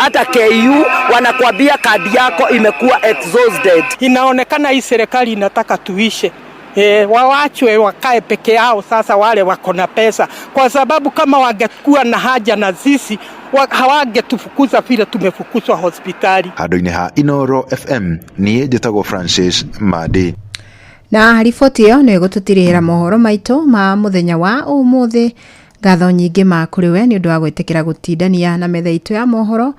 Hata KU wanakuambia kadi yako imekuwa exhausted. Inaonekana hii serikali inataka tuishe. E, wawachwe wakae peke yao sasa, wale wako na pesa, kwa sababu kama wangekuwa na haja na sisi hawangetufukuza vile tumefukuzwa hospitali. Handũ-inĩ ha Inoro FM niĩ njĩtagwo Francis Madi. Na riboti ĩyo nĩ ĩgũtũtirĩra mohoro maitũ ma mũthenya wa ũmũthĩ. Ngatho nyingĩ ma kũrĩ we nĩ ũndũ wa gwĩtĩkĩra gũtindania na metha itũ ya mohoro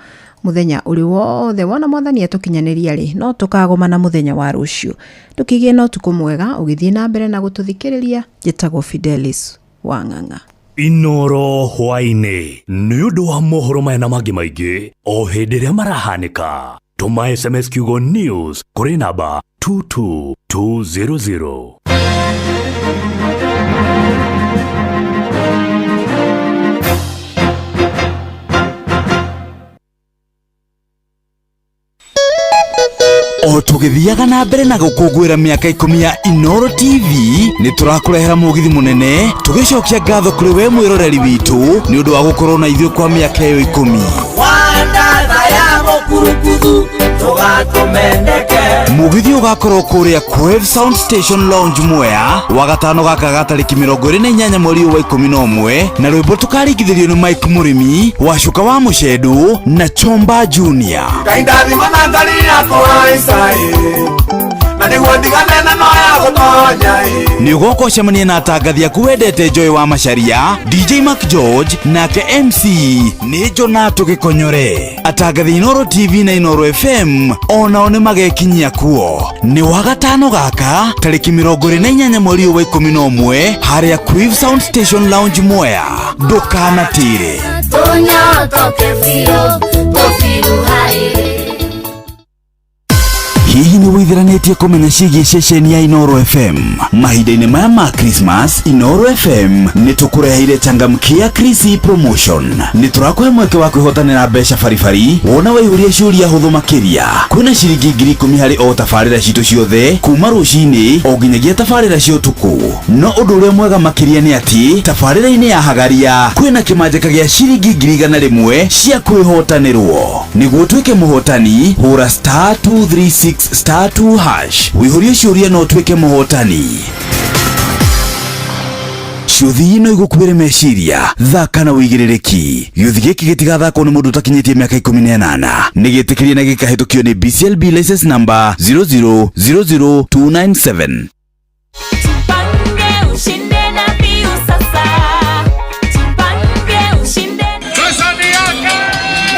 mũthenya ũrĩ wothe. Wona Mwathani atũkinyanĩria rĩ, no tũkagomana mũthenya wa rũciũ. Ndũkĩgĩe na ũtukũ mwega ũgĩthiĩ na mbere na gũtũthikĩrĩria. Njĩtagwo Fidelis Wang'ang'a. Inoro hwaĩ-inĩ nĩ ũndũ wa mohoro maya na mangĩ maingĩ o hĩndĩ ĩrĩa marahanĩka, tũma SMS kiugo NEWS kũrĩ namba 22200. O tũgĩthiaga na mbere na gũkũngũĩra mĩaka 10 ya Inoro TV, nĩ tũrakũrehera mũgithi mũnene tũgĩcokia ngatho kũrĩ we mwĩroreri witũ nĩ ũndũ wa gũkorwo na ithuĩ kwa mĩaka ĩyo 10. Wandatha ya mũkurukuthu tũgatũmendeke. Mũgithi ũgakorwo kũrĩa Quave Sound Station Lounge, Mwea, wagatano gaka ga tarĩki 28 mweri ũyũ wa 11, na rwĩmbo tũkaringithĩrio nĩ Mike Mũrĩmi wa Cuka wa Mũcendu na Chomba Junior. Ngai ndathima na ndari yakũhaica ĩ, na nĩguo ndigane na no ya gũtonya ĩ. Nĩ ũgoka ũcemanie na atangathi aku wendete Joy wa Macharia, DJ Mark George, nake MC nĩ Jonato Gĩkonyore. Atangathi Inoro TV na Inoro FM onao nĩ magekinyia kuo. Nĩ wagatano gaka tarĩki 28 mweri ũyũ wa 11 harĩa Quiv Sound Station Lounge, Mwea. Ndũkanatĩre. Tũnyotoke biũ tũbiruhaĩ. Hihi nĩ wĩitheranĩtie kũmenya ciĩgiĩ ceceni ya Inoro FM? Mahinda-inĩ maya ma Christmas, Inoro FM nĩ tũkũreheire Changamkia Krisi promotion. Nĩ tũrakũhe mweke wa kwĩhotanĩra mbeca baribari wona waihũria ciũria hũthũ makĩria. Kwĩna ciringi 10,000 harĩ o tabarĩra citũ ciothe kuma rũcinĩ o nginyagia tabarĩra cia ũtukũ. No ũndũ ũrĩa mwega makĩria nĩ atĩ tabarĩra-inĩ ya Hagaria kwĩna kĩmanjĩka gĩa ciringi 100,000 cia kwĩhotanĩrwo. Nĩguo ũtuĩke mũhotani, hũra *236*2# wĩihũrie ciũria na ũtuĩke mũhotani. Ciũthi no igũkuĩre meciria. Thaka na wĩigĩrĩrĩki. Gĩũthi gĩkĩ gĩtigathakwo nĩ mũndũ ũtakinyĩtie mĩaka 18. Nĩ gĩtĩkĩrie na gĩkahĩtũkio nĩ BCLB license number 0000297. Jipange ushinde na Viusasa. Jipange ushinde.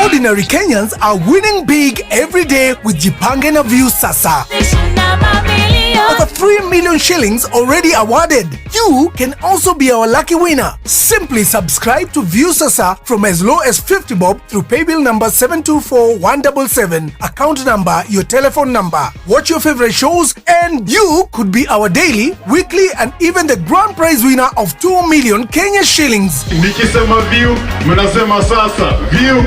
Ordinary Kenyans are winning big every day with Jipange na Viusasa. Shinda mabilioni. Over 3 million shillings already awarded. You can also be our lucky winner. Simply subscribe to Viusasa from as low as 50 bob through paybill number 724177, account number, your telephone number. Watch your favorite shows and you could be our daily, weekly and even the grand prize winner of 2 million Kenya shillings. Nikisema view, mnasema sasa. View.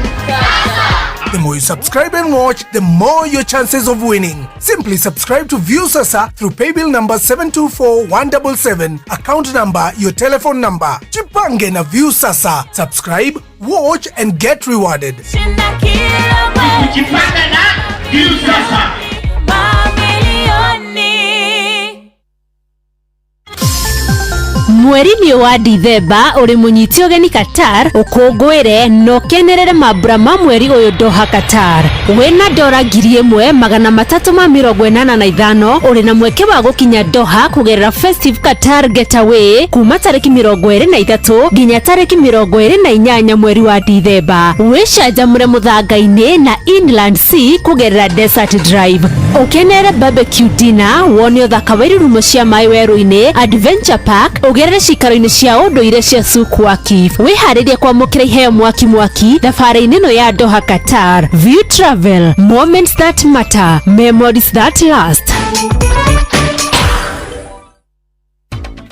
The more you subscribe and watch, the more your chances of winning. Simply subscribe to Viusasa through paybill number 724177, account number, your telephone number. Jipange na Viusasa. Subscribe, watch and get rewarded. Shinda kila mwezi. Kujipanga na Viusasa. Mamilioni. Mweri-inĩ wa Dithemba ũrĩ mũnyiti ũgeni Qatar ũkũngũĩre na ũkenerere mambura ma mweri ũyũ Doha, Qatar. Wĩna dora 1385 ũrĩ na mweke wa gũkinya Doha kũgerera Festive Qatar Getaway kuma tarĩki 23 nginya tarĩki 28 mweri wa Dithemba. Wĩcanjamũre mũthanga-inĩ na Inland Sea kũgerera Desert Drive, ũkenere barbecue dinner, wone ũthaka wa irurumo cia maĩ werũ-inĩ, Adventure Park, ũgerere cikaro-inĩ cia ũndũire cia Souq Waqif. Wĩharĩrie kwamũkĩra iheo mwaki mwaki thabarĩ-inĩ ĩno ya Doha, Qatar. View Travel, moments that matter, memories that last.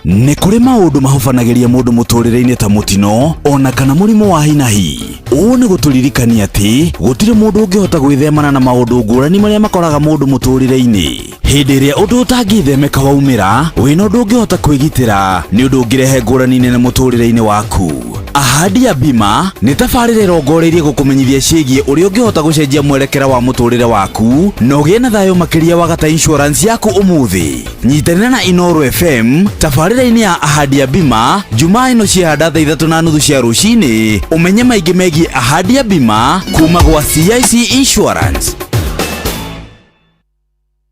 Nĩ kũrĩ maũndũ mahobanagĩria mũndũ mũtũrĩre-inĩ ta mũtino ona kana mũrimũ wa hinahi. Ũũ nĩ gũtũririkania atĩ gũtirĩ mũndũ ũngĩhota gwĩthemana na maũndũ ngũrani marĩa makoraga mũndũ mũtũrĩre-inĩ. Hĩndĩ ĩrĩa ũndũ ũtangĩthemeka waumĩra, wĩna ũndũ ũngĩhota kwĩgitĩra nĩ ũndũ ũngĩrehe ngũrani nene mũtũrĩre-inĩ waku. Ahadi ya bima nĩ tabarĩra ĩrongoreirie gũkũmenyithia ciĩgiĩ ũrĩa ũngĩhota gũcenjia mwerekera wa mũtũrĩre waku na ũgĩe na thayũ makĩria wagata insurance yaku ũmũthĩ. Nyitanĩra na Inooro FM tabarĩra-inĩ ya Ahadi ya bima Jumaa ĩno ciahanda thaa 3:30 cia rũcinĩ, ũmenye maingĩ megiĩ Ahadi ya bima kuma gwa CIC Insurance.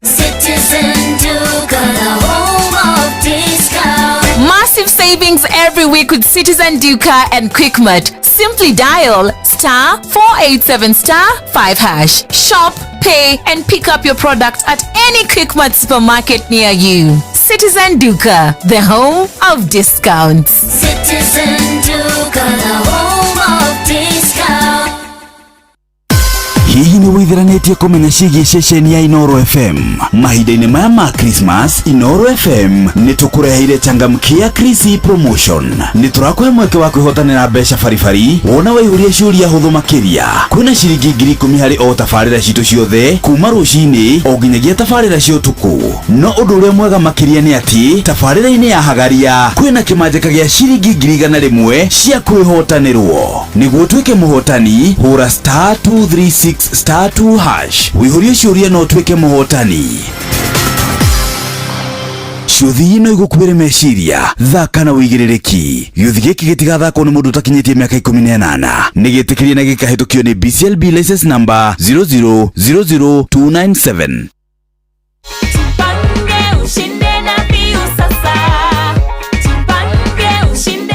Citizen Duka, the home of discount. Massive savings every week with Citizen Duka and Quickmart. Simply dial *487*5#. Shop, pay, and pick up your product at any Quickmart supermarket near you. Citizen Duka, the home of discounts. Citizen Duka, the home of discount. Hihi nĩ wĩithiranĩtie kũmenya ciĩgiĩ ceceni ya Inooro FM? Mahinda-inĩ maya ma Christmas, Inooro FM nĩ tũkũreheire changamkia Krisi promotion. Nĩ tũrakũhe mweke wa kwĩhotanĩra mbeca baribari wona waihũria ciũria hũthũ makĩria. Kwĩna ciringi 10,000 harĩ o tabarĩra citũ ciothe kuma rũcinĩ o nginyagia tabarĩra cia ũtukũ. No ũndũ ũrĩa mwega makĩria nĩ atĩ tabarĩra-inĩ ya Hagaria kwĩna kĩmanjĩka gĩa ciringi 100,000 cia kwĩhotanĩrwo. Nĩguo ũtuĩke mũhotani, hũra *236*2# wĩihũrie ciũria na ũtuĩke mũhotani. Ciũthi no igũkuĩre meciria, thaka na wĩigĩrĩrĩki. Gĩũthi gĩkĩ gĩtigathakwo nĩ mũndũ ũtakinyĩtie mĩaka 18. Nĩ gĩtĩkĩrie na gĩkahĩtũkio nĩ BCLB license number 0000297. Tupange ushinde na Viusasa. Tupange ushinde.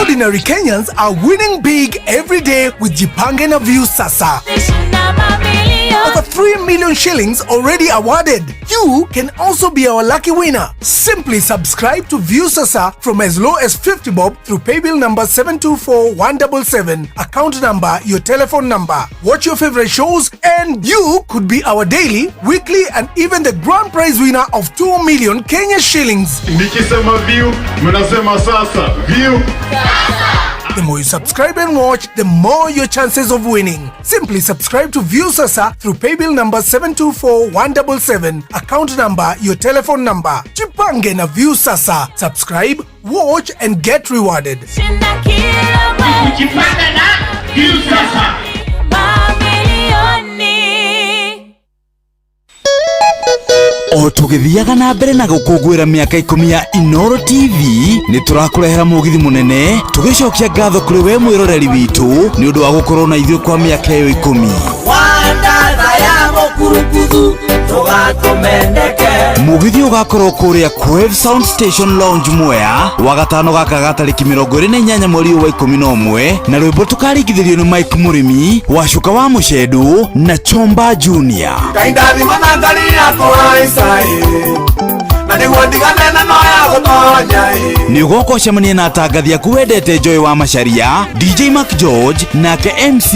Ordinary Kenyans are winning big every day with Jipange na Viusasa. Shinda mamilioni. Over 3 million shillings already awarded. You can also be our lucky winner. Simply subscribe to Viusasa from as low as 50 bob through paybill number 724177, account number, your telephone number. Watch your favorite shows and you could be our daily, weekly and even the grand prize winner of 2 million Kenya shillings. Nikisema view, mnasema sasa view. The more you subscribe and watch, the more your chances of winning. Simply subscribe to Viusasa through paybill number 724177, account number, your telephone number. Jipange na Viusasa. Subscribe, watch and get rewarded. Shinda kila mwezi. Jipange na Viusasa. Mamilioni. O tũgĩthiaga na mbere na gũkũngũĩra mĩaka 10 ya Inooro TV, nĩ tũrakũrehera mũgithi mũnene tũgĩcokia ngatho kũrĩ we mwĩroreri witũ nĩ ũndũ wa gũkorwo na ithuĩ kwa mĩaka ĩyo 10. Wandatha ya mũkurukuthu tũgatũmendeke. Mũgithi ũgakorwo kũrĩa Quave Sound Station Lounge Mwea wagatano gaka ga tarĩki 28 mweri ũyũ wa 11, na rwĩmbo tũkaringithĩrio nĩ Mike Mũrĩmi, Wacuka wa Mũcendu na Chomba Junior. Ngai ndathima na ngari yakũhaica ĩ, na nĩguo ndigane na no ya gũtonya ĩ. Nĩ ũgoka ũcemanie na atangathi aku wendete Joy wa Macharia, DJ Mark George nake MC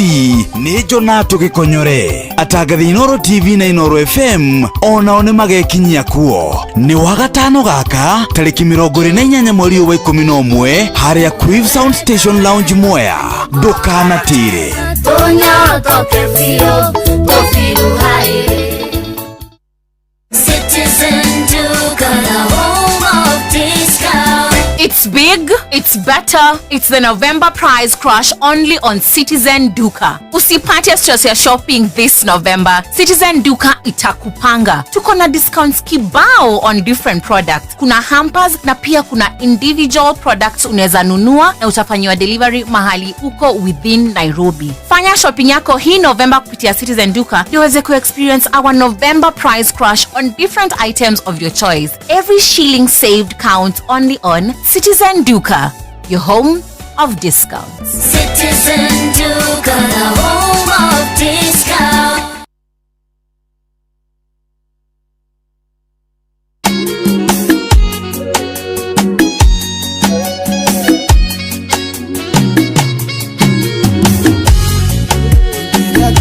nĩ Jonato Gĩkonyore. Atangathi Inooro TV na Inooro FM onao nĩ magekinyia kuo. Nĩ wagatano gaka tarĩki 28 mweri ũyũ wa 11 harĩa Quave Sound Station Lounge Mwea. Ndũkanatĩre. Tunyotoke biũ, tũbiruhaĩ. Citizen Duka, the home of discount. It's big, it's better, it's the November price crash only on Citizen Duka. Usipate stress ya shopping this November. Citizen Duka itakupanga. Tuko na discounts kibao on different products. Kuna hampers na pia kuna individual products unaweza nunua na utafanyiwa delivery mahali uko within Nairobi. Fanya shopping yako hii November kupitia Citizen Duka ndio uweze kuexperience our November price crash on different items of your choice. Every shilling saved counts only on Citizen Duka, your home of discounts. Citizen Duka, the home of discount.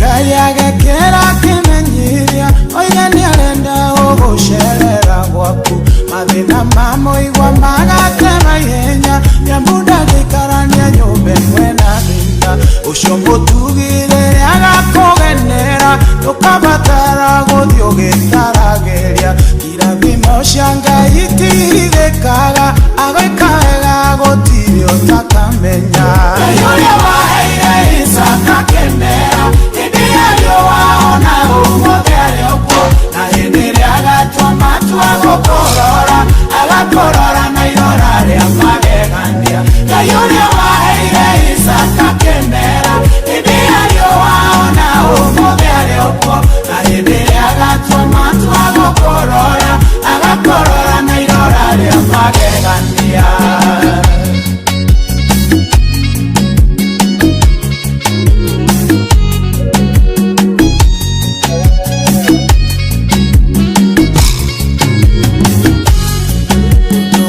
Ngai agekĩra kĩmenyithia oiga nĩarenda gũgũcerera gwaku mathĩna ma mũigua magatema ihenya nyamũ ndangĩikarania nyũmba ĩmwe na thĩna ũcio mũtugire agakũgenera ndũkabatara gũthiĩ ũgĩtaragĩria irathimo cia Ngai itihithĩkaga agwĩka wega gũtirĩ. gũtirĩ ũtakamenya. Ngai ũrĩa waheire Isaka kĩmera, hĩndĩ ya riũa ona ũmũthĩ arĩ o kuo, na hĩndĩ ĩrĩa agatua matua gũkũrora, agakũrora na irora rĩa magegania. Ngai ũrĩa waheire Isaka kĩmera, hĩndĩ ya riũa ona ũmũthĩ arĩ o kuo, na hĩndĩ ĩrĩa agatua matua gũkũrora, agakũrora na irora rĩa magegania.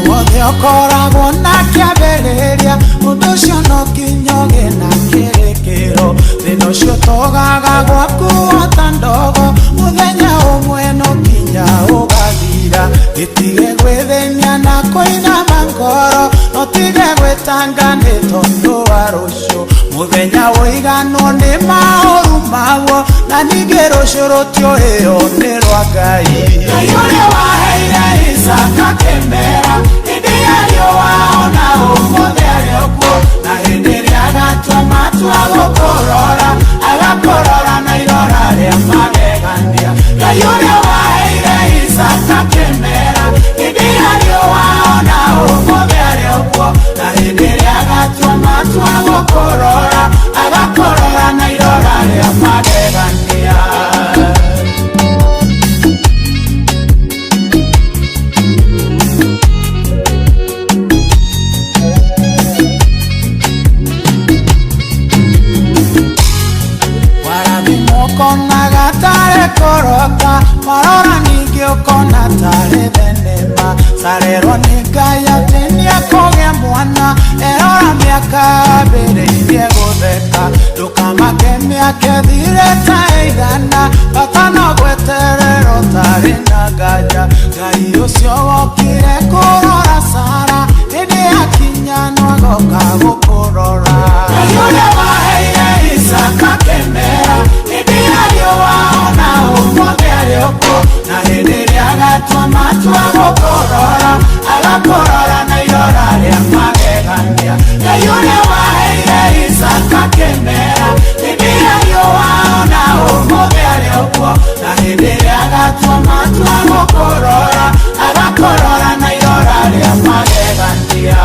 Wothe ũkoragwo na kĩambĩrĩria, ũndũ ũcio no nginya ũgĩe na kĩrĩkĩro. Thĩna ũcio tũgaga gwaku o ta ndogo, mũthenya ũmwe no nginya ũgathira. Gĩtige gwĩthĩnia na kũinama ngoro, no tige gwĩtanga nĩ tondũ wa rũciũ. Mũthenya ũiganwo nĩ maũru maguo, na ningĩ rũciũ rũtiũĩo nĩ rwa Ngai. Ngai ũrĩa waheire Isaka kĩmera, hĩndĩ ya riũa ona ũmũthĩ arĩ o kuo, na hĩndĩ ĩrĩa agatua matua gũkũrora, agakũrora na irora rĩa magegania. Ngai ũrĩa waheire Isaka kĩmera, hĩndĩ ya riũa ona ũmũthĩ arĩ o kuo, na hĩndĩ ĩrĩa agatua matua gũkũrora, agakũrora na irora rĩa magegania. Ũkonaga tarĩ kũrota, warora ningĩ ũkona tarĩ thenema. Carerwo nĩ Ngai atĩ nĩekũgĩa mwana, erora mĩaka ambĩrĩirie gũtheka. Ndũkamake mĩaka ĩthire ta ĩigana, bata no gweterera ũtarĩ na nganja. Ngai ũcio wokire kũrora Sara, hĩndĩ yakinya no agoka gũkũrora. Ngai ũrĩa waheire Isaka kĩmera, hĩndĩ ya riũa ona ũmũthĩ arĩ o kuo, na hĩndĩ ĩrĩa agatua matua gũkũrora, agakũrora na irora rĩa magegania. Ngai ũrĩa waheire Isaka kĩmera, hĩndĩ ya riũa ona ũmũthĩ arĩ o kuo, na hĩndĩ ĩrĩa agatua matua gũkũrora, agakũrora na irora rĩa magegania.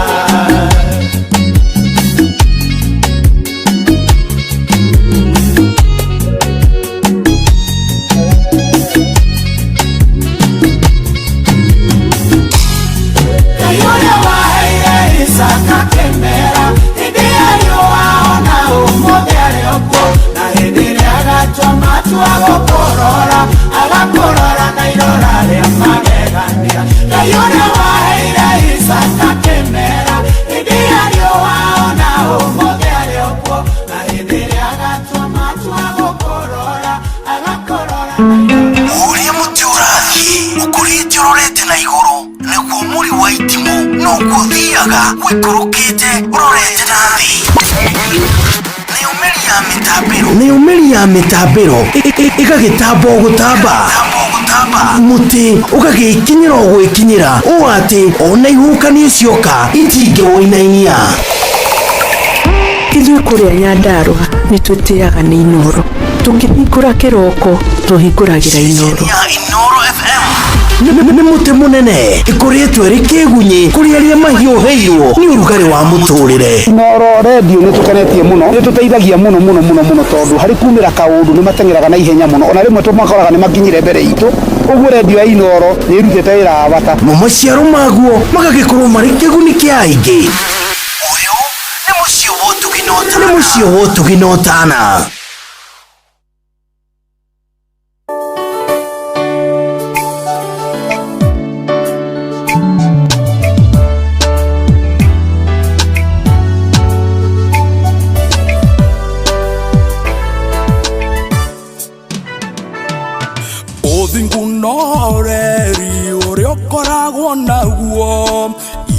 Ngai ũrĩa waheire Isaka kĩmera, hĩndĩ ya riũa ona ũmũthĩ arĩ o kuo, na hĩndĩ ĩrĩa agatua matua gũkũrora, agakũrora na irora rĩa magegania. Ngai ũrĩa waheire Isaka kĩmera, hĩndĩ ya riũa ona ũmũthĩ arĩ o kuo, na hĩndĩ ĩrĩa agatua matua gũkũrora, agakũrora na irora. Ũrĩa mũtĩ ũrathiĩ ũkũrĩte ũrorete na igũrũ, nĩguo mũri wa itimũ noguo ũthiaga ũikũrũkĩte ũrorete na thĩ. Nayo mĩri ya mĩtambĩro, nayo mĩri ya mĩtambĩro ĩgagĩtamba o gũtamba, mũtĩ ũgagĩkinyĩra o gwĩkinyĩra, ũũ atĩ ona ihuhũkanio cioka itingĩwũinainia. Ithuĩ kũrĩa Nyandarũa nĩ twĩtĩaga nĩ Inooro. Tũkĩhingũra kĩroko tũhingũragĩra Inooro. Inooro FM nĩ mũtĩ mũnene ĩkũrĩtwo ĩrĩ kĩgunyĩ kũrĩ arĩa mahiũhĩirwo nĩ ũrugarĩ wa mũtũrĩre. Inooro redio nĩ tũkenetie mũno, nĩ tũteithagia mũno mũno mũno mũno, tondũ harĩ kumĩra kaũndũ nĩ mateng'eraga na ihenya mũno, ona rĩmwe tũmakoraga nĩ makinyire mbere itũ. Ũguo redio ya Inooro nĩ ĩrutĩte wĩra wa bata. Mo maciaro maguo magagĩkorwo marĩ kĩguni kĩa aingĩ. Ũyũ nĩ mũciĩ wa ũtugi na ũtana. Nĩ mũciĩ wa ũtugi na ũtana. Ũthingu na ũreri ũrĩa ũkoragwo naguo,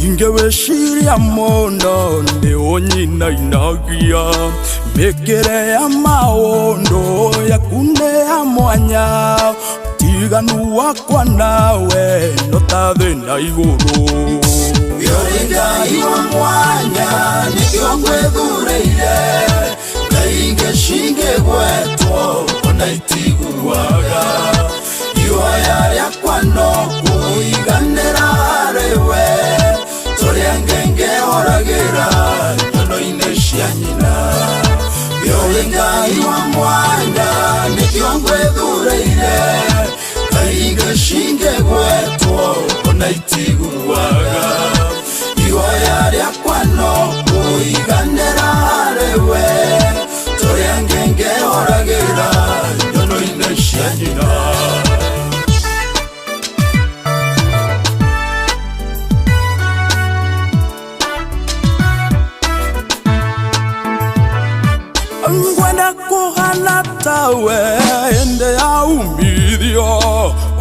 ingĩwĩciria mũno nĩ ũnyinainagia. Mĩkĩre ya maũndũ yaku nĩ ya mwanya, ũtiganu wakwa nawe no ta thĩ na igũrũ. Yori Ngai wa mwanya nĩkĩo ngwĩthurĩire Ngai cingĩgwetwo ona itiguaga Ihoya rĩakwa no kũiganĩra harĩwe Tũrĩa ngenge horagĩra nyono-inĩ cia nyina Yori Ngai wa mwanya nĩkĩo ngwĩthurĩire Ngai cingĩgwetwo ona itiguaga Ihoya rĩakwa no kũiganĩra harĩwe Tũrĩa ngenge horagĩra nyono-inĩ cia nyina Ngwenda kuhana tawe hĩndĩ ya umithio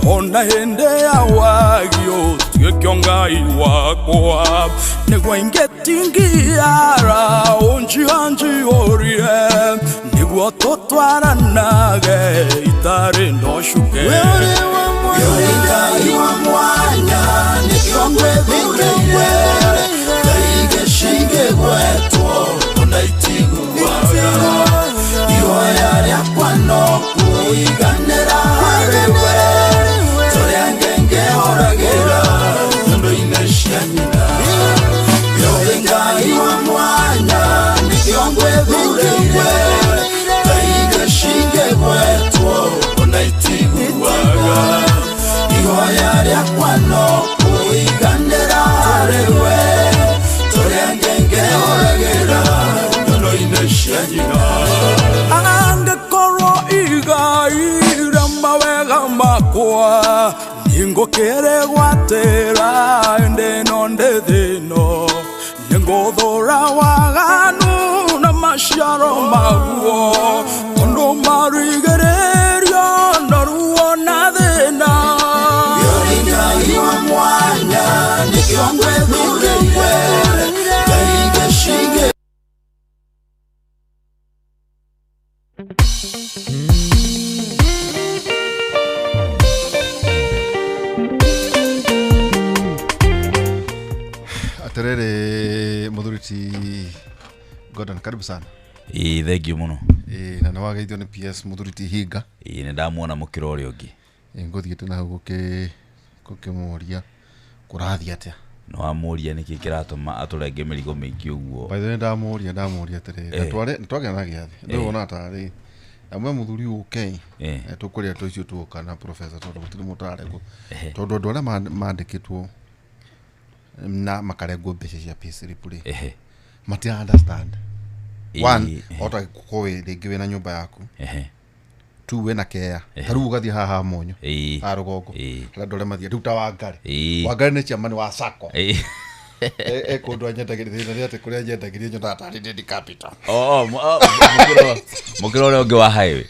ona hĩndĩ ya wagio tuĩke Ngai wakwa nĩguo ingĩtingiara ũnjianjiyũrie nĩguo tũtwaranage itarĩ na ũcuke Yori Ngai wa mwanya nĩkĩo ngwĩthurĩire Ngai cingĩgwetwo ona itiguaga Ihoya rĩakwa no kũiganĩra harĩwe Tũrĩa ngenge horagĩra nyono-inĩ cia nyina Yori Ngai wa mwanya nĩkĩo ngwĩthurĩire Ngai cingĩgwetwo ona itiguaga Ihoya rĩakwa no kũiganĩra harĩwe Tũrĩa ngenge horagĩra nyono-inĩ cia nyina Angĩkorwo igai rĩa mawega makwa nĩngũkĩrĩgwatĩra hĩndĩ ĩno ndĩ thĩ ĩno Nĩngũthũra waganu na maciaro maguo Tondũ marigĩrĩrio na ruo na thĩna Yori Ngai wa mwanya nĩkĩo ngwĩthurĩire Ngai cingĩ Aterere muthuriti Gordon, karibu sana. Ĩĩ thank you mũno. Ĩĩ na nĩwageithio nĩ PS muthuriti Hinga. Ĩĩ nĩndamuona mũkĩra ũrĩa ũngĩ. Ĩĩ ngũthiĩte na hau gũkĩmũria kũrathiĩ atĩa. Nĩwamũria nĩkĩ kĩratũma atũrenge mĩrigo mĩingĩ ũguo. By the way ndamũria atĩrĩrĩ nĩtwagĩa na gĩathĩ ndĩwona tarĩ amwe muthuri ũke tũkũrĩa tũicio tuoka na professor tondũ gũtirĩ mũndũ ũraregwo tondũ andũ arĩa mandĩkĩtwo na makarengwo mbeca cia payslip rĩ matira understand. One ota gũkorwo rĩngĩ wĩna nyũmba yaku, two wĩna kea ta rĩu ũgathiĩ haha Monyo haha rũgongo harĩa andũ arĩa mathiĩ rĩu ta Wangari Wangari nĩ chairman wa SACCO kũndũ anyendagĩria thĩna nĩ atĩ kũrĩa anyendagĩria nyonaga tarĩ Ndindi Capital. Mũkĩra ũrĩa ũngĩ wa highway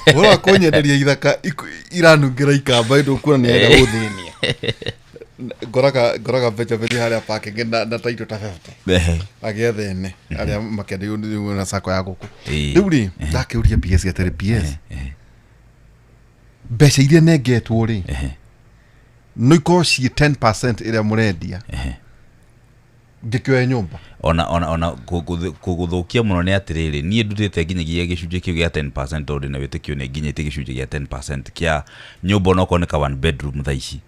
ũhoro wa kũnyenderia ithaka iranungĩra ikamba ĩndũ ũkuona nĩ arenda gũthĩnia ngoraga mbeca harĩa parking na taito ta 50 agĩetha ene arĩa makĩenderio na SACCO ya gũkũ. Rĩu rĩ ndakĩũria PS atĩrĩ PS mbeca iria nengetwo rĩ no ikorwo ciĩ 10% ĩrĩa mũrendia ngĩkĩoya nyũmba. Ona kũgũthũkia mũno nĩ atĩrĩrĩ niĩ ndutĩte nginyagia gĩcunjĩ kĩu gĩa 10% tondũ ndĩna wĩtĩkio nĩ nginyĩtie gĩcunjĩ gĩa 10% kĩa nyũmba onokorwo nĩ ka one bedroom thaa ici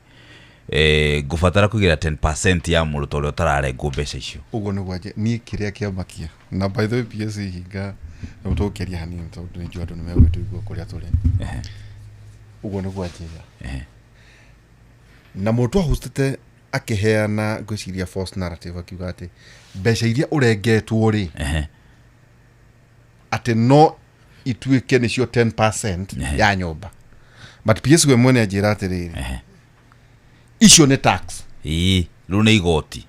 ngũbatara kũigĩra 10% ya mũndũ ta ũrĩa ũtararengwo mbeca icio. Ũguo nĩguo niĩ kĩrĩa kĩamakia na by the way PS Hinga na tũgũkĩaria hanini tondũ nĩnjũĩ andũ nĩmegwĩtũigua kũrĩa tũrĩ. Ũguo nĩguo anjĩra na mũndũ ahostete akĩheana ngwĩciria false narrative akiuga atĩ mbeca iria ũrengetwo rĩ atĩ no ituĩke nĩcio 10% ya nyũmba but PS we mwene anjĩra atĩrĩrĩ icio nĩ tax. Ĩĩ rĩu nĩ igoti.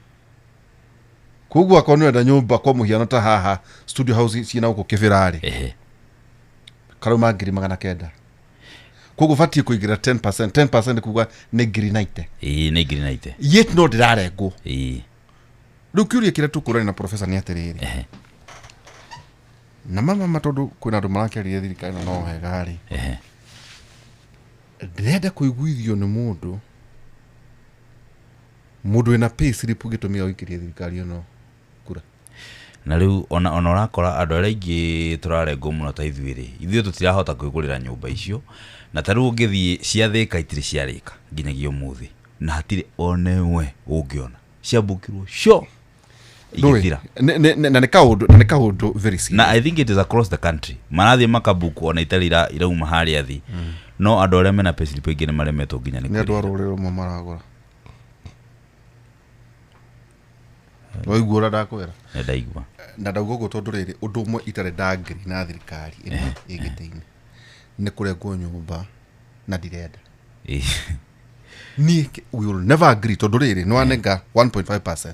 Koguo akorwo nĩũrenda nyũmba kwa mũhiano ta haha studio house ciĩna gũkũ Kĩbĩra rĩ karauma 900,000 koguo batiĩ kũigĩra 10% 10% kuga nĩ 90,000. Ĩĩ nĩ 90,000 yet no ndĩrarengwo. Ĩĩ rĩu kĩũria kĩrĩa tũkũrania na professor nĩ atĩrĩrĩ na mama tondũ kwĩna andũ marakĩarĩria thirikari na no wega rĩ ndĩrenda kũiguithio nĩ mũndũ Mũndũ wĩna pay slip gĩtũmi gĩa gũikĩria thirikari ĩno kura. Na rĩu ona ũrakora andũ arĩa aingĩ tũrarengwo mũno ta ithuĩ rĩ, ithuĩ tũtirahota kwĩgũrĩra nyũmba icio, na ta rĩu ũngĩthiĩ cia Thĩka itirĩ ciarĩka nginyagia ũmũthĩ, na hatirĩ ona ĩmwe ũngĩona ciambũkirwo cio Ndũĩ, igĩthira. Na nĩ kaũndũ, na nĩ kaũndũ very serious. Na I think it is across the country, marathiĩ makabuku ona itarĩ irauma harĩa thĩ, no andũ arĩa mena payslip aingĩ nĩ maremetwo nginya nĩ Nĩ andũ a kũrĩha. rũrĩrĩ rũmwe maragũra. Waigua ũrĩa ndakwĩra? Nĩ ndaigua. Na ndauga ũguo tondũ rĩrĩ, ũndũ ũmwe itarĩ ndangiri na thirikari ĩno ĩ gĩtĩ-inĩ nĩ kũrengwo nyũmba na ndirenda. Niĩ we will never agree tondũ rĩrĩ, nĩ wanenga 1.5%,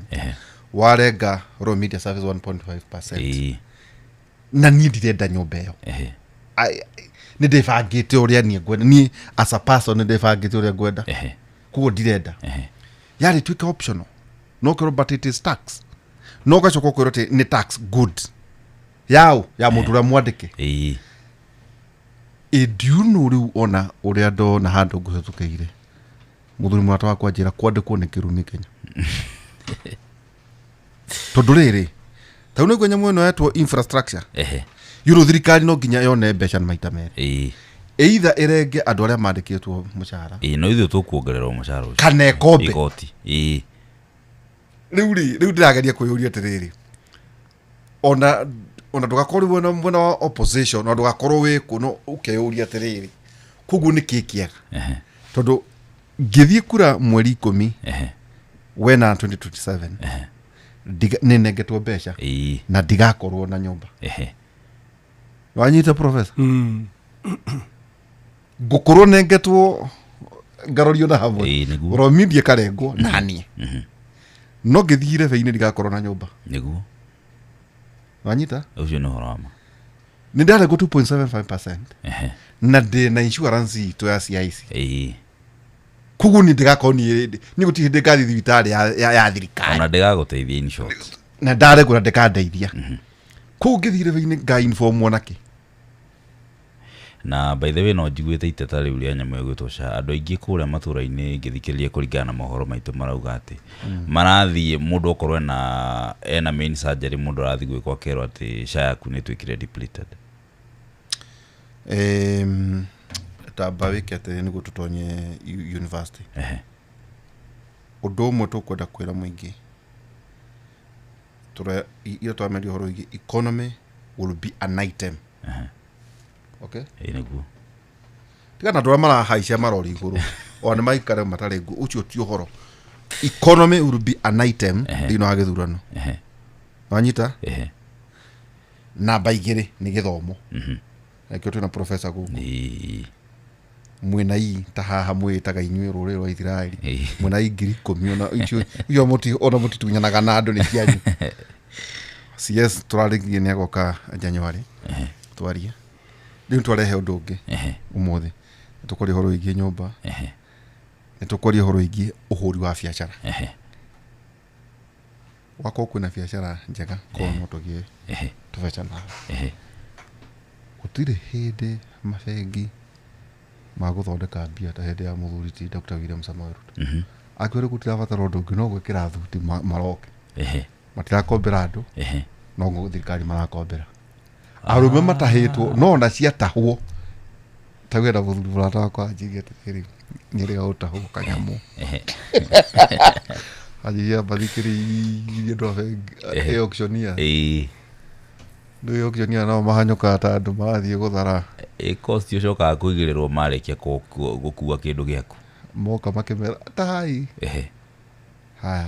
warenga Royal Media Service 1.5%, na niĩ ndirenda nyũmba ĩyo. Nĩ ndĩbangĩte ũrĩa niĩ ngwenda, niĩ as a person nĩ ndĩbangĩte ũrĩa ngwenda, koguo ndirenda. Yarĩ tuĩke optional, no ũkerwo but it is tax, no ũgacoka ũkwĩrwo atĩ nĩ tax good yao ya mũndũ ũrĩa mwandĩke. Ĩ do you know rĩu ona ũrĩa ndona handũ ngũhetũkĩire, mũthuri mũrata wakwa njĩra kwandĩkwo nĩ kĩrumi Kenya, tondũ rĩrĩ, ta rĩu nĩguo nyamũ ĩno yetwo infrastructure yũrũ, thirikari no nginya yone mbeca maita merĩ, either ĩrenge andũ arĩa mandĩkĩtwo mũcara, Ĩĩ, no ithuĩ tũkuongererwo mũcara ũcio. Kana ĩkombe. Igoti. Ĩĩ. Rĩu rĩ, rĩu ndĩrageria kwĩyũria atĩrĩrĩ, ona ndũgakorwo mwena wa opposition, ona ndũgakorwo wĩ kũ, no ũkeyũria atĩrĩrĩ, koguo nĩ kĩ kĩega? Tondũ ngĩthiĩ kura mweri 10 wena 2027, nĩ nengetwo mbeca na ndigakorwo na nyũmba. Wanyita, professor? Ngũkorwo nengetwo ngarorio na hamwe romindie karengwo naniĩ, no ngĩthiĩ irebe-inĩ ndigakorwo na nyũmba. Wanyita? Ũcio nĩ ũhoro wa ma. Nĩ ndarengwo 2.75% na ndĩ na insurance itũ ya CIC, koguo niĩ ndigakorwo niĩ gũtirĩ hĩndĩ ngathiĩ thibitarĩ ya thirikari. Ona ndĩgagũteithia in short. Na ndarengwo na ndĩkandeithia, koguo ngĩthiĩ irebe-inĩ nga-informwo nakĩ? Na by the way, no njiguĩte iteta rĩu rĩa nyamũ ĩgwĩtwo SHA, andũ aingĩ kũrĩa matũra-inĩ ngĩthikĩrĩria kũringana na mohoro maitũ marauga atĩ marathiĩ mũndũ okorwo ena main surgery, mũndũ arathiĩ gwĩkwo akerwo atĩ SHA yaku nĩ ĩtuĩkire depleted. Tamba wĩke atĩrĩ nĩguo tũtonye university. Ũndũ ũmwe tũkwenda kwĩra mũingĩ, ira twameria ũhoro wĩgiĩ economy will be an item, okay? Ĩĩ, nĩguo. Tiga na andũ arĩa marahaicia marori igũrũ, ona nĩ maikare matarĩ nguo, ũcio ti ũhoro. Economy will be an item thĩinĩ wa gĩthurano. Wanyita? Namba 2 nĩ gĩthomo. Nakĩo twĩna professor gũkũ mwĩna i ta haha mwĩtaga inyuĩ rũrĩrĩ rwa Isiraeli, mwĩna i 10,000, ona icio ona mũtitunyanaga na andũ nĩ cianyu. CS tũrarĩkirie nĩ agoka January twarie. Rĩu twarehe ũndũ ũngĩ ũmũthĩ, nĩ tũkwaria ũhoro wĩgiĩ nyũmba, nĩ tũkwaria ũhoro wĩgiĩ ũhũri wa biacara. Wakorwo kwĩna biacara njega, korwo no tũgĩe tũbeca nawe. Gũtirĩ hĩndĩ mabengi magũthondeka mbia ta hĩndĩ ya mũthuri ti Dr. William Samoei Ruto. Akiuga rĩu gũtirabatara ũndũ ũngĩ no gwĩkĩra thuti maroke. Matirakombera andũ, no thirikari marakombera arũme matahĩtwo, no ona ciatahwo ta wenda mũthuri mũrata wakwa anjĩrie atĩrĩrĩ, nĩrĩga gũtahwo kanyamũ, anjĩrie mbathikĩrĩirie andũ a bengi auctioneer. Rĩu auctioneer nao mahanyũkaga ta andũ marathiĩ gũthara. Ĩ cost ũcokaga kũigĩrĩrwo marĩkia gũkua kĩndũ gĩaku. Moka makĩmera tahai. Haya,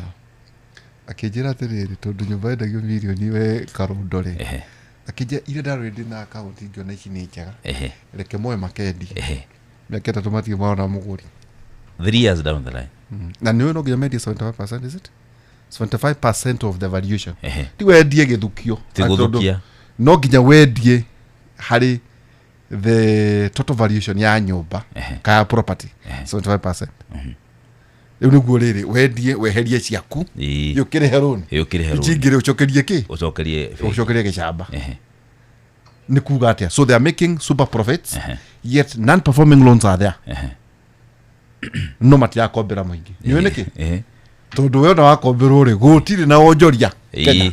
akĩnjĩra atĩrĩrĩ, tondũ nyũmba yendagio mirioni we karundo rĩ, akĩnjĩra iria ndarĩ ndĩ na akaunti ngĩona ici nĩ njega, reke moe makendi mĩaka 3 matirĩ marona mũgũri. 3 years down the line. Na nĩũĩ no nginya mendie 75%, is it 75% of the valuation? Ti wendie gĩthukio. Ti gũthukia. No nginya wendie harĩ the total valuation ya nyũmba kana property 75%. Rĩu nĩguo rĩrĩ wendie weherie ciaku, yũkĩrĩhe rũni, Yũkĩrĩhe rũni. ici ingĩ rĩ ũcokerie kĩ? Ũcokerie bengi. Ũcokerie gĩcamba. Nĩ kuga atĩa? So they are making super profits, yet non performing loans are there, no matirakombera mũingĩ. Nĩũĩ nĩkĩ? Tondũ we ona wakomberwo rĩ gũtirĩ na wonjoria Kenya.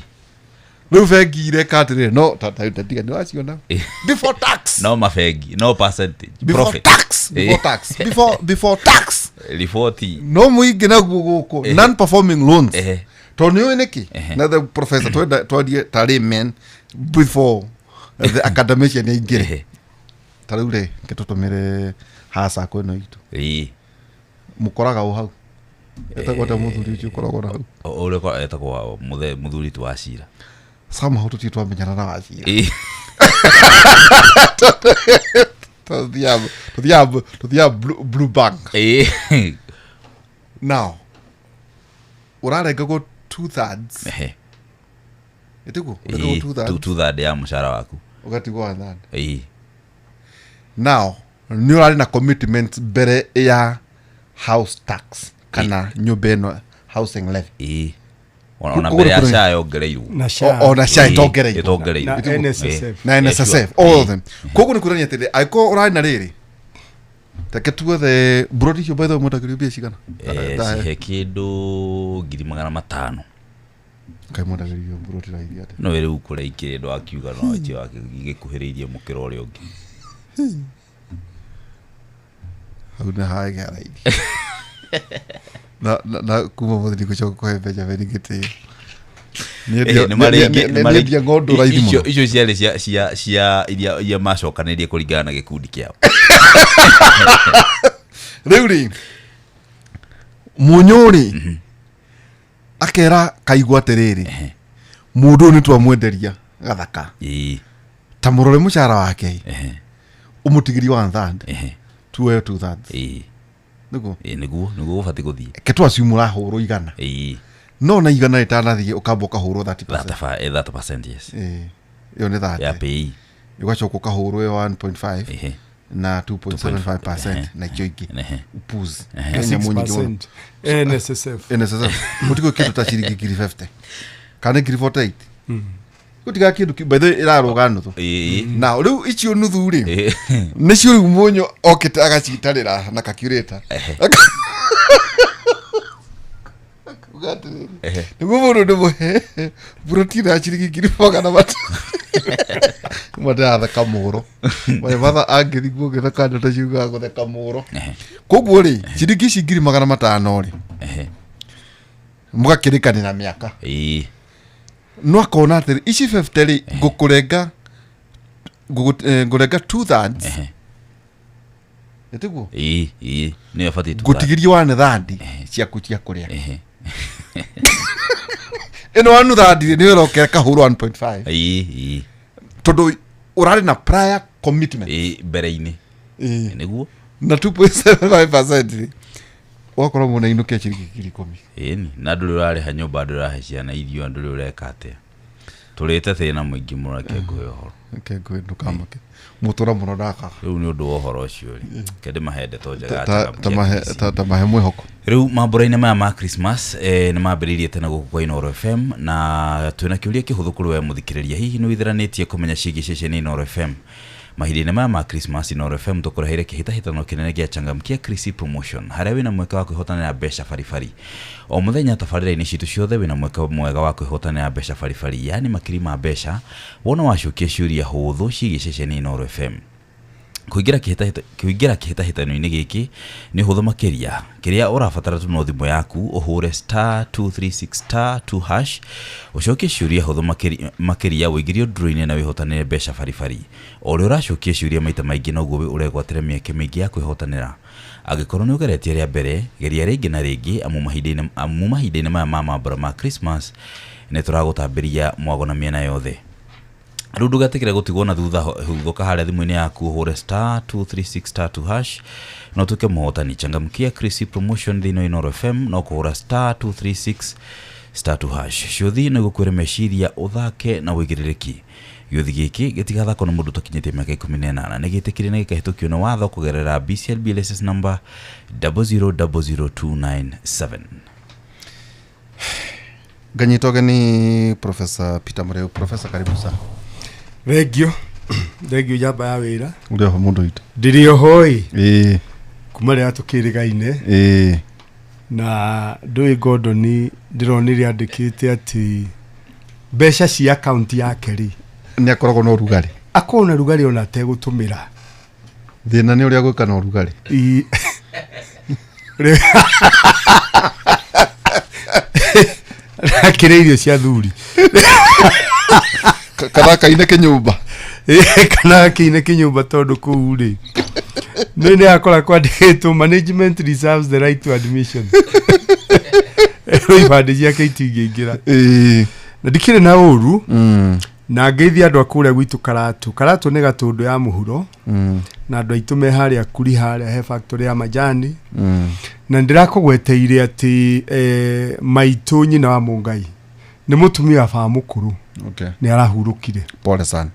Rĩu bengi ireka atĩrĩrĩ no ta ta- ta- tiga nĩ waciona before tax No mabengi no percentage before profit. tax before tax before tax Riboti. No mũingĩ naguo gũkũ non performing loans tondũ nĩ ũĩ nĩkĩ na the professor twenda twarie tarĩ men before the academician aingĩre ta rĩu rĩ ke tũtũmĩre haca kwĩno itũ mũkoraga ũ hau etagwo atĩa mũthuri ũcio ũkoragwo na hau? Ũrĩa etagwo mũthuri tu wa cira. Somehow tũtirĩ twamenyana na wacira. Tũthiaga Blue Bank. Now ũrarengagwo two thirds, ĩtiguo? Ũrengagwo two thirds. Two third ya mũcara waku. Ũgatigwo one third. Now nĩ ũrarĩ na commitment mbere ya house tax kana nyũmba ĩno, housing levy. Ona mbere ya SHA yongereirwo. Na SHA. Ona SHA ĩtongereirwo. Ĩtongereirwo. Na NSSF. Na NSSF, all of them. Koguo nĩ kuonania atĩrĩ angĩkorwo ũrarĩ na rĩrĩ reke tuothe mburoti icio, by the way, mwendagĩrio mbia cigana? Cihe kĩndũ 500,000. Kaĩ mwendagĩrio mburoti raithi atĩa? No rĩu kũrĩa ikĩrĩ ndwakiuga no akio gĩkuhĩrĩirie mũkĩra ũrĩa ũngĩ. Hau nĩ hagĩa raithi na kuma mũthĩ ndigũcoka kũhe Benjamin gĩtĩo. Nĩendia ng'ondu raithi mũno. Icio ciarĩ cia iria macokanĩrie kũringana na gĩkundi kĩao. Rĩu rĩ mũnyũ rĩ akera kaigua atĩrĩrĩ mũndũ ũyũ nĩ twamwenderia gathaka ta mũrore mũcara wake ũmũtigĩrie one third, tuoe two thirds. Nĩguo. Nĩguo ũbatiĩ gũthiĩ. Ke twaciu mũrahũrwo 100. No na 100 rĩtanathiĩ ũkamba ũkahũrwo 30%. 30%, yes. Ĩyo nĩ 30. Ya pay. Ũgacoka ũkahũrwo ĩyo 1.5 na 2.75% na icio ingĩ. Upuz. Na Nĩ nyamũ nyingĩ mũno. 6% NSSF. NSSF. Gũtigũ kĩndũ ta ciringi 50,000 kana ngiri 48. Gũtiga kĩndũ by the way ĩrarũga nuthu. Na rĩu icio nuthu rĩ nĩcio rĩu mũnyũ okĩte agacitarĩra na calculator. Akuga atĩrĩrĩ nĩguo mũndũ ndĩmũhe buroti ya ciringi 500,000 mandĩratheka mũro my mother angĩrigwo ngĩtheka ndeto ciugaga gũtheka mũro. Koguo rĩ ciringi ici 500,000 rĩ mũgakĩrĩkanĩra mĩaka no akona atĩrĩ ici 50 rĩ ngũkũrenga ngũrenga two thirds, ĩtiguo? Nĩyo ĩbatiĩ two thirds. Ngũtigĩrie one third ciaku cia kũrĩa. Ĩno one third rĩ nĩyo ĩrokera kahũrwo 1.5 tondũ ũrarĩ na prior commitment mbere-inĩ. Nĩguo. Na 2.75% rĩ ũgakorwo mũna inũkia ciringi 10,000. Ĩni na ndũrĩ ũrarĩha nyũmba, ndũrĩ ũrahe ciana irio, ndũrĩ ũreka atĩa. Tũrĩte thĩna mũingĩ mũno, reke ngũhe ũhoro. Reke ngũhe, ndũkamake mũtũra mũno ndakaga. Rĩu nĩ ũndũ wa ũhoro ũcio rĩ reke ndĩmahe ndeto njega Ta mahe mwĩhoko. Rĩu mambũra-inĩ maya ma Christmas nĩ mambĩrĩirie tene gũkũ kwa Inooro FM na twĩna kĩũria kĩhũthũ kũrĩ we mũthikĩrĩria. Hihi nĩ wĩtheranĩtie kũmenya ciĩgiĩ ceceni Inooro FM? Mahinda-inĩ maya ma Christmas Inooro FM tũkũreheire kĩhĩtahĩtano kĩnene gĩa Changamkia Chrissy Promotion harĩa wĩna mweke wa kwĩhotanĩra mbeca baribari. O mũthenya tabarĩra-inĩ citũ ciothe wĩna mweke mwega wa kwĩhotanĩra mbeca baribari, yaani makiri ma mbeca wona wacokia ciũria hũthũ ciĩgiĩ ceceni Inooro FM. Kũingĩra kĩhĩtahĩtano-inĩ gĩkĩ nĩ ũhũthũ makĩria. Kĩrĩa ũrabatara tu no thimũ yaku ũhũre *236*2# ũcokie ciũria hũthũ makĩria ũingĩrio draw-inĩ na wĩhotanĩre mbeca baribari. O ũrĩa ũracokia ciũria maita maingĩ noguo ũregwatĩra mĩeke mĩingĩ ya kwĩhotanĩra. Angĩkorwo nĩ ũgeretie rĩa mbere, geria rĩngĩ na rĩngĩ amu mahinda-inĩ maya ma mambura ma Christmas nĩ tũragũtambĩria mwago na mĩena yothe. Rĩu ndũgetĩkĩre gũtigwo na thutha, huthũka harĩa thimũ-inĩ yaku ũhũre *236*2# na ũtuĩke mũhotani. Changamkia Chrissy Promotion thĩinĩ wa Inooro FM no kũhũra *236*2#. Ciũthi nĩ gũkwĩra meciria ũthake na ũigĩrĩrĩki. Gĩũthi gĩkĩ gĩtigathakwo nĩ mũndũ ũtakinyĩtie mĩaka 18. Nĩ gĩtĩkĩrie na gĩkahĩtũkio nĩ watho kũgerera BCLB license number 0000297. Nganyita ũgeni Professor Peter Mureu. Professor, karibu sana. Thengio. Thengio njamba ya wĩra. Ũrĩ oho mũndũ witũ? Ndĩrĩ oho ĩ. Kuma rĩrĩa tũkĩrĩgaine. Na ndũĩ Gordon ndĩronire andĩkĩte atĩ mbeca cia akaunti yake rĩ, nĩ akoragwo na ũrugarĩ. Akorwo na rugarĩ ona ategũtũmĩra. Thĩna nĩ ũrĩa gwĩka na ũrugarĩ. Akĩrĩa irio cia thuri. Kana akaine kĩnyũmba. Kana akĩine kĩnyũmba tondũ kũu rĩ nĩ nĩ akora kwandĩkĩtwo management reserves the right to admission. Rĩu ibandĩ ciake itingĩingĩra. Na ndikĩrĩ na ũru na ngeithia andũ a kũrĩa gwitũ Karatũ. Karatũ nĩ Gatũndũ ya mũhuro. Na andũ aitũ me harĩa kuri harĩa he factory ya majani. Na ndĩrakũgweteire atĩ maitũ nyina wa Mũngai nĩ mũtumia wa baba mũkũrũ. Nĩ arahurũkire. Pole sana.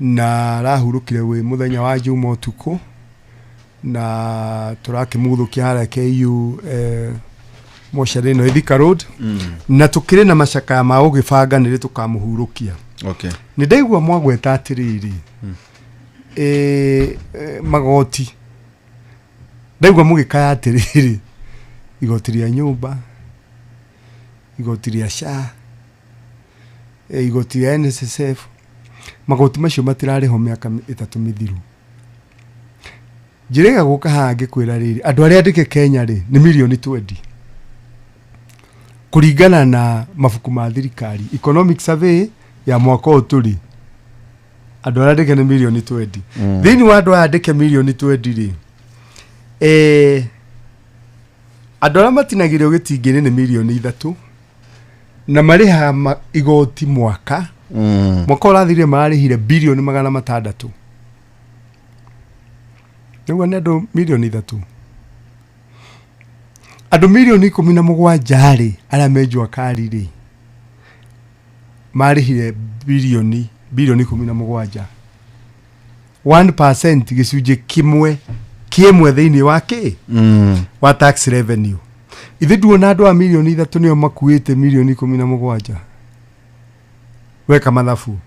Na arahurũkire wĩ mũthenya wa Juma ũtukũ, na tũrakĩmuthũkia harĩa KU mocarĩ ĩno Thika Road. Na tũkĩrĩ na macakaya ma gũgĩbanga nĩrĩ tũkamũhurũkia. Nĩ ndaigua mwagweta atĩrĩrĩ, magoti, ndaigua mũgĩkaya atĩrĩrĩ, igoti rĩa nyũmba, igoti rĩa SHA, igoti rĩa NSSF, magoti macio matirarĩhwo mĩaka 3 mĩthiru. Njĩrĩga gũka haha ngĩkwĩra rĩrĩ, andũ arĩa andĩke Kenya rĩ nĩ mirioni 20 kũringana na mabuku ma thirikari, economic survey ya mwaka ũyũ tũrĩ, andũ arĩa andĩke nĩ mirioni 20. Thĩinĩ wa andũ aya andĩke mirioni 20 rĩ, andũ arĩa matinagĩrio gĩtingĩ-inĩ nĩ mirioni 3 na marĩhaga igoti mwaka. Mwaka ũrathirire mararĩhire birioni 600. Nĩguo nĩ andũ mirioni 3. Andũ mirioni 17 rĩ, arĩa me jua kali rĩ, marĩhire birioni 17. 1% gĩcunjĩ kĩmwe kĩmwe thĩinĩ wa kĩ? Wa tax revenue. Ithuĩ nduona andũ a mirioni 3 nĩo makuĩte mirioni 17. Weka mathabu.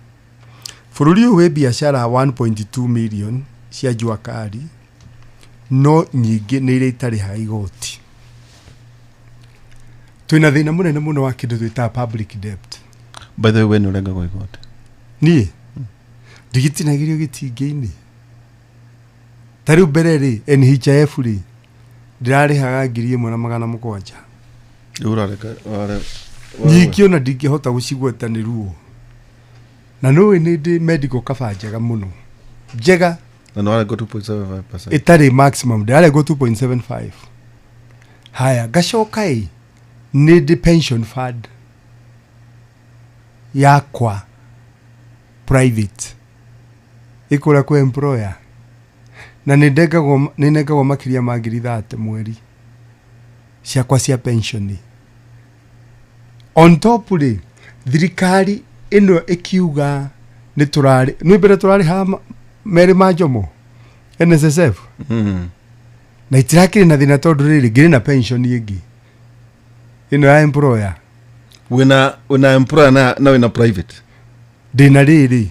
Bũrũri ũyũ wĩ biacara 1.2 million cia jua kali, no nyingĩ nĩ iria itarĩhaga igoti. Twĩna thĩna mũnene mũno wa kĩndũ twĩtaga public debt. By the way, we nĩ ũrengagwo igoti? Niĩ ndigitinagĩrio gĩtingĩ-inĩ. Ta rĩu mbere rĩ, NHIF rĩ, ndĩrarĩhaga 1700. Rĩu ũrareka, Nyingĩ ona ndingĩhota gũcigweta nĩ ruo. Na nĩũĩ nĩ ndĩ medical cover njega mũno. Njega. Na nĩ warengwo 2.75%. Ĩtarĩ maximum, ndĩrarengwo 2.75. Haya, ngacoka ĩ, nĩ ndĩ pension fund yakwa private ĩkũrĩa kwĩ employer, na nĩ nengagwo makĩria ma ngiri 30 mweri ciakwa cia pension. On top rĩ, thirikari ĩno ĩkiuga nĩ tũrarĩ, nĩ mbere tũrarĩha merĩ ma Njomo NSSF. Na itirakĩrĩ na thĩna tondũ rĩrĩ ngĩrĩ na pension ĩngĩ ĩno ya employer. Wĩna employer na wĩna private? Ndĩna rĩrĩ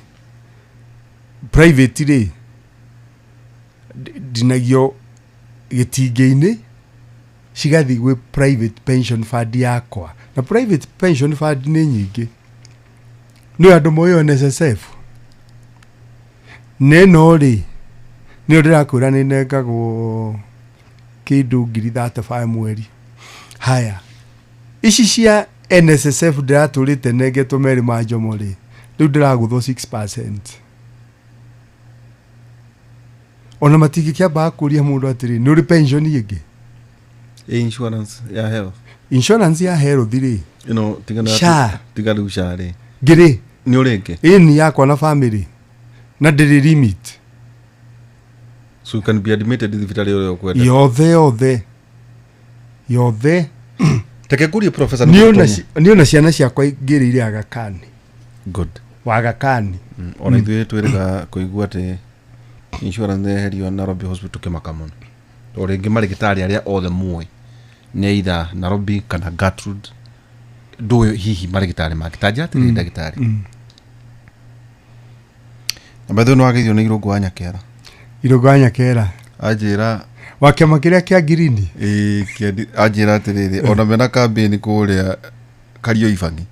private rĩ, ndinagio gĩtingĩ-inĩ cigathiĩ gwĩ private pension fund yakwa. Na private pension fund nĩ nyingĩ. Nĩ andũ moĩ NSSF. Neno rĩ, nĩyo ndĩrakwĩra nĩ nengagwo kĩndũ ngiri 35 mweri. Haya, ici cia NSSF ndĩratũrĩte nengetwo merĩ ma Njomo rĩ, rĩu ndĩragũthwo 6%. Ona matingĩkĩambaga kũria mũndũ atĩrĩ, nĩ ũrĩ pension ĩngĩ? Insurance ya health. Insurance ya health rĩ. Ĩno tigana SHA. Tiga rĩu SHA rĩ. Ngĩrĩ. Nĩ ũrĩ ĩngĩ? Ĩĩ ni yakwa na family. Na ndĩrĩ limit. So you can be admitted thibitarĩ ũrĩa ũkwenda. Yothe, yothe. Yothe. Reke ngũrie professor Niĩ nĩ ona ciana ciakwa ngĩrĩire Aga Khan. Good. Wa Aga Khan. Ona ithuĩ twĩrĩga kũigua atĩ insurance yeherio Nairobi Hospital kĩmaka mũno. O rĩngĩ marĩgĩtarĩ arĩa othe muoĩ nĩ either Nairobi kana Gertrude. Ndũĩ hihi marĩgĩtarĩ mangĩ. Ta njĩra atĩrĩrĩ ndagĩtarĩ. Na by the way nĩ wageithio nĩ Irũngũ wa Nyakera. Irũngũ wa Nyakera. Anjĩra Wa kĩama kĩrĩa kĩa ngirini. Ĩĩ, Kĩandi anjĩra atĩrĩrĩ, ona mena kambĩni kũrĩa Kario Ibangi,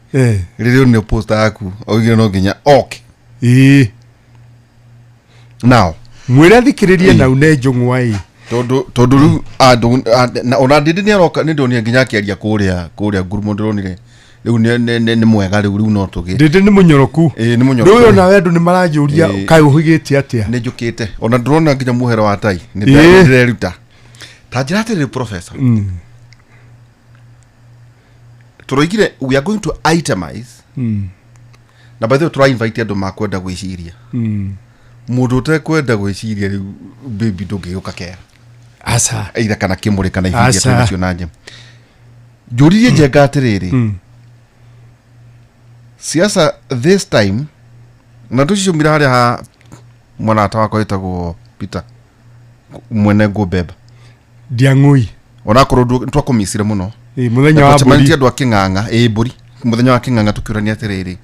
rĩrĩa onire poster yaku oigire no nginya oke. Ĩĩ. Now mwĩre thikĩrĩrie na une njũng'wa ĩ. Tondũ rĩu andũ na ona ndĩndĩ nĩ aroka, nĩ ndonire nginya akĩaria kũrĩa ngurumo, ndĩronire rĩu nĩ mwega rĩu no tũgĩ. Ndĩndĩ nĩ mũnyoroku. Ĩĩ, nĩ mũnyoroku. Rĩu onawe andũ nĩ maranjũria kaĩ ũhĩgĩte atĩa. Nĩ njũkĩte, ona ndĩrona nginya muohero wa tai nĩ ndĩreruta. Ta njĩra atĩrĩrĩ, professor, tũroigire we are going to itemize, na by the way tũra invite andũ makwenda gwĩciria. Mũndũ ũtekwenda gwĩciria rĩu, baby, ndũngĩgĩũka kera. Aca. Either kana kĩmũrĩ kana ibindi Aca. twĩnacio na nje. Njũririe Njenga atĩrĩrĩ, siasa this time na tũcicũmire harĩa ha mwanata wakwa wĩtagwo Peter mwene ngũmbemba. Ndiang'ui. Onakorwo twakũmicire mũno. Ĩ, mũthenya wa Twacemanĩtie mbũri. andũ a kĩng'ang'a, ĩ mbũri, mũthenya wa kĩng'ang'a, tũkĩũrania atĩrĩrĩ,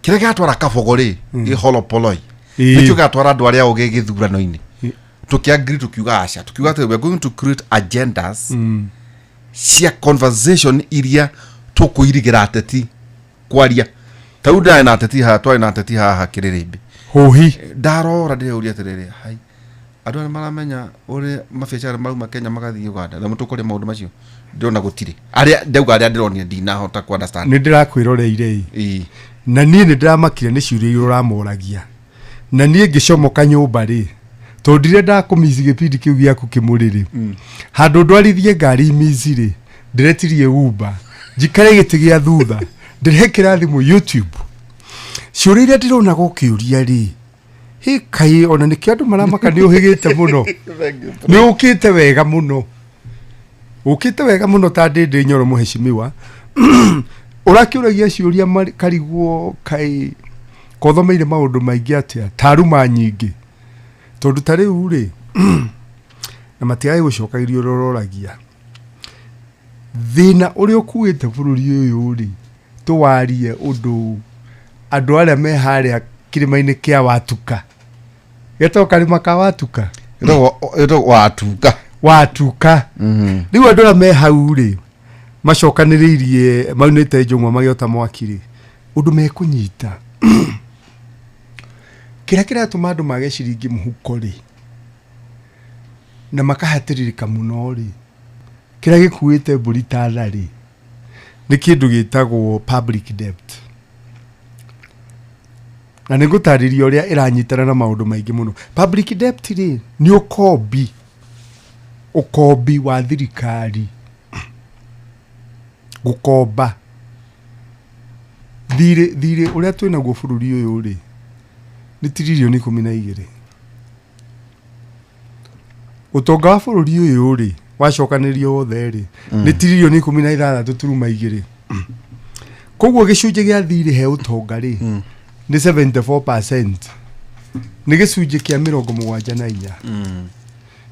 kĩrĩa gĩatwara kabogo rĩ gĩholopoloi nĩkĩo gĩatwara andũ arĩa ogĩ gĩthurano-inĩ? Tũkĩangiri, tũkiuga aca, tũkiuga atĩ we are going to create agendas cia conversation iria tũkũirigĩra ateti kwaria. Ta rĩu ndarĩ na ateti haha, twarĩ na ateti haha kĩrĩrĩmbĩ. Hũhi. Ndarora ndĩreuria atĩrĩrĩ, hai, andũ arĩa maramenya ũrĩa mabiacara mauma Kenya magathiĩ Uganda na mũtũkũria maũndũ macio, ndĩrona gũtirĩ arĩa ndauga, arĩa ndĩronire ndinahota ku understand. Nĩ ndĩrakwĩroreire ĩ, na niĩ nĩ ndĩramakire nĩ ciũria iria ũramoragia, na niĩ ngĩcomoka nyũmba rĩ, tondũ ndirenda kũmici gĩbindi kĩu gĩaku kĩmũrĩrĩ handũ ndwarithie ngari mici rĩ, ndĩretirie Uber njikare gĩtĩ gĩa thutha, ndĩrekĩra thimũ YouTube, ciũria iria ndĩrona gũkĩũria rĩ, hĩ kaĩ ona nĩkĩo andũ maramaka nĩ ũhĩgĩte mũno. Nĩ ũkĩte wega mũno, ũkĩte wega mũno ta ndĩndĩ nyoro mũheshimiwa ũrakĩũragia ciũria karigwo kaĩ kothomeire maũndũ maingĩ atĩa taruma nyingĩ, tondũ ta rĩu rĩ na matigaĩ gũcokagĩria ũrĩa ũroragia thĩna ũrĩa ũkuĩte bũrũri ũyũ rĩ, tũwarie ũndũ andũ arĩa me harĩa kĩrĩma-inĩ kĩa Watuka, getagwo karĩma ka Watuka. Ĩtagwo Watuka. Watuka. Rĩu andũ arĩa me hau rĩ macokanĩrĩirie maunĩte njũng'wa magĩota mwaki rĩ, ũndũ mekũnyita kĩrĩa kĩratũma andũ mage ciringi mũhuko rĩ na makahatĩrĩrĩka mũno rĩ, kĩrĩa gĩkuĩte mbũri ta tha rĩ, nĩ kĩndũ gĩtagwo public debt, na nĩ ngũtarĩria ũrĩa ĩranyitana na maũndũ maingĩ mũno. Public debt rĩ nĩ ũkombi wa thirikari gũkomba thirĩ ũrĩa twĩnaguo bũrũri ũyũ rĩ nĩ tiririoni 12. Ũtonga wa bũrũri ũyũ rĩ wacokanĩrio wothe rĩ nĩ tiririoni 16.2. Koguo gĩcunjĩ gĩa thirĩ he ũtonga rĩ nĩ 74%, nĩ gĩcunjĩ kĩa 74.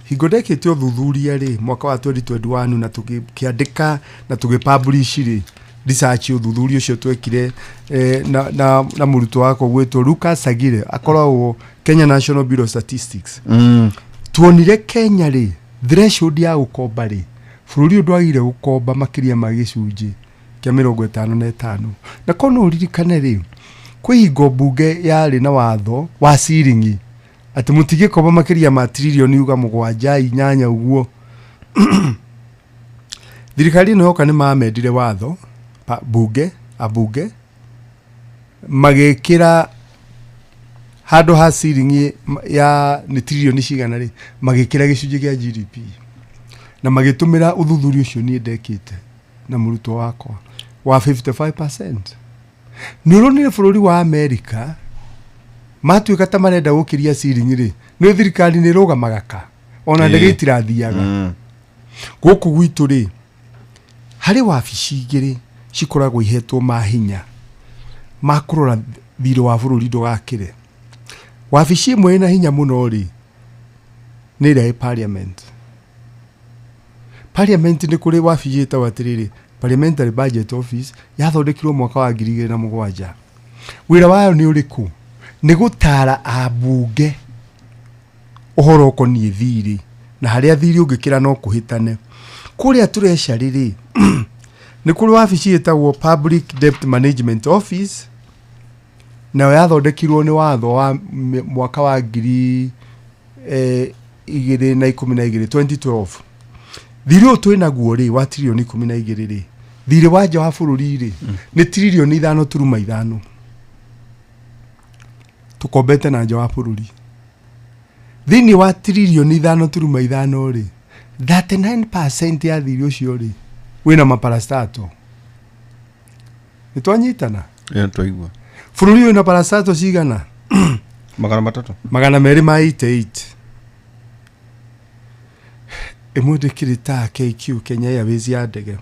Hingo ndekĩte ũthuthuria rĩ mwaka wa 2021 na tũgĩkĩandĩka na tũgĩpublish rĩ research, ũthuthuria ũcio twekire na mũrutwo wakwa gwĩtwo Lucas Sagire, akoragwo Kenya National Bureau of Statistics, tuonire Kenya rĩ threshold ya gũkomba rĩ, bũrũri ũyũ ndwagĩrĩire gũkomba makĩria ma gĩcunjĩ kĩa 55. Na korwo no ũririkane rĩ, kwĩ hingo mbunge yarĩ na watho wa ciringi atĩ mũtingĩkomba makĩria ma tiririoni uga 7, 8 ũguo. Thirikari ĩno yoka nĩ mamendire watho bunge, ambunge magĩkĩra handũ ha ciringi ya nĩ tiririoni cigana rĩ, magĩkĩra gĩcunjĩ kĩa GDP na magĩtũmĩra ũthuthuria ũcio niĩ ndekĩte na mũrutwo wakwa wa 55%. Nĩ ũronire bũrũri wa Amerika matuĩka ta marenda gũkĩria ciringi rĩ, nĩ thirikari nĩ ĩrũgamaga ka ona ndege itirathiaga. Gũkũ gwitũ rĩ harĩ wabici igĩrĩ cikoragwo ihetwo mahinya ma kũrora thirĩ wa bũrũri ndũgakĩre. Wabici ĩmwe ĩna hinya mũno rĩ nĩ ĩrĩa ĩ parliament. Parliament nĩ kũrĩ wabici ĩtagwo atĩrĩrĩ Parliamentary Budget Office, yathondekirwo mwaka wa 2007. Wĩra wayo nĩ ũrĩkũ? Nĩ gũtara ambunge ũhoro ũkoniĩ thirĩ Na harĩa thirĩ ũngĩkĩra no kũhĩtane. Kũrĩa treasury rĩ, nĩ kũrĩ wabici ĩtagwo Public Debt Management Office, nayo yathondekirwo nĩ watho wa mwaka wa 2012, 2012. Thirĩ ũyũ twĩ naguo rĩ, wa tririoni 12 rĩ, thirĩ wa nja wa bũrũri rĩ, nĩ tririoni 5.5 tũkombete na nja wa bũrũri. Thĩinĩ wa tririoni 5.5 rĩ, 39% ya thirĩ ũcio rĩ, wĩna maparastato. Nĩ twanyitana? Ĩĩ, twaigua. Bũrũri wĩna parastato cigana? 300. 288. Ĩmwe ndĩkĩrĩ ta KQ, Kenya Airways ya ndege.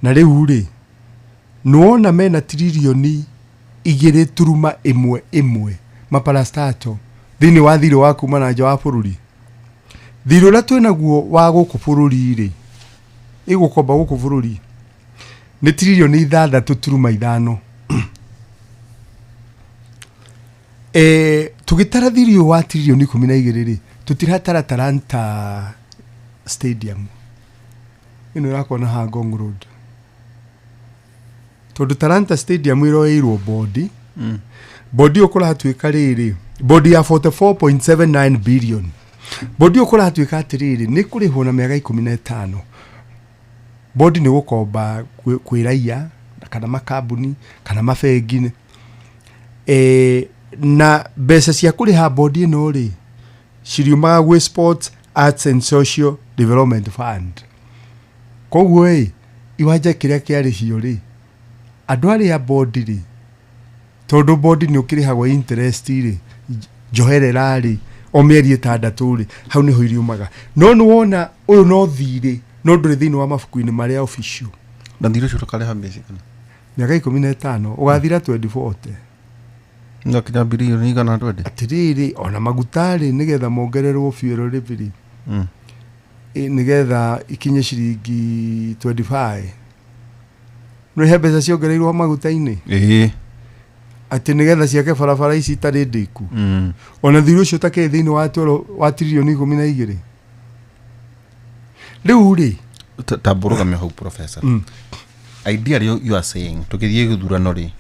Na rĩu rĩ, nĩwona mena tririoni 2.11 maparastato thĩinĩ wa thirĩ wa kuma na nja wa bũrũri. Thirĩ ũrĩa twĩnaguo wa gũkũ bũrũri rĩ, ĩgũkomba gũkũ bũrũri nĩ tririoni 6.5. Tũgĩtara thirĩ ũyũ wa tririoni 12 rĩ, tũtiratara Talanta Stadium ĩno ĩrakwo na haha Ngong Road, tondũ Talanta Stadium ĩroeirwo bondi. Bondi ĩyo kũratuĩka rĩrĩ, bondi ya 44.79 billion. Bondi ĩyo kũratuĩka atĩrĩrĩ, nĩ kũrĩhwo na mĩaka 15. Bondi nĩ gũkomba kwĩ raia kana makambuni kana mabengi. Na mbeca cia kũrĩha bondi ĩno rĩ, ciriumaga gwĩ Sports, Arts and Social Development Fund. Koguo ĩ, iwanja kĩrĩa kĩarĩ cio rĩ, andũ arĩa bondi rĩ, tondũ bondi nĩ ũkĩrĩhagwo interest rĩ, njoherera rĩ, o mĩeri 6 rĩ, hau nĩho iriumaga. No nĩ wona ũyũ no thirĩ, no ndũrĩ thĩinĩ wa mabuku-inĩ marĩa official. Na thirĩ ũcio ũkarĩha mbeca cigana? Mĩaka 15, ũgathira 2040. No kinya birioni igana twende. Atĩrĩrĩ, ona maguta rĩ, nĩgetha mongererwo fuel levy rĩ, nĩgetha ikinye ciringi 25. Nĩ he mbeca ciongereirwo maguta-inĩ? Ĩĩ. Atĩ nĩgetha ciake barabara ici itarĩ ndĩku. Ona thirĩ ũcio ũtakĩrĩ thĩinĩ wa twelve, wa tririoni 12. Rĩu rĩ, Ta mbũrũgamio hau, professor. Ideally you are saying tũkĩthiĩ gĩthurano rĩ,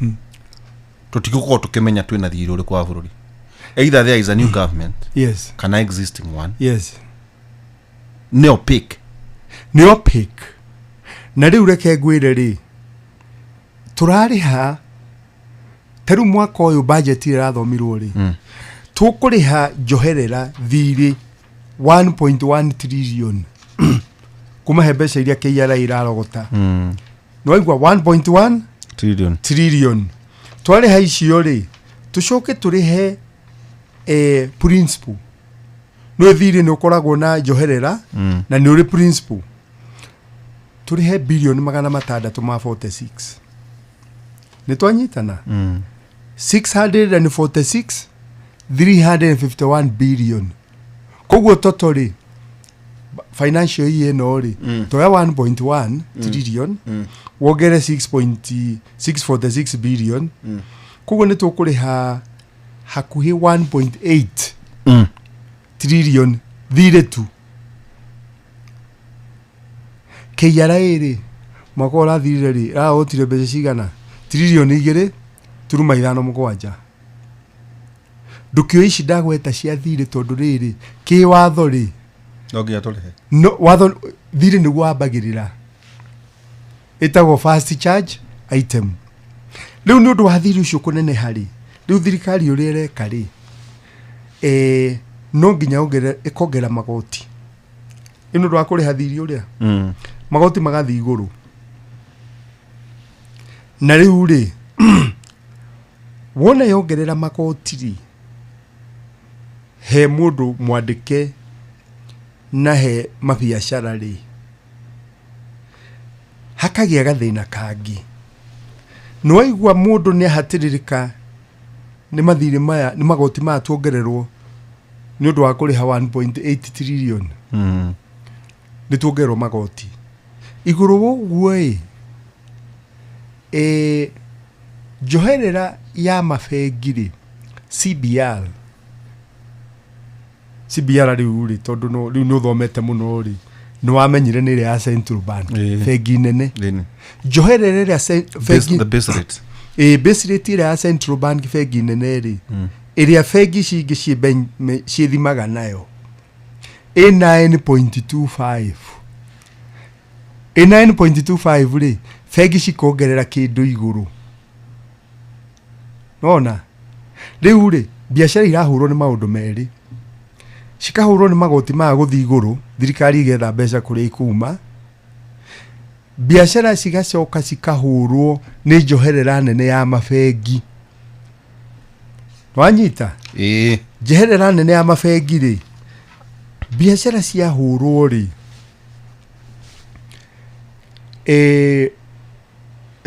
tũtigũkorwo tũkĩmenya twĩna thirĩ ũrĩkũ wa bũrũri. Either there is a new government kana existing one. Nĩ opaque. Nĩ opaque. Na rĩu reke ngwĩre rĩ, tũrarĩha ta rĩu mwaka ũyũ budget ĩrĩa ĩrathomirwo rĩ, tũkũrĩha njoherera thirĩ 1.1 trillion kuma he mbeca iria KRA irarogota. Nĩwaigua 1.1 trillion. Trillion. Twarĩha icio rĩ, tũcoke tũrĩhe principal. Nĩ thirĩ nĩ ũkoragwo na njoherera na nĩ ũrĩ principal. Tũrĩhe bilioni 646. Nĩ twanyitana? 646, 351 billion. Koguo toto rĩ, financial year ĩno rĩ, toya 1.1 trillion, wongere 6.646 billion. Koguo nĩ tũkũrĩha hakuhĩ 1.8 trillion thirĩ tu. KRA rĩ, mwaka ũrathirire rĩ, ĩrahotire mbeca cigana? Tririoni 2.57. Ndũkĩoe ici ndagweta cia thirĩ, tondũ rĩrĩ kĩwatho rĩ, no nginya tũrĩhe. No watho thirĩ nĩguo wambagĩrĩra, ĩtagwo first charge item. Rĩu nĩ ũndũ wa thirĩ ũcio kũneneha rĩ, rĩu thirikari ũrĩa ĩreka rĩ, no nginya ĩkongerera magoti. Nĩ ũndũ wa kũrĩha thirĩ ũrĩa magoti magathiĩ igũrũ. Na rĩu rĩ, wona yongerera magoti rĩ, he mũndũ mwandĩke na he mabiacara rĩ, hakagĩa gathĩna kangĩ. Nĩwaigua mũndũ nĩ ahatĩrĩrĩka nĩ mathirĩ maya, nĩ magoti maya tuongererwo nĩ ũndũ wa kũrĩha 1.8 trillion. Nĩ tuongererwo magoti igũrũ wa ũguo ĩ, njoherera ya mabengi rĩ, CBR, CBR rĩu rĩ tondũ no rĩu nĩ ũthomete mũno rĩ nĩ wamenyire nĩ ĩrĩa ya Central Bank Ĩĩ. bengi nene Ĩni. njoherera ĩrĩa bengi The base rate. ĩĩ base rate ĩrĩa ya Central Bank bengi nene rĩ ĩrĩa bengi ici ingĩ ciĩthimaga nayo ĩ 9.25 ĩ 9.25 rĩ bengi cikongerera kĩndũ igũrũ nona rĩu rĩ biacara irahũrwo nĩ maũndũ merĩ cikahũrwo nĩ magoti maya gũthiĩ igũrũ thirikari ĩgetha mbeca kũrĩa ikuma biacara cigacoka cikahũrwo nĩ njoherera nene ya mabengi wanyita ĩĩ njeherera nene ya mabengi rĩ biacara ciahũrwo rĩ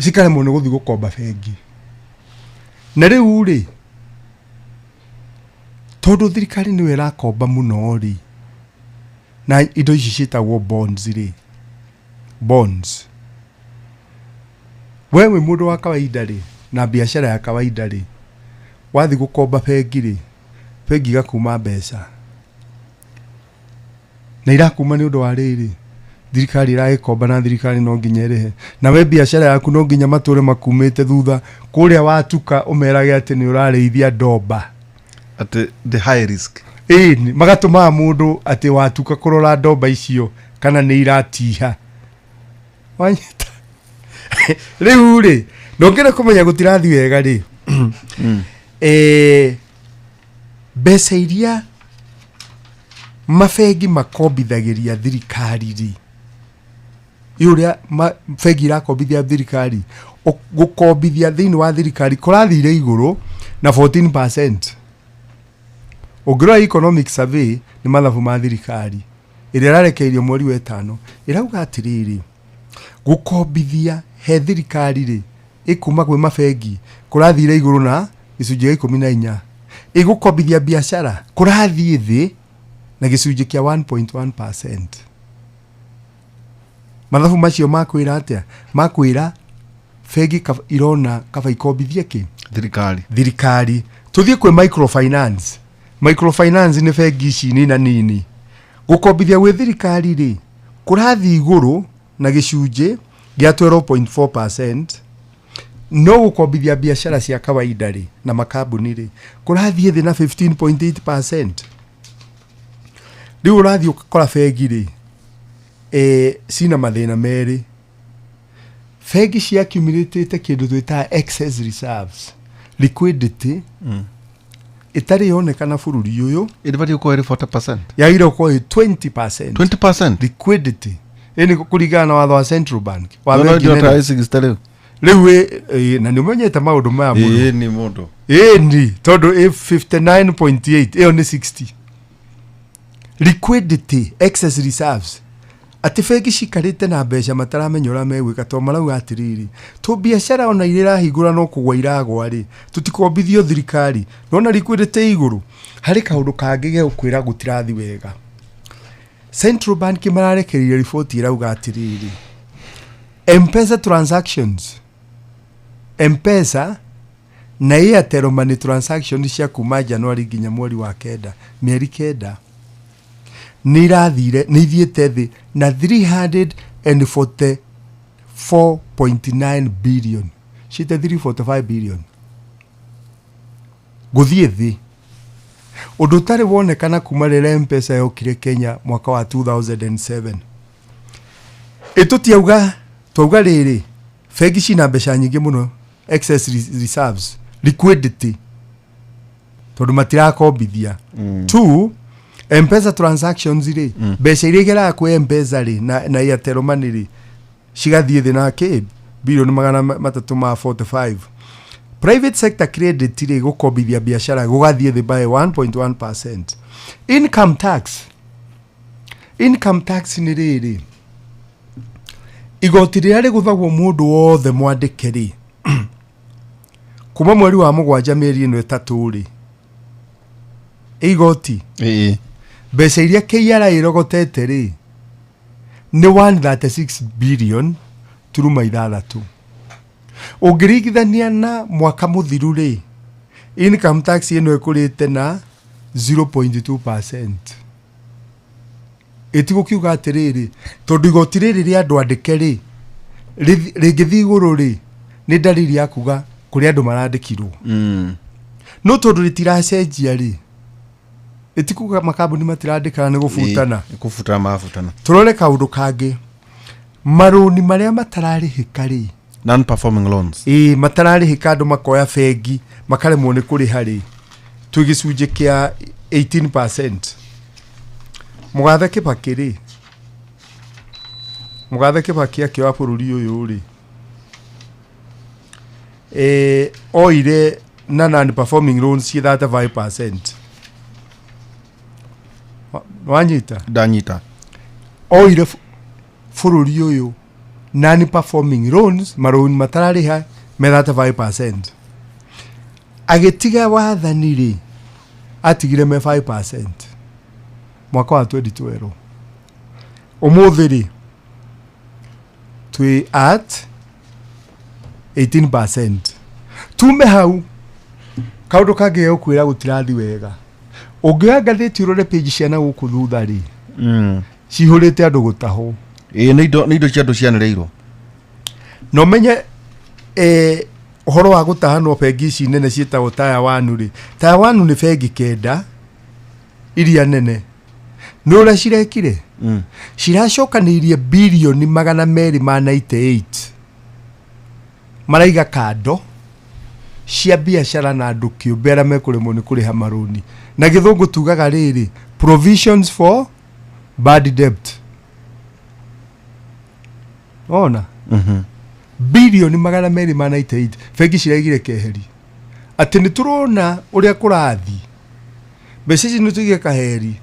cikaremwo nĩ gũthiĩ gũkomba bengi na rĩu rĩ tondũ thirikari nĩyo ĩrakomba mũno rĩ na indo ici ciĩtagwo bonds rĩ bonds we wĩ mũndũ wa kawaida rĩ na biacara ya kawaida rĩ wathiĩ gũkomba bengi rĩ bengi igakuma mbeca na irakuma nĩ ũndũ wa rĩrĩ thirikari ĩragĩkomba na thirikari no nginya ĩrĩhe na we biacara yaku no nginya matũre makumĩte thutha kũrĩa watuka ũmerage atĩ nĩ ũrarĩithia ndomba atĩ the high risk ĩni magatũmaga mũndũ atĩ watuka kũrora ndomba icio kana nĩ iratiha wanyita rĩu rĩ ndongere kũmenya gũtirathiĩ wega rĩ mbeca iria mabengi makombithagĩria thirikari rĩ ĩ ũrĩa bengi irakombithia thirikari gũkombithia thĩinĩ wa thirikari kũrathire igũrũ na 14% ũngĩrora economic survey nĩ mathabu ma thirikari ĩrĩa ĩrarekeirio mweri wa ĩtano ĩrauga atĩrĩrĩ gũkombithia he thirikari rĩ ĩkuma kwĩ mabengi kũrathire igũrũ na gĩcunjĩ gĩa 14 ĩgũkombithia biacara kũrathiĩ thĩ na gĩcunjĩ kĩa 1.1% mathabu macio makwĩra atĩa makwĩra bengi irona kaba ikombithie kĩ thirikari thirikari tũthiĩ kwĩ microfinance microfinance nĩ bengi ici nina nini gũkombithia gwĩ thirikari rĩ kũrathiĩ igũrũ na gĩcunjĩ gĩa 12.4% no gũkombithia biacara cia kawaida rĩ na makambuni rĩ kũrathiĩ thĩ na 15.8% rĩu ũrathiĩ ũgakora bengi rĩ cina mathĩna merĩ bengi ciaccumulated kĩndũ twĩtaga excess reserves liquidity ĩtarĩ yonekana bũrũri ũyũ ĩbatiĩ gũkorwo ĩrĩ 40% yagĩrĩire gũkorwo ĩ 20% 20% liquidity ĩ nĩ kũringana na watho wa central bank wa No, no, bengi ndio nene. ta 60 rĩu rĩu na nĩ ũmenyete maũndũ maya mũno ĩĩ ni mũndũ ĩni tondũ ĩ 59.8 ĩyo nĩ 60 liquidity excess reserves atĩ bengi cikarĩte na mbeca mataramenya ũrĩa megwĩka tondũ marauga atĩrĩrĩ tũ biacara ona iria irahingũra no kũgwa iragwa rĩ tũtikombithio thirikari nona liquidity igũrũ harĩ kaũndũ kangĩ gegũkwĩra gũtirathi wega Central Bank mararekereirie riboti ĩrauga atĩrĩrĩ M-Pesa transactions M-Pesa na Airtel Money transaction cia kuma January nginya mweri wa kenda mĩeri kenda nĩ irathire nĩ ithiĩte thĩ na 344.9 billion ciĩte 345 billion gũthiĩ thĩ ũndũ ũtarĩ wonekana kuma rĩrĩa M-Pesa yokire Kenya mwaka wa 2007 ĩtũtiauga twauga rĩrĩ bengi cina mbeca nyingĩ mũno excess reserves liquidity tondũ matirakombithia two M-Pesa transactions rĩ mbeca iria igeraga kwĩ M-Pesa rĩ na Airtel Money rĩ cigathiĩ thĩ na kĩ bilioni magana matatũ ma 45 private sector credit rĩ gũkombithia biacara gũgathiĩ thĩ by 1.1% income tax income tax nĩ rĩrĩ igoti rĩrĩa rĩgũthagwo mũndũ wothe mwandĩke rĩ kuma mweri wa mũgwanja mĩeri ĩno ĩtatũ rĩ igoti mbeca iria KRA ĩrogotete rĩ nĩ 136 billion turuma ithathatũ ũngĩringithania na mwaka mũthiru rĩ income tax ĩno ĩkũrĩte na 0.2%. Ĩtigũkiuga atĩrĩrĩ, tondũ igoti rĩrĩ rĩa andũ andĩke rĩ, rĩngĩthiĩ igũrũ rĩ, nĩ ndariri ya kuga kũrĩ andũ marandĩkirwo. No tondũ rĩtiracenjia rĩ, ĩtikuga makambuni matirandĩkana nĩ gũbutana. Nĩ kũbutana marabutana. Tũrore kaũndũ kangĩ, marũni marĩa matararĩhĩka rĩ, non performing loans, ĩĩ, matararĩhĩka, andũ makoya bengi makaremwo nĩ kũrĩha rĩ, twĩ gĩcunjĩ kĩa 18%. Mũgathe Kĩbakĩ rĩ, Mũgathe Kĩbakĩ akĩoya bũrũri ũyũ rĩ, oire na non performing loans ciĩ 35%. Wanyita? Ndanyita. Oire bũrũri ũyũ non performing loans, marũni matararĩha, me 35%. Agĩtiga wathani rĩ, atigire me 5% mwaka wa 2012. Ũmũthĩ rĩ, twĩ at 18%. Tume hau, kaũndũ kangĩ gũkwĩra gũtirathi wega, ũngĩoya ngathĩti ũrore page cia na gũkũ thutha rĩ, cihũrĩte andũ gũtahwo. Ĩĩ, nĩ indo cia andũ cianĩrĩirwo. Na ũmenye ũhoro wa gũtahanwo, bengi ici nene ciĩtagwo Tier 1 rĩ, Tier 1 nĩ bengi kenda iria nene. Nĩ ũrĩa cirekire, ciracokanĩirie birioni 298, maraiga kando cia biacara na andũ kĩũmbe arĩa mekũremwo nĩ kũrĩha marũni. Na gĩthũngũ tugaga rĩrĩ, provisions for bad debt. Ona birioni 298 bengi ciraigire keheri, atĩ nĩ tũrona ũrĩa kũrathi, mbeca ici nĩ tũige kaheri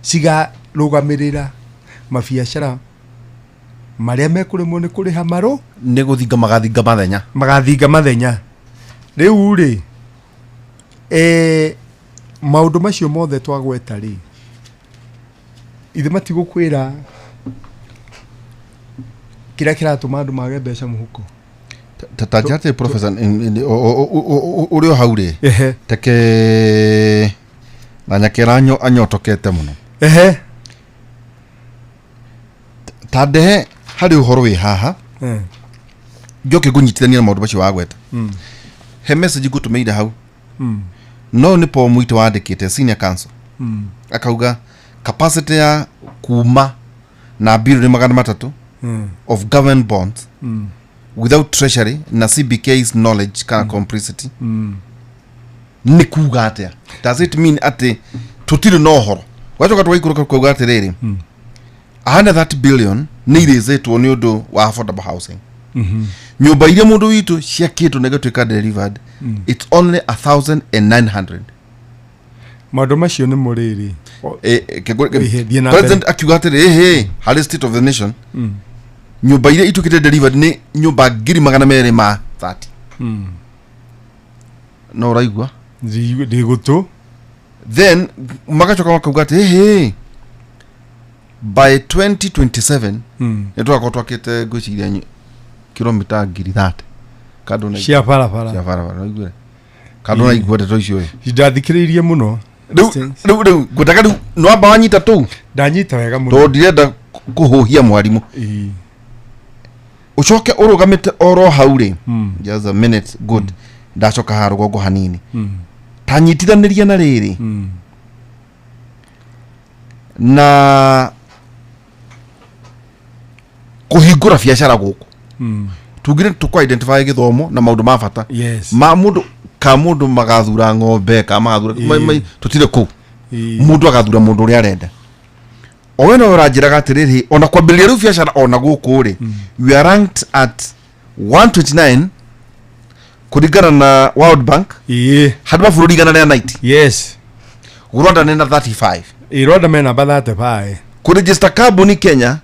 cigarũgamĩrĩra mabiacara marĩa mekũremwo nĩ kũrĩha marũ. Nĩ gũthinga magathinga mathenya. Magathinga mathenya. Rĩu rĩ, maũndũ macio mothe twagweta rĩ, ithe matigũkwĩra kĩrĩa kĩratũma andũ mage mbeca mũhuko. Ta njĩra atĩ, professor, ũrĩ o hau rĩ, teke na nyakera anyotokete mũno. Ta ndehe harĩ ũhoro wĩ haha, njoke ngũnyitithania na maũndũ macio wagweta. He message ngũtũmĩire hau. No nĩ Paul Mwite wandĩkĩte, senior counsel, akauga capacity ya kuma na birioni 300 of government bonds without Treasury na CBK's knowledge kana complicity nĩ kuga atĩa? Does it mean atĩ tũtirĩ na ũhoro? Wacoka tũgaikũrũka kuga atĩrĩrĩ, 130 billion nĩ irĩzĩtwo nĩ ũndũ wa affordable housing. Nyũmba iria mũndũ witũ ciakĩtwo na igatuĩka delivered, it's only 1900. Maũndũ macio nĩ mo rĩrĩ. Ĩhĩ, thiĩ na mbere. President akiuga atĩrĩ, ĩhĩ, harĩ State of the Nation, nyũmba iria ituĩkĩte delivered nĩ nyũmba 230,000. No ũraigua? Ndĩ gũtũ. Then magacoka makauga atĩ ĩhĩ, by 2027 nĩ tũgakorwo twakĩte, ngwĩciria kilomita 30,000. Kando na Cia barabara. Cia barabara, ũraiguire? Kando na igua ndeto icio ĩ. Ndathikĩrĩirie mũno. Rĩu ngwendaga rĩu nwamba wanyita tũu. Ndanyita wega mũno. Tondũ ndirenda kũhũhia mwarimũ. Ũcoke ũrũgamĩte oro hau rĩ. Just a minute, good, ndacoka haha rũgongo hanini. Ta nyitithanĩria na rĩrĩ na kũhingũra biacara gũkũ. Tugire tũkũ identify gĩthomo na maũndũ ma bata ma mũndũ, ka mũndũ magathura ng'ombe ka magathura tũtirĩ kũu. Mũndũ agathura mũndũ ũrĩa arenda. O we no ũranjĩraga atĩrĩrĩ, ona kwambĩrĩria rĩu biacara ona gũkũ rĩ, we are ranked at 129 kũringana na World Bank, handũ mabũrũri 190. Rwanda nĩ na 35. Ĩ, Rwanda me namba 35. Kũregister kambuni Kenya,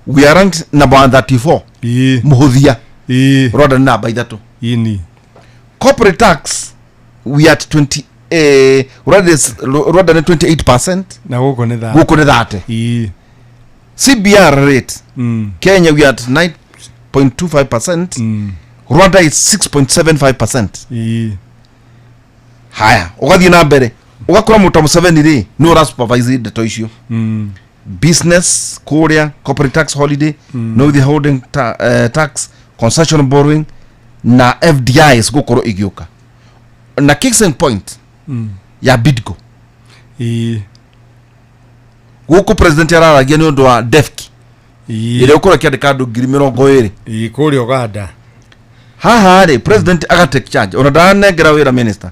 we are ranked number 134, mũhũthia. Rwanda nĩ namba ithatũ. Ini. Corporate tax, we are at 20, Rwanda nĩ 28%. Na gũkũ nĩ 30. Gũkũ nĩ 30. CBR rate, Kenya we are at 9.25%, Rwanda is 6.75%. Haya, ũgathiĩ na mbere, Ũgakora mũndũ ta Museveni rĩ, nĩ ũra supervise ndeto icio. Business kũrĩa, corporate tax holiday, no withholding tax, concession borrowing na FDIs gũkorwo igĩũka. Na case in point ya Bidco. Gũkũ president araragia nĩ ũndũ wa DEFCI ĩrĩa ũkorwo ĩkĩandĩka andũ 20,000. Ĩĩ, kũrĩa Uganda. Haha rĩ, president aga take charge, ona ndaranengera wĩra minister,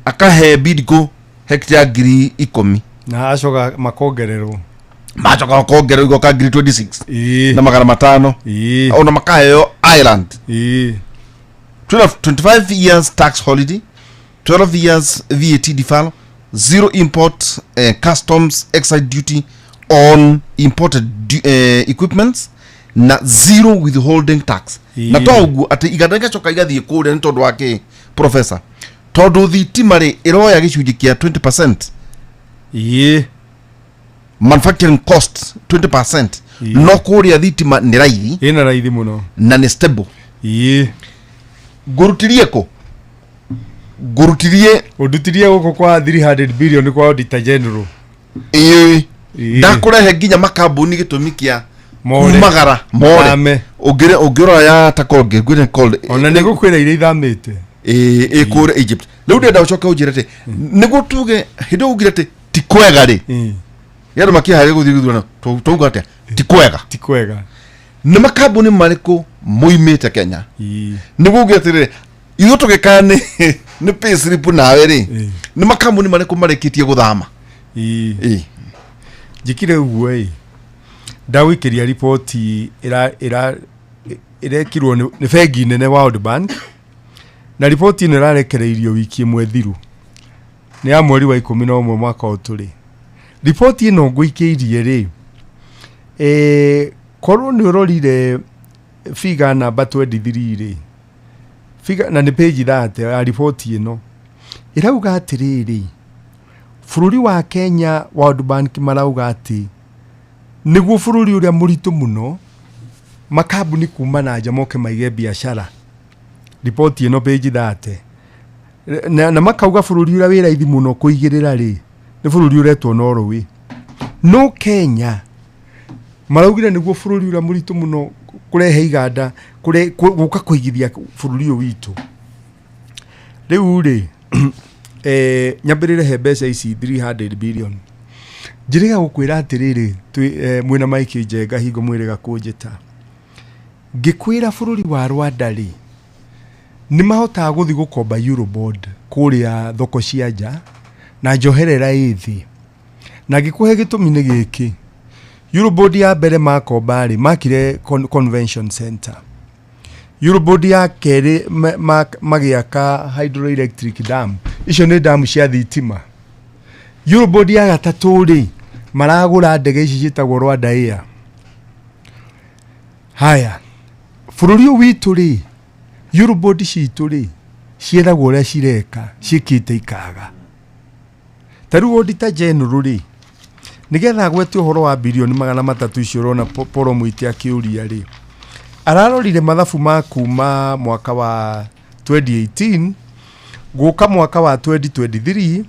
akahe Bidco hectare 10,000. Na acoka makongererwo. Macoka makongererwo igoka ngiri 26 na magana matano, ona makaheo Ireland. 25 years tax holiday, 12 years VAT deferral, zero import customs excise duty on imported equipments na zero withholding tax. Na to ũguo atĩ iganda igacoka igathiĩ kũrĩa nĩ tondũ wa kĩ, professor? Tondũ thitima rĩ, ĩroya gĩcunjĩ kĩa 20%. Manufacturing cost 20%, no kũrĩa thitima nĩ raithi. Ĩna raithi mũno. Na nĩ stable. Ngũrutirie kũ? Ngũrutirie Ũndutirie gũkũ kwa 300 billion kwa Auditor General. Ĩĩ, ndakũrehe nginya makambuni gĩtũmi kĩa More. kumagara more. Thame. Ũngĩrora ya ta Colgate, ngwĩre Colgate. Ona nĩ gũkwĩra iria ithamĩte. Ĩĩ, ĩ kũrĩa Egypt. Rĩu ndĩrenda ũcoke ũnjĩre atĩ nĩguo tuge hĩndĩ ĩyo ugire atĩ ti kwega rĩ, andũ makĩharĩria gũthiĩ gĩthurano, twauga atĩa? Ti kwega. Ti kwega. Nĩ makambuni marĩkũ moimĩte Kenya nĩguo uge atĩrĩrĩ, ithuĩ tũgĩkaa nĩ pay slip nawe rĩ, nĩ makambuni marĩkũ marĩkĩtie gũthama? Ĩĩ. Njĩkire ũguo ĩ, ndagũikĩria riboti ĩra ĩrekirwo nĩ bengi nene World Bank, na riboti ĩno ĩrarekereirio wiki ĩmwe thiru, nĩ ya mweri wa 11 mwaka ũyũ tũrĩ. Riboti ĩno ngũikĩirie rĩ, korwo nĩ ũrorire figure namba 23 rĩ, figure na nĩ page 30 ya riboti ĩno, ĩrauga atĩrĩrĩ, bũrũri wa Kenya, World Bank marauga atĩ nĩguo bũrũri ũrĩa mũritũ mũno makambuni kuma na nja moke maige biacara. Riboti ĩno page 30, na makauga bũrũri ũrĩa wĩ raithi mũno kũigĩrĩra rĩ, nĩ bũrũri ũretwo Norway. No Kenya maraugire nĩguo bũrũri ũrĩa mũritũ mũno kũrehe iganda, gũka kũigithia bũrũri ũyũ witũ. Rĩu rĩ, nyambĩrĩre he mbeca ici 300 billion. Njĩrĩga gũkwĩra atĩrĩrĩ, mwĩna Mike Njenga hingo mwĩrĩga kũnjĩta. Ngĩkwĩra bũrũri wa Rwanda rĩ, nĩ mahotaga gũthiĩ gũkomba Eurobond kũrĩa thoko cia nja na njoherera ĩ thĩ. Na ngĩkũhe gĩtũmi nĩ gĩkĩ, Eurobond ya mbere makomba rĩ, makire convention center. Eurobond ya kerĩ magĩaka hydroelectric dam, icio nĩ damu cia thitima. Eurobond ya gatatũ rĩ, maragũra ndege ici ciĩtagwo Rwanda Air. Haya, bũrũri ũyũ witũ rĩ, Eurobond citũ rĩ, ciethagwo ũrĩa cireka, ciĩkĩte ikaga. Ta rĩu Auditor General rĩ, nĩgetha agwete ũhoro wa 300 bilioni icio ũrona Paul Mwite akĩũria rĩ, ararorire mathabu ma kuma mwaka wa 2018 gũka mwaka wa 2023,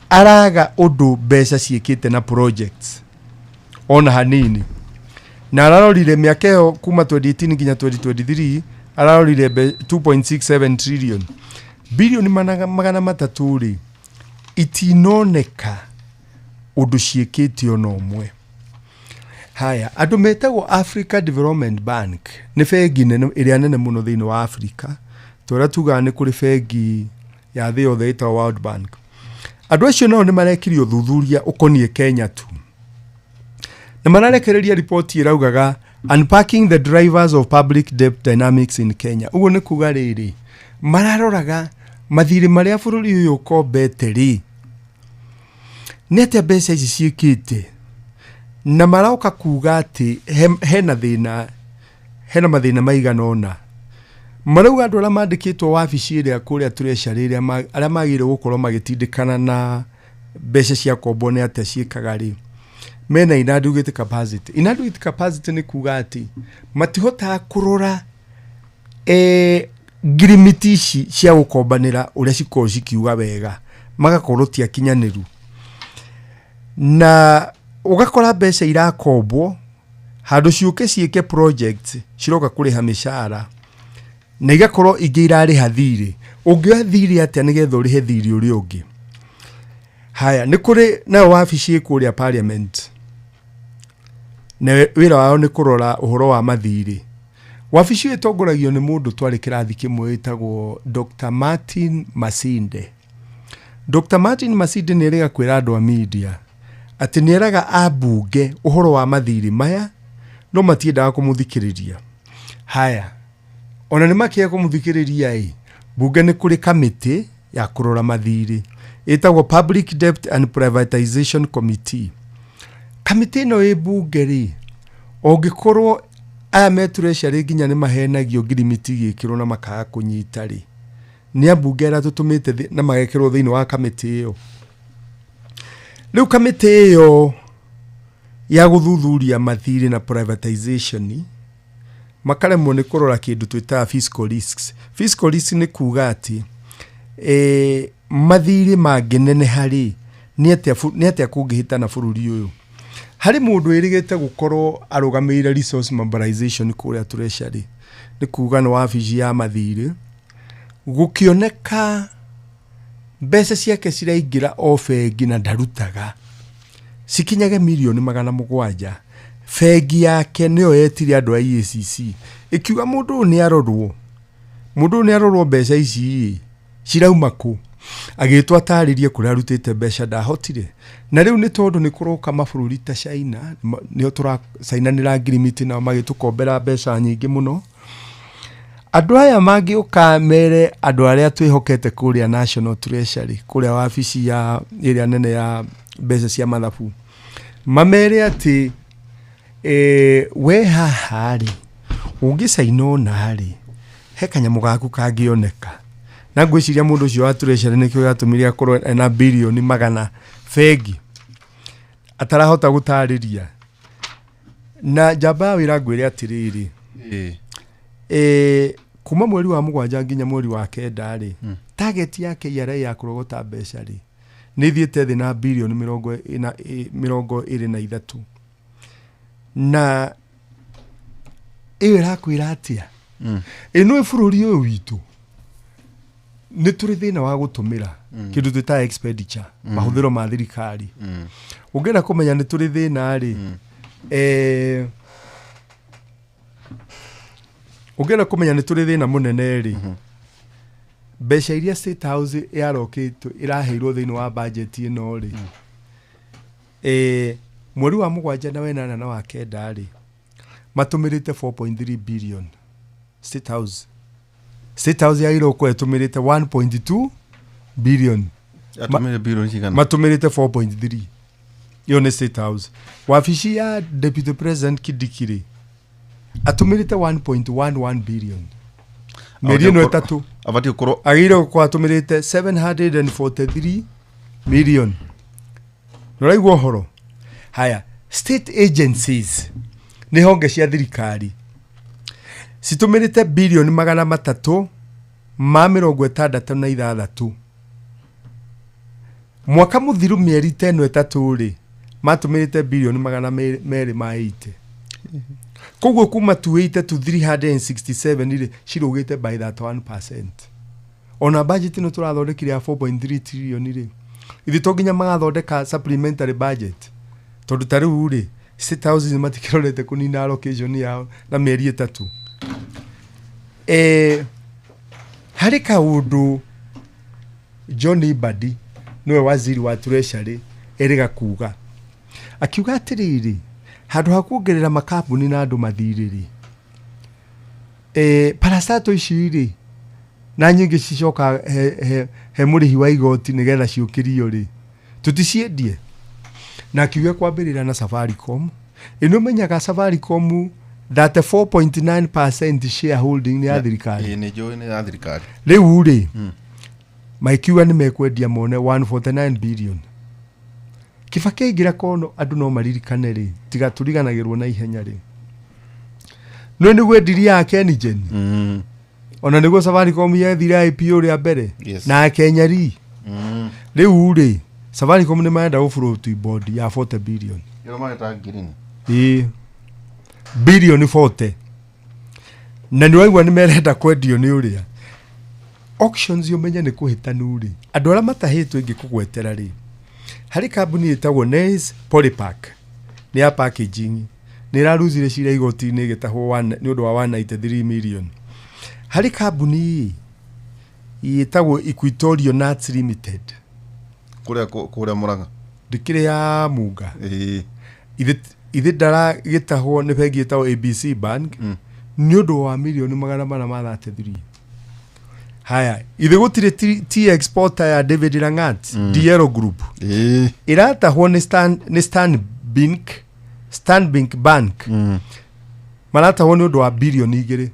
araga ũndũ mbeca ciĩkĩte na projects ona hanini. Na ararorire mĩaka ĩyo kuma 2018 nginya 2023, ararorire 2.67 trillion. 300 bilioni rĩ, itinoneka ũndũ ciĩkĩte ona ũmwe. Haya, andũ metagwo Africa Development Bank nĩ bengi nene ĩrĩa nene mũno thĩinĩ wa Africa. Tũrĩa tugaga nĩ kũrĩ bengi ya thĩ yothe ĩtagwo World Bank. Andũ acio nao nĩ marekire ũthuthuria ũkoniĩ Kenya tu, na mararekereria riboti ĩraugaga "Unpacking the drivers of public debt dynamics in Kenya". Ũguo nĩ kuga rĩrĩ, mararoraga mathirĩ marĩa bũrũri ũyũ ũkombete rĩ, nĩ atĩa mbeca ici ciĩkĩte, na maroka kuga atĩ hena thĩna, hena mathĩna maigana ũna. Marauga andũ arĩa mandĩkĩtwo wabici ĩrĩa kũrĩa treasury, ĩrĩa arĩa magĩrĩirwo gũkorwo magĩtindĩkana na mbeca cia kombwo nĩ atĩa ciĩkaga rĩ, mena inadequate capacity. Inadequate capacity nĩ kuga atĩ matihotaga kũrora ngirimiti ici cia gũkombanĩra ũrĩa cikoragwo cikiuga wega. Magakorwo ti akinyanĩru, na ũgakora mbeca irakombwo handũ ciũke ciĩke project, ciroka kũrĩha mĩcara na igakorwo ingĩ irarĩha thirĩ. Ũngĩoya thirĩ atĩa nĩgetha ũrĩhe thirĩ ũrĩa ũngĩ? Haya, nĩ kũrĩ nayo wabici ĩ kũrĩa parliament, na wĩra wao nĩ kũrora ũhoro wa mathirĩ. Wabici ĩyo ĩtongoragio nĩ mũndũ twarĩ kĩrathi kĩmwe wĩtagwo Dr. Martin Masinde. Dr. Martin Masinde nĩ erĩga kwĩra andũ a media atĩ nĩ eraga ambunge ũhoro wa mathirĩ maya, no matiendaga kũmũthikĩrĩria. Haya, ona nĩ makĩaga kũmũthikĩrĩria ĩ, bunge nĩ kũrĩ kamĩtĩ ya kũrora mathirĩ ĩtagwo Public Debt and Privatization Committee. Kamĩtĩ ĩno ĩ bunge rĩ, ũngĩkorwo aya me treasury nginya nĩ mahenagio ngirimiti igĩkĩrwo na makaga kũnyita rĩ, nĩ ambunge arĩa tũtũmĩte na magekĩrwo thĩinĩ wa kamĩtĩ ĩyo. Rĩu kamĩtĩ ĩyo ya gũthuthuria mathirĩ na privatization makaremwo nĩ kũrora kĩndũ twĩtaga fiscal risks. Fiscal risks nĩ kuga atĩ mathirĩ mangĩneneha rĩ, nĩ atĩa kũngĩhĩtana bũrũri ũyũ. Harĩ mũndũ wĩrĩgĩte gũkorwo arũgamĩrĩire resource mobilization kũrĩa treasury, nĩ kuga nĩ wabici ya mathirĩ, gũkĩoneka mbeca ciake ciraingĩra o bengi na ndarutaga, cikinyage mirioni 700. Bengi yake nĩyo yetire andũ a EACC ĩkiuga mũndũ ũyũ nĩ arorwo, mũndũ ũyũ nĩ arorwo, mbeca ici ĩ cirauma kũ? Agĩtwo atarĩrie kũrĩa arutĩte mbeca, ndahotire. Na rĩu nĩ tondũ nĩ kũroka mabũrũri ta China, nĩo tũracainanĩra ngirimiti nao, magĩtũkombera mbeca nyingĩ mũno. Andũ aya mangĩũka mere andũ arĩa twĩhokete kũrĩa National Treasury, kũrĩa wabici ya ĩrĩa nene ya mbeca cia mathabu, mamere atĩ we haha rĩ, ũngĩcaina ũna rĩ, he kanyamũ gaku kangĩoneka. Na ngwĩciria mũndũ ũcio wa treasury nĩkĩo gĩatũmire akorwo ena birioni 100 bengi atarahota gũtarĩria. Na njamba ya wĩra, ngwĩre atĩrĩrĩ, kuma mweri wa 7 nginya mweri wa 9 rĩ, target ya KRA ya kũrogota mbeca rĩ, nĩ ithiĩte thĩ na birioni 43. Na ĩyo ĩrakwĩra atĩa? Ĩno bũrũri ũyũ witũ nĩ tũrĩ thĩna wa gũtũmĩra kĩndũ twĩtaga expenditure, mahũthĩro ma thirikari. Ũngĩenda kũmenya nĩ tũrĩ thĩna rĩ, ũngĩenda kũmenya nĩ tũrĩ thĩna mũnene rĩ, mbeca iria State House yarokĩtwo ĩraheirwo thĩinĩ wa budget ĩno rĩ, mweri wa 7 na wenana na wa kenda rĩ, matũmĩrĩte 4.3 billion. State House yagĩrĩirwo gũkorwo ĩtũmĩrĩte 1.2 billion. Yatũmĩire birioni cigana? Matũmĩrĩte 4.3. Ĩyo nĩ State House. Wabici ya Deputy President Kindiki rĩ, atũmĩrĩte 1.11 billion mĩeri ĩno 3. Abatiĩ gũkorwo Agĩrĩirwo gũkorwo atũmĩrĩte 743 million. Nĩũraigua ũhoro? Haya, state agencies nĩ honge cia thirikari, citũmĩrĩte birioni 366 mwaka mũthiru. Mĩeri ta ĩno 3 rĩ, matũmĩrĩte birioni 280. Koguo kuma 280 to 367 rĩ, cirũgĩte by 31%. Ona budget ĩno tũrathondekire ya 4.3 trillion rĩ, ithuĩ to nginya magathondeka supplementary budget, tondũ ta rĩu rĩ, State Houses matikĩrorete kũnina allocation yao na mĩeri 3. Harĩ kaũndũ John Mbadi, nĩwe waziri wa treasury, erĩga kuga, akiuga atĩrĩrĩ, handũ ha kuongerera makambuni na andũ mathirĩ rĩ, parastato ici rĩ, na nyingĩ cicoka he mũrĩhi wa igoti nĩgetha ciũkĩrio rĩ, tũticiendie. Na akiuga kwambĩrĩra na Safaricom. Ĩno menyaga Safaricom 34.9% shareholding nĩ ya thirikari. Ĩĩ, nĩ njũĩ nĩ ya thirikari. Rĩu rĩ, maikiuga nĩ mekwendia mone 149 billion. Kibaki aingĩra kono, andũ no maririkane rĩ, tiga tũriganagĩrwo na ihenya rĩ, no nĩguo endirie ya Kengen, ona nĩguo Safaricom yethire IPO rĩa mbere. Na Kenya ri Rĩu rĩ, Safaricom nĩ marenda gũ float bond ya 40 billion. Ĩyo mareta ngirini. Ĩĩ, bilioni 40, na nĩ waigua nĩ merenda kwendio nĩ ũrĩa auctions, ũmenye nĩ kũhĩtanu rĩ. Andũ arĩa matahĩtwo ingĩkũgwetera rĩ, harĩ kambuni ĩtagwo Nays Polypack, nĩ ya packaging, nĩ ĩraruzire cira igoti-inĩ ĩgĩtahwo nĩ ũndũ wa 193 million. Harĩ kambuni ĩtagwo Equatorial Nuts Limited. Kũrĩa Mũrang'a. Ndĩkĩrĩ ya munga ithe ndaragĩtahwo nĩ bengi ĩtagwo ABC Bank nĩ ũndũ wa mirioni 433. Haya, ithe gũtirĩ tea exporter ya David Langat, Diero Group, ĩratahwo nĩ Stanbic Bank, maratahwo nĩ ũndũ wa birioni 2.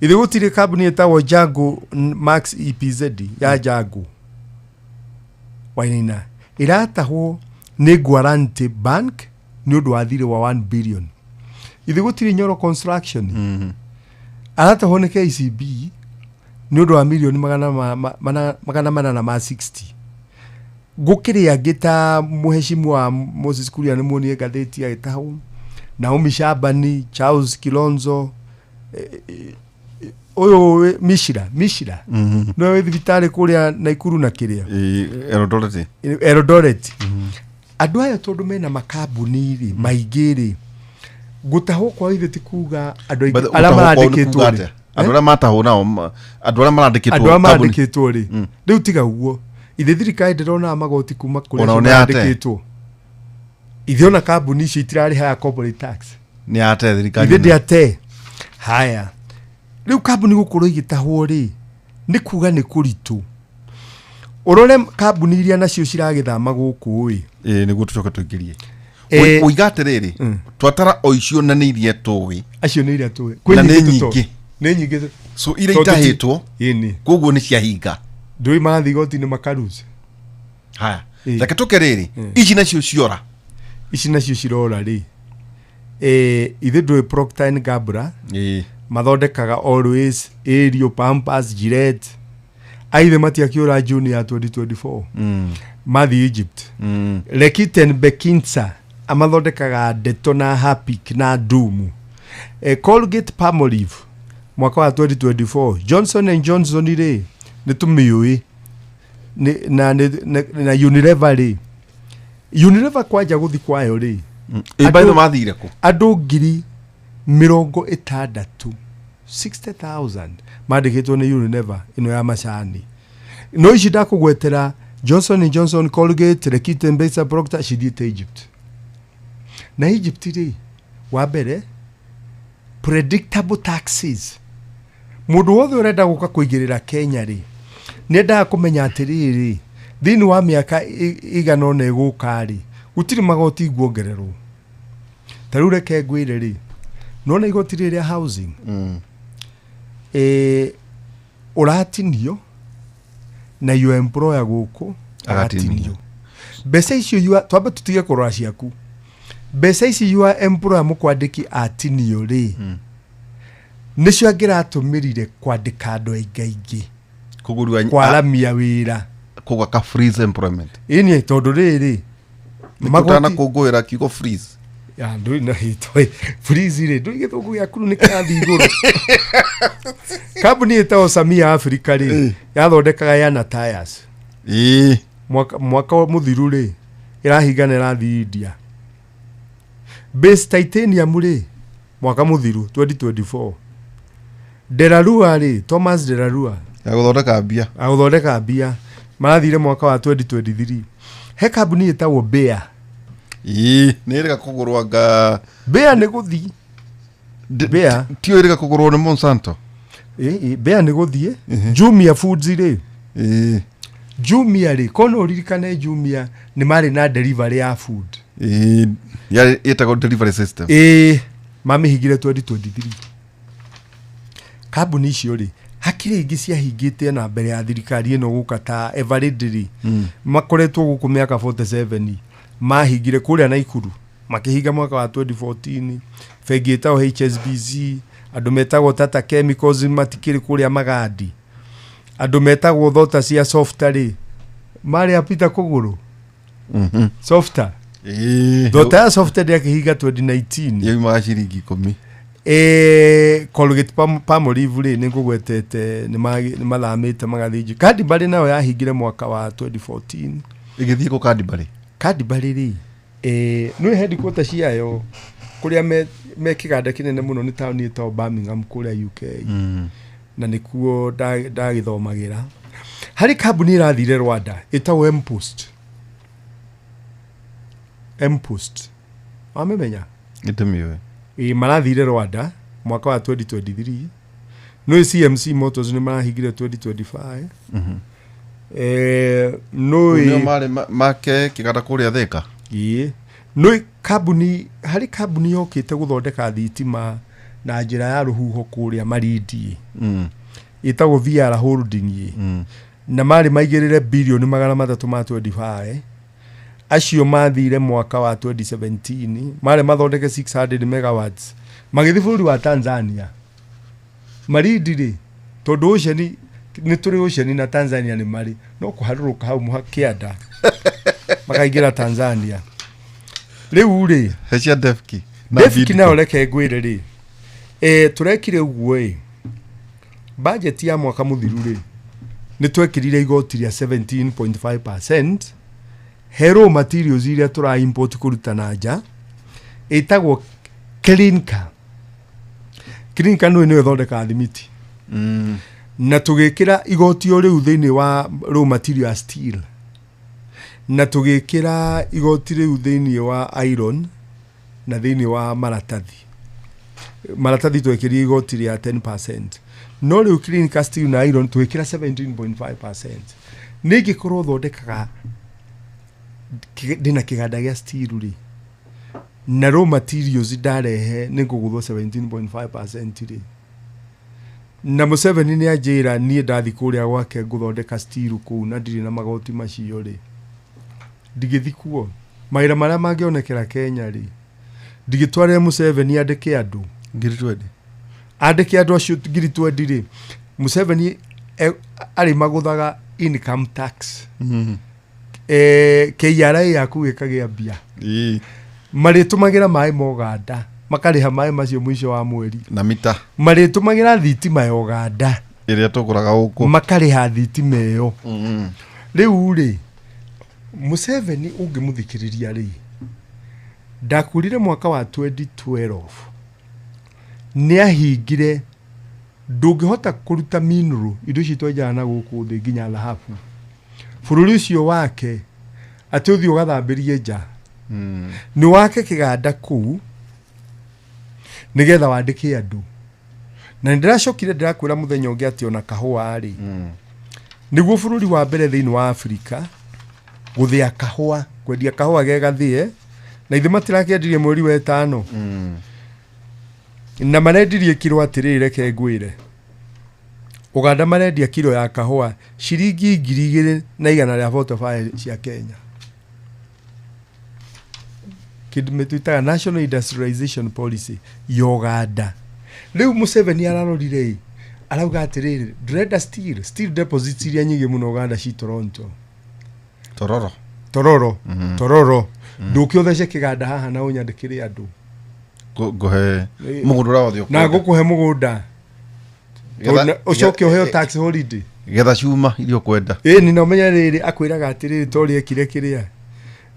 Ithe gũtirĩ kambuni ĩtagwo Jago Max EPZ ya Jago Wainaina, ĩratahwo nĩ Guarantee Bank nĩ ũndũ wa thirĩ wa 1 billion. Ithe gũtirĩ Nyoro Construction, aratahwo nĩ KCB nĩ ũndũ wa mirioni 860. Gũkĩrĩ angĩ ta mũheshimu wa Moses Kuria, nĩ muonie ngathĩti agĩtahwo, Naomi Shabani, Charles Kilonzo, ũyũ Mishira nĩwe wĩ thibitarĩ kũrĩa Naikuru na kĩrĩa. Eldoret. Eldoret. Andũ aya tondũ mena makambuni rĩ maingĩ rĩ, gũtahwo kwao ithe ti kuga andũ aingĩ But arĩa gũtahwo kwao nĩ marandĩkĩtwo kuga rĩ. atĩa? Andũ arĩa matahwo nao andũ arĩa marandĩkĩtwo Andũ arĩa kambuni. marandĩkĩtwo rĩ, rĩu tiga ũguo, ithe thirikari ndĩronaga magoti kuma kũrĩ Onao acio nĩ ate. marandĩkĩtwo. Ithe ona kambuni icio itirarĩhaga corporate tax. Nĩ ate thirikari. Ithe ndĩate. Haya, rĩu kambuni gũkorwo igĩtahwo rĩ, nĩ kuga nĩ kũritũ. Ũrore kambuni iria nacio ciragĩthama gũkũ ĩ. Ĩĩ, nĩguo tũcoke tũingĩrie. Ũiga atĩrĩrĩ, twatara o icio na nĩ iria tũĩ. Acio nĩ iria tũĩ. Na nĩ Kwĩ nyingĩ tũtoĩ. nyingĩ. Nĩ nyingĩ. So iria Tondũ itahĩtwo, ĩni koguo nĩ ciahinga. Ndũĩ marathiĩ igoti-inĩ makaruca. Haya, reke tũke rĩrĩ, ici nacio ciora. Ici nacio cirora rĩ, ithe ndũĩ Procter and Gamble mathondekaga Always, Ariel, Pampers, Gillette. Aithe matiakĩũra June ya 2024, mathiĩ Egypt. Reckitt Bekinsa amathondekaga Dettol na Harpic na Doom. Colgate Palmolive mwaka wa 2024. Johnson and Johnson rĩ, nĩ tũmĩũĩ. Na Unilever rĩ, Unilever kwanja gũthi kwayo rĩ, Ĩ, by the way, mathire kũ? Andũ 60,000, 60,000 mandĩkĩtwo nĩ Unilever ĩno ya macani. No ici ndakũgwetera, Johnson and Johnson, Colgate, Reckitt Benckiser, Procter, cithiĩte Egypt. Na Egypt rĩ, wa mbere, predictable taxes. Mũndũ wothe ũrenda gũka kũigĩrĩra Kenya rĩ, nĩ endaga kũmenya atĩrĩrĩ, thĩinĩ wa mĩaka igana ũna ĩgũka rĩ, gũtirĩ magoti nguongererwo. Ta rĩu reke ngwĩre rĩ, nona igoti rĩrĩa housing, ũratinio na your employer gũkũ Agatinio. agatinio mbeca icio. Twambe tũtige kũrora ciaku. Mbeca ici your employer, mũkwandĩki atinio rĩ, nĩcio angĩratũmĩrire kwandĩka andũ aingaingĩ, Koguo kwaramia wĩra. Koguo aka freeze employment. Ĩni, tondũ rĩrĩ, Ũtanakũngũĩra kiugo freeze. Ya, ndũĩ na hĩtwa freeze rĩ, ndũĩ gĩthũngũ gĩaku nĩ kĩrathiĩ igũrũ. Kambuni ĩtagwo Samia Africa rĩ, yathondekaga Yana Tires. Mwaka mũthiru rĩ, ĩrahinga na ĩrathiĩ India. Base Titanium rĩ, mwaka mũthiru 2024. Delarua rĩ, Thomas Delarua ya gũthondeka mbia. Ya gũthondeka mbia, marathire mwaka wa 2023. He kambuni ĩtagwo Bayer. Ĩĩ, nĩ ĩrĩga kũgũrwo anga. Bayer nĩ gũthi. Bayer tio ĩrĩga kũgũrwo nĩ Monsanto. Ĩ, Bayer nĩ gũthiĩ. Jumia Foods rĩ, Jumia rĩ, kono ũririkane Jumia nĩ marĩ na delivery ya food. Ĩĩ, yarĩ ĩtagwo delivery system. Ĩĩ, mamĩhingire 2023. Kambuni icio rĩ, hakĩrĩ ingĩ ciahingĩte na mbere ya thirikari ĩno gũka, ta Eveready rĩ, makoretwo gũkũ mĩaka 47, mahingire kũrĩa Naikuru, makĩhinga mwaka wa 2014. Bengi ĩtagwo HSBC, andũ metagwo Tata Chemicals matikĩrĩ kũrĩa Magadi, andũ metagwo thota cia softa rĩ. Marĩ a Peter Kũgũrũ. Softer. Thota ya Softer ndĩakĩhinga 2019. Yaumaga ciringi 10. Colgate Palmolive rĩ, nĩ ngũgwetete, nĩ mathamĩte magathiĩ nja. Cadbury nayo yahingire mwaka wa 2014. Ĩgĩthiĩ kũ Cadbury? Cadbury rĩ, nĩ headquarter ciayo kũrĩa me kĩganda kĩnene mũno nĩ taũni ĩtagwo Birmingham kũrĩa UK. Na nĩkuo ndagĩthomagĩra. Harĩ kambuni ĩrathire Rwanda ĩtagwo Mpost. Mpost. Wamĩmenya? Nĩndĩmĩũĩ. Ĩ marathire Rwanda mwaka wa 2023. Nĩ CMC Motors nĩ marahingire 2025. Nĩo Nĩ marĩ make kĩganda kũrĩa Thika. Ĩĩ. Nĩ kambuni, harĩ kambuni yokĩte gũthondeka thitima na njĩra ya rũhuho kũrĩa Malindi. Ĩtagwo VR Holding. Na marĩ maigĩrĩre birioni 325. Acio mathire mwaka wa 2017, marĩ mathondeke 600 megawatts. Magĩthiĩ bũrũri wa Tanzania. Malindi rĩ, tondũ ocean nĩ tũrĩ ocean na Tanzania nĩ marĩ, no kũharũrũka hau mũha kĩanda makaingĩra Tanzania. Rĩu rĩ, He cia Defki na Defki Bidco. nayo reke ngwĩre rĩ, tũrekire ũguo ĩ, budget ya mwaka mũthiru rĩ, nĩ twekĩrire igoti rĩa 17.5% he raw materials iria tũra import kũruta na nja, ĩtagwo clinker. Clinker nĩyo ĩthondekaga thimiti. Na tũgĩkĩra igoti o rĩu thĩinĩ wa raw material ya steel, na tũgĩkĩra igoti rĩu thĩinĩ wa iron na thĩinĩ wa maratathi. Maratathi twekĩrire igoti rĩa 10%, no rĩu clinker, steel na iron twĩkĩra 17.5%. Nĩ ingĩkorwo thondekaga ndĩna kĩganda gĩa steel rĩ, na raw materials ndarehe nĩ ngũgũthwo 17.5% rĩ, na Museveni nĩ anjĩra niĩ ndathi kũrĩa gwake ngũthondeka steel kũu na ndirĩ na magoti macio rĩ, ndigĩthi kuo. Mawĩra marĩa mangĩonekera Kenya rĩ, ndigĩtwarĩre Museveni andĩke andũ 20,000. Andĩke andũ acio 20,000 rĩ, Museveni arĩmagũthaga income tax. KRA yaku ĩkagĩa mbia. Marĩtũmagĩra maĩ ma Ũganda, makarĩha maĩ macio mũico wa mweri. Na mita. Marĩtũmagĩra thitima ya Ũganda ĩrĩa tũgũraga gũkũ, makarĩha thitima ĩyo. Rĩu rĩ, Museveni ũngĩmũthikĩrĩria rĩ, ndakwĩrire mwaka wa 2012 nĩ ahingire ndũngĩhota kũruta mineral, indo ici twenjaga na gũkũ thĩ nginya thahabu, bũrũri ũcio wake atĩ ũthiĩ ũgathambĩrie nja. Nĩ wake kĩganda kũu nĩgetha wandĩke andũ. Na nĩ ndĩracokire ndĩrakwĩra mũthenya ũngĩ atĩ ona kahũa rĩ, nĩguo bũrũri wa mbere thĩinĩ wa Afrika gũthĩa kahũa, kwendia kahũa ge gathĩe, na ithe matirakĩendirie mweri wa ĩtano. Na marendirie kiro, atĩrĩrĩ, reke ngwĩre, Ũganda marendia kiro ya kahũa ciringi 2,145 cia Kenya. Kĩndũ twĩtaga National Industrialization Policy ya Ũganda. Rĩu Museveni ararorire ĩ, arauga atĩrĩrĩ, ndĩrenda steel deposits iria nyingĩ mũno Ũganda ci Toronto. Tororo. Tororo. Tororo. Ndũke ũthece kĩganda haha na ũnyandĩkĩre andũ. Ngũhe mũgũnda ũrĩa wothe na ũkwenda. Ngũkũhe mũgũnda. Ũcoke ũheo tax holiday. Getha cuma iria ũkwenda. Ĩni na ũmenye rĩrĩ, akwĩraga atĩrĩrĩ, ta ũrĩa ekire kĩrĩa,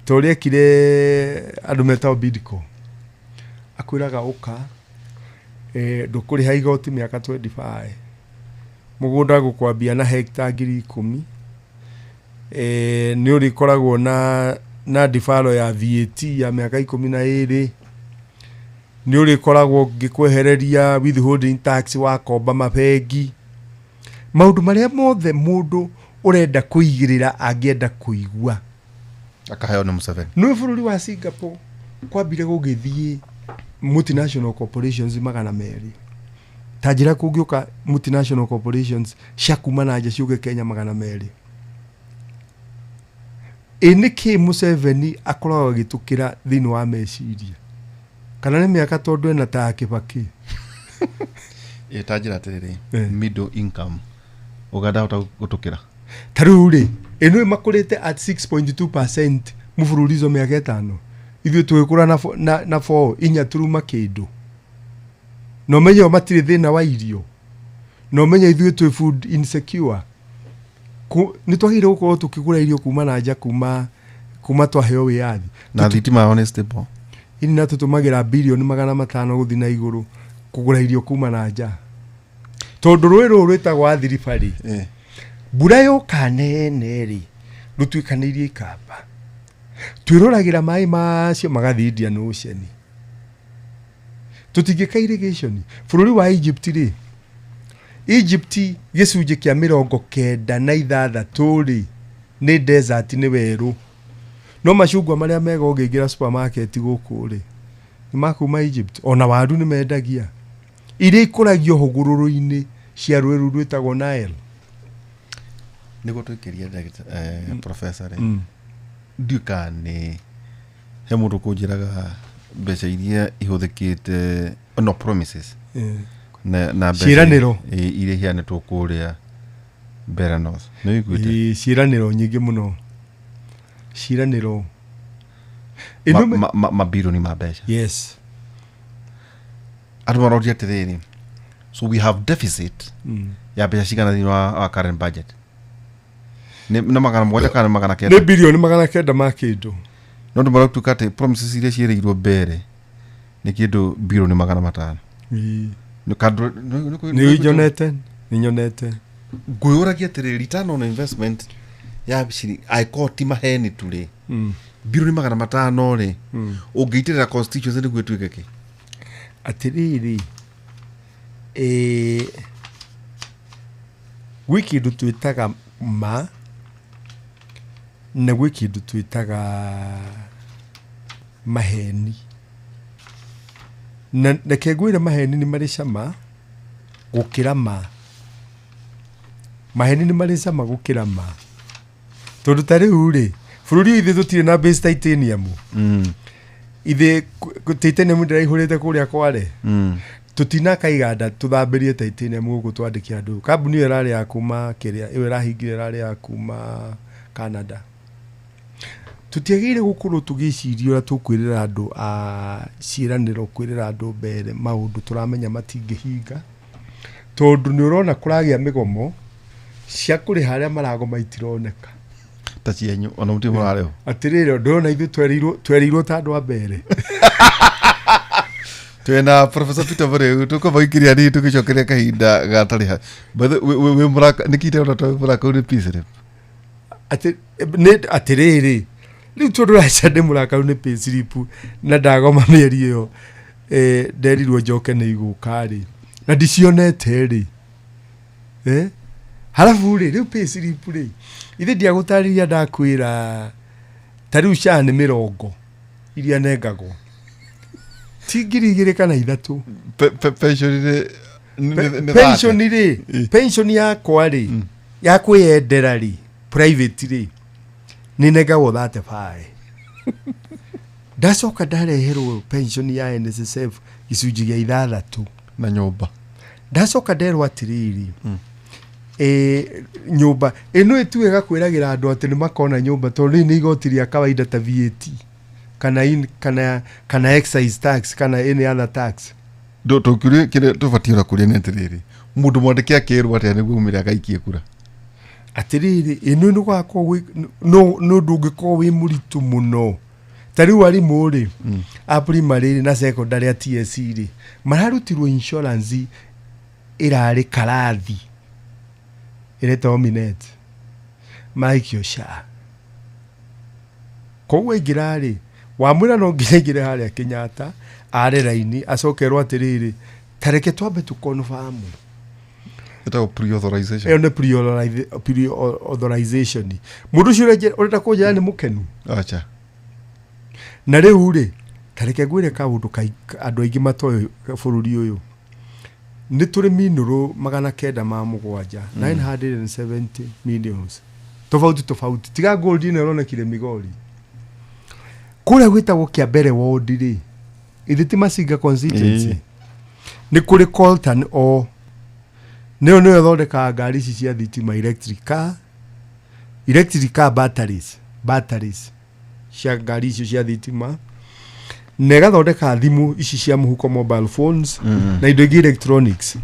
ta ũrĩa ekire andũ metagwo Bidco, akwĩraga ũka, ndũkũrĩha igoti mĩaka 25, mũgũnda gũkwambia na hekta 10,000, nĩ ũrĩkoragwo na deferral ya VAT ya mĩaka 12, nĩ ũrĩkoragwo ngĩkwehereria withholding tax wakomba mabengi, maũndũ marĩa mothe mũndũ ũrenda kũigĩrĩra angĩenda kũigua akaheo nĩ Museveni. Nĩ bũrũri wa Singapore kwambire gũgĩthiĩ multinational corporations 200. Ta njĩra kũngĩũka multinational corporations cia kuma na nja ciũke Kenya 200, ĩ nĩkĩ Museveni akoragwo agĩtũkĩra thĩinĩ wa meciria? Kana nĩ mĩaka, tondũ ena ta ya Kĩbakĩ? Ĩ ta njĩra atĩrĩrĩ, middle income Ũganda hota gũtũkĩra. Ta rĩu rĩ, ĩno ĩmakũrĩte at 6.2% mũbũrũrizo mĩaka 5, ithuĩ tũgĩkũra na 4 inya turuma kĩndũ. Na ũmenye o matirĩ thĩna wa irio, na ũmenye ithuĩ twĩ food insecure. Nĩ twagĩrĩire gũkorwo tũkĩgũra irio kuma na nja kuma twaheo wĩyathi. Na thitima yao nĩ stable. Ini na tũtũmagĩra birioni 500 gũthiĩ na igũrũ kũgũra irio kuma na nja, tondũ rũĩ rũrũ rwĩtagwo Athi River rĩ, mbura yoka nene rĩ, rũtuĩkanĩirie ikamba, twĩroragĩra maĩ macio magathiĩ Indian Ocean. Tũtingĩka irrigation. Bũrũri wa Egypt rĩ, Egypt gĩcunjĩ kĩa 96 rĩ nĩ desert, nĩ werũ. No macungwa marĩa mega ũngĩingĩra supermarket gũkũ rĩ, nĩ makuma Egypt. Ona waru nĩ mendagia iria ikũragio hũgũrũrũ-inĩ cia rũĩ rũu rwĩtagwo Nile. Nĩguo tũikĩrie professor rĩ, ndiũĩ kana nĩ he mũndũ kũnjĩraga mbeca iria ihũthĩkĩte, no promises na mbeca Ciĩranĩro. Iria iheanĩtwo kũrĩa Mbeera North, nĩ ũiguĩte? Ĩĩ, ciĩranĩro nyingĩ mũno, ciĩranĩro. Mabirioni ma mbeca. Yes. Andũ maroria atĩrĩrĩ, so we have deficit ya mbeca cigana thĩinĩ wa current budget? Nĩ 700 kana 900? Nĩ birioni 900 ma kĩndũ. No andũ maratuĩka atĩ promises iria ciĩrĩirwo mbere nĩ kĩndũ birioni 500. Nĩ Nĩ nyonete, nĩ nyonete. Ngwĩyũragia atĩrĩrĩ, return on investment ya ciringi angĩkorwo ti maheni tu rĩ, birioni 500 rĩ, ũngĩitĩrĩra constituency nĩguo ĩtuĩke kĩ? Atĩrĩrĩ, gwĩ kĩndũ twĩtaga ma na gwĩ kĩndũ twĩtaga maheni. Na reke ngwĩre, maheni nĩ marĩ cama gũkĩra ma. Maheni nĩ marĩ cama gũkĩra ma, tondũ ta rĩu rĩ, bũrũri ũyũ ithuĩ tũtirĩ na base titanium. Ithuĩ titanium ndĩraihũrĩte kũrĩa Kware. Tũtinaka iganda tũthambĩrie titanium gũkũ, twandĩke andũ. Kambuni ĩyo ĩrarĩ ya kuma kĩrĩa ĩyo ĩrahingire ĩrarĩ ya kuma Canada. Tũtiagĩrĩire gũkorwo tũgĩciria ũrĩa tũkwĩrĩra andũ a ciĩranĩro, kwĩrĩra andũ mbere maũndũ tũramenya matingĩhinga, tondũ nĩ ũrona kũragĩa mĩgomo cia kũrĩha, arĩa maragoma itironeka. Ta cienyu ona mũtirĩ mũrarĩhwo. Atĩrĩrĩ, ndĩrona ithuĩ twerirwo ta andũ a mbere. Twĩna Professor Peter Mũrĩu, tũkwamba gũikĩria nini tũgĩcokeria kahinda gatarĩ ha. By the way, wĩ mũraka nĩkĩ ndĩrona ta wĩ mũrakaru nĩ payslip? Nĩ atĩrĩrĩ, rĩu tondũ raca ndĩ mũrakaru nĩ payslip na ndagoma mĩeri ĩyo, nderirwo njoke nĩ igũka rĩ, na ndicionete rĩ, halafu rĩ, rĩu payslip rĩ, ithe ndiagũtarĩria, ndakwĩra ta rĩu SHA nĩ 20 iria nengagwo, ti 2000 kana 3. Pension nĩ Pension rĩ, pension yakwa rĩ, ya kwĩyendera rĩ, private rĩ, nĩ nengagwo 35. Ndacoka ndareherwo pension ya NSSF gĩcunjĩ gĩa 6. Na nyũmba. Ndacoka nderwo atĩrĩrĩ, nyũmba ĩno ĩtu ĩgakwĩragĩra andũ atĩ nĩ makona nyũmba, tondũ rĩu nĩ igoti rĩa kawaida ta VAT kana excise tax kana any other tax. Tũkiurie kĩrĩa tũbatiĩ ona kũria nĩ atĩrĩrĩ, mũndũ mwandĩke akĩrwo atĩa nĩguo umĩre agaikie kura? Atĩrĩrĩ, ĩno nĩ gwakorwo no nĩ ũndũ ũngĩkorwo wĩ mũritũ mũno. Ta rĩu arimũ rĩ, a primary rĩ na secondary, a TSC rĩ, mararutirwo insurance ĩrarĩ karathi ĩretagwo Minet, maraikio SHA. Koguo aingĩra rĩ, wamwĩra no nginya aingĩre harĩa Kenyatta are raini, acokerwo atĩrĩrĩ, ta reke twambe tũkonfamu. Ĩtagwo pre-authorization. Ĩyo nĩ pre-authorization. Mũndũ ũcio ũrenda kũnjĩra nĩ mũkenu? Acha. Na rĩu rĩ, ta reke ngwĩre kaũndũ andũ aingĩ matoĩ bũrũri ũyũ. Nĩ tũrĩ minũrũ 907, 970 millions tofauti tofauti, tiga gold ĩno ĩronekire Migori kũrĩa gwĩtagwo Kĩambere ward rĩ, ithe ti Masinga constituency? Nĩ kũrĩ coltan, o nĩyo ĩthondekaga ngari ici cia thitima, electric car. Electric car batteries, batteries cia ngari icio cia thitima, na ĩgathondeka thimũ ici cia mũhuko, mobile phones, na indo ingĩ electronics.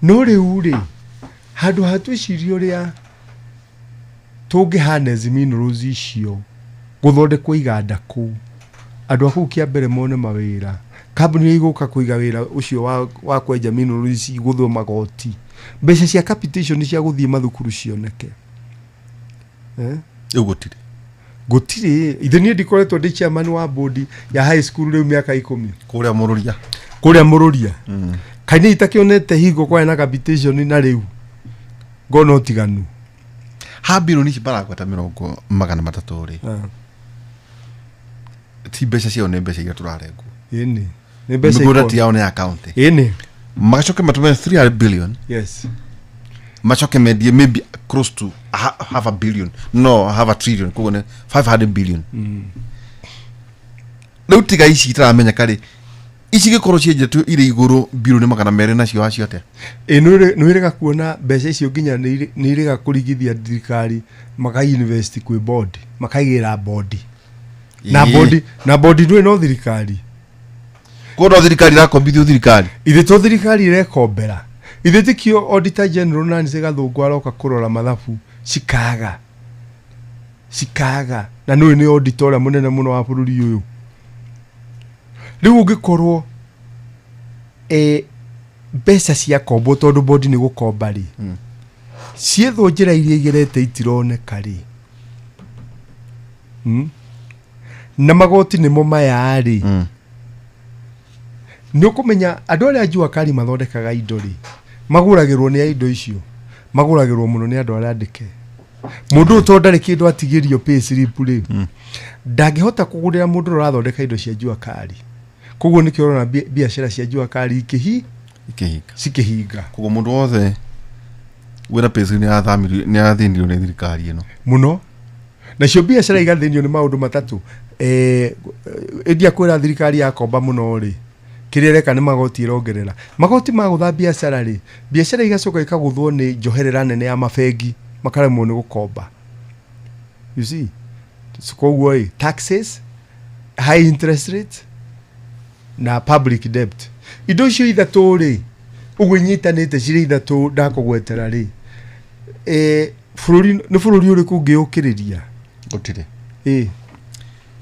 No rĩu rĩ, handũ ha twĩcirie ũrĩa tũngĩ harness minerals icio gũthondekwo iganda kũu, andũ a kũu kĩa mbere mone mawĩra, kambuni iria igũka kũiga wĩra ũcio wa kwenja minerals ici igũthwo magoti, mbeca cia capitation cia gũthiĩ mathukuru cioneke. Eh? Rĩu gũtirĩ. Gũtirĩ. Ithe niĩ ndikoretwo ndĩ chairman wa board ya high school rĩu mĩaka 10. Kũrĩa Mũrũria. Kũrĩa Mũrũria. Kaĩ niĩ itakĩonete hingo kwarĩ na capitation na rĩu ngona ũtiganu. Ha bilioni ici baragweta 300 rĩ, ti mbeca ciao, nĩ mbeca iria tũrarengwo. Ĩni, nĩ mbeca. Mĩgũnda ti yao, nĩ ya county. Ĩni. Magacoke matũme 300 billion. Macoke mendie maybe close to half a billion, no half a trillion, koguo nĩ 500 billion. Rĩu tiga ici itaramenya rĩ, ici gĩkorwo cienjetwo irĩ igũrũ bilioni 200 nacio acio atĩa? Ĩ nĩ wĩrĩga kuona mbeca icio nginya nĩ irĩga kũrigithia thirikari maka invest kwĩ board, makaigĩra board na board na board ndũĩ no thirikari. Koguo no thirikari irakombithio thirikari. Ithe to thirikari irekombera? Ithe tikio Auditor General Nancy Gathũngũ aroka kũrora mathabu cikaga cikaga, na nĩũĩ nĩ auditor ũrĩa mũnene mũno wa bũrũri ũyũ. Rĩu ũngĩkorwo mbeca ciakombwo tondũ bondi nĩ gũkomba rĩ, ciethwo njĩra iria igerete itironeka rĩ, Na magoti nĩmo maya rĩ, nĩ ũkũmenya andũ arĩa jua kali mathondekaga indo rĩ, magũragĩrwo nĩ a indo icio magũragĩrwo mũno nĩ andũ arĩa andĩke. Mũndũ ũyũ tondũ ndarĩ kĩndũ atigĩrio pay slip rĩ, ndangĩhota kũgũrĩra mũndũ ũrĩa ũrathondeka indo cia jua kali. Koguo nĩkĩo ũrona biacara cia jua kali ikĩhinga. Cikĩhinga. Koguo mũndũ wothe wĩna pay slip nĩ arathĩnirio nĩ thirikari ĩno. Mũno. Nacio biacara igathĩnio nĩ maũndũ matatũ. Ĩndia kwĩra thirikari yakomba mũno rĩ, kĩrĩa ĩreka nĩ magoti ĩrongerera. Magoti magũtha biacara rĩ, biacara igacoka ikagũthwo nĩ njoherera nene ya mabengi, makaremwo nĩ gũkomba. You see? So, koguo ĩ taxes, high interest rate na public debt, indo icio ithatũ rĩ, ũguo inyitanĩte cirĩ ithatũ ndakũgwetera rĩ, bũrũri nĩ bũrũri ũrĩkũ ũngĩũkĩrĩria? Gũtirĩ. Ĩ.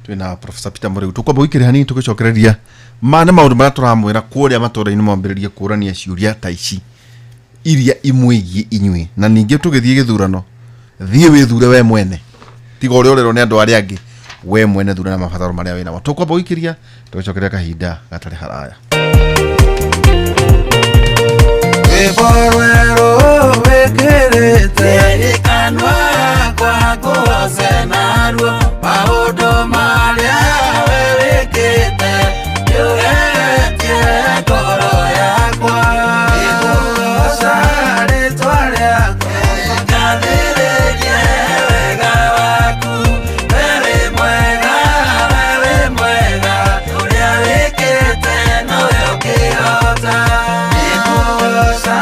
Twĩna Professor Peter Mũrĩu, tũkwamba gũikĩrĩ hanini tũgĩcokereria ma nĩ maũndũ marĩa tũramwĩra kũrĩa matũra-inĩ mwambĩrĩrie kũrania ciũria ta ici iria imwĩgiĩ inyuĩ. Na ningĩ tũgĩthiĩ gĩthurano, thiĩ wĩthure we mwene, tiga ũrĩa ũrerwo nĩ andũ arĩa angĩ, we mwene thura na mabataro marĩa wĩnamo. Tũkwamba gũikĩria tũgĩcokeria kahinda gatarĩ haraya. Rwĩmbo rwerũ wĩkĩrĩte kanua kwa ngũgoce naruo, maũndũ marĩa we wĩkĩte nĩũgeretie ngoro yakwa. Nĩngũgoca rĩtwa rĩaku, ngathĩrĩrie wega waku. We wĩ mwega, we wĩ mwega, ũrĩa wĩkĩte nowe ũkĩhota. Nĩngũgoca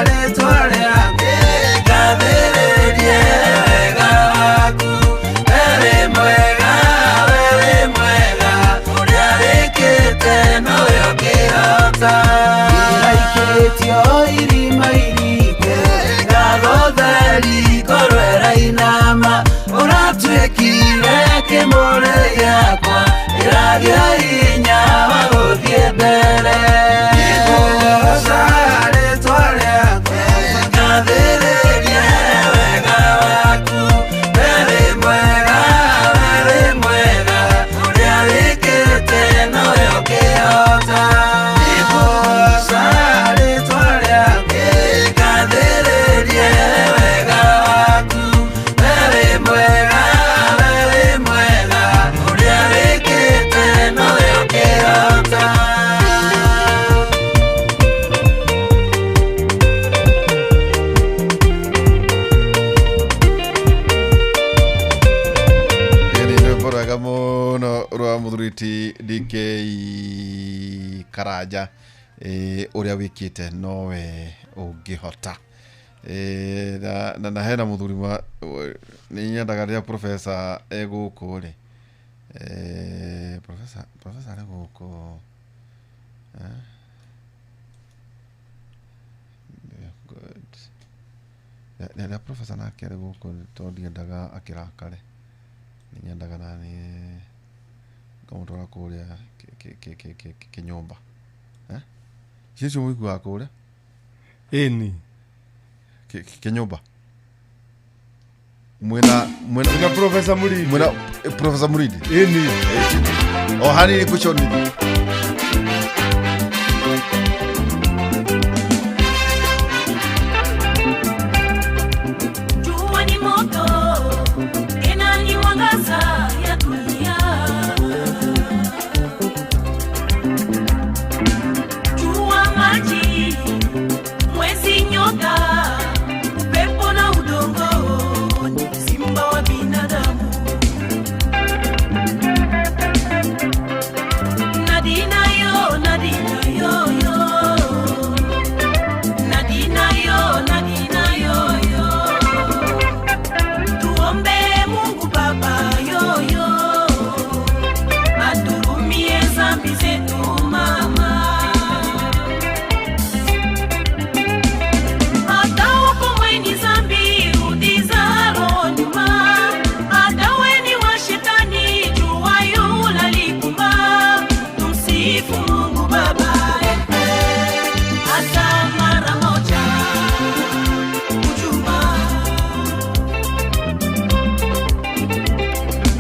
rĩtwa rĩaku, ngathĩrĩrie wega waku. We wĩ mwega, we wĩ mwega, ũrĩa wĩkĩte nowe ũkĩhota. Iraikĩtio irima iriku, ngagũtheri ngoro ĩrainama, ũratuĩkire kĩmũrĩ gĩakwa, ĩragĩa hinya wa gũthiĩ mbere. Nĩngũgoca rĩtwa rĩaku, ngathĩrĩrie wega waku. We wĩ mwega, we wĩ mwega, ũrĩa wĩkĩte nowe ũkĩhota. Nĩngũgoca rĩtwa rĩaku, ngathĩrĩrie wega waku. We wĩ mwega, we wĩ mwega, ũrĩa wĩkĩte nowe ũkĩhota. Ĩni rwĩmbo rwega mũno rwa mũthuri ti DK Karanja, ũrĩa wĩkĩte nowe ũngĩhota. Na hena muthuri wa ni nyendaga rĩrĩa professor egũkũ rĩ, professor arĩ gũkũ, good. Rĩrĩa professor nake arĩ gũkũ tondũ ndiendaga akĩrakare, nĩ nyendaga nani ngamũtwara kũrĩa kĩnyũmba. Cicio mũiguaga kũrĩa? Ĩni. Kĩnyũmba. Mwena Professor Muridi. Mwena Professor Muridi. Ĩni. O hanini kuchoni. Jua ni moto, tena ni mwangaza ya dunia. Jua maji, mwezi nyota, upepo na udongo, ni simba wa binadamu. Nadina yo, nadina yo yo. Nadina yo, nadina yo yo. Tuombe Mungu Baba yo yo, aturumie zambi zetu mama. Hata uko mweni zambi rudi zaro nyuma, hata weni wa shetani jua yula likumba. Tumsifu Mungu Baba hata mara moja ujuma.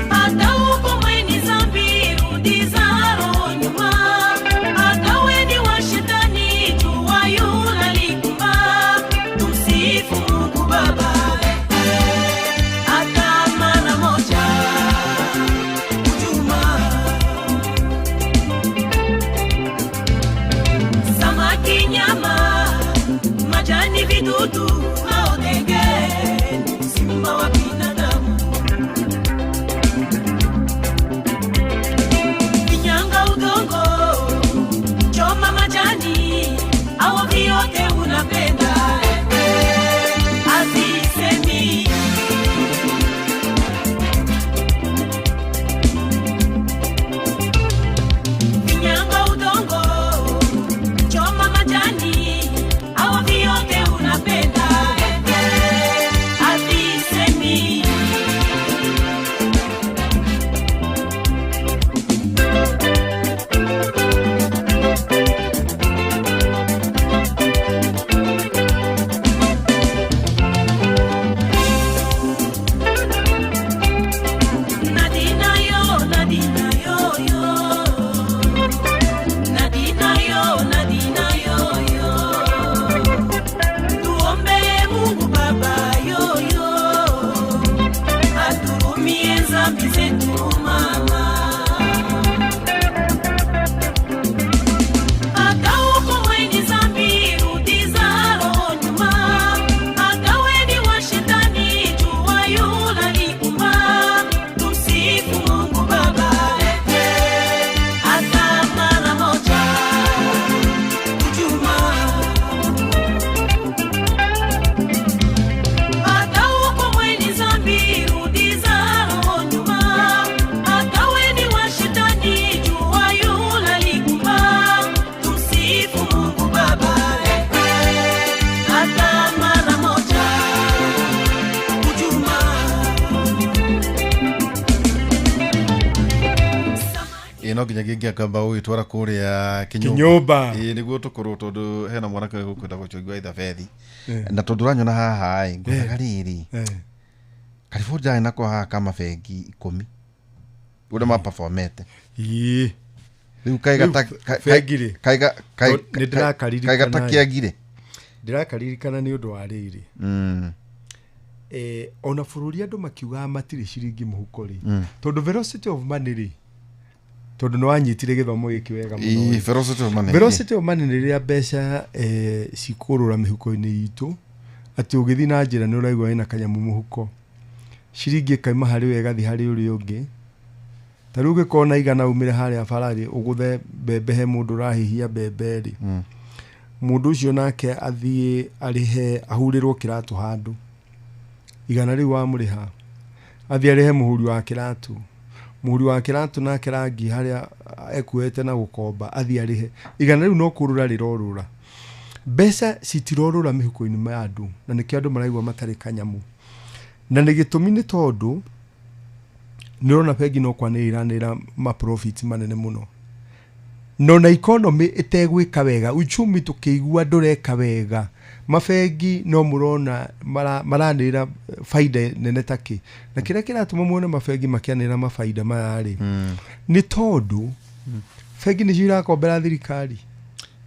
Hata uko mweni zambi rudi zaro nyuma, hata weni wa shetani jua yula likumba. Tumsifu Mungu Baba hata mara moja ujuma. Samaki, nyama, majani, vidudu au ndege, simba wa binadamu. Finyanga udongo, choma majani, au vyote unapenda, azisemi. Finyanga udongo, choma majani, au vyote unapenda, azisemi. Nadina yo, Nadina yo yo. Nadina yo, Nadina yo yo. Tuombe Mungu Baba yo yo, aturumie zambi zetu mama. Hata uko mwenye zambi rudi zaro nyuma, hata weni wa shetani jua yula likumba. Tumsifu Mungu Baba hata mara moja ujuma. Hata uko mwenye zambi rudi zaro nyuma, hata weni wa shetani jua yula likumba. Tumsifu Mungu Baba hata mara moja ujuma. Ĩ no nginya ngĩakamba ũgĩtwara kũrĩa Kĩnyũmba. Ĩ nĩguo tũkorwo tondũ hena mwanake gũkwenda gũchongwa ithabethi na tondũ ũranyona haha ĩ ngwendaga rĩrĩ karibũ njarĩ nako haha ka mabengi 10 ũrĩa maperformete. Ĩĩ. Rĩu kaigata Bengi rĩ, nĩ ndĩrakaririkana kaigata kĩangire. Ndĩrakaririkana nĩ ũndũ wa rĩrĩ, ona bũrũri andũ makiugaga matirĩ ciringi mũhuko rĩ, tondũ velocity of money rĩ, tondũ nĩ wanyitire gĩthomo gĩkĩ wega mũno Ĩ, rĩ. velocity of money. Velocity of money nĩ rĩrĩa mbeca cikũrũra mĩhuko-inĩ itũ, atĩ ũgĩthiĩ na njĩra nĩ ũraigua wĩna kanyamũ mũhuko, ciringi ĩkauma harĩ we ĩgathiĩ harĩ ũrĩa ũngĩ. Ta rĩu ũngĩkorwo na 100 umĩre harĩa bararĩ ũgũthe mbembe he mũndũ ũrahĩhia mbembe rĩ, Mũndũ ũcio nake athiĩ arĩhe ahurĩrwo kĩratũ handũ. Igana rĩu wamũrĩha athiĩ arĩhe mũhuri wa kĩratũ. Mũhuri wa kĩratũ nake rangi harĩa ekuoete na gũkomba athiĩ arĩhe. Igana rĩu no kũrũra rĩrorũra. Mbeca citirorũra mĩhuko-inĩ ya andũ na nĩkĩo andũ maraigua matarĩ kanyamũ. Na nĩ gĩtũmi nĩ tondũ nĩ ũrona bengi no kwanĩrĩra iranĩrĩra ma profit manene mũno. No na economy ĩtegwĩka wega, uchumi tũkĩigua ndũreka wega, mabengi no mũrona maranĩrĩra baida nene ta kĩ. Na kĩrĩa kĩratũma muone mabengi makĩanĩrĩra mabaida maya rĩ, nĩ tondũ bengi nĩcio irakombera thirikari.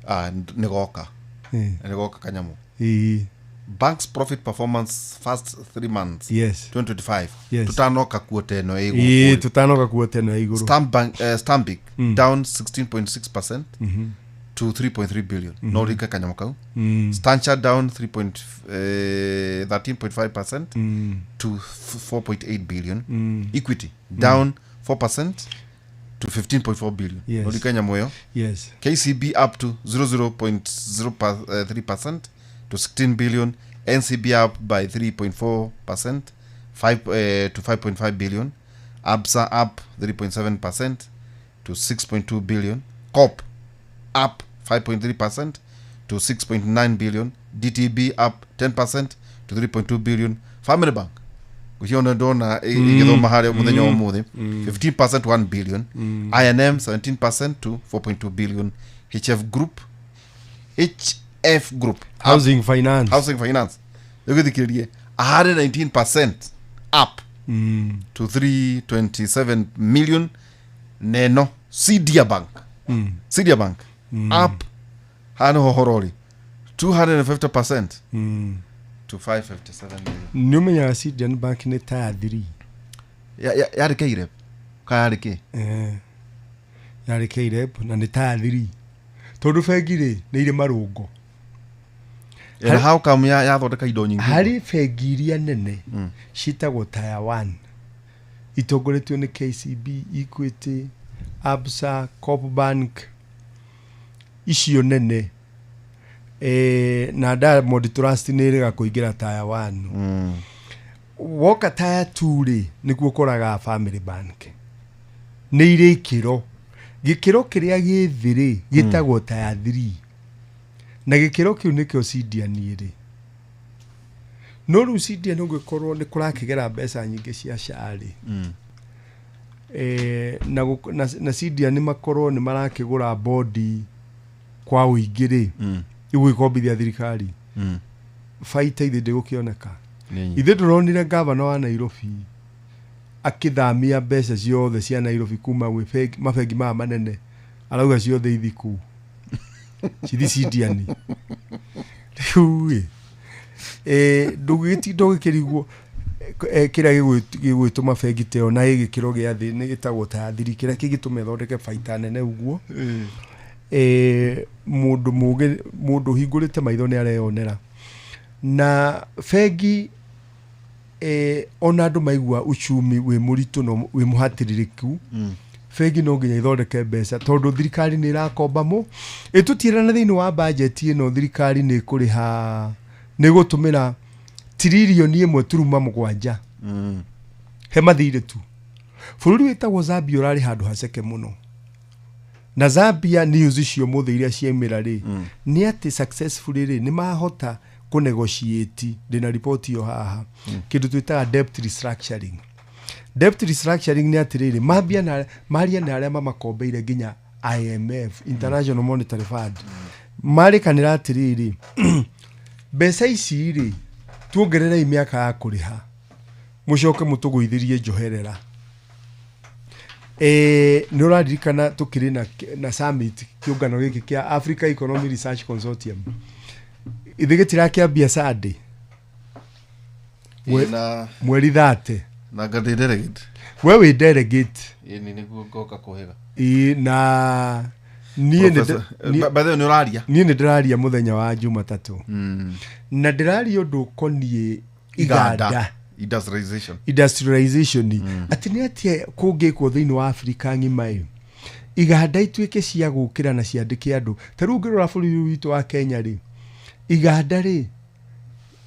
Ah, nĩ goka. Nĩ goka kanyamũ. Ĩĩ. Banks profit performance first 3 months 2025. Tutanoka kuota ĩno ĩ Ĩĩ, gũkũ. Tutanoka kuota ĩno ya igũrũ. Stanbic down 16.6% to 3.3 billion. No rika kanyamũ kau. Stanchart down 3 point, 13.5% to 4.8 billion. Equity down 4% to 15.4 billion. No rika nyamũ ĩyo. KCB up to 00.03% to 16 billion. NCB up by 3.4% to 5.5 billion. Absa up 3.7% to 6.2 billion. COP up 5.3% to 6.9 billion. DTB up 10% to 3.2 billion. Family Bank guciona ndona igithoma haria muthenya wa umuthi, 15%, 1 billion. I&M 17% to 4.2 billion. HF Group, HF Group Housing Finance. Housing Finance ĩgũthikĩrĩrie 119% up to 327 million. Neno Sidia Bank, Sidia Bank up haha nĩho horori 250% to 557 million. Nĩ ũmenyaga Sidian Bank nĩ tier 3. Yarĩ KREB ka yarĩ kĩ? Eh, yarĩ KREB na nĩ tier 3 tondũ bengi rĩ nĩ irĩ marũngo. And how come yathondeka indo nyingĩ? Harĩ bengi iria nene ciĩtagwo tier 1, itongoretio nĩ KCB, Equity, Absa, Coop Bank, icio nene, na Diamond Trust nĩ ĩrĩga kũingĩra tier 1. Woka tier 2 rĩ, nĩkuo ũkoraga Family Bank. Nĩ irĩ ikĩro. Gĩkĩro kĩrĩa gĩ thĩ rĩ gĩtagwo tier 3, na gĩkĩro kĩu nĩkĩo Sidian ĩrĩ. No rĩu Sidian ũngĩkorwo nĩ kũrakĩgera mbeca nyingĩ cia SHA rĩ, na Sidian makorwo nĩ marakĩgũra bondi kwa ũingĩ rĩ, igũgĩkombithia thirikari, baita ithe ndĩgũkĩoneka. Nĩ nyingĩ. Ithe ndũronire gavana wa Nairobi akĩthamia mbeca ciothe cia Nairobi kuma gwĩ mabengi maya manene, arauga ciothe ithi kũu, cithi Sidian. Rĩu ĩ, ndũgĩtinda ũgĩkĩrigwo kĩrĩa gĩgwĩtũma bengi ta ĩyo na ĩ gĩkĩro gĩa thĩ nĩ gĩtagwo tier 3, kĩrĩa kĩngĩtũma ĩthondeke baita nene ũguo. Mũndũ mũgĩ, mũndũ ũhingũrĩte maitho nĩ areyonera. Na bengi, ona andũ maigua uchumi wĩ mũritũ na wĩ mũhatĩrĩrĩku, bengi no nginya ithondeke mbeca tondũ thirikari nĩ ĩrakomba mũ ĩtũtiĩrana. Thĩinĩ wa bajeti ĩno thirikari nĩ ĩkũrĩha, nĩ ĩgũtũmĩra 1.7 tiririoni he mathirĩ tu. Bũrũri wĩtagwo Zambia ũrarĩ handũ haceke mũno, na Zambia news icio mũthĩ iria ciaumĩra rĩ, nĩ atĩ successfully rĩ nĩ mahota kũnegotiate. Ndĩna riboti ĩyo haha, kĩndũ twĩtaga debt restructuring. Debt restructuring nĩ atĩrĩrĩ, mambia na maria na arĩa mamakombeire nginya IMF, International Monetary Fund, marĩkanĩra atĩrĩrĩ, mbeca ici rĩ tuongererei mĩaka ya kũrĩha, mũcoke mũtũgũithĩrie njoherera. Nĩ ũraririkana tũkĩrĩ na summit, kĩũngano gĩkĩ kĩa Africa Economic Research Consortium, ithe gĩtirakĩambia Sunday mweri 30? Na ngandĩ delegate. We wĩ delegate. Ĩni, nĩguo ngoka kũhĩga. Ĩĩ, na niĩ nĩ By the way, nĩ ũraria? Niĩ nĩ ndĩraria mũthenya wa Jumatatũ na ndĩraria ũndũ ũkoniĩ iganda. Industrialization. Industrialization, atĩ nĩ atĩa kũngĩkwo thĩinĩ wa Afrika ng'ima ĩ. Iganda ituĩke cia gũkĩra na ciandĩke andũ. Ta rĩu ũngĩrora bũrũri witũ wa Kenya rĩ, iganda rĩ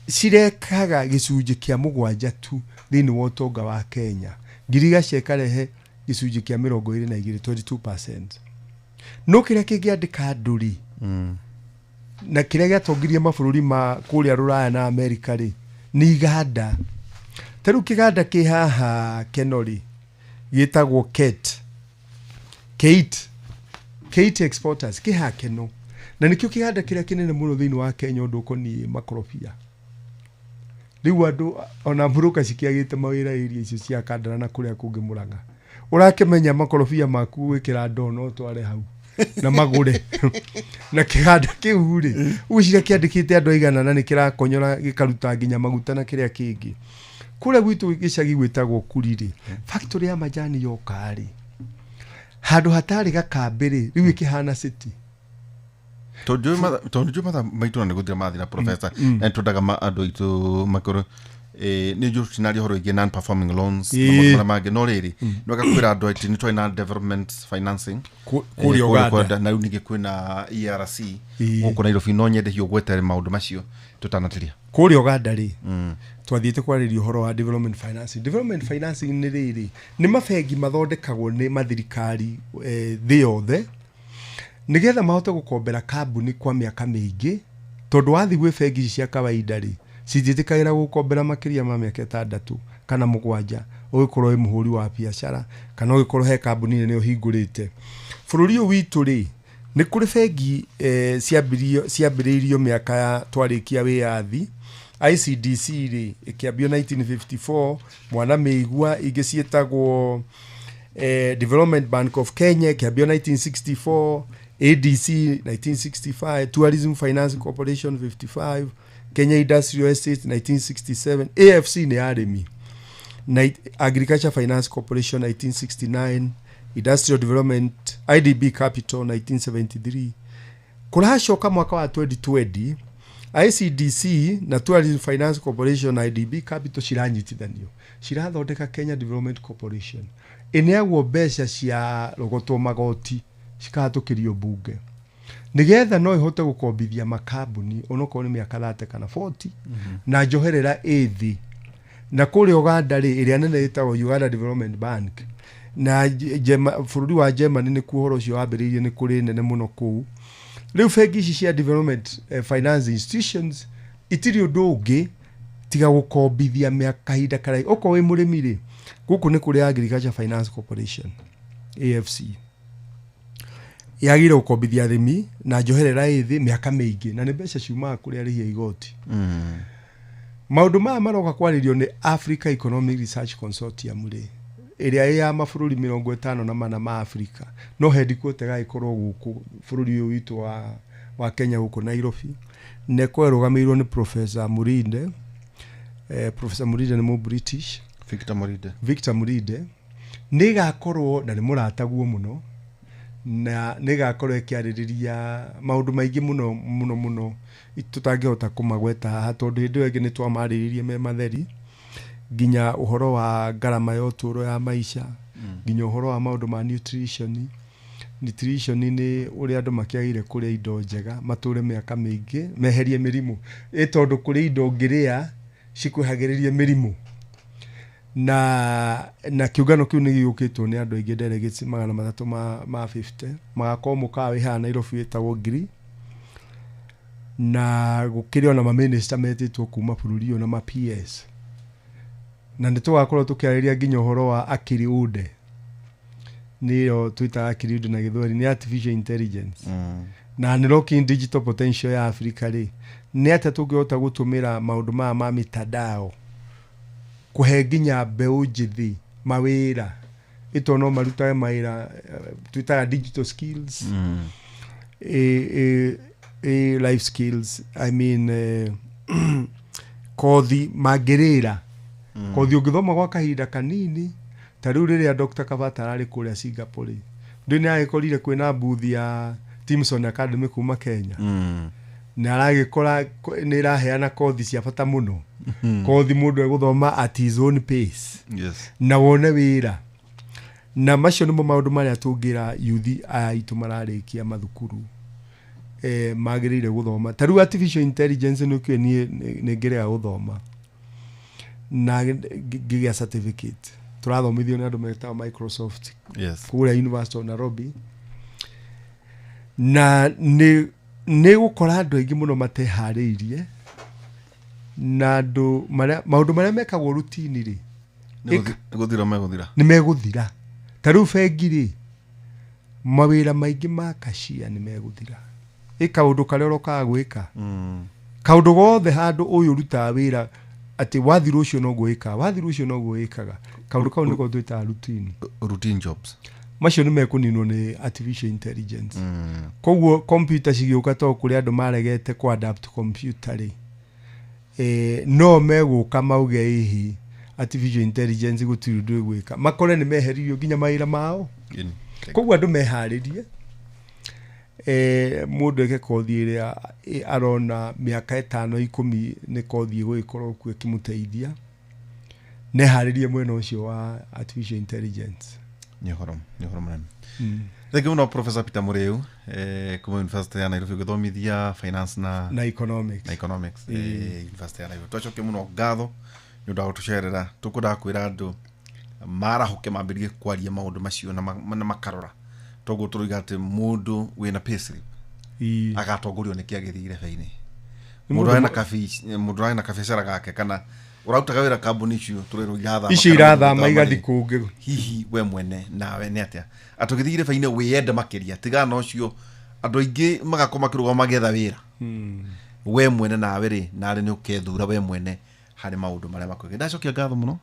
cirekaga gĩcunjĩ kĩa 7 tu thĩinĩ wa ũtonga wa Kenya. Ngirigaca ĩkarehe gĩcunjĩ kĩa 22, 22%. No kĩrĩa kĩngĩandĩka andũ rĩ, na kĩrĩa gĩatongirie mabũrũri ma kũrĩa Rũraya na Amerika rĩ, nĩ iganda. Ta rĩu kĩganda kĩ haha Keno rĩ, gĩtagwo Kate. Kate Exporters kĩ haha Keno. Na nĩkĩo kĩganda kĩrĩa kĩnene mũno thĩinĩ wa Kenya ũndũ ũkoniĩ makorobia. Rĩu andũ ona mburũka cikĩagĩte mawĩra area icio cia Kandara na kũrĩa kũngĩ Mũrang'a. Ũrakĩmenya makorobia maku gwĩkĩra ndoo no ũtware hau na magũre. Na kĩganda kĩu rĩ, ũgwĩciria kĩandĩkĩte andũ aigana na nĩ kĩrakonyora gĩkaruta nginya maguta na kĩrĩa kĩngĩ. Kũrĩa gwitũ gĩcagi gwĩtagwo Kuri rĩ, factory ya majani yoka rĩ, handũ hatarĩ gakambĩ rĩ, rĩu ĩkĩhana city. Tondũ njũĩ mathaa maitũ na nĩ gũthira mathira professor, na nĩ twendaga andũ aitũ makorwo nĩ njũĩ tũtinaria ũhoro wĩgiĩ non performing loans na maũndũ marĩa mangĩ, no rĩrĩ nĩ wega kwĩra andũ atĩ nĩ twarĩ na development financing kũrĩa Uganda. Na rĩu ningĩ kwĩna ERC gũkũ Nairobi. No nyende hiũ gwetere maũndũ macio tũtanatĩria. Kũrĩa Uganda rĩ, twathiĩte kwarĩria ũhoro wa development financing. Development financing nĩ rĩrĩ, nĩ mabengi mathondekagwo nĩ mathirikari thĩ yothe nĩgetha mahote gũkombera kambuni kwa mĩaka mĩingĩ, tondũ wathiĩ gwĩ bengi ici cia kawaida rĩ, citiĩtĩkagĩra gũkombera makĩria ma mĩaka 6 kana 7, ũgĩkorwo wĩ mũhũri wa biacara kana ũgĩkorwo he kambuni nene ũhingũrĩte. Bũrũri ũyũ witũ rĩ, nĩ kũrĩ bengi ciambĩrĩirio mĩaka ya twarĩkia wĩyathi. ICDC rĩ ĩkĩambio 1954, Mwana Mĩigua, ingĩ ciĩtagwo Development Bank of Kenya ĩkĩambio 1964, ADC 1965, Tourism Finance Corporation 55, Kenya Industrial Estate 1967, AFC nĩ ya arĩmi, Agriculture Finance Corporation 1969, Industrial Development IDB Capital 1973. Kũracoka mwaka wa 2020, ICDC na Tourism Finance Corporation na IDB Capital ciranyitithanio, cirathondeka Kenya Development Corporation. Ĩneagwo mbeca cia rogotwo magoti cikahatũkĩrio mbunge nĩgetha no ĩhote gũkombithia makambuni onokorwo nĩ mĩaka 30 kana 40 na njoherera ĩ thĩ. Na kũrĩa Uganda rĩ, ĩrĩa nene ĩtagwo Uganda Development Bank, na bũrũri wa Germany nĩkuo ũhoro ũcio wambĩrĩirie, nĩ kũrĩ nene mũno kũu. Rĩu bengi ici cia development finance institutions itirĩ ũndũ ũngĩ tiga gũkombithia mĩaka kahinda karaihu. Okorwo wĩ mũrĩmi rĩ, gũkũ nĩ kũrĩ Agriculture Finance Corporation AFC, yagĩrĩire gũkombithia arĩmi na njoherera ĩ thĩ mĩaka mĩingĩ, na nĩ mbeca ciumaga kũrĩ arĩhi a igoti. Maũndũ maya maroka kwarĩrio nĩ Africa Economic Research Consortium rĩ, ĩrĩa ĩ ya mabũrũri 54 ma Africa, no headquarter ĩgagĩkorwo gũkũ bũrũri ũyũ witũ wa Kenya gũkũ Nairobi, na ĩkorwo ĩrũgamĩrĩirwo nĩ Professor Murinde. Professor Murinde nĩ mũ British. Victor Murinde. Victor Murinde nĩ ĩgakorwo na nĩ mũrataguo mũno, na nĩ ĩgakorwo ĩkĩarĩrĩria maũndũ maingĩ mũno mũno mũno tũtangĩhota kũmagweta haha, tondũ hĩndĩ ĩyo ĩngĩ nĩ twamarĩrĩirie me matheri, nginya ũhoro wa ngarama ya ũtũũro ya maica, nginya ũhoro wa maũndũ ma nutrition. Nutrition nĩ ũrĩa andũ makĩagĩrĩire kũrĩa indo njega matũre mĩaka mĩingĩ, meherie mĩrimũ, ĩ tondũ kũrĩ indo ũngĩrĩa cikwehagĩrĩria mĩrimũ. Na kĩũngano kĩu nĩ gĩũkĩtwo nĩ andũ aingĩ delegates 350 magakorwo mũkawa wĩ haha Nairobi wĩtagwo Ngiri, na gũkĩrĩ ona mamĩnĩsta metĩtwo kuma bũrũri ũyũ na ma PS, na nĩ tũgakorwo tũkĩarĩria nginya ũhoro wa akili unde, nĩyo twĩtaga akili unde na gĩthweri nĩ artificial intelligence, na unlocking digital potential ya Africa rĩ, nĩ atĩa tũngĩhota gũtũmĩra maũndũ maya ma mitandao kũhe nginya mbeũ njĩthĩ mawĩra, ĩto no marutage mawĩra twĩtaga digital skills, life skills, I mean kothi mangĩrĩra, kothi ũngĩthoma gwa kahinda kanini. Ta rĩu rĩrĩa Dr. Kabata ararĩ kũrĩa Singapore, ndĩ nĩ agĩkorire kwĩna booth ya Timson Academy kuma Kenya, na aragĩkora nĩ ĩraheana kothi cia bata mũno, kothi mũndũ egũthoma at his own pace, na wone wĩra. Na macio nĩmo maũndũ marĩa tũngĩra yuthi aya aitũ mararĩkia mathukuru magĩrĩire gũthoma. Ta rĩu artificial intelligence nĩ ũkĩũĩ niĩ nĩ ngĩrega gũthoma na ngĩgĩa certificate. Tũrathomithio nĩ andũ metagwo Microsoft kũrĩa University of Nairobi, na nĩ gũkora andũ aingĩ mũno mateharĩirie, na andũ marĩa maũndũ marĩa mekagwo routine rĩ, Nĩ gũthira megũthira. Nĩ megũthira. Ta rĩu bengi rĩ, mawĩra maingĩ ma kashia nĩ megũthira. Ĩ kaũndũ karĩa ũrokaga gwĩka, kaũndũ gothe handũ ũyũ ũrutaga wĩra atĩ wathira ũcio noguo wĩkaga, wathira ũcio noguo wĩkaga, kaũndũ kau nĩko twĩtaga routine. Routine jobs. Macio nĩ mekũninwo nĩ artificial intelligence. Koguo computer cigĩũka, to kũrĩ andũ maregete kũ adapt computer rĩ, no megũka mauge hihi artificial intelligence gũtirĩ ũndũ ĩgwĩka, makore nĩ meheririo nginya mawĩra mao. Koguo andũ meharĩrie, mũndũ eke kothi ĩrĩa arona mĩaka 5 10 nĩ kothi ĩgũgĩkorwo kuo ĩkĩmũteithia, neharĩrie mwena ũcio wa artificial intelligence. Nĩ ũhoro mũnene. Thank you mũno Professor Peter Muriu, kuma University ya Nairobi gũthomithia finance na economics. Na economics, University ya Nairobi. Twacokia mũno ngatho nĩ ũndũ wa gũtũcerera. Tũkwendaga kwĩra andũ marahũke mambĩrĩrie kwaria maũndũ macio na makarora, toguo tũroiga atĩ mũndũ wĩna payslip agatongorio nĩ kĩ agĩthiĩ irebe-inĩ. Mũndũ arĩ na kabiacara gake kana ũrarutaga wĩra kambuni icio tũrerwo irathama, icio irathama igathiĩ kũngĩ, hihi we mwene nawe nĩ atĩa atĩ ũgĩthiĩ irebe-inĩ wĩyende makĩria, tigana na ũcio andũ aingĩ magakorwo makĩrũgama magĩetha wĩra. We mwene nawe rĩ, narĩ nĩ ũkethura we mwene harĩ maũndũ marĩa makwĩgiĩ. Ndacokia ngatho mũno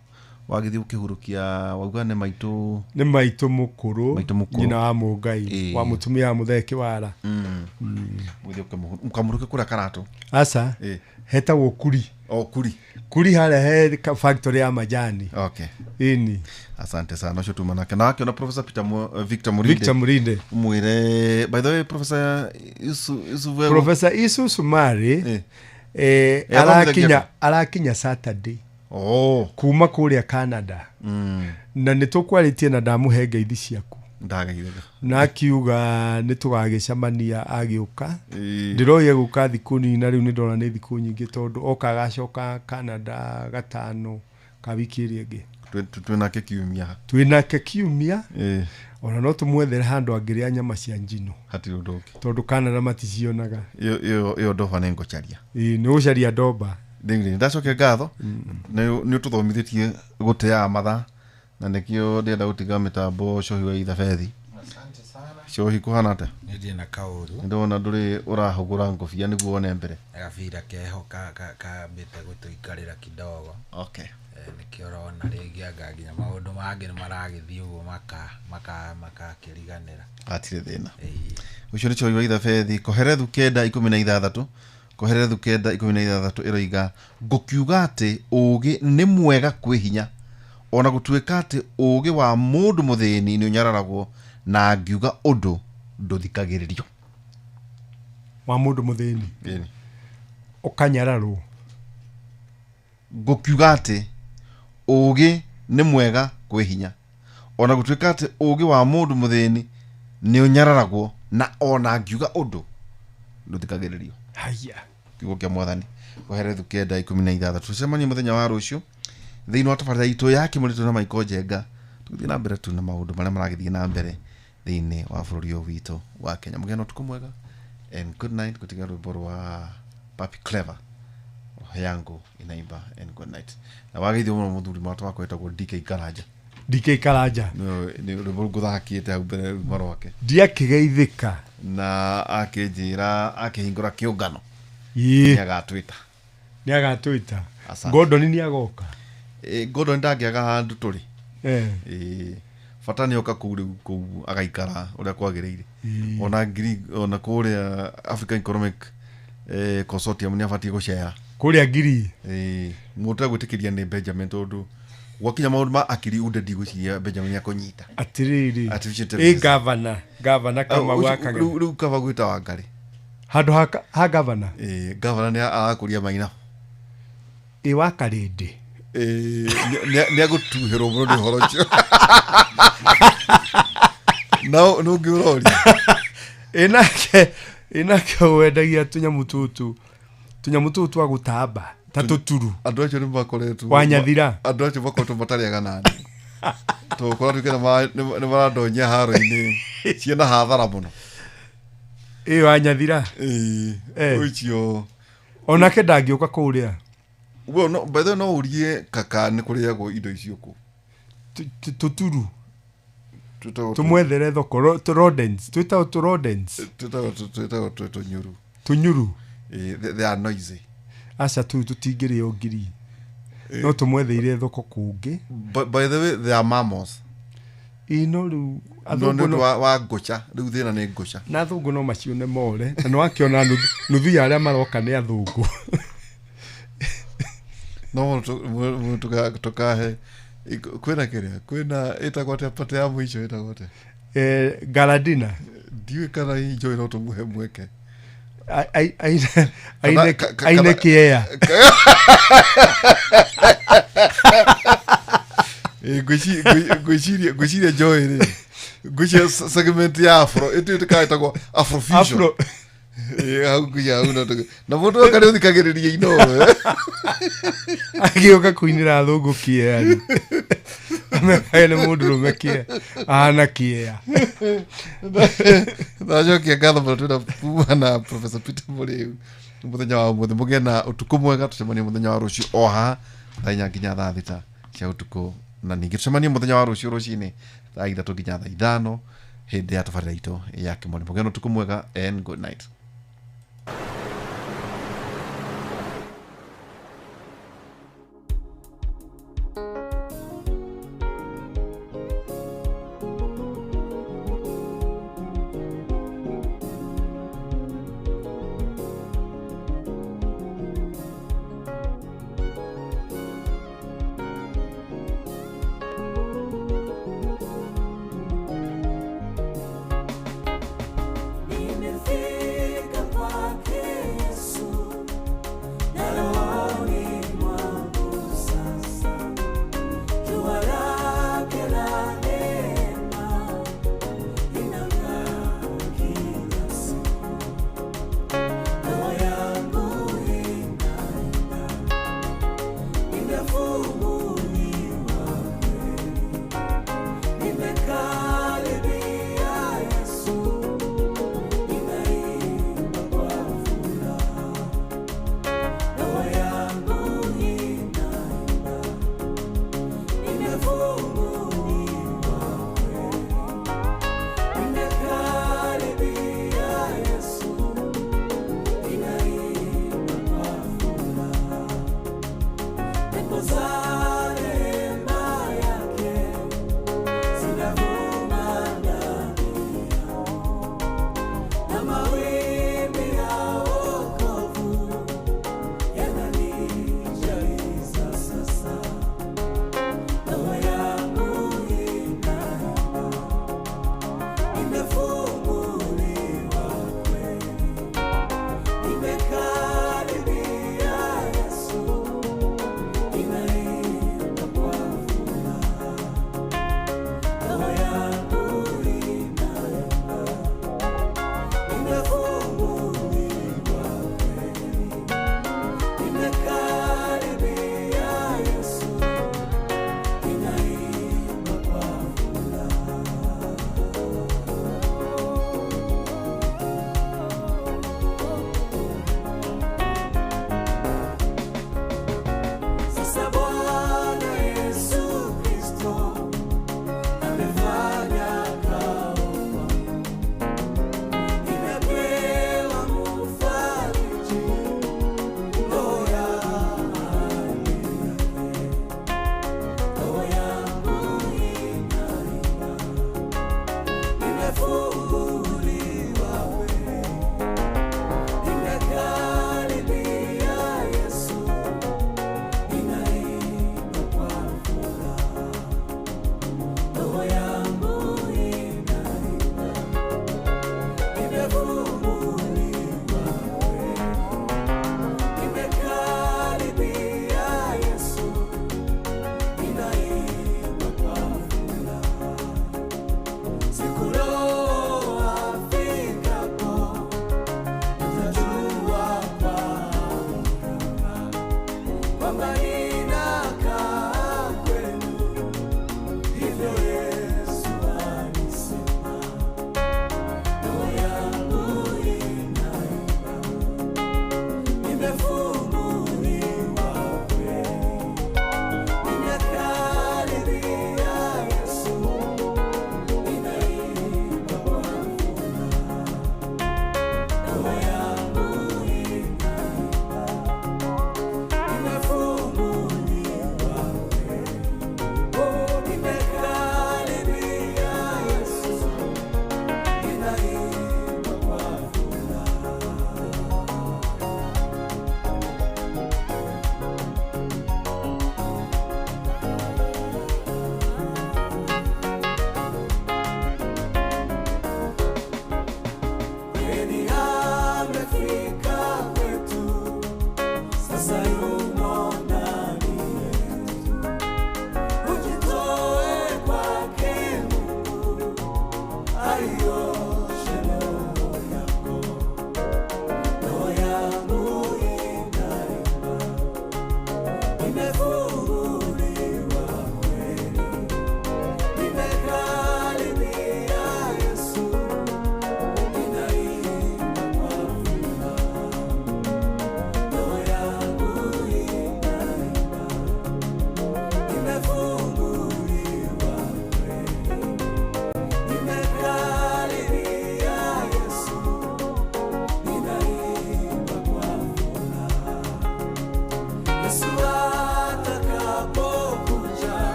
wagĩthiĩ ũkĩhurũkia, wauga nĩ maitũ, nĩ maitũ mũkũrũ, nyina wa Mũngai wa mũtumia wa Mũthee Kĩwara. Mũgĩthiĩ ũkamũrũke kũrĩa Karatũ? Aca, hetagwo Kuri. O Kuri. Kuri harĩa he factory ya majani. Okay. Ĩni. Asante sana, ũcio tuma nake. Na akĩona Professor Peter Victor Murinde. Victor Murinde. Mwĩre, by the way, Professor Isu Professor Isu Sumari arakinya Saturday. Oh. Kuma kũrĩa Canada. Na nĩ tũkwarĩtie na ndamũhe ngeithi ciaku. Ndagaithaga. Na akiuga nĩ tũgagĩcemania agĩũka. Ndĩroire gũka thikũ nini na rĩu nĩ ndona nĩ thikũ nyingĩ tondũ oka agacoka Canada gatano ka wiki ĩrĩa ĩngĩ. Twĩnake kiumia. Twĩnake kiumia. Ona no tũmwethere handũ angĩrĩa nyama cia njino. Hatirĩ ũndũ ũngĩ. Tondũ Canada maticionaga. Ĩyo ndoba nĩ ngũcaria. Ĩĩ nĩ gũcaria ndomba. Rĩu ndacokia ngatho nĩ ũtũthomithĩtie gũteaga mathaa, na nĩkĩo ndĩrenda gũtiga mĩtambo cohi wa Ithabethi. Asante sana. Cohi kũhana atĩa? Nĩ ndirĩ na kaũru. Nĩndona ndũrĩ ũrahũgũra ngobia nĩguo wone mbere. Gabira keho kambĩte gũtũikarĩra kidogo. Okay. Nĩkĩo ũrona rĩngĩ anga nginya maũndũ mangĩ nĩ maragĩthiĩ ũguo makakĩriganĩra. Hatirĩ thĩna. Ũcio nĩ cohi wa Ithabethi. Koherethu 9:16. Koherethu 9:16 ĩroiga ngũkiuga atĩ ũũgĩ nĩ mwega kwĩ hinya, ona gũtuĩka atĩ ũũgĩ wa mũndũ mũthĩni nĩ ũnyararagwo, na ngiuga ũndũ ndũthikagĩrĩrio. Wa mũndũ mũthĩni ũkanyararwo. Ngũkiuga atĩ ũũgĩ nĩ mwega kwĩ hinya, ona gũtuĩka atĩ ũũgĩ wa mũndũ mũthĩni nĩ ũnyararagwo, na ona ngiuga ũndũ ndũthikagĩrĩrio. Haya. Kiugo kĩa Mwathani. Koherethu 9:16. Tũcemanie mũthenya wa rũciũ thĩinĩ wa tabarĩra itũ ya Kĩmũrĩtũ na Michael Njenga, tũgĩthiĩ na mbere tu na maũndũ marĩa maragĩthiĩ na mbere thĩinĩ wa bũrũri ũyũ witũ wa Kenya. Mũgĩe na ũtukũ mwega and good night. Gũtiga rwĩmbo rwa Papi Clever, roho yangu inaimba, and good night. Na wageithio mũno mũthuri mwatũ wakwa wĩtagwo DK Karanja. DK Karanja nĩ rwĩmbo ngũthakĩte hau mbere rwĩmbo rwake. Ndiakĩgeithĩka. Na akĩnjĩra akĩhingũra kĩũngano. Nĩ agatwĩta. Nĩ agatwĩta. Gordon nĩ agoka. Gordon ndangĩaga handũ tũrĩ. Bata nĩ oka kũu rĩu kũu agaikara ũrĩa kwagĩrĩire. Ona ngiri ona kũrĩa African Economic Consortium nĩ abatiĩ gũcera. Kũrĩa ngiri. Mũndũ egwĩtĩkĩria nĩ Benjamin tondũ gwakinya maũndũ ma akiri unde ndigwĩciria Benjamin akũnyita. Atĩrĩrĩ. Ĩ governor Kamau wa Kagera. Rĩu kaba gwĩta Wangari. Handũ ha governor. Governor nĩ arakũria maina. Ĩ wa Karĩndĩ. Nĩ agũtuhĩrwo mũno nĩ ũhoro ũcio. Na nũ ũngĩ ũroria? Ĩnake wendagia tũnyamũ tũtũ, tũnyamũ tũtũ twa gũtamba ta tũturu. Andũ acio nĩ makoretwo Wanyathira. Andũ acio makoretwo matarĩaga nani tondũ kũratuĩka nĩ marandonyia haro-inĩ ciĩna hathara mũno. Ĩ Wanyathira. Ĩĩ, ũcio onake ndangĩũka kũrĩa. Well, no, by the way, no ũrie kaka nĩ kũrĩagwo indo icio kũ. Tũturu tũmwethere thoko, rodents, twĩtagwo tũ rodents. Twĩtagwo tũnyuru. Tũnyuru. Ĩĩ, they are noisy. Aca, tũu tũtingĩrĩo ngiri, no tũmwetheire thoko kũngĩ. By the way, they are mammals. Ĩ no rĩu No athũngũ nĩ ũndũ wa ngũca, rĩu thĩna nĩ ngũca. Na athũngũ no macione more, na nĩwakĩona nuthu ya arĩa maroka nĩ athũngũ. No mũno tũkahe kwĩna kĩrĩa kwĩna ĩtagwo atĩa, pate ya mũico ĩtagwo atĩa? Galadina. Ndiũĩ kana hihi Joy no tũmũhe mweke. Aine kĩea. Ngwĩciria Joy rĩ, ngwĩciria segment ya afro ĩtuĩkaga ĩtagwo afrofusion. Afro. Ĩ, hau ngwĩciria hau no na mũndũ oka nĩ ũthikagĩrĩria Inooro. Agĩũka kũinĩra athũngũ kĩea rĩ, amekae nĩ mũndũ rũme kĩea ahana kĩea. Ndacokia ngatho mũno twĩna kuma na Professor Peter Mũrĩu mũthenya wa ũmũthĩ. Mũgĩe na ũtukũ mwega, tũcemanie mũthenya wa rũciũ o haha thaa 4 nginya thaa 6 cia ũtukũ, na ningĩ tũcemanie mũthenya wa rũciũ rũcinĩ thaa 3 nginya thaa 5 hĩndĩ ya tabarĩra itũ ya kĩmoni. Mũgĩe na ũtukũ mwega and good night. Nimefika.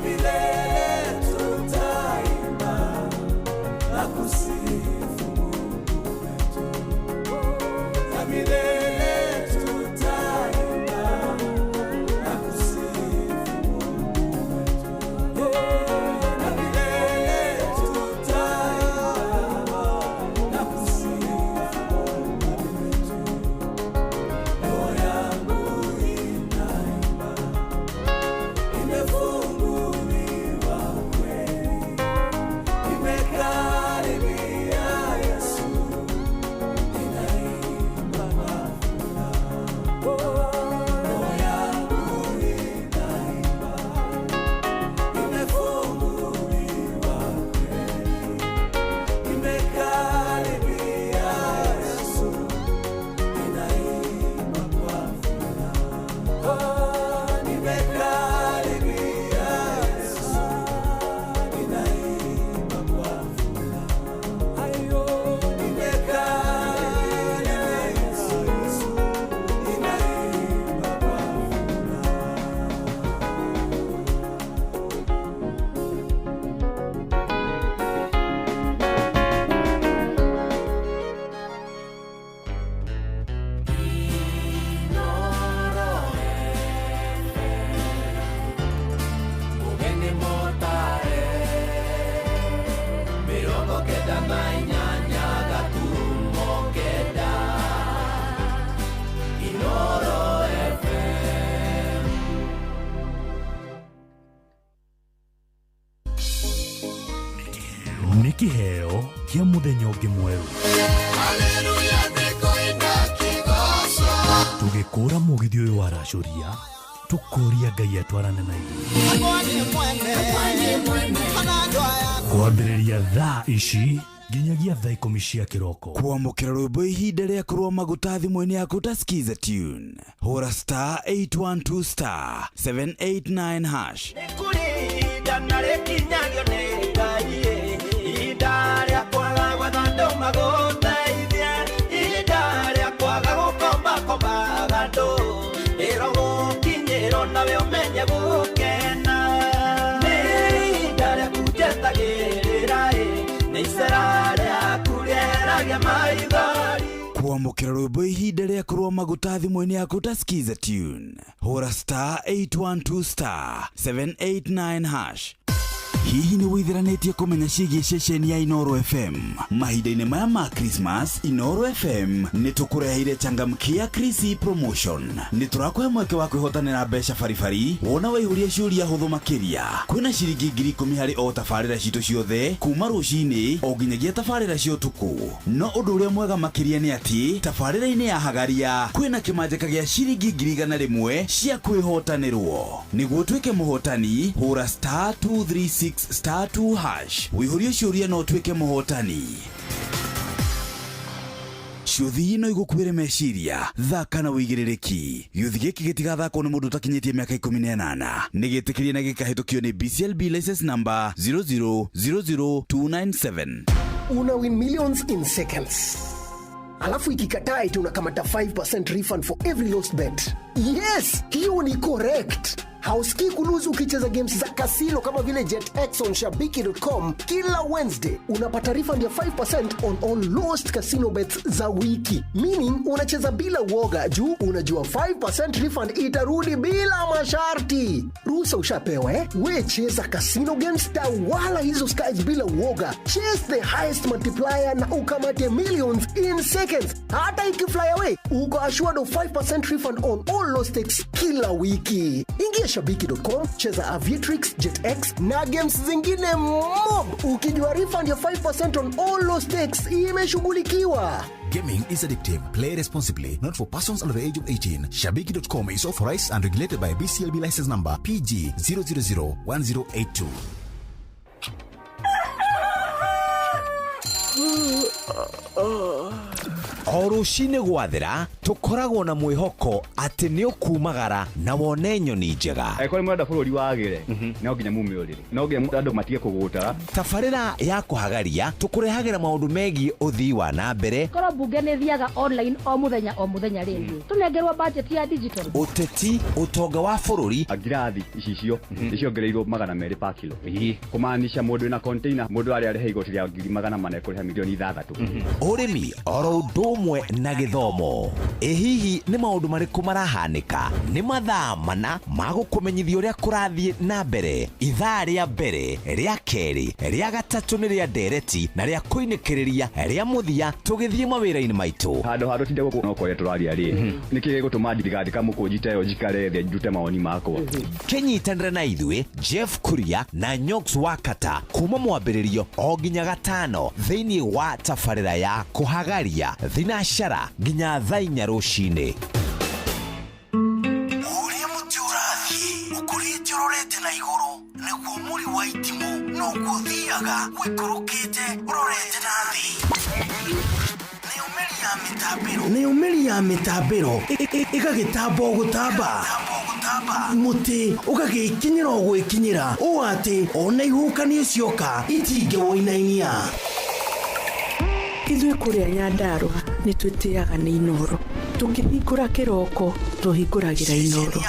milele tutaimba na kusifu Mungu wetu, na milele tutaimba na kusifu Mungu wetu, na milele tutaimba na kusifu Mungu wetu. Roho yangu inaimba, imefunguliwa kweli, imekaribia Yesu, inaimba kwa furaha. Roho yangu inaimba, imefunguliwa kweli, imekaribia Yesu, inaimba kwa furaha. Nimekaribia Yesu, inaimba kwa furaha. Nimekaribia Yesu, inaimba kwa Mugeni motare 98 gaturumo 9 Inoro FM. Nĩ kĩheo kĩa mũthenya ũngĩ mwerũ tũgĩkũra mũgithi ũyũ waracũria tũkũria Ngai atwarane na ithuĩ kwambĩrĩria thaa ici nginyagia thaa 10 cia kĩroko. Kwamũkĩra rwĩmbo ihinda rĩa kũrũa maguta thimũ-inĩ yaku ta skiza tune, hũra star 812 star 789 hash. Ihinda na rĩkinyagio nĩ Ngai, ihinda rĩa kwaga gwetha andũ magũteithie, ihinda rĩa kwaga gũkombakombaga andũ, ĩro gũkinyĩrwo nawe ũmenye gũkena. Nĩ ihinda rĩaku njetagĩrĩra, nĩ icera rĩaku rĩeragia maithori. Kwamũkĩra rwĩmbo ihinda rĩa kũrũa maguta thimũ-inĩ yaku ta skiza tune, hũra star 812 star 789 hash. Hihi nĩ wĩithiranĩtie kũmenya ciĩgiĩ ceceni ya Inoro FM? Mahinda-inĩ maya ma Christmas, Inoro FM nĩ tũkũreheire changamkia Krisi promotion. Nĩ tũrakũhe mweke wa kwĩhotanĩra mbeca baribari wona waihũria ciũria hũthũ makĩria. Kwĩna ciringi 10,000 harĩ o tabarĩra citũ ciothe kuma rũcinĩ o nginyagia tabarĩra cia ũtukũ. No ũndũ ũrĩa mwega makĩria nĩ atĩ tabarĩra-inĩ ya Hagaria kwĩna kĩmanjĩka gĩa ciringi 100,000 cia kwĩhotanĩrwo. Nĩguo ũtuĩke mũhotani, hũra star 236 star 2 hash wĩihũrie ciũria na ũtuĩke mũhotani. Ciũthi no igũkuĩre meciria, thaka na wĩigĩrĩrĩki. Gĩũthi gĩkĩ gĩtigathakwo nĩ mũndũ ũtakinyĩtie mĩaka 18. Nĩ gĩtĩkĩrie na gĩkahĩtũkio nĩ BCLB license number 0000297. Una win millions in seconds. Alafu ikikataa eti unakamata 5% refund for every lost bet. Yes, hiyo ni correct. Hausikii kuluzu ukicheza games za kasino kama vile JetX on shabiki.com kila Wednesday. Unapata refund ya 5% on all lost casino bets za wiki. Meaning unacheza bila uoga juu unajua 5% refund itarudi bila masharti. Ruhusa ushapewa eh? We cheza casino games, tawala hizo skies bila uoga. Chase the highest multiplier na ukamate millions in seconds. Hata ikifly away, uko assured of 5% refund on all lost stakes kila wiki. Ingia shabiki.com, cheza Aviatrix, JetX na games zingine mob. Ukijua refund ya 5% on all lost stakes imeshughulikiwa. Gaming is addictive. Play responsibly. Not for persons under the age of 18. Shabiki.com is authorized and regulated by BCLB license number PG 0001082. O rũcinĩ gwathera tũkoragwo na mwĩhoko atĩ nĩ ũkumagara na wone nyoni njega. Angĩkorwo nĩ mũrenda bũrũri wagĩre, no nginya mume ũrĩrĩ, no nginya andũ matige kũgũta. Tabarĩra ya kũhagaria tũkũrehagĩra maũndũ megiĩ ũthii wa na mbere, Korwo mbunge nĩ thiaga online o mũthenya o mũthenya rĩngĩ tũnengerwo budget ya digital. Ũteti, ũtonga wa bũrũri. Ngirathi icicio nĩ ciongereirwo 200 pa kilo, kũmaanisha mũndũ wĩna container, mũndũ arĩa arĩha igoti rĩa 400,000 ekũrĩha 6 milioni. Ũrĩmi oro ũndũ ũmwe na gĩthomo. Ĩ hihi nĩ maũndũ marĩkũ marahanĩka? Nĩ mathaa mana ma gũkũmenyithia ũrĩa kũrathiĩ na mbere. Ithaa rĩa mbere, rĩa kerĩ, rĩa gatatũ nĩ rĩa ndereti na rĩa kũinĩkĩrĩria rĩa mũthia tũgĩthiĩ mawĩra-inĩ maitũ. Handũ ha tũtinde gũkũ no kũrĩa tũraria rĩ, nĩkĩ gĩgũtũma ndigathika mũkũnji ta ĩyo, njikare thĩ ndute mawoni makwa? Kĩnyitanĩre na ithuĩ Jeff Kuria na Nyox Wakata kuma mwambĩrĩrio o nginya gatano thĩinĩ wa tabarĩra ya kũhagaria thinacara nginya thaa 4 rũcinĩ. Ũrĩa mũtĩ ũrathiĩ ũkũrĩte ũrorete na igũrũ, nĩguo mũri wa itimũ noguo ũthiaga ũikũrũkĩte ũrorete na thĩ. Nayo mĩri ya mĩtambĩro ĩgagĩtamba o gũtamba, mũtĩ ũgagĩkinyĩra o gwĩkinyĩra, ũũ atĩ ona ihuhũkanio cioka itingĩwũinainia. Ithuĩ kũrĩa Nyandarũa nĩ twĩtĩaga nĩ Inoro. Tũkĩhingũra kĩroko tũhingũragĩra Inoro.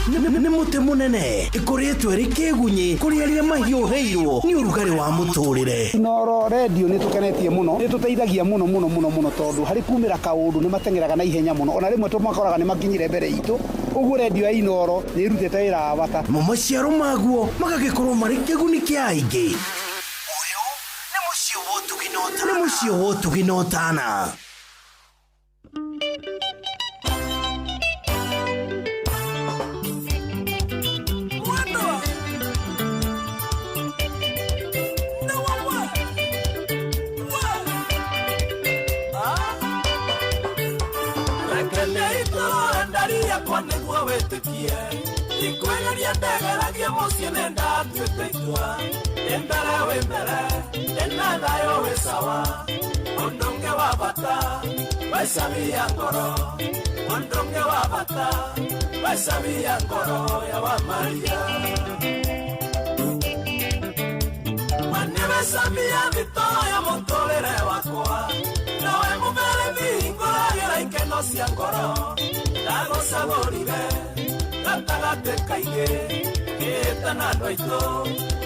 Nĩ mũtĩ mũnene ĩkũrĩtwo ĩrĩ kĩgunyĩ kũrĩ arĩa mahiũhĩirwo nĩ ũrugarĩ wa mũtũrĩre. Inoro redio nĩ tũkenetie mũno, nĩ tũteithagia mũno mũno mũno mũno, tondũ harĩ kumĩra kaũndũ nĩ mateng'eraga na ihenya mũno, ona rĩmwe tũmakoraga nĩ makinyire mbere itũ. Ũguo redio ya Inoro nĩ ĩrutĩte wĩra wa bata. Mo maciaro maguo magagĩkorwo marĩ kĩguni kĩa aingĩ. Nĩ mũciĩ wa ũtugi na ũtana. Reke itũrore ndari yakwa nĩguo wĩtĩkie, ndikwĩgeria ndegeragia mũciĩ nĩ ndatuĩte itua. Ndĩ mbere wĩ mbere, ndĩna thayũ wĩ sawa. Ũndũ ũngĩ wa bata wecamia ngoro, ũndũ ũngĩ wa bata wecamia ngoro ya wa Maria. Waniwecamia thito ya mũtũrĩre wakwa, nawe mũberethi hingũragĩra ikeno cia ngoro. Ndagũcagũrire gatagatĩ kaingĩ, ngĩĩtana andũ aitũ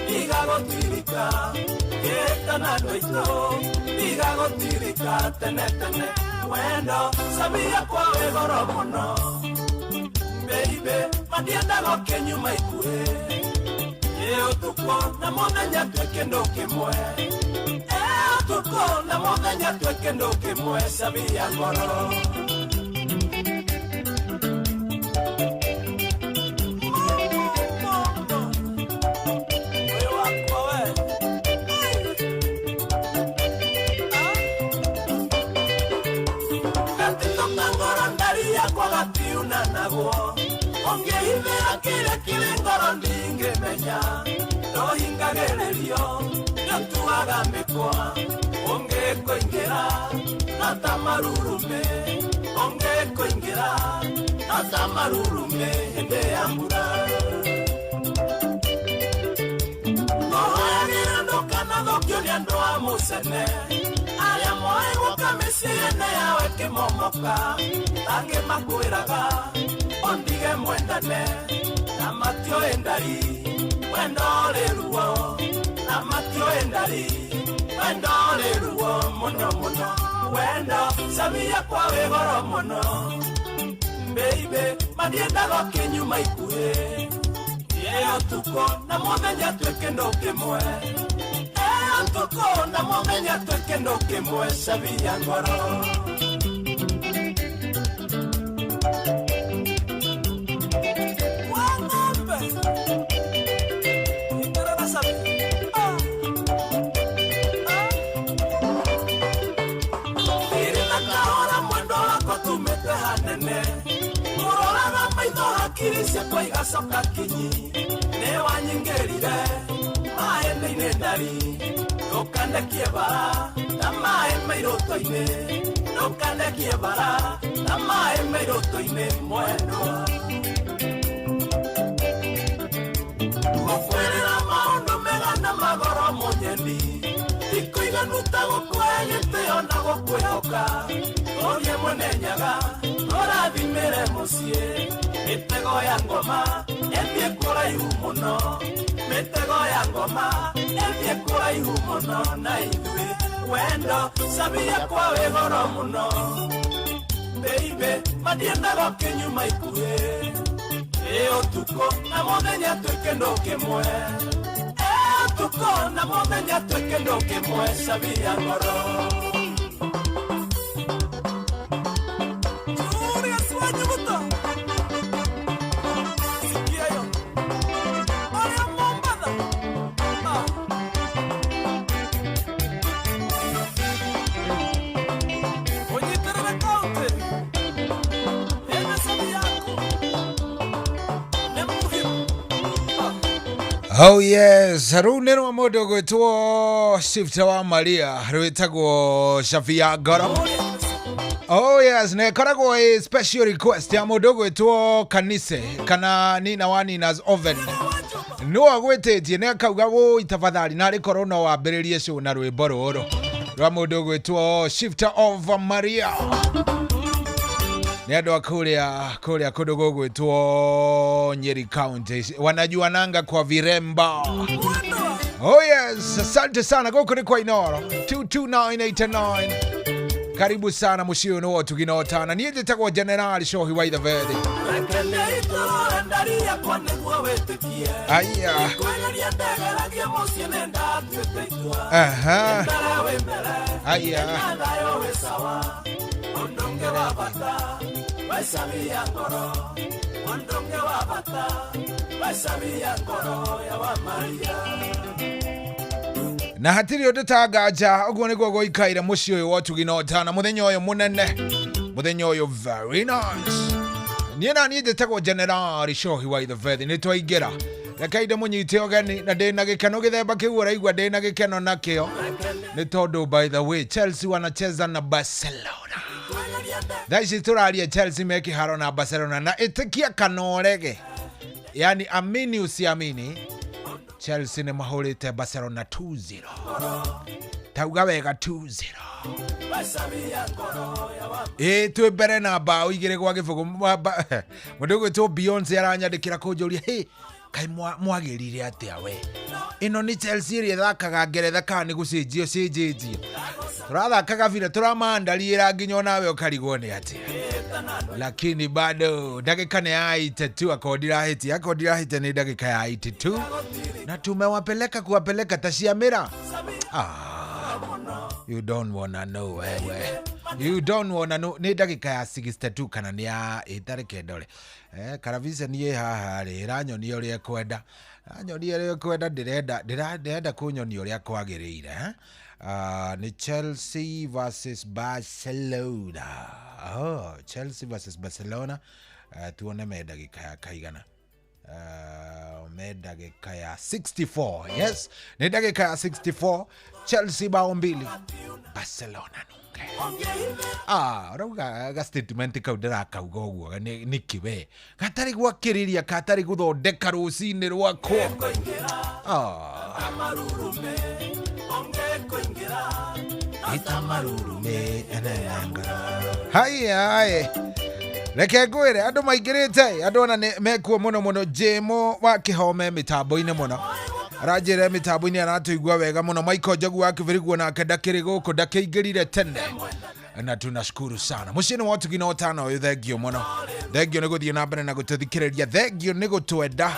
ndigagũtirika, ngĩĩtana andũ aitũ ndigagũtirika tene tene. Wendo samia kwa wĩ goro mũno, baby, mandiendaga ũkĩnyuma ikuhĩ. Ĩ ũtukũ na mũthenya twĩ kĩndũ kĩmwe, ĩ ũtukũ na mũthenya twĩ kĩndũ kĩmwe, samia ngoro. Moyo wakwa we. Gatito ka ngoro ndari yakwa gatiunanagwo, ũngĩhithĩra kĩrĩa kĩrĩ ngoro ndingĩmenya. Ndohingagĩrĩrio nĩũtuaga mĩkwa, ũngĩkũingĩra no ta marurumĩ, ũngĩkũingĩra no ta marurumĩ hĩndĩ ya mbura. Ngũhoyagĩra ndũkanathũkio nĩ andũ a mũcene, arĩa moĩ gũka mĩciĩ yene yawe kĩmomoka, angĩ makwĩraga ũndige mwendane, na matioĩ ndari wendo ũrĩ ruo, na matioĩ ndari wendo ũrĩ ruo mũno mũno. Wendo samia kwa wĩ goro mũno, baby, mandiendaga ũkĩnyuma ikuhĩ. Ĩ ũtukũ na mũthenya twĩ kĩndũ kĩmwe, ĩ ũtukũ na mũthenya twĩ kĩndũ kĩmwe, samia ngoro. Wa ng'ombe Ikarara sabi. Ah. Ah. Thiri na kahora mwendo wakwa tumĩte hanene, kũroraga maitho hakiri ciakwa igacoka kinyi. Nĩ wanyingĩrire maĩ-inĩ ndari. Ndũkandekie bara ta maĩ mairũtũ-inĩ Ndũkandekie bara ta maĩ mairũtũ-inĩ mwendwa Gũkwĩrĩra maũndũ mega na magoro mũnyeni Tikũiganu ta gũkũhe gĩtĩo na gũkwĩhoka Tũrie mwene nyaga tũrathimĩre mũciĩ Mĩtego ya ngoma ĩthiĩ kũraihu mũno Mĩtego ya ngoma ĩthiĩ kũraihu mũno na ithuĩ wendo cabi yakwa wĩ goro mũno Baby mandiendaga ũkĩnyuma ikuhĩ Ĩ ũtukũ na mũthenya twĩ kĩndũ kĩmwe Ĩ ũtukũ na mũthenya twĩ kĩndũ kĩmwe cabi ya ngoro Julius Wanyogoto Sikia yo Aria Mombatha Ũnyitĩrĩre kaũntĩ Ĩna cabi yaku Nĩ muhimu Oh yes, rũu nĩ rwa mũndũ ũgwĩtwo Shifter wa Maria rwĩtagwo Shavia Ngoro. Oh yes, na ĩkoragwo ĩ special request ya mũndũ ũgwĩtwo Kanise kana Nina wa Nina's Oven. Nĩwe agwĩtĩtie nĩ akauga wũi tafadhali narĩ korwo no wambĩrĩrie show na rwĩmbo rũrũ rwa mũndũ ũgwĩtwo Shifter of Maria. Nĩ andũ a kũrĩa kũrĩa kũndũ gũgwĩtwo Nyeri County wanajuananga kwa viremba. Oh yes, asante sana. Gũkũ nĩ kwa Inoro 22989. Karibu sana mũciĩ ũyũ nĩ wa ũtugi na ũtana. Niĩ njĩtagwo General Shohi wa Ithabethi. Reke ndĩitũrũre ndari yakwa nĩguo wĩtĩkie Aya. Kwĩgeria ndegeragia mũciĩ nĩ ndatuĩte itua Aha. Wĩ mbere wĩ mbere Aya. Na thayũ wĩ sawa Ũndũ ũngĩ wa bata wĩ cabi ya ngoro Ũndũ ũngĩ wa bata wĩ cabi ya ngoro ya wa Maria Na hatirĩ ũndũ ta nganja ũguo nĩguo gũikaire mũciĩ ũyũ wa ũtugi na ũtana mũthenya ũyũ mũnene mũthenya ũyũ very nice. Niĩ na niĩ njĩtagwo General Shohi wa Ithabethi nĩ twaingĩra reke inde mũnyite ũgeni na ndĩna gĩkeno gĩthemba kĩu ũraigua ndĩna gĩkeno nakĩo nĩ tondũ by the way Chelsea wanacheza na Barcelona thaa ici tũraria Chelsea me kĩharo na Barcelona na ĩtĩkia kana ũrege yani amini usiamini Chelsea nĩ mahũrĩte Barcelona 2-0 tauga wega 2-0 Wĩ cabi ya ngoro ya wa ĩ twĩ mbere na mbaũ igĩrĩ gwa gĩbũgũ mũndũ ũgwĩtwo Beyonce aranyandĩkĩra kũnjũria hĩ kaĩ mwagĩrire atĩa we ĩno nĩ Chelsea ĩrĩa ĩthakaga ngeretha kana nĩ gũcenjio cenjenjio tũrathakaga vile tũramandariĩra nginya onawe ũkarigwo nĩ atĩa lakini bado ndagĩka nĩ ya 82 akorwo ndirahĩtia akorwo ndirahĩtia nĩ ndagĩka ya 82 na tumewapeleka kuwapeleka taciamĩra ah, you don't wanna know wewe you don't wanna know nĩ ndagĩka ya 62 kana nĩ ya ĩtarĩ ndore karaviceni ĩ haha rĩ ĩranyonia ũrĩa ĩkwenda ĩranyonia ũrĩa ĩkwenda ndĩrenda ndĩrenda kũnyonia ũrĩa kwagĩrĩire eh? Nĩ Chelsea versus Barcelona. Oh, Chelsea versus Barcelona. Tuone me ndagĩka ya kaigana me ndagĩka ya 64 yes nĩ ndagĩka ya 64 Chelsea bao mbili Barcelona nunge ah ũrauga ga statement kau ndĩrakauga ũguo nĩkĩ we gatarĩ gwakĩrĩria gatarĩ gũthondeka rũcinĩ rwakwa ah haya reke ngwĩre andũ maingĩrĩte andũ ona nĩ mekuo mũno mũno jĩmo wa kĩhome mĩtambo-inĩ mũno aranjĩra mĩtambo-inĩ aratũigua wega mũno Michael Njogu wa Kĩbĩriguo nake ndakĩrĩ gũkũ ndakĩingĩrire tene na tunashukuru sana mũciĩ nĩ wa ũtugi na ũtana ũyũ thengio mũno thengio nĩ gũthiĩ na mbere na gũtũthikĩrĩria thengio nĩ gũtwenda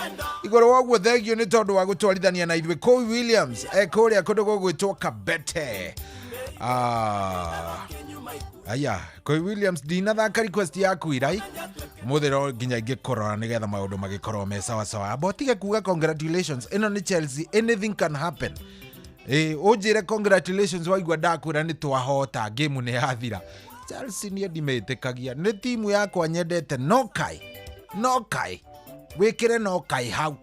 igũrũ wa ũguo thengio nĩ tondũ wa gũtwarithania na ithuĩ Kũi Williams e kũrĩa kũndũ gũgwĩtwo Kabete aya Koi Williams ndinathaka request yaku irai mũthĩ no nginya ingĩkũrora nĩgetha maũndũ magĩkorwo me sawasawa amba ũtige kuga congratulations ĩno nĩ Chelsea anything can happen ĩ ũnjĩre congratulations waigua ndakwĩra nĩ twahota game nĩ yathira Chelsea niĩ ndimĩtĩkagia nĩ timu yakwa nyendete no kai no kai wĩkĩre no kai hau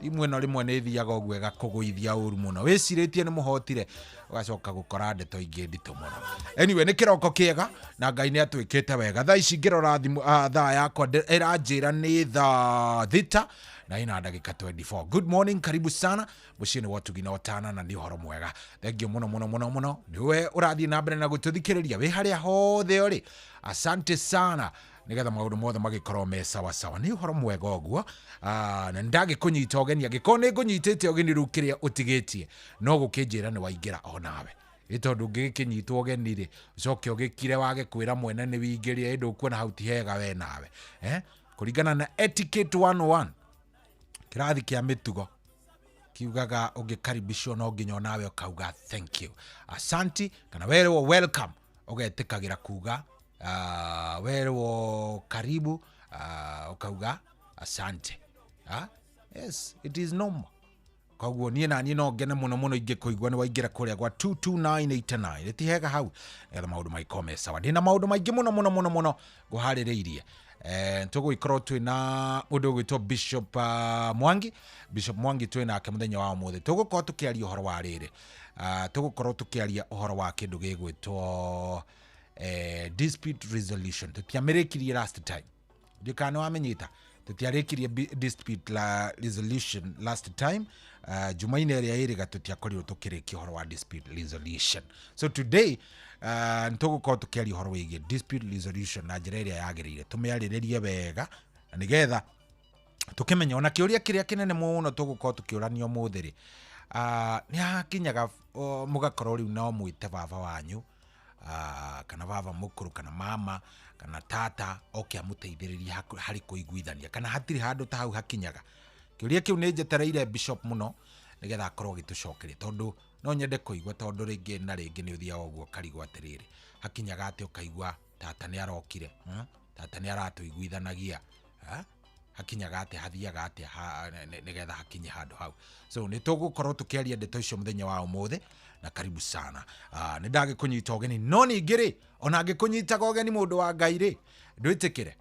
Timu ĩno rĩmwe nĩ ĩthiaga ũguo ĩgakũgũithia ũru mũno, wĩcirĩtie nĩ mũhotire, ũgacoka gũkora ndeto ingĩ nditũ mũno. Anyway, nĩ kĩroko kĩega na Ngai nĩ atwĩkĩte wega. Thaa ici ngĩrora thimũ, thaa yakwa ĩranjĩra nĩ thaa 6 na ĩna ndagĩka 24. Good morning, karibu sana mũciĩ-inĩ wa ũtugi na ũtana, na nĩ ũhoro mwega. Thengio mũno mũno mũno mũno nĩwe ũrathiĩ na mbere na gũtũthikĩrĩria wĩ harĩa hothe ũrĩ. Asante sana, nĩgetha maũndũ mothe magĩkorwo me sawa sawa. Nĩ ũhoro mwega ũguo. Na nĩndagĩkũnyita ũgeni, angĩkorwo nĩ ngũnyitĩte ũgeni rĩu kĩrĩa ũtigĩtie no gũkĩnjĩra nĩ waingĩra onawe, ĩ tondũ ũngĩgĩkĩnyitwo ũgeni rĩ, ũcoke ũgĩkire wage kwĩra mwene nĩ wingĩrie, ĩ ndũkuona hau ti hega we nawe, eh? Kũringana na etiquette 101 kĩrathi kĩa mĩtugo kiugaga ũngĩkaribishwo no nginya onawe ũkauga thank you, asanti, kana werwo welcome ũgetĩkagĩra kuga, werwo karibu, ũkauga asante. Yes, it is normal. Koguo niĩ na niĩ no ngene mũno mũno ingĩkũigua nĩ waingĩra kũrĩa gwa 22989. Ti hega hau, nĩgetha maũndũ magĩkorwo me sawa. Ndĩna maũndũ maingĩ mũno mũno mũno mũno ngũharĩrĩirie. Tũgũgĩkorwo twĩna mũndũ ũgwĩtwo Bishop Mwangi. Bishop Mwangi twĩ nake mũthenya wa ũmũthĩ. Tũgũkorwo tũkĩaria ũhoro wa rĩrĩ, tũgũkorwo tũkĩaria ũhoro wa kĩndũ gĩgwĩtwo dispute resolution. Tũtiamĩrĩkirie last time, ndikana nĩ wamenyita tũtiarĩkirie dispute la resolution last time. Jumaine ĩrĩa ĩrĩga tũtiakorirwo tũkĩrĩkia ũhoro wa dispute resolution. So today nĩtũgũkorwo tũkĩaria ũhoro wĩgiĩ dispute resolution na njĩra ĩrĩa yagĩrĩire, tũmĩarĩrĩrie wega na nĩgetha tũkĩmenya ona kĩũria kĩrĩa kĩnene mũno tũgũkorwo tũkĩũrania ũmũthĩ rĩ, nĩ hakinyaga mũgakorwo rĩu no mwĩte baba wanyu, kana baba mũkũrũ, kana mama, kana tata, oke amũteithĩrĩrie harĩ kũiguithania, kana hatirĩ handũ ta hau hakinyaga. Kĩũria kĩu nĩ njetereire Bishop mũno nĩgetha akorwo agĩtũcokeria, tondũ no nyende kũigua, tondũ rĩngĩ na rĩngĩ nĩ ũthiaga ũguo ũkarigwo atĩrĩrĩ, hakinyaga atĩ ũkaigua tata nĩ arokire, tata nĩ aratũiguithanagia, hakinyaga atĩa, hathiaga atĩa nĩgetha hakinye handũ hau. So nĩ tũgũkorwo tũkĩaria ndeto icio mũthenya wa ũmũthĩ, na karibu sana. Nĩ ndagĩkũnyita ũgeni, no ningĩ rĩ, ona angĩkũnyitaga ũgeni mũndũ wa Ngai rĩ, ndwĩtĩkĩre,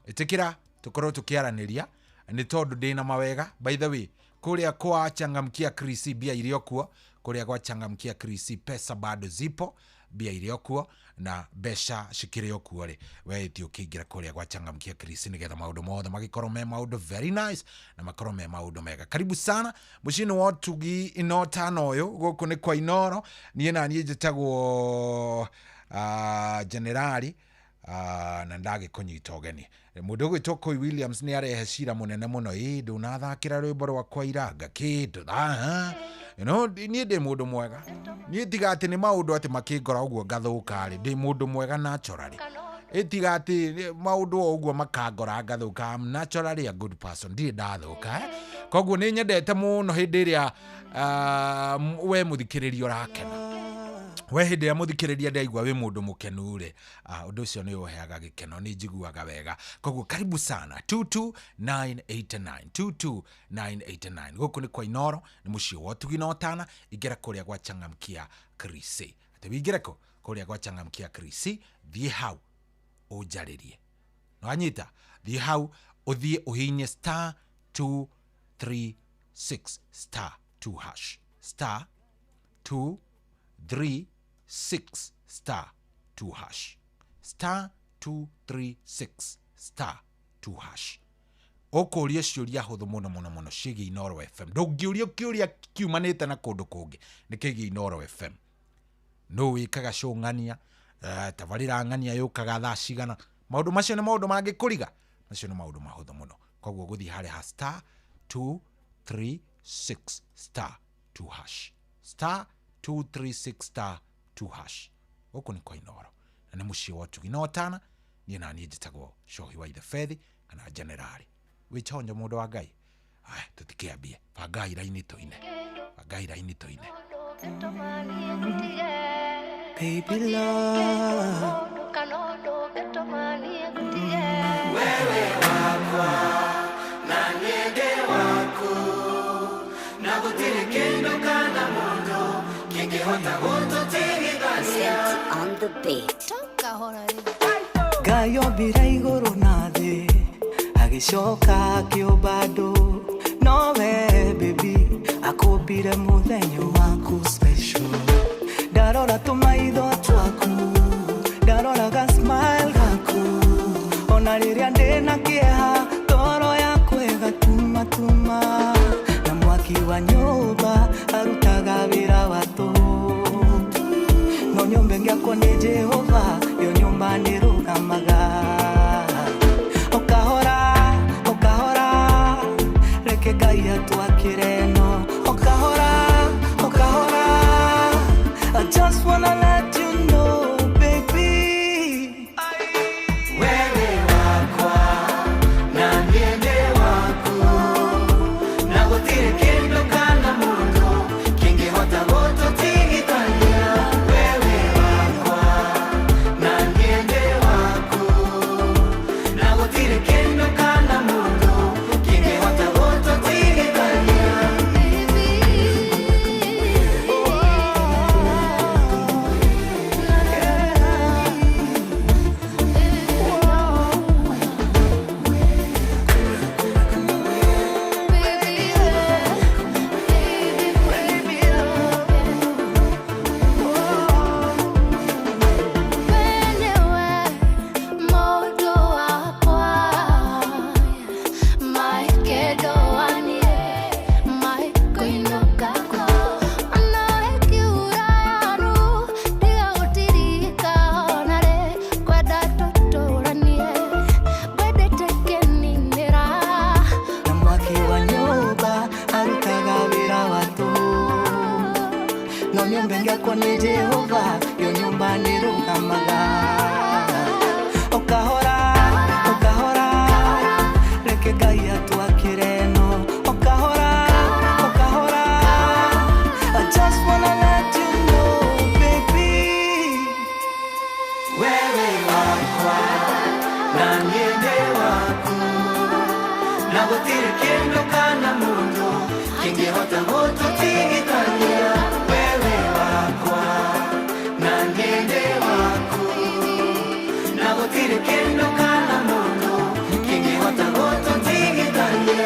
ĩtĩkĩra tũkorwo tũkĩaranĩria, nĩ tondũ ndĩna mawega. By the way, kũrĩa kwa Changamkia Krisi mbia irio kuo, kũrĩa kwa Changamkia Krisi pesa bado zipo, mbia irio kuo na mbeca cikĩrĩ o kuo rĩ, we ĩti ũkĩingĩra kũrĩa gwa Changamkia Krisi nĩgetha maũndũ mothe magĩkorwo me maũndũ very nice na makorwo me maũndũ mega. Karibu sana mũciĩ-inĩ wa ũtugi ino tano ũyũ, gũkũ nĩ kwa Inoro. Niĩ na niĩ njĩtagwo Generali, na ndagĩkũnyita ũgeni. Mũndũ ũgwĩtwo Koi Williams nĩ arehe cira mũnene mũno, ĩ ndũnathakĩra rwĩmbo rwakwa iranga kĩndũ, you know, niĩ ndĩ mũndũ mwega, niĩ tiga atĩ nĩ maũndũ atĩ makĩngora ũguo ngathũka rĩ, ndĩ mũndũ mwega naturally. Ĩ tiga atĩ maũndũ o ũguo makangora ngathũka, I'm naturally a good person, ndirĩ ndathũka, eh? Koguo nĩ nyendete mũno hĩndĩ ĩrĩa we mũthikĩrĩria ũrakena, we hĩndĩ ĩrĩa mũthikĩrĩria ndaigua wĩ mũndũ mũkenu rĩ, ũndũ ũcio nĩ ũheaga gĩkeno, nĩ njiguaga wega. Koguo karibu sana 22989 22989. Gũkũ nĩ kwa Inoro, nĩ mũciĩ wa ũtugi na ũtana. Ingĩra kũrĩa gwa Changamkia Krisi, atĩ wĩingĩre kũ kũrĩa gwa Changamkia Krisi, thiĩ hau ũnjarĩrie, nĩwanyita, thiĩ hau ũthiĩ ũhinye star 236 star 2 hash, star 236 star 2 hash, star 236 star 2 hash. Ũkũria ciũria hũthũ mũno mũno mũno ciĩgiĩ Inoro FM. Ndũngĩũrio kĩũria kiumanĩte na kũndũ kũngĩ, nĩ kĩgiĩ Inoro FM. Nũ wĩkaga show ng'ania, tabarĩra ng'ania yũkaga thaa cigana, maũndũ macio nĩ maũndũ mangĩkũriga, macio nĩ maũndũ mahũthũ mũno. Koguo gũthiĩ harĩa ha star 236 star 2 hash, star 236 star 2 hash. Gũkũ nĩ kwa Inoro na nĩ mũciĩ wa ũtugi na ũtana. Niĩ na niĩ njĩtagwo Cohi wa Ithe kana Generali. Wĩchonjo mũndũ wa Ngai. Aya, tũtikĩambie, bangai raini tũine, bangai raini tũine. Baby love, wewe wakwa na niende waku, na gũtirĩ kĩndũ kana mũndũ kĩngĩhota gũtũtigithania. On the beat. Ngai ombire igũrũ na thĩ, agĩcoka akĩũmba andũ, nowe Ndakũmbire mũthenya waku special. Ndarora tũmaitho twaku, ndarora ga smile gaku, ona rĩrĩa ndĩna kĩeha, ngoro yakwa ĩgatumatuma. Na mwaki wa nyũmba arutaga wĩra wa tũhũ, no nyũmba ĩngĩakwo nĩ Jehova, yo nyũmba nĩrũgamaga. O kahora, o kahora, reke Ngai atwakĩre no. O kahora, o kahora, I just wanna let you know, baby. Wewe wakwa na niĩ ndĩ waku, na gũtirĩ kĩndũ kana mũndũ kĩngĩhota gũtũtigithania. Wewe wakwa na niĩ ndĩ waku, na gũtirĩ kĩndũ kana mũndũ kĩngĩhota gũtũtigithania. Na mwaki wa nyũmba arutaga wĩra wa tũhũ, no nyũmba ĩngĩakwo nĩ Jehova, yo nyũmba nĩrũgamaga. O kahora, o kahora, reke Ngai atwakĩre no. O kahora, o kahora, I just wanna let you know, baby. Wewe wakwa na niĩ ndĩ waku, na gũtirĩ kĩndũ kana mũndũ kĩngĩhota gũtũtigithania. Wewe wakwa na niĩ ndĩ waku, na gũtirĩ kĩndũ kana mũndũ kĩngĩhota gũtũtigithania.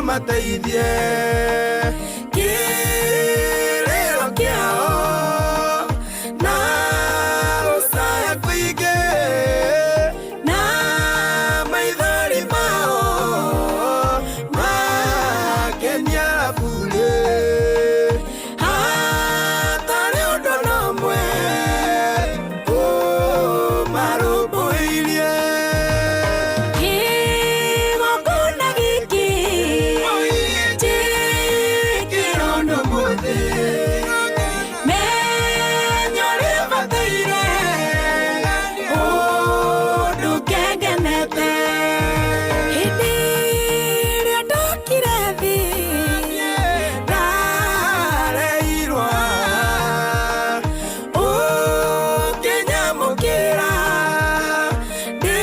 Ũmateithie kĩrĩro kĩao na gũcaya kũingĩ na maithori mao makenia burĩ hatarĩ ũndũ na ũmwe ũmarũmbũirie. Kĩgongona gĩkĩ njĩkĩrwo mũthĩ menyo rĩbataire ũndũ kengenete. Hĩndĩ ĩrĩa ndokire thĩ ndareirwo ũkĩnyamũkĩra ndĩ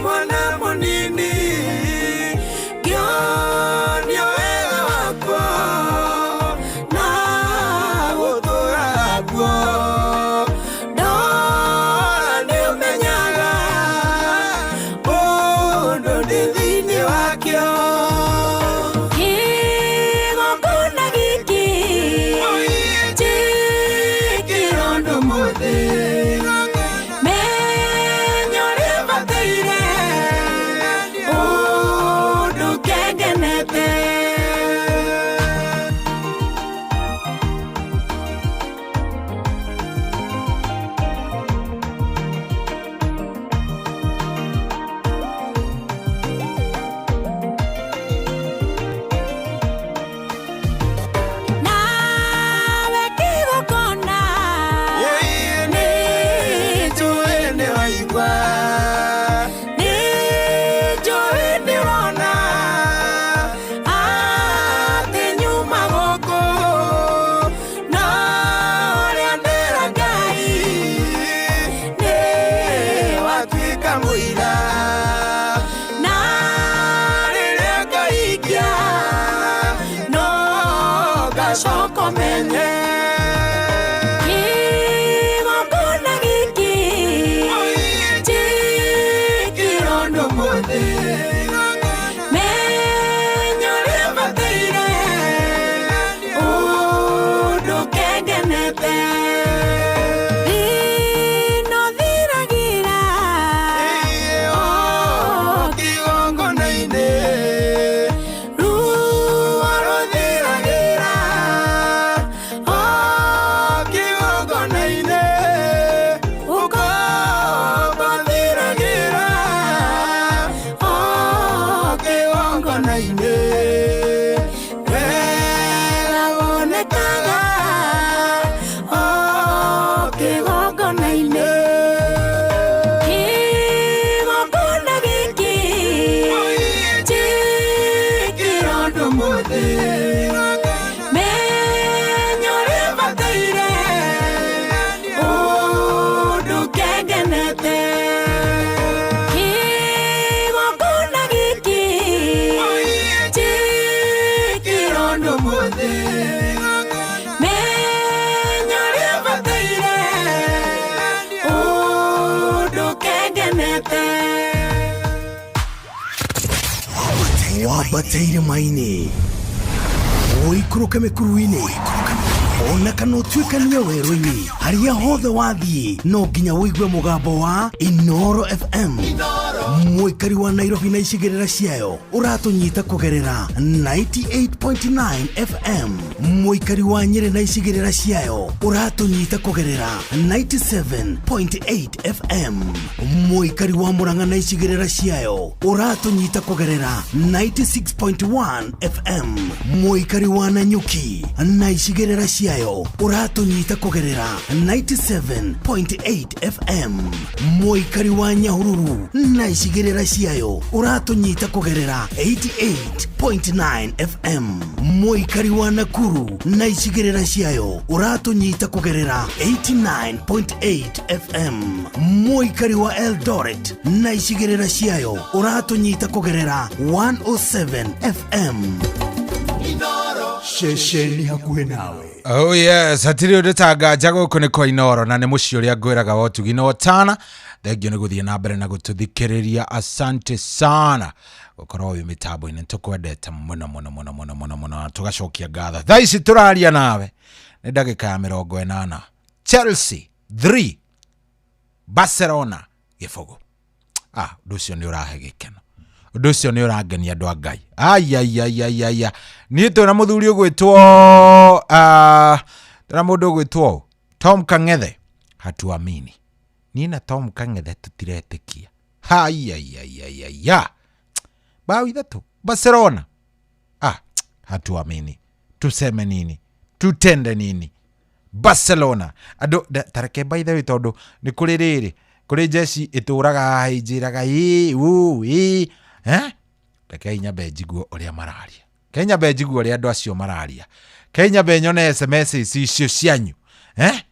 mwana mũnini ngĩonio wega wakwa na gũtũra guo ndora nĩũmenyaga ũndũ ndĩ thĩinĩ wakĩo. Kĩgongona gĩkĩ njĩkĩrwo ũndũ mũthĩ menyo rĩbataire ũndũ kengenete. Nawe kĩgongona Nĩnjũĩ nĩwaigua, nĩnjũĩ nĩwona atĩ nyuma gũkũ na ũrĩa ndĩra Ngai nĩwatuĩka mũira na rĩrĩa ngaikia no ngacoka menye. Kĩgongona gĩkĩ njĩkĩrwo ũndũ mũthĩ menyo rĩbataire ũndũ kengenete. Thĩna ũthiragĩra o kĩgongona-inĩ ruo rũthiragĩra o kĩgongona-inĩ ũkombo ũthiragĩra o kĩgongona-inĩ wega wonekaga o kĩgongona-inĩ. Kĩgongona gĩkĩ njĩkĩrwo ũndũ mũthĩ menyo rĩbataire ũndũ kengenete. Kĩgongona gĩkĩ njĩkĩrwo ũndũ mũthĩ menyo rĩbataire ũndũ kengenete. Wambateire maini ũikũrũke mĩkuru-inĩ ona kana ũtuĩkanie werũ-inĩ harĩa hothe wathiĩ no nginya ũigue mũgambo wa Inoro FM. Mũikari wa Nairobi na icigĩrĩra ciayo ũratũnyita kũgerera 98.9 FM. Mũikari wa Nyĩrĩ na icigĩrĩra ciayo ũratũnyita kũgerera 97.8 FM. Mũikari wa Murang'a na icigĩrĩra ciayo ũratũnyita kũgerera 96.1 FM. Mũikari wa Nanyuki na icigĩrĩra ciayo ũratũnyita kũgerera 97.8 FM. Mũikari wa Nyahururu na icigĩrĩra ciayo ũratũnyita kũgerera 88.9 FM. Mũikari wa Nakuru na icigĩrĩra ciayo ũratũnyita kũgerera 89.8 FM. Mũikari wa Eldoret na icigĩrĩra ciayo ũratũnyita kũgerera 107 FM. Ceceni hakuhĩ nawe. Oh yes, hatirĩ ũndũ ta nganja gũkũ nĩ kwa Inoro na nĩ mũciĩ ũrĩa ngwĩraga wa ũtugi na ũtana. Thengio nĩ gũthiĩ na mbere na gũtũthikĩrĩria, asante sana. Gũkorwo wĩ mĩtambo-inĩ, nĩtũkwendete mũno mũno mũno mũno mũno mũno, na tũgacokia ngatho. Thaa ici tũraria nawe nĩ ndagĩka ya 80, Chelsea 3 Barcelona 0. Ũndũ ũcio nĩ ũrahe gĩkeno, ũndũ ũcio nĩ ũrangenia andũ a Ngai. Aiaiaiaiaia, niĩ twĩna mũthuri ũgwĩtwo twĩna mũndũ ũgwĩtwo ũũ, Tom Kang'ethe, hatuamini. Niĩ na Tom Kang'ethe tũtiretĩkia. Haiaiaiaiaia, bao 3 Barcelona. Hatuamini, tuseme nini, tutende nini? Barcelona andũ tareke by the way, tondũ nĩ kũrĩ rĩrĩ, kũrĩ njeci ĩtũraga haha ĩnjĩraga ĩ ũ ĩ eh? Rekei nyambe njigue ũrĩa mararia, rekei nyambe njigue ũrĩa andũ acio mararia, rekei nyambe nyone SMS icio cianyu eh?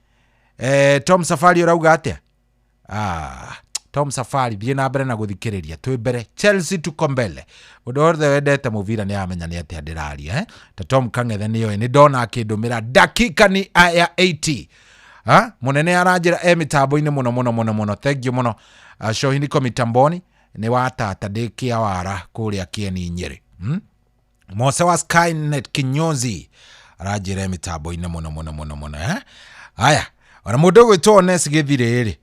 Tom Safari ũrauga atĩa? Tom Safari, thiĩ na mbere na gũthikĩrĩria, twĩ mbere, Chelsea tuko mbele. Mũndũ wothe wendete mũbira nĩ aramenya nĩ atĩa ndĩraria eh? Ta Tom Kang'ethe nĩoĩ, nĩ ndona akĩndũmĩra dakika ni ya 80. Ha? Mũnene aranjĩra e mĩtambo-inĩ mũno mũno mũno mũno, thank you mũno. Shohi niko mitamboni, nĩ wa tata ndĩ kĩawara kũrĩa Kĩeni Nyĩrĩ. Mose wa Skynet Kinyozi aranjĩra e mĩtambo-inĩ mũno mũno mũno mũno eh? Aya, ona mũndũ ũgwĩtwo Ones Gĩthirĩ rĩ,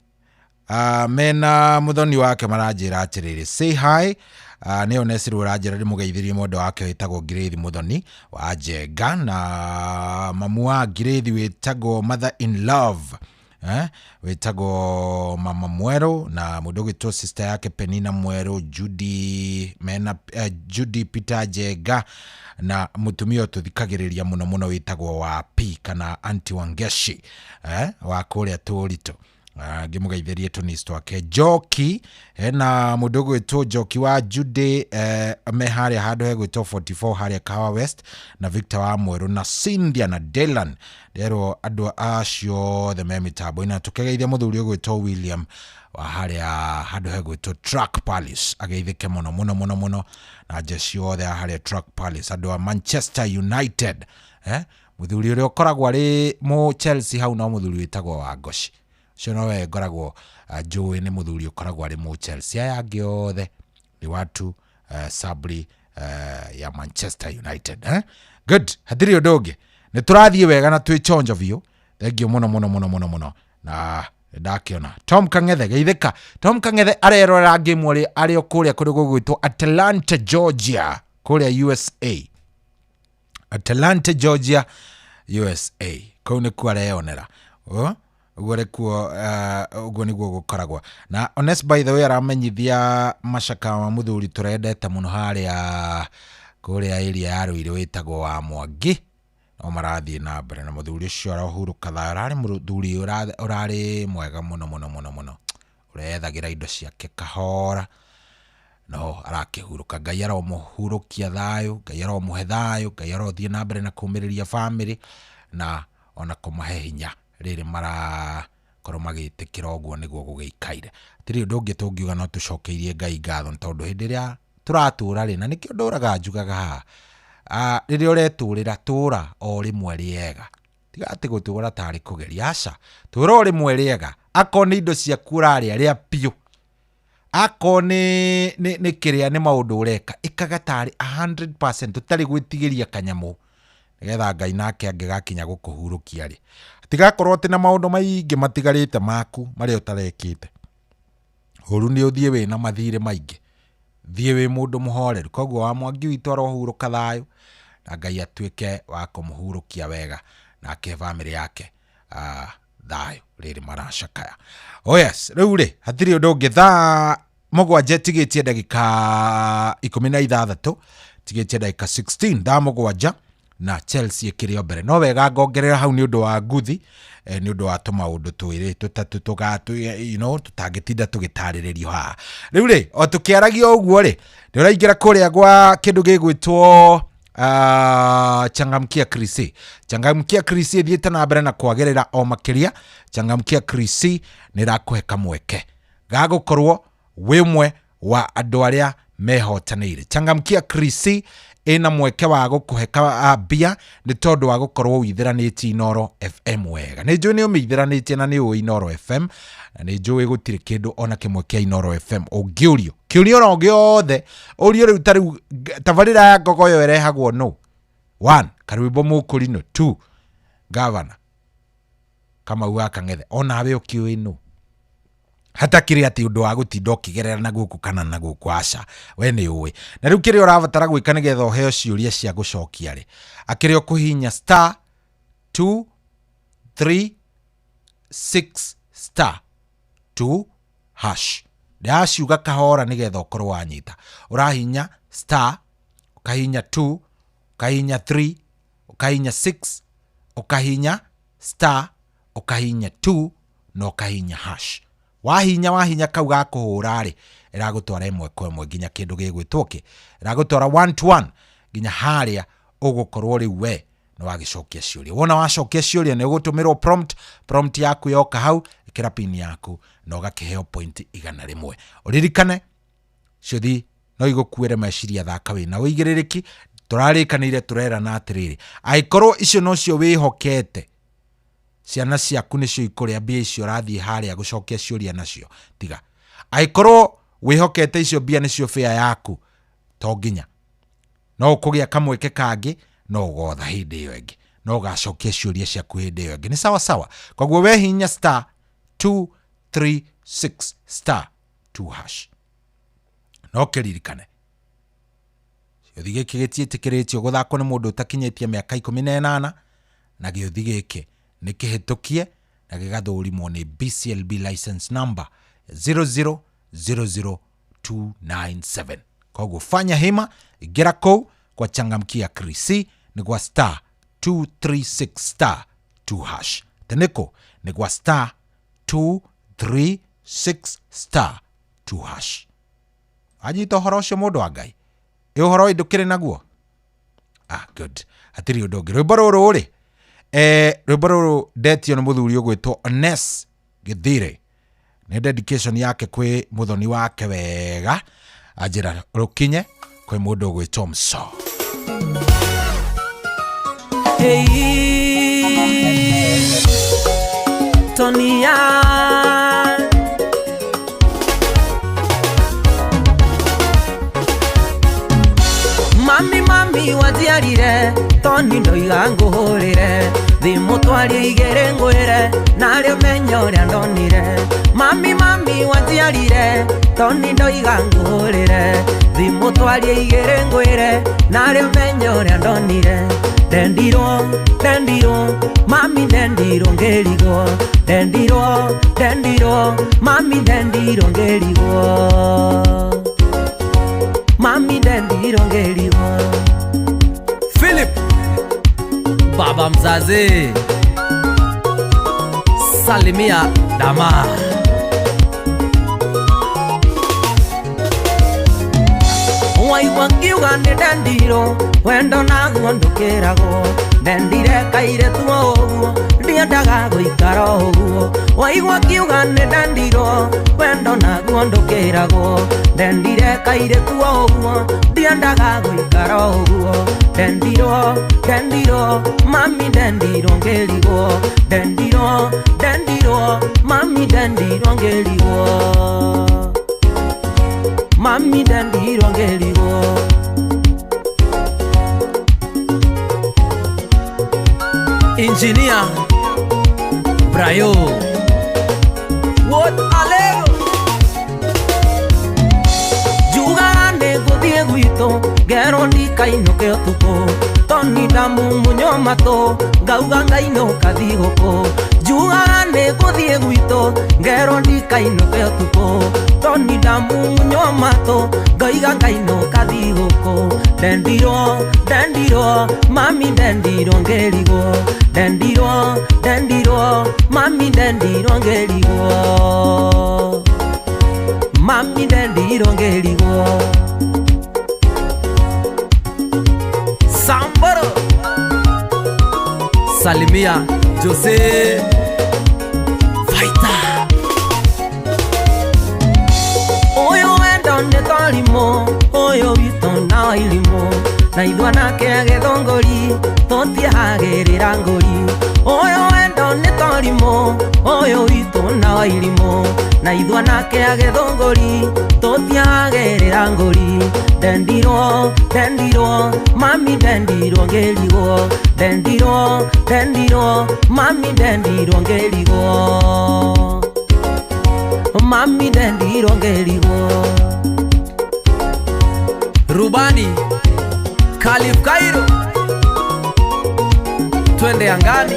mena mũthoni wake maranjĩra atĩrĩrĩ, say hi. Nĩ Ones rĩu ũranjĩra ndĩmũgeithĩrie mwendwa wake wĩtagwo Ngirĩthi Mũthoni wa Njenga, na mamu wa Ngirĩthi wĩtagwo Mother in Love, wĩtagwo Mama Mwerũ, na mũndũ ũgwĩtwo sister yake Penina Mwerũ, Judy mena Judy Peter Njenga, na mũtumia ũtũthikagĩrĩria mũno mũno wĩtagwo wa P kana Auntie Wangeshi, wa kũrĩa Tũritũ. Ngĩmũgeithĩrie tũnis twake Njoki, hena mũndũ ũgwĩtwo Njoki wa Judy, me harĩa handũ hegwĩtwo 44 harĩa Kahawa West, na Victor wa Mwerũ, na Cynthia na Dylan. Nderwo andũ acio othe me mĩtambo-inĩ, na tũkĩgeithia mũthuri ũgwĩtwo William wa harĩa handũ hegwĩtwo Truck Palace, ageithĩke mũno mũno mũno mũno, na njeci othe a harĩa Truck Palace, andũ a Manchester United. Mũthuri ũrĩa ũkoragwo arĩ mũ Chelsea hau no mũthuri wĩtagwo Wangoci, ũcio nowe ngoragwo njũĩ nĩ mũthuri ũkoragwo arĩ mũ Chelsea. Aya angĩ othe nĩ watu sabri ya Manchester United. Good, hatirĩ ũndũ ũngĩ, nĩ tũrathiĩ wega na twĩ chonjo biũ. Thank you mũno mũno mũno mũno mũno. Na ndakĩona Tom Kang'ethe, geithĩka. Tom Kang'ethe arerorera game arĩ o kũrĩa kũrĩ gũgwĩtwo Atlanta Georgia, kũrĩa USA. Atlanta Georgia USA, kũu nĩkuo areyonera. Ũguo nĩkuo, ũguo nĩguo gũkoragwo. Na Honest by the way aramenyithia macaka ma mũthuri tũrendete mũno harĩa kũrĩa area ya Ruiru wĩtagwo wa Mwangi, no marathiĩ na mbere na mũthuri ũcio arohurũka thayũ. Ararĩ mũthuri ũrarĩ mwega mũno mũno mũno mũno, ũrethagĩra indo ciake kahora, no arakĩhurũka. Ngai aromũhurũkia thayũ, Ngai aromũhe thayũ, Ngai arothiĩ na mbere na kũmĩrĩria famĩlĩ na ona kũmahe hinya rĩrĩ marakorwo magĩtĩkĩra ũguo nĩguo gũgĩikaire. Hatirĩ ũndũ ũngĩ tũngiuga no tũcokeirie Ngai ngatho, nĩ tondũ hĩndĩ ĩrĩa tũratũra rĩ, na nĩkĩo ndũraga njugaga haha, rĩrĩa ũretũrĩra tũra o rĩmwe rĩega, tiga atĩ gũtũra tarĩ kũgeria, aca, tũra o rĩmwe rĩega. Akorwo nĩ indo ciaku ũrarĩa, rĩa biũ. Akorwo nĩ kĩrĩa nĩ maũndũ ũreka, ĩkaga tarĩ 100% ũtarĩ gwĩtigĩria kanyamũ, nĩgetha Ngai nake angĩgakinya gũkũhurũkia rĩ, tigakorwo atĩ na maũndũ maingĩ matigarĩte maku marĩa ũtarekĩte. Ũru nĩ ũthiĩ wĩna mathirĩ maingĩ, thiĩ wĩ mũndũ mũhoreru. Koguo wa Mwangi witũ arohurũka thayũ, na Ngai atuĩke wa kũmũhurũkia wega, nake bamĩrĩ yake thayũ rĩrĩ maracakaya. Oh yes, rĩu rĩ hatirĩ ũndũ ũngĩ. Thaa 7 tigĩtie ndagĩka 16, tigĩtie ndagĩka 16, thaa 7, na Chelsea ĩkĩrĩ o mbere. No wega ngongerera hau nĩ ũndũ wa nguthi, nĩ ũndũ wa tũmaũndũ twĩrĩ tũtatũ tũgatũ, you know, tũtangĩtinda tũgĩtarĩrĩrio haha. Rĩu rĩ, o tũkĩaragia ũguo rĩ, nĩ ũraingĩra kũrĩa gwa kĩndũ gĩgwĩtwo Changamkia Krisi. Changamkia Krisi ĩthiĩte na mbere na kwagĩrĩra o makĩria. Changamkia Krisi nĩ ĩrakũhe kamweke ga gũkorwo wĩ ũmwe wa andũ arĩa mehotanĩire. Changamkia Krisi Ĩna mweke wa gũkũhe mbia nĩ tondũ wa gũkorwo ũithĩranĩtie Inooro FM wega. Nĩ njũĩ nĩ ũmĩithĩranĩtie na nĩ ũĩ Inooro FM, na nĩ njũĩ gũtirĩ kĩndũ ona kĩmwe kĩa Inooro FM ũngĩũrio kĩũria oro gĩothe ũrio. Rĩu ta rĩu tabarĩra ya Ngogoyo ĩrehagwo nũ? 1, Karwĩmbo Mũkũrinũ. 2, Gavana Kamau wa Kang'ethe. Onawe ũkĩũĩ nũ? Hatakĩrĩ atĩ ũndũ wa gũtinda ũkĩgerera na gũkũ kana na gũkũ, aca, we nĩ ũĩ. Na rĩu kĩrĩa ũrabatara gwĩka nĩgetha ũheo ciũria cia gũcokia rĩ, akĩrĩ o kũhihinya star 2 3 6 star 2 hash. Ndĩraciuga kahora nĩgetha ũkorwo wanyita. Ũrahihinya star, ũkahihinya 2, ũkahihinya 3, ũkahihinya 6, ũkahihinya star, ũkahihinya 2 na ũkahihinya hash. Wahinya kau ga kũhũra rĩ, ĩragũtwara ĩmwe kwa ĩmwe nginya kĩndũ gĩgwĩtwo kĩ, ĩragũtwara 1 to 1 nginya harĩa ũgũkorwo rĩu we nĩ wagĩcokia ciũria. Wona wacokia ciũria, nĩ ũgũtũmĩrwo prompt. Prompt yaku yoka hau, ĩkĩra pin yaku na ũgakĩheo point 100. Ũririkane ciũthi no igũkuĩre meciria, thaka wĩna ũigĩrĩrĩki. Tũrarĩkanĩire, tũrerana atĩrĩrĩ, angĩkorwo icio nocio wĩhokete ciana ciaku nĩcio ikũrĩa mbia icio ũrathiĩ harĩa gũcokia ciũria nacio, tiga. Angĩkorwo wĩhokete icio mbia nĩcio bĩa yaku, to nginya no ũkũgĩa kamweke kangĩ, no ũgotha hĩndĩ ĩyo ĩngĩ, no ũgacokia ciũria ciaku hĩndĩ ĩyo ĩngĩ. Nĩ sawa sawa. Koguo we hinya star 236 star 2 hash. No kĩririkane gĩũthi gĩkĩ gĩtiĩtĩkĩrĩtio gũthakwo nĩ mũndũ ũtakinyĩtie mĩaka 18, na gĩũthi gĩkĩ nĩ kĩhĩtũkie na gĩgathũrimwo nĩ BCLB license number 0000297. Koguo fanya hima, ingĩra kũu kwa Changamkia Krisi, nĩ gwa star 236 star 2 hash. Teneko nĩ gwa star 236 star 2 hash. Anyita ũhoro ũcio, mũndũ wa Ngai, ĩ ũhoro ũyũ ndũkĩrĩ naguo? Ah, good, hatirĩ ũndũ ũngĩ. Rwĩmbo rũrũ rĩ, rwĩmbo rũrũ ndetio nĩ mũthuri ũgwĩtwo Ones Gĩthire, nĩ dedication yake kwĩ mũthoni wake wega, anjĩra rũkinye kwĩ mũndũ ũgwĩtwo Mso. Hey, Tonia. Mami, mami wanjiarire toni ndoiga nguhurire thimu twarie igĩrĩ ngwĩre narĩ ũmenye ũrĩa ndonire. Mami, mami wanjiarire toni ndoiga nguhurire thimu twarie igĩrĩ ngwĩre narĩ ũmenye ũrĩa ndonire. Ndendirwo, ndendirwo, mami ndendirwo ngĩrigwo, ndendirwo, ndendirwo, mami ndendirwo ngĩrigwo, mami ndendirwo ngĩrigwo. Philip baba mzazi, salimia dama. Waigua ngiuga nĩ ndendirwo wendo naguo ndũkĩragwo, ndendire kairĩtu o ũguo ndiendaga gũikara o ũguo. Waigua ngiuga nĩ ndendirwo wendo naguo ndũkĩragwo, ndendire kairĩtu o ũguo ndiendaga gũikara o ũguo. Ndendirwo, ndendirwo, mami ndendirwo ngĩrigwo, ndendirwo, ndendirwo, mami ndendirwo ngĩrigwo, mami ndendirwo ngĩrigwo. Engineer Brayo What alego Jugaga nĩ ngũthiĩ gwitũ ngerwo ndikainũke ũtukũ, toni ndamumunywo matũ ngauga ngainũka thigũkũ. Jugaga nĩ ngũthiĩ gwitũ ngerwo ndikainũke ũtukũ, toni ndamumunywo matũ ngauga ngainũka thigũkũ. Ndendirwo, ndendirwo, mami ndendirwo ngĩrigwo, ndendirwo, ndendirwo, mami ndendirwo ngĩrigwo, mami ndendirwo ngĩrigwo. Samboro salimia Jose Fighter. Ũyũ wendo nĩ torimũ, ũyũ witũ na irimũ, Na ithuanake agĩthũngũri tũtiehagĩrĩra ngũri. Ũyũ wendo nĩ torimũ, ũyũ witũ na wa irimũ. Na ithuanake agĩthũngũri tũtiehagĩrĩra ngũri. Ndendirwo, ndendirwo, mami ndendirwo ngĩrigwo. Ndendirwo, ndendirwo, mami ndendirwo ngĩrigwo. Mami ndendirwo ngĩrigwo. Rubani Khalif Kairo, twende angani.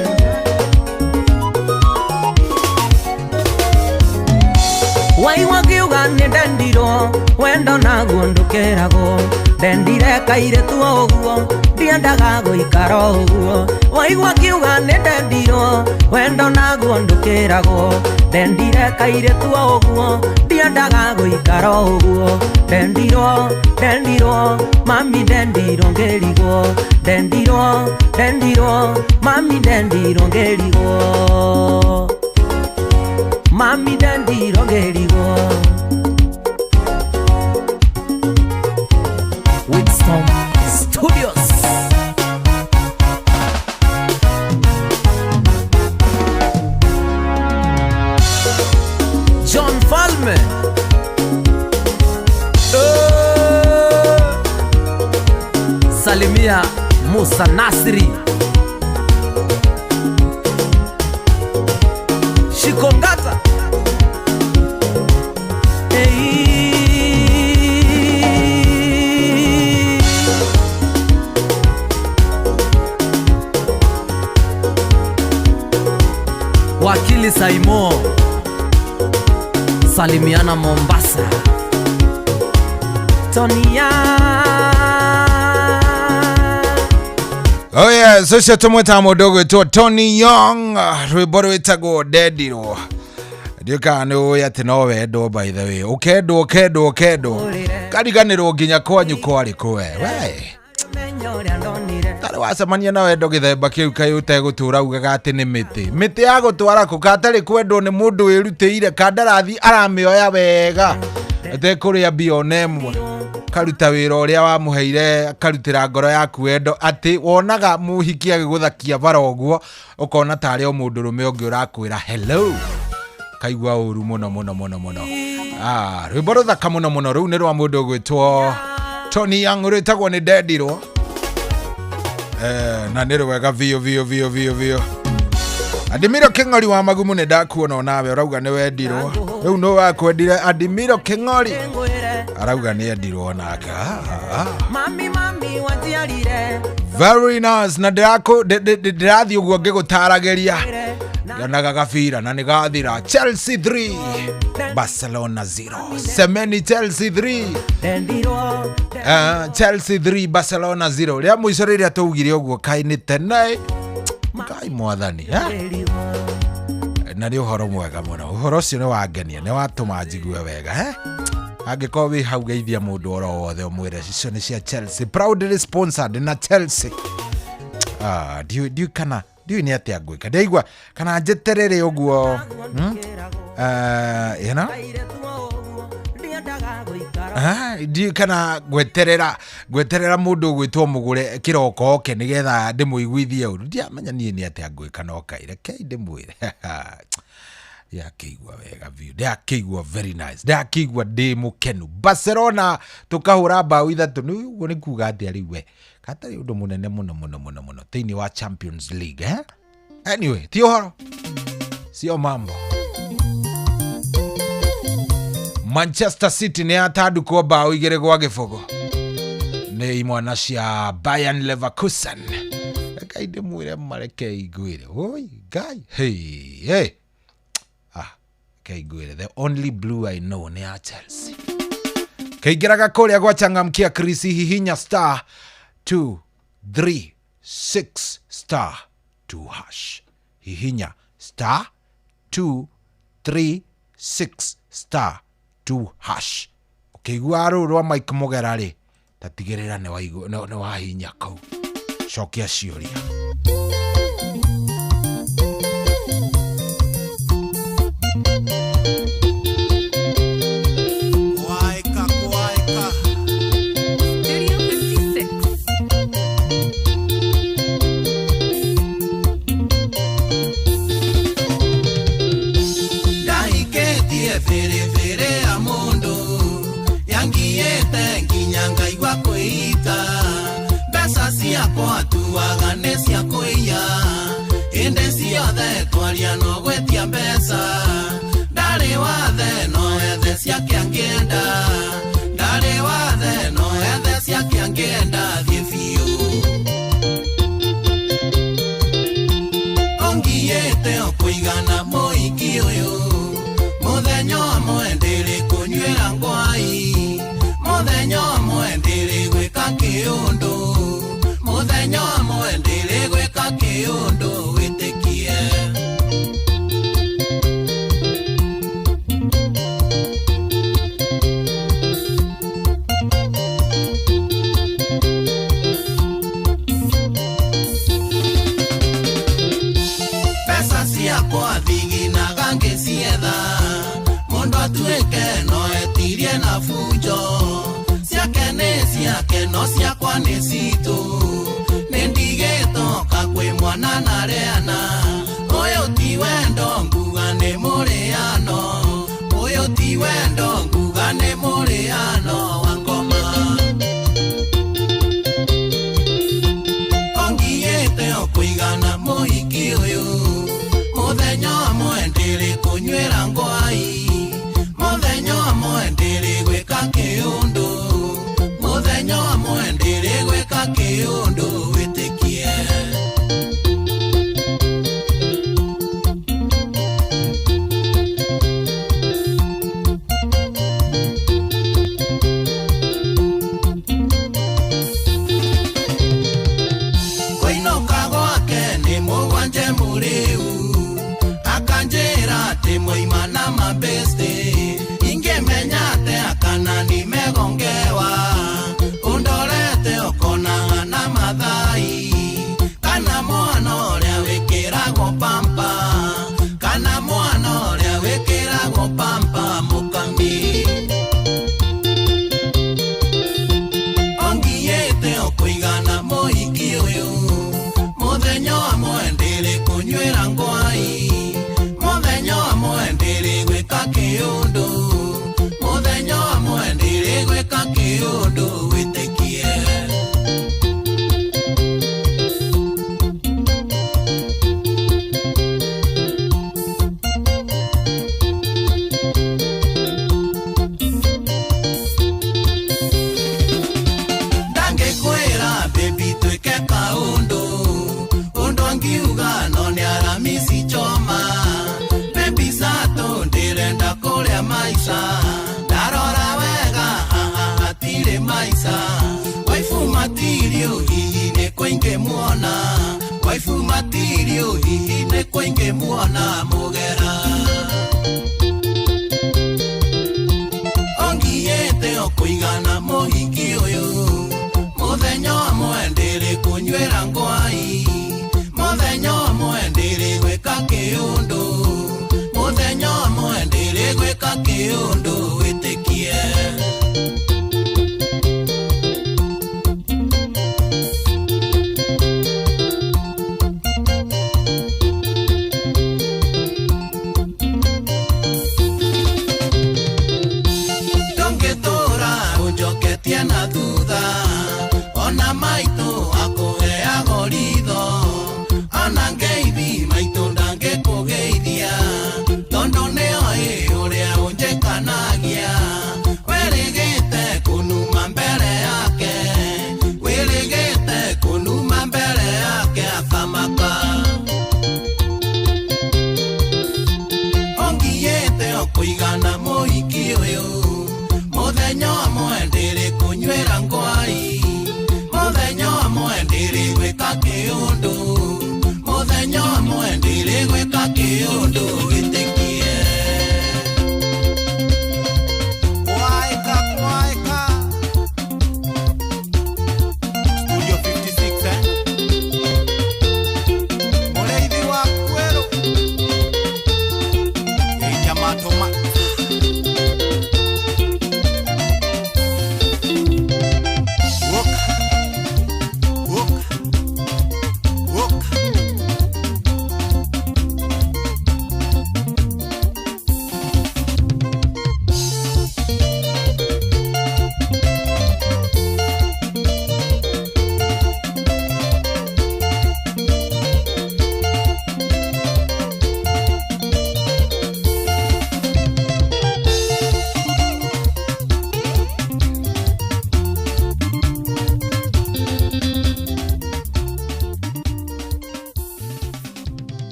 Waigua ngiuga nĩ ndendirwo, wendo naguo ndũkĩragwo. Ndendire kairĩtu o ũguo, ndiendaga gũikara o ũguo. Waigua ngiuga nĩ ndendirwo, wendo naguo ndũkĩragwo. Ndendire kairĩtu o ũguo, ndiendaga gũikara o ũguo. Ndendirwo, ndendirwo, mami ndendirwo ngĩrigwo. Ndendirwo, ndendirwo, mami ndendirwo ngĩrigwo. Mami ndendirwo ngĩrigwo. Winston Studios. John Falme. Salimia Musa Nasri. Shikongata. Wakili Saimo, salimiana Mombasa. Tonia. Oh yeah, so cio tumwĩtaga mũndũ ũgwĩtwo Tony Young, rwĩmbo rwĩtagwo ndendirwo. Ndiũĩ kana nĩ ũĩ atĩ no wendwo, by the way, ũkendwo ũkendwo ũkendwo kariganĩrwo nginya kwanyu kwarĩ kũ we we tarĩ wacemania na wendo gĩthemba kĩu kaĩ ũtegũtũra ugaga atĩ nĩ mĩtĩ mĩtĩ ya gũtwara kũ katarĩ kwendwo nĩ mũndũ wĩrutĩire kandarathi aramĩoya wega atekũrĩa mbia ona ĩmwe, karuta wĩra ũrĩa wamũheire akarutĩra ngoro yaku wendo atĩ wonaga mũhiki agĩgũthakia bara ũguo ũkona tarĩ o mũndũrũme ũngĩ ũrakwĩra hello, kaigua ũru mũno mũno mũno mũno. Rwĩmbo rũthaka mũno mũno rũu nĩ rwa mũndũ ũgwĩtwo Tony Young rwĩtagwo nĩ ndendirwo. Na nĩ rwega biũ biũ biũ biũ biũ. Adimiro Kĩng'ori wa Magumu nĩ ndakuona onawe ũrauga nĩ wendirwo. Rĩu nũ wakwendire Adimiro Kĩng'ori arauga nĩ endirwo nake. Mami mami wanjiarire. Very nice. Na ndĩrathiĩ ũguo ngĩgũtaragĩria nyonaga gabira na nĩ gathira. Chelsea 3 Barcelona 0. Semeni Chelsea 3 Chelsea 3 Barcelona 0. Rĩa mũico rĩrĩa twaugire ũguo kaĩ nĩ tene Ngai mwathani na nĩ ũhoro mwega mũno. Ũhoro ũcio nĩ wangenia, nĩ watũma njigue wega. Angĩkorwo wĩ hau geithia mũndũ oro wothe ũmwĩre icio nĩ cia Chelsea, proudly sponsored na Chelsea. Ndiũĩ kana ndiũĩ nĩ atĩa ngwĩka, ndaigua kana njeterere ũguo you know? Ndiũĩ kana ngweterera mũndũ ũgwĩtwo mũgũre kĩroko oke nĩgetha ndĩmũiguithie ũru. Ndiamenya niĩ nĩ atĩa ngwĩka no kaĩ rekei ndĩmwĩre. Ndĩrakĩigua wega biũ, ndĩrakĩigua very nice, ndĩrakĩigua ndĩ mũkenu. Barcelona tũkahũra mbaũ ithatũ, nĩ ũguo nĩ kuga atĩa rĩu we gatarĩ ũndũ mũnene mũno mũno mũno mũno thĩinĩ wa Champions League. Anyway, ti ũhoro sio mambo. Manchester City nĩ yatandũkwo mbaũ 2-0 nĩ imwana cia Bayern Leverkusen. Ngai ndĩmwĩre mareke ingwĩre. Oi Ngai, hey hey. Kaigwĩre the only blue I know nĩ ya Chelsea. Kaingĩraga kũrĩa gwa changamkia Chris, hihinya star 2 3 6 star 2 hash. Hihinya star 2 3 6 star 2 hash. Ũkĩigua rũũ rwa Mike Mũgera rĩ, tatigĩrĩra nĩ wahinya kau. Cokia ciũria. Waika, waika. Studio 56. Kwaria no gwetia mbeca ndarĩ wathe no ethe ciake angĩenda ndarĩ wathe no ethe ciake angĩenda thiĩ biũ ongiĩte o kũigana mũhiki ũyũ mũthenya ũmwe ndĩrĩ kũnyuĩra ngwai mũthenya ũmwe ndĩrĩ gwĩka kĩũndũ mũthenya ũmwe ndĩrĩ gwĩka kĩũndũ wĩtĩkie. Pesa ciakwa thiginaga ngĩcietha mũndũ atuĩke no etirie na bunjo ciake nĩ ciake no ciakwa nĩ citũ nĩ ndigĩtoka kwĩ mwana na rĩana ũyũ ti wendo nguga nĩ mũrĩano ũyũ ti wendo nguga nĩ mũrĩano wa ngoma ongiĩte o kũigana mũhiki ũyũ mũthenya ũmwe ndĩrĩ kũnyuĩra ngwai mũthenya ũmwe ndĩrĩ gwĩka kĩũndũ mũthenya ũmwe ndĩrĩ gwĩka kĩũndũ wĩtĩkie. Kũinũka gwake nĩ mũgwanje mũrĩu akanjĩra atĩ mwaima na mabeste ingĩmenya atĩa kana nimegongewa ũndorete ũkonaga na mathai kana mwana ũrĩa wĩkĩragwo pampa kana mwana ũrĩa wĩkĩragwo pampa mũkami ongiĩte o kũigana mũhiki ũyũ mũthenya ũmwe ndĩrĩ kũnyuĩra ngwai mũthenya ũmwe ndĩrĩ gwĩka kĩũndũ mũthenya ũmwe ndĩrĩ gwĩka kĩũndũ wĩtĩkie. Ndangĩkwĩra baby twĩke kaũndũ ũndũ angiuga no nĩ aramisi choma baby sato ndĩrenda kũrĩa maica ndarora wega hatirĩ maica waifu matirio hihi nĩ kũingĩ muona waifu matirio hihi nĩ kũingĩ muona mũgera ongiĩte o kũigana mũhiki ũyũ mũthenya ũmwe ndĩrĩ kũnyuĩra ngwai mũthenya ũmwe ndĩrĩ gwĩka kĩũndũ mũthenya ũmwe ndĩrĩ gwĩka kĩũndũ wĩtĩkie. Ndũngĩtũra ũnjoketie na thutha ona maitũ akũheago ritho ona ngeithi maitũ ndangĩkũgeithia tondũ nĩoĩ ũrĩa ũnjĩkanagia wĩrĩgĩte kũnuma mbere yake wĩrĩgĩte kũnuma mbere yake akamaka ongiĩte o kũigana mũhiki ũyũ mũthenya ũmwe ndĩrĩ kũnyuĩra ngwai mũthenya ũmwe ndĩrĩ gwĩka kĩũndũ mũthenya ũmwe ndĩrĩ gwĩka kĩũndũ wĩtĩkie. Kwaeka, kwaeka. Studio 56, eh? Mũrĩithi wa kwerũ Ĩnya matũma Woka, woka, woka.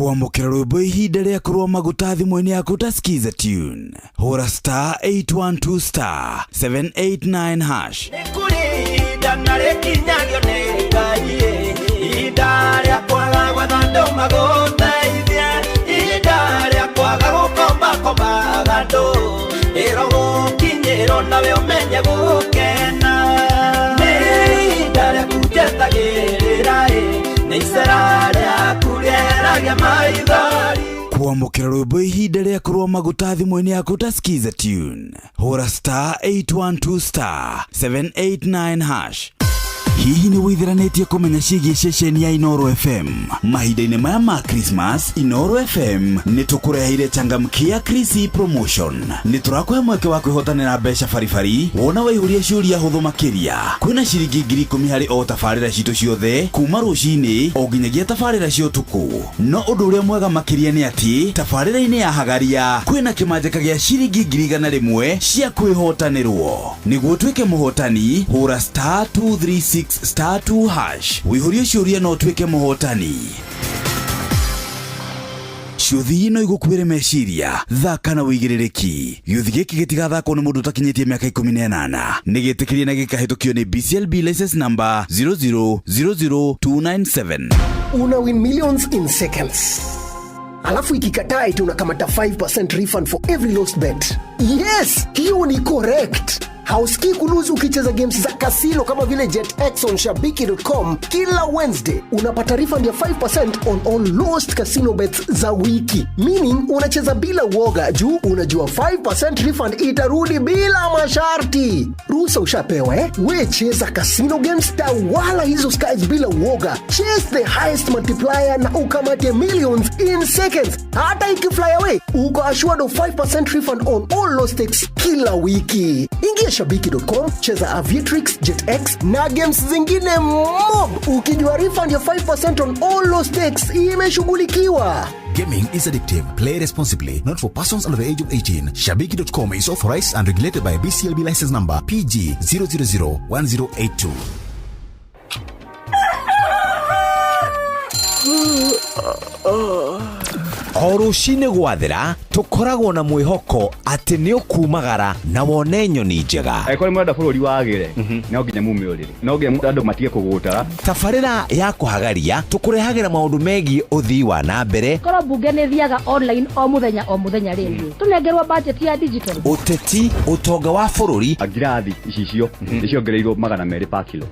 Kwamũkĩra rwĩmbo ihinda rĩa kũrũa maguta thimũ-inĩ yaku ta skiza tune, hũra star 812 star 789 hash. Nĩ kũrĩ ihinda na rĩkinyagio nĩ Ngai, ihinda rĩa kwaga gwetha andũ magũteithie, ihinda rĩa kwaga gũkombakombaga andũ, ĩro gũkinyĩrwo nawe ũmenye gũkena. Nĩ ihinda rĩaku njetagĩrĩra, nĩ icera rĩaku rĩeragia maithori. Kwamũkĩra rwĩmbo ihinda rĩa kũrũa maguta thimũ-inĩ yaku ta skiza tune, hũra star 812 star 789 hash. Hihi nĩ wĩtheranĩtie kũmenya ciĩgiĩ ceceni ya Inoro FM? Mahinda-inĩ maya ma Christmas, Inoro FM nĩ tũkũreheire changamkia Krisi promotion. Nĩ tũrakũhe mweke wa kwĩhotanĩra mbeca baribari wona waihũria ciũria hũthũ makĩria. Kwĩna ciringi 10,000 harĩ o tabarĩra citũ ciothe kuma rũcinĩ o nginyagia tabarĩra cia ũtukũ. No ũndũ ũrĩa mwega makĩria nĩ atĩ tabarĩra-inĩ ya Hagaria kwĩna kĩmanjĩka gĩa ciringi 100,000 cia kwĩhotanĩrwo. Nĩguo ũtuĩke mũhotani, hũra star 236 star 2 hash wĩihũrie ciũria na ũtuĩke mũhotani. Ciũthi no igũkuĩre meciria, thaka na wĩigĩrĩrĩki. Gĩũthi gĩkĩ gĩtigathakwo nĩ mũndũ ũtakinyĩtie mĩaka 18. Nĩ gĩtĩkĩrie na gĩkahĩtũkio nĩ BCLB license number 0000297. Una win millions in seconds, alafu ikikataa eti unakamata 5% refund for every lost bet. Yes, hiyo ni correct. Hausikii kuluzi ukicheza games za kasino kama vile JetX on shabiki.com. Kila Wednesday unapata refund ya 5% on all lost casino bets za wiki, meaning unacheza bila uoga juu unajua 5% refund itarudi bila masharti. Ruhusa ushapewa, eh? We cheza casino games, tawala hizo skies bila uoga. Chase the highest multiplier na ukamate millions in seconds. Hata ikifly away, uko assured of 5% refund on all lost stakes kila wiki. Ingia shabiki.com, cheza Aviatrix, JetX na games zingine mob, ukijua refund ya 5% on all lost stakes imeshughulikiwa. Gaming is addictive. Play responsibly. Not for persons under the age of 18. Shabiki.com is authorized and regulated by BCLB license number PG 0001082. O rũcinĩ gwathera tũkoragwo na mwĩhoko atĩ nĩ ũkumagara na wone nyoni njega. Angĩkorwo nĩ mũrenda bũrũri wagĩre, no nginya mume ũrĩrĩ, no nginya andũ matige kũgũtara. Tabarĩra ya kũhagaria tũkũrehagĩra maũndũ megiĩ ũthii wa na mbere, Korwo mbunge nĩ thiaga online o mũthenya o mũthenya rĩ, tũnengerwo budget ya digital. Ũteti, ũtonga wa bũrũri. Ngirathi icicio nĩ ciongereirwo 200 pa kilo,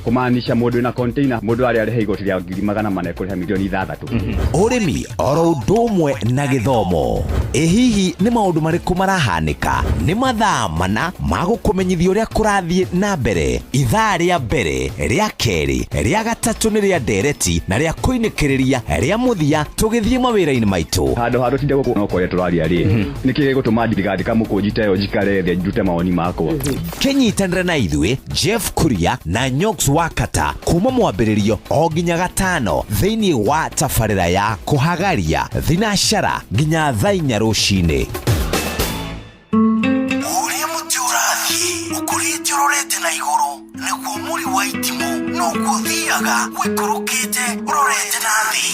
kũmaanisha mũndũ wĩna container, mũndũ arĩa arĩha igoti rĩa 400,000 ekũrĩha 6 million. Ũrĩmi oro ũndũ ũmwe na gĩthomo. Ĩ hihi nĩ maũndũ marĩkũ marahanĩka? Nĩ mathaa mana ma gũkũmenyithia ũrĩa kũrathiĩ na mbere. Ithaa rĩa mbere, rĩa kerĩ, rĩa gatatũ nĩ rĩa ndereti na rĩa kũinĩkĩrĩria rĩa mũthia tũgĩthiĩ mawĩra-inĩ maitũ. Handũ ha tũtinde gũkũ no kwaria tũraria rĩ, nĩkĩ gĩgũtũma ndigandĩka mũkũnji ta ĩyo njikare thĩ ndute mawoni makwa? Kĩnyitanĩre na ithuĩ Jeff Kuria na Nyox Wakata kuma mwambĩrĩrio o nginya gatano thĩinĩ wa tabarĩra ya kũhagaria thinacara nginya thaa 4 rũcinĩ. Ũrĩa mũtĩ ũrathiĩ ũkũrĩte ũrorete na igũrũ, nĩguo mũri wa itimũ noguo ũthiaga ũikũrũkĩte ũrorete na thĩ.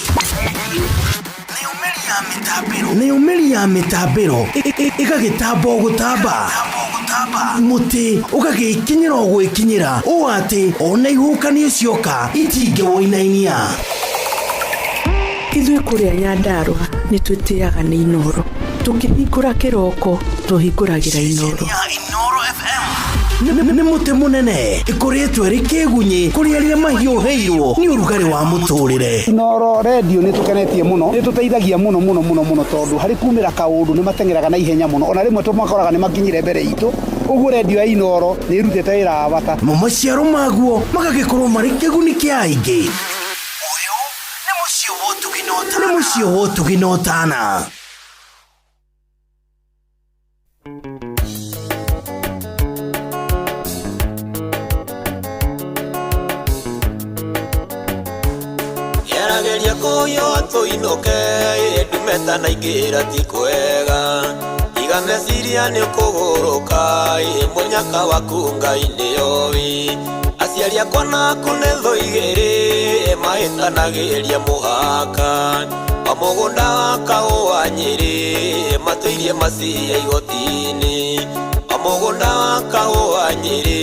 Nayo mĩri ya mĩtambĩro, nayo mĩri ya mĩtambĩro ĩgagĩtamba o gũtamba, mũtĩ ũgagĩkinyĩra o gwĩkinyĩra ũũ atĩ ona ihuhũkanio cioka itingĩwũinainia. Ithuĩ kũrĩa Nyandarũa nĩ twĩtĩaga nĩ Inoro. Tũkĩhingũra kĩroko tũhingũragĩra Inoro. Nĩ mũtĩ mũnene ĩkũrĩtwo ĩrĩ kĩgunyĩ kũrĩ arĩa mahiũhĩirwo nĩ ũrugarĩ wa mũtũrĩre. Inoro redio nĩ tũkenetie mũno, nĩ tũteithagia mũno mũno mũno mũno tondũ harĩ kumĩra kaũndũ nĩ mateng'eraga na ihenya mũno, ona rĩmwe tũmakoraga nĩ makinyire mbere itũ. Ũguo redio ya Inoro nĩ ĩrutĩte wĩra wa bata. Mo maciaro maguo magagĩkorwo marĩ kĩguni kĩa aingĩ. Nĩ mũciĩ wa ũtugi na ũtana. Yarageria kũywo tũinũke, ndumeta na ingĩra ti kwega, iga meciria nĩ ũkũgũrũka, mũnyaka waku Ngai nĩoĩ. Aciari akwa naku nĩ thũ igĩrĩ mahĩtanagĩria mũhaka, o Mũgũnda wa kahũa Nyĩrĩ matũirie macia igoti-inĩ. Mũgũnda wa kahũa Nyĩrĩ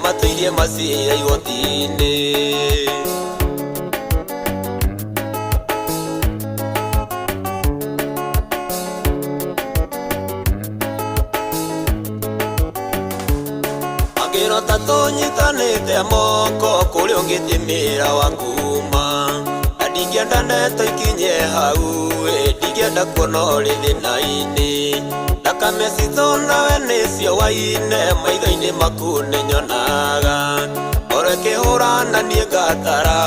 matũirie macia igoti-inĩ. Angĩrota tũnyitanĩte moko kũrĩ ũngĩtĩmĩra wa kuma. Na ndingĩenda ndeto ikinye hau ndingĩenda kuona ũrĩ thĩna-inĩ. Thakame citũ nawe nĩcio waine maitho-inĩ maku nĩnyonaga. Ngoro ĩkĩhũra na niĩ ngatara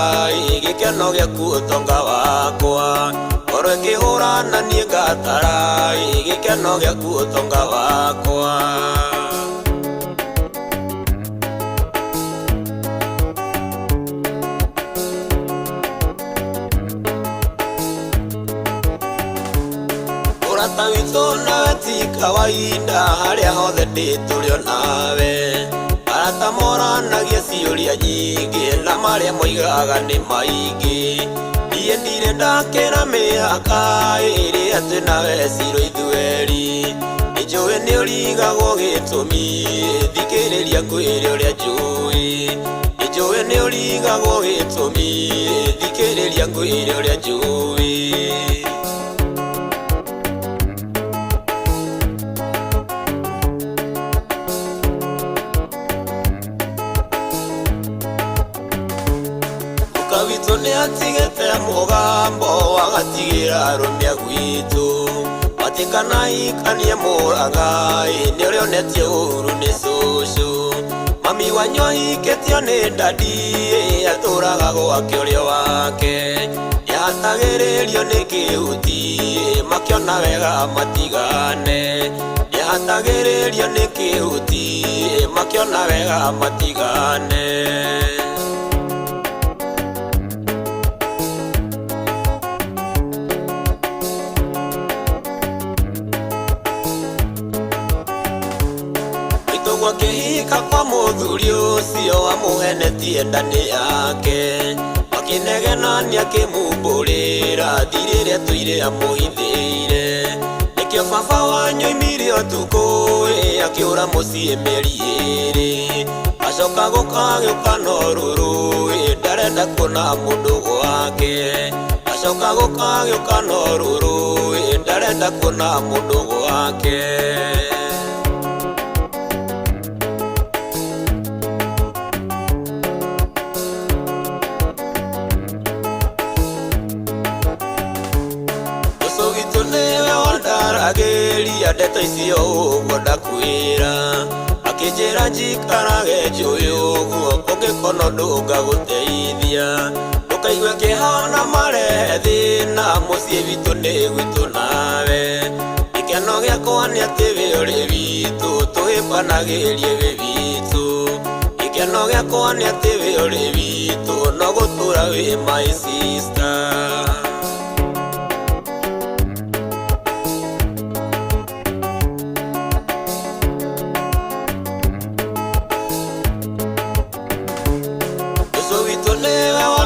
gĩkeno gĩaku ũtonga wakwa. Ngoro ĩkĩhũra na niĩ ngatara gĩkeno gĩaku ũtonga wakwa. Ũrata witũ nawe ti kawaida harĩa hothe ndĩ tũrĩ o nawe. Arata moranagia ciũria nyingĩ na marĩa moigaga nĩ maingĩ. Niĩ ndirĩ ndakĩra mĩhaka ĩrĩa twĩ nawe ciro ithuerĩ. Nĩnjũĩ nĩũrigagwo gĩtũmi thikĩrĩria ngwĩre ũrĩa njũĩ. Nĩnjũĩ nĩũrigagwo gĩtũmi thikĩrĩria ngwĩre ũrĩa njũĩ. Witũ nĩatigĩte mũgambo agatigĩra arũme a gwitũ. Matikanahikanie mũragai nĩ ũrĩa onetie ũru nĩ cũcũ. Mami wanyu ahikĩtio nĩ ndadi atũraga gwake ũrĩa wake. Nĩahatagĩrĩrio nĩ kĩhuti makĩona wega matigane. Nĩahatagĩrĩrio nĩ kĩhuti makĩona wega matigane. Kĩhika kwa mũthuri ũcio amũhenetie nda-nĩ yake. Makĩnegenania akĩmumbũrĩra thirĩ ĩrĩa tũire amũhithĩire. Nĩkĩo baba wanyu oimire ũtukũ akĩũra mũciĩ mĩeri ĩĩrĩ. Acoka gũka agĩũka na ũrũrũ ndarenda kuona mũndũ gwake. Acoka gũka agĩũka na ũrũrũ ndarenda kuona mũndũ gwake. Ndaragĩria ndeto icio ũguo ndakwĩra. Akĩnjĩra njikarage njũĩ ũguo ũngĩkona ũndũ ngagũteithia. Ndũkaigue kĩeha na marehe thĩna mũciĩ witũ nĩ gwitũ nawe. Gĩkeno gĩakwa nĩ atĩ wĩ ũrĩ witũ tũhĩmbanagĩrie wĩ witũ. Gĩkeno gĩakwa nĩ atĩ wĩ ũrĩ witũ no gũtũra wĩ my sister.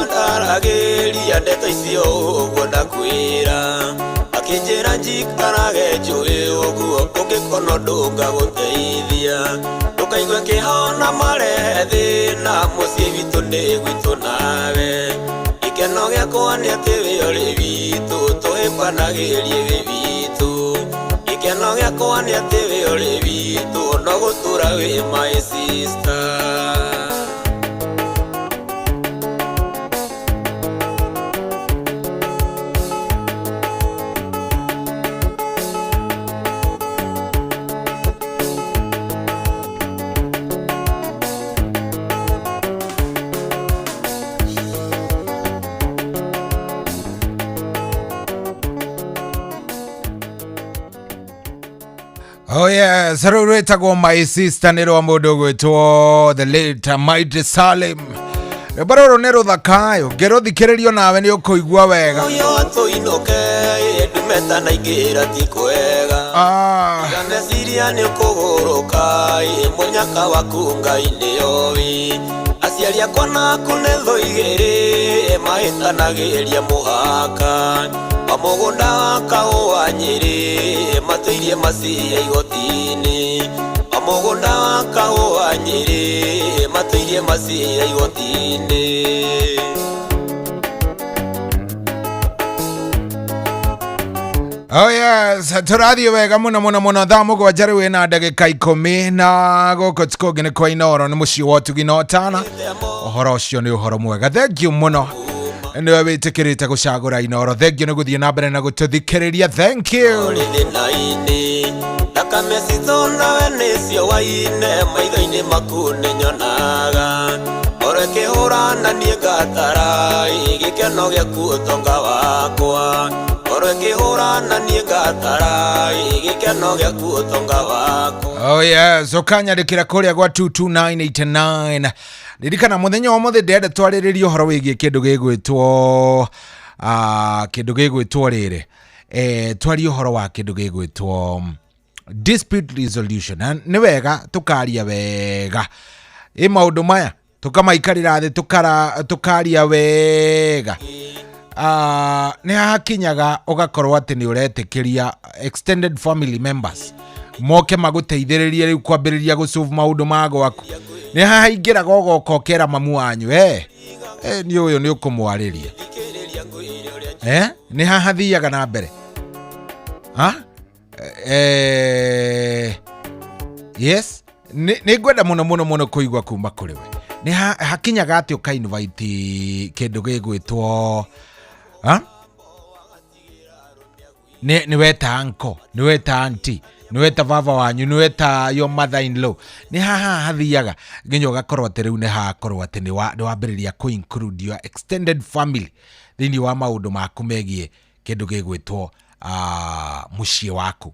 Ndaragĩria ndeto icio ũguo ndakwĩra. Akĩnjĩra njikarage njũĩ ũguo ũngĩkona ũndũ ngagũteithia. Ndũkaigue kĩeha na marehe thĩna mũciĩ witũ nĩ gwitũ nawe. Gĩkeno gĩakwa nĩ atĩ wĩ ũrĩ witũ tũhĩmbanagĩrie wĩ witũ. Gĩkeno gĩakwa nĩ atĩ wĩ ũrĩ witũ no gũtũra wĩ my sister. Oh yes, rĩu rwĩtagwo My Sister nĩ rwa mũndũ ũgwĩtwo the late Mighty Salim. Rwĩmbo rũrũ nĩ rũthaka ũngĩrũthikĩrĩrio nawe nĩ ũkũigua wega. Ũyũ tũinũke ndumeta na ingĩra ti kwega. Tiga meciria nĩ ũkũgũrũka mũnyaka waku Ngai nĩoĩ. Aciari akwa naku nĩ thũ igĩrĩ mahĩtanagĩria mũhaka. Amũgũnda wa kahũa Nyĩrĩ matũirie maciya igoti-inĩ. Amũgũnda wa kahũa Nyĩrĩ matũirie maciya igoti-inĩ. Oh yes, tũrathiĩ wega mũno mũno mũno. Thaa 7 rĩu ĩna ndagĩka 10 na gũkũ ti kũngĩ nĩ kwa Inooro, nĩ mũciĩ wa ũtugi na ũtana. Ũhoro ũcio nĩ ũhoro mwega, thank you mũno nĩwe wĩtĩkĩrĩte gũcagũra Inooro. Thank you nĩ gũthiĩ na mbere na gũtũthikĩrĩria, thank you. Thĩna-inĩ thakame citũ nawe nĩcio waine maitho-inĩ maku nĩnyonaga oro ĩkĩhũra na niĩ ngatara gĩkeno gĩaku ũtonga wakwa oro ĩkĩhũra na niĩ ngatara gĩkeno gĩaku ũtonga wakwa. Oh yes, ũkanyandĩkĩra kũrĩa gwa 22989. Ririkana mũthenya wa mũthĩ ndĩrenda twarĩrĩrie ũhoro wĩgiĩ kĩndũ gĩgwĩtwo kĩndũ gĩgwĩtwo rĩrĩ, twarie ũhoro wa kĩndũ gĩgwĩtwo dispute resolution. Na nĩ wega tũkaria wega ĩ maũndũ maya, tũkamaikarĩra thĩ tũkaria wega. Nĩ hakinyaga ũgakorwo atĩ nĩ ũretĩkĩria extended family members moke magũteithĩrĩrie rĩu kwambĩrĩria gũsolve maũndũ ma gwaku. Nĩ hahaingĩraga ũgoka ũkera mamu wanyu, nĩ ũyũ nĩ ũkũmwarĩria. Nĩ hahathiaga na mbere. Ha? Yes, nĩ ngwenda mũno mũno mũno kũigua kuma kũrĩ we. Nĩ hakinyaga atĩ ũka invite kĩndũ gĩgwĩtwo, ha? Nĩ weta uncle, nĩ weta auntie, nĩ weta baba wanyu, nĩ weta your mother in law. Nĩ haha hathiaga nginya ũgakorwo atĩ rĩu nĩ hakorwo atĩ nĩ wambĩrĩria kũ include your extended family thĩinĩ wa maũndũ maku megiĩ kĩndũ gĩgwĩtwo mũciĩ waku.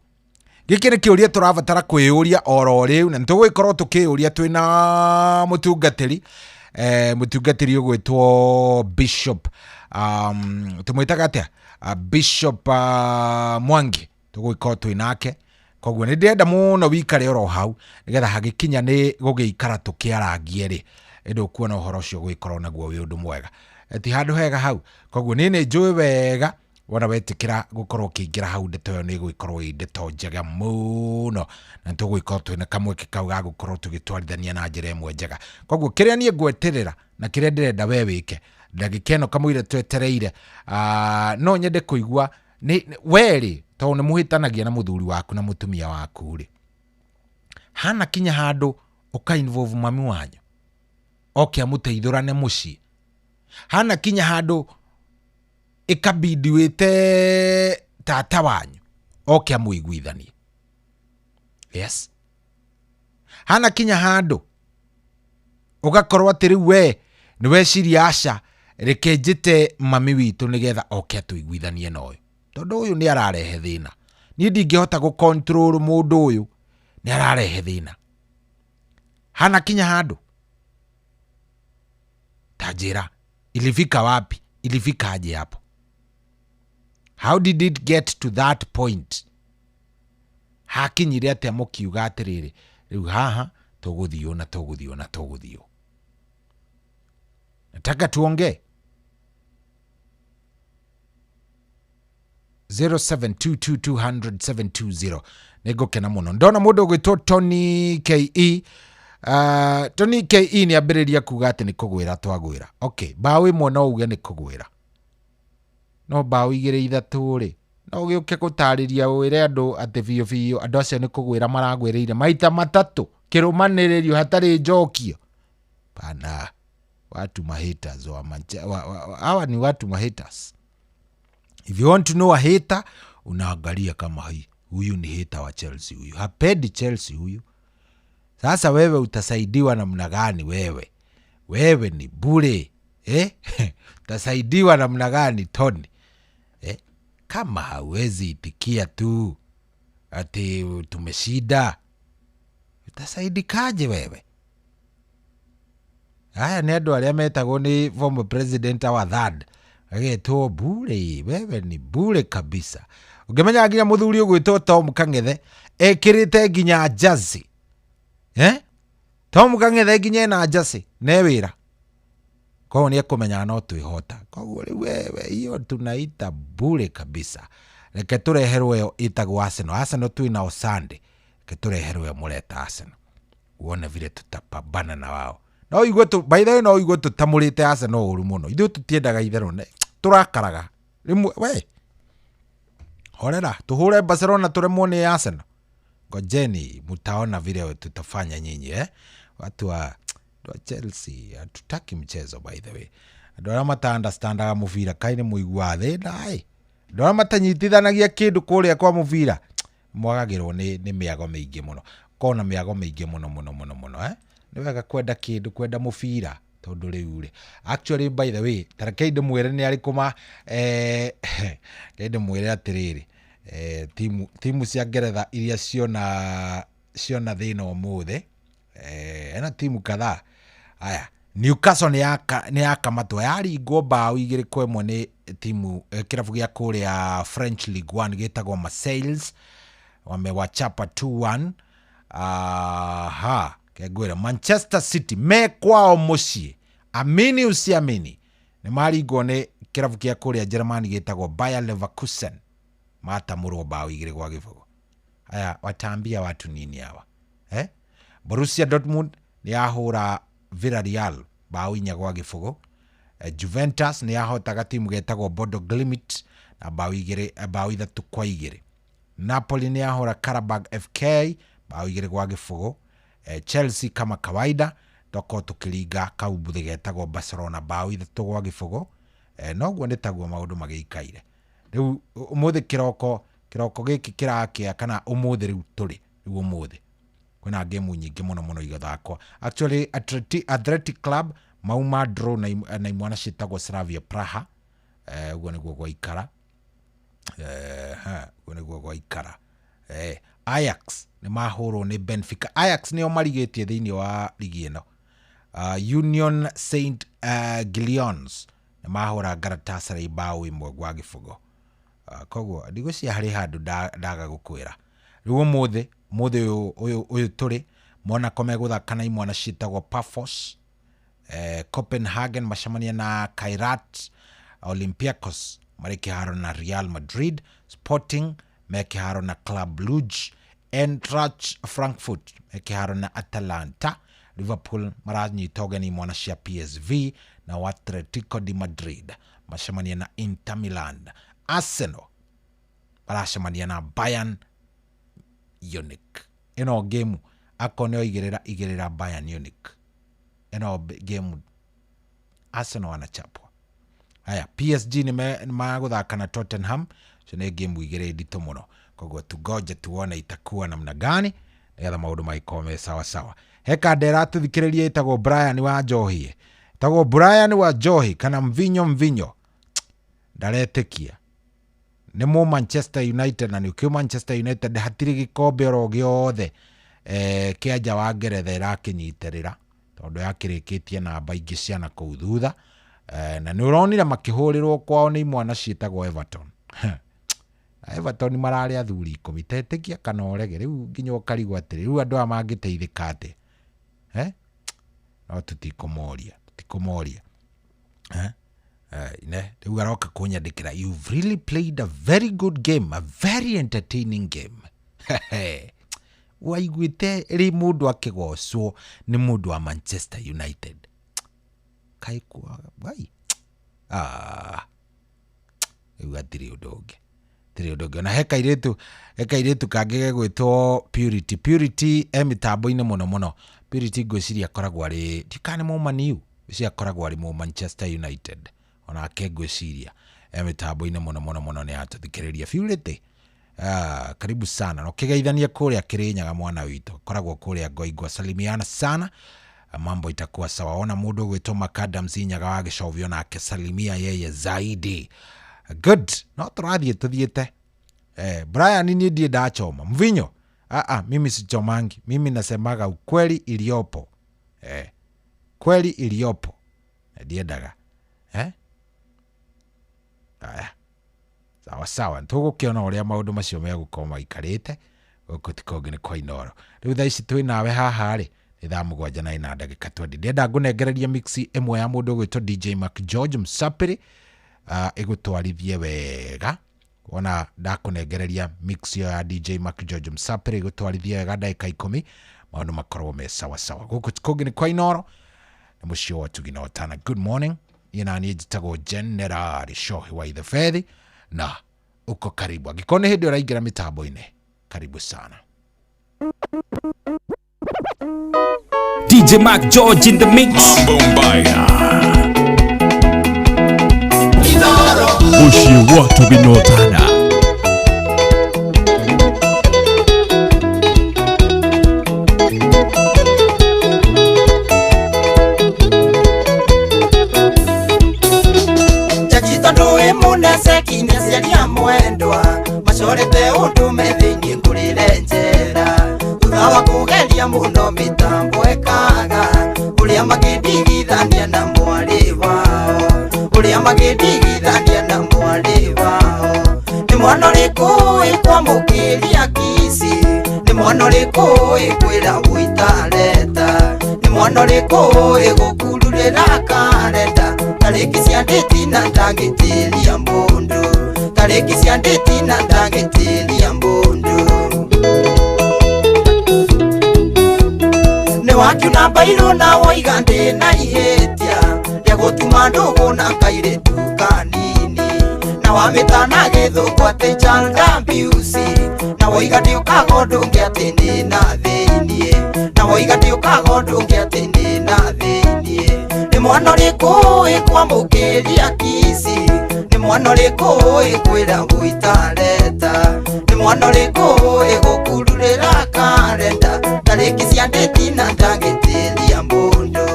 Gĩkĩ nĩ kĩũria tũrabatara kwĩyũria oro rĩu, na nĩtũgũgĩkorwo tũkĩyũria twĩna mũtungatĩri ũgwĩtwo Bishop, tũmwĩtaga atĩa? Bishop Mwangi, tũgũgĩkorwo twĩ nake. Koguo nĩ ndĩrenda mũno wikare oro hau nĩgetha hagĩkinya nĩ gũgĩikara tũkĩarangie rĩ, ĩndĩ ũkuona ũhoro ũcio ũgũgĩkorwo naguo wĩ ũndũ mwega. Ti handũ hega hau. Koguo niĩ nĩ njũĩ wega wona wetĩkĩra gũkorwo ũkĩingĩra hau, ndeto ĩyo nĩ ĩgũgĩkorwo ĩ ndeto njega mũno, na nĩ tũgũgĩkorwo twĩna kamweke kau ga gũkorwo tũgĩtwarithania na njĩra ĩmwe njega. Koguo kĩrĩa niĩ ngweterera na kĩrĩa ndĩrenda we wĩke, ndagĩka ĩno kamũira twetereire, no nyende kũigua nĩ we rĩ, tondũ nĩ mũhĩtanagia na mũthuri waku na mũtumia waku rĩ, hana kinya handũ ũka involve mami wanyu oke amũteithũrane mũciĩ, hana kinya handũ ĩkabidi wĩte tata wanyu oke amũiguithanie. Yes, hana kinya handũ ũgakorwo atĩ rĩu we nĩ weciria aca, reke njĩte mami witũ nĩgetha oke atũiguithanie na ũyũ, tondũ ũyũ nĩ ararehe thĩna, niĩ ndingĩhota gũ control mũndũ ũyũ, nĩ ararehe thĩna. Hana kinya handũ ta njĩra ilifika wapi, ilifika aje hapo, how did it get to that point? Hakinyire atĩa mũkiuga atĩrĩrĩ, rĩu haha tũgũthiĩ na tũgũthiĩ na tũgũthiĩ. Nataka tuongee. 0722200720. Nĩngũkena mũno ndona mũndũ ũgwĩtwo Tony KE. Tony KE nĩ ambĩrĩria kuga atĩ nĩ kũgwĩra twagwĩra. Okay, mbaũ ĩmwe no uge nĩ kũgwĩra, no mbaũ igĩrĩ ithatũ rĩ, no ũgĩũke gũtarĩria wĩre andũ atĩ biũ biũ andũ acio nĩ kũgwĩra maragwĩrĩire maita matatũ kĩrũmanĩrĩrio hatarĩ njokio. Bana, watu ma haters wa Manche, wa, wa, wa, hawa ni watu ma haters. If you want to know a hater, unaangalia kama hii, huyu ni hater wa Chelsea, huyu hapendi Chelsea huyu. Sasa wewe utasaidiwa namna gani wewe? Wewe ni bure. Utasaidiwa namna gani Tony? Kama hauwezi itikia tu ati tumeshinda, utasaidikaje wewe? Haya nĩ andũ arĩa metagwo nĩ former president wa third, agetwo bure. Wewe ni bure kabisa. Ũngĩmenya nginya mũthuri ũgwĩtwo Tom Kang'ethe ekĩrĩte nginya jersey. Tom Kang'ethe nginya ena jersey ne wĩra. Koguo nĩ ekũmenyaga no twĩhota. Koguo rĩu wewe hiyo tunaita bure kabisa. Reke tũreherwo ĩyo ĩtagwo Arsenal. Arsenal twĩ nao Sunday. Reke tũreherwo ĩyo mũreta Arsenal. Uone vile tutapambana na wao. No ũigue tũ, by the way no ũigue tũtamũrĩte Arsenal ũru mũno. Ithuĩ tũtiendaga itherũ. Tũrakaraga. Rĩmwe we horera tũhũre Barcelona tũremwo nĩ Arsenal. Ngojeni mtaona vile tutafanya nyinyi eh? Watu wa Chelsea hatutaki mchezo by the way. Andũ arĩa mata understandaga mũbira kaĩ nĩ mũiguaga thĩna ĩ. Andũ arĩa matanyitithanagia kĩndũ kũrĩa kwa mũbira mwagagĩrwo nĩ mĩago mĩingĩ mũno. Kona mĩago mĩingĩ mũno mũno mũno mũno eh? Nĩ wega kwenda kĩndũ, kwenda mũbira tondũ rĩu rĩ actually by the way ta rekei ndĩmwĩre nĩ arĩkũ ma rekei ndĩmwĩre atĩrĩrĩ timu cia Ngeretha iria ciona thĩna ũmũthĩ ena timu kadhaa. Aya, Newcastle nĩ yakamatwo yaringwo mbaũ 2-1 nĩ timu kĩrabu gĩa kũrĩa French League 1 gĩtagwo Marseilles, wamewachapa 2-1. Aha, kengwĩra Manchester City me kwao mũciĩ, amini usiamini, nĩ maringwo nĩ kĩrabu kĩa kũrĩa Germany gĩtagwo Bayer Leverkusen, matamũrwo mbaũ 2-0. Aya, wataambia watu nini hawa eh? Borussia Dortmund nĩ yahũra Villarreal mbaũ 4-0. Juventus nĩ yahotaga timu getagwo Bodo Glimt na mbaũ 3-2. Napoli nĩ yahũra Karabag FK mbaũ 2-0. Chelsea kama kawaida toko tukiringa kaumbuthi getagwo Barcelona mbaũ 3-0. Noguo nĩ taguo maũndũ magĩikaire. Rĩu ũmũthĩ kĩroko gĩkĩ kĩrakĩa kana ũmũthĩ rĩu tũrĩ rĩu ũmũthĩ kwĩna game nyingĩ mũno mũno igathakwo. Actually Athletic Club mauma draw na imwana ciĩtagwo Slavia Praha. Ũguo nĩguo gwaikara. Ũguo nĩguo gwaikara. Ajax nĩ mahũrwo nĩ Benfica. Ajax nĩo marigĩtie thĩinĩ wa ligi ĩno. Union Saint Gillions nĩ mahũra Galatasaray mbaũ 1-0. Koguo ndigwĩciria harĩ handũ ndaga gũkwĩra. Rĩu ũmũthĩ ũyũ tũrĩ Monaco megũthaka na imwana ciĩtagwo Pafos. Copenhagen macemania na Kairat. Olympiacos marĩ kĩharo na Real Madrid. Sporting me kĩharo na Club Brugge. Eintracht Frankfurt me kĩharo na Atalanta. Liverpool maranyita ũgeni imwana cia PSV na Atletico de Madrid macemania na Inter Milan. Arsenal maracemania na Bayern Munich. Ĩno game akorwo nĩ oigĩrĩra Bayern Munich. Ĩno game Arsenal wanachapwa. Haya, PSG nĩ magũthaka na Tottenham. Icio nĩ game igĩrĩ nditũ mũno. Koguo tugoje tuone itakuwa namna gani nĩgetha maũndũ magĩkorwo me sawa sawa. He kanda ĩratũthikĩrĩria ĩtagwo Brian wa Njohi. Ĩtagwo Brian wa Njohi kana Mvinyo. Ndaretĩkia nĩ mũ Manchester United na nĩ ũkĩũ Manchester United hatirĩ gĩkombe oro gĩothe kĩa nja wa Ngeretha ĩrakĩnyitĩrĩra tondũ yakĩrĩkĩtie namba ingĩ ciana kũu thutha. Na nĩ ũronire makĩhũrĩrwo kwao nĩ imwana ciĩtagwo Everton. Na Everton mararĩ athuri 10 tetĩkia kana ũrege rĩu nginya ũkarigwo atĩrĩ rĩu andũ aya mangĩteithĩka atĩa no tũtikũmoria ne rĩu aroka kũnyandĩkĩra you've really played a very good game, a very entertaining game. Waiguĩte rĩ mũndũ akĩgocwo nĩ mũndũ wa Manchester United kaĩ kwaga wai rĩu hatirĩ ũndũ ũngĩ ona he kairĩtu kangĩ gegwĩtwo Purity e mĩtambo-inĩ mũno mũno. Purity ngwĩciria akoragwo arĩ ndikana nĩ mũ Man U, ngwĩciria akoragwo arĩ mũ Manchester United onake ngwĩciria e mĩtambo-inĩ mũno mũno mũno nĩ atũthikĩrĩria. Purity karibu sana na ũkĩgeithania kũrĩa Kĩrĩnyaga mwana witũ akoragwo kũrĩa Ngoingwa, salimiana sana, mambo itakuwa sawa. Ona mũndũ ũgwĩtwo Macadams Nyaga wa Gĩcovio nake salimia yeye zaidi. Good, no tũrathiĩ tũthiĩte. Brian niĩ ndiĩ ndachoma mvinyo. Mimi sichomangi, mimi nasemaga ukweli iliyopo. Kweli iliyopo ndiendaga Aya, sawa sawa, tũgũkĩona ũrĩa maũndũ macio megũkorwo maikarĩte gũkũ ti kũngĩ nĩ kwa Inooro. Rĩu thaa ici twĩ nawe haha rĩ Ithaa 7 na ina ndagĩka 20. Ndĩrenda ngũnengereria mix ĩmwe ya mũndũ ũgwĩtwo DJ Mac George Msapiri, ĩgũtwarithie wega. Wona ndakũnengereria mix ĩyo ya DJ Mac George Msapiri ĩgũtwarithie wega ndagĩka 10, maũndũ makorwo me sawa sawa. Gũkũ kũngĩ nĩ kwa Inoro na mũciĩ wa Tugi na Otana. Good morning. Niĩ na niĩ njĩtagwo General Shohi wa Ithefethi na uko karibu. Angĩkorwo nĩ hĩndĩ ũraingĩra mĩtambo-inĩ, karibu sana. DJ Mac George in the mix. Muciĩ wa Tugi na Otana. Tondu muneceki nĩ aciari a mwendwa macorete ũndũme thĩinĩ ngũrĩre njera, thutha wa kũgeria mũno mĩtambo ĩkaga ũrĩa makĩndigithania na mwarĩ wao, ũrĩa makĩndigithania na mwarĩ wao. Nĩ mwana ũrĩkũ ĩkwamũkĩria kici, nĩ mwana ũrĩkũ ĩkwĩra ũitareta, nĩ mwana ũrĩkũ ĩgũkururĩra karenda, tarĩki cia ndĩti na ndangĩtĩria mũndũ, tarĩki cia ndĩti na ndangĩtĩria mũndũ. Nĩ wakiuna mbairũ na woiga ndĩ na ihĩtia rĩa gũtuma ndũgũ na kairĩtu kanini, na wamĩtana gĩthũngũ atĩ child abuse, na woiga ndĩũkaga ũndũ ũngĩ atĩ ndĩ na thĩiniĩ, na woiga ndĩũkaga ũndũ ũngĩ atĩ ndĩ na thĩiniĩ. Nĩ mwana ũrĩkũ ĩkwamũkĩria kici, nĩ mwana ũrĩkũ ĩkwĩra ũitareta, nĩ mwana ũrĩkũ ĩgũkururĩra karenda, tarĩki cia ndĩti na ndangĩtĩria mũndũ,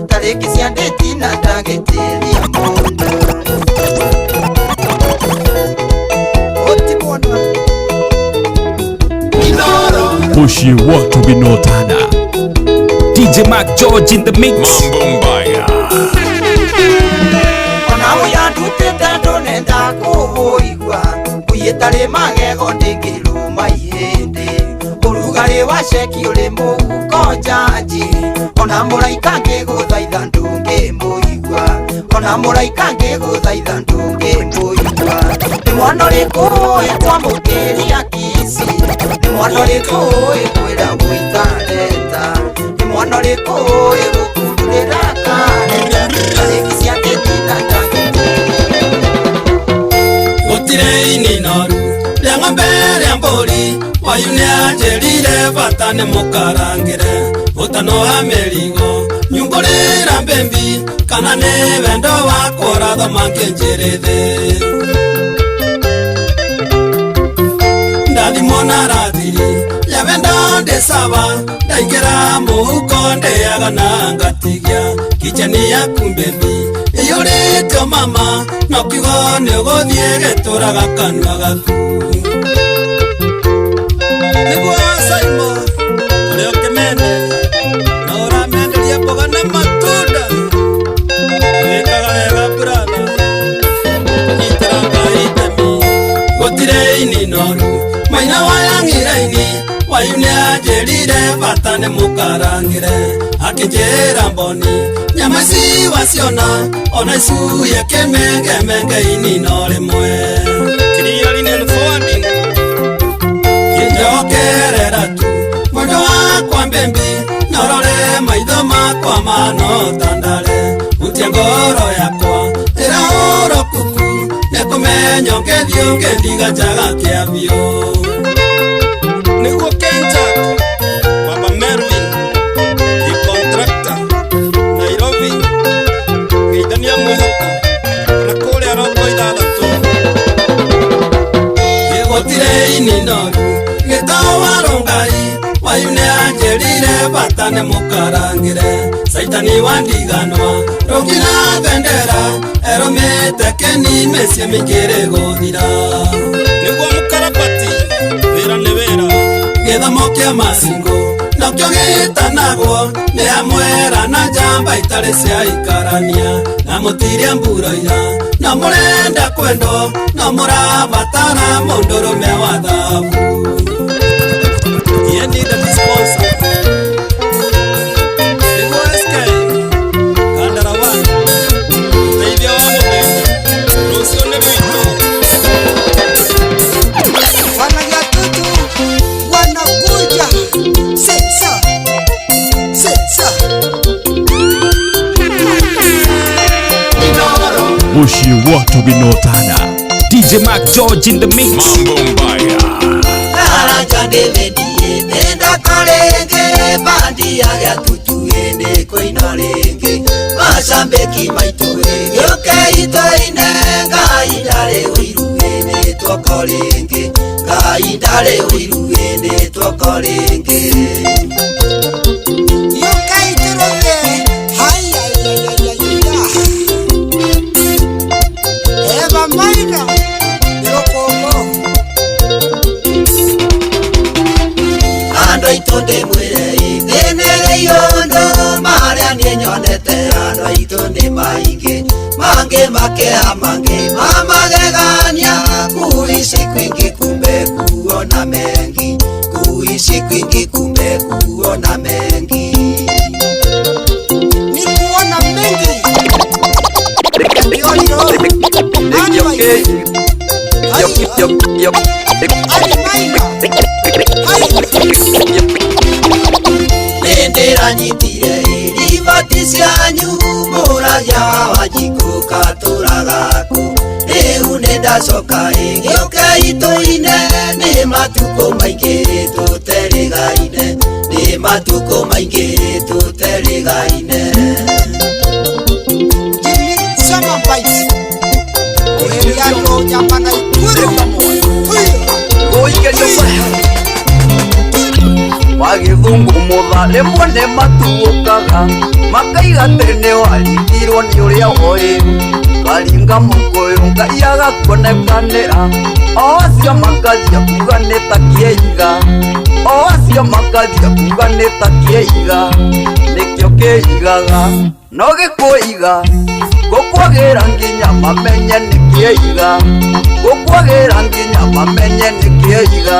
tarĩki cia ndĩti na ndangĩtĩria mũndũ. Oti mwana Muciĩ wa Tugi na Otana. DJ Mac George in the mix. Ona ũyũ andutĩte ndũnenda kũũigua, ũiyĩtarĩ magego ndĩngĩrũma ihĩndĩ, ũrugarĩ wa ceki ũrĩ mũhuko njanji, ona mũraika ngĩgũthaitha ndũngĩmũigua, ona mũraika ngĩgũthaitha ndũngĩmũigua. Nĩ mwana ũrĩkũ ĩkwamũkĩria kici, nĩ mwana ũrĩkũ ĩkwĩra ũitareta, nĩ mwana ũrĩkũ ĩgũkururĩra karenda, tarĩki cia ndĩti na ndangĩtĩria. Gũtirĩ ininoru rĩa ng'ombe rĩa mbũri, wayu nĩanjĩrire bata nĩ mũkarangĩre, ũtano wa mĩrigo nyumbũrĩra mbĩmbi, kana nĩ wendo wakwa ũrathoma ngĩnjĩrĩthĩ. Ndathimwo na ratiri ya wendo ndĩ sawa, ndaingĩra mũhuko ndĩaga na ngatigia, kicheni yaku mbĩmbi ĩiyũrĩte mama, no kiugo nĩ ũgũthiĩ gĩtũraga kanua gaku. Nĩguo Saimo ũrĩa ũkĩmende na ũramenderia mboga na matunda, wĩkaga wega brother, kũnyitĩra Ngai itemi. Gũtirĩ ininoru maina wa yang'iraini, wayu nĩanjĩrire bata nĩ mũkarangĩre, akĩnjĩra mboni nyama ici waciona ona icuye kĩmengemenge inino rĩmwe. Clearing and forwarding njokerera tu mwendo wakwa mbĩmbi, norore maitho makwa manotandare, hutia ngoro yakwa ĩrahũrwo kuku, nĩkũmenya ũngĩthiĩ ũngĩthiga njaga kĩa biũ. Nĩguo Kenjack Baba Merwin the contractor Nairobi, geithania mwĩhoko na kũrĩa roko 6. Gũtirĩ ininoru gĩtao wa rũngai, wayu nĩanjĩrire bata nĩ mũkarangĩre, caitani wa ndiganwa rũkira bendera, erũmĩte keni mĩciĩ mĩingĩ rĩgũthira. Nĩguo mũkarabati wĩra nĩ wĩra, gĩthomo kĩa macingũ nokĩo gĩtanagwo nĩ amwera na njamba itarĩ cia ikarania, na mũtiria mburoira, no mũrenda kwendwo, no mũrabatara mũndũrũme wa thabu. Ye ni the sponsor. Muciĩ wa tũginotana. DJ Mark George in the mix. Mambo mbaya. Daraja ndĩmĩthiĩ ndĩndaka rĩngĩ bandi ya gĩatutu ĩndĩ kũina rĩngĩ macambĩki maitũ gĩũke itũine Ngai ndarĩ ũiru ĩndĩ twoko rĩngĩ Ngai ndarĩ ũiru ĩndĩ twoko rĩngĩ. Eva Maina Nĩrũkũngũ. Andũ aitũ ndĩmwĩre ithĩnĩrĩ iũndũ marĩa niĩ nyonete andũ aitũ nĩ maingĩ mangĩ makeha mangĩ mamagegania kuishi kwingi kumbe kuona mengi kuishi kwingi kumbe kuona mengi. Ni kuona mengi. Nĩndĩranyitire iribati cianyu mũragia wa Wanjikũ katũraga kũ rĩu nĩndacoka ĩgĩũke itũine nĩ matukũ maingĩ tũterĩgaine nĩ matukũ maingĩ tũterĩgaine. Jimmy Summer Bites. Eliano Nyamana Ikuru. Wa gĩthũngũ mũtha rĩmwe nĩ matuũkaga makaiga atĩ nĩ warigirwo nĩ ũrĩa woĩ karinga mũkũyũ Ngai agakuonekanĩra o acio makanjia kuga nĩ ta kĩiga o acio makanjia kuga nĩ ta kĩiga nĩkĩo kĩigaga no gĩkũiga gũkwagĩra nginya mamenye nĩ kĩiga gũkwagĩra nginya mamenye nĩ kĩiga.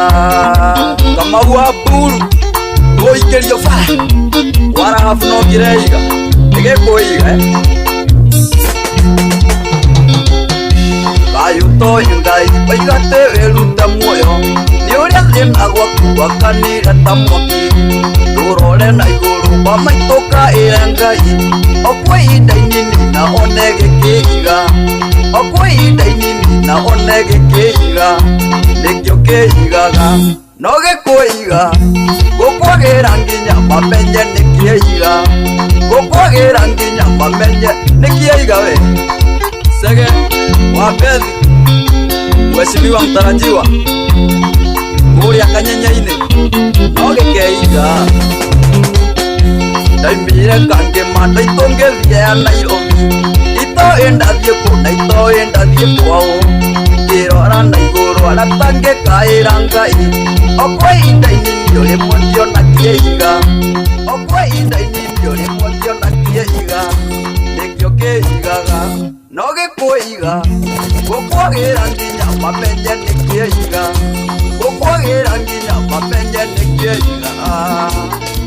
Kamau wa Mburu gũikĩrio bara warahabu no ngĩreiga nĩgĩkũiga thayũ toĩ Ngai oiga atĩ wĩrute muoyo nĩ ũrĩa thĩna gwaku wakanire ta mwaki ndũrore na igũrũ wa maitũ kaĩre Ngai o kwa ihinda inini na one gĩkĩiga o kwa ihinda inini na one gĩkĩiga nĩkĩo kĩigaga no gĩkũiga gũkwagĩra nginya mamenye nĩ kĩiga gũkwagĩra nginya mamenye nĩ kĩiga we. Sege wa Bethi mheshimiwa mtarajiwa kũrĩa kanyenye-inĩ no gĩkeiga ndaimire kangĩma ndaitũ ngĩthiĩ ya Nairobi itoĩ ndathiĩ kũ na itoĩ ndathiĩ kwao ngĩrora na igũrũ arata ngĩkaĩra Ngai o kwa ihinda inini rĩmwe ngĩona kĩiga o kwa ihinda inini rĩmwe ngĩona kĩiga nĩkĩo kĩigaga no gĩkũiga gũkwagĩra nginya mamenye nĩ kĩiga gũkwagĩra nginya mamenye nĩ kĩiga.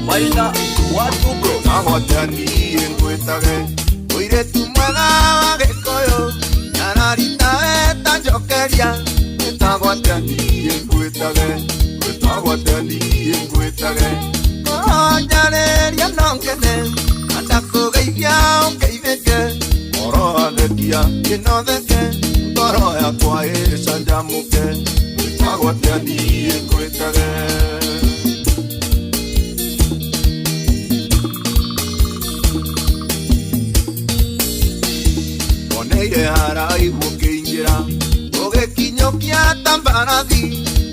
Maina wa Tubro Agwatanie ngwĩtage mũirĩtu mwega wa Gĩkũyũ nyararitawe ta njokeria wĩtagwo atĩa niĩ ngwĩtage wĩtagwo atĩa niĩ ngwĩtage ngoro njarĩria no ngene na ndakũgeithia ũngeithĩke ngoro athekia kĩnotheke ngoro yakwa ĩcanjamũke wĩtagwo atĩa niĩ ngwĩtage. Oneire haraihu ũkĩingĩra ũgĩkinyũkia ta mbarathi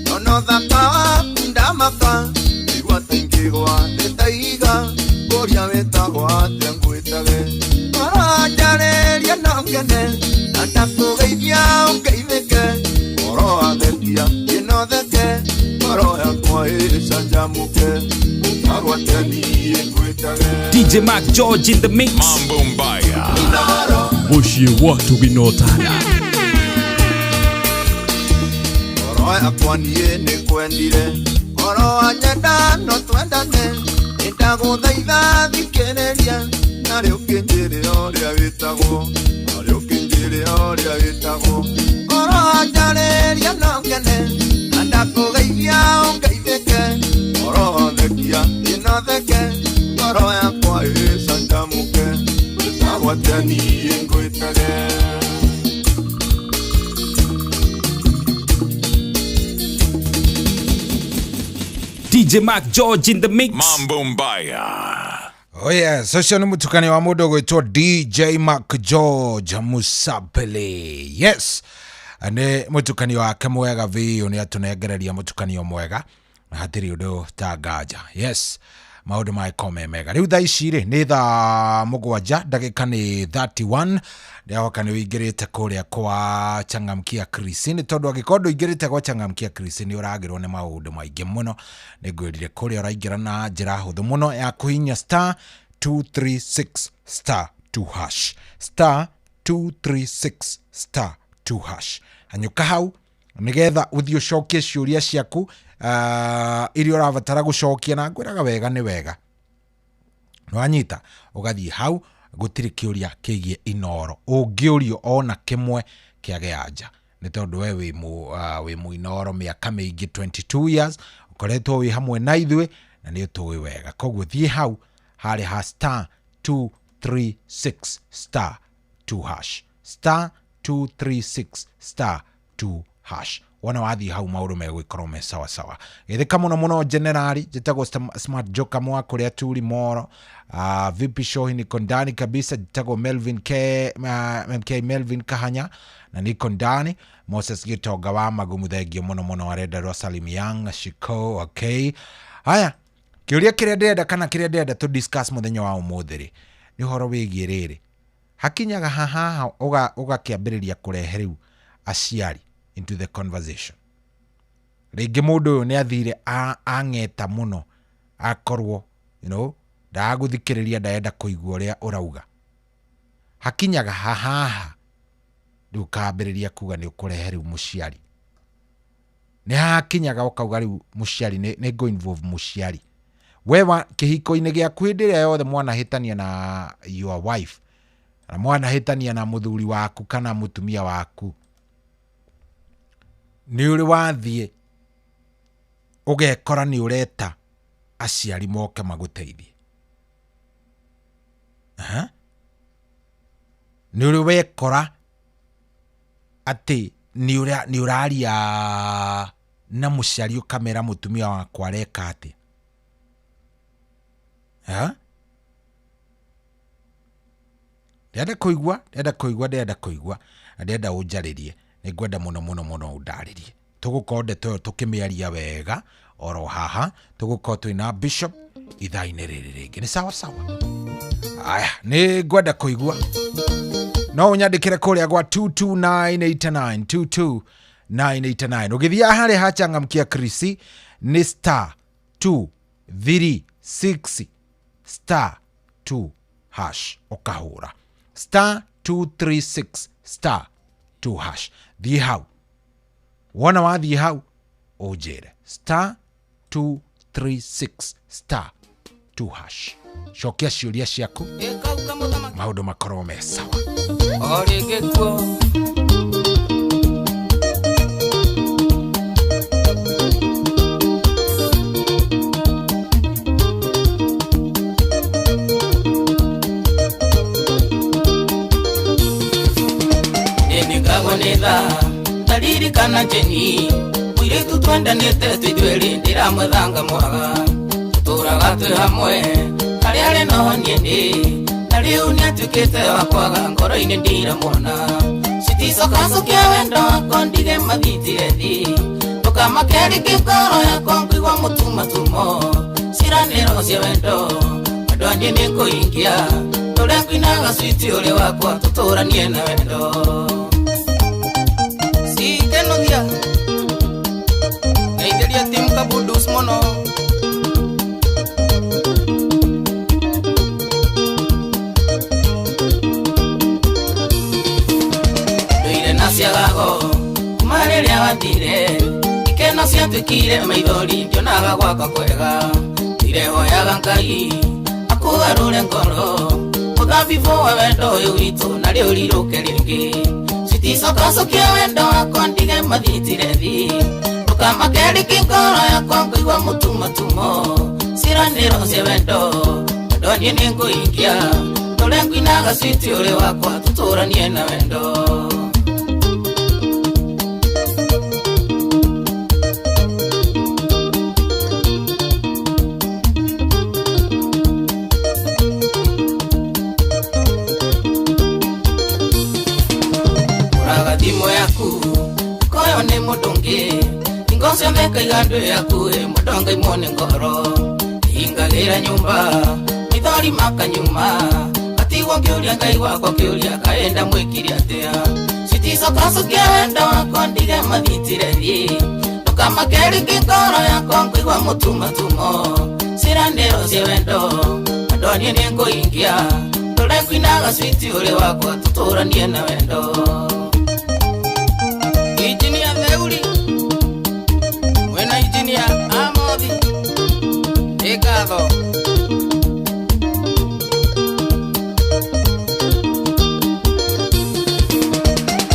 nono thaka waku ndamaka igua ta ingĩgwa nĩ ta ihiga kũria wĩtagwo atĩa ngwĩtage ngoro njarĩria no ngene na ndakũgeithia ũngeithĩke ngoro athekia kĩnotheke ngoro yakwa ĩcanjamũke wĩtagwo atĩa niĩ ngwĩtage. DJ Mark George in the mix. Mambo mbaya. Muciĩ wa tũginotana. Ngoro yakwa niĩ nĩ kwendire ngoro wanyenda no twendane nĩndagũthaitha thikĩrĩria narĩ ũkĩnjĩre ũrĩa wĩtagwo narĩ ũkĩnjĩre ũrĩa wĩtagwo ngoro wanjarĩria no ngene na ndakũgeithia ũngeithĩke ngoro thekia ĩnotheke ngoro yakwa ĩcanjamũke wĩtagwo atĩa niĩ ngwĩtage. DJ Mark George in the mix. Mambo Mbaya. Oh yes, ũcio nĩ mũtukanio wa mũndũ ũgwĩtwo DJ Mark George Musapele. Yes, nĩ mũtukanio wake mwega biũ, nĩ atũnengereria mũtukanio mwega na hatirĩ ũndũ ta nganja. Yes, maũndũ magĩkorwo me mega. Rĩu thaa ici rĩ nĩ thaa 7 ndagĩka nĩ 31. Ndĩrahoka nĩ ũingĩrĩte kũrĩa kwa Changamkia Chris, nĩ tondũ angĩkorwo ndũingĩrĩte gwa Changamkia Chris nĩ ũragĩrwo nĩ maũndũ maingĩ mũno. Nĩ ngwĩrire kũrĩa ũraingĩra na njĩra hũthũ mũno ya kũhihinya star 236 star 2 hash, star 236 star 2 hash. Hanyũka hau nigetha ũthiĩ ũcokie ciũria ciaku iria ũrabatara gũcokia, na ngwĩraga wega nĩ wega nĩwanyita ũgathiĩ hau, gũtirĩ kĩũria kĩgiĩ Inooro ũngĩũrio ona kĩmwe kĩage anja, nĩ tondũ we wĩ mũinooro mĩaka mĩingĩ 22 years ũkoretwo wĩ hamwe na ithuĩ na nĩ ũtũĩ wega. Koguo thiĩ hau harĩ ha star 236 star 2 hash, star 236 star 2 hash. Wona wathiĩ hau maũndũ megũgĩkorwo me sawa sawa. Gĩthĩka mũno mũno generali, njĩtagwo Smart Joker mwa kũrĩa turi Moro. Vipi show niko ndani kabisa. Njĩtagwo Melvin K, MK Melvin Kahanya na niko ndani. Moses Gitonga wa Magumu, thengio mũno mũno. Arenda rwa Salim Young Shiko. Okay, haya kĩũria kĩrĩa ndĩrenda kana kĩrĩa ndĩrenda tũ discuss mũthenya wa ũmũthĩ rĩ nĩ ũhoro wĩgiĩ rĩrĩ, hakinyaga haha ũgakĩambĩrĩria kũrehe rĩu aciari into the conversation. Rĩngĩ mũndũ ũyũ nĩ athire ang'eta mũno, akorwo you know ndagũthikĩrĩria, ndarenda kũigua ũrĩa ũrauga. Hakinyaga hahaha rĩu ũkambĩrĩria kuga nĩ ũkũrehe rĩu mũciari. Nĩ hakinyaga ũkauga rĩu mũciari nĩ ngũ involve mũciari. We wa kĩhiko-inĩ gĩaku hĩndĩ ĩrĩa yothe mwanahĩtania na your wife, na mwanahĩtania na mũthuri waku kana mũtumia waku, nĩ ũrĩ wathiĩ ũgekora nĩ ũreta aciari moke magũteithie. Nĩ ũrĩ wekora atĩ nĩ ũraria na mũciari ũkamera mũtumia wakwa areka atĩa. Ndĩrenda kũigua, ndĩrenda kũigua, ndĩrenda kũigua, na ndĩrenda ũnjarĩrie. Nĩ ngwenda mũno mũno mũno ũndarĩrie. Tũgũkorwo ndeto ĩyo tũkĩmĩaria wega oro haha, tũgũkorwo twĩna Bishop ithaa-inĩ rĩrĩ rĩngĩ. Nĩ sawa sawa. Aya, nĩ ngwenda kũigua. No ũnyandĩkĩre kũrĩa gwa 22989, 22989. Ũgĩthiĩ harĩa ha Changamkia Chris nĩ star 236 star 2 hash ũkahũra star 236 star 2 hash. Thiĩ hau, wona wathiĩ hau ũnjĩre star 236 star 2 hash. Cokia ciũria ciaku, maũndũ makorwo me sawa. O rĩngĩ kuo nĩkagwo nĩ thaa ndaririkana njeni mũirĩtu twendanĩte twĩ ithuerĩ ndĩramwethanga mwaga tũtũraga twĩ hamwe harĩa arĩ noho niĩ ndĩ na rĩu nĩatuĩkĩte wa kwaga ngoro-inĩ ndiramwona citicokacokia wendo wakwa ndige mathitire thĩ ndũkamake rĩngĩ ngoro yakwa ngũigua mũtumatumo ciranĩro cia wendo andũ angĩ nĩngũingia tũrĩa ngũinaga switi ũrĩ wakwa tũtũranie na wendo. Sikenogia ngeithĩria timu Kabudus mũno. Ndũire na ciagago kuma rĩrĩa wathire ikeno ciatuĩkire maithori ndionaga gwakwa kwega ndirehoyaga Ngai akũgarũre ngoro mũthabibũ wa wendo ũyũ witũ na rĩu rirũke rĩngĩ citicokacokia wendo wakwa ndige mathitire thĩ ndũkamake rĩngĩ ngoro yakwa ngũigua mũtumatumo ciranĩro cia wendo wendo niĩ nĩngũingia tũrĩa ngũinaga switi ũrĩ wakwa tũtũranie na wendo. Ciothe kaiga ndwĩ hakuhĩ mũndũ ngaimwo nĩ ngoro hingagĩra nyũmba mithori makanyuma gatigwo ngĩũria Ngai wakwa kĩũria kaenda mwĩkire atĩa citicokacokia wendo wakwa ndige mathitire thiĩ ndũkamakerĩke ngoro yakwa ngũigua mũtumatumo ciranĩro cia wendo andũ niĩ nĩngũingia ndũre ngũinaga switi ũrĩ wakwa tũtũranie na wendo. Injinia Theuri mwena injinia Amothi nĩ ngatho.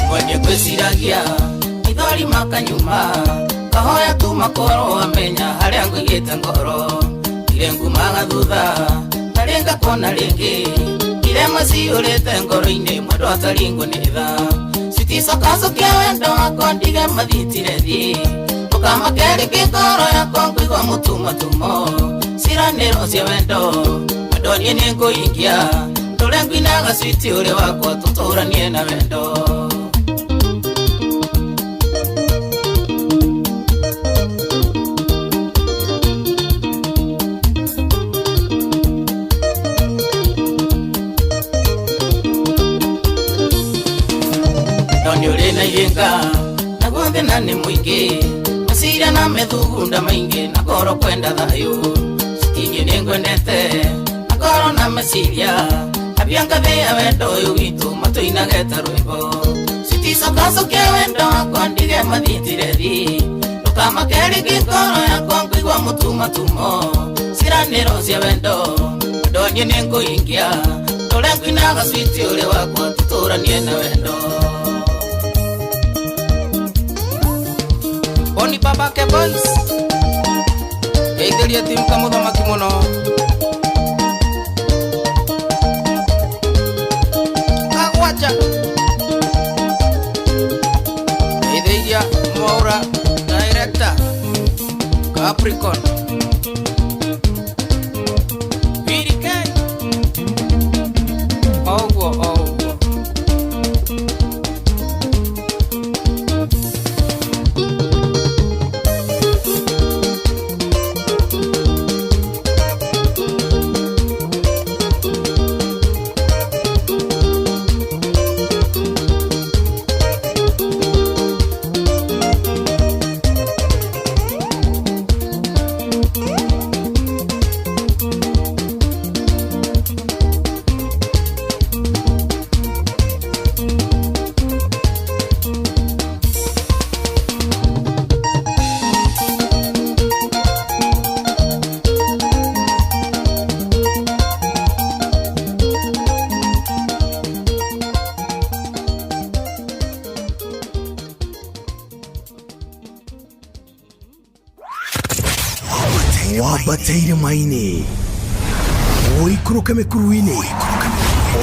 Mwenye gwĩciragia maithori makanyuma kahoya tu makorwo amenya harĩa ngũigĩte ngoro ire ngumaga thutha tarĩ ngakona rĩngĩ irema ciyũrĩte ngoro-inĩ mwendwa ataringwo nĩ tha citicokacokia wendo wakwa ndige mathitire thiĩ ndũkamakerĩke ngoro yakwa ngũigua mũtumatumo ciranĩro cia wendo mwendwa niĩ nĩngũingia ndũre ngũinaga switi ũrĩ wakwa tũtũranie na wendo. Nĩ ũrĩ na ihĩnga naguo thĩna nĩ mũingĩ meciria na methugunda maingĩ na ngoro kwenda thayũ citingĩ nĩ ngwendete na ngoro na meciria ambia ngathĩa wendo ũyũ witũ matũinage ta rwĩmbo citicokacokia wendo wakwa ndige mathitire thiĩ ndũkamakerĩke ngoro yakwa ngũigua mũtumatumo ciranĩro cia wendo wendo niĩ nĩngũingia ndũre ngũinaga switi ũrĩ wakwa tũtũranie na wendo. Boni Babake Boys geithĩrie timu ka mũthamaki mũno kagwacha geithĩiria Mwaura director Capricorn Willy K oguo oguo. Wambateire maini ũikũrũke mĩkuru-inĩ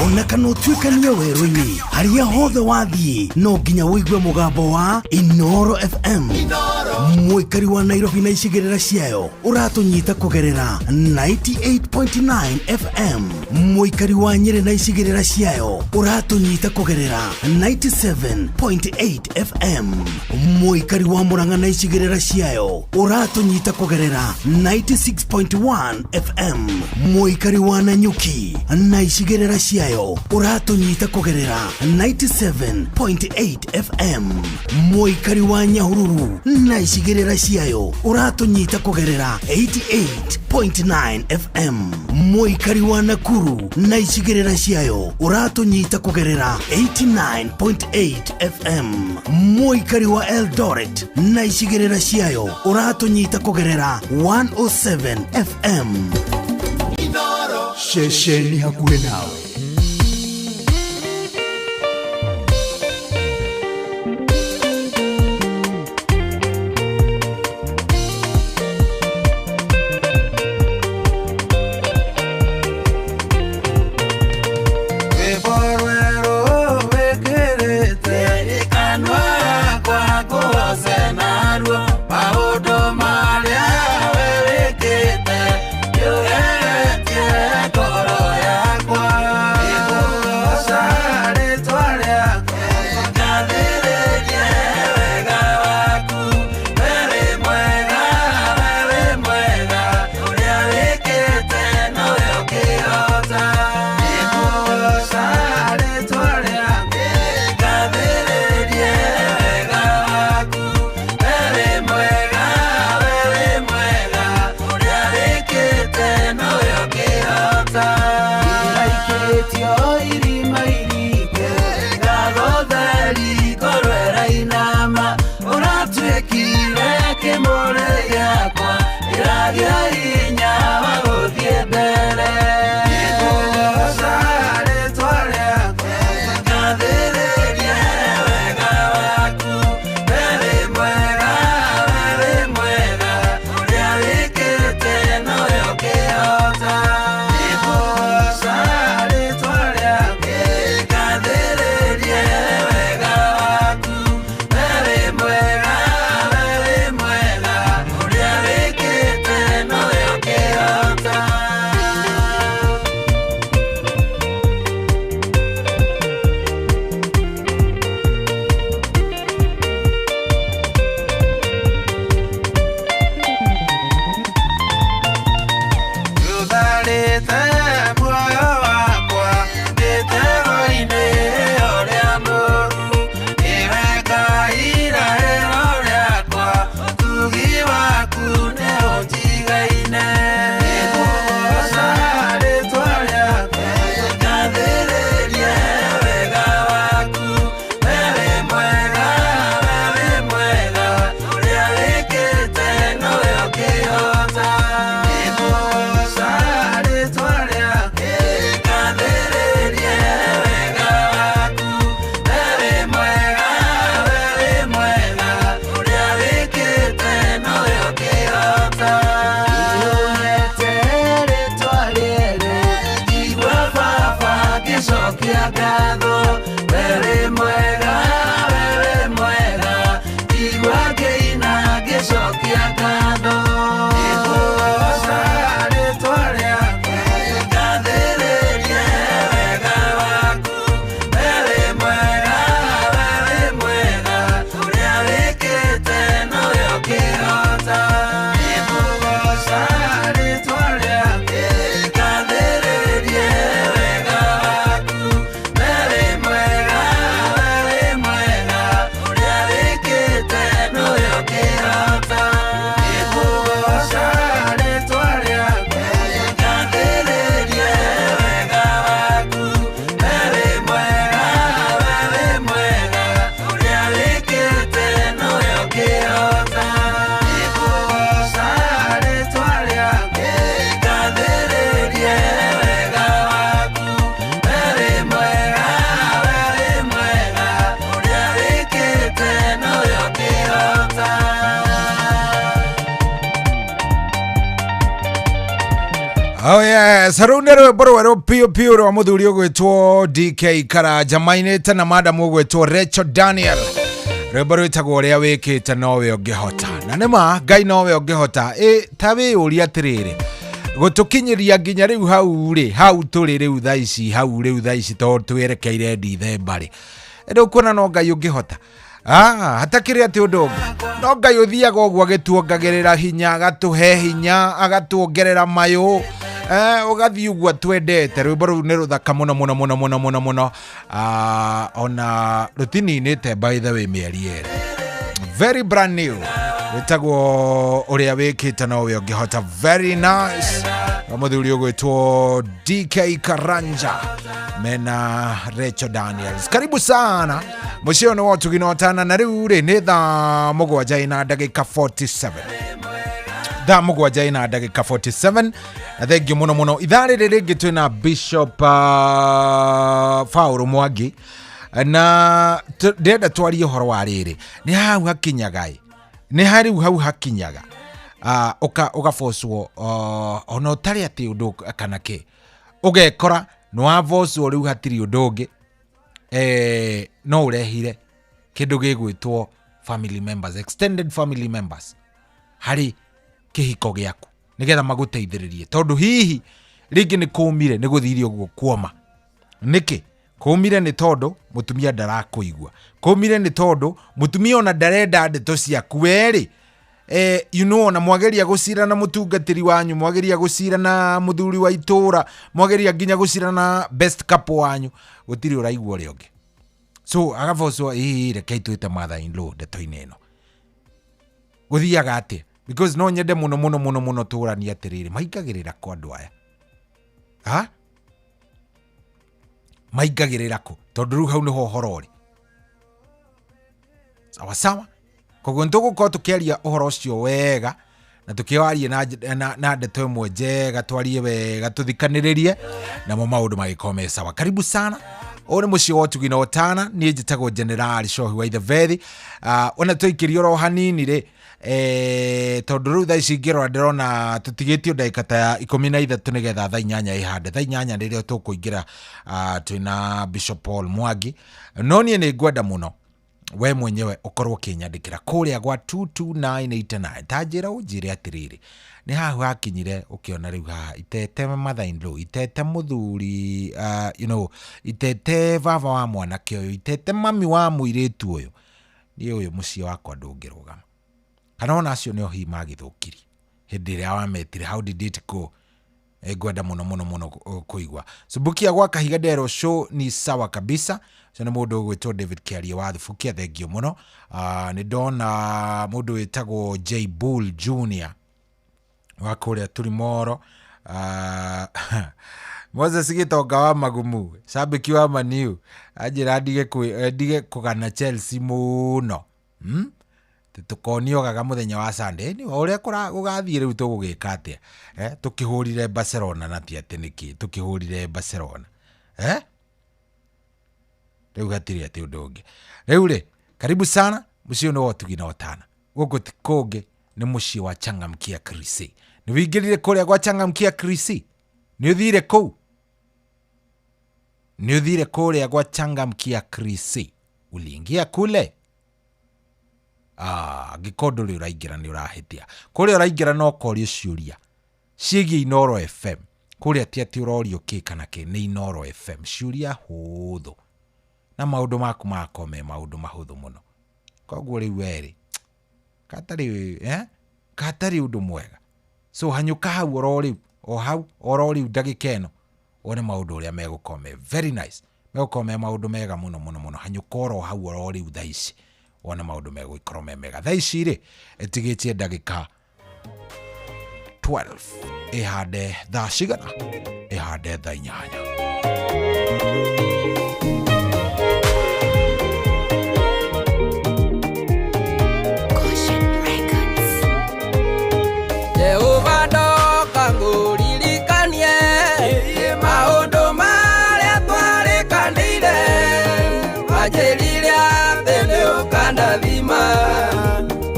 ona kana ũtuĩkanie werũ-inĩ harĩa hothe wathiĩ no nginya ũigue mũgambo wa Inooro FM. Mũikari wa Nairobi na icigĩrĩra ciayo ũratũnyita kũgerera 98.9 FM. Mũikari wa Nyĩrĩ na icigĩrĩra ciayo ũratũnyita kũgerera 97.8 FM. Mũikari wa Murang'a na icigĩrĩra ciayo ũratũnyita kũgerera 96.1 FM. Mũikari wa Nanyuki na icigĩrĩra ciayo ũratũnyita kũgerera 97.8 FM. Mũikari wa Nyahururu na icigĩrĩra ciayo ũratũnyita kũgerera 88.9 FM. Mũikari wa Nakuru na icigĩrĩra ciayo ũratũnyita kũgerera 89.8 FM. Mũikari wa Eldoret na icigĩrĩra ciayo ũratũnyita kũgerera 107 FM. Ceceni hakuhĩ nawe. Ngoro yakwa. Oh yes, rĩu nĩ rwĩmbo rwerũ piũ piũ rwa mũthuri ũgwĩtwo DK Karanja mainĩte na madam ũgwĩtwo Rachel Daniel. Rwĩmbo rwĩtagwo ũrĩa wĩkĩte nowe ũngĩhota. Na nĩ ma Ngai nowe ũngĩhota. Ĩ ta wĩyũrie atĩrĩrĩ, gũtũkinyĩria nginya rĩu hau rĩ, hau tũrĩ rĩu thaa ici, hau rĩu thaa ici tondũ twerekeire Dithemba rĩ. Ĩndĩ ũkuona no Ngai ũngĩhota. Ah, hatakĩrĩ atĩ ũndũ ũngĩ no Ngai ũthiaga ũguo agĩtuongagĩrĩra hinya, agatũhe hinya, agatuongerera mayũ, ũgathiĩ ũguo twendete. Rwĩmbo rũu nĩ rũthaka mũno mũno mũno mũno mũno mũno. Ah, ona rũtininĩte by the way mĩeri ĩrĩ, very brand new, wĩtagwo ũrĩa wĩkĩte nowe ũngĩhota. Very nice, wa mũthuri ũgwĩtwo DK Karanja mena Rachel Daniels. Karibu sana mũciĩ ũyũ nĩ wa ũtugi na ũtana. Na rĩu rĩ nĩ thaa 7 ina ndagĩka 47, thaa 7 ina ndagĩka 47. Na thengio mũno mũno. Ithaa rĩrĩ rĩngĩ twĩna Bishop Paul Mwangi, na ndĩrenda twarie ũhoro wa rĩrĩ, nĩ hau hakinyaga ĩ, nĩ harĩu hau hakinyaga ũgabocwo ona ũtarĩ atĩ ũndũ kana kĩ, ũgekora nĩ wabocwo rĩu hatirĩ ũndũ ũngĩ, no ũrehire kĩndũ gĩgwĩtwo family members, extended family members harĩ kĩhiko gĩaku nĩgetha magũteithĩrĩrie, tondũ hihi rĩngĩ nĩ kũmire, nĩ gũthire ũguo kuoma. Nĩkĩ kũmire? Nĩ tondũ mũtumia ndarakũigua. Kũmire nĩ tondũ mũtumia ona ndarenda ndeto ciaku werĩ. Ona mwageria gũcira na mũtungatĩri wanyu, mwageria gũcira na mũthuri wa itũra, mwageria nginya gũcira na best couple wanyu, gũtirĩ ũraigua ũrĩa ũngĩ. So agabocwo, ĩĩ, reke twĩte mother in law ndeto-inĩ ĩno. Gũthiaga atĩa? Because no nyende mũno mũno mũno mũno tũranie atĩrĩrĩ, maingagĩrĩra kwa andũ aya, ha maingagĩrĩra kũ? Tondũ rĩu hau nĩho ũhoro ũrĩ. Sawa sawa. Koguo nĩtũgũkorwo tũkĩaria ũhoro ũcio wega na tũkĩwarie na ndeto ĩmwe njega, twarie wega, tũthikanĩrĩrie namo maũndũ magĩkorwo me sawa. Karibu sana. Ũyũ nĩ mũciĩ wa ũtugi na ũtana. Niĩ njĩtagwo General Cohi wa Ithebethi. Ona twaikĩrio oro hanini rĩ, tondũ rĩu thaa ici ngĩrora ndĩrona tũtigĩtio ndagĩka ta ya 13 nĩgetha thaa 8 ĩhande. Thaa 8 rĩrĩa tũkũingĩra, twĩna Bishop Paul Mwangi. No niĩ nĩ ngwenda mũno we mwenyewe ũkorwo ũkĩnyandĩkĩra kũrĩa gwa 22989, ta njĩra ũnjĩre atĩrĩrĩ, nĩ hahu hakinyire ũkĩona rĩu haha itete mother in law, itete mũthuri, itete baba wa mwanake ũyũ, itete mami wa mũirĩtu ũyũ, niĩ ũyũ mũciĩ wakwa ndũngĩrũgama, kana ona acio nĩo hihi magĩthũkirie hĩndĩ ĩrĩa wametire? How did it go? Ngwenda mũno mũno mũno kũigua. Subukia gwa kahiga ndero show ni sawa kabisa. Ũcio nĩ mũndũ ũgwĩtwo David Kĩarie wa Thubukia, thengio mũno. Nĩ ndona mũndũ wĩtagwo J Bull Junior wa kũrĩa Turimoro. Moses Gĩtonga wa Magumu, cambĩki wa Maniu, anjĩra ndige kũgana Chelsea mũno. Tũkonio gaga mũthenya wa Sunday nĩ ũrĩa gũgathiĩ. Rĩu tũgũgĩka atĩa? Tũkĩhũrire Barcelona na ti atĩ nĩkĩ tũkĩhũrire Barcelona, Rĩu hatirĩ atĩ ũndũ ũngĩ. Rĩu rĩ, karibu sana. Mũciĩ ũyũ nĩ wa ũtugi na ũtana. Gũkũ ti kũngĩ, nĩ mũciĩ wa Changamkia Krisi. Nĩ wĩingĩrire kũrĩa gwa Changamkia Krisi? Nĩ ũthire kũu? Nĩ ũthire kũrĩa gwa Changamkia Krisi? Uliingia kule? Ah, angĩkorwo ndũrĩ ũraingĩra, nĩ ũrahĩtia. Kũrĩa ũraingĩra no ũkorio ciũria ciĩgiĩ Inooro FM. Kũrĩa ti atĩ ũrorio kĩ kana kĩ, nĩ Inooro FM, ciũria hũthũ na maũndũ maku magakorwo me maũndũ mahũthũ mũno. Koguo rĩu werĩ katarĩ, katarĩ ũndũ mwega. So hanyũka hau oro rĩu, o hau oro rĩu, ndagĩka ĩno, wone maũndũ ũrĩa megũkorwo me very nice, megũkorwo me maũndũ mega mũno mũno mũno. Hanyũka oro hau oro rĩu thaa ici, wone maũndũ megũkorwo me mega. Thaa ici rĩ, ĩtigĩtie ndagĩka 12 ĩhande thaa cigana? Ĩhande thaa 8. Jehova ndoka ngũririkanie maũndũ marĩa twarĩkanĩire, wanjĩrire atĩ nĩ ũkandathima,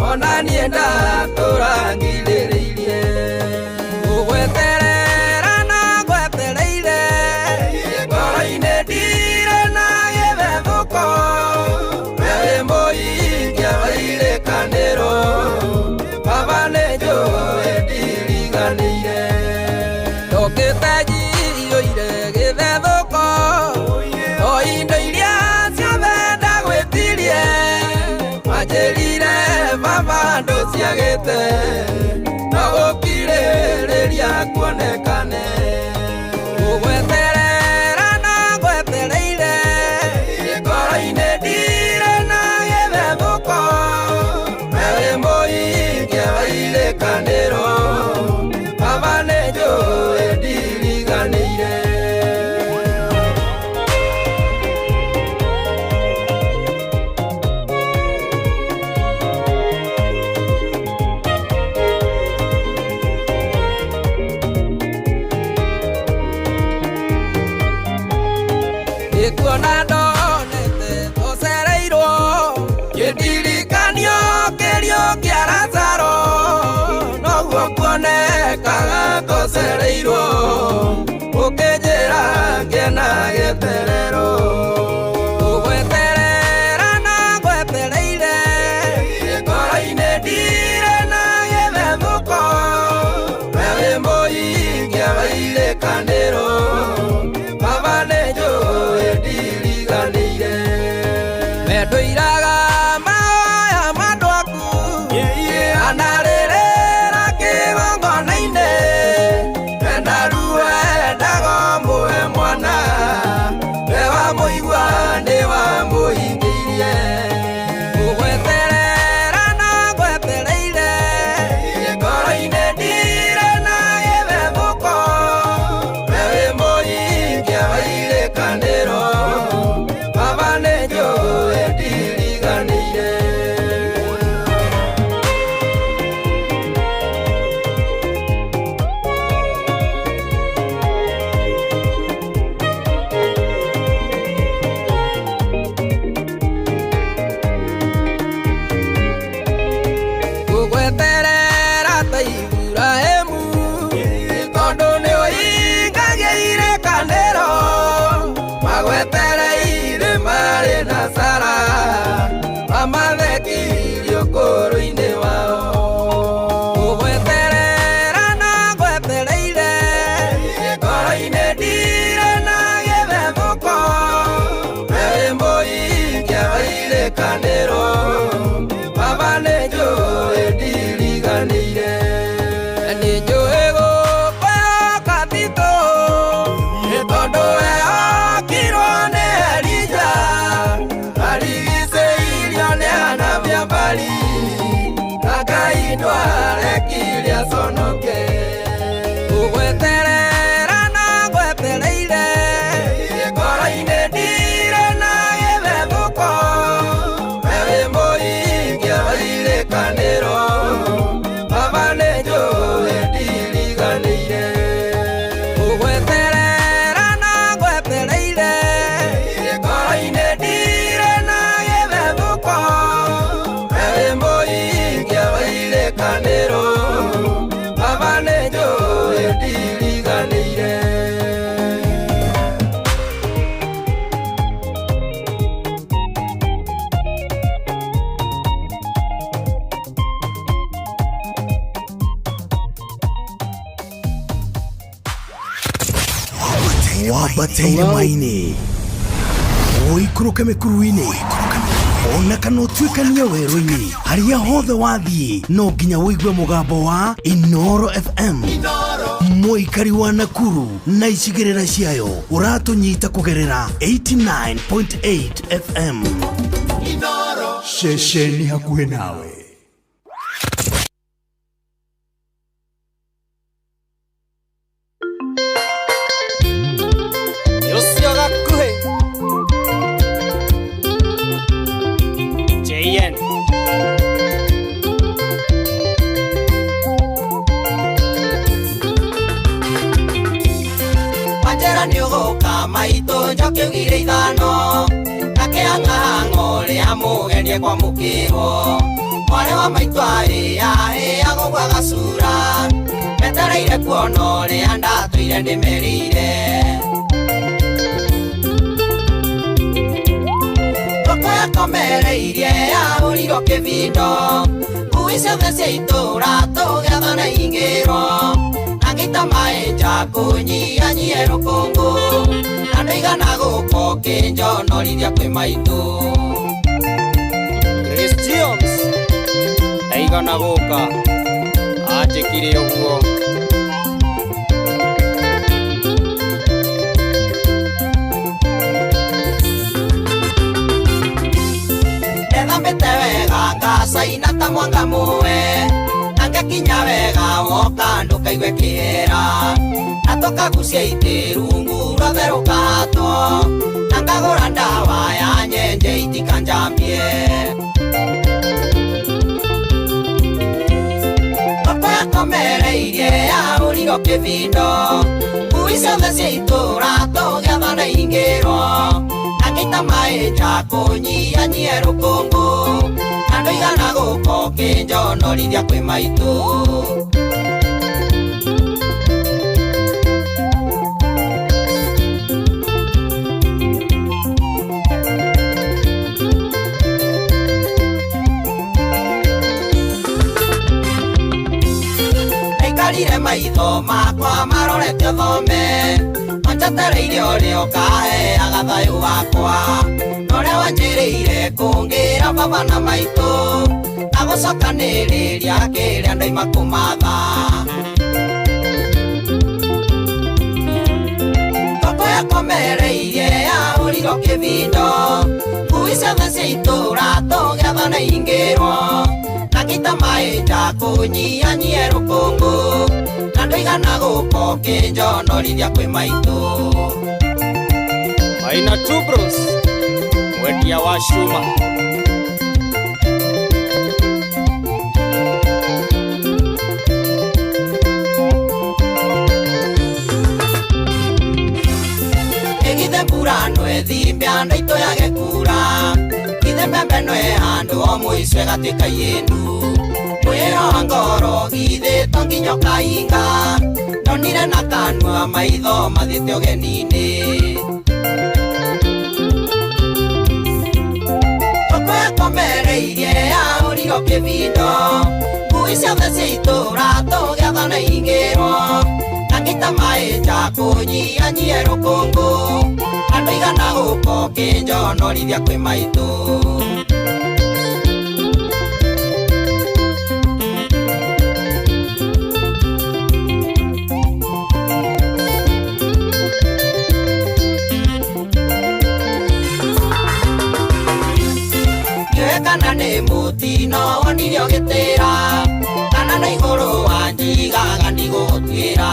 ona niĩ ndatũra ngirĩrĩirie gũgweterera. Ciagĩte no gũkirĩrĩria kuonekane Gũgweterera na ngwetereire Ngoro-inĩ ndirĩ na gĩthethũko Wewe mũingi wa irĩkanĩro Baba nĩnjũĩ ndiriganĩire. Nĩkuona ndonete tũcereirwo kĩndirikanio kĩrio kĩa Lazaro noguo kuonekaga tũcereirwo ũkĩnjĩra ngĩena gĩeterero Gũgweterera na ngwetereire ngoro-inĩ ndirĩ na gĩthethũko Wewe mũingi wa irĩkanĩro Baba nĩnjũĩ ndiriganĩire Wendũiraga mahoya ma andũ aku Anarĩrĩra kĩgongona-inĩ Wenda ruo endaga ũmũhe mwana We wamũigua nĩwamũhingĩirie Gũgweterera na ngwetereire Ngoro-inĩ ndirĩ na gĩthethũko Wewe mũingi wa irĩkanĩro Baba nĩnjũĩ ndiriganĩire. Gũgweterera ta Iburahĩmu tondũ nĩũhingagia irĩkanĩro magwetereire marĩ na Sara mamathekirie ũkũrũ-inĩ wao Gũgweterera na ngwetereire ngoro-inĩ ndirĩ na gĩthethũko Wewe mũingi wa irĩkanĩro Baba nĩnjũĩ ndiriganĩire Nĩnjũĩ gũkwĩhoka Tito nĩ tondũ wehokirwo nĩ Elija arigicĩirio nĩ anabii a Baali na Ngai ndwarekire aconoke Gũgweterera na ngwetereire ngoro-inĩ ndirĩ na gĩthethũko Wewe mũingi wa irĩkanĩro Baba nĩnjũĩ ndiriganĩire Gũgweterera na ngwetereire ngoro-inĩ ndirĩ na gĩthethũko Wewe mũingi wa irĩkanĩro Baba nĩnjũĩ ndiriganĩire. Wambate irĩma-inĩ ũikũrũke mĩkuru-inĩ ona kana ũtuĩkanie werũ-inĩ harĩa hothe wathiĩ no nginya ũigue mũgambo wa Inoro FM mũikari wa Nakuru na icigĩrĩra ciayo ũratũnyita kũgerera 89.8 FM ceceni hakuhĩ nawe. Ũcio gakuhĩ JN Wanjĩra nĩũgũka maitũ njoki ugire ithano nake ang'ang'o ũrĩa mũgeni kwamũkĩrwo mwarĩ wa maitũ arĩa ĩagũgwa gacura metereire kuona ũrĩa ndatũire ndĩmerĩire Ngũkũ yakomereirie yahũrirwo kĩbindo ngui ciothe cia itũũra tũgĩathana ingĩrwo na ngĩita maĩ nja kũnyihanyihie rũkũngũ na ndũigana gũka ũkĩnjonorithia kwĩ maitũ Chris Jones. Ndaigana gũka anjĩkire ũguo. Ndethambĩte wega ngacaina ta mwanga muwe na ngakinya wega woka ndũkaigue kĩera na tũkagucia itĩ rungu rwothe rũkahatwo na ngagũra ndawa ya nyenje itikanjambie. Ngoko yakomereirie yahũrirwo kĩbindo ngui ciothe cia itũũra tũgĩathana ingĩrwo na ngĩita maĩ nja kũnyianyie rũkũngũ na ndũigana gũka ũkĩnjonorithia kwĩ maitũ. Ndaikarire maitho makwa marorete ũthome manjetereire ũrĩa ũkaheaga thayũ wakwa na ũrĩa wanjĩrĩire kũngĩra baba na maitũ na gũcokanĩrĩria kĩrĩa ndaima kũmatha. Ngoko yakomereirie yahũrirwo kĩbindo ngui ciothe cia itũũra tũgĩathana ingĩrwo na ngĩita maĩ nja kũnyianyie rũkũngũ na ndũigana gũka ũkĩnjonorithia kwĩ maitũ. Maina Two Bros mwendia wa cuma. Ĩgithe mbura no ĩthimbe andũ aitũ yage kura ithe mbembe no ĩhandwo o mũico ĩgatuĩka yĩndu mwĩroha ngoro githĩ to nginya ũkainga ndonire na kanua maitho mathiĩte ũgeni-inĩ. Ngoko yakomereirie yahũrirwo kĩbindo ngui ciothe cia itũũra tũgĩathana ingĩrwo na ngĩita maĩ nja kũnyianyie rũkũngũ na ndũigana gũka ũkĩnjonorithia kwĩ maitũ. Ndiũĩ kana nĩ mũtino wonire ũgĩtĩra kana na igũrũ wanjigaga ndigũgũtuĩra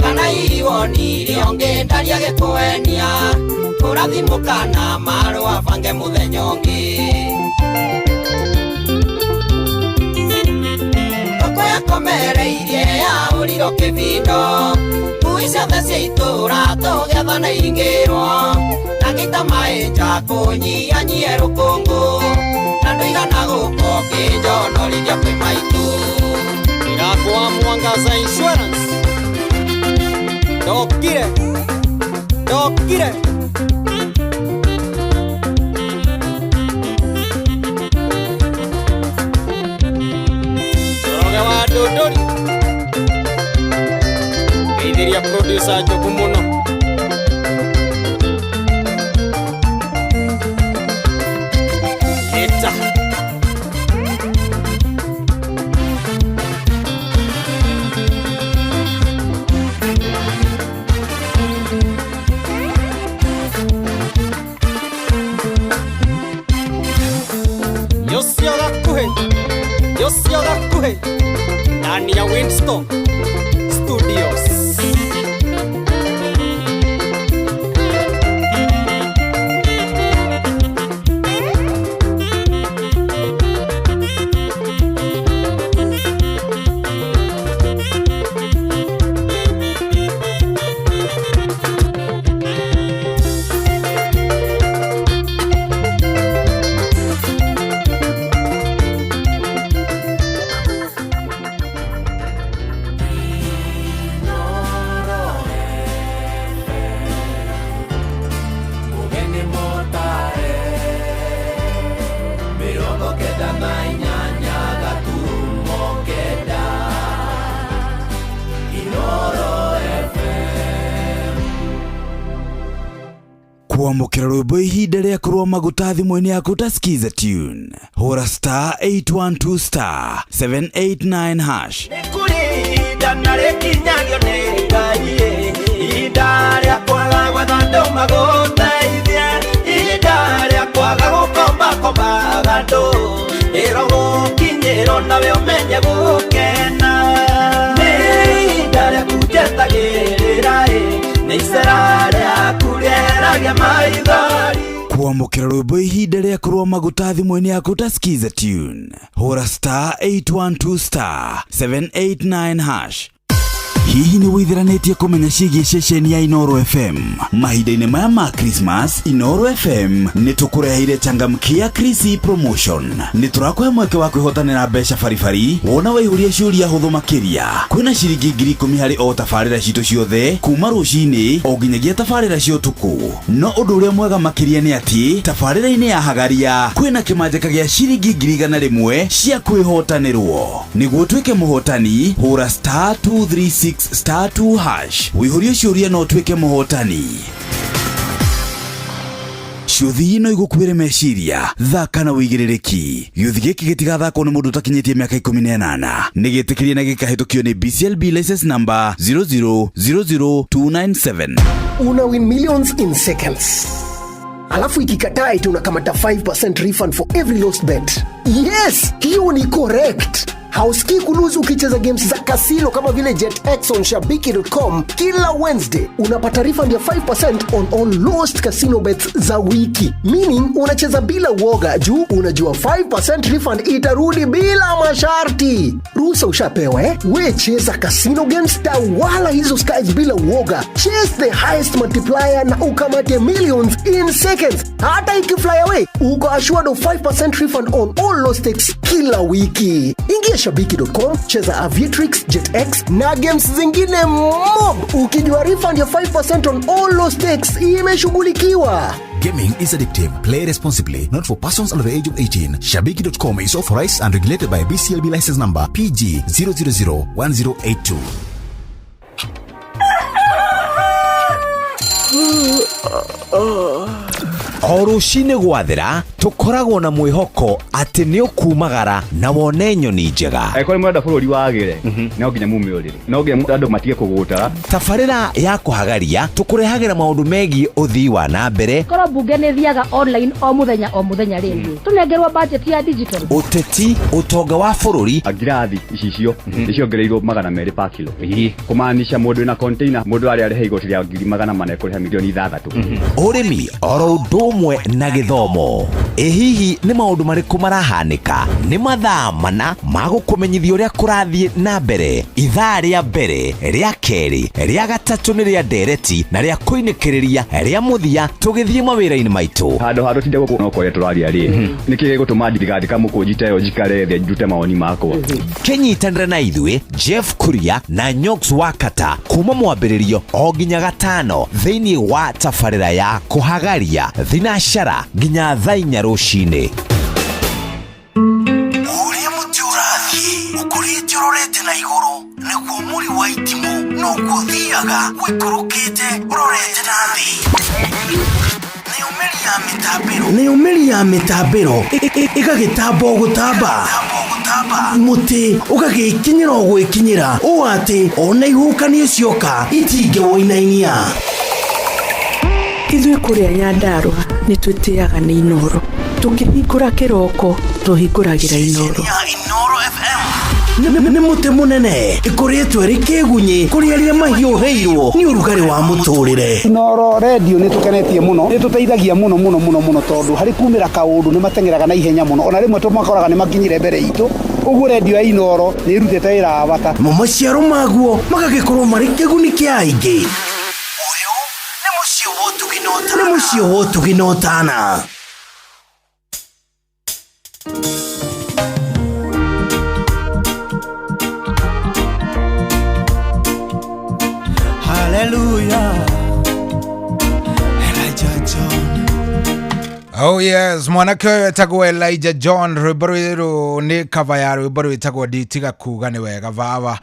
kana hihi wonire ũngĩ ndaria gĩkũenia kũrathimũ kana marũa bange mũthenya ũngĩ. Ngoko yakomereirie yahũrirwo kĩbindo ngui ciothe cia itũũra tũgĩathana ingĩrwo na ngĩita maĩ nja kũnyianyie rũkũngũ na ndũigana gũka ũkĩnjonorithia kwĩ maitũ. Ndĩrakwa Mwangaza Insurance ndokire ndokire. Njoroge wa Ndũndũri ngeithĩria producer Njogu mũno. Ĩta Yosia gakuhĩ Yosia gakuhĩ ndani ya Winston Studios. Kwamũkĩra rwĩmbo ihinda rĩa kũrũa maguta thimũ-inĩ yaku ta skiza tune, hũra star 812 star 789 hash. Kũrĩ ihinda na rĩkinyagio nĩ Ngai, ihinda rĩa kwaga gwetha andũ magũteithie, ihinda rĩa kwaga gũkombakombaga andũ, ĩrogũkinyĩrwo nawe ũmenye gũkena. Nĩ ihinda rĩaku njetagĩrĩra ĩ, nĩ icera rĩaku rĩeragia maithori. Kwamũkĩra rwĩmbo ihinda rĩa kũrũa maguta thimũ-inĩ yaku ta skiza tune, hũra star 812 star 789 hash. Hihi nĩ wĩitheranĩtie kũmenya ciĩgiĩ ceceni ya Inoro FM? Mahinda-inĩ maya ma Christmas, Inoro FM nĩ tũkũreheire changamkia Krisi promotion. Nĩ tũrakũhe mweke wa kwĩhotanĩra mbeca baribari wona waihũria ciũria hũthũ makĩria. Kwĩna ciringi 10,000 harĩ o tabarĩra citũ ciothe kuma rũcinĩ o nginyagia tabarĩra cia ũtukũ. No ũndũ ũrĩa mwega makĩria nĩ atĩ tabarĩra-inĩ ya Hagaria kwĩna kĩmanjĩka gĩa ciringi 100,000 cia kwĩhotanĩrwo. Nĩguo ũtuĩke mũhotani, hũra star 236 star 2 hash wĩihũrie ciũria na ũtuĩke mũhotani. Ciũthi no igũkuĩre meciria, thaka na wĩigĩrĩrĩki. Gĩũthi gĩkĩ gĩtigathakwo nĩ mũndũ ũtakinyĩtie mĩaka 18. Nĩ gĩtĩkĩrie na gĩkahĩtũkio nĩ BCLB license number 0000297. Una win millions in seconds, alafu ikikataa eti unakamata 5% refund for every lost bet. Yes, hiyo ni correct. Hausikii kulose ukicheza games za kasino kama vile JetX on shabiki.com. Kila Wednesday unapata refund ya 5% on all lost casino bets za wiki, meaning unacheza bila uoga juu unajua 5% refund itarudi bila masharti. Ruhusa ushapewa, eh? We cheza casino games, tawala hizo skies bila uoga. Chase the highest multiplier na ukamate millions in seconds. Hata ikifly away, uko assured of 5% refund on all lost stakes kila wiki. Ingia shabiki.com, cheza Aviatrix, JetX na games zingine mob, ukijua refund ya 5% on all lost stakes imeshughulikiwa. Gaming is addictive. Play responsibly. Not for persons under the age of 18. Shabiki.com is authorized and regulated by BCLB license number PG 0001082. O rũcinĩ gwathera tũkoragwo na mwĩhoko atĩ nĩ ũkumagara na wone nyoni njega. Angĩkorwo nĩ mũrenda bũrũri wagĩre, no nginya mume ũrĩrĩ, no nginya andũ matige kũgũtara. Tabarĩra ya kũhagaria tũkũrehagĩra maũndũ megiĩ ũthii wa na mbere, Korwo mbunge nĩ thiaga online o mũthenya o mũthenya rĩ, tũnengerwo budget ya digital. Ũteti, ũtonga wa bũrũri. Ngirathi icicio nĩ ciongereirwo 200 pa kilo, kũmaanisha mũndũ wĩna container, mũndũ arĩa arĩha igoti rĩa 400,000 ekũrĩha 6 million. Ũrĩmi oro ũndũ ũmwe na gĩthomo. Ĩ hihi nĩ maũndũ marĩkũ marahanĩka? Nĩ mathaa mana ma gũkũmenyithia ũrĩa kũrathiĩ na mbere. Ithaa rĩa mbere, rĩa kerĩ, rĩa gatatũ nĩ rĩa ndereti na rĩa kũinĩkĩrĩria rĩa mũthia tũgĩthiĩ mawĩra-inĩ maitũ. Handũ ha tũtinde gũkũ no kwaria tũraria rĩ, nĩkĩ gĩgũtũma ndigathika mũkũnji ta ĩyo, njikare thĩ ndute mawoni makwa? Kĩnyitanĩre na ithuĩ Jeff Kuria na Nyox Wakata kuma mwambĩrĩrio o nginya gatano thĩinĩ wa tabarĩra ya kũhagaria thinacara nginya thaa 4 rũcinĩ. Ũrĩa mũtĩ ũrathiĩ ũkũrĩte ũrorete na igũrũ, nĩguo mũri wa itimũ noguo ũthiaga ũikũrũkĩte ũrorete na thĩ. Nayo mĩri ya mĩtambĩro, nayo mĩri ya mĩtambĩro ĩgagĩtamba o gũtamba, mũtĩ ũgagĩkinyĩra o gwĩkinyĩra, ũũ atĩ ona ihuhũkanio cioka itingĩwũinainia. Ithuĩ kũrĩa Nyandarũa nĩ twĩtĩaga nĩ Inoro. Tũkĩhingũra kĩroko tũhingũragĩra Inoro. Nĩ mũtĩ mũnene ĩkũrĩtwo ĩrĩ kĩgunyĩ kũrĩ arĩa mahiũhĩirwo nĩ ũrugarĩ wa mũtũrĩre. Inoro redio nĩ tũkenetie mũno, nĩ tũteithagia mũno mũno mũno mũno tondũ harĩ kumĩra kaũndũ nĩ mateng'eraga na ihenya mũno, ona rĩmwe tũmakoraga nĩ makinyire mbere itũ. Ũguo redio ya Inoro nĩ ĩrutĩte wĩra wa bata. Mo maciaro maguo magagĩkorwo marĩ kĩguni kĩa aingĩ. Nĩ mũciĩ wa ũtugi na ũtana. Hallelujah. Elijah John. Oh yes, mwanake ũyũ etagwo Elijah John. Rwĩmbo rũrũ nĩ cover ya rwĩmbo rwĩtagwo Nditiga Kuga Nĩ Wega Baba.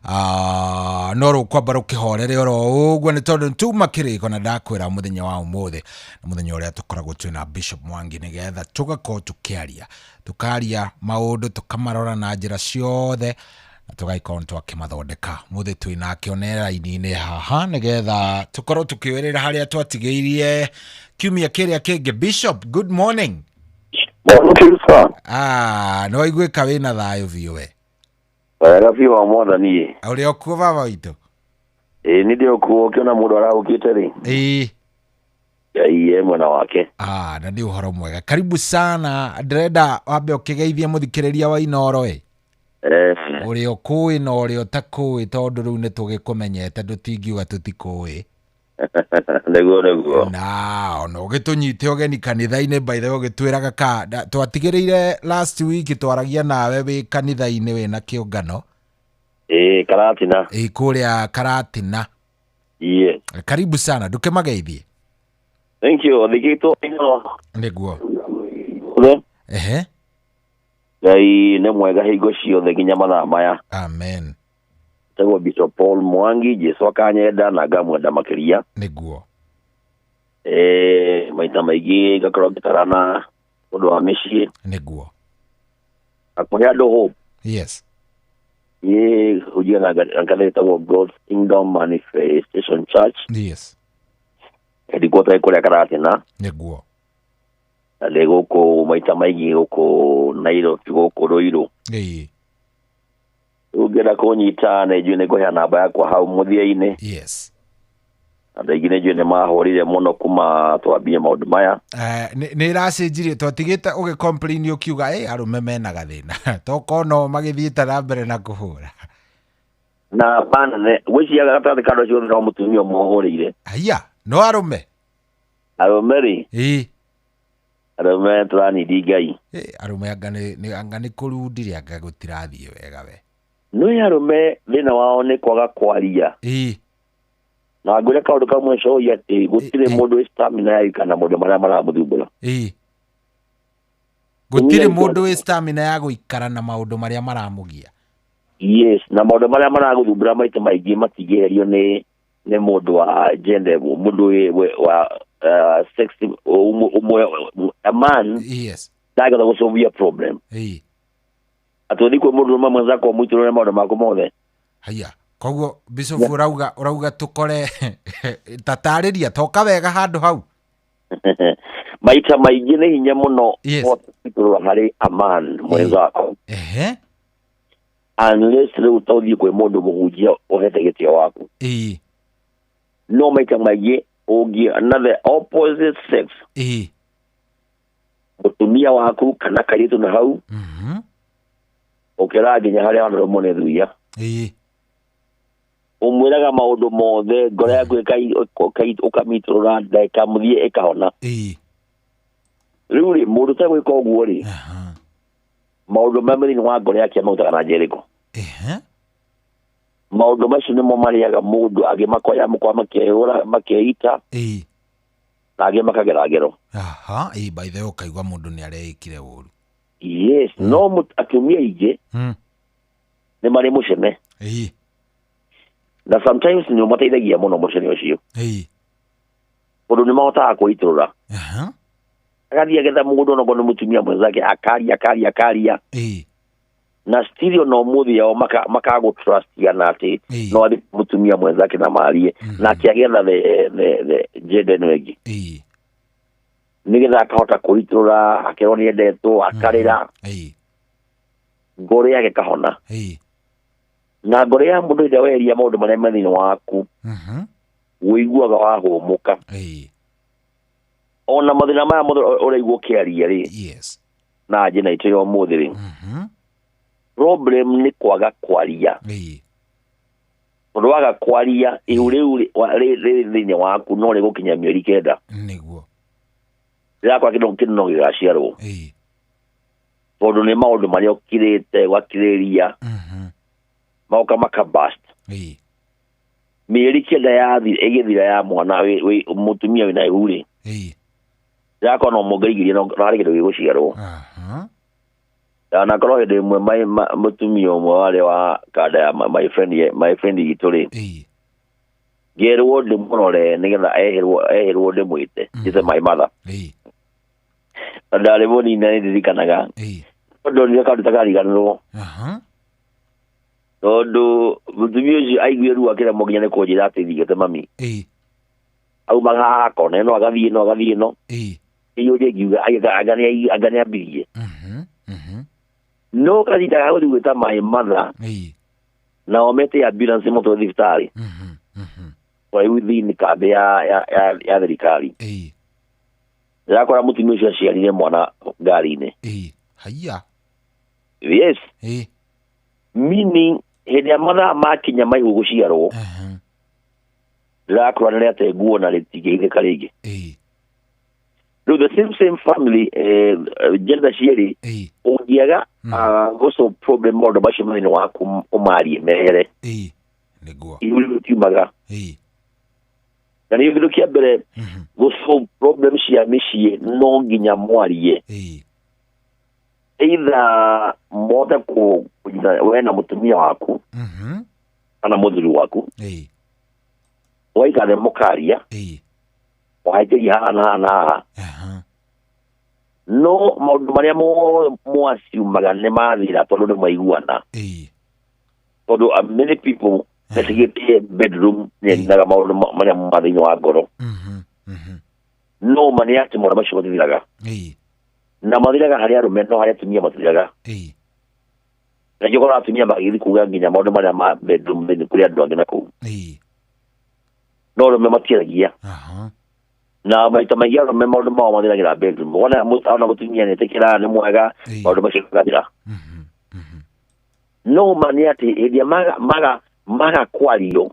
No rũkwamba rũkĩhorere oro ũguo nĩ tondũ tuma kĩrĩko na ndakwĩra mũthenya wa ũmũthĩ nĩ mũthenya ũrĩa tũkoragwo twĩna Bishop Mwangi nĩgetha tũgakorwo tũkĩaria tũkaria maũndũ tũkamarora na njĩra ciothe na tũgagĩkorwo twakĩmathondeka. Mũthĩ twĩnake onera-inĩ haha nĩgetha tũkorwo tũkĩũĩrĩra harĩa twatigĩirie kiumia kĩrĩa kĩngĩ. Bishop, good morning. No waiguĩka wĩna thayũ biũ we? Wega biũ wa mwathani. Ũrĩ o kuo baba witũ? Ĩĩ nĩ ndĩ o kuo, ũkĩona mũndũ arahũkĩte rĩ. Ĩĩ. Ngai e mwena wake. Na nĩ ũhoro mwega. Karibu sana. Ndĩrenda wambe ũkĩgeithie mũthikĩrĩria wa Inooro ĩ. Ũrĩa ũkũĩ na ũrĩa ũtakũĩ tondũ rĩu nĩ tũgĩkũmenyete ndũtingiuga tũtikũĩ. Nĩguo nĩguo. Na ona ũgĩtũnyite ũgeni kanitha-inĩ by the way ũgĩtwĩraga ka twatigĩrĩire last week twaragia nawe wĩ kanitha-inĩ wĩna kĩũngano. Ĩĩ Karatina. Ĩĩ kũrĩa Karatina. Yes. Karibu sana, ndũkĩmageithie. Thank you. Thikĩtwo ino. Nĩguo. Ehe. Ngai nĩ mwega hingo ciothe nginya mathaa maya. Amen. Tagwo Bishop Paul Mwangi, Jesu akanyenda na ngamwenda makĩria. Nĩguo. Maita maingĩ ngakorwo ngĩtarana ũndũ wa mĩciĩ. Nĩguo. Akũhe andũ hope. Yes. Niĩ hunjia na kanitha ĩtagwo God's Kingdom Manifestation Church. Yes. Headquarter kũrĩa Karatina. Nĩguo. Na ndĩ gũkũ maita maingĩ gũkũ Nairobi gũkũ Ruiru. Ĩĩ. Ũngĩenda kũnyita nĩ njũĩ nĩ ngũheana namba yakwa hau mũthia-inĩ. Yes. Andũ aingĩ nĩ njũĩ nĩ mahũrire mũno kuma twambie maũndũ maya. Nĩ ĩracenjirie twatigĩte ũgĩ complain ũkiuga ĩ arũme mena gathĩna tokorwo no magĩthiĩte na mbere na kũhũra. Na bana gwĩciria gatagatĩ ka andũ acio othe no mũtumia ũmwe ũhũrĩire. Aya, no arũme? Arũme rĩ? Ĩĩ. Arũme tũranindi Ngai. Arũme anga nĩ kũrundire anga gũtirathiĩ wega we. Nĩ arũme thĩna wao nĩ kwaga kwaria. Ĩĩ. Na ngwĩre kaũndũ kamwe coia atĩ gũtirĩ mũndũ wĩ stamina ya gũikara na maũndũ marĩa maramũthumbũra. Ĩĩ. Gũtirĩ mũndũ wĩ stamina ya gũikara na maũndũ marĩa maramũgia. Yes, na maũndũ marĩa maragũthumbũra maita maingĩ matingĩeherio nĩ mũndũ wa gender, mũndũ wa sex ũmwe, a man. Yes. Ndangĩhota gũsolve a problem. Ĩĩ. Atĩ ũthiĩ kwĩ mũndũ ũmwe mwenzako ũmũitũrũre maũndũ maku mothe. Haya. Koguo Bishop ũrauga tũkore tatarĩria toka wega handũ hau. Maita maingĩ nĩ hinya mũno gũitũrũra harĩ a man mwenzako. Ehe. Unless rĩu ta ũthiĩ kwĩ mũndũ mũhunjia ũhete gĩtĩo waku. Ĩĩ. No maita maingĩ ũngĩ another opposite sex. Ĩĩ. Mũtumia waku kana kairĩtu na hau. Ũkĩra nginya harĩa andũ nĩ thuia. Ĩĩ. Ũmwĩraga maũndũ mothe ngoro yaku ũkamĩitũrũra ndagĩka mũthia ĩkahona. Ĩĩ. Rĩu rĩ mũndũ ũtegwĩka ũguo rĩ maũndũ marĩa me thĩinĩ wa ngoro yake amarutaga na njĩra ĩrĩkũ? Maũndũ macio nĩmo marĩaga mũndũ angĩ makoya mũkwa makehũra makeita. Ĩĩ. Na angĩ makagera ngero. Aha, ĩĩ by the way ũkaigua mũndũ nĩ areĩkire ũru. Yes, no atumia aingĩ nĩ marĩ mũcene. Ĩĩ. Na sometimes nĩ ũmateithagia mũno mũcene ũcio. Ĩĩ. Tondũ nĩ mahotaga kwĩitũrũra. Agathiĩ agetha mũgũnda onokorwo nĩ mũtumia mwenzake akaria akaria akaria. Ĩĩ. Na still no mũthĩ yao makagũtrustiana atĩ no athiĩ mũtumia mwenzake na marie nake agetha the gender ĩno ĩngĩ. Ĩĩ. Nĩgetha akahota kwĩitũrũra akerwo nĩ endetwo akarĩra. Ĩĩ. Ngoro yake ĩkahona. Ĩĩ. Na ngoro ya mũndũ ĩrĩa weheria maũndũ marĩa me thĩinĩ waku ũiguaga wahũmũka. Ĩĩ. Ona mathĩna maya mothe ũraigua ũkĩaria rĩ. Yes. Na njĩra itũ ya ũmũthĩ rĩ. Problem nĩ kwaga kwaria. Ĩĩ. Tondũ waga kwaria ihu rĩu rĩ thĩinĩ waku no rĩgũkinya mĩeri 9. Nĩguo. Rĩrakora kĩndũ no gĩgaciarwo. Ĩĩ. Tondũ nĩ maũndũ marĩa ũkirĩte ũgakirĩrĩria. Magoka makabast. Ĩĩ. Mĩeri 9 yathira ĩgĩthira ya mwana mũtumia wĩna ihu rĩ. Ĩĩ. Rĩrakorwo no mũngĩrigĩrĩria no harĩ kĩndũ gĩgũciarwo. Ndanakorwo hĩndĩ ĩmwe mũtumia ũmwe warĩ wa kanda ya my friend itũ rĩ, ngĩrwo ndĩmũrore nĩgetha ehĩrwo ndĩmwĩte njĩte my mother. Na ndarĩ mũnini na nĩndirikanaga tondũ kaũndũ takariganĩrwo, tondũ mũtumia ũcio aiguire ruo akĩremwo nginya nĩ kũnjĩra atĩ thigĩte mami. Aumaga haha kona ĩno agathiĩ ĩno agathiĩ ĩno, iyũrie ngiuga anga nĩambirie. No kahinda ga gũthiĩ gwĩta my mother, nao mete ambulance ĩmũtware thibitarĩ kũraihu thĩinĩ kambĩ ya thirikari. Ndĩrakora mũtumia ũcio aciarire mwana ngari-inĩ. Haiya. Yes. Meaning hĩndĩ ĩrĩa mathaa makinya maihu gũciarwo, ndĩrakora nĩrĩate nguo na rĩtingĩhithĩka rĩngĩ. Rĩu the same family, gender cierĩ, ũngĩaga gũsolve problem maũndũ macio thĩinĩ waku ũmarie mehere, nĩguo ihu rĩu rĩtiumaga. Na nĩkĩo kĩndũ kĩa mbere gũsolve problem cia mĩciĩ no nginya mwarie, either mote kũnyita we na mũtumia waku kana mũthuri waku, waikare mũkaria wahĩtĩria haha na haha na haha, no maũndũ marĩa mwaciumaga nĩ mathira tondũ nĩ mwaiguana. Tondũ many people metigĩtie bedroom nĩendaga maũndũ marĩa ma thĩinĩ wa ngoro, no ma nĩ atĩ maũndũ macio matithiraga, na mathiraga harĩ arũme no harĩ atumia matithiraga. Na nĩkĩo ũkoraga atumia magĩthiĩ kuga nginya maũndũ marĩa ma bedroom thĩinĩ kũrĩ andũ angĩ na kũu, no arũme matiaragia. Na maita maingĩ arũme maũndũ mao mathiragĩra bedroom. Wona ona mũtumia nĩetĩkĩra nĩ mwega, maũndũ macio magathira. No ma nĩ atĩ hĩndĩ ĩrĩa maga kwario,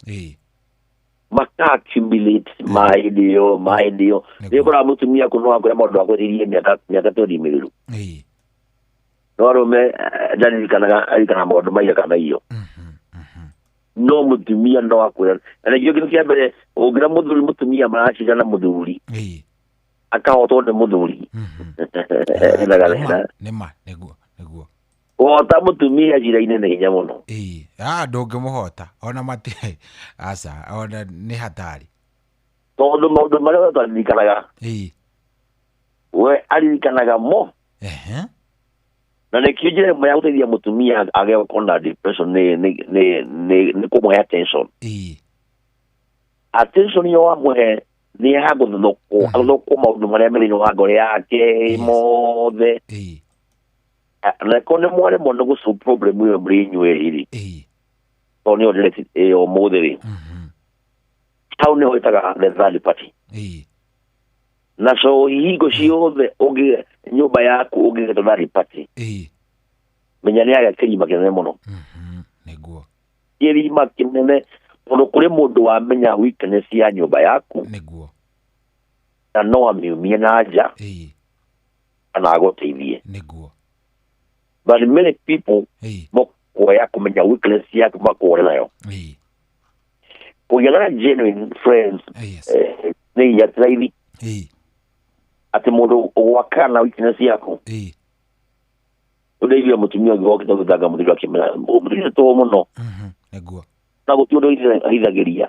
maka accumulate ma hĩndĩ ĩyo ma hĩndĩ ĩyo, nĩ ũkoraga mũtumia kũ no akwĩra maũndũ akwĩrĩirie mĩaka 20 mĩthiru, no arũme ndaririkanaga, aririkanaga maũndũ maira kana iyo. No mũtumia no akwĩra, na nĩkĩo kĩndũ kĩa mbere ũngĩra mũthuri mũtumia maracira na mũthuri akahotwo nĩ mũthuri, ena gathĩna. Nĩma nĩguo nĩguo. Kũhota mũtumia njĩra-inĩ nĩ hinya mũno. Ndũngĩmũhota ona mati aca, ona nĩ hatari, tondũ maũndũ marĩa we ũtaririkanaga we aririkanaga mo. Na nĩkĩo njĩra ĩmwe ya gũteithia mũtumia age gũkorwo na depression nĩ kũmũhe attention. Attention ĩyo wamũhe nĩ ya gũthũkwo athũkwo maũndũ marĩa me thĩinĩ wa ngoro yake mothe. Na ko nĩ mwaremwo nĩ gũsolve problem ĩyo mũrĩ inyuĩ rĩ, tondũ nĩyo ndĩreti ĩyo ũmũthĩ rĩ, hau nĩho ĩtaga the third party. Na so hingo ciothe ũngĩ nyũmba yaku ũngĩgeta third party, menya nĩ agĩa kĩrima kĩnene mũno. Nĩguo. Kĩrima kĩnene tondũ kũrĩ mũndũ wamenya weakness ya nyũmba yaku, nĩguo, na no amiumie na nja kana agũteithie. Nĩguo. But many people makuoya kũmenya weakness yaku makuore nayo. Kũgĩa na genuine friends nĩ hinya ti raithi, atĩ mũndũ ũgwakana na weakness yaku. Ũndeithire mũtumia ũngĩ wokĩte gũthanga mũthuri akĩmera mũthuri nĩ tũhũ mũno, nĩguo, na gũtirĩ ũndũ ahithagĩria.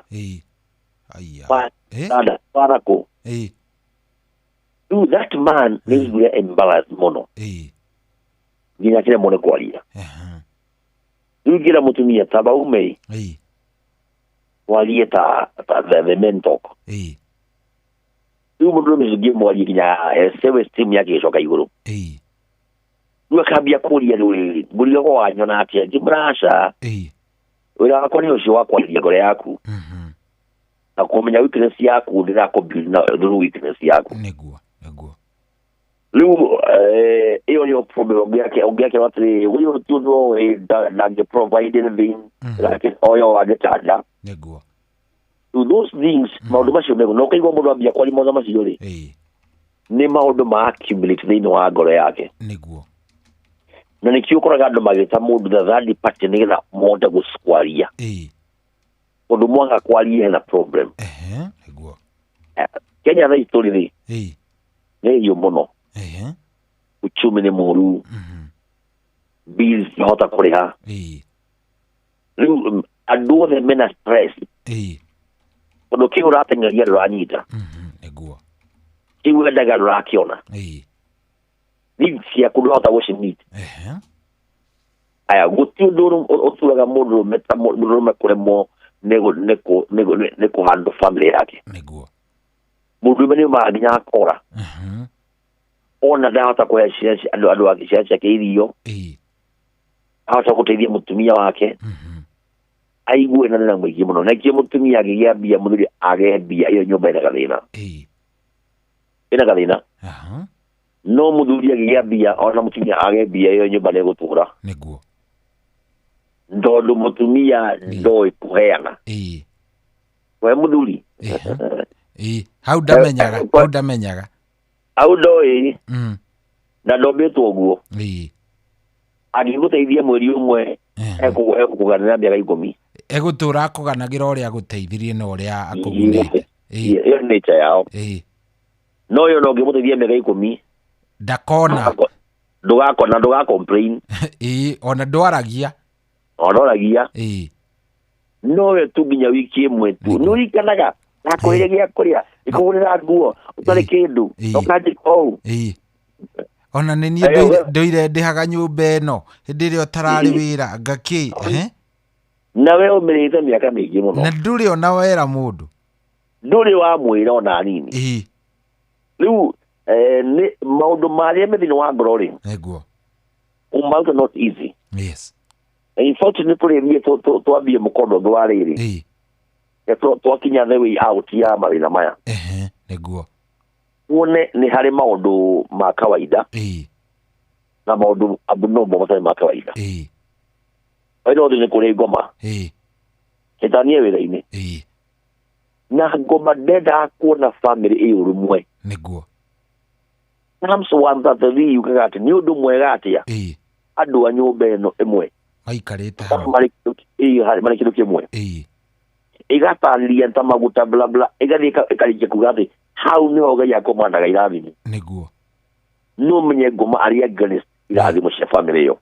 Barakũ rĩu that man nĩ aiguire embarrassed mũno nginya akĩremwo nĩ kwaria. Rĩu ngĩra mũtumia ta baume warie ta the men talk. Rĩu mũndũ ũcio ngĩmwarie nginya self esteem yake ĩgĩcoka igũrũ. Rĩu akambia kũria rĩu rĩrĩ mũrigo wanyona atĩa, ngĩmwĩra aca, wĩra wakwa nĩ ũcio wa kwarĩria ngoro yaku na kũmenya weakness yaku, ndĩrakũbuild na through weakness yaku. Nĩguo nĩguo. Rĩu ĩyo nĩyo problem ũngĩakĩrwo atĩrĩrĩ, ũyũ ti ũndũ ũĩ ndangĩ provide anything, lakini oyo angĩtanda. Nĩguo. Rĩu those things, maũndũ macio mego na ũkaigua mũndũ ambia kwaria maũndũ macio rĩ, nĩ maũndũ ma accumulate thĩinĩ wa ngoro yake. Nĩguo. Na nĩkĩo ũkoraga andũ magĩta mũndũ the third party nĩgetha mote gũkwaria, tondũ mwaga kwaria hena problem. Nĩguo. Kenya thaa ici tũrĩ rĩ, nĩ hiũ mũno, uchumi nĩ mũru, Bills ndahota kũrĩha. Rĩu andũ othe mena stress tondũ kĩu ũrateng'eria ndũranyita, nĩguo, kĩu wendaga ndũrakĩona, needs ciaku ndũrahota gũcimeet. Aya, gũtirĩ ũndũ ũturaga mũndũrũme ta mũndũrũme kũremwo nĩ kũhandle family yake. Nĩguo. Mũndũrũme nĩ ũmaga nginya akora ona ndahota kũhe ciana andũ ake, ciana ciake irio, ahota gũteithia mũtumia wake aigue na thĩna mũingĩ mũno. Na ikĩo mũtumia angĩgĩa mbia, mũthuri age mbia, ĩyo nyũmba ĩna gathĩna, ĩna gathĩna. No mũthuri angĩgĩa mbia ona mũtumia age mbia, ĩyo nyũmba nĩ ĩgũtũra. Nĩguo. Tondũ mũtumia ndoĩ kũheana we mũthuri. Ĩĩ, hau ndamenyaga, hau ndamenyaga. Hau ndoĩ na ndombĩtwo ũguo. Angĩgũteithia mweri ũmwe, ekũganĩra mĩaka 10. Egũtũra akũganagĩra ũrĩa agũteithirie na ũrĩa akũgunĩte. Ĩyo nĩ nature yao. No yo no ũngĩmũteithia mĩaka 10, ndakona. Ndũgakona, ndũga complain. Ĩĩ, ona ndwaragia. Ona ndwaragia. Nowe tu nginya wiki ĩmwe tu nĩ ũririkanaga ndakũrĩire gĩa kũrĩa, ngĩkũgũrĩra nguo ũtarĩ kĩndũ, ũkanjĩka ũũ. Ona nĩ niĩ ndũire ndĩhaga nyũmba ĩno hĩndĩ ĩrĩa ũtararĩ wĩra ngakĩ. Na we ũmĩrĩte mĩaka mĩingĩ mũno. Na ndũrĩ ona wera mũndũ. Ndũrĩ wamwĩra ona hanini. Rĩu nĩ maũndũ marĩa me thĩinĩ wa ngoro rĩ, nĩguo, ũmaruta not easy. In fact, nĩ tũrĩthiĩ twambie mũkondo ũngĩ wa rĩrĩ, twakinya the way out ya mathĩna maya. Nĩguo. Wone nĩ harĩ maũndũ ma kawaida na maũndũ abnormal matarĩ ma kawaida. Wĩra ũthĩ nĩ kũrĩ ngoma ĩtanie wĩra-inĩ na ngoma ndendaga kuona family ĩ ũrũmwe. Nĩguo. Psalms 133 yugaga atĩ nĩ ũndũ mwega atĩa andũ a nyũmba ĩno ĩmwe maikarĩte hamwe, marĩ kĩndũ kĩmwe, ĩgatarĩria ta maguta bla bla, ĩgathiĩ ĩkarĩkia kuga atĩ hau nĩho Ngai akũmandaga irathimo. Nĩguo. No menye ngoma arĩa against irathimo cia family ĩyo,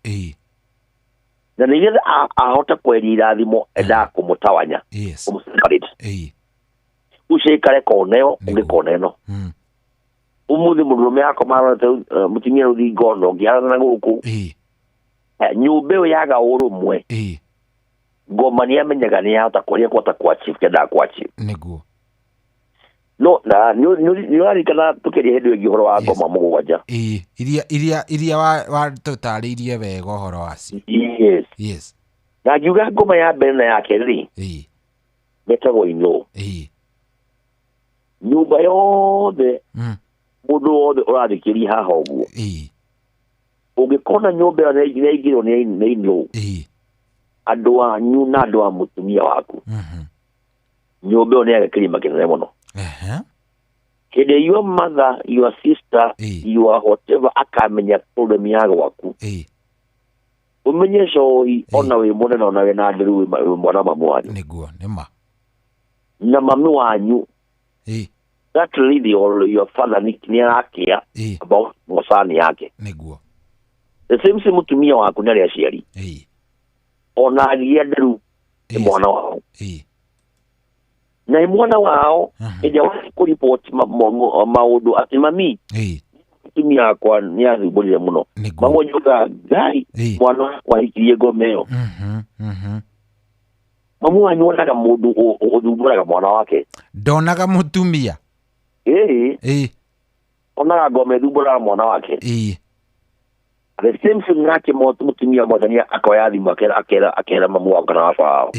na nĩgetha ahota kweheria irathimo endaga kũmũtawanya, kũmũ-separate. Ũcio aikare kona ĩyo, ũngĩ kona ĩno. Ũmũthĩ mũndũrũme akoma arorete mũtumia rũthingo na ũngĩ arorete na gũkũ. Nyũmba ĩyo yaga ũrũmwe, ngoma nĩ amenyaga nĩ yahota kũrĩa kũhota kũ-achieve kĩendaga kũ-achieve. Nĩguo. No na nĩ ũraririkana tũkĩaria hĩndĩ ĩngĩ ũhoro wa ngoma 7. Iria watũtarĩirie wega ũhoro wacio. Yes. Yes. Na ngiuga ngoma ya mbere na ya kerĩ rĩ, metagwo in-law. Nyũmba yothe, mũndũ wothe ũrathikĩria haha ũguo, ũngĩkona nyũmba ĩyo nĩ yaingĩrwo nĩ in-law, andũ anyu na andũ a mũtumia waku, nyũmba ĩyo nĩ yaga kĩrima kĩnene mũno. Hĩndĩ your mother, your sister, your whatever akamenya problem ya gwaku, ũmenye cohi ona wĩ mũnene ona wĩna nderu wĩ mwana mamu wanyu. Nĩguo, nĩ ma. Na mami wanyu, that lady or your father nĩ arakĩa about mosani yake. Nĩguo. The same same mũtumia waku nĩ arĩ aciari. Ona agĩa nderu nĩ mwana wao. Na nĩ mwana wao hĩndĩ ĩrĩa wathiĩ kũripoti maũndũ atĩ mami mũtumia wakwa nĩ athumbũrire mũno, mamwe njugaga Ngai mwana wakwa ahikirie ngoma ĩyo. Mamu wanyu onaga mũndũ ũthumbũraga mwana wake. Ndonaga mũtumia. Onaga ngoma ĩthumbũraga mwana wake. The same thing nake mũtumia mwathani akoya thimũ akera mamu wao kana baba wao.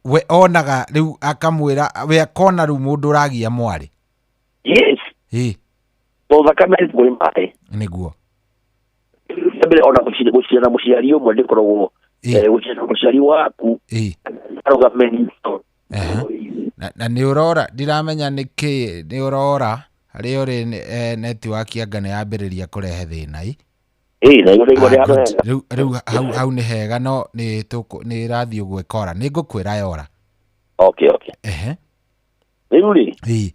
We onaga rĩu akamwĩra we akona rĩu mũndũ ũragia mwarĩ. Yes. To thakame nĩ kũrĩ maĩ. Nĩguo. Mbere ona gũciara mũciari ũmwe ndĩkoragwo gũciara mũciari waku arũgameni. Na nĩ ũrora, ndiramenya nĩkĩ nĩ ũrora harĩa ũrĩ network anga nĩ yambĩrĩria kũrehe thĩna. Rĩu hau nĩ hega no nĩ ĩrathiĩ ũguo ĩkora. Nĩ ngũkwĩra yora. Okay, okay. Rĩu rĩ,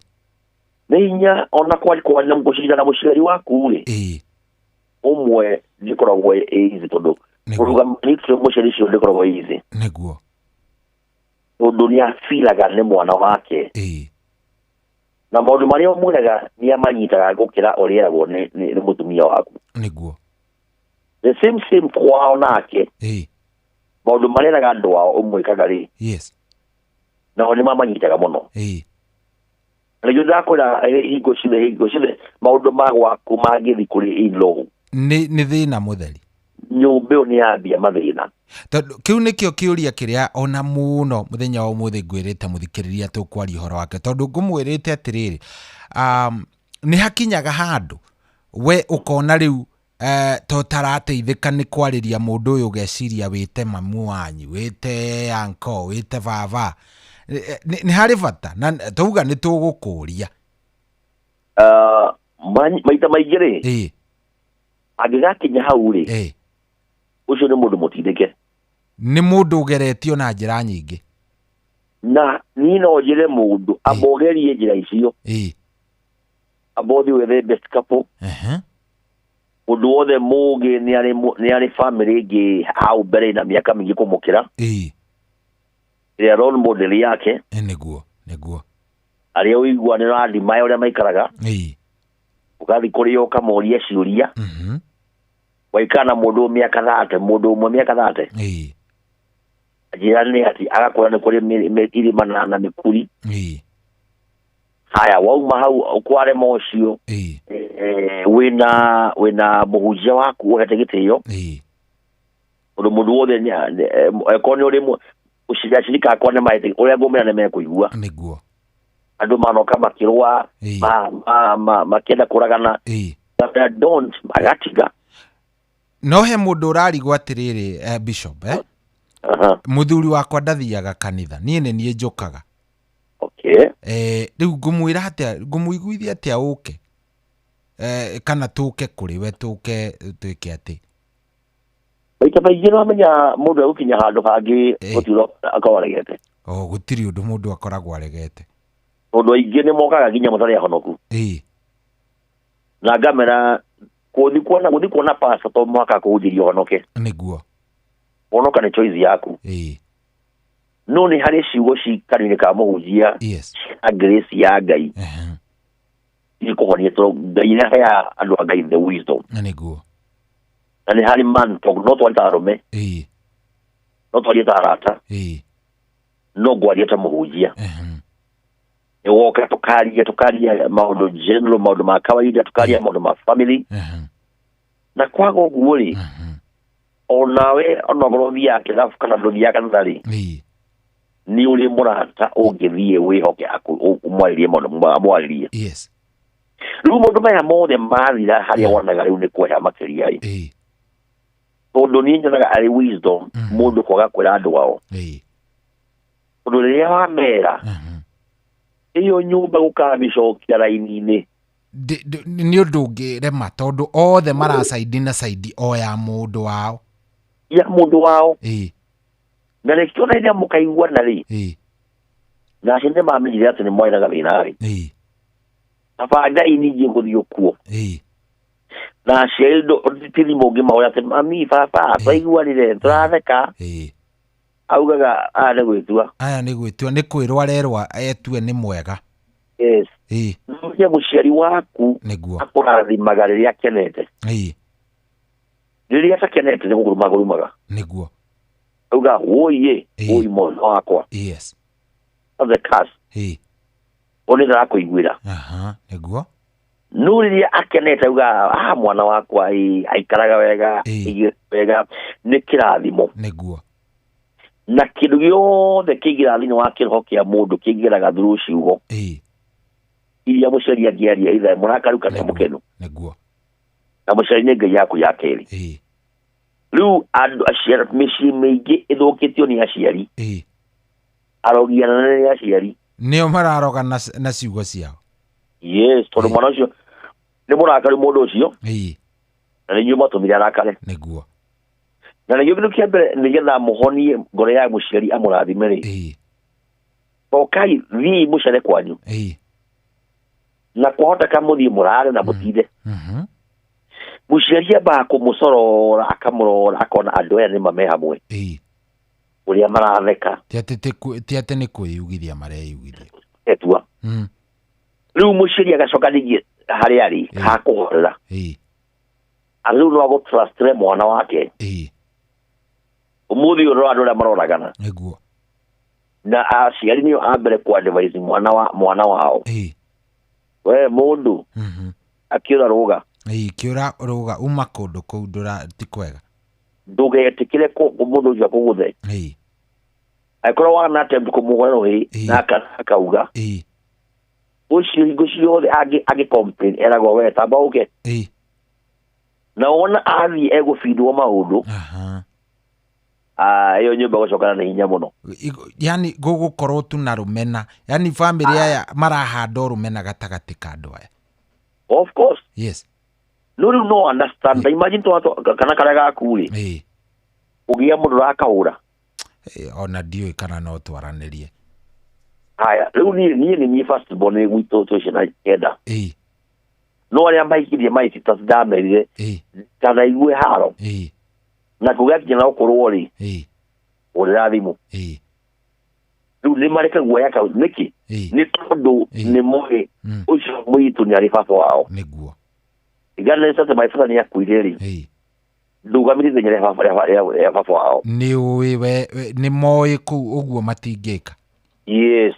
Nĩ hinya ona kwaria gũcirithana na mũciari waku rĩ, ũmwe ndĩkoragwo ĩ easy tondũ kũrũgamia mũciari ũcio ndĩkoragwo ĩ easy. Nĩguo. Tondũ nĩ abilaga nĩ mwana wake. Na maũndũ marĩa ũmwĩraga nĩ amanyitaga gũkĩra ũrĩa eragwo nĩ mũtumia waku. Nĩguo. The same kwao nake. Maũndũ marĩa eraga andũ ao ũmwĩkaga rĩ. Yes. Nao nĩ mamanyitaga mũno. Nĩguo ndakwĩra hingo ciothe maũndũ ma gwaku mangĩthiĩ kũrĩ in-law. Nĩ thĩna mũtheri. Nyũmba ĩyo nĩ yambia mathĩna. Tondũ kĩu nĩkĩo kĩũria kĩrĩa ona mũno mũthenya wa ũmũthĩ ngwĩrĩte mũthikĩrĩria tũkwaria ũhoro wake tondũ ngũmwĩrĩte atĩrĩrĩ, nĩ hakinyaga handũ we ũkona rĩu to tarateithĩka nĩ kwarĩria mũndũ ũyũ ũgeciria wĩte mamu wanyu, wĩte uncle, wĩte baba. Nĩ harĩ bata na tauga nĩ tũgũkũria. Maita maingĩ rĩ, angĩgakinya hau rĩ, ũcio nĩ mũndũ mũtindĩke. Nĩ mũndũ ũgeretio na njĩra nyingĩ. Na niĩ no njĩre mũndũ ambogerie njĩra icio. Ambothiĩ wethe best couple. Mũndũ wothe mũgĩ nĩ arĩ family ĩngĩ hau mbere na mĩaka mĩingĩ kũmũkĩra. Ĩrĩa role model yake. Nĩguo, nĩguo. Arĩa ũigua nĩ ũrathima ũrĩa maikaraga. Ũgathiĩ kũrĩ o ũkamoria ciũria. Waikara na mũndũ mĩaka 30, mũndũ ũmwe mĩaka 30. Njĩra nĩ atĩ agakwĩra nĩ kũrĩ irĩma na mĩkuri. Haya, wauma hau kwarema ũcio, wĩna mũhunjia waku ũhete gĩtĩo. Tondũ mũndũ wothe akorwo nĩ ũrĩ acirika akwa nĩ mahete ũrĩa ngũmera nĩ mekũigua. Nĩguo. Andũ manoka makĩrũa, makĩenda kũragana. Don't magatiga. No he mũndũ ũrarigwo atĩrĩrĩ, Bishop, mũthuri wakwa ndathiaga kanitha, niĩ nĩ niĩ njũkaga. Rĩu ngũmwĩra atĩa, ngũmũiguithia atĩa ũke, kana tũke kũrĩ we, tũke twĩke atĩ. Maita maingĩ nĩwamenya mũndũ egũkinya handũ hangĩ gũtirĩ akorwo aregete. Gũtirĩ ũndũ mũndũ akoragwo aregete. Tondũ aingĩ nĩ mokaga nginya matarĩ ahonoku. Na ngamera gũthiĩ kuona pastor to mũhaka kũhunjĩria ũhonoke. Nĩguo. Ũhonoka nĩ choice yaku. No nĩ harĩ ciugo ci kanua-inĩ ka mũhunjia cia grace ya Ngai. Ikũhonia tondũ Ngai nĩ aheaga andũ a Ngai the wisdom. Nĩguo. Na nĩ harĩ man talk, no twarie ta arũme. No twarie ta arata. No ngwarie ta mũhunjia. Nĩ woka tũkaria maũndũ general, maũndũ ma kawaida, tũkaria maũndũ ma family. Na kwaga ũguo rĩ, onawe onokorwo ũthiaga kĩrabu kana ndũthiaga kanitha rĩ, nĩ ũrĩ mũrata ũngĩthiĩ wĩhoke ũmwarĩrie maũndũ amwarĩrie. Rĩu maũndũ maya mothe mathira harĩa wonaga rĩu nĩ kweha makĩria rĩ. Tondũ niĩ nyonaga arĩ wisdom mũndũ kwaga kwĩra andũ ao. Tondũ rĩrĩa wamera ĩyo nyũmba gũkamĩcokia raini-inĩ. Nĩ ũndũ ũngĩrema tondũ othe maracaidi na caidi o ya mũndũ wao. Ya mũndũ wao. Na nĩkĩo na rĩrĩa mũkaiguana rĩ, na acio nĩ mamenyire atĩ nĩ mwarĩ na gathĩna rĩ, kaba Ngai ningĩ gũthiĩ kuo. Na aciari ti thimũ ũngĩmahoya atĩ mami, baba, twaiguanire, tũratheka. Augaga aya nĩ gwĩtua. Aya nĩ gwĩtua, nĩ kwĩrwo arerwa etue nĩ mwega. Yes. Nĩ mũciari waku akũrathimaga rĩrĩa akenete. Rĩrĩa atakenete nĩ gũkũruma akũrumaga. Nĩguo. Auga wũi wũi mwana wakwa. Yes. The curse. O nĩ ndĩrakũiguĩra. Nĩguo. No rĩrĩa akenete auga mwana wakwa aikaraga wega, aigĩte wega, nĩ kĩrathimo. Nĩguo. Na kĩndũ gĩothe kĩingĩraga thĩinĩ wa kĩroho kĩa mũndũ kĩingĩraga through ciugo. Iria mũciari angĩaria either mũrakaru kana mũkenu. Nĩguo. Na mũciari nĩ Ngai yaku ya kerĩ. Rĩu andũ aciari mĩciĩ mĩingĩ ĩthũkĩtio nĩ aciari. Arogi anene nĩ aciari. Nĩo mararoga na ciugo ciao. Yes, tondũ mwana ũcio nĩ mũrakaru mũndũ ũcio. Na nĩ inyuĩ mwatũmire arakare. Nĩguo. Na nĩkĩo kĩndũ kĩa mbere nĩgetha mũhonie ngoro ya mũciari amũrathime rĩ, cokai thiĩi mũcere kwanyu. Na kwahoteka mũthiĩ mũrare na mũtinde. Mũciari ambaga kũmũcorora, akamũrora, akona andũ aya nĩ mame hamwe, ũrĩa maratheka. Ti atĩ ti atĩ nĩ kwĩyugithia mareyugithia. Etua. Rĩu mũciari agacoka ningĩ harĩa arĩ hakũhorera. Rĩu no agũtrustire mwana wake. Ũmũthĩ ũyũ ũrora andũ arĩa maroragana. Nĩguo. Na aciari nĩo a mbere ku advise mwana wa mwana wao. We mũndũ akĩũra rũga. Kĩũra rũga uma kũndũ kũu ndũra ti kwega. Ndũgetĩkĩre mũndũ ũcio akũgũthe. Angĩkorwo wana attempt kũmũhũra rũhĩ na akauga. Ũcio hingo ciothe angĩ complain eragwo we tamba ũke. Na wona athiĩ egũbindwo maũndũ. Ĩyo nyũmba gũcokana na hinya mũno. Yani gũgũkorwo tu na rũmena. Yani family aya marahanda rũmena gatagatĩ ka andũ aya. Of course. Yes. No rĩu no understand. Imagine kana karĩa gaku rĩ. Ũgĩa mũndũ ũrakahũra. Ona ndiũĩ kana no twaranĩrie. Haya, rĩu niĩ nĩ niĩ first born gwitũ twĩ ciana 9. No arĩa maikirie my sisters ndamerire kana igue haro. Na kũgĩa na ũkũrwo rĩ, ũrĩra thimũ. Rĩu nĩ mareka guoya kau nĩkĩ? Nĩ tondũ nĩ moĩ ũcio mũitũ nĩ arĩ baba wao. Nĩguo. Igana atĩ my father nĩ akuire rĩ, ndũgamire ithenya rĩa baba wao. Nĩ ũĩ we nĩ moĩ kũu ũguo matingĩka. Yes.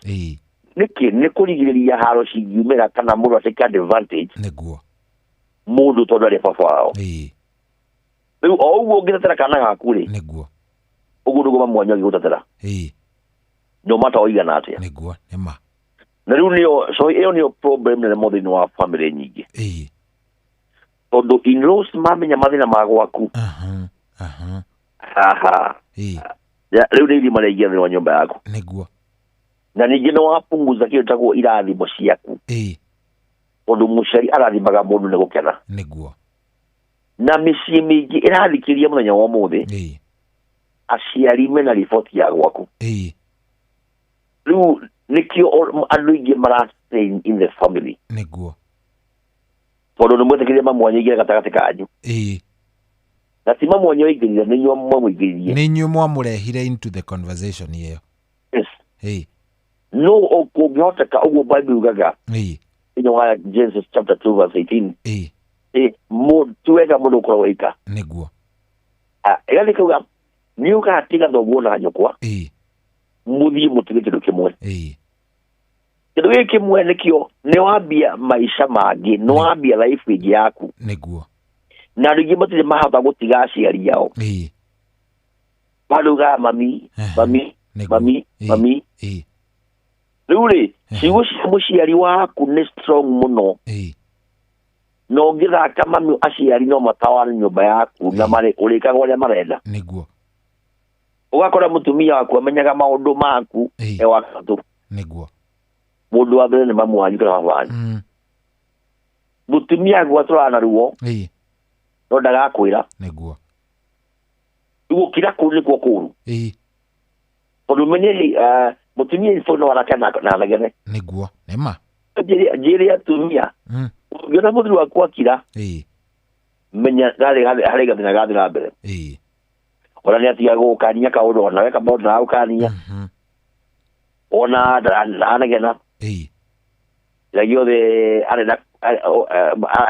Nĩkĩ? Nĩ kũrigĩrĩria haro cingiumĩra kana mũndũ atake advantage. Nĩguo. Mũndũ tondũ arĩ baba wao. Rĩu o ũguo ũngĩtetera kana gaku rĩ, nĩguo, ũguo nĩguo mamu wanyu angĩgũtetera. No matter ũigana atĩa. Nĩguo, nĩ ma. Na rĩu nĩyo, so ĩyo nĩyo problem nene mũno thĩinĩ wa family nyingĩ. Tondũ in-laws mamenya mathĩna ma gwaku. Aha. Rĩu nĩ irima rĩaingĩra thĩinĩ wa nyũmba yaku. Nĩguo. Na ningĩ nĩ wapunguza kĩndũ gĩtagwo irathimo ciaku. Tondũ mũciari arathimaga mũndũ nĩ gũkena. Nĩguo. Na mĩciĩ mĩingĩ ĩrathikĩrĩria mũthenya wa ũmũthĩ, aciari mena riboti ya gwaku. Rĩu nĩkĩo andũ aingĩ mara stay in the family. Nĩguo. Tondũ nĩ mwetĩkĩrire mamu wanyu aingĩre gatagatĩ kanyu. Na ti mamu wanyu aingĩrire, nĩ inyuĩ mwamũingĩririe. Nĩ inyuĩ mwamũrehire into the conversation ĩyo. Yes. No kũngĩhoteka ũguo Bible yugaga. Thĩinĩ wa Genesis chapter 2 verse 18. Ti wega mũndũ gũkorwo wika. Nĩguo. Ĩgathiĩ kauga nĩ ũgatiga thoguo na nyũkwa. Mũthiĩ mũtige kĩndũ kĩmwe. Kĩndũ gĩkĩ kĩmwe nĩkĩo nĩ wambia maica mangĩ, nĩ wambia life ĩngĩ yaku. Nĩguo. Na andũ aingĩ matirĩ mahota gũtiga aciari ao. Marugaga mami, mami, mami, mami. Rĩu rĩ, ciugo cia mũciari waku nĩ strong mũno. Na ũngĩthaka mami aciari no mataware nyũmba yaku na marĩ ũrĩkaga ũrĩa marenda. Nĩguo. Ũgakora mũtumia waku amenyaga maũndũ maku e wa gatatũ. Nĩguo. Mũndũ wa mbere nĩ mamu wanyu kana baba wanyu. Mũtumia waku atũraga na ruo, no ndagakwĩra. Nĩguo. Rĩu gũkira kũu nĩkuo kũũru. Tondũ menye mũtumia ifo no arake na anegene. Nĩguo, nĩ ma. Njĩre atumia, ũngĩona mũthuri waku akira, menya harĩ gathĩna gathiĩ na mbere. Ona nĩ atiga gũgũkania kaũndũ, ona weka maũndũ ndagũkania. Ona ndaranegena. Kĩrĩa gĩothe arenda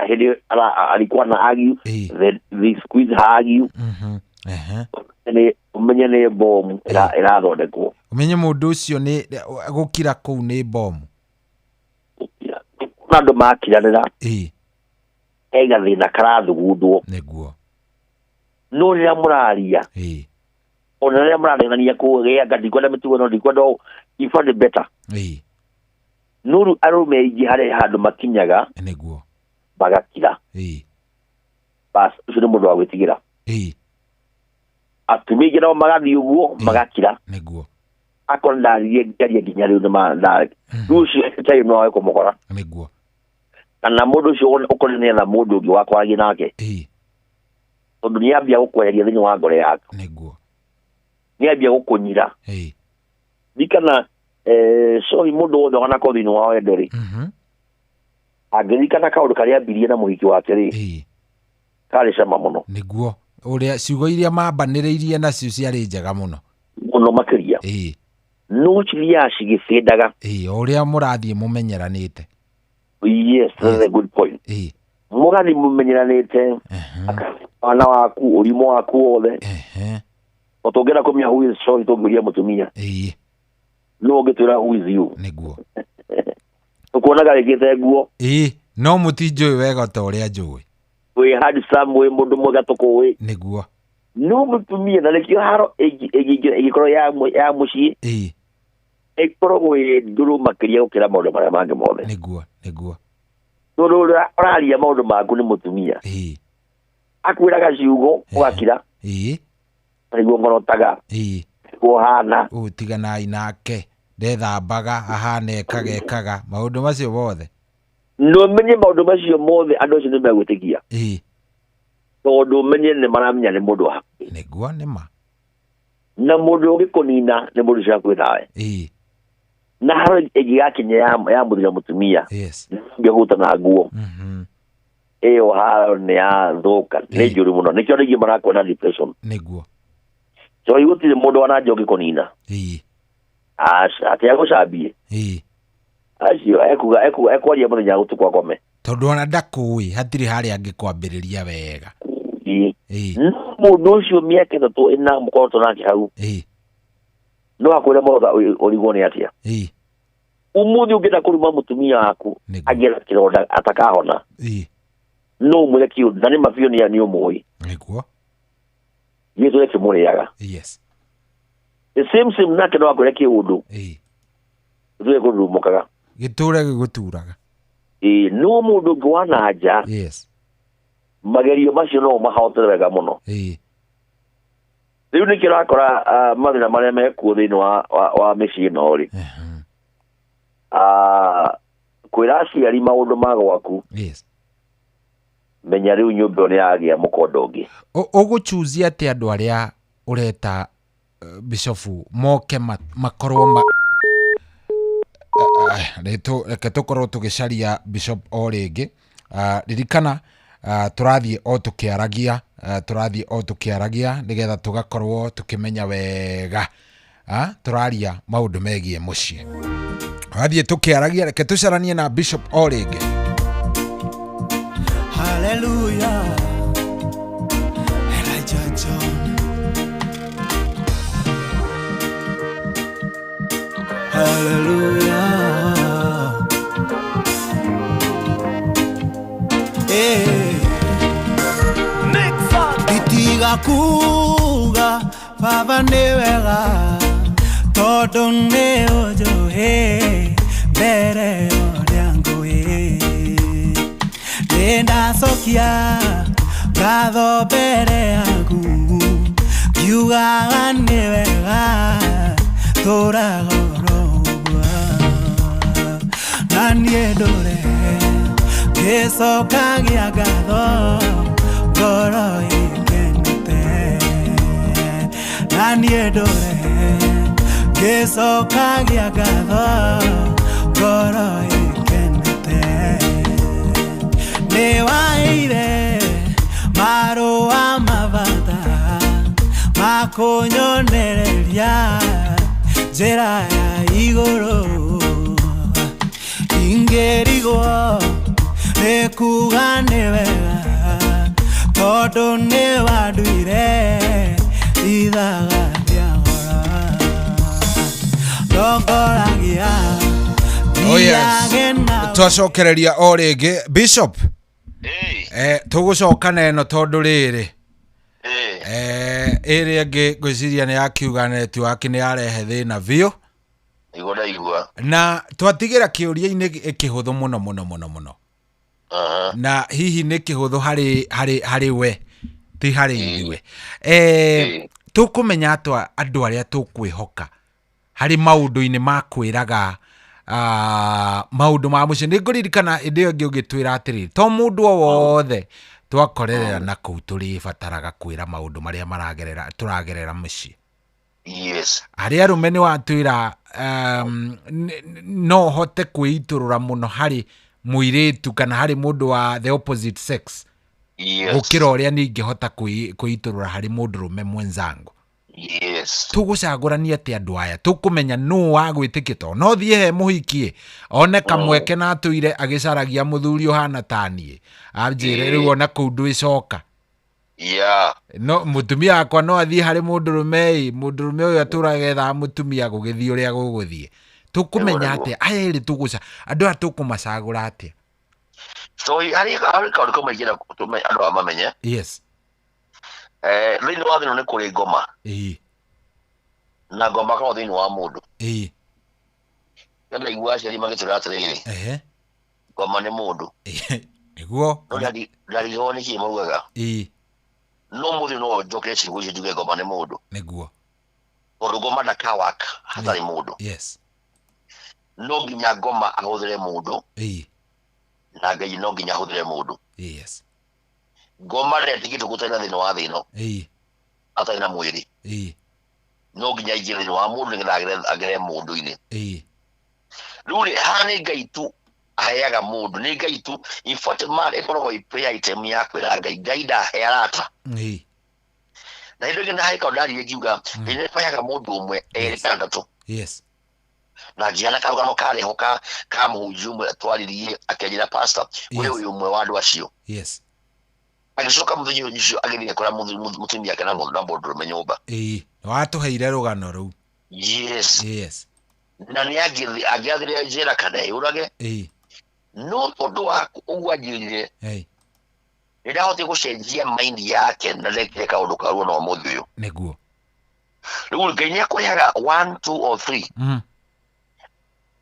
hĩndĩ alikuwa na argue, the squeeze argue. Ũmenye nĩ bomu ĩrathondekwo. Ũmenye mũndũ ũcio nĩ gũkira kũu nĩ bomu. Kuna andũ makiranĩra, he gathĩna karathugundwo. Nĩguo. No rĩrĩa mũraria, ona rĩrĩa mũranegenania kũgĩa anga ndikwenda mĩtugo ĩno, ndikwenda ũũ, in fact better. No rĩu arũme aingĩ harĩ handũ makinyaga, Nĩguo. magakira. Bas, ũcio nĩ mũndũ wa gwĩtigĩra. Atumia aingĩ nao magathiĩ ũguo, magakira. Nĩguo. Akorwo ndaririe ngaria nginya rĩu nĩ rĩu ũcio time no wage kũmũkora. Nĩguo. Kana mũndũ ũcio ũkorwo nĩ etha mũndũ ũngĩ wa kwaragia nake. Tondũ nĩ ambia gũkweheria thĩinĩ wa ngoro yaku. Nĩguo. Nĩ ambia gũkũnyira. Ndikana sorry mũndũ wothe wanakorwo thĩinĩ wa wendo rĩ, Angĩririkana kaũndũ karĩa ambirie na mũhiki wake rĩ, karĩ cama mũno. Nĩguo ũrĩa ciugo iria mambanĩrĩirie nacio ciarĩ njega mũno. Mũno makĩria. No cithiaga cigĩbĩndaga. Ĩĩ, o ũrĩa mũrathiĩ mũmenyeranĩte. Yes, that's a good point. Mũgathiĩ mũmenyeranĩte, wana waku, ũrimũ waku wothe. O tũngĩenda kũmenya who is sorry tũngĩũria mũtumia. No ũngĩtwĩra who is you. Nĩguo. Tũkuonaga rĩngĩ te nguo. Ĩĩ, no mũtinjũĩ wega ta ũrĩa njũĩ. Wĩ handsome, wĩ mũndũ mwega tũkũĩ. Nĩguo. No mũtumia, na nĩkĩo haro ĩngĩkorwo ya mũciĩ, ĩkoragwo ĩ ndũrũ makĩria gũkĩra maũndũ marĩa mangĩ mothe. Nĩguo, nĩguo. Tondũ ũrĩa ũraria maũndũ maku nĩ mũtumia. Akwĩraga ciugo ũgakira. Nĩguo ngorotaga. Nĩguo hana. Ũtiganai nake, ndethambaga, ahana ekaga ekaga, maũndũ macio mothe. No ũmenye maũndũ macio mothe andũ acio nĩ megwĩtĩkia. Tondũ ũmenye nĩ maramenya nĩ mũndũ wa hakuhĩ. Nĩguo nĩ ma. Na mũndũ ũngĩkũnina nĩ mũndũ ũcio hakuhĩ nawe. Na haro ĩngĩgakinya ya mũthuri na mũtumia. Ũngĩhuta na nguo. Ĩyo haro nĩ yathũka, nĩ njũru mũno. Nĩkĩo andũ aingĩ marakuona na depression. Nĩguo. So gũtirĩ mũndũ wa nanja ũngĩkũnina. Aca, atĩ agũcambie. Acio ekuga ekwaria mũthenya ũtukũ akome. Tondũ ona ndakũĩ, hatirĩ harĩa angĩkwambĩrĩria wega. No mũndũ ũcio mĩaka ĩtatũ ĩna mũkoretwo nake hau. No akwĩre mũrota ũrigwo nĩ atĩa. Ũmũthĩ ũngĩenda kũruma mũtumia waku agĩe na kĩronda atakahona. No ũmwĩre kĩũndũ na nĩ ma biũ nĩ ũmũĩ. Nĩguo. Gĩtũre kĩmũrĩaga. Yes. The same nake no akwĩre kĩũndũ. Gĩtũre kũrurumũkaga. Gĩtũre gĩgũturaga. No mũndũ ũngĩ wa na nja. Yes. Magerio macio no mahotere wega mũno. Rĩu nĩkĩo ũrakora mathĩna marĩa mekuo thĩinĩ wa mĩciĩ ĩno rĩ. Kwĩra aciari maũndũ ma gwaku. Yes. Menya rĩu nyũmba ĩyo nĩ yagĩa mũkondo ũngĩ. Ũgũchuzia atĩ andũ arĩa ũreta bishofu moke makorwo ma reke tũkorwo tũgĩcaria bishop o rĩngĩ. Ririkana tũrathiĩ o tũkĩaragia, tũrathiĩ o tũkĩaragia nĩgetha tũgakorwo tũkĩmenya wega. Tũraria maũndũ megiĩ mũciĩ. Tũrathiĩ tũkĩaragia, reke tũcaranie na bishop o rĩngĩ. Hallelujah. Elijah John. Hallelujah. Hey. Itiga kuga baba nĩ wega tondũ nĩ ũnjũĩ mbere ũrĩa ngũĩ. Nĩndacokia ngatho mbere yaku ngiugaga nĩ wega tũraga oro ũguo. Na niĩ ndũre ngĩcokagia ngatho ngoro ĩkenete. Na niĩ ndũre ngĩcokagia ngatho ngoro ĩkenete. Nĩ waheire marũa mabata makũnyonereria njĩra ya igũrũ. Ingĩrigwo nĩ kuga nĩ wega tondũ nĩ wanduire ithaga rĩa goro. Ndongoragia Oh yes. Twacokereria o rĩngĩ bishop. Tũgũcoka na ĩno tondũ rĩrĩ ĩrĩa ĩngĩ ngwĩciria nĩ yakiuga netiwaki nĩ yarehe thĩna biũ. Nĩguo ndaigua. Na twatigĩra kĩũria-inĩ kĩhũthũ mũno mũno mũno mũno. Na hihi nĩ kĩhũthũ harĩ we ti harĩ ithuĩ. Tũkũmenya atĩa andũ arĩa tũkwĩhoka harĩ maũndũ-inĩ ma kwĩraga maũndũ ma mũciĩ. Nĩ ngũririkana hĩndĩ ĩyo ĩngĩ ũgĩtwĩra atĩrĩrĩ, to mũndũ o wothe twakorerera na kũu tũrĩbataraga kwĩra maũndũ marĩa maragerera tũragerera mũciĩ. Yes. Harĩ arũme nĩ watwĩra no hote kwĩitũrũra mũno harĩ Mũirĩtu kana harĩ mũndũ wa the opposite sex gũkĩra ũrĩa niĩ ingĩhota kwĩitũrũra harĩ mũndũrũme mwenzangu. Tũgũcagũrania atĩa andũ aya? Tũkũmenya nũ wa gwĩtĩkia? Tondũ no thiĩ he mũhikie one kamweke na atũire agĩcaragia mũthuri ũhana ta niĩ, anjĩre rĩu ona kũu ndwĩcoka. No mũtumia wakwa no athiĩ harĩ mũndũrũme ĩ, mũndũrũme ũyũ atũraga ethaga mũtumia, gũgĩthiĩ ũrĩa gũgũthiĩ. Tũkũmenya atĩa aya erĩ tũgũca andũ aya tũkũmacagũra atĩa? So harĩ kaũndũ kamwe ingĩenda tũme andũ aya mamenye. Thĩinĩ wa thĩ ĩno nĩ kũrĩ ngoma. Na ngoma ĩkoragwo thĩinĩ wa mũndũ. Ndaigua aciari magĩtwĩra atĩrĩrĩ, ngoma nĩ mũndũ. No ndarigagwo nĩkĩ maugaga. No mũthĩ no njoke ciugo icio njuge ngoma nĩ mũndũ. Tondũ ngoma ndakawaka hatarĩ mũndũ. No nginya ngoma ahũthĩre mũndũ. Na Ngai no nginya ahũthĩre mũndũ. Ngoma ndetĩkĩtwo gũtarĩ na thĩna wa thĩ ĩno. Atarĩ na mwĩrĩ. No nginya aingĩre thĩinĩ wa mũndũ nĩgetha agere mũndũ-inĩ. Rĩu rĩ, haha nĩ Ngai tu aheaga mũndũ, nĩ Ngai tu. In fact, man ĩkoragwo ĩ prayer item ya kwĩra Ngai, Ngai ndahe arata. Na hĩndĩ ĩngĩ ndahe kaũndũ ndaririe ngiuga, Ngai nĩ aheaga mũndũ ũmwe, erĩ kana atatũ. Na ngĩana karũgano karĩ ho ka mũhunjia ũmwe twaririe akĩanjĩra pastor, we ũyũ ũmwe wa andũ acio. Agĩcoka mũthenya ũcio agĩthiĩ akora mũtumia ake na mũndũrũme nyũmba. Nĩwatũheire rũgano rũu. Na nĩ angĩathire njĩra kana eyũrage. No tondũ wa ũguo anjĩrire, nĩ ndahotire gũcenjia mind yake na ndekire kaũndũ karuo na ũmũthĩ ũyũ. Rĩu Ngai nĩ akũheaga 1, 2 or 3.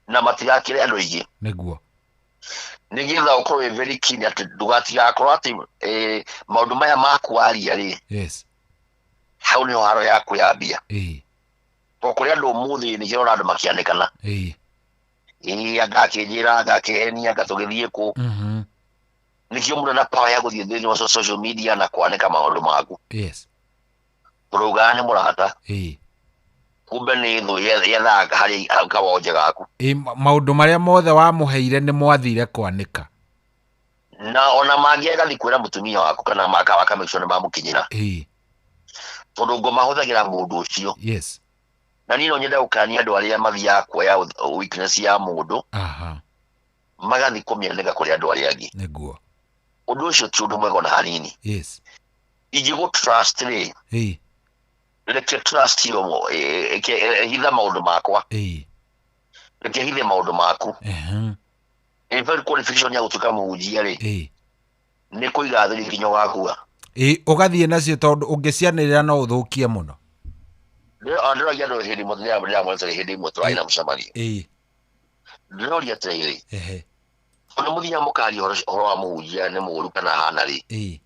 Na matigakĩre andũ aingĩ. Nĩgetha ũkorwo wĩ very keen atĩ ndũgatigakorwo atĩ maũndũ maya ma kwaria rĩ. Hau nĩho haro yaku yambia. Tondũ kũrĩ andũ ũmũthĩ nĩ kĩrona andũ makĩanĩkana. Anga akĩnjĩra, anga akĩhenia, anga tũgĩthiĩ kũ. Nĩkĩo mũndũ ena power ya gũthiĩ thĩinĩ wa social media na kwanĩka maũndũ maku. Tondũ ugaga nĩ mũrata. Kumbe nĩ thũ yethaga harĩ kawonje gaku. Maũndũ marĩa mothe wamũheire nĩ mwathire kwanĩka. Na ona mangĩ agathiĩ kwĩra mũtumia waku kana aka make sure nĩ mamũkinyĩra. Tondũ ngoma hũthagĩra mũndũ ũcio. Na niĩ no nyende gũkania andũ arĩa mathiaga kuoya weakness ya mũndũ. Magathiĩ kũmĩanĩka kũrĩ andũ arĩa angĩ. Ũndũ ũcio ti ũndũ mwega ona hanini. Ingĩgũ trust rĩ, reke trust ĩyo hitha maũndũ makwa. Reke hithe maũndũ maku. In fact, qualification ya gũtuĩka mũhunjia rĩ, nĩ kũiga thiri nginya ũgakua. Ũgathiĩ nacio tondũ ũngĩcianĩrĩra no ũthũkie mũno. Ndĩroria andũ hĩndĩ ĩmwe, ndĩramwĩra hĩndĩ ĩmwe tũrarĩ na mũcemanio. Ndĩroria atĩrĩrĩ, tondũ mũthiaga mũkaria ũhoro wa mũhunjia nĩ mũũru kana ahana rĩ,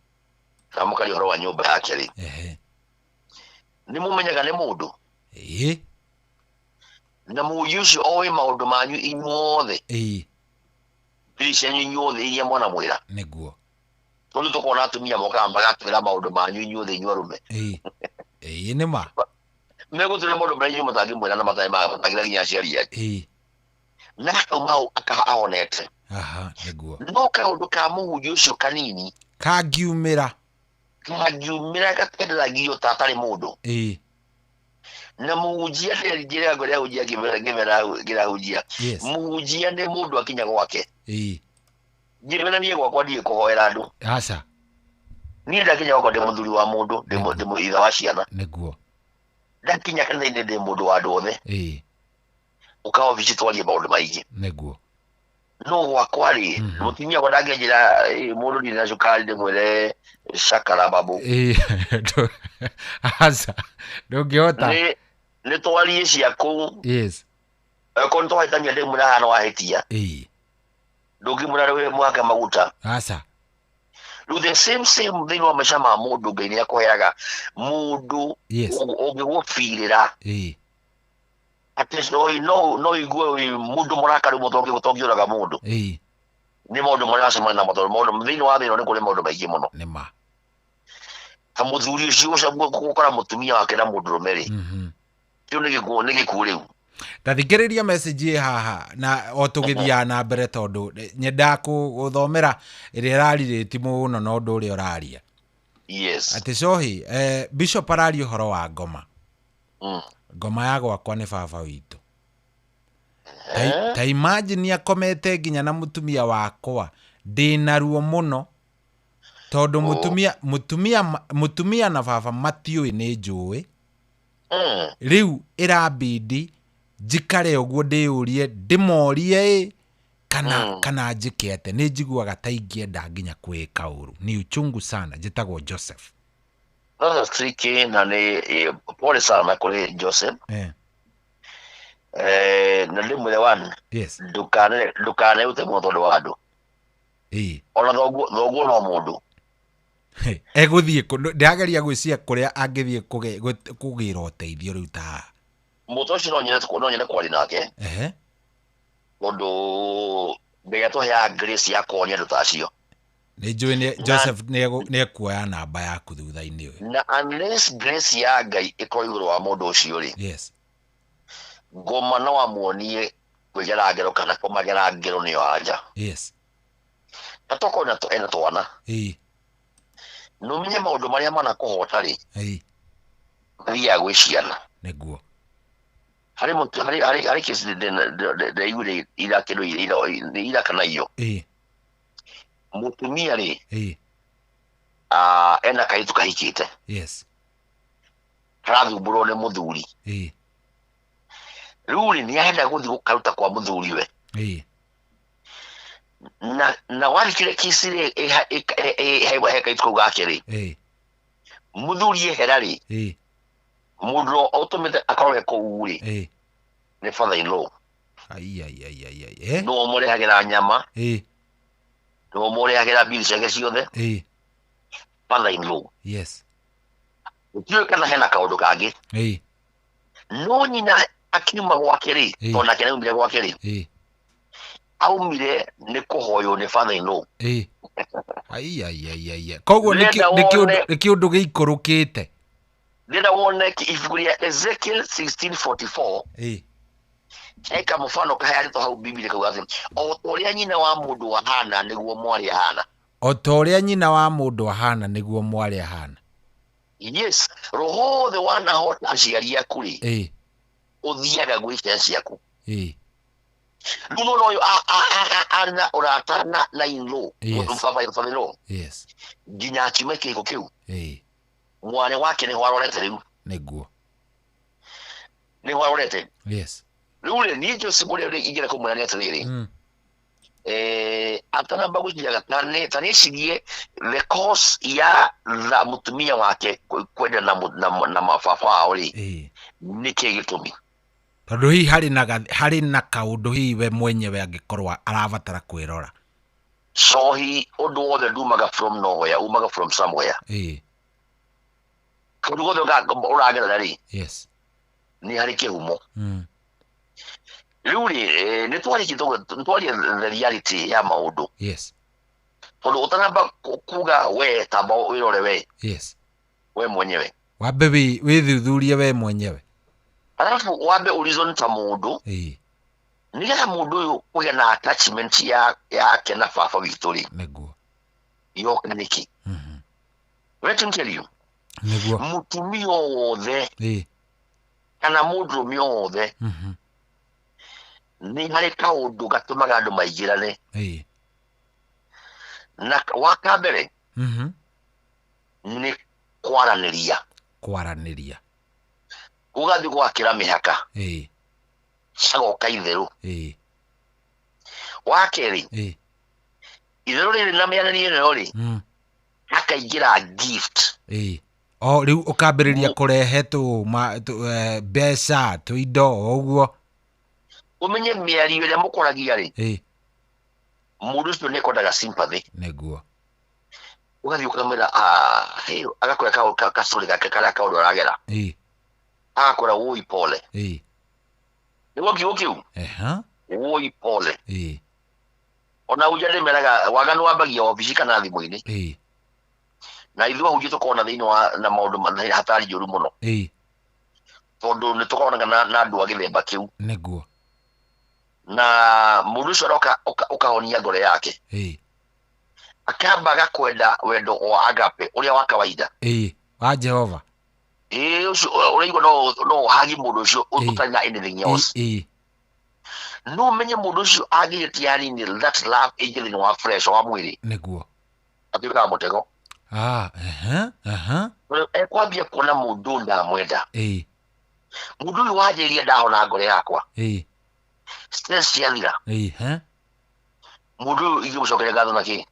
kana mũkaria ũhoro wa nyũmba yake rĩ, nĩ mũmenyaga nĩ mũndũ? Na mũhunjia ũcio oĩ maũndũ manyu inyuothe. Thiri cianyu inyuothe iria mwanamwĩra. Tondũ tũkona atumia mokaga magatwĩra maũndũ manyu inyuothe inyuĩ arũme. Nĩ ma. Megũtwĩra maũndũ marĩa inyuĩ mũtangĩmwĩra na matangĩra nginya aciari anyu. Na akauma hau ahonete. No kaũndũ ka mũhunjia ũcio kanini kangiumĩra. Kangiumĩra gatenderagio ta atarĩ mũndũ. Na mũhunjia njĩra ngorĩa hunjia ngĩmera ngĩrahunjia. Mũhunjia nĩ mũndũ akinya gwake. Ngĩmera niĩ gwakwa ndiĩ kũhoera andũ. Aca. Niĩ ndakinya gwakwa ndĩ mũthuri wa mũndũ, ndĩ ithe wa ciana. Ndakinya kanitha-inĩ ndĩ mũndũ wa andũ othe. Ũka obici twarie maũndũ maingĩ. No gwakwa rĩ, mũtumia wakwa ndangĩnjĩra, mũndũ ndirĩ na cukari ndĩmwĩre cakara babu. Aca, ndũngĩhota. Nĩ twarie cia kũu. Angĩkorwo nĩ twahĩtania ndĩmwĩra haha nĩ wahĩtia. Ndũngĩmwĩra rĩu mũhake maguta. Aca. Rĩu the same same thĩinĩ wa maica ma mũndũ Ngai nĩ akũheaga mũndũ ũngĩgũbirĩra. Atĩ no ũigue wĩ mũndũ mũrakaru mũno ũtongĩũraga mũndũ. Nĩ maũndũ marĩa ũracemania namo tondũ maũndũ thĩinĩ wa thĩ ĩno nĩ kũrĩ maũndũ maingĩ mũno. Nĩ ma. Ta mũthuri ũcio ũcio gũkora mũtumia wake na mũndũrũme rĩ. Kĩu nĩ gĩkuũ, nĩ gĩkuũ rĩu. Ta thikĩrĩria message ĩ haha na o tũgĩthiaga na mbere tondũ nyendaga gũthomera ĩrĩa ĩrarirĩti mũno na ũndũ ũrĩa ũraria. Yes. Atĩ cohi, bishop araria ũhoro wa ngoma. Ngoma ya gwakwa nĩ baba witũ. Ta imagine akomete nginya na mũtumia wakwa, ndĩna ruo mũno tondũ mũtumia na baba matiũĩ nĩ njũĩ. Rĩu ĩrabidi njikare ũguo ndĩyũrie ndĩmorie ĩ kana njĩke atĩa. Nĩ njiguaga ta ingĩenda nginya kwĩka ũru. Ni uchungu sana. Njĩtagwo Joseph. That's tricky na nĩ pole sana kũrĩ Joseph. Na ndĩmwĩre one. Yes. Ndũkanerute mũno tondũ wa andũ. Ona thoguo no mũndũ. Egũthiĩ ndĩrageria gwĩciria kũrĩa angĩthiĩ kũgĩra ũteithio rĩu ta haha. Mũtũ ũcio no nyende kwaria nake. Tondũ Ngai atũheaga grace ya kuonia andũ ta acio. Nĩ njũĩ nĩ Joseph nĩ ekuoya namba yaku thutha-inĩ ũyũ. Na unless grace ya Ngai ĩkorwo igũrũ wa mũndũ ũcio rĩ. Yes. Ngoma no amuonie kwĩgera ngero kana kũmagera ngero nĩyo anja. Yes. Na tokorwo ena twana. Nũmenye maũndũ marĩa manakũhota rĩ. Mathiaga gwĩ ciana. Nĩguo. Harĩ mũtu, harĩ, harĩ, harĩ kesi ndĩraiguire ira kĩndũ ira, nĩ ira kana iyo. Mũtumia rĩ, ena kairĩtu kahikĩte. Yes. Karathumbũrwo nĩ mũthuri. Rĩu rĩ, nĩ arenda gũthiĩ gũkaruta kwa mũthuri we. Na wathikire kesi rĩ, he kairĩtu kau gake rĩ. Mũthuri ehera rĩ. Mũndũ ũtũmĩte akorwo e kũu rĩ. Nĩ father in law. Ai, ai, ai, ai, ai. Nĩwe ũmũrehagĩra nyama. Nĩwe ũmũrehagĩra mbiri ciake ciothe. Father in law. Yes. Gũtiũĩ kana hena kaũndũ kangĩ. No nyina akiuma gwake rĩ, tondũ nake nĩaumire gwake rĩ. Aumire nĩ kũhoywo nĩ father in law. Ai, ai, ai, ai, ai. Koguo Nĩenda wone nĩ kĩũndũ gĩikũrũkĩte. Ndĩrenda wone ibuku rĩa Ezekiel 16:44. Eka mũbano kaheanĩtwo hau Bibilia kauga atĩ, o ta ũrĩa nyina wa mũndũ ahana nĩguo mwarĩ ahana. O ta ũrĩa nyina wa mũndũ ahana nĩguo mwarĩ ahana. Yes, roho wothe wanahota aciari aku rĩ, ũthiaga gwĩ ciana ciaku. Rĩu mũndũ ũyũ arĩ na ũrata na in-law, Yes. baba in-law. Yes. Nginya akiume kĩhiko kĩu. Mwarĩ wake nĩho arorete rĩu. Nĩguo. Nĩho arorete. Yes. Rĩu rĩ, niĩ Joseph ũrĩa rĩ ingĩenda kũmwĩra nĩ atĩrĩrĩ. Atanamba gwĩciria ta nĩecirie the cause ya tha mũtumia wake kwenda na mababa wao rĩ, nĩkĩ gĩtũmi? Tondũ hihi harĩ na kaũndũ hihi we mwenyewe angĩkorwo arabatara kwĩrora. Cohi ũndũ wothe ndumaga from nowhere, umaga from somewhere. Kaũndũ gothe ũragerera rĩ, Yes. nĩ harĩ kĩhumo. Rĩu rĩ, nĩ twarĩkie nĩ twarie the reality ya maũndũ. Yes. Tondũ ũtanamba kuga we, tamba wĩrore we. Yes. We mwenyewe. Wambe wĩthuthurie we mwenyewe. Alafu wambe ũreason ta mũndũ. Nĩgetha mũndũ ũyũ kũgĩa na attachment yake na baba witũ rĩ. Nĩguo. Yoka nĩkĩ? Let me tell you. Nĩguo. Mũtumia o wothe. Kana mũndũrũme o wothe. Nĩ harĩ kaũndũ gatũmaga andũ maingĩrane. Na wa kambere, nĩ kwaranĩria. Kwaranĩria. Ũgathiĩ gwakĩra mĩhaka. Agoka itherũ. Wa kerĩ, itherũ rĩrĩ na mĩaranĩrio ĩno rĩ, akaingĩra gift. O rĩu ũkambĩrĩria kũrehe mbeca, tũindo, o ũguo. Ũmenye mĩario ĩrĩa mũkoragia rĩ, mũndũ ũcio nĩ ekwendaga sympathy. Nĩguo. Ũgathiĩ ũkamwĩra, hey, agakwĩra ka story gake karĩa kaũndũ aragera. Agakwĩra woi pole. Nĩguo kiugo kĩu? Woi pole. Ona ũnja ndĩmeraga waganu wambagia obici kana thimũ-inĩ. Na ithuĩ ahunjia tũkoragwo na thĩinĩ wa na maũndũ hatari njũru mũno. Tondũ nĩ tũkoranaga na andũ a gĩthemba kĩu. Nĩguo. Na mũndũ ũcio aroka ũkahonia ngoro yake. Akamba agakwenda wendo wa agape ũrĩa wa kawaida. Wa Jehova. Ũcio ũraigua no ũhagi mũndũ ũcio ũtarĩ na anything else. No ũmenye mũndũ ũcio angĩgĩtia hanini that love ĩingĩ thĩinĩ wa flesh wa mwĩrĩ. Nĩguo. Atuĩkaga mũtego. Ekwambia kuona mũndũ ndamwenda. Mũndũ ũyũ wanjĩrĩria ndahona ngoro yakwa. Stress ciathira. Mũndũ ũyũ ingĩmũcokeria ngatho na kĩ?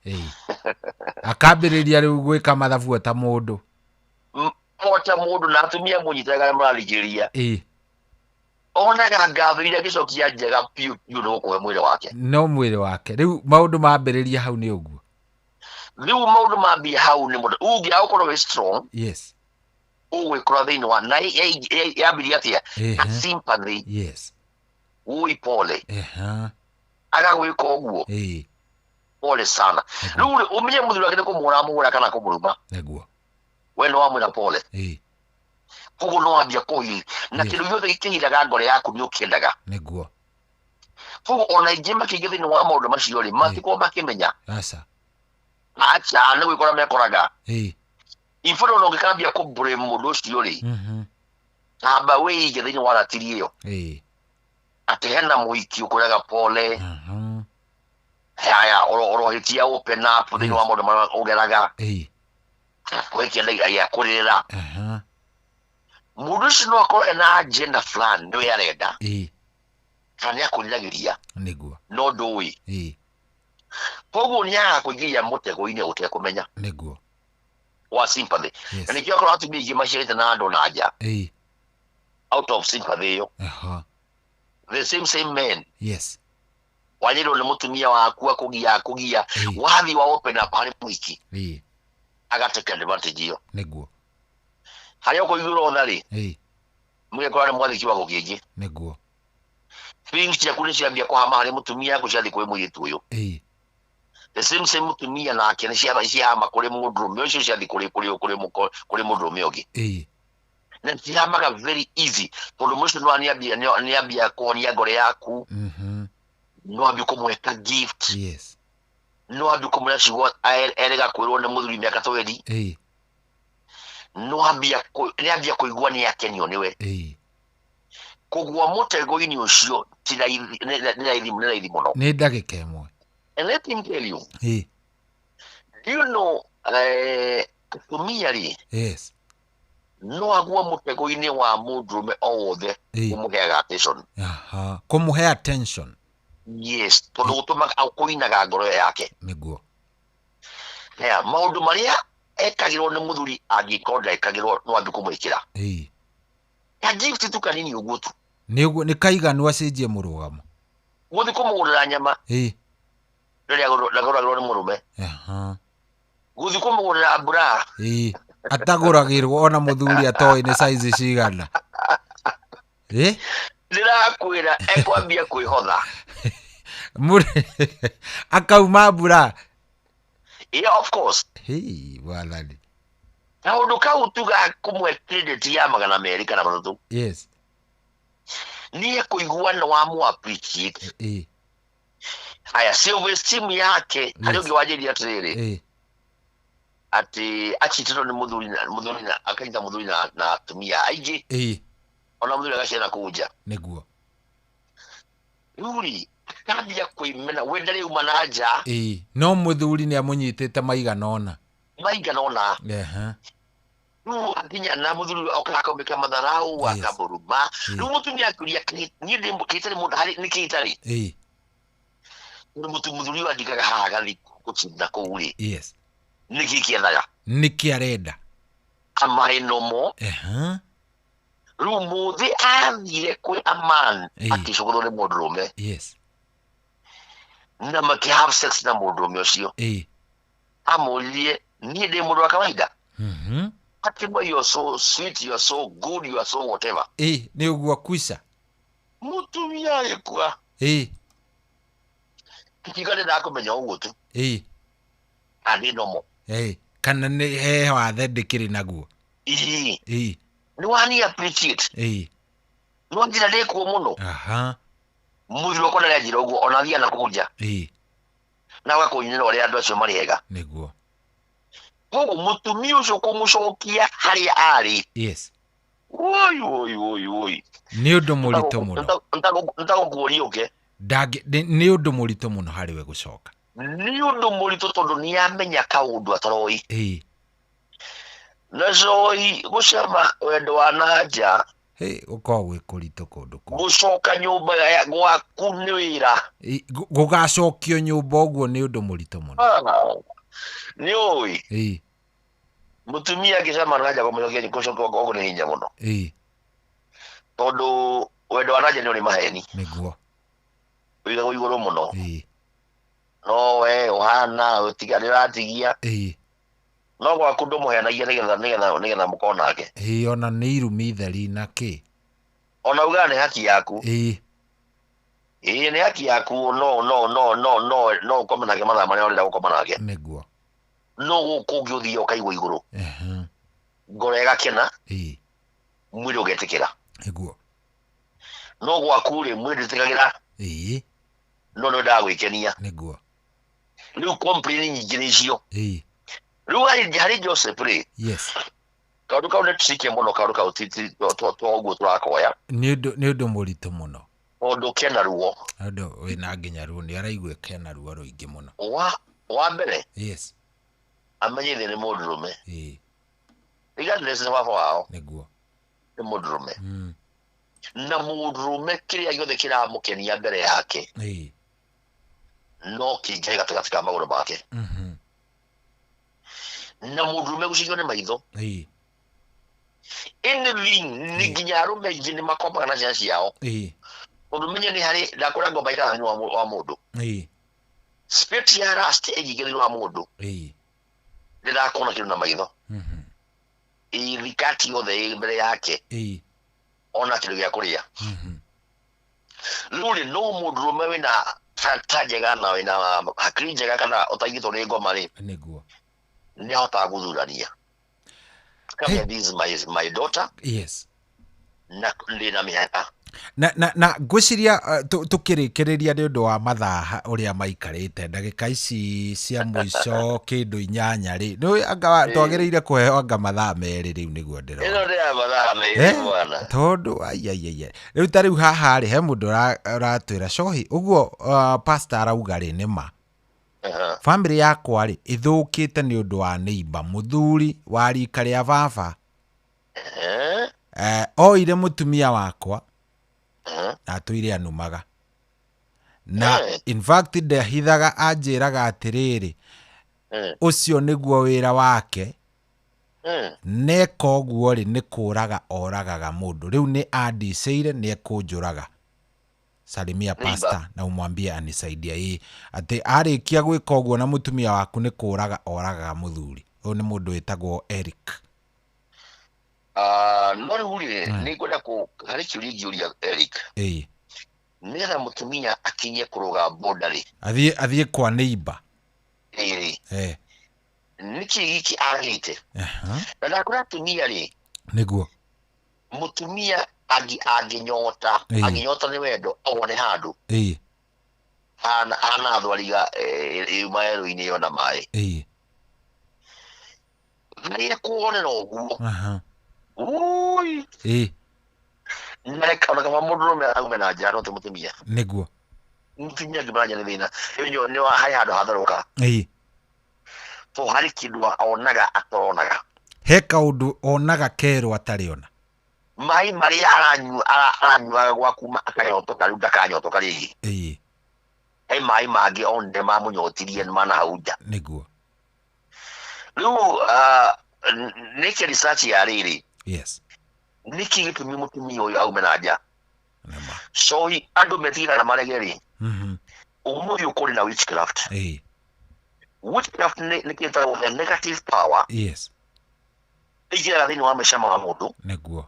Akambĩrĩria rĩu gwĩka mathabu ta mũndũ. Ota mũndũ na atumia mũnyitaga mũrathikĩrĩria. Onaga ngatho iria angĩcokia njega biũ biũ nĩ gũkũhe mwĩrĩ wake. No mwĩrĩ wake. Rĩu maũndũ mambĩrĩria hau nĩ ũguo. Rĩu maũndũ mambia hau nĩ mũndũ ũngĩaga gũkorwo wĩ strong. Yes. Ũgwĩkora thĩinĩ wa na yambĩrĩria atĩa? Sympathy. Yes. Woi pole. Agagwĩka ũguo. Pole sana. Rĩu ũmenye mũthuri wake nĩ kũmũhũra amũhũra kana kũmũruma. Nĩguo. We nĩ wamwĩra pole. Koguo no wambia kũhi na kĩndũ gĩothe gĩkĩhithaga ngoro yaku nĩ ũkĩendaga. Nĩguo. Koguo ona aingĩ makĩingĩ thĩinĩ wa maũndũ macio rĩ matikorwo makĩmenya. Aca. Aca nĩ gwĩkora mekoraga. In fact ona ũngĩkambia kũ blame mũndũ ũcio rĩ amba wĩige thĩinĩ wa ratiri ĩyo. Atĩ hena mũhiki ũkwĩraga pole. Haya ũrohĩtia open up thĩinĩ wa maũndũ marĩa ũgeraga. Kũhe kĩenda gĩa kũrĩrĩra. Mũndũ ũcio no akorwo ena agenda fulani nĩwe arenda. Kana nĩ akũriragĩria. Nĩguo. No ndũĩ. Koguo nĩ agakũingĩria mũtego-inĩ ũtekũmenya. Nĩguo. Wa sympathy. Na nĩkĩo akorwo atumia aingĩ maciarĩte na andũ na nja. Out of sympathy ĩyo. The same men. Yes. Wanyĩrwo nĩ mũtumia waku akũgia wathiĩ wa open up harĩ mũhiki. Agatake advantage ĩyo. Nĩguo. Harĩa ũkũiguĩrwo tha rĩ. Mũgekora nĩ mwathĩ kiwango kĩngĩ. Nĩguo. Feelings ciaku nĩ ciambia kũhama harĩ mũtumia yaku ciathiĩ kwĩ mũirĩtu ũyũ. The same mũtumia nake nĩ ciahama kũrĩ mũndũrũme ũcio ciathiĩ kũrĩ mũndũrũme ũngĩ. Na cihamaga very easy tondũ mũcio no nĩambia kũhonia ngoro yaku. No ambie kũmwĩka gift. Yes. No ambie kũmwĩra ciugo erega kwĩrwo nĩ mũthuri mĩaka 20. No ambia nĩambia kũigua nĩ akenio nĩwe. Kũgũa mũtego-inĩ ũcio ti raithi mũno. Nĩ ndagĩka ĩmwe. And let him tell you. Do you know atumia rĩ? Yes. No agũe mũtego-inĩ wa mũndũrũme o wothe ũmũheaga attention. Kũmũhe attention. Yes, tondũ gũtũmaga kũinaga ngoro yake. Nĩguo. Haya, maũndũ marĩa ekagĩrwo nĩ mũthuri angĩkorwo ndekagĩrwo no ambie kũmwĩkĩra. Ka gift tu kanini ũguo tu. Nĩguo nĩ kaiganu acenjie mũrũgamo. Gũthiĩ kũmũgũrĩra nyama. Rĩrĩa agũragĩrwo nĩ mũrũme. Gũthiĩ kũmũgũrĩra mbura. Atagũragĩrwo ona mũthuri atoĩ nĩ size cigana. Ndĩrakwĩra ekwambia kwĩhotha. Akauma mbura. Yeah, of course. Hey, wathani. Kaũndũ kau tuga kũmwe credit ya 200 kana 300. Yes. Nĩ ekũigua nĩ wamũ appreciate. Aya self esteem yake harĩ ũngĩ wanjĩrire atĩrĩrĩ. Atĩ achitĩtwo nĩ mũthuri na akanyita mũthuri na atumia aingĩ. Ona mũthuri agaciara kũu nja. Nĩguo. Rĩu rĩ akambia kwĩmena we ndarĩ uma na nja. No mũthuri nĩ amũnyitĩte maigana ũna. Maigana ũna. Rĩu akinya na mũthuri okaga akamwĩka matharau akamũruma. Rĩu mũtumia akĩũria niĩ ndĩ kĩtarĩ mũndũ harĩ nĩkĩ itarĩ. Tondũ mũthuri ũyũ andingaga haha agathiĩ gũcinda kũu rĩ. Yes. Nĩkĩ kĩethaga? Nĩkĩ arenda? Am I normal? Rĩu mũthĩ athire kwĩ a man akĩcogotwo nĩ mũndũrũme. Yes. Na makĩ have sex na mũndũrũme ũcio. Amũririe niĩ ndĩ mũndũ wa kawaida. Akĩmwĩra you are so sweet, you are so good, you are so whatever. Nĩ ũguo kwica. Mũtumia agĩkua. Kiuga ndĩrakũmenya ũguo tu. Arĩ normal. Kana nĩ he wathe ndĩkĩrĩ naguo. Nĩ wani appreciate. No njĩra ndĩkuo mũno. Aha. Mũthuri wakwa ndarĩ anjĩra ũguo ona athiaga na kũu nja. Na agakũinĩra ũrĩa andũ acio marĩ ega. Nĩguo. Koguo mũtumia ũcio kũmũcokia harĩa arĩ. Yes. Woi woi woi woi. Nĩ ũndũ mũritũ mũno. Ntagũkuoria ũke. Nĩ ũndũ mũritũ mũno harĩ we gũcoka. Nĩ ũndũ mũritũ tondũ nĩ amenya kaũndũ ataroi. Na coi gũcama wendo wa na nja. Gũkoragwo gwĩ kũritũ kũndũ kũu. Gũcoka nyũmba gwaku nĩ wĩra. Gũgacokio nyũmba ũguo nĩ ũndũ mũritũ mũno. Nĩ ũĩ. Mũtumia angĩcama na nja kũmũcokia gũcoka ũguo nĩ hinya mũno. Tondũ wendo wa na nja nĩ ũrĩ maheni. Nĩguo. Ũigagwo igũrũ mũno. No we ũhana ũtiga nĩ ũratigia. No gwaku ndũmũheanagia nĩgetha mũkorwo nake. Ona nĩ irumi theri na kĩ. Ona ugaga nĩ haki yaku. Nĩ haki yaku no no no no no no ũkome nake mathaa marĩa ũrenda gũkoma nake. Nĩguo. No gũkũ ũngĩ ũthiaga ũkaigua igũrũ. Ngoro ĩgakena. Mwĩrĩ ũgetĩkĩra. Nĩguo. No gwaku rĩ mwĩrĩ ndwĩtĩkagĩra. No nĩ wendaga gwĩkenia. Nĩguo. Rĩu complain nyingĩ nĩ icio. Rĩu harĩ Joseph rĩ. Yes. Kaũndũ kau nĩ tricky mũno kaũndũ kau ti to ũguo tũrakoya. Nĩ ũndũ mũritũ mũno. Tondũ kena ruo. Ũndũ wĩna nginya ruo nĩ araigua kena ruo rũingĩ mũno. Wa mbere. Yes. Amenye ithe nĩ mũndũrũme. Regardless nĩ baba wao. Nĩguo. Nĩ mũndũrũme. Na mũndũrũme kĩrĩa gĩothe kĩramũkenia mbere yake. No kĩingĩre gatagatĩ ka magũrũ make. Na mũndũrũme gũcigio nĩ maitho. Anything nĩ nginya arũme aingĩ nĩ makomaga na ciana ciao. Tondũ menye nĩ harĩ ndakũra ngomba ikara thĩinĩ wa mũndũ. Spirit ya lust ĩngĩingĩra thĩinĩ wa mũndũ. Ndĩrakona kĩndũ na maitho. Ithikati yothe ĩ mbere yake. Ona kĩndũ gĩa kũrĩa. Rĩu rĩ no mũndũrũme wĩna character njega na wĩna hakiri njega kana ũtaigĩtwo nĩ ngoma rĩ. Nĩguo. Nĩ ahotaga gũthurania. Come, this is my daughter. Yes. Na ndĩ na mĩhaka. Na ngwĩciria tũkĩrĩkĩrĩria nĩ ũndũ wa mathaa ũrĩa maikarĩte ndagĩka ici cia mũico kĩndũ 8 rĩ nĩ anga twagĩrĩire kũheo anga mathaa 2 rĩu nĩguo ndĩrona. Ĩno nĩ ya mathaa 2 bwana. Tondũ ai rĩu ta rĩu haha rĩ he mũndũ ũratwĩra cohi ũguo pastor arauga rĩ nĩ ma. Family yakwa rĩ ĩthũkĩte nĩ ũndũ wa neighbor mũthuri wa rika rĩa baba. Oire mũtumia wakwa na atũire anumaga. Na in fact ndehithaga anjĩraga atĩrĩrĩ ũcio nĩguo wĩra wake. Neka ũguo rĩ nĩ kũraga oragaga mũndũ. Rĩu nĩ andicĩire nĩ ekũnjũraga. Salimia pastor na umwambie anisaidie. Ĩ atĩ arĩkia gwĩka ũguo na mũtumia waku nĩ kũraga oragaga mũthuri. Ũyũ nĩ mũndũ wĩtagwo Eric. No rĩu rĩ nĩ ngwenda harĩ kĩũria ingĩũria Eric. Nĩgetha mũtumia akinye kũrũga boda rĩ. Athiĩ kwa neighbor. Nĩkĩ gĩkĩ agĩte? Na ndakũra atumia rĩ. Nĩguo. Mũtumia angĩnyota angĩnyota nĩ wendo awone handũ. Hana thwariga yuma werũ-inĩ yona maĩ. Harĩa kuonera ũguo. Ui. Nareka ona kama mũndũrũme aume na nja no ti mũtumia. Nĩguo. Mũtumia angĩmenya nĩ thĩna. Nĩ harĩ handũ hatherũka. To harĩ kĩndũ onaga atonaga. He kaũndũ onaga kerũ atarĩ ona. Maĩ marĩa aranyuaga gwaku akanyotoka rĩu ndakanyotoka rĩngĩ. He maĩ mangĩ onire mamũnyotirie mana hau nja. Nĩguo. Rĩu nĩkĩ research ya rĩrĩ. Yes. Nĩkĩ gĩtũmi mũtumia ũyũ aume na nja? So andũ metigĩra na marege rĩ. Ũmũthĩ ũkũrĩ na witchcraft. Witchcraft nĩ kĩtagwo the negative power. Yes. Ĩingĩraga thĩinĩ wa maica ma mũndũ. Nĩguo.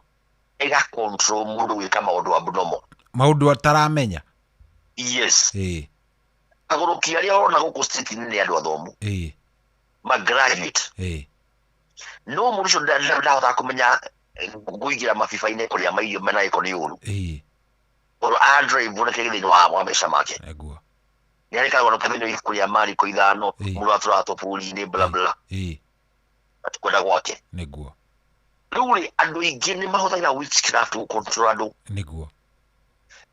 Ĩga control mũndũ gwĩka maũndũ abnormal. Maũndũ ataramenya. Yes. Agũrũki arĩa ũrona gũkũ state-inĩ nĩ andũ athomu. Ma graduate. No mũndũ ũcio ndahotaga kũmenya Kũingĩra mabiba-inĩ kũrĩa mairio mena gĩko nĩ ũru. Ĩĩ. Tondũ andrive nĩkĩo thĩinĩ wa mbeca make. Nĩguo. Nĩ arĩkaga ona thĩinĩ wa ibuku rĩa Mariko 5 mũndũ atũraga tũburi-inĩ bla bla. Ĩĩ. Atikwenda gwake. Nĩguo. Rĩu rĩ andũ aingĩ nĩ mahũthagĩra witchcraft gũcontrol andũ. Nĩguo.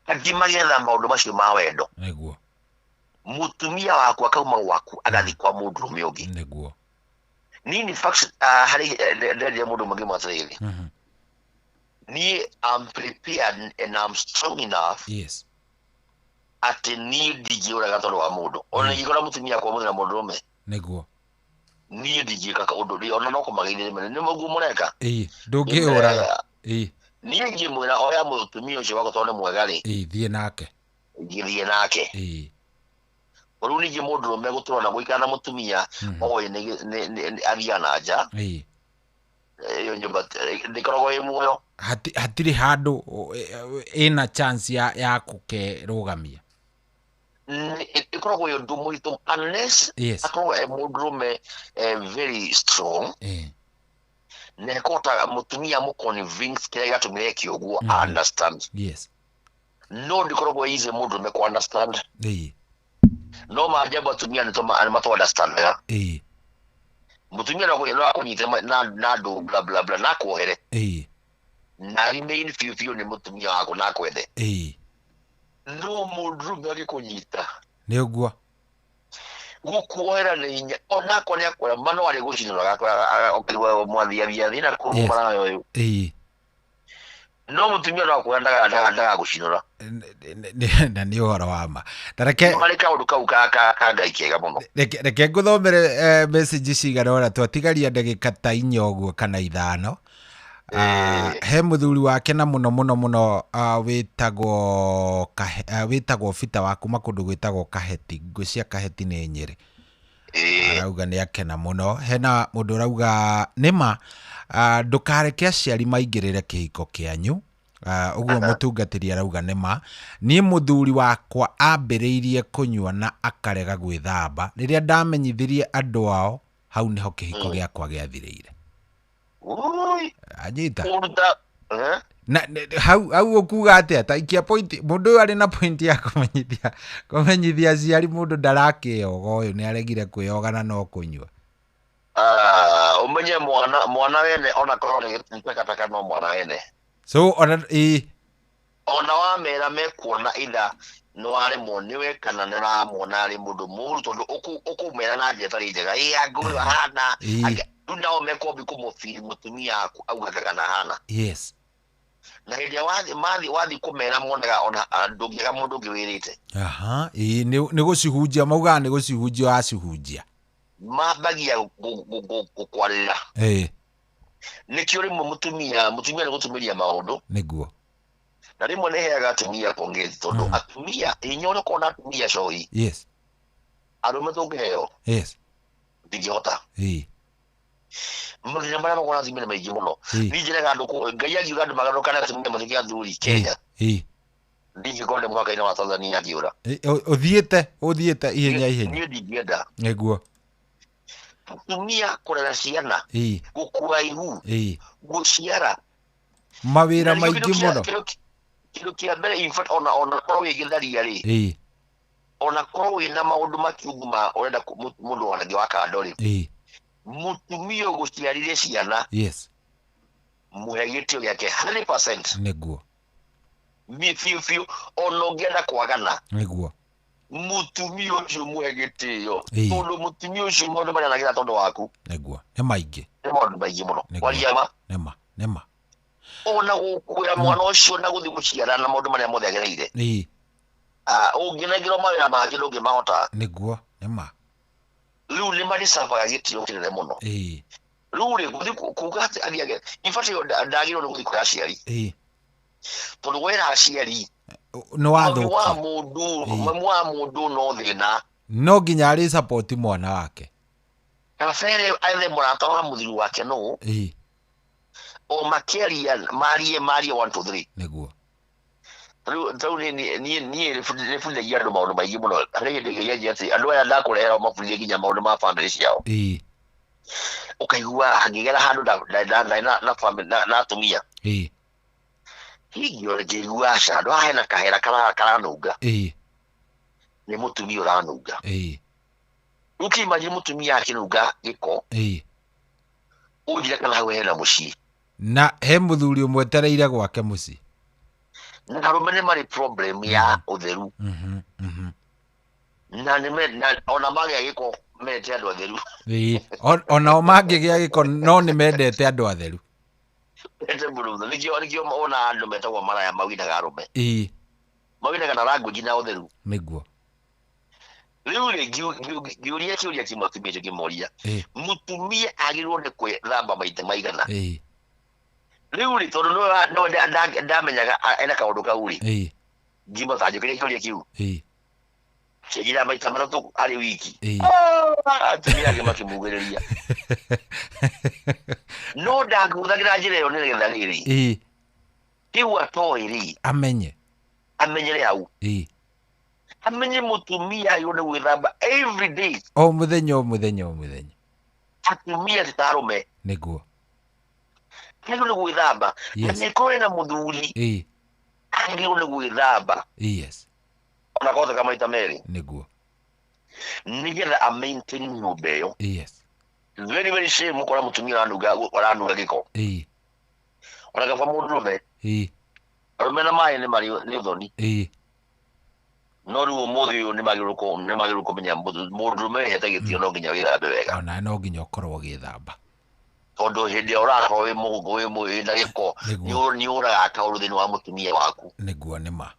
Angĩ magetha maũndũ macio ma wendo. Nĩguo. Mũtumia waku akauma gwaku agathiĩ kwa mũndũrũme ũngĩ. Nĩguo. Niĩ in fact harĩ ndendia mũndũ ũmwe ngĩmwĩra atĩrĩrĩ. Niĩ I'm prepared and I'm strong enough. Yes. Atĩ niĩ ndingĩũraga tondũ wa mũndũ. Ona ingĩkora mũtumia akwa mũthĩ na mũndũrũme. Nĩguo. Niĩ ndingĩka ũndũ ona no kũmageithia rĩmwe nĩ mũguo mũreka. Ĩĩ, ndũngĩũraga. Ĩĩ. Niĩ ingĩmwĩra oya mũtumia ũcio wakwa tondũ nĩ mwega rĩ. Ĩĩ, thiĩ nake. Ingĩthiĩ nake. Ĩĩ. Rĩu ningĩ mũndũrũme gũtũra na gũikara na mũtumia oĩ nĩ athiaga na nja. Ĩĩ. Ĩyo nyũmba ndĩkoragwo ĩ muoyo. Hatirĩ handũ ĩna chance ya gũkerũgamia. Ĩkoragwo ĩ ũndũ mũritũ unless akorwo e mũndũrũme very strong. Na ĩkũhota mũtumia mũconvince kĩrĩa gĩatũmire eke ũguo understand. Yes. No ndĩkoragwo easy mũndũrũme kũ understand. Ĩĩ. No maajabu atumia nĩ matũ understand wega. Ĩĩ. Mũtumia no akũnyite na andũ bla bla bla na akuohere. Ĩĩ. Na remain biũ biũ nĩ mũtumia waku na akwende. Ĩĩ. No mũndũrũme agĩkũnyita. Nĩ ũguo. Gũkuohera nĩ hinya onakwa nĩ akwĩra ma no arĩ gũcinũra ũkaigua mwathiathia thĩ na kũu maraya ũyũ. Ĩĩ. No mũtumia no akwĩra ndagagũcinũra. Na nĩ ũhoro wa ma. Ta reke harĩ kaũndũ kau ka Ngai kega mũno. Reke ngũthomere message cigana ũna twatigaria ndagĩka ta 4 ũguo kana 5. He mũthuri wake na mũno mũno mũno wĩtagwo Bita wa kuma kũndũ gwĩtagwo Kaheti, ngwĩciria Kaheti nĩ Nyĩrĩ. Arauga nĩ akena mũno. Hena mũndũ ũrauga nĩma ndũkareke aciari maingĩrĩre kĩhiko kĩanyu. Ũguo mũtungatĩri arauga nĩma niĩ mũthuri wakwa ambĩrĩirie kũnyua na akarega gwĩthamba. Rĩrĩa ndamenyithirie andũ ao hau nĩho kĩhiko gĩakwa gĩathirĩire. Anyita. Na hau ũkuga atĩa ta ikia point mũndũ ũyũ arĩ na point ya kũmenyithia aciari mũndũ ndarakĩyoga ũyũ nĩ aregire kwĩyoga na no kũnyua. Ũmenye mwana wene ona korwo nĩ takataka no mwana wene. So ona ĩ ona wamera mekuona either nĩ waremwo nĩwe kana nĩ ũramuona arĩ mũndũ mũũru tondũ ũkũmera na njĩra ĩtarĩ njega. Ĩ anga ũyũ ahana. Rĩu nao mekwambia kũmũbiri mũtumia waku augaga kana ahana. Yes. Na hĩndĩ ĩrĩa wathiĩ kũmera monaga ona ndũngĩaga mũndũ ũngĩ wĩrĩte. Aha, ĩ nĩ gũcihunjia maugaga nĩ gũcihunjia wacihunjia. Mambagia gũkwarĩrĩra. Ĩ. Nĩkĩo rĩmwe mũtumia nĩ gũtumĩria maũndũ. Nĩguo. Na rĩmwe nĩ heaga atumia pongezi tondũ atumia hinya ũrĩa ũkoragwo na atumia cohi. Yes. Arũme tũngĩheo. Yes. Ndingĩhota. Ĩ. Mathĩna marĩa makoragwo na atumia nĩ maingĩ mũno. Niĩ njĩraga andũ Ngai angiuga andũ magarũrũkane atumia matuĩke athuri Kenya. Ĩ. Ndingĩkorwo ndĩ mũhaka-inĩ wa Tanzania ngĩũra. Ũthiĩte ihenya ihenya. Niĩ ndingĩenda. Nĩguo. Mũtumia kũrera ciana. Ĩ. Gũkua ihu. Ĩ. Gũciara. Mawĩra maingĩ mũno. Kĩndũ kĩa mbere in fact ona korwo wĩ gĩtharia rĩ. Ĩ. Ona korwo wĩna maũndũ makiungu ma ũrenda mũndũ wanangĩ wa kando rĩ. Ĩ. Mũtumia ũgũciarire ciana. Yes. Mũhe gĩtĩo gĩake 100%. Nĩguo. Biũ biũ ona ũngĩenda kwagana. Nĩguo. Mũtumia ũcio mũhe gĩtĩo. Tondũ mũtumia ũcio maũndũ marĩa anagĩra tondũ waku. Nĩguo. Nĩ maingĩ. Nĩ maũndũ maingĩ mũno. Kwaria ma. Nĩma. Nĩma. Ona gũkuĩra mwana ũcio na gũthiĩ gũciara na maũndũ marĩa mothe agereire. Ĩ. Ũngĩnengerwo mawĩra mangĩ ndũngĩmahota. Nĩguo. Nĩma. Rĩu nĩ marĩcabaga gĩtĩo kĩnene mũno. Ĩ. Rĩu rĩ gũthiĩ kuga atĩ athiage in fact ndagĩrĩirwo nĩ gũthiĩ kũrĩ aciari. Ĩ. Tondũ wera aciari nĩ wathũkia. Mami wa mũndũ no thĩna. No nginya arĩ support mwana wake. Kabere ethe mũrata wa mũthuri wake nũ. Ĩ. O makĩaria marie 1 2 3. Nĩguo. Rĩu niĩ nĩbundithagia andũ maũndũ maingĩ mũno. Harĩ hĩndĩ ngĩgeria atĩ andũ aya ndakũrehera mabundithie nginya maũndũ ma bamĩrĩ ciao. Ĩ. Ũkaigua hangĩgera handũ na family na atumia. Hihi ngĩigua aca handũ haha hena kahera karanunga. Nĩ mũtumia ũranunga. Rĩu kĩimagine mũtumia akĩnunga gĩko. Ũnjĩre kana hau hena mũciĩ. Na he mũthuri ũmwetereire gwake mũciĩ. Na arũme nĩ marĩ problem ya ũtheru. Na nĩ ona magĩa gĩko mendete andũ atheru. Onao mangĩgĩa gĩko no nĩ mendete andũ atheru. Mendete mũno. Nĩkĩo ona andũ metagwo maraya mawinaga arũme. Mawinaga na language na ũtheru. Nĩguo. Rĩu rĩ ngĩũria kĩũria kĩmwe atumia acio ngĩmoria. Mũtumia agĩrĩirwo nĩ gwĩthamba maita maigana. Rĩu rĩ tondũ no ndamenyaga ena kaũndũ kau rĩ. Ngĩmba ta njũkĩria kĩũria kĩu. Cenjia maita matatũ arĩ wiki. Atumia angĩ makĩmugĩrĩria. No ndangĩhũthagĩra njĩra ĩyo nĩgetha rĩrĩ. Kĩu atoĩ rĩ. Amenye. Amenyere hau. Amenye mũtumia agĩrĩirwo nĩ gwĩthamba every day. O mũthenya o mũthenya o mũthenya. Atumia ti ta arũme. Nĩguo. Agĩrĩirwo nĩ gwĩthamba. Na nĩkorwo ena mũthuri. Agĩrĩirwo nĩ gwĩthamba. Ona koteka maita merĩ. Nĩguo. Nĩgetha a maintain nyũmba ĩyo. Very very shame ũkora mũtumia ũranunga gĩko. Ona kaba mũndũrũme. Arũme na maĩ nĩ marĩ nĩ ũthoni. No rĩu ũmũthĩ ũyũ nĩ magĩrĩirwo kũmenya mũndũrũme wĩhete gĩtĩo no nginya wĩthambe wega. Ona no nginya ũkorwo ũgĩthamba. Tondũ hĩndĩ ĩrĩa ũrakorwo wĩ mũgũngũ wĩna gĩko nĩ ũragaga kaũndũ thĩinĩ wa mũtumia waku. Nĩguo nĩ ma.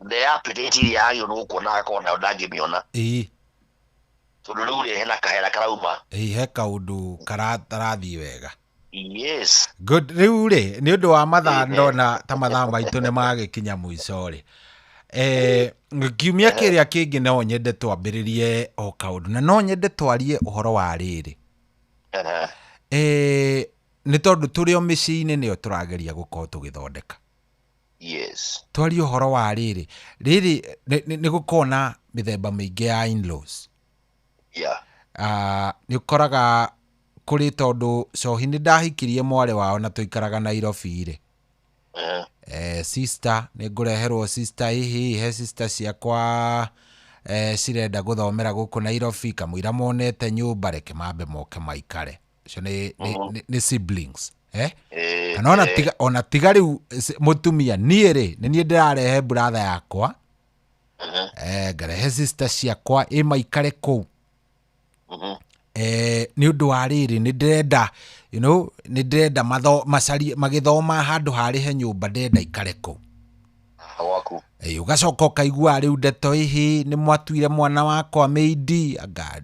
The appetite ĩrĩa yagĩrĩirwo nĩ gũkuona agakorwo nayo ndangĩmĩona. Tondũ rĩu rĩ hena kahera karauma. He kaũndũ kararathiĩ wega. Yes. Good. Rĩu rĩ nĩ ũndũ wa mathaa ndona ta mathaa maitũ nĩ magĩkinya mũico rĩ. Kiumia kĩrĩa kĩngĩ no nyende twambĩrĩrie o kaũndũ na no nyende twarie ũhoro wa rĩrĩ. Nĩ tondũ tũrĩ o mĩciĩ-inĩ nĩyo tũrageria gũkorwo tũgĩthondeka. Yes. Twarie ũhoro wa rĩrĩ. Rĩrĩ nĩ gũkorwo na mĩthemba mĩingĩ ya in-laws. Yeah. Nĩ ũkoraga kũrĩ tondũ cohi nĩ ndahikirie mwarĩ wao na tũikaraga Nairobi rĩ. Sister nĩ ngũreherwo sister hihi he sister ciakwa cirenda gũthomera gũkũ Nairobi kamũira monete nyũmba reke mambe moke maikare. Ũcio nĩ siblings. Kana ona tiga rĩu mũtumia niĩ rĩ nĩ niĩ ndĩrarehe brother yakwa. Ngarehe sister ciakwa ĩ maikare kũu. Nĩ ũndũ wa rĩrĩ nĩ ndĩrenda you know nĩ ndĩrenda macarie magĩthoma handũ harĩhe nyũmba ndĩrenda ikare kũu. Waku. Ũgacoka ũkaigua rĩu ndeto ihi nĩ mwatuire mwana wakwa maid anga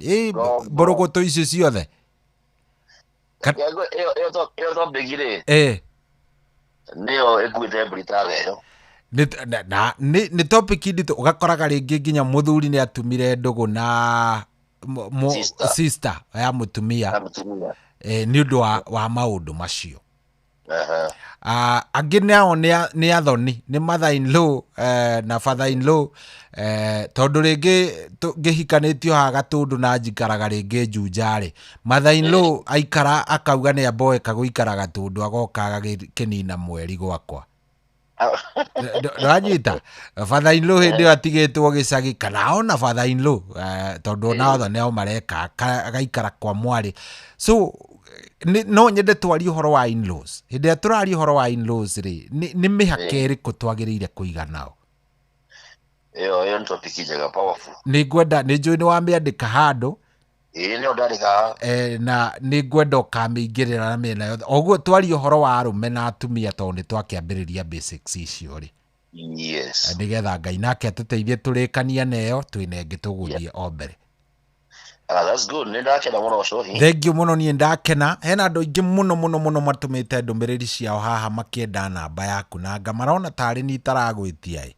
mbũrũgũtũ icio ciothe. Ĩyo topic rĩ. Nĩyo ĩkuĩte mbũri ta thero. Nĩ topic nditũ ũgakoraga rĩngĩ nginya mũthuri nĩ atumire ndũgũ na sister ya mũtumia nĩ ũndũ wa maũndũ macio. Angĩ nao nĩ athoni nĩ mother in law na father in law tondũ rĩngĩ ngĩhikanĩtio haha Gatũndũ na njikaraga rĩngĩ Juja rĩ mother in law aikara akauga nĩ amboeka gũikara Gatũndũ agoka agakĩnina mweri gwakwa. Ndwanyita father in law hĩndĩ ĩyo atigĩtwo gĩcagi kana ona father in law tondũ ona othe nĩo mareka agaikara kwa mwarĩ. So no nyende twarie ũhoro wa in-laws. Hĩndĩ ĩrĩa tũraria ũhoro wa in-laws rĩ nĩ mĩhaka ĩrĩkũ twagĩrĩire kũiga nao? Ĩyo nĩ topic njega powerful. Nĩ ngwenda nĩ njũĩ nĩ wamĩandĩka handũ. Nĩyo ndandĩka. Na nĩ ngwenda ũkamĩingĩrĩra na mĩena yothe. Oguo twarie ũhoro wa arũme na atumia tondũ nĩ twakĩambĩrĩria basics icio rĩ. Yes. Nĩgetha Ngai nake atũteithie tũrĩkanie na ĩyo twĩna ĩngĩ tũgũthiĩ o mbere. That's good. Nĩ ndakena mũno Cohi. Thank you mũno niĩ ndakena. Hena andũ aingĩ mũno mũno mũno matũmĩte ndũmĩrĩri ciao haha makĩenda namba yaku na nga marona tarĩ niĩ itaragwĩtia ĩ.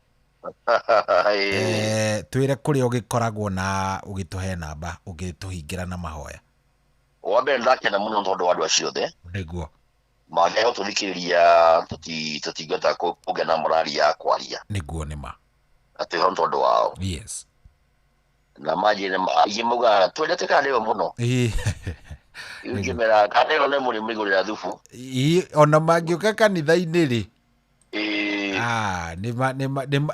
Twĩre kũrĩa ũgĩkoragwo na ũgĩtũhe namba ũgĩtũhingĩra na mahoya. Wa mbere ndakena mũno tondũ wa andũ acio othe. Nĩguo. Mangĩaga gũtũthikĩrĩria tũtingĩhota kũgĩa na morali ya kwaria. Nĩguo nĩ ma. Na twĩho nĩ tondũ wao. Yes. Na manjĩre aingĩ maugaga twendete kana nĩwe mũno. Ngĩmera kana ĩyo nĩ mũrĩmĩgũrĩra thubu. Ona mangĩũka kanitha-inĩ rĩ, Ĩĩ. ah,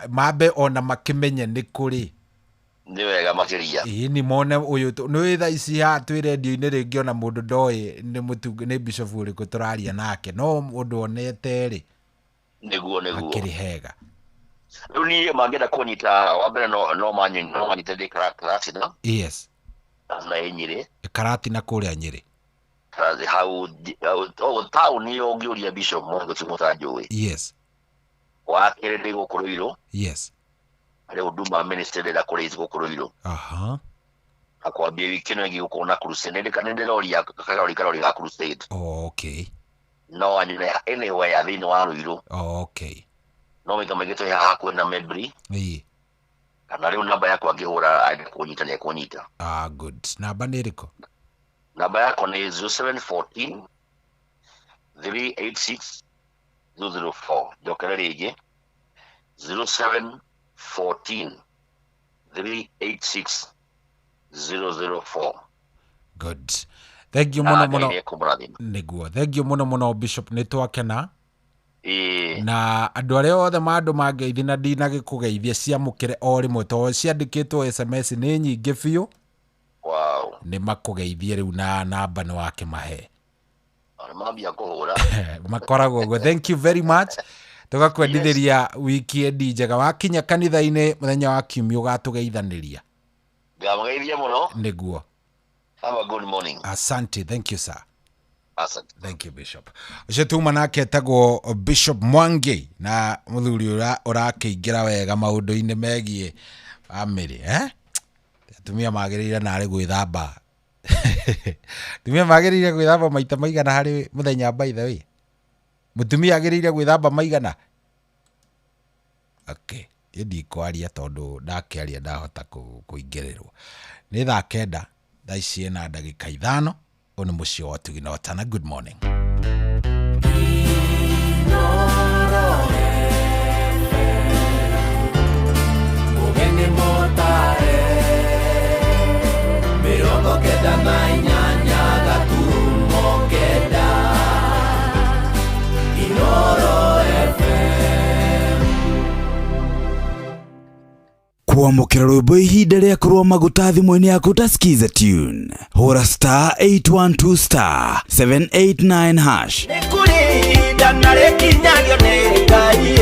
mambe ona makĩmenye nĩ kũrĩ. Nĩ wega makĩria. Ĩĩ, ni mone ũyũ nĩ thaa ici haha twĩ rendio-inĩ rĩngĩ ona mũndũ ndoĩ nĩ mũtunga nĩ bishop ũrĩkũ tũraria nake, no ũndũ onete rĩ, Nĩguo, nĩguo. Akĩrĩ hega. Rĩu niĩ mangĩenda kũnyita wa mbere no manyite ndĩ Karatina. Yes. Na ĩ Nyĩrĩ. Karatina kũrĩa Nyĩrĩ. Hau, hau, taũni ũngĩũria bishop Mwangi gũtirĩ mũtanjũĩ. Yes. Wa kerĩ ndĩ gũkũ Ruiru. Yes. Harĩ Huduma Ministry ndĩrenda kũraise gũkũ Ruiru. Aha. Na kwambia wiki ĩno ĩngĩ gũkorwo na crusade. Nĩ ndĩroria karori ga crusade. Oh, okay. No anyone anywhere thĩinĩ wa Ruiru. Oh, okay. No maita maingĩ twĩ haha hakuhĩ na Membri. Ĩĩ. Kana rĩu namba yakwa ngĩhũra ande kũnyita nĩ ekũnyita. Ah, good. Namba nĩ ĩrĩkũ? Namba yakwa nĩ 0714 386 004. Njokere rĩngĩ. 0714 386 004. Good. Thank you mũno mũno. Ngai nĩekũmũrathima. Nĩguo. Thank you mũno mũno Bishop, nĩ twakena. Ĩĩ. Na andũ arĩa othe ma andũ mangeithi na ndinagĩkũgeithia ciamũkĩre o rĩmwe tondũ ciandĩkĩtwo SMS nĩ nyingĩ biũ. Wow. Nĩ makũgeithie rĩu na namba nĩ wakĩmahe. Nĩ mambia kũhũra. Makoragwo ũguo. Thank you very much. Tũgakwendithĩria weekend njega. Wakinya kanitha-inĩ mũthenya wa kiumia ũgatũgeithanĩria. Ngamũgeithia mũno. Nĩguo. Have a good morning. Asante. Thank you sir. Asante. Thank you Bishop. Ũcio tuma nake etagwo Bishop Mwangi na mũthuri ũrĩa ũrakĩingĩra wega maũndũ-inĩ megiĩ family, eh? Atumia magĩrĩire narĩ gwĩthamba. Atumia magĩrĩire gwĩthamba maita maigana harĩ mũthenya, by the way? Mũtumia agĩrĩire gwĩthamba maigana? Okay, niĩ ndikwaria tondũ ndakĩaria ndahota kũingĩrĩrwo. Nĩ thaa 9, thaa ici ĩna ndagĩka 5. Ũyũ nĩ mũciĩ wa Ũtugi na Ũtana. Good morning. Ũgeni mũtare, 98 gaturumo 9, Inooro FM. Kwamũkĩra rwĩmbo ihinda rĩa kũrũa maguta thimũ-inĩ yaku ta Skiza tune. Hũra star 812 star 789 hash. Nĩ kũrĩ ihinda na rĩkinyagio nĩ Ngai,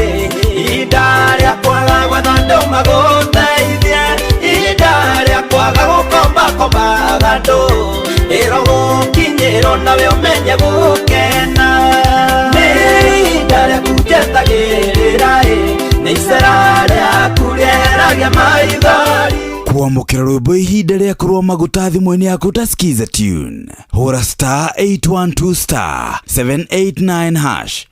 ihinda rĩa kwaga gwetha andũ magũteithie, ihinda rĩa kwaga gũkombakombaga andũ, ĩro gũkinyĩrwo nawe ũmenye gũkena. Nĩ ihinda rĩaku njetagĩrĩra, nĩ icera rĩaku rĩeragia maithori. Kwamũkĩra rwĩmbo ihinda rĩa kũrũa maguta thimũ-inĩ yaku ta Skiza tune. Hũra star 812 star 789 hash.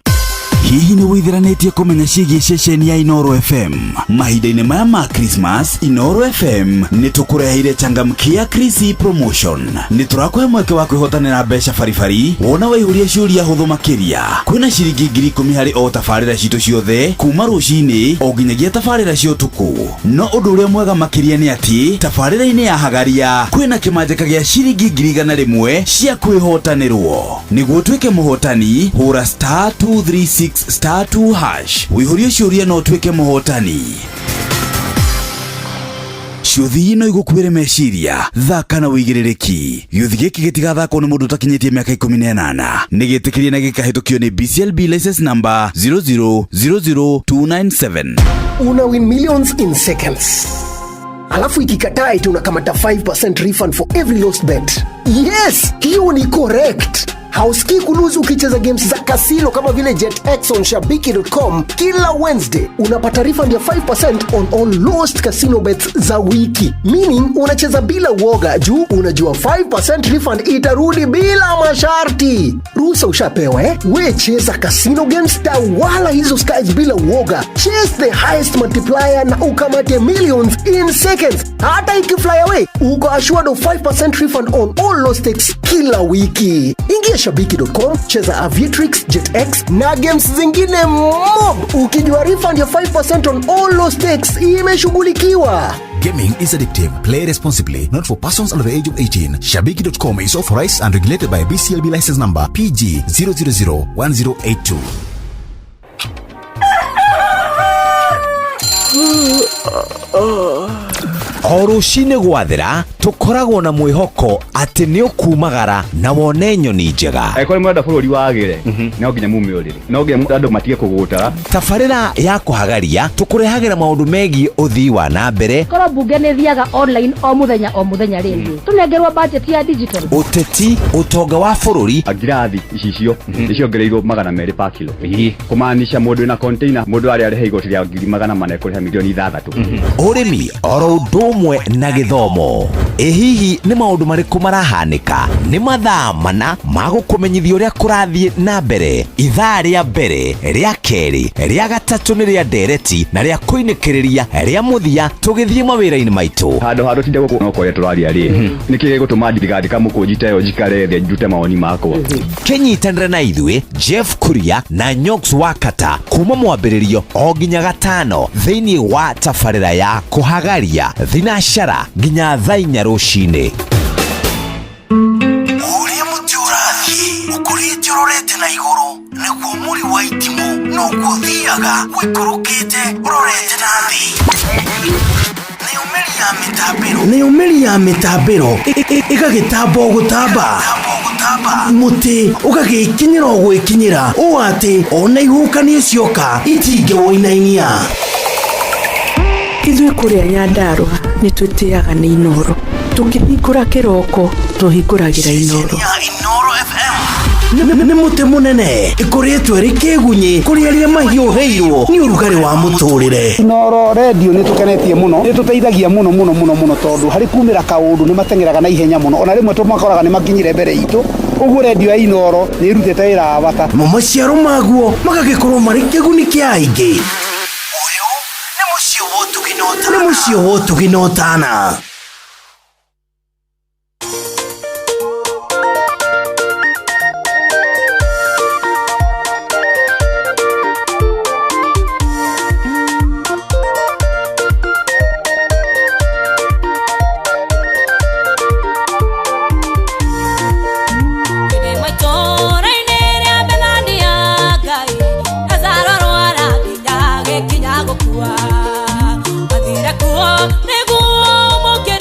Hihi nĩ wĩtheranĩtie kũmenya ciĩgiĩ ceceni ya Inooro FM? Mahinda-inĩ maya ma Christmas, Inooro FM nĩ tũkũreheire changamkia Chrissy promotion. Nĩ tũrakũhe mweke wa kwĩhotanĩra mbeca baribari wona waihũria ciũria hũthũ makĩria. Kwĩna ciringi 10,000 harĩ o tabarĩra citũ ciothe kuma rũcinĩ o nginyagia tabarĩra cia ũtukũ. No ũndũ ũrĩa mwega makĩria nĩ atĩ tabarĩra-inĩ ya Hagaria kwĩna kĩmanjĩka gĩa ciringi 100,000 cia kwĩhotanĩrwo. Nĩguo ũtuĩke mũhotani, hũra star 236 star 2 hash. Wĩihũrie ciũria na ũtuĩke mũhotani. Ciũthi no igũkuĩre meciria, thaka na ũigĩrĩrĩki. Gĩũthi gĩkĩ gĩtigathakwo nĩ mũndũ ũtakinyĩtie mĩaka 18. Nĩ gĩtĩkĩrie na gĩkahĩtũkio nĩ BCLB license number 0000297. Una win millions in seconds. Alafu ikikataa eti unakamata 5% refund for every lost bet. Yes, hiyo ni correct. Hausikii kulose ukicheza games za kasino kama vile JetX on shabiki.com. Kila Wednesday unapata refund ya 5% on all lost casino bets za wiki. Meaning unacheza bila uoga juu unajua 5% refund itarudi bila masharti. Ruhusa ushapewa, eh? We cheza casino games, tawala hizo skies bila uoga. Chase the highest multiplier na ukamate millions in seconds. Hata ikifly away, uko assured of 5% refund on all lost stakes kila wiki. Ingia Ingia shabiki.com, cheza Aviatrix, JetX na games zingine mob, ukijua refund ya 5% on all low stakes imeshughulikiwa. Gaming is addictive. Play responsibly. Not for persons under the age of 18. Shabiki.com is authorized and regulated by BCLB license number PG 0001082. O rũcinĩ gwathera tũkoragwo na mwĩhoko atĩ nĩ ũkumagara na wone nyoni njega. Angĩkorwo nĩ mũrenda bũrũri wagĩre, no nginya mume ũrĩrĩ, no nginya andũ matige kũgũta. Tabarĩra ya kũhagaria tũkũrehagĩra maũndũ megiĩ ũthii wa na mbere, Korwo mbunge nĩ thiaga online o mũthenya o mũthenya rĩ, tũnengerwo budget ya digital. Ũteti, ũtonga wa bũrũri. Ngirathi icicio nĩciongereirwo 200 pa kilo, kũmaanisha mũndũ wĩna container, mũndũ arĩa arĩha igoti rĩa 400,000 ekũrĩha 6 million. Ũrĩmi oro ũndũ ũmwe na gĩthomo. Ĩ hihi nĩ maũndũ marĩkũ marahanĩka? Nĩ mathaa mana ma gũkũmenyithia ũrĩa kũrathiĩ na mbere. Ithaa rĩa mbere, rĩa kerĩ, rĩa gatatũ nĩ rĩa ndereti na rĩa kũinĩkĩrĩria rĩa mũthia tũgĩthiĩ mawĩra-inĩ maitũ. Handũ ha tũtinde gũkũ no kũrĩa tũraria rĩ, nĩkĩ gĩgũtũma ndigandĩka mũkũnji ta ĩyo njikare thĩ ndute mawoni makwa? Kĩnyitanĩre na ithuĩ Jeff Kuria na Nyox Wakata kuma mwambĩrĩrio o nginya gatano thĩinĩ wa tabarĩra ya kũhagaria thinacara nginya thaa 4 rũcinĩ. Ũrĩa mũtĩ ũrathiĩ ũkũrĩte ũrorete na igũrũ, nĩguo mũri wa itimũ noguo ũthiaga ũikũrũkĩte ũrorete na thĩ. Nayo mĩri ya mĩtambĩro, nayo mĩri ya mĩtambĩro ĩgagĩtamba o gũtamba, mũtĩ ũgagĩkinyĩra o gwĩkinyĩra, ũũ atĩ ona ihuhũkanio cioka itingĩwũinainia. Ithuĩ kũrĩa Nyandarũa nĩ twĩtĩaga nĩ Inoro. Tũkĩhingũra kĩroko tũhingũragĩra Inoro. Nĩ mũtĩ mũnene ĩkũrĩtwo ĩrĩ kĩgunyĩ kũrĩ arĩa mahiũhĩirwo nĩ ũrugarĩ wa mũtũrĩre. Inoro redio nĩ tũkenetie mũno, nĩ tũteithagia mũno mũno mũno mũno, tondũ harĩ kumĩra kaũndũ nĩ mateng'eraga na ihenya mũno, ona rĩmwe tũmakoraga nĩ makinyire mbere itũ. Ũguo redio ya Inoro nĩ ĩrutĩte wĩra wa bata. Namo maciaro maguo magagĩkorwo marĩ kĩguni kĩa aingĩ. Nĩ mũciĩ wa ũtugi na ũtana. Itũũra-inĩ rĩa Bethania Ngai Lazaro arwara nginya agĩkinya gũkua. Athire kuo nĩguo mũkĩre.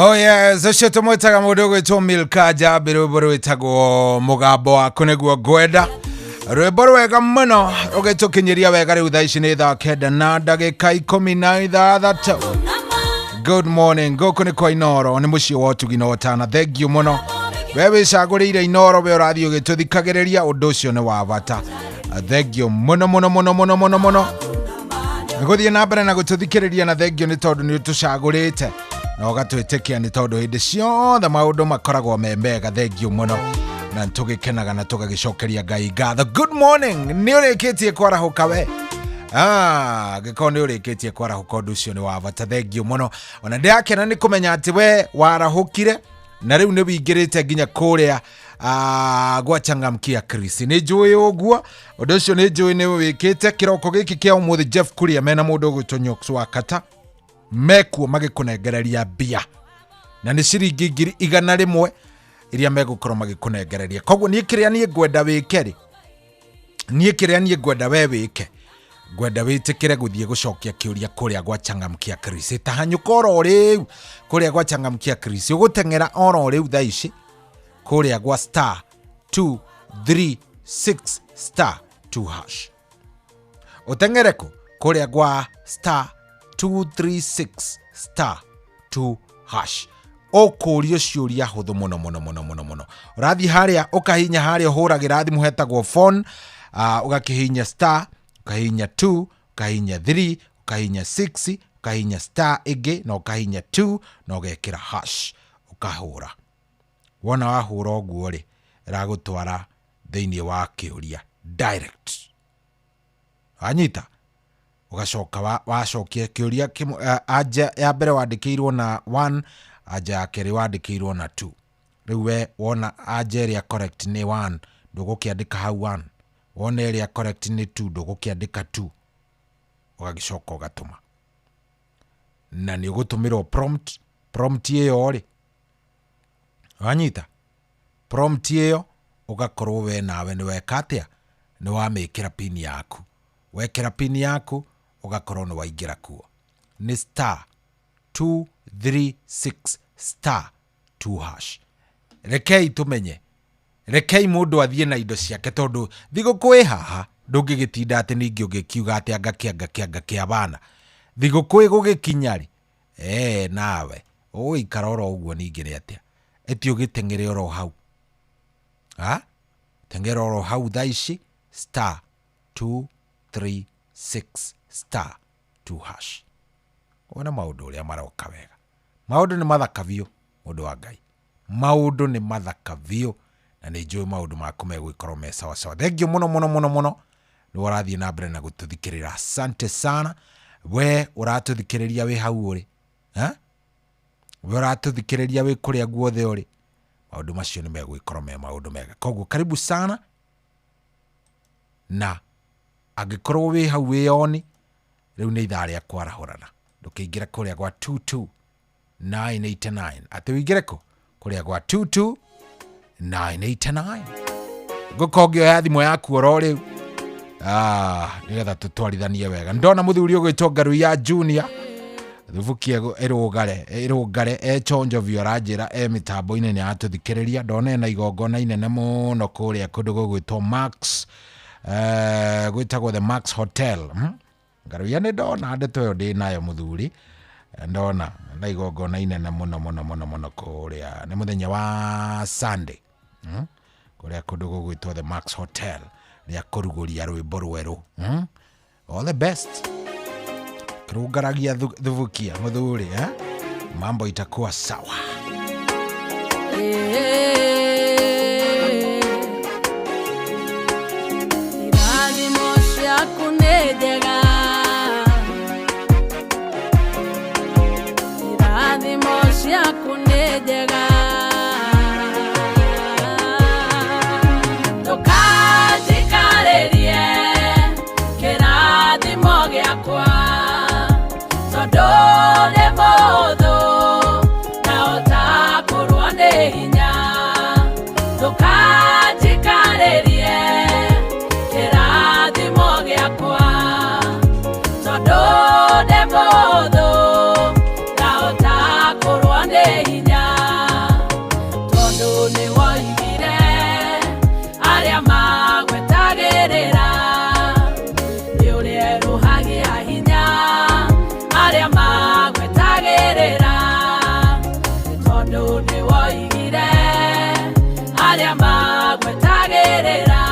Oh yes, ũcio tũmwĩtaga mũndũ ũgwĩtwo Milka Njambi, rwĩmbo rwĩtagwo mũgambo waku nĩguo ngwenda, rwĩmbo rwega mũno rũgĩtũkinyĩria wega. Rĩu thaa ici nĩ thaa 9 na ndagĩka 16. Good morning, gũkũ nĩ kwa Inoro, nĩ mũciĩ wa ũtugi na ũtana. Thengiũ mũno we wĩcagũrĩire Inoro, we ũrathiĩ ũgĩtũthikagĩrĩria, ũndũ ũcio nĩ wa bata. Thengiũ mũno mũno mũno mũno mũno mũno gũthiĩ na mbere na gũtũthikĩrĩria, na thengio nĩ tondũ nĩ ũtũcagũrĩte na ũgatwĩtĩkia, nĩ tondũ hĩndĩ ciothe maũndũ makoragwo me mega. Thengio mũno na nĩtũgĩkenaga na tũgagĩcokeria Ngai ngatho. Good morning, nĩ ũrĩkĩtie kwarahũka we? Ah, angĩkorwo nĩ ũrĩkĩtie kwarahũka, ũndũ ũcio nĩ wa bata. Thengio mũno, ona ndĩrakena nĩ kũmenya atĩ we warahũkire na rĩu nĩ wingĩrĩte nginya kũrĩa gwachangamkia Chris. Nĩ njũĩ ũguo, ũndũ ũcio nĩ njũĩ nĩ wĩkĩte kĩroko gĩkĩ kĩa ũmũthĩ. Jeff Kuria mena mũndũ ũgwĩtwo Nyox wa Kata mekuo magĩkũnengereria mbia, na nĩ ciringi 100,000 iria megũkorwo magĩkũnengereria. Koguo niĩ kĩrĩa niĩ ngwenda wĩke rĩ, niĩ kĩrĩa niĩ ngwenda we wĩke, ngwenda wĩtĩkĩre gũthiĩ gũcokia kĩũria kũrĩa gwa changamkia Chris. Tahanyũka oro rĩu kũrĩa gwa changamkia Chris, ũgũteng'era oro rĩu thaa ici kũrĩa gwa star 236 star 2 hash. Ũteng'ere kũ? Kũrĩa gwa star 236 star 2 hash. Ũkũrio ciũria hũthũ mũno mũno mũno mũno mũno. Ũrathiĩ harĩa ũkahinya harĩa ũhũragĩra thimũ hetagwo phone, ũgakĩhinya star, ũkahinya 2, ũkahinya 3, ũkahinya 6, ũkahinya star ĩngĩ na ũkahinya 2 na ũgekĩra hash, ũkahũra. Wona wahũra ũguo rĩ, ĩragũtwara thĩinĩ wa kĩũria direct. Wanyita, ũgacoka wacokia kĩũria kĩmwe, anja ya mbere wandĩkĩirwo na 1, anja ya kerĩ wandĩkĩirwo na 2. Rĩu we wona anja ĩrĩa correct nĩ 1, ndũgũkĩandĩka hau 1. Wona ĩrĩa correct nĩ 2, ndũgũkĩandĩka 2. Ũgagĩcoka ũgatũma, na nĩ ũgũtũmĩrwo prompt. Prompt ĩyo rĩ, wanyita prompt ĩyo, ũgakorwo we nawe nĩ weka atĩa? Nĩ wamĩkĩra pin yaku. Wekĩra pin yaku, ũgakorwo nĩ waingĩra kuo. Nĩ star 236 star 2 hash. Rekei tũmenye, rekei mũndũ athiĩ na indo ciake, tondũ thigũkũ ĩ haha, ndũngĩgĩtinda atĩ ningĩ ũgĩkiuga atĩ anga kĩ anga kĩ anga kĩa bana. Thigũkũ ĩgũgĩkinya rĩ, ee nawe ũgũikara oro ũguo ningĩ nĩ atĩa? Ĩti ũgĩteng'ere oro hau, ha teng'era oro hau thaa ici, star 236 star 2 hash, wone maũndũ ũrĩa maroka wega. Maũndũ nĩ mathaka biũ, mũndũ wa Ngai, maũndũ nĩ mathaka biũ, na nĩ njũĩ maũndũ maku megũgĩkorwo me sawa sawa. Thengiũ mũno mũno mũno mũno nĩ ũrathiĩ na mbere na gũtũthikĩrĩra. Asante sana we ũratũthikĩrĩria wĩ hau ũrĩ, ha? We ũratũthikĩrĩria wĩ kũrĩa guothe ũrĩ, maũndũ macio nĩ megũgĩkorwo me maũndũ mega. Koguo karibu sana, na angĩkorwo wĩ hau wĩyoni, rĩu nĩ ithaa rĩa kwarahũrana. Ndũkĩingĩre kũrĩa gwa 22989, atĩ ũingĩre kũ? Kũrĩa gwa 22989. Ngũka ũngĩoya thimũ yaku oro rĩu, nĩgetha tũtwarithanie wega. Ndona mũthuri ũgwĩtwo Ngaruiya Junior thubuki ĩrũgare ĩrũngare echonjo biũ, aranjĩra e mĩtambo-inĩ nĩ aratũthikĩrĩria. Ndona ena igongona inene mũno kũrĩa kũndũ gũgwĩtwo Max, gwĩtagwo the Max Hotel, Ngaruiya nĩ ndona ndeto ĩyo ndĩ nayo mũthuri, ndona na igongona inene mũno mũno mũno mũno kũrĩa, nĩ mũthenya wa Sunday, Kũrĩa kũndũ gũgwĩtwo the Max Hotel rĩa kũrugũria rwĩmbo rwerũ, All the best, kĩrũngaragia thubukia mũthuri, eh? Mambo itakuwa sawa. Irathimo ciaku nĩ njega, irathimo ciaku nĩ njega, ndũkanjikarĩrie kĩrathimo gĩakwa, tondũ nĩ mũhũthũ na ũtakũrwo nĩ hinya. Ndũkanjikarĩrie kĩrathimo gĩakwa. Tondũ nĩ woigire arĩa magwetagĩrĩra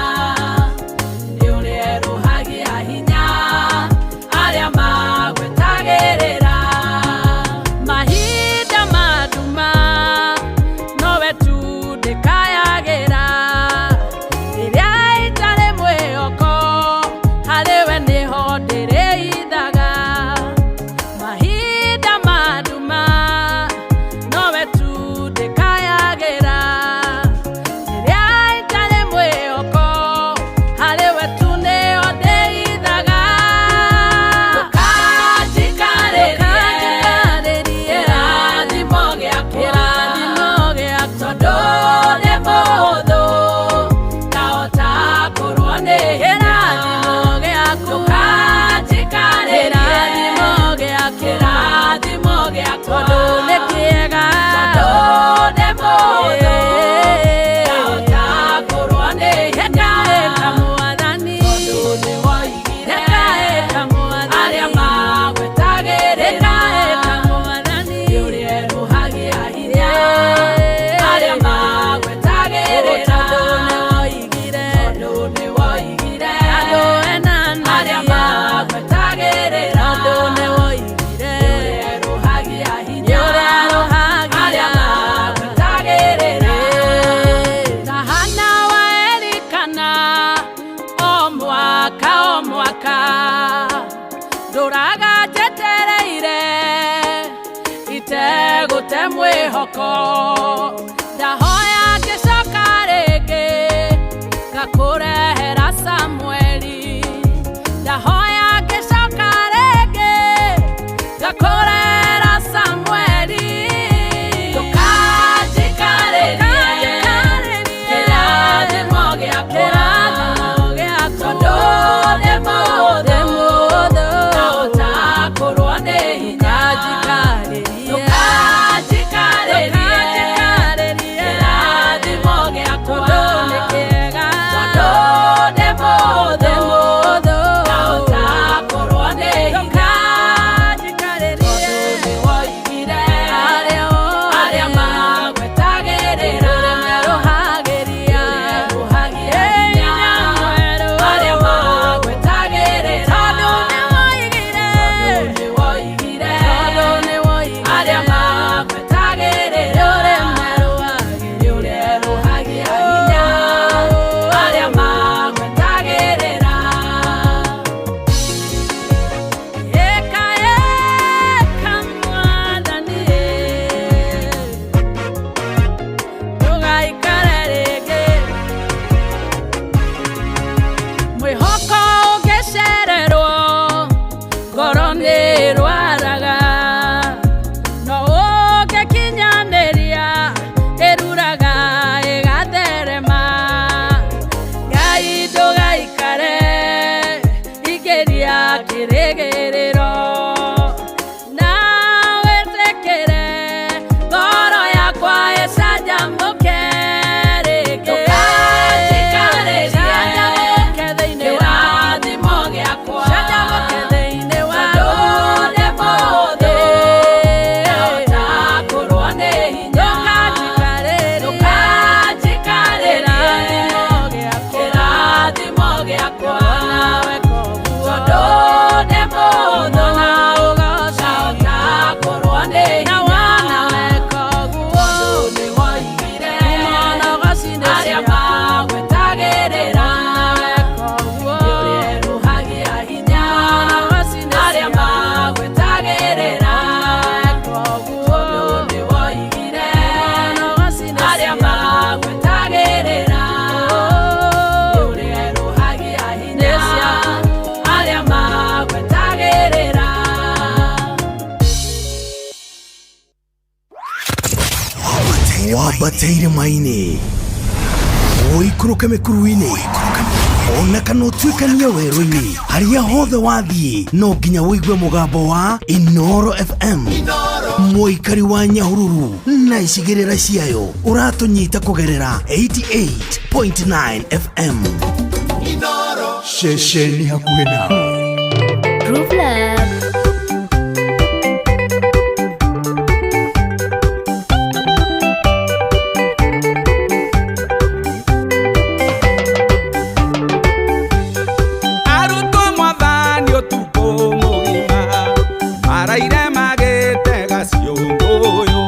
nĩ ũrĩerũhagia hinya arĩa magwetagĩrĩra. Mahinda ma nduma nowe tu ndĩkayagĩra, rĩrĩa itarĩ mwĩhoko harĩ we nĩho ndĩrĩithaga. Mahinda ma nduma nowe tu ndĩkayagĩra, rĩrĩa itarĩ mwĩhoko harĩ we tu nĩho ndĩithaga. Ndũkanjikarĩrie kĩrathimo gĩakwa, tondũ nĩ mũhũthũ ndahota kũrwo nĩ hinya. Ndũkanjikarĩrie kĩrathimo gĩakwa, tondũ nĩ kĩega, tondũ nĩ mũhũthũ ndahota kũrwo nĩ hinya. Tondũ nĩ woigire arĩa magwetagĩrĩra nĩ ũrĩerũhagia hinya arĩa magwetagĩrĩra. Tondũ nĩ woigire arĩa magwetagĩrĩra nĩ ũrĩerũhagia hinya arĩa magwetagĩrĩra. Ta Hana wa Elikana o mwaka o mwaka ndũraga njetereire itegũte mwĩhoko, ndahoya ngĩcoka rĩngĩ ngakũrehera Samueli, ndahoya ngĩcoka rĩngĩ ngakũrehera Samueli. Ndũkanjikarĩrie kĩrathimo gĩakwa, tondũ nĩ mũhũthũ ndahota kũrwo nĩ hinya. Ndũkanjikarĩrie kĩrathimo gĩakwa, tondũ nĩ mũhũthũ ndahota kũrwo nĩ hinya. Tondũ nĩ woigire arĩa magwetagĩrĩra nĩũrĩerũhagia hinya arĩa magwetagĩrĩra. Tondũ nĩ woigire arĩa magwetagĩrĩra nĩũrĩerũhagia hinya arĩa magwetagĩrĩra. Eka eka Mwathani, ndũgaikare rĩngĩ, mwĩhoko ũngĩcererwo ngoro nĩ ĩrwaraga, no ũngĩkinyanĩria ĩruraga ĩgatherema. Ngai ndũgaikare ingĩria kĩrĩgĩrĩro, na wĩtĩkĩre ngoro yakwa ĩcanjamũke rĩngĩ. Ndũkanjikarĩrie kĩrathimo gĩakwa, tondũ nĩ mũhũthũ ndahota kũrwo nĩ hinya. Ndũkanjikarĩrie kĩrathimo gĩakwa, tondũ nĩ mũhũthũ ndahota kũrwo nĩ hinya. Tondũ nĩ woigire arĩa magwetagĩrĩra nĩũrĩerũhagia hinya arĩa magwetagĩrĩra. Tondũ nĩ woigire arĩa magwetagĩrĩra nĩũrĩerũhagia hinya arĩa magwetagĩrĩra. Wambate irĩma-inĩ, ũikũrũke mĩkuru-inĩ, ona kana ũtuĩkanie werũ-inĩ, harĩa hothe wathiĩ no nginya ũigue mũgambo wa Inoro FM. Mũikari wa Nyahururu na icigĩrĩra ciayo ũratũnyita kũgerera 88.9 FM. Ceceni hakuhĩ nawe. Groove Lab. ũyũ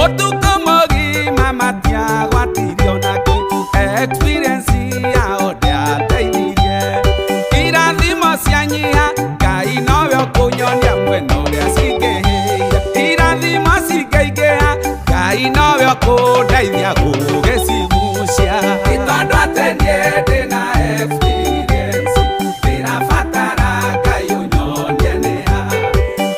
ũtukũ mũgima matiagwatirio nakĩ experience yao ndĩateithirie irathimo cianyiha Ngai nowe ũkũnyonia mwena ũrĩa cingĩhĩire irathimo cingĩingĩha Ngai nowe ũkũndeithia gũgĩcigucia Ti tondũ atĩ niĩ ndĩna experience ndĩrabatara Ngai ũnyonie nĩ ha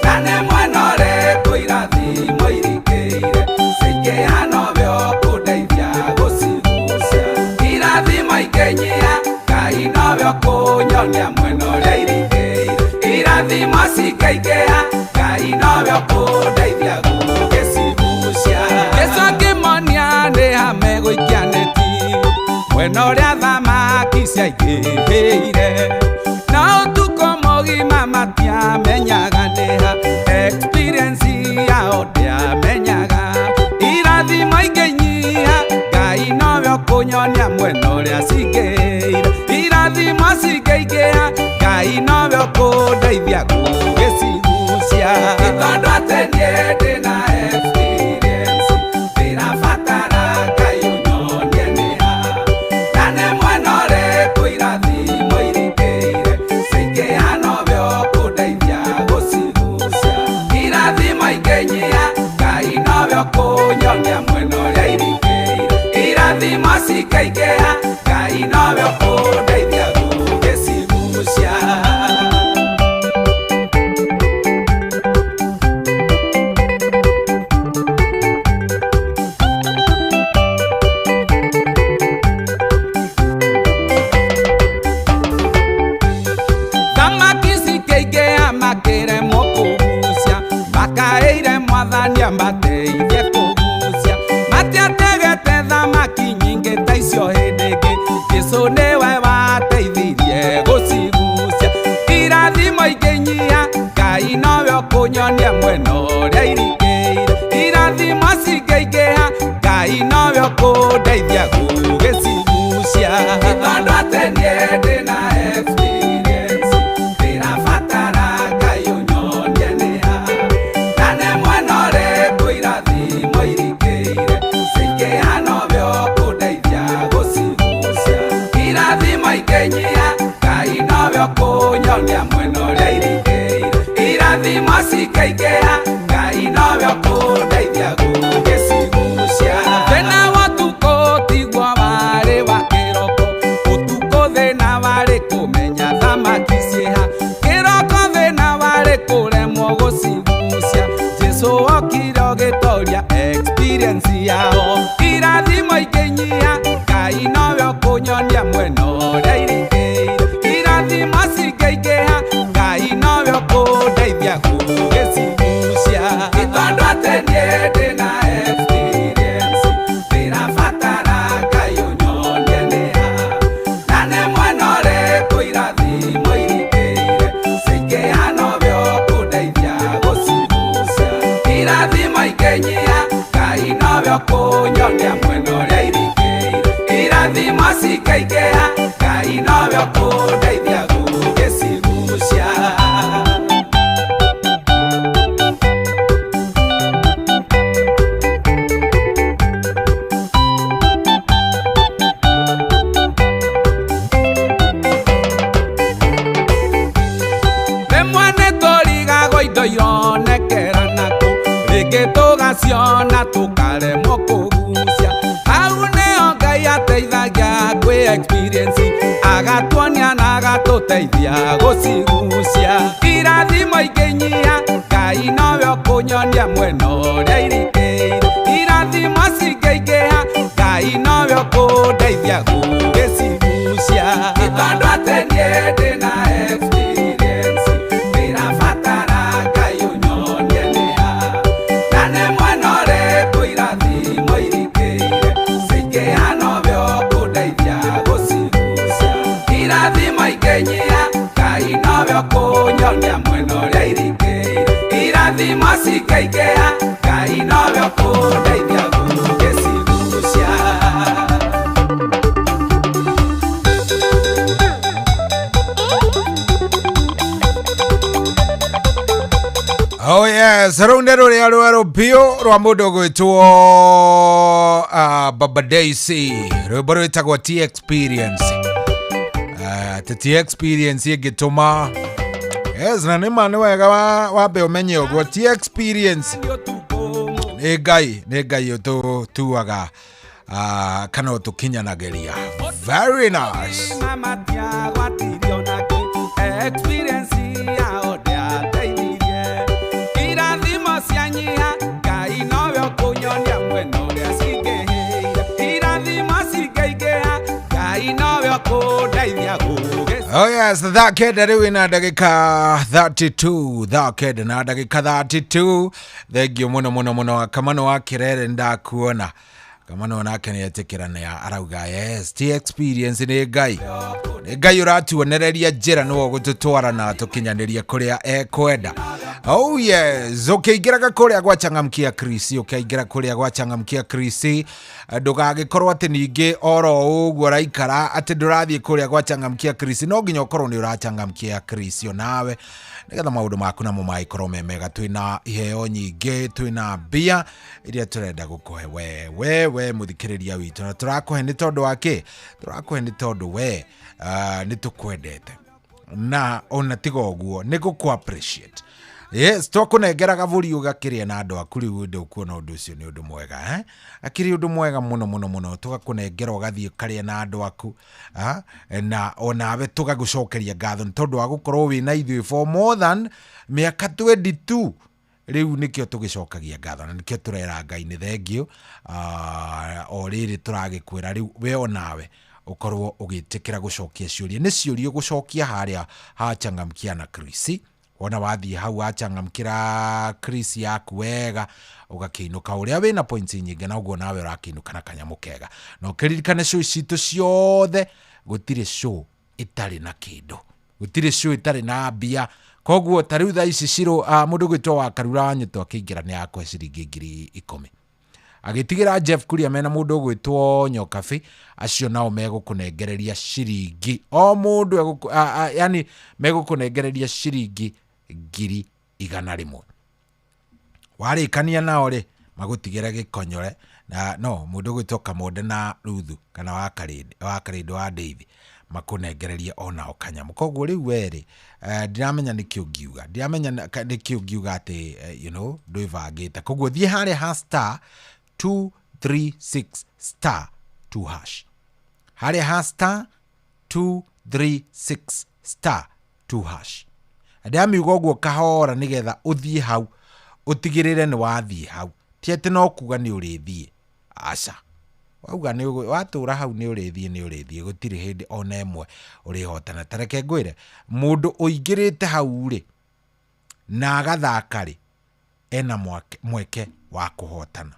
na nĩ mwena ũrĩkũ irathimo irikĩire cingĩha nowe ũkũndeithia gũcigucia irathimo ingĩnyiha Ngai nowe ũkũnyonia mwena ũrĩa irikĩire irathimo cingĩingĩha Ngai nowe ũkũndeithia gũgĩcigucia Jesũ akĩmonia nĩ ha megũikia neti mwena ũrĩa thamaki ciaingĩhĩire na ũtukũ mũgima matiamenyaga nĩ ha experience yao ndĩamenyaga irathimo ingĩnyiha Ngai nowe ũkũnyonia mwena ũrĩa cingĩire irathimo cingĩingĩha Ngai nowe ũkũndeithia gũgĩcigucia Ti tondũ atĩ niĩ ndĩna experience ndĩrabatara Ngai ũnyonie nĩ ha na nĩ mwena ũrĩkũ irathimo irikĩire cingĩha nowe ũkũndeithia gũcigucia irathimo ingĩnyiha Ngai nowe ũkũnyonia mwena ũrĩa irikĩire irathimo cingĩingĩha Ngai nowe ũkũndeithia gũgĩcigucia. Thamaki cikĩingĩha makĩremwo kũgucia makaĩire mwathani amateithie kũgucia matiategete thamaki nyingĩ ta icio hĩndĩ ĩngĩ Jesũ nĩwe wateithirie gũcigucia irathimo ingĩnyiha Ngai nowe ũkũnyonia mwena ũrĩa irikĩire irathimo cingĩingĩha Ngai nowe ũkũndeithia gũgĩcigucia Ti tondũ atĩ niĩ ndĩna experience ndĩrabatara Ngai ũnyonie nĩ ha na nĩ mwena ũrĩkũ irathimo irikĩire cingĩha nowe ũkũndeithia gũcigucia irathimo ingĩnyiha Ngai nowe ũkũnyonia mwena ũrĩa irikĩire irathimo cingĩingĩha Ngai nowe ũkũndeithia gũgĩcigucia Thĩna wa ũtukũ tiguo warĩ wa kĩroko ũtukũ thĩna warĩ kũmenya thamaki ciĩha kĩroko thĩna warĩ kũremwo gũcigucia Jesũ okire ũgĩtoria experience yao irathimo ingĩnyiha Ngai nowe ũkũnyonia mwena ũrĩa irikĩire irathimo cingĩingĩha Ngai nowe ũkũndeithia gũgĩcigucia Ti tondũ atĩ niĩ ndĩna experience ndĩrabatara Ngai ũnyonie nĩ ha na nĩ mwena ũrĩkũ irathimo irikĩire cingĩha nowe ũkũndeithia gũcigucia irathimo ingĩnyiha Ngai nowe ũkũnyonia mwena ũrĩa irikĩire irathimo cingĩingĩha Ngai nowe ũkũndeithia gũgĩcigucia. Rĩmwe nĩtũrigagwo indo ironekera nakũ rĩngĩ tũgaciona tũkaremwo kũgucia hau nĩho Ngai ateithagia kwĩ experience agatuonia na agatũteithia gũcigucia irathimo ingĩnyiha Ngai nowe ũkũnyonia mwena ũrĩa irikĩire irathimo cingĩingĩha Ngai nowe ũkũndeithia gũgĩcigucia Ti tondũ atĩ niĩ ndĩna experience ndĩrabatara Ngai ũnyonie nĩ ha na nĩ mwena ũrĩkũ irathimo irikĩire cingĩha nowe ũkũndeithia gũcigucia irathimo ingĩnyiha Ngai nowe ũkũnyonia mwena ũrĩa irikĩire irathimo cingĩingĩha Ngai nowe ũkũndeithia gũgĩcigucia. rũu nĩ rũrĩa rwerũ biũ rwa mũndũ ũgwĩtwo Baba Daisy, rwĩmbo rwĩtagwo T Experience. Atĩ T Experience ĩngĩtũma, yes, na nĩ ma nĩ wega wambe ũmenye ũguo T Experience nĩ Ngai, nĩ Ngai ũtũtuaga kana ũtũkinyanagĩria. Very nice. Mama tiagwatirio nake experience yao ndĩateithirie irathimo cianyiha Ngai nowe ũkũnyonia mwena ũrĩa cingĩhĩire irathimo cingĩingĩha Ngai nowe ũkũndeithia gũgĩ. Oh yes, thaa 9 rĩu ina ndagĩka 32, thaa 9 na ndagĩka 32. Thengiũ mũno mũno mũno. Kamano wa Kĩrere, ndakuona Kamano nake nĩ etĩkĩra nĩ arauga yes, ti experience nĩ Ngai, nĩ Ngai ũratuonereria njĩra, nĩwe ũgũtũtwara na tũkinyanĩrie kũrĩa ekwenda. Oh yes, ũkĩingĩraga kũrĩa gwa Changamkia Chris, ũkĩingĩra kũrĩa gwa Changamkia Chris, ndũgagĩkorwo atĩ ningĩ oro ũguo ũraikara atĩ ndũrathiĩ kũrĩa gwa Changamkia Chris. No nginya ũkorwo nĩ ũrachangamkia Chris onawe nĩgetha maũndũ maku namo magĩkorwo me mega. Twĩna iheo nyingĩ, twĩna mbia iria tũrenda gũkũhe we we we mũthikĩrĩria witũ, na tũrakũhe nĩ tondũ wa kĩ? Tũrakũhe nĩ tondũ we nĩ tũkwendete, na ona tiga ũguo nĩ gũkũ appreciate. Yes, twakũnengera gabũri ũgakĩrĩa na andũ aku. Rĩu ndũkuona ũndũ ũcio nĩ ũndũ mwega, eh? Akĩrĩ ũndũ mwega mũno mũno mũno, tũgakũnengera ũgathiĩ ũkarĩa na andũ aku, ah? Na onawe tũgagũcokeria ngatho nĩ tondũ wa gũkorwo wĩna ithuĩ for more than mĩaka 22 rĩu. Nĩkĩo tũgĩcokagia ngatho na nĩkĩo tũrera Ngai nĩ thengiũ. O rĩrĩ tũragĩkwĩra rĩu we onawe ũkorwo ũgĩtĩkĩra gũcokia ciũria, nĩ ciũria ũgũcokia harĩa ha Changamkia na Chris. Wona wathiĩ hau wachangamkĩra Chris yaku wega, ũgakĩinũka ũrĩa wĩna points nyingĩ, na ũguo nawe ũrakĩinũka na kanyamũ kega. Na ũkĩririkane show citũ ciothe, gũtirĩ show ĩtarĩ na kĩndũ, gũtirĩ show ĩtarĩ na mbia. Koguo ta rĩu thaa ici cirũ mũndũ gwĩtwo wa Karura wa Nyũtũ akĩingĩra nĩ akũhe ciringi 10,000, agĩtigĩra Jeff Kuria mena mũndũ ũgwĩtwo Nyokabi, acio nao megũkũnengereria ciringi o mũndũ yani megũkũnengereria ciringi 100,000. Warĩkania nao rĩ, magũtigĩre gĩkonyore na no mũndũ ũgwĩtwo Kamonde na Ruthu kana wa Karĩndĩ wa Karĩndĩ wa Ndeithi makũnengererie onao kanyamũ. Koguo rĩu werĩ ndiramenya nĩkĩ ũngiuga, ndiramenya nĩkĩ ũngiuga atĩ ndwĩbangĩte. Koguo thiĩ harĩa ha star 236 star 2 hash, harĩa ha star 236 star 2 hash. Ndĩramiuga ũguo kahora nĩgetha ũthiĩ hau ũtigĩrĩre nĩ wathiĩ hau, ti atĩ no kuga nĩ ũrĩthiĩ, aca. Wauga nĩ watũra hau nĩ ũrĩthiĩ, nĩ ũrĩthiĩ, gũtirĩ hĩndĩ ona ĩmwe ũrĩhotana. Ta reke ngwĩre, mũndũ ũingĩrĩte hau rĩ na agathaka rĩ, ena mweke wa kũhotana,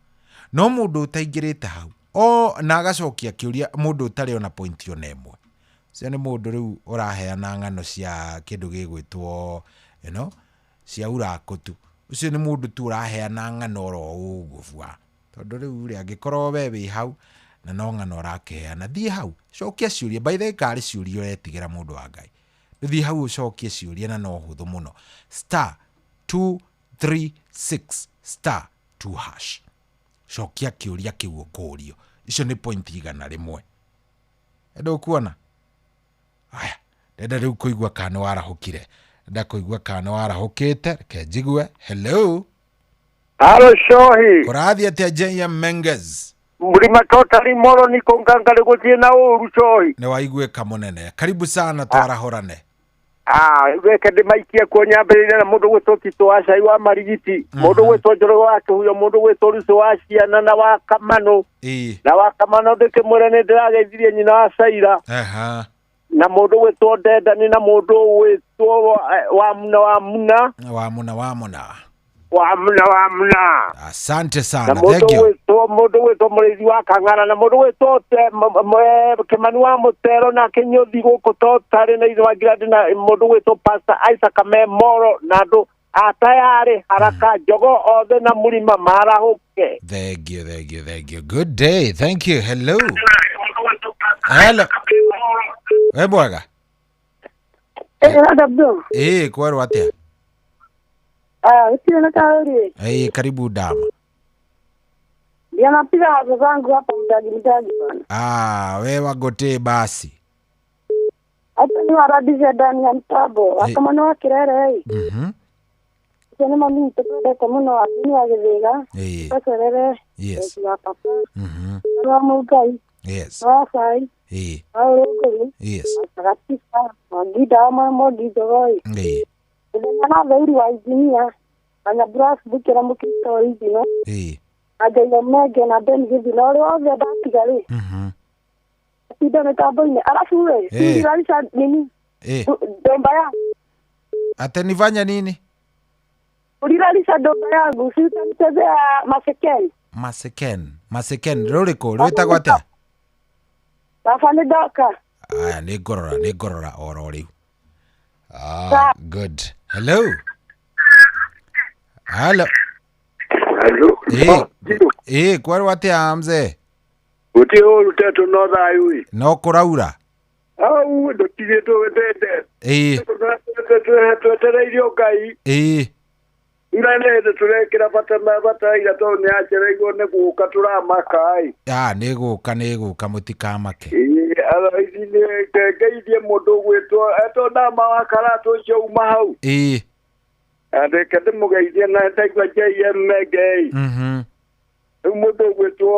no mũndũ ũtaingĩrĩte hau o na agacokia kĩũria, mũndũ ũtarĩ ona point ona ĩmwe, ũcio nĩ mũndũ rĩu ũraheana ng'ano cia kĩndũ gĩgwĩtwo cia urakũ tu. Ũcio nĩ mũndũ tu ũraheana ng'ano oro ũguo bua, tondũ rĩu rĩ, angĩkorwo we wĩ hau na no ng'ano ũrakĩheana, thiĩ hau cokia ciũria. By the way, karĩ ciũria ũretigĩra, mũndũ wa Ngai, thiĩ hau ũcokie ciũria na no hũthũ mũno, star 236 star 2 hash, cokia kĩũria kĩu ũkũrio, icio nĩ point 100. Ndũkuona aya, ndenda rĩu kũigua kana nĩ warahũkire, ndenda kũigua kana nĩ warahũkĩte. Reke njigue. Hello. Halo Shohi. Kũrathiĩ atĩa, JM Menges? Mlima totally moro niko ngangari, gũtirĩ na ũru, Shohi. Nĩ waiguĩka mũnene, karibu sana, twarahũrane. Ah, reke ndĩmaikie kuo, nyambĩrĩrie na mũndũ gwĩtwo Tito wa Cai wa Marigiti, mũndũ gwĩtwo Njoroge wa Kĩhuyo, mũndũ gwĩtwo Rucũ wa Ciana na wa Kamanũ. Na wa Kamanũ ndĩkĩmwĩre nĩ ndĩrageithirie nyina wa Caira na mũndũ gwĩtwo Ndendani na mũndũ gwĩtwo wa Muna wa Muna. Wa Muna wa Muna. Wa Muna wa Muna. Asante Na sana. mũndũ Thank you. gwĩtwo mũndũ gwĩtwo mũrĩithi wa Kang'ara na mũndũ gwĩtwo Kĩmani wa Mũtero na Kĩnyũthi gũkũ Totarĩ na Ithe wa Ngirandi na mũndũ gwĩtwo Pastor Isaac Memoro na andũ atayarĩ haraka njogo othe na mũrima marahũke. Thank you, thank you, thank you. Good day, thank you. Hello, hello, we mwega. Ĩĩ, kwerwo atĩa? Ah, usiwe na kauli. Eh, karibu dama. Ndio napiga hapo zangu hapa mdaji mdaji bwana. Ah, we wagote basi. Hata ni waradisha ndani ya mtabo. Akamana wa kirere. Mhm. Sema mami nitapenda muno wa ni wa githiga. Eh. Kacerere. Yes. Wa papa. Mhm. Wa mugai. Yes. Wa sai. Eh. Wa uruguru. Yes. Gatisa. Wangida ma mogi jogoi. Eh. Ndena na theuri wa injinia. Anya brass bukira mukristo original. Eh. Ajayo mege na Ben Githina ũrĩa wothe ndatiga rĩ. Mhm. Tinda mĩtambo-inĩ arabu we Eh. siralisha nini Eh. ndomba ya Ate nifanya nini? ulilalisha ndomba yangu si utamchezea masekeni Maseken. Maseken rũrĩkũ rwĩtagwo atĩa? Baba nĩ ndoka. Aya nĩ ngorora oro rĩu. Ah, good. Hello. Hello. Hello. Eh, eh, kwarwo atĩa mzee? Gũtirĩ ũru tetũ no thayũ ĩ. No kũraura. Au ndũtirĩ twendete. Eh, Twetereirio Ngai. eh. Mbura nĩ hĩndĩ tũrekĩra bataraitha tondũ nĩ yacereirwo nĩ gũka tũramaka ĩ. Ah, nĩ gũka mũtikamake. Ĩĩ otherwise nĩ ngeithie mũndũ ũgwĩtwo etwo Ndama wa Karatũ ũcio uma hau. Eh. Reke ndĩmũgeithie na ndaigua JM Menge ĩ. Mhm. Rĩu mũndũ ũgwĩtwo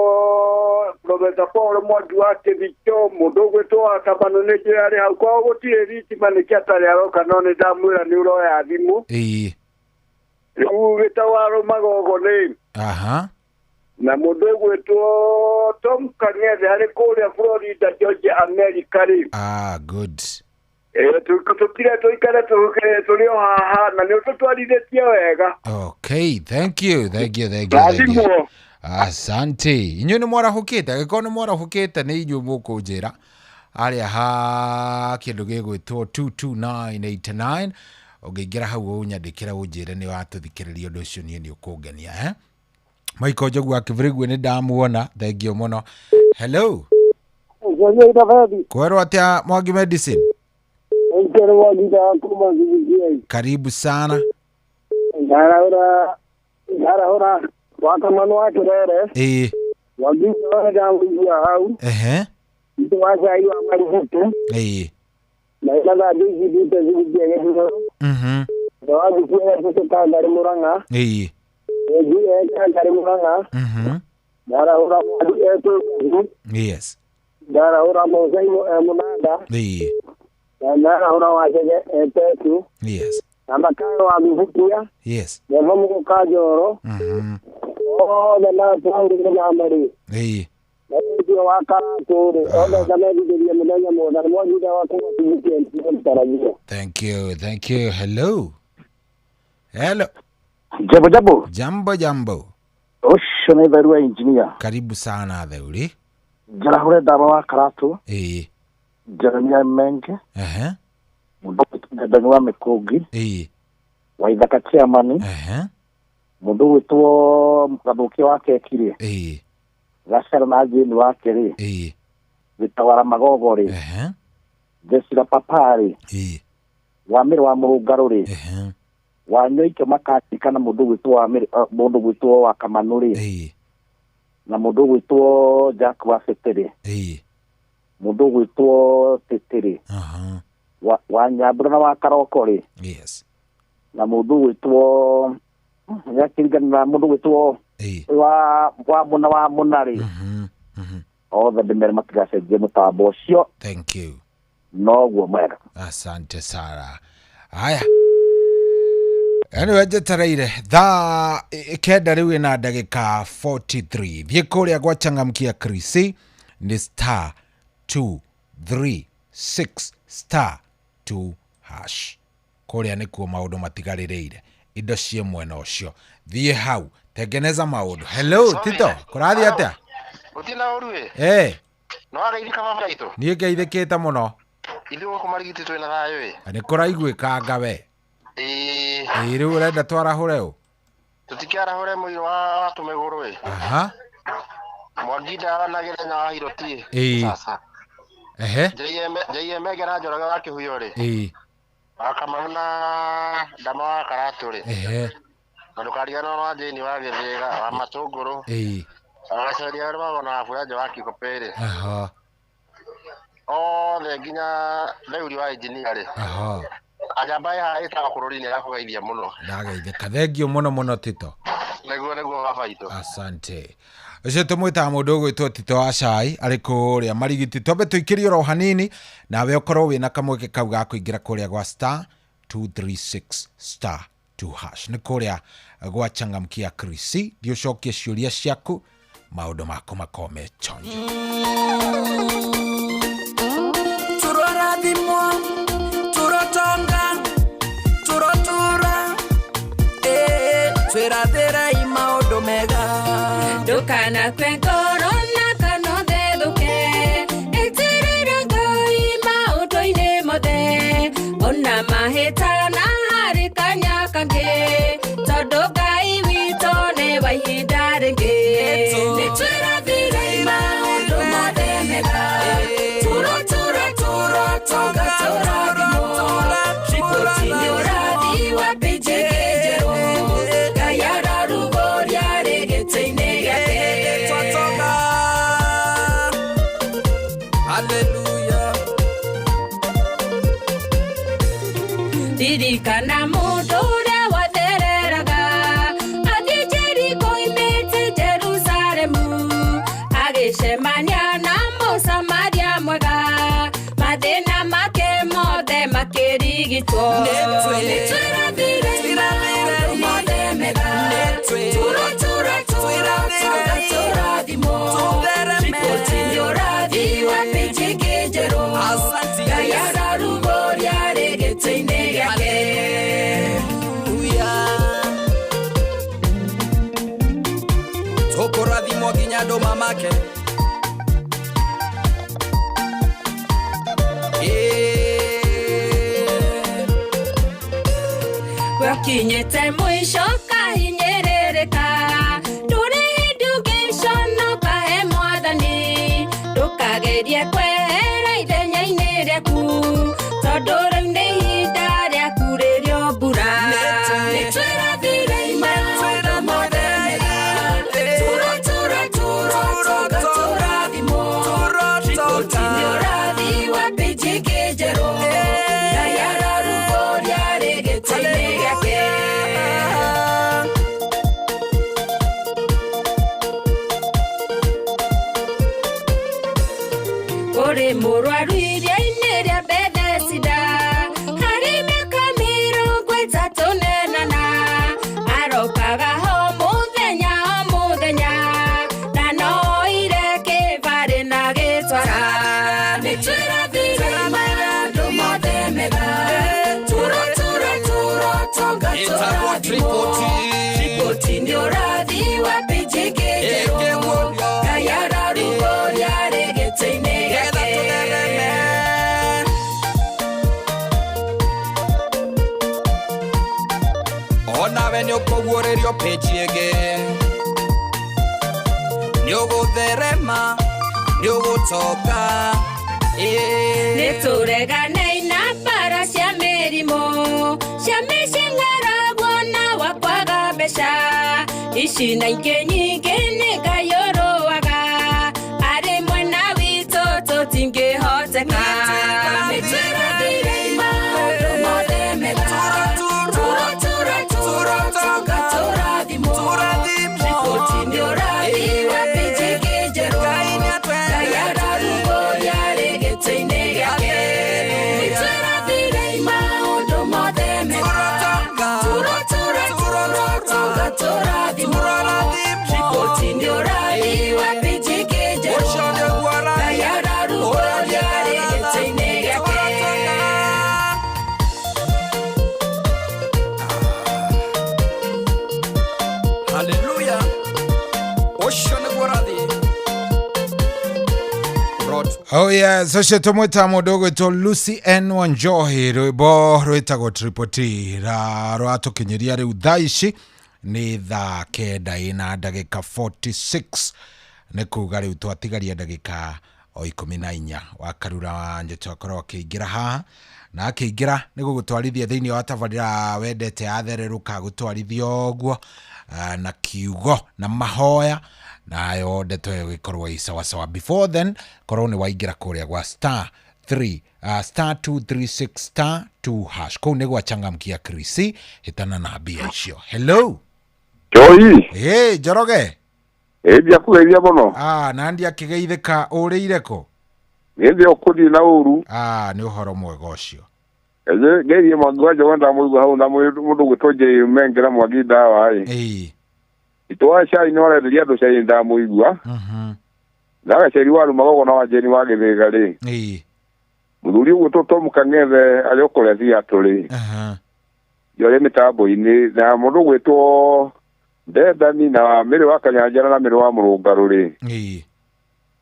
Professor Paul Mwangi wa Kĩthicho, mũndũ ũgwĩtwo wa Kabano nĩ njũĩ arĩ hau kwao gũtirĩ thitima nĩkĩo atarĩ aroka no nĩ ndamwĩra nĩ ũroya thimũ. Eh. Rĩu wĩtagwo Arũmagogo nĩ Aha. na mũndũ ũgwĩtwo Tom Kang'ethe arĩ kũrĩa Florida, Georgia, America rĩ. Ah, good. Tũtire tũikare tũrĩ o haha na nĩ ũtũtwarithĩtie wega. Okay, thank you. Thank you, thank you. Thank you. Rathimwo. Asante. Inyuĩ nĩ mwarahũkĩte, angĩkorwo nĩ mwarahũkĩte nĩ inyuĩ mũkũnjĩra arĩa ha kĩndũ gĩgwĩtwo 22989 ũngĩingĩra hau ũnyandĩkĩra ũnjĩre nĩ watũthikĩrĩria ũndũ ũcio niĩ nĩ ũkũngenia eh? Michael Njogu wa Kĩbĩrĩgwe nĩ ndamuona, thank you mũno. Hello. Kwerwo atĩa Mwangi Medicine? Karibu sana. Ndarahũra wakamano wa Kirere. Eh. Wangita ndamũigua hau. Ehe. Itũ wa cai wa Marihutu. Eh. Na ila thaa ici ndute cigithie gĩthurano. Mhm. Na wathiĩ etũtũ Kangarĩ Mũrang'a. Eh. Ĩngi e Kangarĩ Mũrang'a. Mhm. Ndarahũra Mwangi etũtũ. Yes. Ndarahũra Mũcaimo e Mũnanda. Eh. Na ndarahũra Wacege etetu. Yes. Na Makayo wa Mibukia. Yes. Neva Mũgũka Njoro. Mhm. Othe na twaurire na marĩ. Eh. Na ũcio wa Karatũ rĩ, othe ngamethithĩria mũthenya mwega nĩ mwagitha wa kuma Kibukia nĩmũtarajia. Thank you, thank you. Hello. Hello. Jambo jambo. Jambo jambo. Ũcio nĩ Theru wa engineer. Karibu sana Theuri. Njarahũre Ndama wa Karatũ. Eh. Jeremia Menge. Ehe. Mũndũ ũgwĩtwo wa Mĩkũngi. Eh. Wa Ithaka chairman. Ehe. Mũndũ ũgwĩtwo Gathũkia wa Keki rĩ. Eh. Gacera na Jane wake rĩ. Eh. Gĩtawara Magogo rĩ. Ehe. Jesira Papa rĩ. Eh. Wa Mĩrĩ wa Mũrũngarũ rĩ. Ehe. Wa Nyoikio makaririkana mũndũ ũgwĩtwo wa Mĩrĩ mũndũ ũgwĩtwo wa Kamanũ rĩ. Eh. Na mũndũ ũgwĩtwo Jack wa Bĩtĩ rĩ. Eh. Mũndũ ũgwĩtwo Tĩtĩ rĩ. Aha. Wa Nyambura na wa Karoko rĩ. Yes. Na mũndũ ũgwĩtwo nĩakĩringana na mũndũ ũgwĩtwo wa Mũna wa Mũna rĩ. Othe ndĩmere matigacenjie mũtambo ũcio. Thank you. Noguo mwega. Asante sana. Haya. Anyway, njetereire thaa 9 rĩu ĩna ndagĩka 43. Thiĩ kũrĩa gwa changamkia Chris nĩ star 236 star 2 hash. Kũrĩa nĩkuo maũndũ matigarĩrĩire. Indo ciĩ mwena ũcio. Thiĩ hau tengeneza maũndũ. Hello Tito, kũrathiĩ atĩa? Gũtirĩ na ũru ĩ. Eh. No wageithĩka baba itũ. Niĩ ngeithĩkĩte mũno. Ithuĩ gũkũ Marigiti twĩna thayũ ĩ. Nĩ kũraiguĩkanga we. Ĩĩ. Ĩĩ rĩu ũrenda twarahũre ũ? Tũtikĩarahũre mũirũ wa tũmĩgũrũ ĩ. Aha. Mwangi na Gĩthenya wa Hiroti ĩ. Ĩĩ. Sasa. Ehe. JM Ngera Njoroge wa Kĩhuyo rĩ. Ĩĩ. Wa Kamau na Ndama wa Karatũ rĩ. Ehe. Na ndũkariganĩrwo wa Jane wa Gĩthĩga wa Matũngũrũ. Ĩĩ. Agaceria arĩa magona wa Buya wa Kikopĩrĩ. Aha. Othe nginya Theuri wa engineer rĩ. Aha. Ajamba ĩ haha ĩtagwo bũrũri-inĩ yakũgeithia mũno. Ndageithĩka. Thengiũ mũno mũno Tito. Nĩguo nĩguo baba itũ. Asante. Ũcio tũmwĩtaga mũndũ ũgwĩtwo Tito wa Cai arĩ kũrĩa Marigiti. Twambe tũikĩrie oro hanini nawe ũkorwo wĩna kamweke kau ga kũingĩra kũrĩa gwa star 236 star 2 hash. Nĩ kũrĩa gwa Changamkia Krisi. Thiĩ ũcokie ciũria ciaku maũndũ maku makorwo me chonjo. Turorathimwo, turotonga, turotura, twĩrathĩrei maũndũ mega. Ndũkanakue ngoro na kana ũthethũke, ĩtĩrĩra Ngai maũndũ-inĩ mothe, ona mahĩtana harĩ kanya kangĩ, tondũ Ngai witũ nĩ wa ihinda rĩngĩ. Nĩtwĩrathĩrei maũndũ mothe mega, turo turo turo tonga tũrathimwo, riboti nĩ ũrathi wa pĩnji njerũ, Ngai ararugũria rĩ gĩtĩ-inĩ gĩake. Twatonga. Hallelujah. Ririkana mũndũ ũrĩa wathereraga athiĩ Jeriko oimĩte Jerusalemu, agĩcemania na Mũsamaria mwega, mathĩna make mothe makĩrigitwo. Nĩtwĩrathire maũndũ mothe mega, turo turo turo tonga tũrathimwo, riboti nĩ ũrathi wa pĩnji njerũ, Ngai ararugũria rĩ gĩtĩ-inĩ gĩake. Tũkũrathimwo nginya andũ mamake. Gwakinyĩte mũico kahinyĩrĩrĩka, ndũrĩ hĩndĩ ũngĩconoka he Mwathani, ndũkagerie kwehera ithenya-inĩ rĩaku, tondũ rĩu nĩ ihinda rĩaku rĩrĩa mbura. Nĩtwĩrathirei maũndũ mothe mega, turo turo turo tonga tũrathimwo, riboti nĩ ũrathi wa pĩnji njerũ, Ngai ararugũria rĩ gĩtĩ-inĩ gĩake. Kũrĩ mũrwaru iria-inĩ rĩa Bethesida, harĩ mĩaka mĩrongo ĩtatũ na ĩnana, arokaga ho mũthenya o mũthenya, na no oire kĩbarĩ na gĩtwara. Nĩtwĩrathire maũndũ mothe mega, turo turo turo tonga tũrathimwo, riboti nĩ ũrathi wa pĩnji njerũ, Ngai ararugũria rĩ gĩtĩ-inĩ gĩake. Onawe nĩ ũkũguũrĩrio pĩnji ĩngĩ, nĩ ũgũtherema, nĩ ũgũtonga. Nĩtũreganei na mbara cia mĩrimũ, cia mĩciĩ ng'aragu na wa kwaga mbeca, ici na ingĩ nyingĩ nĩ Ngai ũrũaga, arĩ mwena witũ tũtingĩhoteka. Nĩtwĩrathirei maũndũ mothe mega, turo turo turo tonga tũrathimwo, riboti nĩ ũrathi wa pĩnji njerũ, Ngai ararugũria rĩ gĩtĩ-inĩ gĩake. Nĩtwĩrathirei maũndũ mothe mega, turo turo turo tonga tũrathimwo, riboti nĩ ũrathi wa pĩnji njerũ, Ngai ararugũria rĩ gĩtĩ-inĩ gĩake. Hallelujah. Ũcio nĩguo ũrathi. Rod. Oh yes, ũcio tũmwĩtaga mũndũ ũgwĩtwo Lucy N Wanjohi, rwĩmbo rwĩtagwo Triple T ra rwatũkinyĩria rĩu thaa ici nĩ thaa kenda ĩna ndagĩka 46, nĩ kuga rĩu twatigaria ndagĩka O 14 wa Karura wa Njoto akorwo akĩingĩra haha, na akĩingĩra nĩ gũgũtwarithia thĩinĩ wa tabarĩra wendete ya thererũka, gũtwarithia ũguo na kiugo na mahoya, nayo ndeto ĩyo ĩgĩkorwo ĩ sawasawa. Before then, korwo nĩ waingĩra kũrĩa gwa star 3 star 236 star 2 hash, kũu nĩ gwa changamkia Krisi hĩtana na mbia icio. Hello. Johi. Hey, Njoroge. Ĩ ndiakũgeithia mũno. Ah, na ndiakĩgeithĩka, ũrĩire kũ? Nĩ thĩ ũkũthiĩ na ũru. Ah, nĩ ũhoro mwega ũcio. Ĩ ngeithie Mwangi wa Njogu, ndamũigua hau na mũndũ ũgwĩtwo J Menge na Mwangi ndawa ĩ. Itũ wa cai nĩ warenderia andũ cai, ndamũigua. Na gaceri wa Rumagogo na wa Jeni wa Gĩthĩga rĩ. Mũthuri ũgwĩtwo Tom Kang'ethe arĩ o kũrĩa Seattle rĩ. Njore mĩtambo-inĩ na mũndũ ũgwĩtwo Ndendani na Mĩrĩ wa Kanyanjara na Mĩrĩ wa Mũrũngarũ rĩ.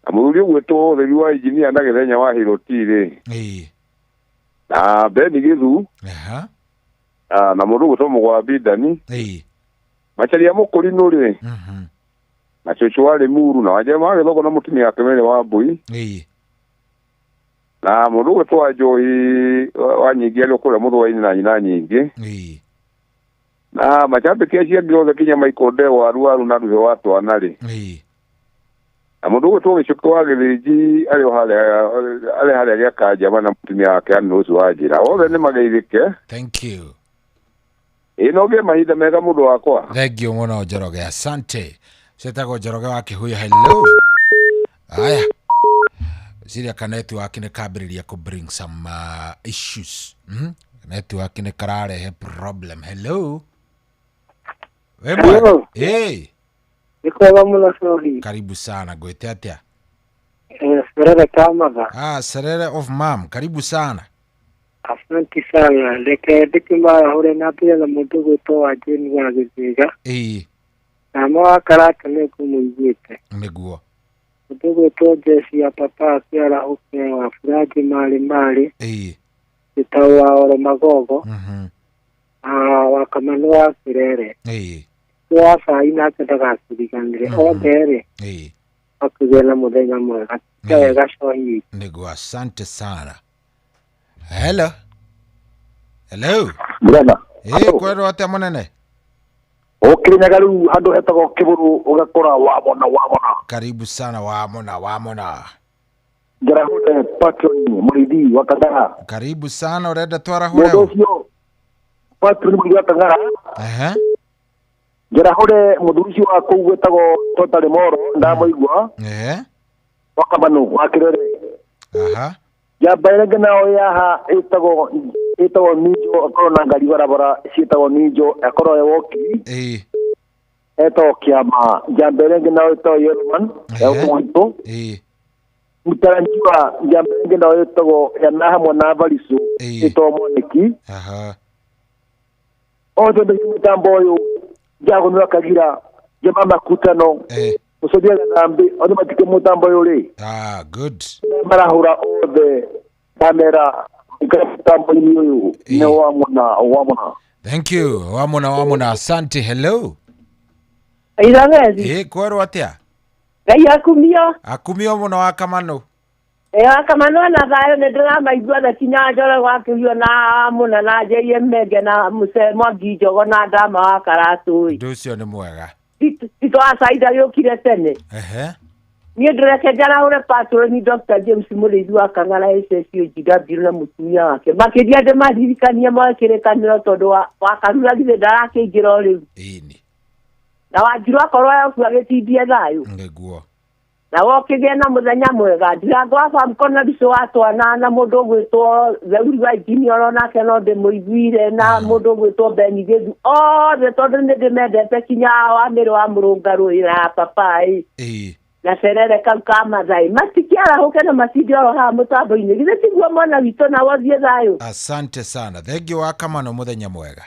Na mũthuri ũgwĩtwo Ũtheri wa Injinia na Gĩthenya wa Hiroti rĩ. Na Beni Gĩthu. Na mũndũ ũgwĩtwo Mũgwambi Ndani. Macharia Mũkũrinũ rĩ. Na cũcũ wa Limuru na Wanjema wa Gĩthongo na mũtumia wake Mary wa Mbui. Na mũndũ ũgwĩtwo wa Njohi wa Nyingĩ arĩ o kũrĩa Mũthũa-inĩ na nyina Nyingĩ. Na macambĩki acio angĩ othe kinya Michael Ndegwa Waru na Ruhe wa Twana rĩ. Na mũndũ ũgwĩtwo Gĩcũkĩ wa Gĩthĩnji arĩ o harĩa arĩ harĩa gĩa Kanjama na mũtumia wake Anne Rose wa Njĩra. Othe nĩ mageithĩke. Thank you. Ĩ no ngĩe mahinda mega mũndũ wakwa. Thank you mũno Njoroge, asante. Cetagwo Njoroge wa Kĩhuyo. Hello. Aya, ciria ka network nĩ kambĩrĩria kũ bring some issues. Network nĩ kararehe problem. Hello. We mwega? Hello. Hey. Nĩ kwega mũno Cohi. Karibu sana, ngwĩte atĩa? Serere Kamatha. Ah, Serere of Mam, karibu sana. Asante sana. Reke ndĩkĩmarahũre na mbere na mũndũ ũgwĩtwo wa Jane wa Gĩthĩga. Na wa Karata nĩ ngũmũiguĩte. Nĩguo. Mũndũ ũgwĩtwo Jesi ya Papa akĩarahũke wa Buranji Marĩ Marĩ. Gĩtaũ wa Oro Magogo. Wa Kamanu wa Kĩrere. Wa Cai nake ndagakĩriganĩre. Othe rĩ. Makĩgĩe na mũthenya mwega. Wega Cohi. Nĩguo, asante sana. Hello. Hello. Brother. Kwĩrwo atĩa mũnene? Ũkĩrinyaga rĩu handũ hetagwo Kĩbũrũ ũgakora wamona wamona. Karibu sana wamona wamona. Njarahũre patron mũrĩithi wa Kang'ara. Karibu sana, ũrenda twarahũre? Mũndũ ũcio patron mũrĩithi wa Kang'ara. Njarahũre mũthuri ũcio wa kũu wĩtagwo Totally Moro, ndamũigua. Wa Kamanu wa Kĩrere. Njamba ĩrĩa ĩngĩ nayo yaha ĩtagwo Ninjo, akorwo na ngari barabara ciĩtagwo Ninjo, akorwo e wokiri. Etagwo Kĩama. Njamba ĩrĩa ĩngĩ nayo ĩtagwo Yellowman, ya gũkũ gwitũ. Mtaranjiwa, njamba ĩrĩa ĩngĩ nayo ĩtagwo ya hamwe na Varisu, ĩtagwo Mwaniki. Othe ndĩ mũtambo ũyũ, Njagũnũra Kagira, Jama Makutano, Mũcoria Gathambĩ, othe matikĩ mũtambo ũyũ rĩ. Ah, good. Marahũra othe kamera mũtambo-inĩ ũyũ nĩ wamona wamona. Thank you. Wamona wamona, asante. Hello. Iragethi. Kwerwo atĩa? Ngai akumio. Akumio mũno wa Kamanu. Wa Kamanu na thayũ, nĩ ndĩramaigua tha kinya Njoroge wa Kĩhuyo na mũna na Njeiye Menge na Mũce Mwangi Njogo na Ndama wa Karatũ. Ũndũ ũcio nĩ mwega. Tito wa Saida gĩũkire tene. Niĩ ndĩreke njarahũre patron Dr. James Mũrĩithi wa Kang'ara SSUGW na mũtumia wake. Makĩria ndĩmaririkanie moe kĩrĩkanĩro tondũ wa Karura githĩ ndarakĩingĩra o rĩu. Na Wanjiru akorwo egũkua gĩtindie thayũ. Nĩguo. Na wokĩgĩe na mũthenya mwega. Ndirango wa Famco na Bicu wa Twana na mũndũ ũgwĩtwo Theuri wa Injinia oro nake no ndĩmũiguire na mũndũ ũgwĩtwo Beni Gĩthu. Othe tondũ nĩ ndĩmendete kinya wa Mĩrĩ wa Mũrũngarũ na Papai. Na Serere kau ka Mathai. Matikĩarahũke na matinde oro haha mũtambo-inĩ. Githĩ tiguo mwana witũ na wothiĩ thayũ. Asante sana. Thank you wa Kamanu, mũthenya mwega.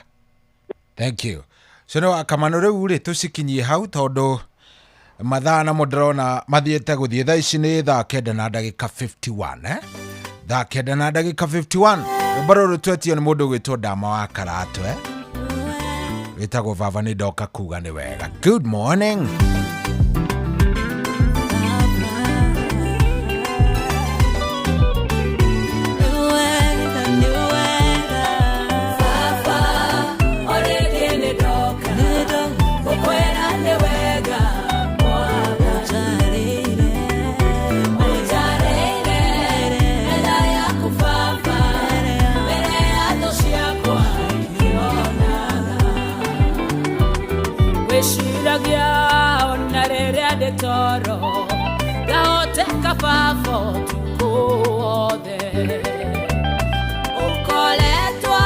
Thank you. So no Kamanu rĩu rĩ tũcikinyie hau tondũ mathaa namo ndĩrona mathiĩte gũthiĩ. Thaa ici nĩ thaa 9 na ndagĩka 51, Thaa 9 na ndagĩka 51. Rwĩmbo rũrũ twetio nĩ mũndũ ũgwĩtwo Ndama wa Karatũ, Wĩtagwo Baba nĩ ndoka kuga nĩ wega. Good morning. rĩrĩa ndĩ toro ngahoteka baba ũtukũ wothe ũkoretwo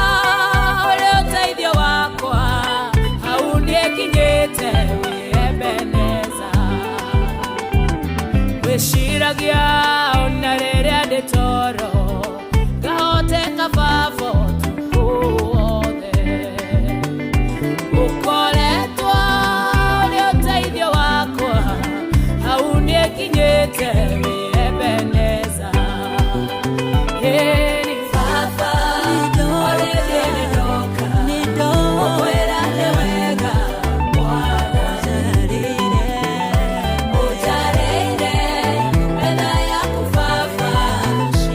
ũrĩ ũteithio wakwa hau nĩkinyĩte wĩ Ebeneza wĩciragia ona rĩrĩa ndĩ toro ngahoteka baba ũtukũ wothe ũkoretwo ũrĩ ũteithio wakwa hau nĩkinyĩte wĩ Ebeneza Ĩni baba orĩngĩ nĩndoka gũkwĩra nĩ wega Mwana ũnjarĩire metha yaku baba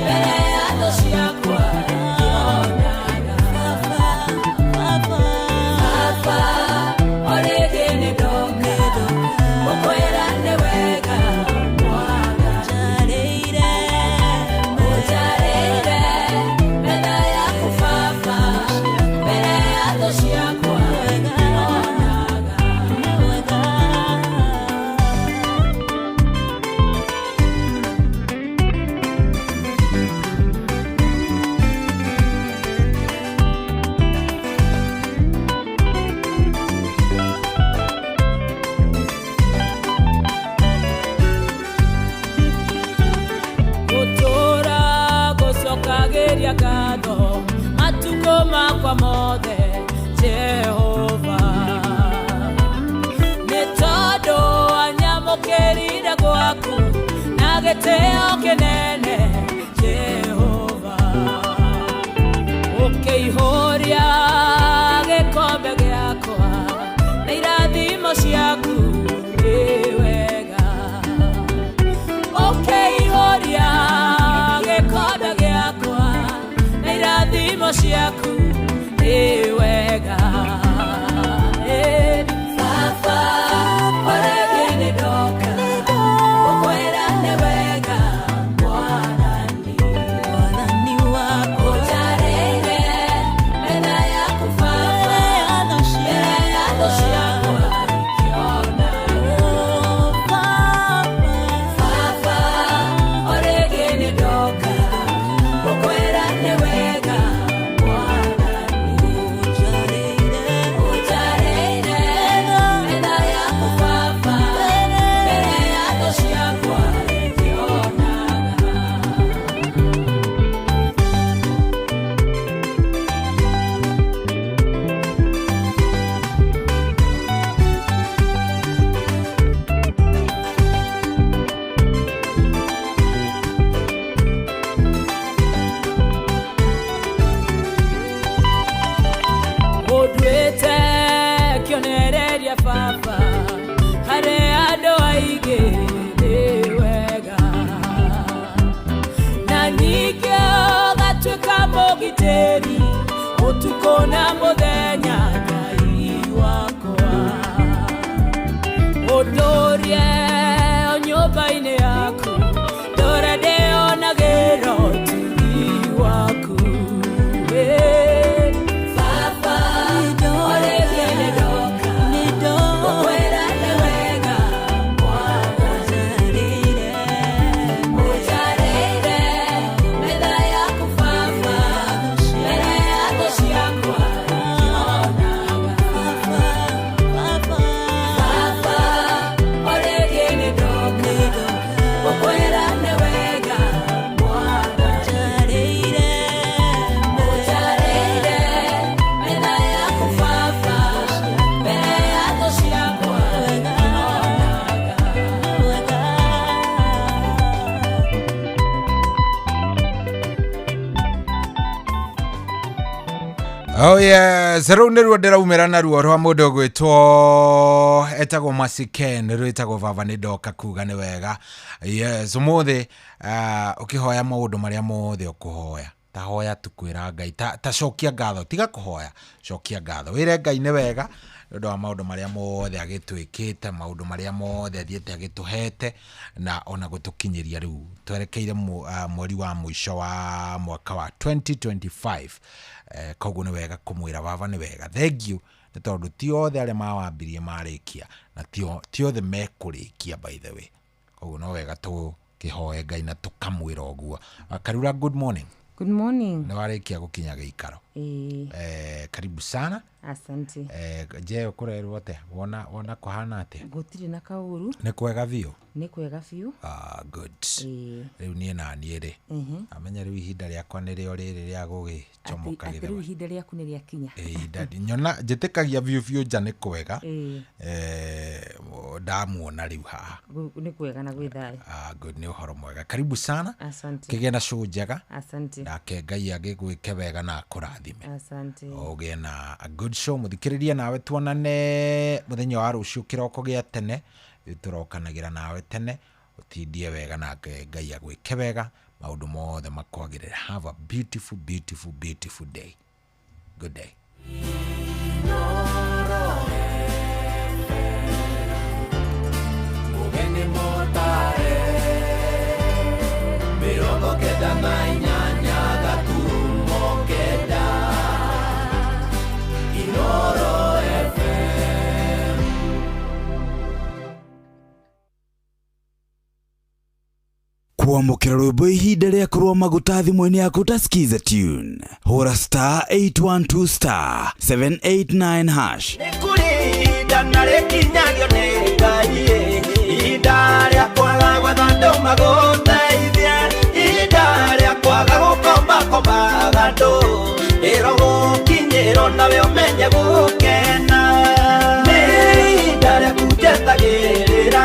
mbere ya thũ ciakwa ngĩonaga baba orĩngĩ nĩndoka gũkwĩra nĩ wega Mwana ũnjarĩire metha yaku baba mbere ya thũ ciakwa ngĩonaga. Gũtũũra gũcokagĩria ngatho matukũ makwa mothe Jehova nĩ tondũ anyamũkĩrire gwaku na gĩtĩo kĩnene Jehova ũkĩihũria gĩkombe gĩakwa na irathimo ciaku nĩ wega ũkĩihũria gĩkombe gĩakwa na irathimo ciaku nĩ wega Ĩni baba orĩngĩ nĩndoka gũkwĩra nĩ wega Mwathani ũnjarĩire metha yaku baba mbere ya thũ ciakwa ikĩonaga baba orĩngĩ nĩndoka gũkwĩra nĩ wega Mwathani ũnjarĩire metha yaku baba mbere ya thũ ciakwa ikĩonaga. Ũnduĩte kĩonereria baba harĩ andũ aingĩ nĩ wega na ningĩ ũgatuĩka mũgitĩri ũtukũ na mũthenya Ngai wakwa ũndũrie o nyũmba-inĩ yaku ndũre ndĩonagĩra ũtugi waku Baba orĩngĩ nĩndoka gũkwĩra nĩ wega Mwathani ũnjarĩire metha yaku baba mbere ya thũ ciakwa ngĩonaga baba orĩngĩ nĩndoka gũkwĩra nĩ wega Mwathani ũnjarĩire metha yaku baba mbere ya thũ ciakwa ngĩonaga. Oh yes, rĩu nĩruo ndĩraumĩra naruo rwa mũndũ ũgwĩtwo etagwo Masiken rwĩtagwo baba nĩ ndoka kuga nĩ wega. Yes, ũmũthĩ ũkĩhoya maũndũ marĩa mothe ũkũhoya ta hoya tu kwĩra Ngai ta cokia ngatho tiga kũhoya cokia ngatho wĩre Ngai nĩ wega nĩ ũndũ wa maũndũ marĩa mothe agĩtwĩkĩte maũndũ marĩa mothe athiĩte agĩtũhete na ona gũtũkinyĩria rĩu twerekeire mweri wa mũico wa mwaka wa 2025 koguo nĩ wega kũmwĩra baba nĩ wega thank you Nĩ tondũ ti othe arĩa mawambirie marĩkia, na ti othe mekũrĩkia, by the way. Koguo no wega tũkĩhoe Ngai na tũkamwĩra ũguo. Karura, good morning. Good morning. Nĩ warĩkia gũkinya gĩikaro? Ĩĩ. Karibu sana. Asante. Je, ũkũrerwo atĩa? Wona kũhana atĩa? Gũtirĩ na kaũru. Nĩ kwega biũ? Nĩ kwega biũ. Ah, good. Rĩu niĩ na niĩ rĩ, amenya rĩu ihinda rĩakwa nĩrĩo rĩrĩ rĩa gũgĩcomoka. Atĩ rĩu ihinda rĩaku nĩ rĩakinya. Ihinda nyona njĩtĩkagia biũ biũ nja nĩ kwega. Ndamuona rĩu haha. Nĩ kwega na gwĩ thayũ. Ah, good, nĩ ũhoro mwega. Karibu sana. Asante. Kĩgĩe na show njega. Asante. Nake Ngai agĩgwĩke wega na akũrathime. Asante. Ũgĩe na a good show. Mũthikĩrĩria, nawe tuonane mũthenya wa rũciũ kĩroko gĩa tene. Tũrokanagĩra nawe tene, ũtindie wega, nake Ngai agwĩke wega, maũndũ mothe makwagĩrĩre. Have a beautiful, beautiful, beautiful day. Good day. Mugeni motare 98 gaturumo 9 Inoro FM. Kwamũkĩra rwĩmbo ihinda rĩa kũrũa maguta thimũ-inĩ yaku ta Skiza tune, hũra *812 *789#. Nĩ kũrĩ ihinda na rĩkinyagio nĩ Ngai, ihinda rĩa kwaga gwetha andũ magũteithie, ihinda rĩa kwaga gũkombakombaga andũ, ĩro gũkinyĩrwo nawe ũmenye gũkena. Nĩ ihinda rĩaku njetagĩrĩra,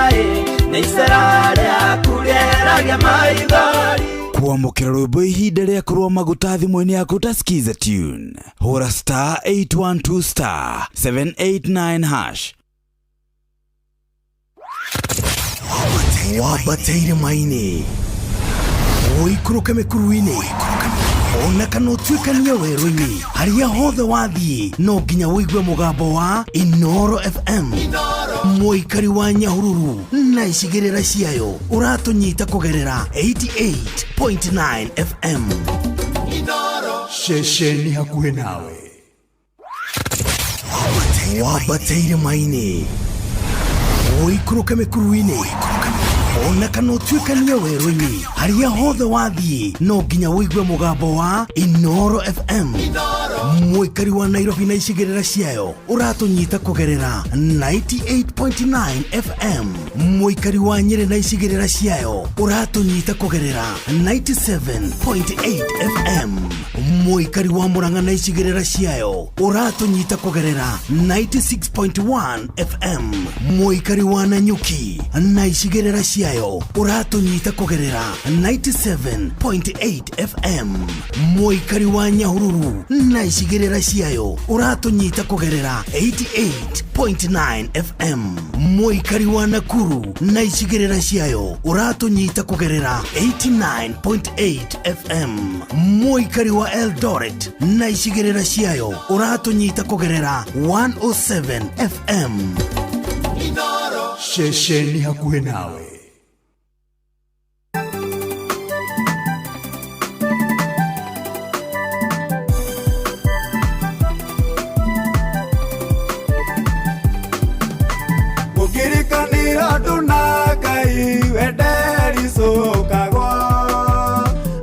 nĩ icera rĩaku rĩeragia maithori. Kwamũkĩra rwĩmbo ihinda rĩa kũrũa maguta thimũ-inĩ yaku ta Skiza tune, hũra *812 *789#. Wambate irĩma-inĩ, ũikũrũke mĩkuru-inĩ, ona kana ũtuĩkanie werũ-inĩ, harĩa hothe wathiĩ no nginya ũigue mũgambo wa Inoro FM. Mũikari wa Nyahururu na icigĩrĩra ciayo, ũratũnyita kũgerera 88.9 FM. Ceceni hakuhĩ nawe. Wambate irĩma-inĩ, ũikũrũke mĩkuru-inĩ, ona kana ũtuĩkanie werũ-inĩ, harĩa hothe wathiĩ no nginya ũigue mũgambo wa Inoro FM. Mũikari wa Nairobi na icigĩrĩra ciayo, ũratũnyita kũgerera 98.9 FM. Mũikari wa Nyĩrĩ na icigĩrĩra ciayo, ũratũnyita kũgerera 97.8 FM. Mũikari wa Mũrang'a na icigĩrĩra ciayo, ũratũnyita kũgerera 96.1 FM. Mũikari wa Nanyuki na icigĩrĩra ciayo, ũratũnyita kũgerera 97.8 FM. Mũikari wa Nyahururu na icigĩrĩra ciayo, ũratũnyita kũgerera 88.9 FM. Mũikari wa Nakuru na icigĩrĩra ciayo, ũratũnyita kũgerera 89.8 FM. Mũikari wa Eldoret na icigĩrĩra ciayo, ũratũnyita kũgerera 107 FM. Ceceni hakuhĩ nawe. Gũkĩrĩkanĩra andũ na Ngai wendericũkagwo,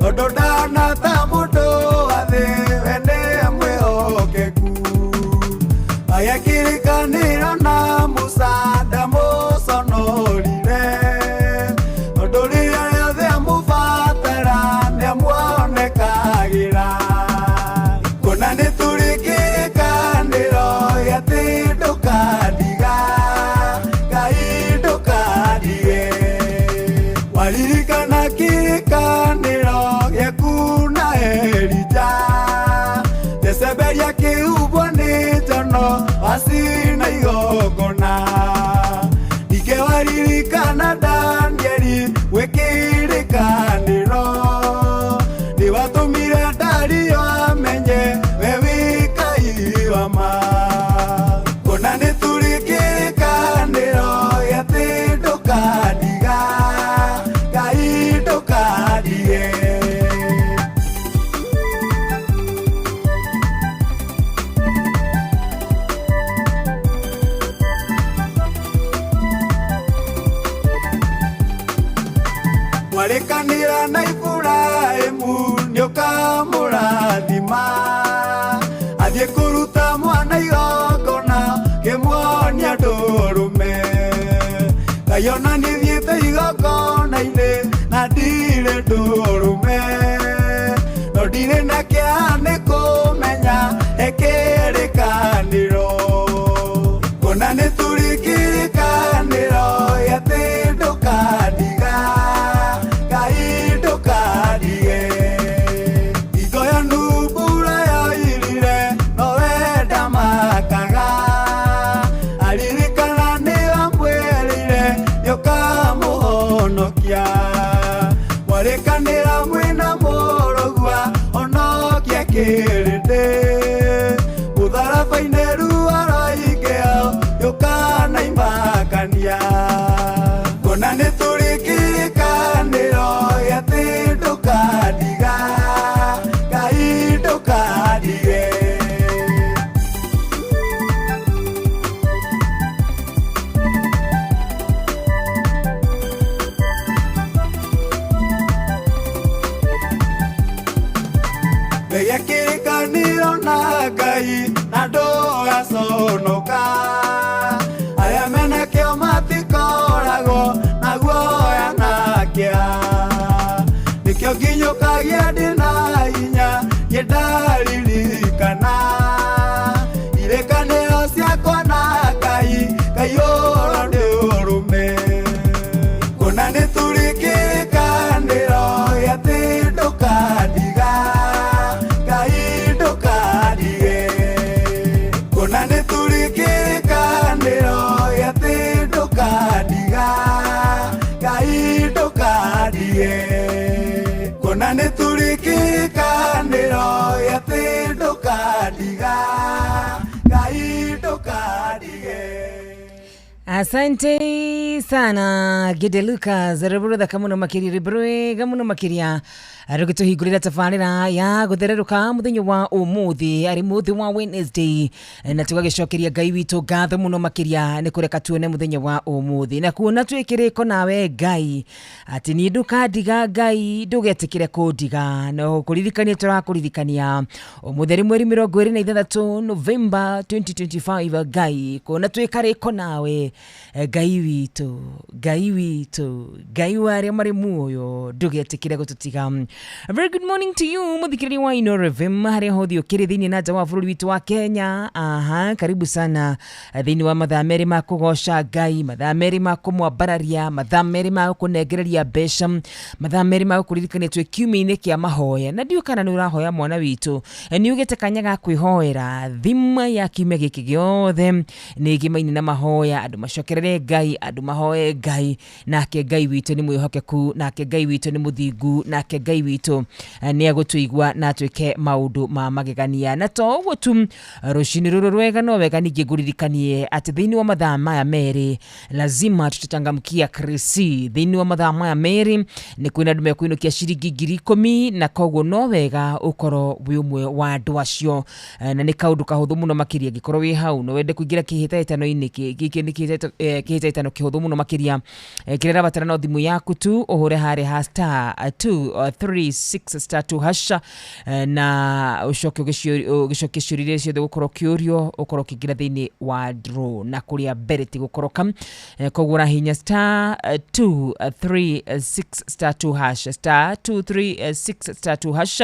ũndũ ndanata mũndũ wa thĩ wende mwĩhokeku. Agĩkĩrĩkanĩra na Musa ndamũconorire. Mwarĩkanĩra na Iburahĩmu nĩũkamũrathima. Athiĩ kũruta mwana igongona kĩmuonia ndũrũme. Ngai ona nĩthiĩte igongona-inĩ na ndirĩ ndũrũme. No ndirĩ na kĩeha nĩ kũmenya he kĩrĩkanĩro. Kuona nĩ tũrĩ kĩrĩkanĩro gĩa atĩ ndũkandiga, Ngai ndũkandige. Hingo ya mbura yoirire nowe ndamakaga. Aririkana nĩwamwĩrire nĩũkamũhonokia. Mwarĩkanĩra mwĩna mũrũgua honokia kĩrĩndĩ. Mũtharaba-inĩ ruo rwaingĩha yũkanaimakania. Kuona nĩ tũrĩ kĩrĩkanĩro gĩa atĩ ndũkandiga, Ngai ndũkandige. Mbega kĩrĩkanĩro na Ngai na ndũgaconoka. Arĩa menakĩo matikoragwo na guoya na kĩeha. Nĩkĩo nginyũkagia ndĩna hinya niĩ ndaririkana irĩkanĩro ciakwa na Ngai, Ngai ũrĩa nĩ ũrũme. Kuona nĩ tũrĩ kĩrĩkanĩro gĩa atĩ ndũkandiga, Ngai ndũkandige. Kuona nĩ tũrĩ kĩrĩkanĩro gĩa atĩ ndũkandiga, Ngai ndũkandige. Kuona nĩ tũrĩ kĩrĩkanĩro gĩa atĩ ndũkandiga, Ngai ndũkandige. Asante sana Gede Lucas rwĩmbo rũthaka mũno makĩria, rwĩmbo rwega mũno makĩria rũgĩtũhingũrĩra tabarĩra ya gũthererũka mũthenya wa ũmũthĩ arĩ mũthĩ wa Wednesday, na tũgagĩcokeria Ngai witũ ngatho mũno makĩria nĩ kũreka tuone mũthenya wa ũmũthĩ na kuona twĩ kĩrĩko nawe Ngai atĩ niĩ ndũkandiga, Ngai ndũgetĩkĩre kũndiga. No kũririkania tũrakũririkania ũmũthĩ arĩ mweri 26 Novemba 2025, Ngai kuona twĩ karĩko nawe Ngai witũ, Ngai witũ, Ngai wa arĩa marĩ muoyo ndũgetĩkĩre gũtũtiga. A very good morning to you mũthikĩrĩria wa Inooro FM harĩa hothe ũkĩrĩ thĩinĩ na nja wa bũrũri witũ wa Kenya. Aha, karibu sana thĩinĩ wa mathaa merĩ ma kũgoca Ngai, mathaa merĩ ma kũmwambararia, mathaa merĩ ma gũkũnengereria mbeca, mathaa merĩ ma gũkũririkania twĩ kiumia-inĩ kĩa mahoya. Na ndiũĩ kana nĩ ũrahoya mwana witũ, nĩ ũgĩte kanya ga kwĩhoera. Thima ya kiumia gĩkĩ gĩothe nĩ gĩmaine na mahoya, andũ macokerere Ngai, andũ mahoe Ngai, nake Ngai witũ nĩ mwĩhokeku, nake Ngai witũ nĩ mũthingu, nake Ngai witũ nĩ agũtũigua na atwĩke maũndũ ma magegania. Na to ũguo tu, rũcinĩ rũrũ rwega no wega ningĩ ngũririkanie atĩ thĩinĩ wa mathaa maya merĩ lazima tutachangamkia Krisi. Thĩinĩ wa mathaa maya merĩ nĩ kwĩna andũ mekũinũkia ciringi 10,000, na koguo no wega ũkorwo wĩ ũmwe wa andũ acio, na nĩ kaũndũ kahũthũ mũno makĩria. Angĩkorwo wĩ hau no wende kũingĩra kĩhĩtahĩtano-inĩ gĩkĩ nĩ kĩhĩtahĩtano kĩhũthũ mũno makĩria, kĩrĩa ũrabatara no thimũ yaku tu ũhũre harĩa ha star 236 star 2 hash, na ũcoke ũgĩcokie ciũria iria ciothe ũgũkorwo ũkĩũrio, ũkorwo ũkĩingĩra thĩinĩ wa draw na kũrĩa mbere ti gũkoroka. Koguo ũrahihinya star 236 star 2 hash, star 236 star 2 hash,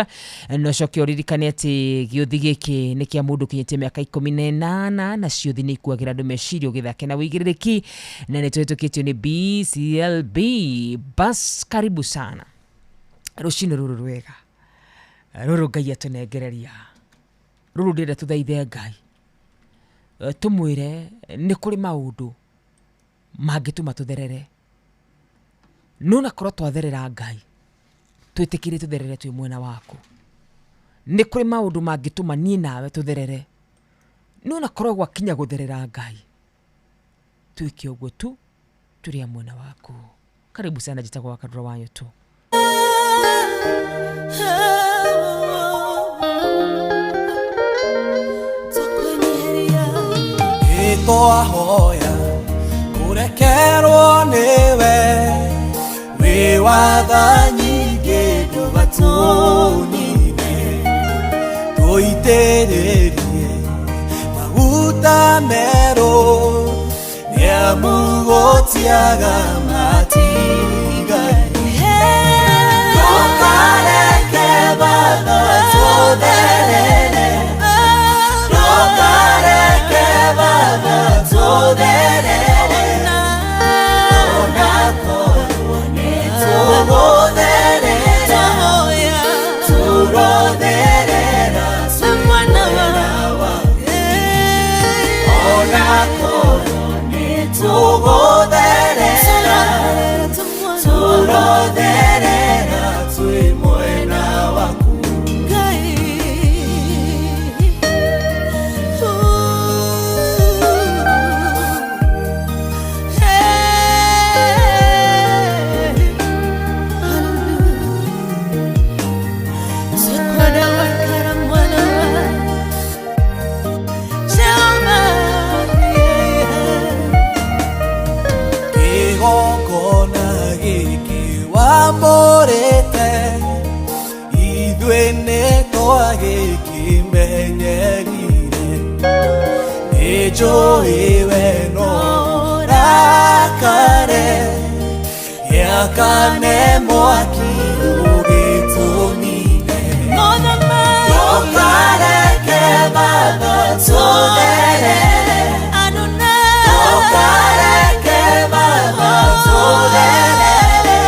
na ũcoke ũririkane atĩ gĩũthi gĩkĩ nĩ kĩa mũndũ ũkinyĩtie mĩaka 18, na ciũthi nĩ ikuagĩra andũ meciria ũgĩthake na wĩigĩrĩrĩki, na nĩ tũhĩtũkĩtio nĩ BCLB. Bas, karibu sana rũcinĩ rũrũ rwega rũrũ Ngai atũnengereria rũrũ, ndĩrenda tũthaithe Ngai tũmwĩre nĩ kũrĩ maũndũ mangĩtũma tũtherere, no nakorwo twatherera Ngai twĩtĩkĩrie tũtherere twĩ mwena waku. Nĩ kũrĩ maũndũ mangĩtũma niĩ nawe tũtherere, no nakorwo gwakinya gũtherera Ngai twĩke ũguo tu tũrĩ a mwena waku. Karibu sana, njĩtagwo Wakandũra wa Nyũtũ. Twahoya kũrekerwo nĩwe wĩ wa wa tha nyingĩ ndũgatũnine tũitĩrĩrie maguta merũ nĩamu gũtiaga matigari ndũkareke Baba tũtherere ndũkareke Baba tũtherere onakorwo nĩtũgũtherera tũrotherera twĩ mwena waku onakorwo nĩtũgũtherera tũrotherera twĩ mwena waku Kĩgongona gĩkĩ wamũrĩte ithuĩ nĩtwagĩkĩmenyerire nĩnjũĩ we no ũrakare gĩakane mwaki ũgĩtũnine ndũkareke Baba tũtherere ndũkareke Baba tũtherere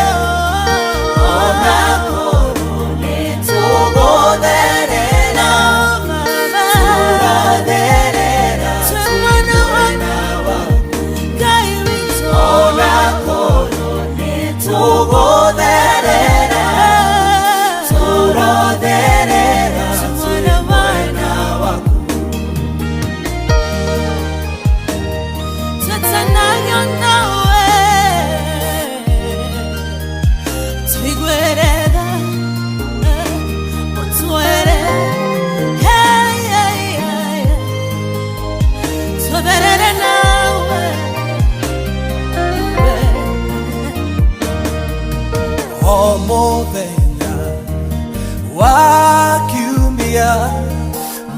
onakorwo nĩtũgũtherera tũrotherera twĩ mwena waku onakorwo nĩtũgũtherera tũrotherera twĩ mwena waku O mũthenya wa kiumia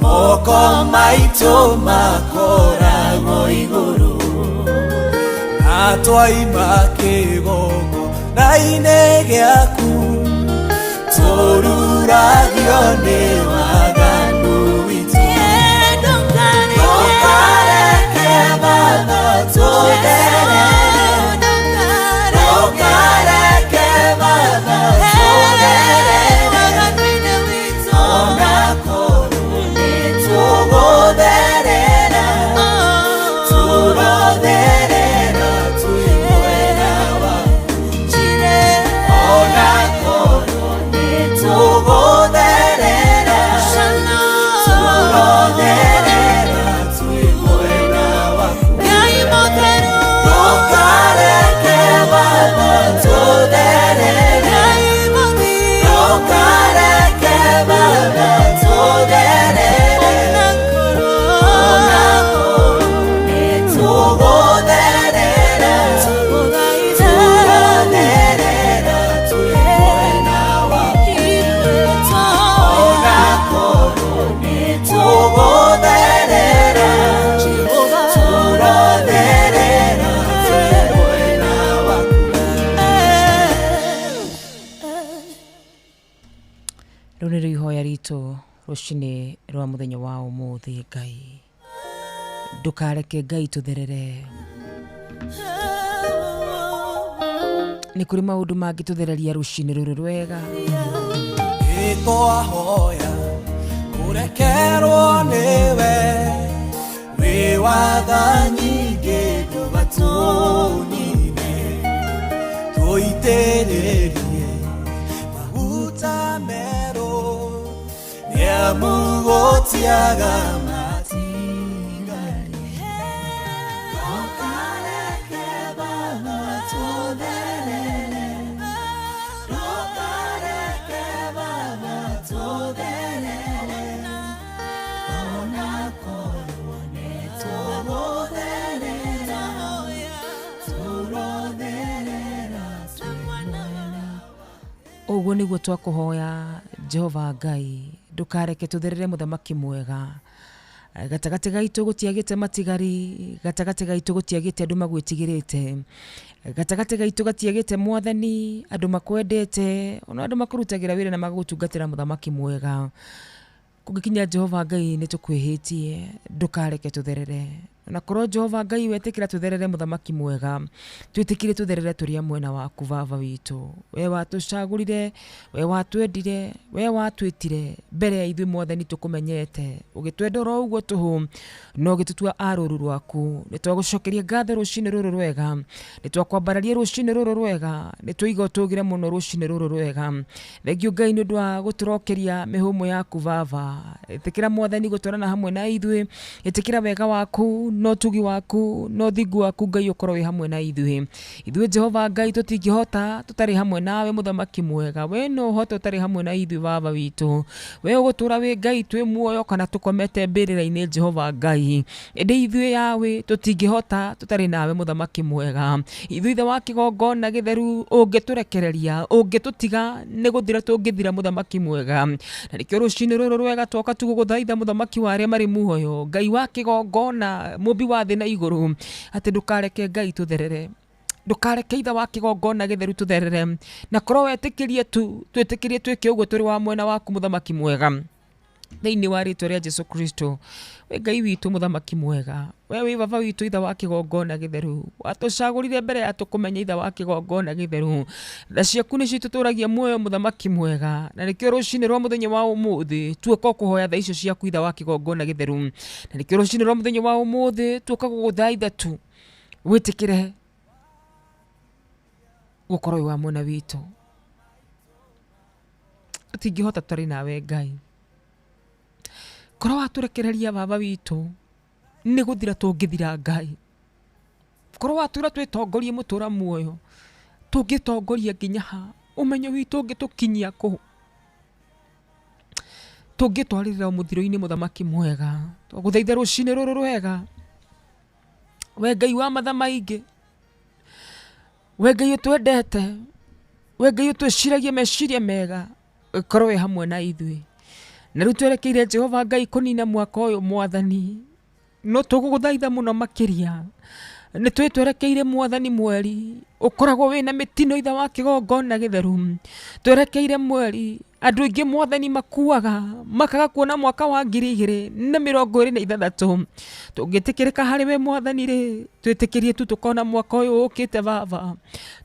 moko maitũ makoragwo igũrũ na twaima kĩgongona-inĩ gĩaku tũruragio nĩ waganu witũ ndũkareke Baba tũtherere ndũkareke Baba tũtherere onakorwo nĩtũgũtherera tũrotherera twĩ mwena waku onakorwo nĩtũgũtherera tũrotherera twĩ mwena waku ndũkareke Baba tũtherere ndũkareke Baba tũtherere onakorwo nĩtũgũtherera tũrotherera twĩ mwena waku onakorwo nĩtũgũtherera tũrotherera twĩ mwena waku Rĩu nĩrĩo ihoya ritũ rũcinĩ rwa mũthenya wa ũmũthĩ Ngai ndũkareke Ngai tũtherere nĩ kũrĩ maũndũ mangĩtũthereria rũcinĩ rũrũ rwega Nĩtwahoya kũrekerwo nĩwe wĩ wa tha nyingĩ ndũgatũnine tũitĩrĩrie maguta merũ nĩamu gũtiaga matigari ndũkareke Baba tũtherere ndũkareke Baba tũtherere onakorwo nĩtũgũtherera tũrotherera twĩ mwena waku Ũguo nĩguo twakũhoya Jehova Ngai, ndũkareke tũtherere mũthamaki mwega. Gatagatĩ gaitũ gũtiagĩte matigari, gatagatĩ gaitũ gũtiagĩte andũ magwĩtigĩrĩte, gatagatĩ gaitũ gatiagĩte mwathani, andũ makwendete, ona andũ makũrutagĩra wĩra na magagũtungatĩra mũthamaki mwega. Kũngĩkinya Jehova Ngai nĩ tũkwĩhĩtie, ndũkareke tũtherere. Na korwo Jehova Ngai wetĩkĩra tũtherere mũthamaki mwega, twĩtĩkĩre tũtherere tũrĩ a mwena waku baba witũ. We watũcagũrire, we watwendire, we watwĩtire mbere ya ithuĩ mwathani tũkũmenyete, ũgĩtwenda oro ũguo tũhũ, na ũgĩtũtua a rũũru rwaku. Nĩ twagũcokeria ngatho rũcinĩ rũrũ rwega, nĩ twakwambararia rũcinĩ rũrũ rwega, nĩ twaiga ũtũgĩre mũno rũcinĩ rũrũ rwega. Thengio Ngai nĩ ũndũ wa gũtũrokeria mĩhũmũ yaku baba. Ĩtĩkĩra mwathani gũtwarana hamwe na ithuĩ, ĩtĩkĩra wega waku na ũtugi waku na ũthingu waku Ngai ũkorwo wĩ hamwe na ithuĩ. Ithuĩ Jehova Ngai tũtingĩhota tũtarĩ hamwe nawe mũthamaki mwega. We no ũhote ũtarĩ hamwe na ithuĩ baba witũ. We ũgũtũra wĩ Ngai twĩ muoyo kana tũkomete mbĩrĩra-inĩ Jehova Ngai. Ĩndĩ ithuĩ Yahweh tũtingĩhota tũtarĩ nawe mũthamaki mwega. Ithuĩ ithe wa kĩgongona gĩtheru ũngĩtũrekereria, ũngĩtũtiga nĩ gũthira tũngĩthira mũthamaki mwega. Na nĩkĩo rũcinĩ rũrũ rwega twoka tu gũgũthaitha mũthamaki wa arĩa marĩ muoyo, Ngai wa kĩgongona, mũmbi wa thĩ na igũrũ, atĩ ndũkareke Ngai tũtherere. Ndũkareke ithe wa kĩgongona gĩtheru tũtherere. Na korwo wetĩkĩrie tu, twĩtĩkĩrie twĩke ũguo tũrĩ wa mwena waku mũthamaki mwega. Thĩinĩ wa rĩtwa rĩa Jesu Kristo, we Ngai witũ mũthamaki mwega, we wĩ baba witũ ithe wa kĩgongona gĩtheru, watũcagũrire mbere ya tũkũmenya ithe wa kĩgongona gĩtheru. Tha ciaku nĩcio itũtũragia muoyo mũthamaki mwega, na nĩkĩo rũcinĩ rwa mũthenya wa ũmũthĩ tuoka kũhoya tha icio ciaku ithe wa kĩgongona gĩtheru, na nĩkĩo rũcinĩ rwa mũthenya wa ũmũthĩ tuoka gũgũthaitha tu wĩtĩkĩre gũkorwo wĩ wa mwena witũ. Tũtingĩhota tũtarĩ nawe Ngai. Korwo watũrekereria baba witũ nĩ gũthira tũngĩthira Ngai. Korwo watwĩra twĩtongorie mũtũra muoyo, tũngĩtongoria nginya ha? Ũmenyo witũ ũngĩtũkinyia kũ? Tũngĩtwarĩrĩra o mũthiro-inĩ mũthamaki mwega. Twagũthaitha rũcinĩ rũrũ rwega, we Ngai wa matha maingĩ, we Ngai ũtwendete, we Ngai ũtwĩciragia meciria mega, ũkorwo wĩ hamwe na ithuĩ. Na rĩu twerekeire Jehova Ngai kũnina mwaka ũyũ mwathani, no tũgũgũthaitha mũno makĩria. Nĩ twĩ twerekeire mwathani mweri ũkoragwo wĩna mĩtino ithe wa kĩgongona gĩtheru. Twerekeire mweri andũ aingĩ mwathani makuaga makaga kuona mwaka wa 2026. Tũngĩtĩkĩrĩka harĩ we mwathani rĩ, twĩtĩkĩrie tu tũkona mwaka ũyũ ũkĩte baba.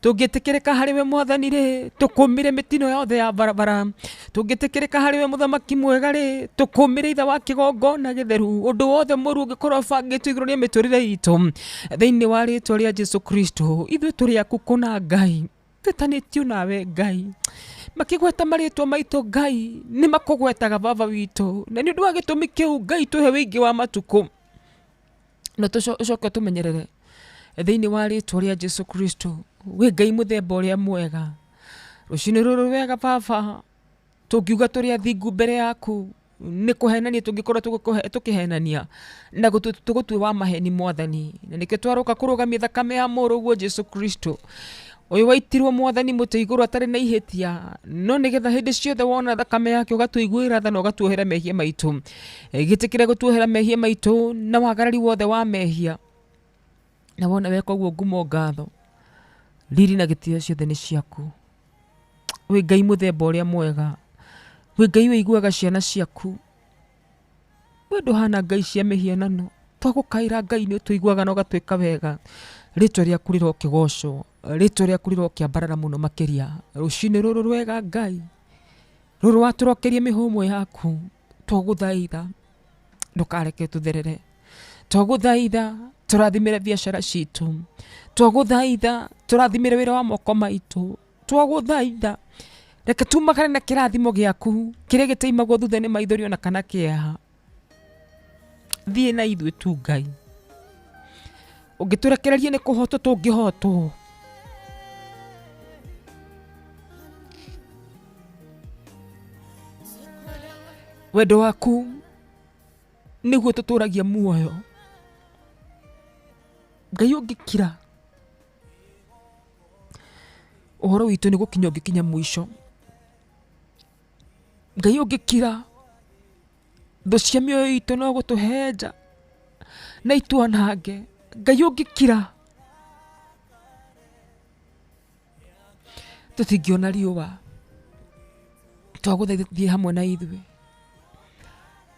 Tũngĩtĩkĩrĩka harĩ we mwathani rĩ, tũkũmĩre mĩtino yothe ya barabara. Tũngĩtĩkĩrĩka harĩ we mũthamaki mwega rĩ, tũkũmĩre ithe wa kĩgongona gĩtheru. Ũndũ wothe mũru ũngĩkorwo ũbangĩtwo igũrũ rĩa mĩtũrĩre itũ, thĩinĩ wa rĩtwa rĩa Jesu Kristo, ithuĩ tũrĩ aku kũna Ngai, twĩtanĩtio nawe Ngai. Makĩgweta marĩtwa maitũ Ngai, nĩ makũgwetaga baba witũ, na nĩ ũndũ wa gĩtũmi kĩu Ngai tũhe wĩingĩ wa matukũ, na ũcoke ũtũmenyerere thĩinĩ wa rĩtwa rĩa Jesu Kristo. Wĩ Ngai mũthemba ũrĩa mwega. Rũcinĩ rũrũ rwega baba, tũngiuga tũrĩ athingu mbere yaku, nĩ kũhenania tũngĩkorwo tũkĩhenania na tũgũtue wa maheni mwathani. Na nĩkĩo twaroka kũrũgamia thakame ya mũrũguo Jesu Kristo, ũyũ waitirwo mwathani mũtĩ igũrũ atarĩ na ihĩtia, no nĩgetha hĩndĩ ciothe wona thakame yake ũgatũiguĩra tha na ũgatuohera mehia maitũ. Gĩtĩkĩre gũtuohera mehia maitũ na wagarari wothe wa mehia, na wona weka ũguo ngumo ngatho, riri na gĩtĩo ciothe nĩ ciaku. Wĩ Ngai mũthemba ũrĩa mwega, wĩ Ngai wĩiguaga ciana ciaku. We ndũhana Ngai cia mĩhianano, twagũkaĩra Ngai nĩ ũtũiguaga na ũgatwĩka wega. Rĩtwa rĩaku rĩrokĩgocwo, rĩtwa rĩaku rĩrokĩambarara mũno makĩria. Rũcinĩ rũrũ rwega Ngai, rũrũ watũrokeria mĩhũmũ yaku, twagũthaitha ndũkareke tũtherere. Twagũthaitha tũrathimĩre biacara citũ, twagũthaitha tũrathimĩre wĩra wa moko maitũ, twagũthaitha reke tumagare na kĩrathimo gĩaku kĩrĩa gĩtaimagwo thutha nĩ maithori ona kana kĩeha. Thiĩ na ithuĩ tu Ngai, ũngĩtũrekereria nĩ kũhotwo tũngĩhotwo. Wendo waku nĩguo tũtũragia muoyo. Ngai ũngĩkira ũhoro witũ nĩ gũkinya ũngĩkinya mũico. Ngai ũngĩkira thũ cia mĩoyo itũ no gũtũhenja na itwanange. Ngai ũngĩkira tũtingĩona riũa. Twagũthaitha thiĩ hamwe na ithuĩ,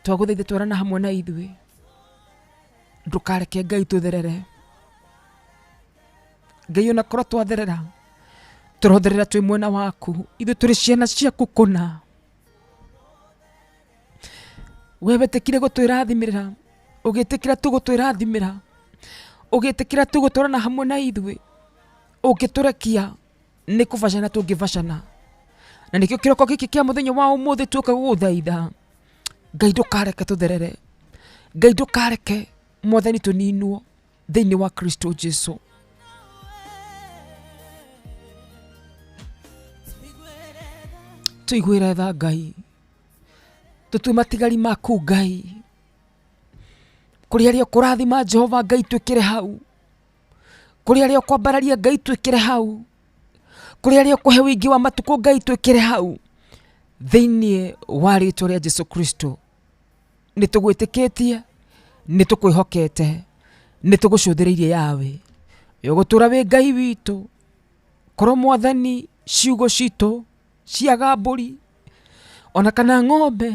twagũthaitha twarana hamwe na ithuĩ, ndũkareke Ngai tũtherere. Ngai ona korwo twatherera tũrotherera twĩ mwena waku, ithuĩ tũrĩ ciana ciaku kũna. We wetĩkire gũtwĩrathimĩra, ũgĩtĩkĩra tu gũtwĩrathimĩra, ũgĩtĩkĩra tu gũtwarana hamwe na ithuĩ, ũngĩtũrekia nĩ kũbacana tũngĩbacana. Na nĩkĩo kĩroko gĩkĩ kĩa mũthenya wa ũmũthĩ tuoka gũgũthaitha Ngai ndũkareke tũtherere, Ngai ndũkareke Mwathani tũninwo thĩinĩ wa Kristo Jesu. Tũiguĩre tha Ngai, tũtue matigari maku Ngai, kũrĩ arĩa ũkũrathima Jehova Ngai twĩkĩre hau, kũrĩ arĩa ũkwambararia Ngai twĩkĩre hau, kũrĩ arĩa ũkũhe ũingĩ wa matukũ Ngai twĩkĩre hau, thĩinĩ wa rĩtwa rĩa Jesu Kristo. Nĩ tũgwĩtĩkĩtie, nĩ tũkwĩhokete, nĩ tũgũcũthĩrĩirie Yawe, ũgũtũra wĩ Ngai witũ. Korwo Mwathani ciugo citũ ciaga mbũri ona kana ng'ombe,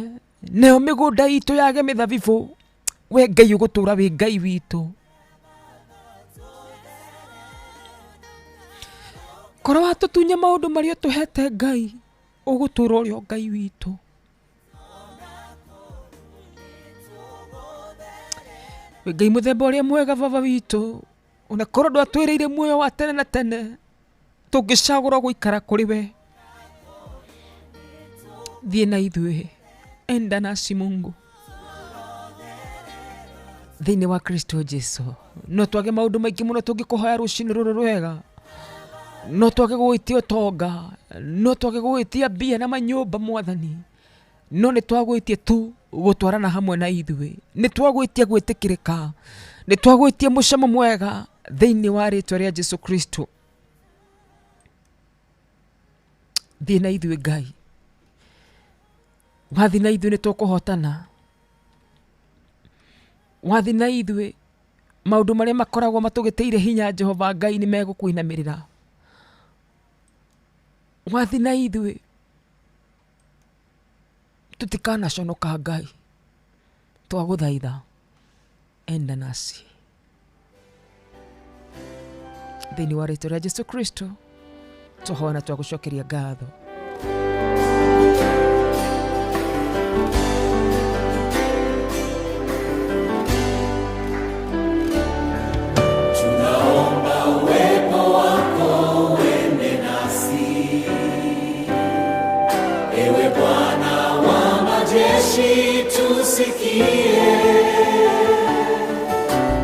nayo mĩgũnda itũ yage mĩthabibũ, we Ngai ũgũtũra wĩ Ngai witũ. Korwo watũtunya maũndũ marĩa ũtũhete Ngai, ũgũtũra ũrĩ o Ngai witũ. Wĩ Ngai mũthemba ũrĩa mwega baba witũ, ona korwo ndwatwĩrĩire muoyo wa tene na tene, tũngĩcagũra gũikara kũrĩ we. Thiĩ na ithuĩ, enda nasi Mungu thĩinĩ wa Kristo Jesu. No twage maũndũ maingĩ mũno tũngĩkũhoya rũcinĩ rũrũ rwega, no twage gũgwĩtia ũtonga, no twage gũgwĩtia mbia na manyũmba Mwathani, no nĩ twagwĩtie tu gũtwarana hamwe na ithuĩ, nĩ twagwĩtia gwĩtĩkĩrĩka, nĩ twagwĩtia mũcamo mwega thĩinĩ wa rĩtwa rĩa Jesu Kristo. Thiĩ na ithuĩ Ngai, wathiĩ na ithuĩ nĩ tũkũhotana, wathiĩ na ithuĩ maũndũ marĩa makoragwo matũgĩtĩire hinya Jehova Ngai nĩ megũkũinamĩrĩra. Wathiĩ na ithuĩ tũtikanaconoka Ngai, twagũthaitha enda nasi thĩinĩ wa rĩtwa rĩa Jesu Kristo twahoya na twagũcokeria ngatho. Tunaomba uwepo wako uende nasi, ewe Bwana wa majeshi, tusikie.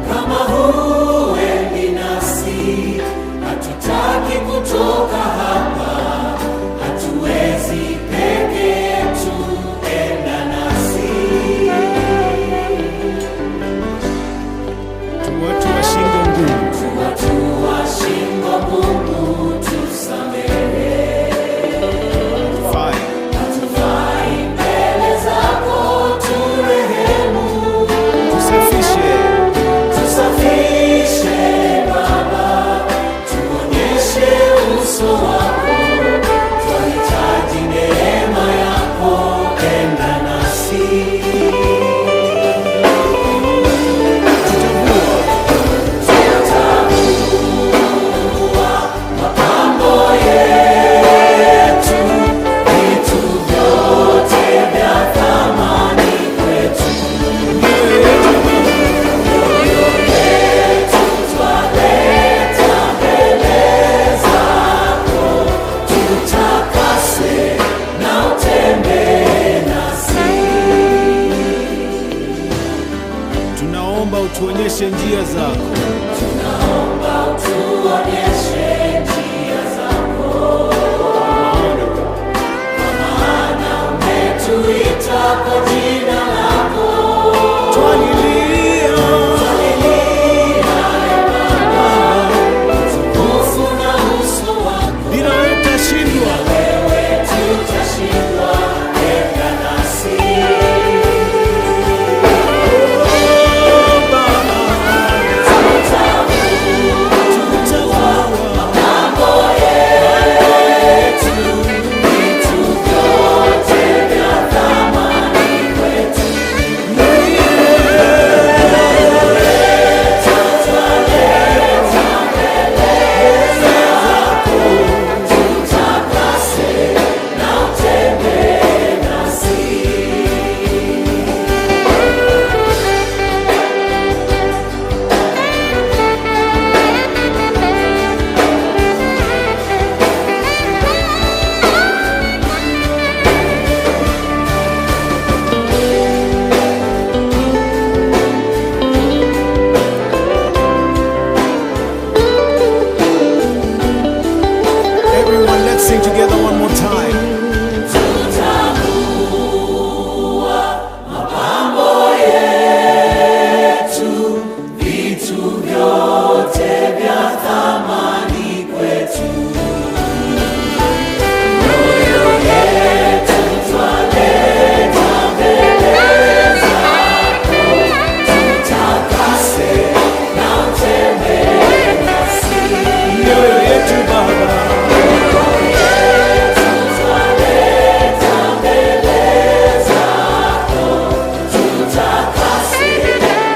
Kama huendi nasi, hatutaki kutoka hapa, hatuwezi peke yetu, enda nasi. Watu wa shingo ngumu, Watu wa shingo ngumu, tusamehe. Hatufai mbele zako, turehemu. Tusafishe, Tusafishe Baba, tuonyeshe uso wako, twahitaji neema yako, enda nasi. Tutavua mapambo yetu, vitu vyote vya thamani kwetu. Mioyo yetu twaleta mbele zako, tutakase na utembee nasi. Tunaomba utuonyeshe njia zako, Tunaomba utuonyeshe njia zako, kwa maana umetuita kwa jina lako. Twalilia, Twalilia, e Baba, utukufu na uso wako, bila wewe tutashindwa. wewe tutashindwa, enda Let's sing together one more time. Mapambo yetu, vitu vyote vya thamani kwetu. Mioyo yetu twaleta mbele zako, tutakase na utembee nasi. Mioyo yetu Baba, Mioyo yetu twaleta mbele zako, tutakase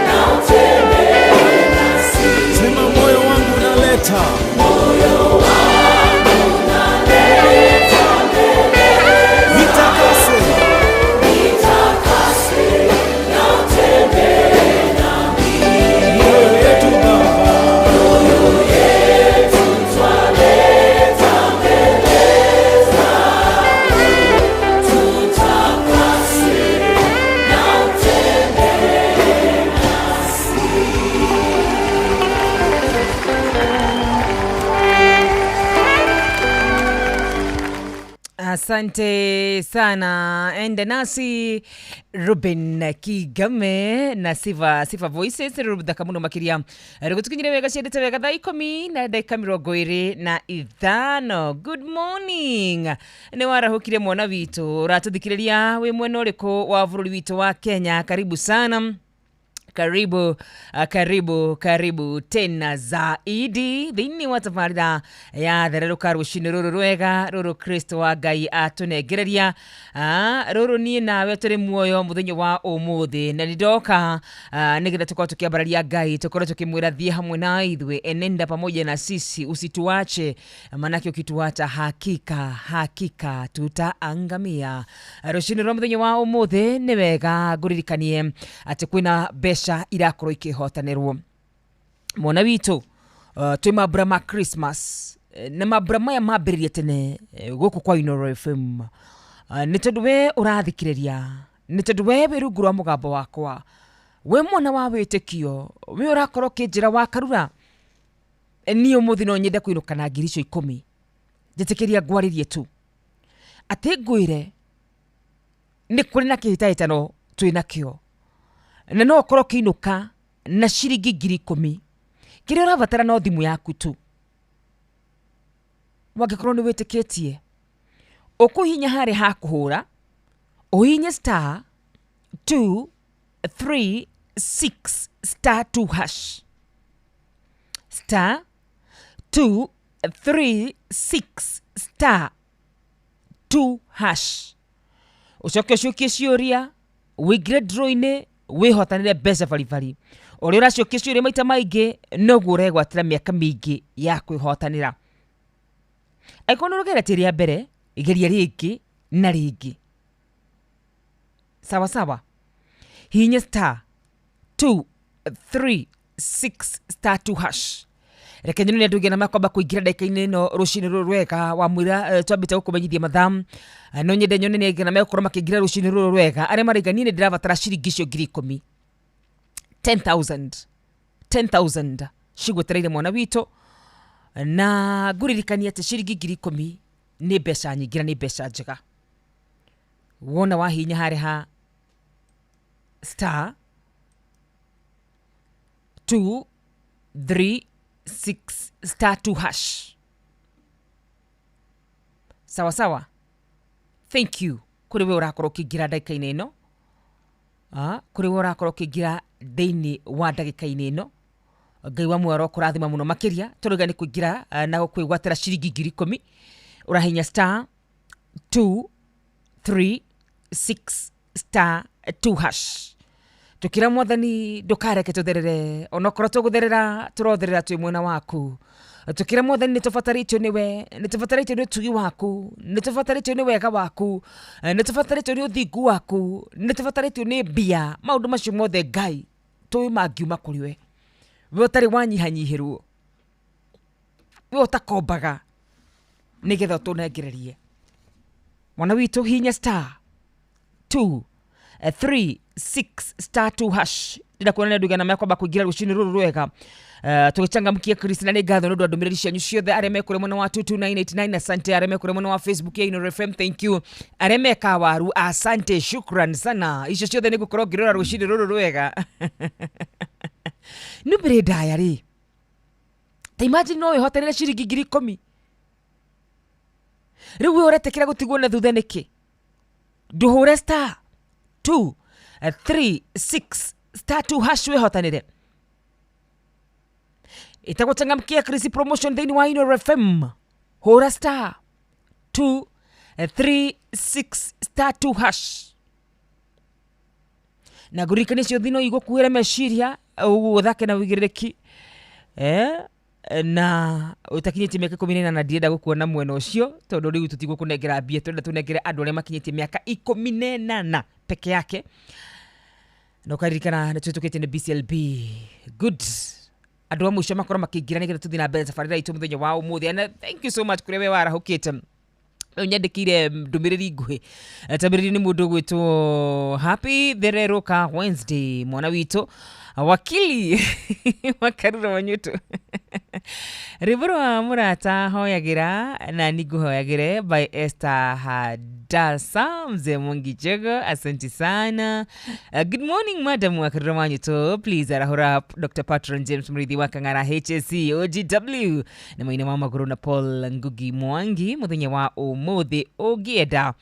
na utembee nasi. sema moyo wangu naleta, Moyo wangu naleta mbele nitakase, nitakase na utembee nami. mioyo yetu Baba, Mioyo yetu twaleta mbele zako, tutakase na utembee nasi. Asante sana ende nasi Ruben Kigame na Sifa, Sifa Voices ruthaka muno makiria rũgũtũkinyire wega ciendete wega thaa ikũmi na ndagĩka mĩrongo ĩrĩ na ithano. Good morning, nĩ warahũkire mwana witũ ũratũthikĩrĩria wĩ mwena ũrĩkũ wa bũrũri witũ wa Kenya? Karibu sana, karibu karibu karibu tena zaidi thĩinĩ wa tabarĩra ya thererũka rũcinĩ rũrũ rwega rũrũ kristo wa ngai atũnengereria. Rũrũ niĩ nawe tũrĩ muoyo mũthenya wa ũmũthĩ na nĩndoka nĩgetha tũkorwo tũkĩambararia ngai, tũkorwo tũkĩmwĩra thiĩ hamwe na ithuĩ, enenda pamoja na sisi, usituache, manake ukituacha hakika hakika tutaangamia. Rũcinĩ rwa mũthenya wa ũmũthĩ nĩ wega ngũririkanie atĩ kwĩna mbeca irakorwo ikĩhotanĩrwo mwana witũ. Twĩ mambura ma Christmas. Na mambura maya mambĩrĩrie tene gũkũ kwa Inooro FM. Nĩ tondũ we ũrathikĩrĩria, nĩ tondũ we wĩ rungu rwa mũgambo wakwa, we mwana wa wĩtĩkio, we ũrakorwo ũkĩnjĩra wa karura, niĩ ũmũthĩ no nyende kũinũka na ngiri icio ikũmi. Njĩtĩkĩria ngwarĩrie tu atĩ ngwĩre nĩ kũrĩ na kĩhĩtahĩtano twĩ nakĩo na no ũkorwo ũkĩinũka na ciringi ngiri ikũmi. Kĩrĩa ũrabatara no thimũ yaku tu. Wangĩkorwo nĩ wĩtĩkĩtie, ũkũhihinya harĩa ha kũhũra, ũhihinye star 2 3 6 star 2 hash, star 2 3 6 star 2 hash, ũcoke ũcokie ciũria, wĩingĩre draw-inĩ, wĩhotanĩre mbeca baribari. Ũrĩa ũracokia ciũria maita maingĩ noguo ũregwatĩra mĩaka mĩingĩ ya kwĩhotanĩra. Angĩkorwo nĩ ũrũgeretie rĩa mbere, geria rĩngĩ na rĩngĩ. Sawa sawa, hihinya star 2 3 6 star 2 hash. Reke nyone andũ aingĩ makwamba kũingĩra ndagĩka-inĩ ĩno rũcinĩ rũrũ rwega wa mwĩra. Twambĩte gũkũmenyithia mathaa. No nyende nyone nĩ aingĩ megũkorwo makĩingĩra rũcinĩ rũrũ rwega, arĩa maraiga niĩ nĩ ndĩrabatara ciringi icio ngiri ikũmi, 10,000, 10,000 cigwetereire mwana witũ. Na ngũririkania atĩ ciringi ngiri ikũmi nĩ mbeca nyingĩ na nĩ mbeca njega. Wona wahinya harĩa ha star 2 3 6 star 2 hash. Sawa sawa, thank you kũrĩ we ũrakorwo ũkĩingĩra ndagĩka-inĩ ĩno. Kũrĩ we ũrakorwo ũkĩingĩra thĩinĩ wa ndagĩka-inĩ ĩno, ngai wa muoyo arokũrathima mũno makĩria. Tũrauga nĩ kũingĩra na kwĩgwatĩra ciringi ngiri ikũmi, ũrahinya star 2 3 6 star 2 hash. Tukira mwathani ndukareke tutherere, onokorwo tugutherera turotherera twi mwena waku. Tukira mwathani nitubatarĩtio niwe, nitubatarĩtio nĩ ũtugi waku, nitubatarĩtio nĩ wega waku, nitubatarĩtio nĩ ũthingu waku, nitubatarĩtio nĩ mbia. Maũndũ macio mothe ngai tũĩ mangiuma kũrĩ we, we ũtarĩ wanyihanyihĩrwo, we ũtakombaga, nĩgetha ũtũnengererie mwana witũ. Hinya star 2 3 6 star 2 hash. Ndĩrenda kuona nĩ andũ igana mekwamba kũingĩra rũcinĩ rũrũ rwega. Tũgĩchangamkia Chris, na nĩ ngatho nĩ ũndũ wa ndũmĩrĩri cianyu ciothe, arĩa mekũrĩa mwena wa 22989, asante. Arĩa mekũrĩa mwena wa Facebook ya Inooro FM, thank you. Arĩa meka waru, asante, shukran sana. Icio ciothe nĩ ngũkorwo ngĩrora rũcinĩ rũrũ rwega. Nĩ ndaya rĩ, ta imagine no wĩhotanĩre ciringi 10,000. Rĩu we ũretĩkĩra gũtigwo na thutha nĩkĩ? Ndũhũre star 2 3 6 star 2 hash wĩhotanĩre. Ĩtagwo changamkia Chris promotion thĩinĩ wa Inooro FM. Hũra star 2 3 6 star 2 hash na ngũririkanie ciothe no igũkuĩre meciria ũguo ũthake na ũigĩrĩrĩki, na ũtakinyĩtie mĩaka 18 ndirenda gũkuona mwena ũcio, tondũ rĩu tũtigũkũnengera mbia, tũrenda tũnengere andũ arĩa makinyĩtie mĩaka 18 peke yake. Na ũkaririkana nĩ tũhĩtũkĩte nĩ BCLB. Good, andũ a mũico makorwo makĩingĩra nĩgetha tũthiĩ na mbere tabarĩra itũ mũthenya wa ũmũthĩ. And thank you so much kũrĩa we warahũkĩte rĩu nyandĩkĩire ndũmĩrĩri nguhĩ. Tambĩrĩri nĩ mũndũ ũgwĩtwo Happy Thererũka Wednesday, mwana witũ wakili Wakarura Wanyutu. Rwĩmbo rwa mũrata hoyagĩra na ningũhoyagĩre by Esther Hadasa mzee Mwangi Jego, asante sana. Good morning madam Wakarura Wanyutu, please arahũra Dr. Patron James Murithi wa Kang'ara HSC OGW na maina wa magũrũ na Paul Ngugi Mwangi mũthenya wa ũmũthĩ ũngĩenda.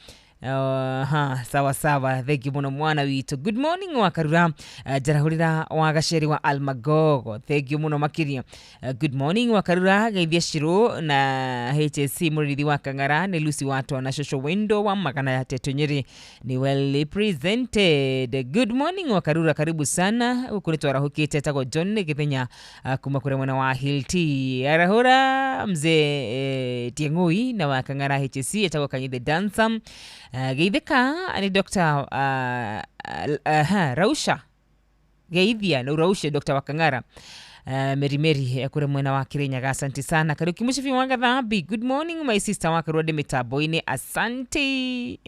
Ha, sawa sawa, thank you muno mwana witũ. Good morning Wakarura, njarahũrĩra wa gaceri wa Almagogo, thank you muno makiria. Good morning Wakarura, geithia Shiro na HSC Mũrĩithi wa Kang'ara nĩ Lucy watwa na Shosho Wendo wa Magana ya Teto Nyeri ni well represented. Good morning Wakarura, karibu sana gũkũ nĩ twarahũkĩte. Etagwo John Gĩthenya, kuma kũrĩa mwena wa Hilti. Arahũra mzee Tieng'ui na wa Kang'ara HSC, etagwo Kanyithe Dansa. Geithĩka nĩ Dr. Rausha, geithia na uraushe Dr. Wakang'ara, Merimeri kũrĩa mwena wa Kirinyaga, asante sana. Kariuki Mũcibi wa Gathambi, good morning my sister Wakarua ndĩ mĩtambo-inĩ, asante.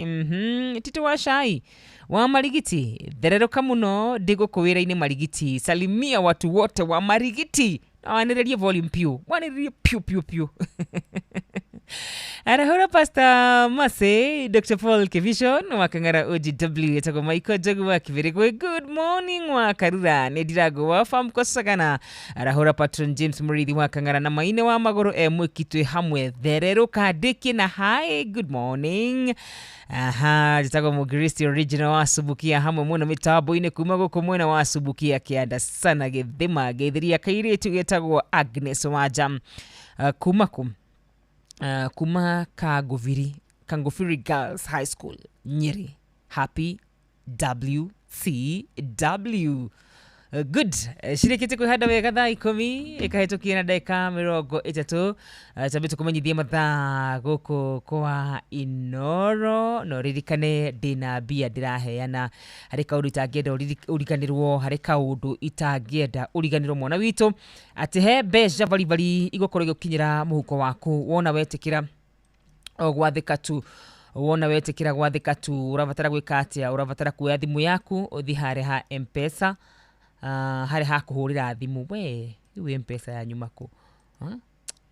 Tito wa Shai wa Marigiti, thererũka mũno, ndĩ gũkũ wĩra-inĩ Marigiti, salimia watu wote wa Marigiti na wanĩrĩrie volume piũ, wanĩrĩrie piũ piũ piũ. Arahura Pastor Mase, Dr. Paul Kevishon wa Kang'ara OGW, etagwo Michael Njogu wa Kibirigwe. Good morning wa Karura, nĩ Ndirango wa Farm Kosagana. Arahura Patron James Murithi wa Kang'ara na Maine wa Magũrũ e mwĩki twĩ hamwe, thererũka ndĩkie na hi, good morning. Aha, njĩtagwo Mũgristi original wa Subukia, hamwe mũno mĩtambo-inĩ kuma gũkũ mwena wa Subukia kĩanda sana gĩthima, geithĩria kairĩtu getagwo Agnes Wanja, kuma kũ kuma Kangũbiri, Kangũbiri Girls High School Nyeri. Happy WCW. Good, cirĩkĩtie kwĩhanda wega thaa 10 ĩkahĩtũkia na ndagĩka 30. Tambe tũkũmenyithie mathaa gũkũ kwa Inoro, no ririkane ndĩna mbia ndĩraheana harĩ kaũndũ itangĩenda ũriganĩrwo, harĩ kaũndũ itangĩenda ũriganĩrwo mwana witũ, atĩ he mbeca baribari igũkorwo igũkinyĩra mũhuko waku wona wetĩkĩra o gwathĩka tu. Wona wetĩkĩra gwathĩka tu, ũrabatara gwĩka atĩa? Ũrabatara kuoya thimũ yaku ũthiĩ harĩa ha M-Pesa, harĩa ha kũhũrĩra thimũ. We rĩu M-Pesa ya nyuma kũ? Nĩ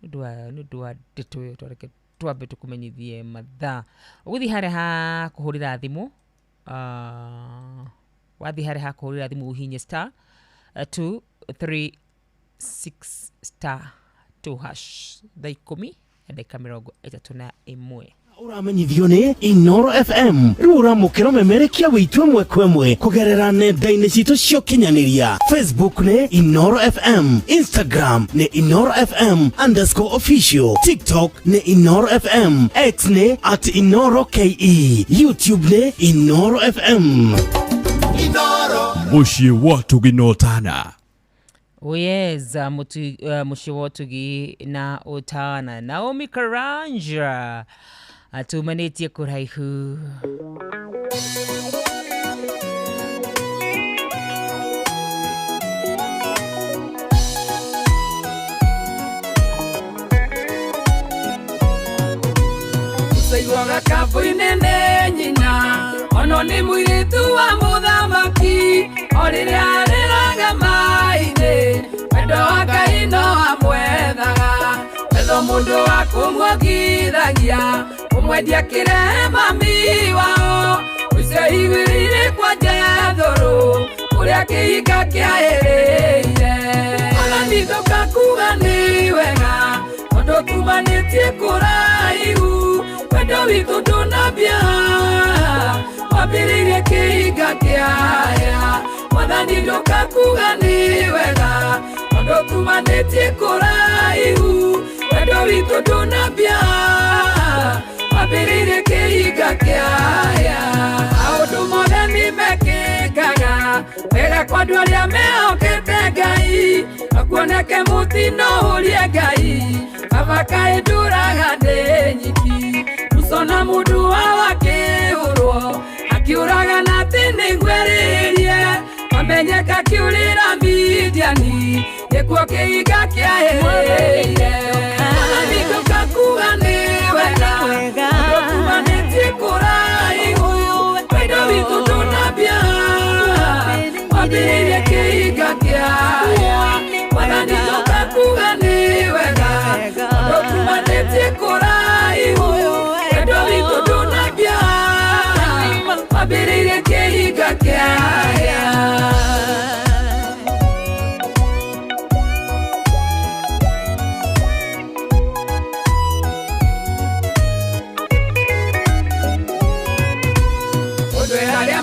ũndũ wa ndeto ĩyo, twareke twambe tũkũmenyithie mathaa. Ũgũthiĩ harĩa ha kũhũrĩra thimũ, wathiĩ harĩa ha kũhũrĩra thimũ ũhihinye star 2 3 6 star 2 hash. Thaa 10 na ndagĩka 31. Ũramenyithio nĩ Inoro FM. Rĩu ũramũkĩra memerekia witũ ĩmwe kwa ĩmwe kũgerera nenda-inĩ citũ cia ũkinyanĩria. Facebook nĩ Inoro FM, Instagram nĩ Inoro FM underscore official, TikTok nĩ Inoro FM, X nĩ @InoroKE, YouTube nĩ Inoro FM. Mũciĩ wa ũtugi na ũtana. Uyeza mũciĩ wa ũtugi na ũtana. Naomi Karanja atumanĩtie kũraihu. Caiguaga kabũ-inĩ nĩ nyina ono nĩ mũirĩtu wa mũthamaki o rĩrĩa arĩraga maĩ-inĩ wendo. wa Ngai no amwethaga etho mũndũ wa kũmuongithagia ũmwendia kĩrehe mami wao ũcio igwĩrĩire kwa Jethũrũ ũrĩa kĩhinga kĩaĩrĩire Mwathani ndũka kuga nĩ wega tondũ tumanĩtie kũraihu wendo witũ ndũnambia wambĩrĩirie kĩhinga kĩaya Mwathani ndũka kuga nĩ wega tondũ tumanĩtie kũraihu wendo witũ ndũnambia wambĩrĩirie kĩhinga kĩaya maũndũ mothe nĩ mekĩkaga wega kwa andũ arĩa mehokete Ngai no kuoneke mũtino ũrie Ngai baba kaĩ ndũraga ndĩ nyiki Musa na mũndũ wao akĩhũrwo akiũraga na atĩ nĩngwerĩrie wamenyeka kĩũrĩra Midiani nĩkuo kĩhinga kĩaĩrĩire Mwathani ndũka kuga nĩ wega tondũ tumanĩtie kũraihu wendo witũ ndũnambia wambĩrĩirie kĩhinga kĩaya Mwathani ndũka kuga nĩ wega tondũ tumanĩtie kũraihu wendo witũ ndũnambia wambĩrĩirie kĩhinga kĩaya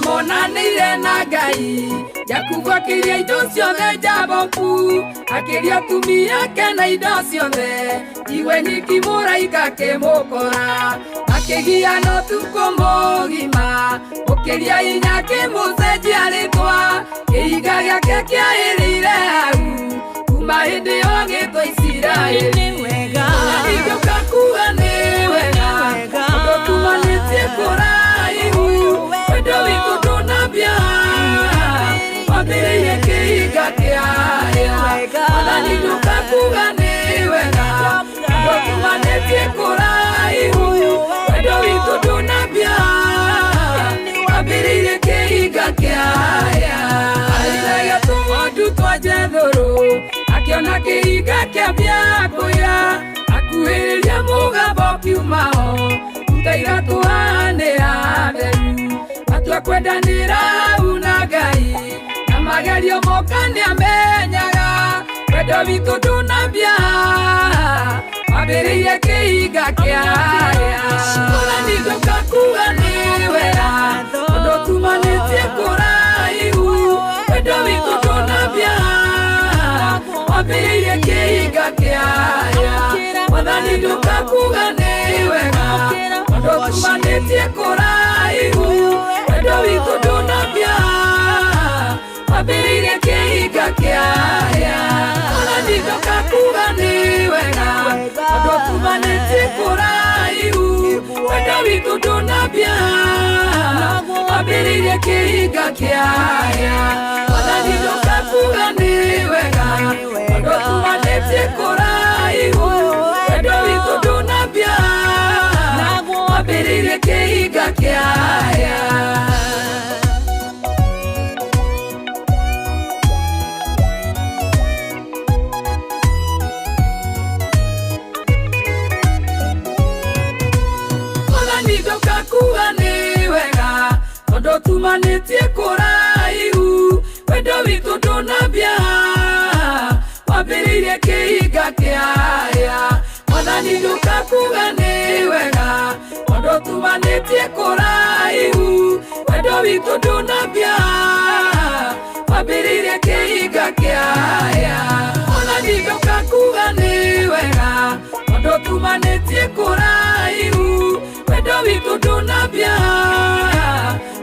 Monanĩire na Ngai Jakubu akĩria indo ciothe Jaboku akĩria atumia ake na indo ciothe iwe nyiki mũraika akĩmũkora akĩgiana ũtukũ mũgima ũkĩria hinya akĩmũcenjia rĩtwa kĩhinga gĩake kĩaĩrĩire hau kuma hĩndĩ ĩyo agĩtwo Isiraeli Mwathani ndũka kuga nĩ wega tondũ tumanĩtie kũraihu wendo witũ ndũnambia wambĩrĩirie kĩhinga kĩaya Mwathani ndũka kuga nĩ wega tondũ tumanĩtie kũraihu wendo witũ ndũnambia wambĩrĩirie kĩhinga kĩaya Arĩithagia tũng'ondu twa Jethũrũ akĩona kĩhinga kĩambia kũya akuhĩrĩria mũgambo kiumao ruta iratũ haha nĩ hatheru atua kwendanĩra hau na Ngai na magerio moka nĩamenyaga wendo witũ ndũnambia wambĩrĩirie kĩhinga kĩaya Mwathani ndũka kuga nĩ wega tondũ tumanĩtie kũraihu wendo witũ ndũnambia wambĩrĩirie kĩhinga kĩaya Mwathani ndũka kuga nĩ wega tondũ tumanĩtie kũraihu wendo witũ ndũnambia wambĩrĩirie kĩhinga kĩaya Mwathani ndũka kuga nĩ wega tondũ tumanĩtie kũraihu wendo witũ ndũnambia wambĩrĩirie kĩhinga kĩaya Mwathani ndũka kuga nĩ wega tondũ tumanĩtie kũraihu wendo witũ ndũnambia wambĩrĩirie kĩhinga kĩaya Mwathani ndũka kuga nĩ wega tondũ tumanĩtie kũraihu wendo witũ ndũnambia wambĩrĩirie kĩhinga kĩaya Mwathani ndũka kuga nĩ wega tondũ tumanĩtie kũraihu wendo witũ ndũnambia wambĩrĩirie kĩhinga kĩaya Mwathani ndũka kuga nĩ wega tondũ tumanĩtie kũraihu wendo witũ ndũnambia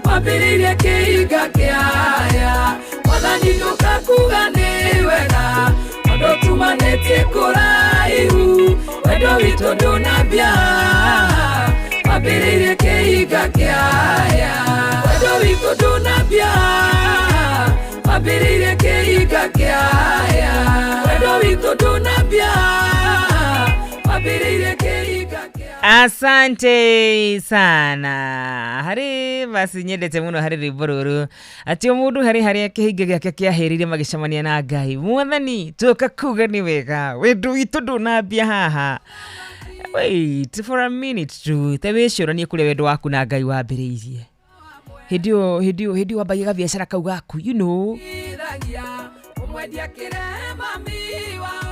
wambĩrĩirie kĩhinga kĩaya Mwathani ndũka kuga nĩ wega tondũ tumanĩtie kũraihu wendo witũ ndũnambia wambĩrĩirie kĩhinga kĩaya wendo witũ ndũnambia wambĩrĩirie kĩhinga kĩaya wendo witũ ndũnambia wambĩrĩirie kĩhinga kĩaya. Asante sana. Harĩ basi nyendete mũno harĩ rwĩmbo rũrũ atĩ o mũndũ harĩ harĩa kĩhingo gĩake kĩahĩrĩire magĩcemania na Ngai. Mwathani tuoka kuga nĩ wega, wendo witũ ndũnambia haha. Wait for a minute tu, ta wĩcũranie kũrĩa wendo waku na Ngai wambĩrĩirie. Hĩndĩ ĩyo hĩndĩ ĩyo hĩndĩ ĩyo wambagia gabiacara kau gaku, you know,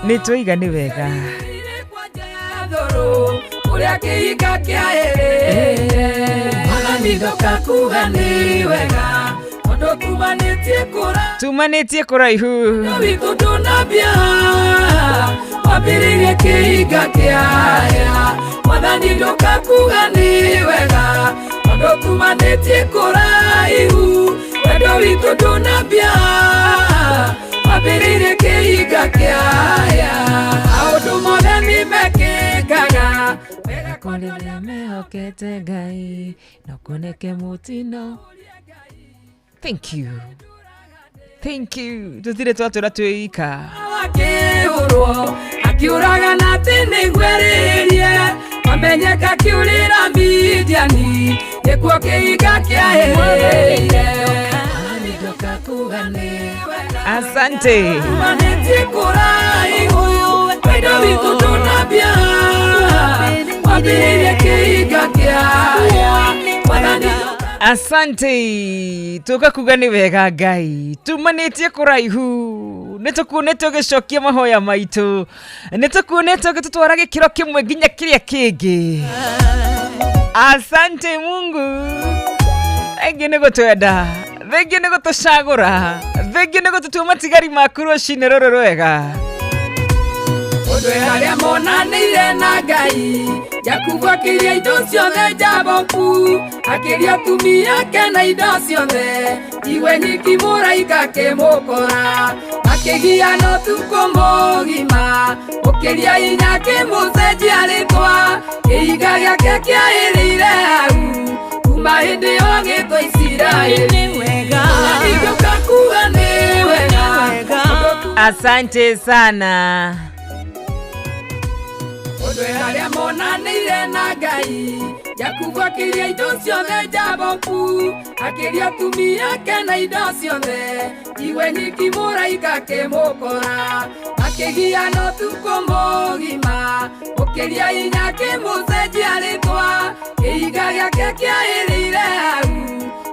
nĩ twaiga nĩ wega. Ũrĩa kĩhinga kĩahĩrĩire Mwathani ndoka kuga nĩ wega tondũ tumanĩtie kũra Tumanĩtie kũraihu. Witũ ndũnambia wambĩrĩirie kĩhinga kĩaya Mwathani ndoka kuga nĩ wega tondũ tumanĩtie kũraihu wendo witũ ndũnambia wambĩrĩirie kĩhinga kĩaya maũndũ mothe nĩ mekĩkaga Wega kwa rĩrĩa mehokete Ngai no kuoneke mũtino. Thank you. Thank you. Tũtirĩ twatũra twĩ ika. Akĩhũrwo akiũragana atĩ nĩguerĩrie amenyeka kĩũrĩra Midiani nĩkuo kĩhinga kĩahĩrĩire. Asante. Tumanĩtie kũraihu wendo witũ ndũnambia wambĩrĩirie kĩhinga kĩaya Mwathani. Asante. Tuka kuga nĩ wega Ngai tumanĩtie kũraihu nĩ tũkuonete ũgĩcokia mahoya maitũ nĩ tũkuonete ũgĩtũtwara gĩkĩro kĩmwe nginya kĩrĩa kĩngĩ. Asante Mungu. Thengiũ nĩ gũtwenda, thengiũ nĩ gũtũcagũra, thengiũ nĩ gũtũtua matigari maku rũcinĩ rũrũ rwega. Ũndũ harĩa monanĩire na Ngai Jakubu akĩria indo ciothe Jaboku akĩria atumia ake na indo ciothe iwe nyiki mũraika akĩmũkora akĩgiana ũtukũ mũgima ũkĩria inya akĩmũcenjia rĩtwa kĩhinga gĩake kĩahĩrĩire hau kuma hĩndĩ ĩyo agĩtwo Isiraeli. Mwathani ndoka kuga nĩ wega. Asante sana. Ũndũ harĩa monanĩire na Ngai Jakubu akĩria indo ciothe Jaboku akĩria atumia ake na indo ciothe iwe nyiki mũraika akĩmũkora akĩgiana ũtukũ mũgima ũkĩria inya akĩmũcenjia rĩtwa kĩhinga gĩake kĩahĩrĩire hau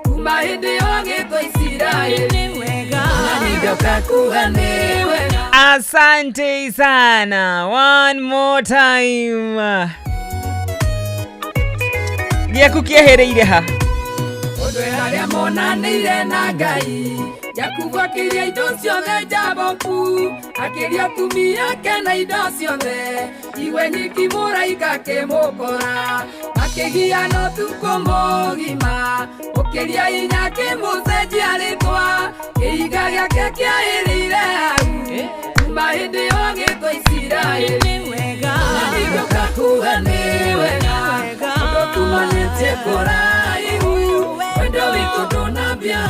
kuma hĩndĩ ĩyo agĩtwo Isiraeli. Mwathani ndoka kuga nĩ wega. Asante sana. One more time. Gĩaku kĩahĩrĩire ha? Ũndũ harĩa monanĩire na Ngai Jakubu akĩria indo ciothe Jaboku akĩria atumia ake na indo ciothe iwe nyiki mũraika akĩmũkora akĩgiana ũtukũ mũgima ũkĩria inya akĩmũcenjia rĩtwa kĩhinga gĩake kĩahĩrĩire hau kuma hĩndĩ ĩyo agĩtwo Isiraeli. Mwathani ndoka kuga nĩ wega tondũ tumanĩtie kũraihu wendo witũ ndũnambia.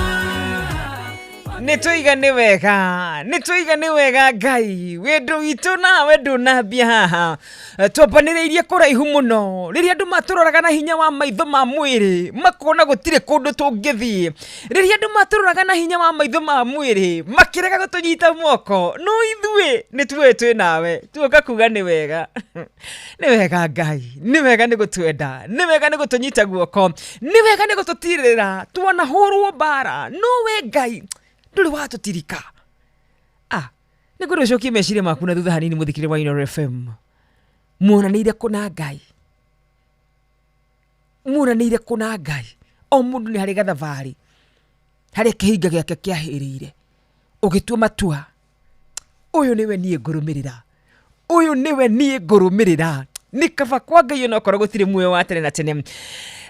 Nĩ twaiga nĩ wega, nĩ twaiga nĩ wega Ngai wendo witũ nawe ndũnambia haha. Twambanĩrĩirie kũraihu mũno rĩrĩa andũ matũroraga na hinya wa maitho ma mwĩrĩ makona gũtirĩ kũndũ tũngĩthiĩ rĩrĩa andũ matũroraga na hinya wa maitho ma mwĩrĩ makĩrega gũtũnyita moko no ithuĩ nĩ tuoĩ twĩ nawe tuoka kuga nĩ wega. Nĩ wega Ngai, nĩ wega nĩ gũtwenda, nĩ wega nĩ gũtũnyita guoko, nĩ wega nĩ gũtũtirĩrĩra twanahũrwo mbara no we Ngai ndũrĩ watũtirika. Nĩ ngwenda ũcokie meciria maku na thutha hanini mũthikĩrĩria wa Inooro FM. Muonanĩire kũna Ngai, muonanĩire kũna Ngai. O mũndũ nĩ harĩ gathabarĩ harĩa kĩhinga gĩake kĩahĩrĩire ũgĩtua matua ũyũ nĩwe niĩ ngũrũmĩrĩra, ũyũ nĩwe niĩ ngũrũmĩrĩra nĩ kaba kwa Ngai onokorwo gũtirĩ muoyo wa tene na tene.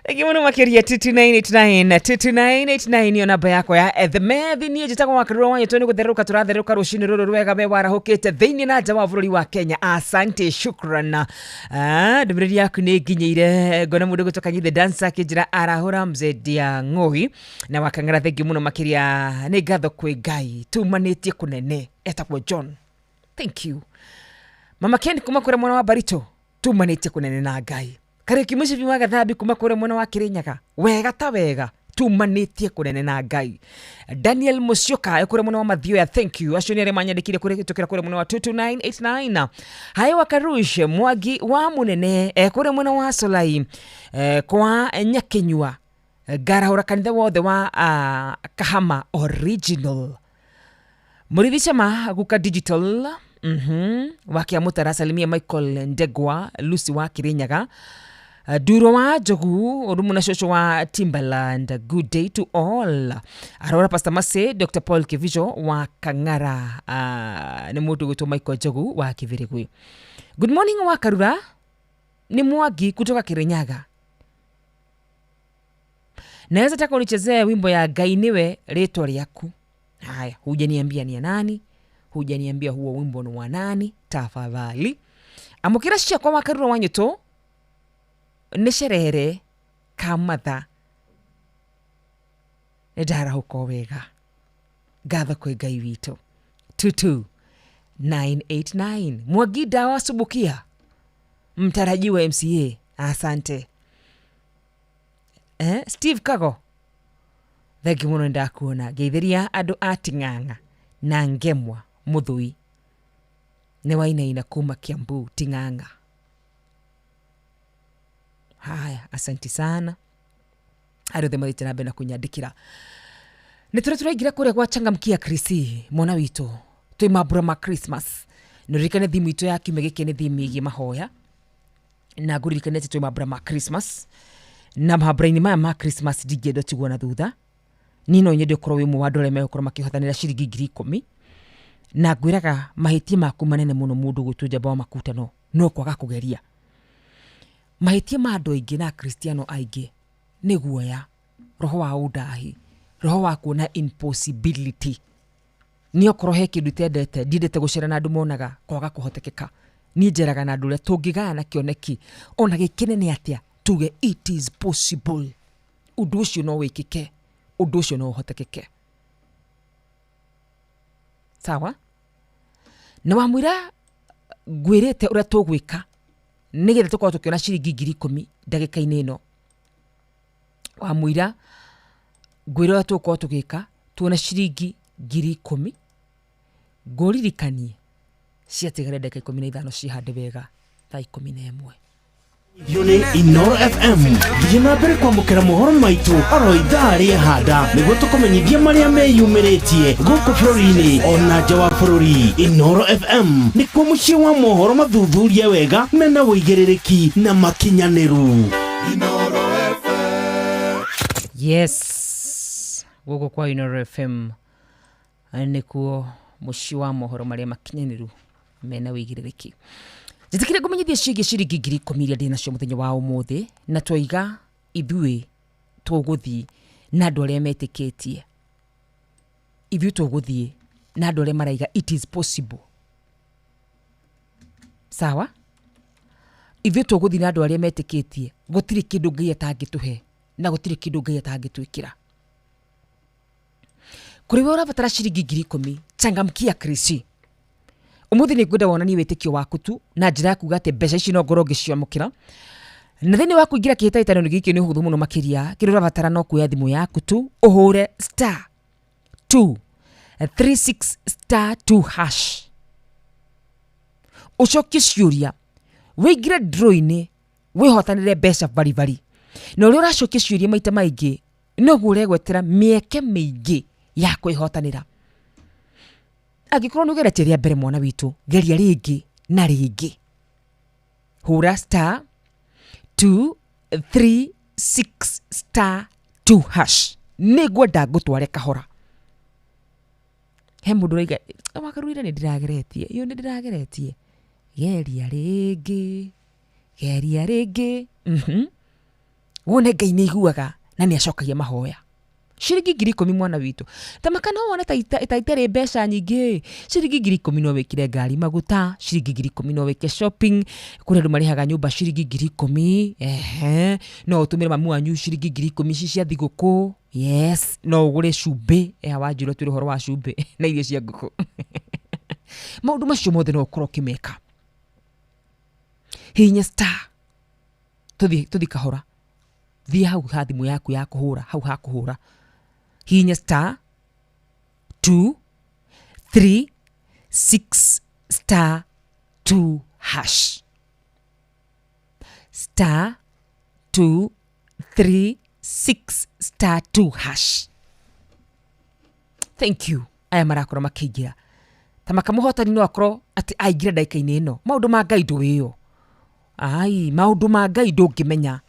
Thengiũ mũno makĩria 22989 22989 nĩyo namba yakwa ya ethemethi. Niĩ njĩtagwo Wakarura wa Nyĩtũ nĩ gũthererũka tũrathererũka rũcinĩ rũrũ rwega we warahũkĩte thĩinĩ na nja wa bũrũri wa Kenya. Asante, shukran. Ndũmĩrĩri yaku nĩ nginyĩire ngona mũndũ gwĩtwo Kanyithe Dancer akĩnjĩra arahũra mzee Ndiang'ũi na wakang'ara. Thengiũ mũno makĩria nĩ ngatho kwĩ Ngai tumanĩtie kũnene. Etagwo John. Thank you. Mama Ken kuma kũrĩa mwena wa Barito tumanĩtie kũnene na Ngai. Kariuki mũcibi wa gathambi kuma kũrĩa mwena wa Kĩrĩnyaga, wega ta wega tumanĩtie kũnene na Ngai. Daniel Musyoka kũrĩa mwena wa Mathioya, thank you. Acio nĩ arĩa manyandĩkire kũrĩa kũrĩa mwena wa 22989. Hayo wa Karush Mwangi wa Mũnene kũrĩa mwena wa Solai kwa Nyakinyua, ngarahũra kanitha wothe wa Kahama original. Mũrĩithi Chama Guka Digital wa Kĩamũtara, salimia Michael Ndegwa, Lucy wa Kĩrĩnyaga, Duro wa Njogu, ũrũmũ na cũcũ wa Timberland, good day to all. Arora Pastor Mase, Dr. Paul Kivijo wa Kang'ara, nĩ mũndũ gwĩtwo Michael Njogu wa Kĩbĩrĩgwi. Good morning wa Karura, ni Mwangi kutoka Kirinyaga. Naweza taka unichezee wimbo ya Ngai niwe rĩtwa rĩaku. Haya, hujaniambia ni ya nani, hujaniambia huo wimbo ni wa nani, tafadhali. Amũkĩra ciakwa wa Karura wa Nyũtũ, nĩ Cerere Kamatha, nĩ ndarahũka o wega, ngatho kwĩ Ngai witũ. 22989 Mwangi Dawa Subukia, mtarajiwa MCA, asante. Steve Kago, thengi mũno nĩ ndakuona. Ngeithĩria andũ a Ting'ang'a na Ngemwa Mũthui, nĩ wainaina kuma Kiambu Ting'ang'a. Haya, asanti sana arĩa othe mathiĩte na mbere na kũnyandĩkĩra. Nĩ tũrĩ tũraingĩra kũrĩa gwa Changamkia Krisi, mwana witũ, twĩ mambura ma Christmas. Nĩ ũririkane thimu itũ ya kiumia gĩkĩ nĩ thimu ĩgiĩ mahoya, na ngũririkane atĩ twĩ mambura ma Christmas, na mambura-inĩ maya ma Christmas ndingĩenda ũtigwo na thutha. Niĩ no nyende ũkorwo wĩ ũmwe wa andũ arĩa megũkorwo makĩhotanĩra ciringi 10,000, na ngwĩraga mahĩtia maku manene mũno mũndũ gwĩtwo njamba wa makutano no kwaga kũgeria. Mahĩtia ma andũ aingĩ na akristiano aingĩ nĩ guoya, roho wa ũndahi, roho wa kuona impossibility. Niĩ okorwo he kĩndũ itendete, ndiendete gũcera na andũ monaga kwaga kũhotekeka. Niĩ njeraga na andũ ũrĩa tũngĩgayana kĩoneki ona gĩkĩnene atĩa, tuge it is possible, ũndũ ũcio no wĩkĩke, ũndũ ũcio no ũhotekeke. Sawa? Na wamwĩra ngwĩrĩte ũrĩa tũgwĩka nĩgetha tũkorwo tũkĩona ciringi 10,000 ndagĩka-inĩ ĩno. Wamwĩra ngwĩra ũrĩa tũgũkorwo tũgĩka tuone ciringi 10,000, ngũririkanie ciatigara ndagĩka 15 cihande wega thaa 11. Iyo nĩ Inoro FM. Thiĩ na mbere kwamũkĩra mohoro maitũ oro ithaa rĩehanda nĩguo tũkũmenyithie marĩa meyumĩrĩtie gũkũ bũrũri-inĩ ona nja wa bũrũri. Inoro FM nĩkuo mũciĩ wa mohoro mathuthurie wega mena ũigĩrĩrĩki na makinyanĩru. Inoro FM. Yes, gũkũ kwa Inoro FM nĩkuo mũciĩ wa mohoro marĩa makinyanĩru mena ũigĩrĩrĩki. Njĩtĩkĩre ngũmenyithie ciĩgiĩ ciringi 10,000 iria ndĩ nacio mũthenya wa ũmũthĩ, na twaiga ithuĩ tũgũthiĩ na andũ arĩa metĩkĩtie, ithuĩ tũgũthiĩ na andũ arĩa maraiga it is possible. Sawa? Ithuĩ tũgũthiĩ na andũ arĩa metĩkĩtie gũtirĩ kĩndũ Ngai atangĩtũhe na gũtirĩ kĩndũ Ngai atangĩtwĩkĩra. Kũrĩ we ũrabatara ciringi 10,000, changamkia Krisi. Ũmũthĩ nĩ ngwenda wonanie wĩtĩkio waku tu na njĩra ya kuga atĩ mbeca ici no ngorwo ngĩciamũkĩra. Na thĩinĩ wa kũingĩra kĩhĩtahĩtano gĩkĩ nĩ ũhũthũ mũno makĩria. Kĩrĩa ũrabatara no kuoya thimũ yaku tu ũhũre star 2 36 star 2 hash, ũcokie ciũria, wĩingĩre draw-inĩ, wĩhotanĩre mbeca baribari. Na ũrĩa ũracokia ciũria maita maingĩ noguo ũregwetera mĩeke mĩingĩ ya kwĩhotanĩra. Angĩkorwo nĩ ũgeretie rĩa mbere mwana witũ, geria rĩngĩ na rĩngĩ. Hũra star 2 3 6 star 2 hash. Nĩngwenda ngũtware kahora. He mũndũ ũraiga wakarũire nĩ ndĩrageretie, iyo nĩ ndĩrageretie. Geria rĩngĩ, geria rĩngĩ. Wone Ngai nĩ aiguaga na nĩ acokagia mahoya. Ciringi 10,000 mwana witũ. Tamaka no wone ta itarĩ mbeca nyingĩ. Ciringi 10,000 no wĩkĩre ngari maguta, ciringi 10,000 no wĩke shopping, kũrĩ andũ marĩhaga nyũmba ciringi 10,000, ehe, no ũtũmĩre mamu wanyu ciringi 10,000 ici cia thigũkũ. Yes, no ũgũre cumbĩ. Wanjĩra twĩre ũhoro wa cumbĩ na irio cia ngũkũ. Maũndũ macio mothe no ũkorwo ũkĩmeka. Hihinya star Tũthiĩ kahora. Thiĩ hau ha thimũ yaku ya kũhũra, hau ha kũhũra. Hihinya star 2 3 6 star 2 hash. Star 2 3 6 star 2 hash. Thank you. Aya marakorwo makĩingĩra. Ta makamũhotani no akorwo atĩ aingĩra ndagĩka-inĩ ĩno. Maũndũ ma Ngai ndũĩyo. Ai, maũndũ ma Ngai ndũngĩmenya.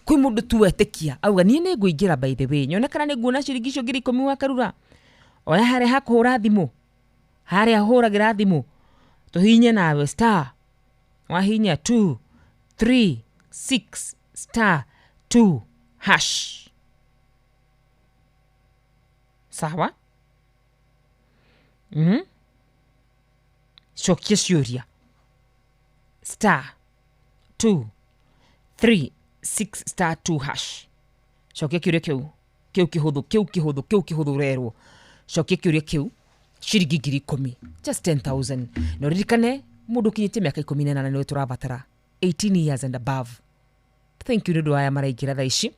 Kwĩ mũndũ tu wetĩkia auga niĩ nĩ ngũingĩra by the way. Nyone kana nĩ nguona ciringi icio 10,000 wa Karura. Oya harĩa ha kũhũra thimũ. Harĩa hũragĩra thimũ. Tũhihinye nawe star. Wahihinya 2 3 6 star 2 hash. Sawa? Cokia ciũria. Star 2 3 6 star 2 hash. Cokia kĩũria kĩu. Kĩu kĩhũthũ, kĩu kĩhũthũ, kĩu kĩhũthũ ũrerwo. Cokia kĩũria kĩu. Ciringi 10,000. Just 10,000. Na ũririkane mũndũ ũkinyĩtie mĩaka 18 nĩwe tũrabatara. 18 years and above. Thank you nĩ ũndũ wa aya maraingĩra thaa ici.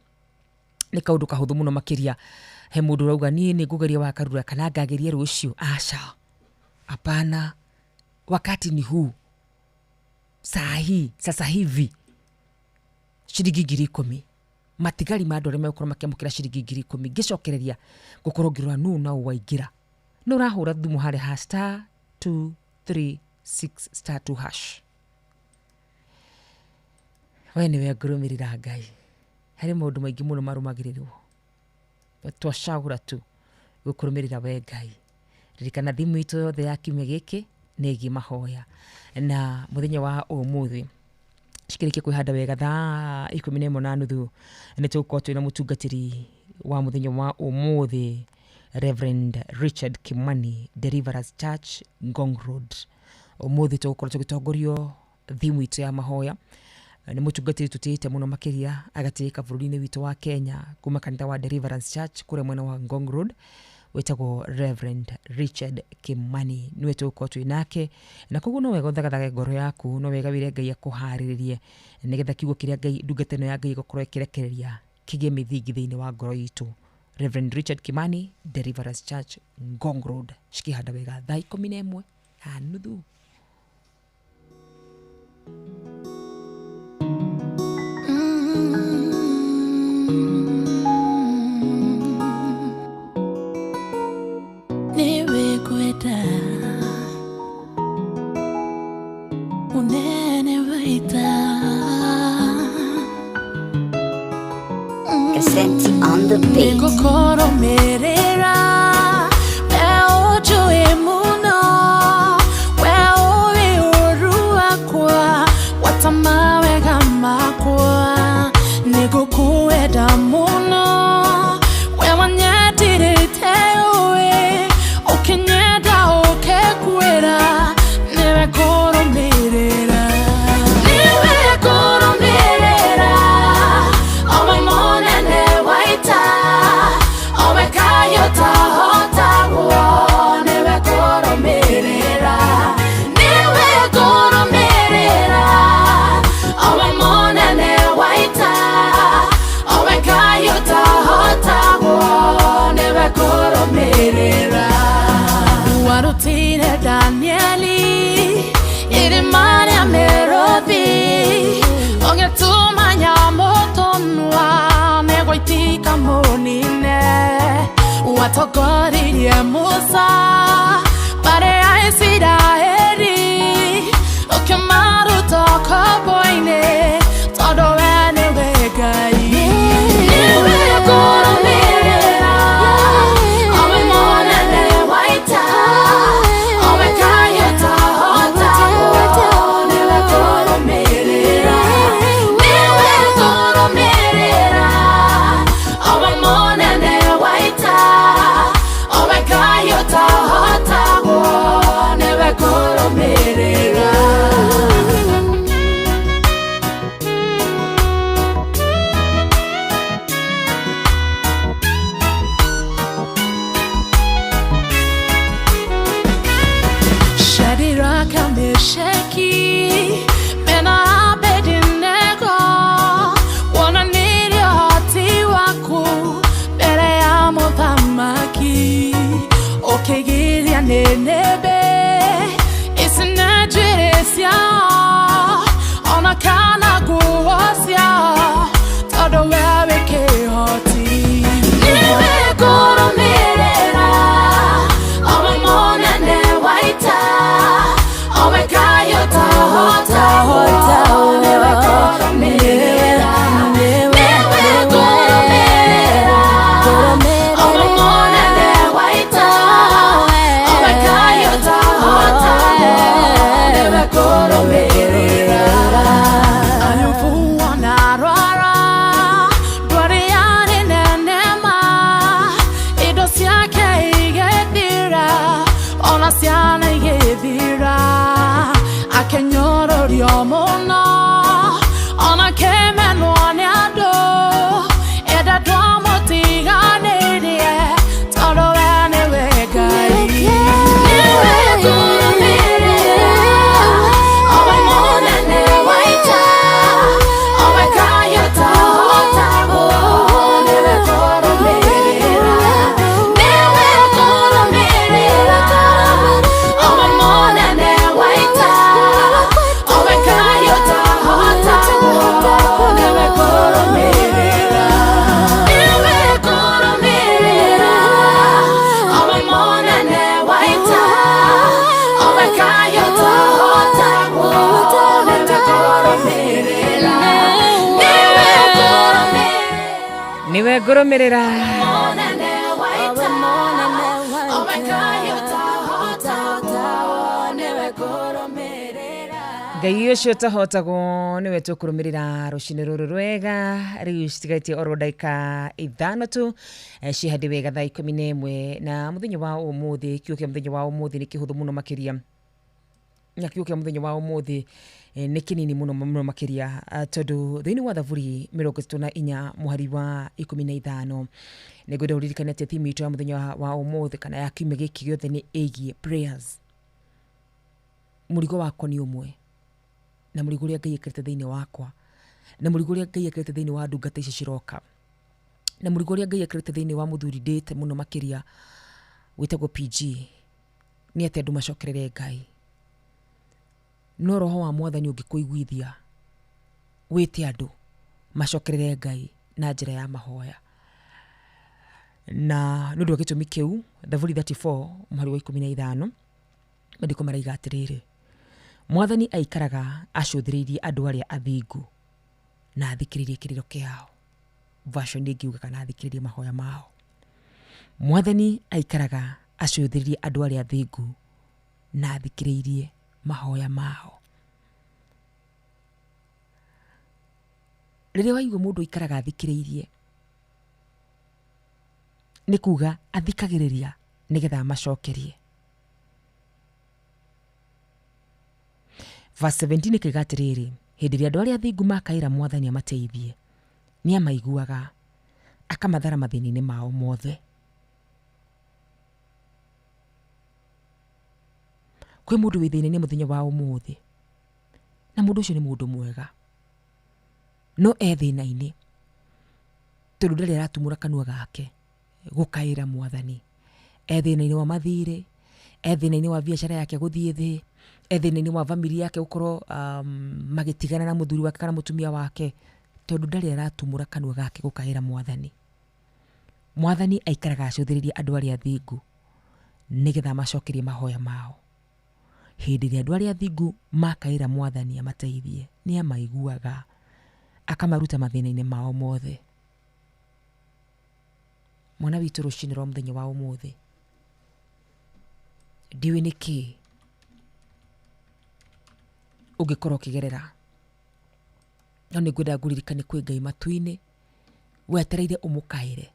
Nĩ kaũndũ kahũthũ mũno makĩria. He mũndũ ũrauga niĩ nĩ ngũgeria wa Karura kana ngageria rũciũ. Aca. Hapana. Wakati ni huu. Saa hii, sasa hivi. Ciringi 10,000. Matigari ma andũ arĩa megũkorwo makĩamũkĩra ciringi 10,000. Ngĩcokereria ngũkorwo ngĩrora nũ na ũ waingĩra. Nũ ũrahũra thimũ harĩa ha star 2 3 6 star 2 hash. We nĩwe ngũrũmĩrĩra Ngai. Harĩ maũndũ maingĩ mũno marũmagĩrĩrwo. Twacagũra tu gũkũrũmĩrĩra we Ngai. Ririkana thimũ itũ yothe ya kiumia gĩkĩ nĩ ĩgiĩ mahoya. Na mũthenya wa ũmũthĩ cikĩrĩkia kwĩhanda wega thaa 11:30 nĩ tũgũkorwo twĩna mũtungatĩri wa mũthenya wa ũmũthĩ Reverend Richard Kimani, Deliverance Church, Ngong Road. Ũmũthĩ tũgũkorwo tũgĩtongorio thimũ itũ ya mahoya. Nĩ mũtungatĩri tũtĩĩte mũno makĩria agatĩĩka bũrũri-inĩ witũ wa Kenya kuma kanitha wa Deliverance Church kũrĩa mwena wa Ngong Road, wĩtagwo Reverend Richard Kimani. Nĩwe tũgũkorwo twĩ nake, na koguo no wega ũthagathage ngoro yaku, no wega wĩre Ngai akũharĩrĩrie nĩgetha kiugo kĩrĩa Ngai ndungata ĩno ya Ngai ĩgũkorwo ĩkĩrekereria kĩgĩe mĩthingi thĩinĩ wa ngoro itũ. Reverend Richard Kimani, Deliverance Church, Ngong Road. Cikĩhanda wega thaa 11:30. Kasenti on the beat. Ngokoromerera we muno we oruakwa watamawega makwa nigukuenda muno we wanyetirite we ukinyenda ukekwira niwe kurumirira niwe kurumirira owe munene waita owe kayota hotagwo niwe kurumirira niwe kurumirira owe munene waita owe kayota hotagwo niwe kurumirira warutire Danieli irima rĩa mĩrũthi ũgĩtũma nyamũtũnua nĩgũitika mũnine watongoririe Musa mbarĩ ya Isiraeli ũkĩmaruta ũkombo-inĩ tondũ we nĩwe Ngai nĩwe ngũrũmĩrĩra owe mũnene wa ita owe kayota hotagwo nĩwe ngũrũmĩrĩra nĩwe ngũrũmĩrĩra owe mũnene wa ita owe kayota Nĩwe ngũrũmĩrĩra. Mũnene wa ita, owe Ngai ũtahotagwo, nĩwe ngũrũmĩrĩra. Ngai ũcio ũtahotagwo nĩwe tũkũrũmĩrĩra rũcinĩ rũrũ rwega. Rĩu citigatie oro ndagĩka 5 tu, cihande wega thaa 11. Na mũthenya wa ũmũthĩ, kiugo kĩa mũthenya wa ũmũthĩ nĩ kĩhũthũ mũno makĩria, na kiugo kĩa mũthenya wa ũmũthĩ nĩ kĩnini mũno mũno makĩria, tondũ thĩinĩ wa Thaburi 34 mũhari wa 15, nĩngwenda ũririkane atĩ theme itũ ya mũthenya wa ũmũthĩ kana ya kiumia gĩkĩ gĩothe nĩ ĩgiĩ prayers. Mũrigo wakwa nĩ ũmwe, na mũrigo ũrĩa Ngai ekĩrĩte thĩinĩ wakwa, na mũrigo ũrĩa Ngai ekĩrĩte thĩinĩ wa ndungata ici ciroka, na mũrigo ũrĩa Ngai ekĩrĩte thĩinĩ wa mũthuri ndĩte mũno makĩria wĩtagwo PG, nĩ atĩ andũ macokerere Ngai. No roho wa mwathani ũngĩkũiguithia wĩte andũ macokerere Ngai na njĩra ya mahoya. Na nĩ ũndũ wa gĩtũmi kĩu, Thaburi 34 mũhari wa 15, maandĩko maraiga atĩrĩrĩ, mwathani aikaraga acũthĩrĩirie andũ arĩa athingu na athikĩrĩrie kĩrĩro kĩao. Version ĩngĩ yuga kana athikĩrĩrie mahoya mao. Mwathani aikaraga acũthĩrĩirie andũ arĩa athingu na athikĩrĩirie mahoya mao. Rĩrĩa waigua mũndũ aikaraga athikĩrĩirie, nĩ kuga athikagĩrĩria nĩgetha amacokerie. Verse 17 ĩkaiga atĩrĩrĩ, hĩndĩ ĩrĩa andũ arĩa athingu makaĩra mwathani amateithie, nĩ amaiguaga, akamathara mathĩna-inĩ mao mothe. Kwĩ mũndũ wĩ thĩna-inĩ mũthenya wa ũmũthĩ, na mũndũ ũcio nĩ mũndũ mwega, no e thĩna-inĩ tondũ ndarĩ aratumũra kanua gake gũkaĩra mwathani. E thĩna-inĩ wa mathirĩ, e thĩna-inĩ wa biacara yake gũthiĩ thĩ, e thĩna-inĩ wa bamĩrĩ yake gũkorwo magĩtigana na mũthuri wake kana mũtumia wake, tondũ ndarĩ aratumũra kanua gake gũkaĩra mwathani. Mwathani aikaraga acũthĩrĩrie andũ arĩa athingu nĩgetha amacokerie mahoya mao. Hĩndĩ ĩrĩa andũ arĩa athingu makaĩra mwathani amateithie, nĩ amaiguaga, akamaruta mathĩna-inĩ mao mothe. Mwana witũ, rũcinĩ rwa mũthenya wa ũmũthĩ, ndiũĩ nĩ kĩĩ ũngĩkorwo ũkĩgerera, no nĩ ngwenda ngũririkane kwĩ Ngai matu-inĩ wetereire ũmũkaĩre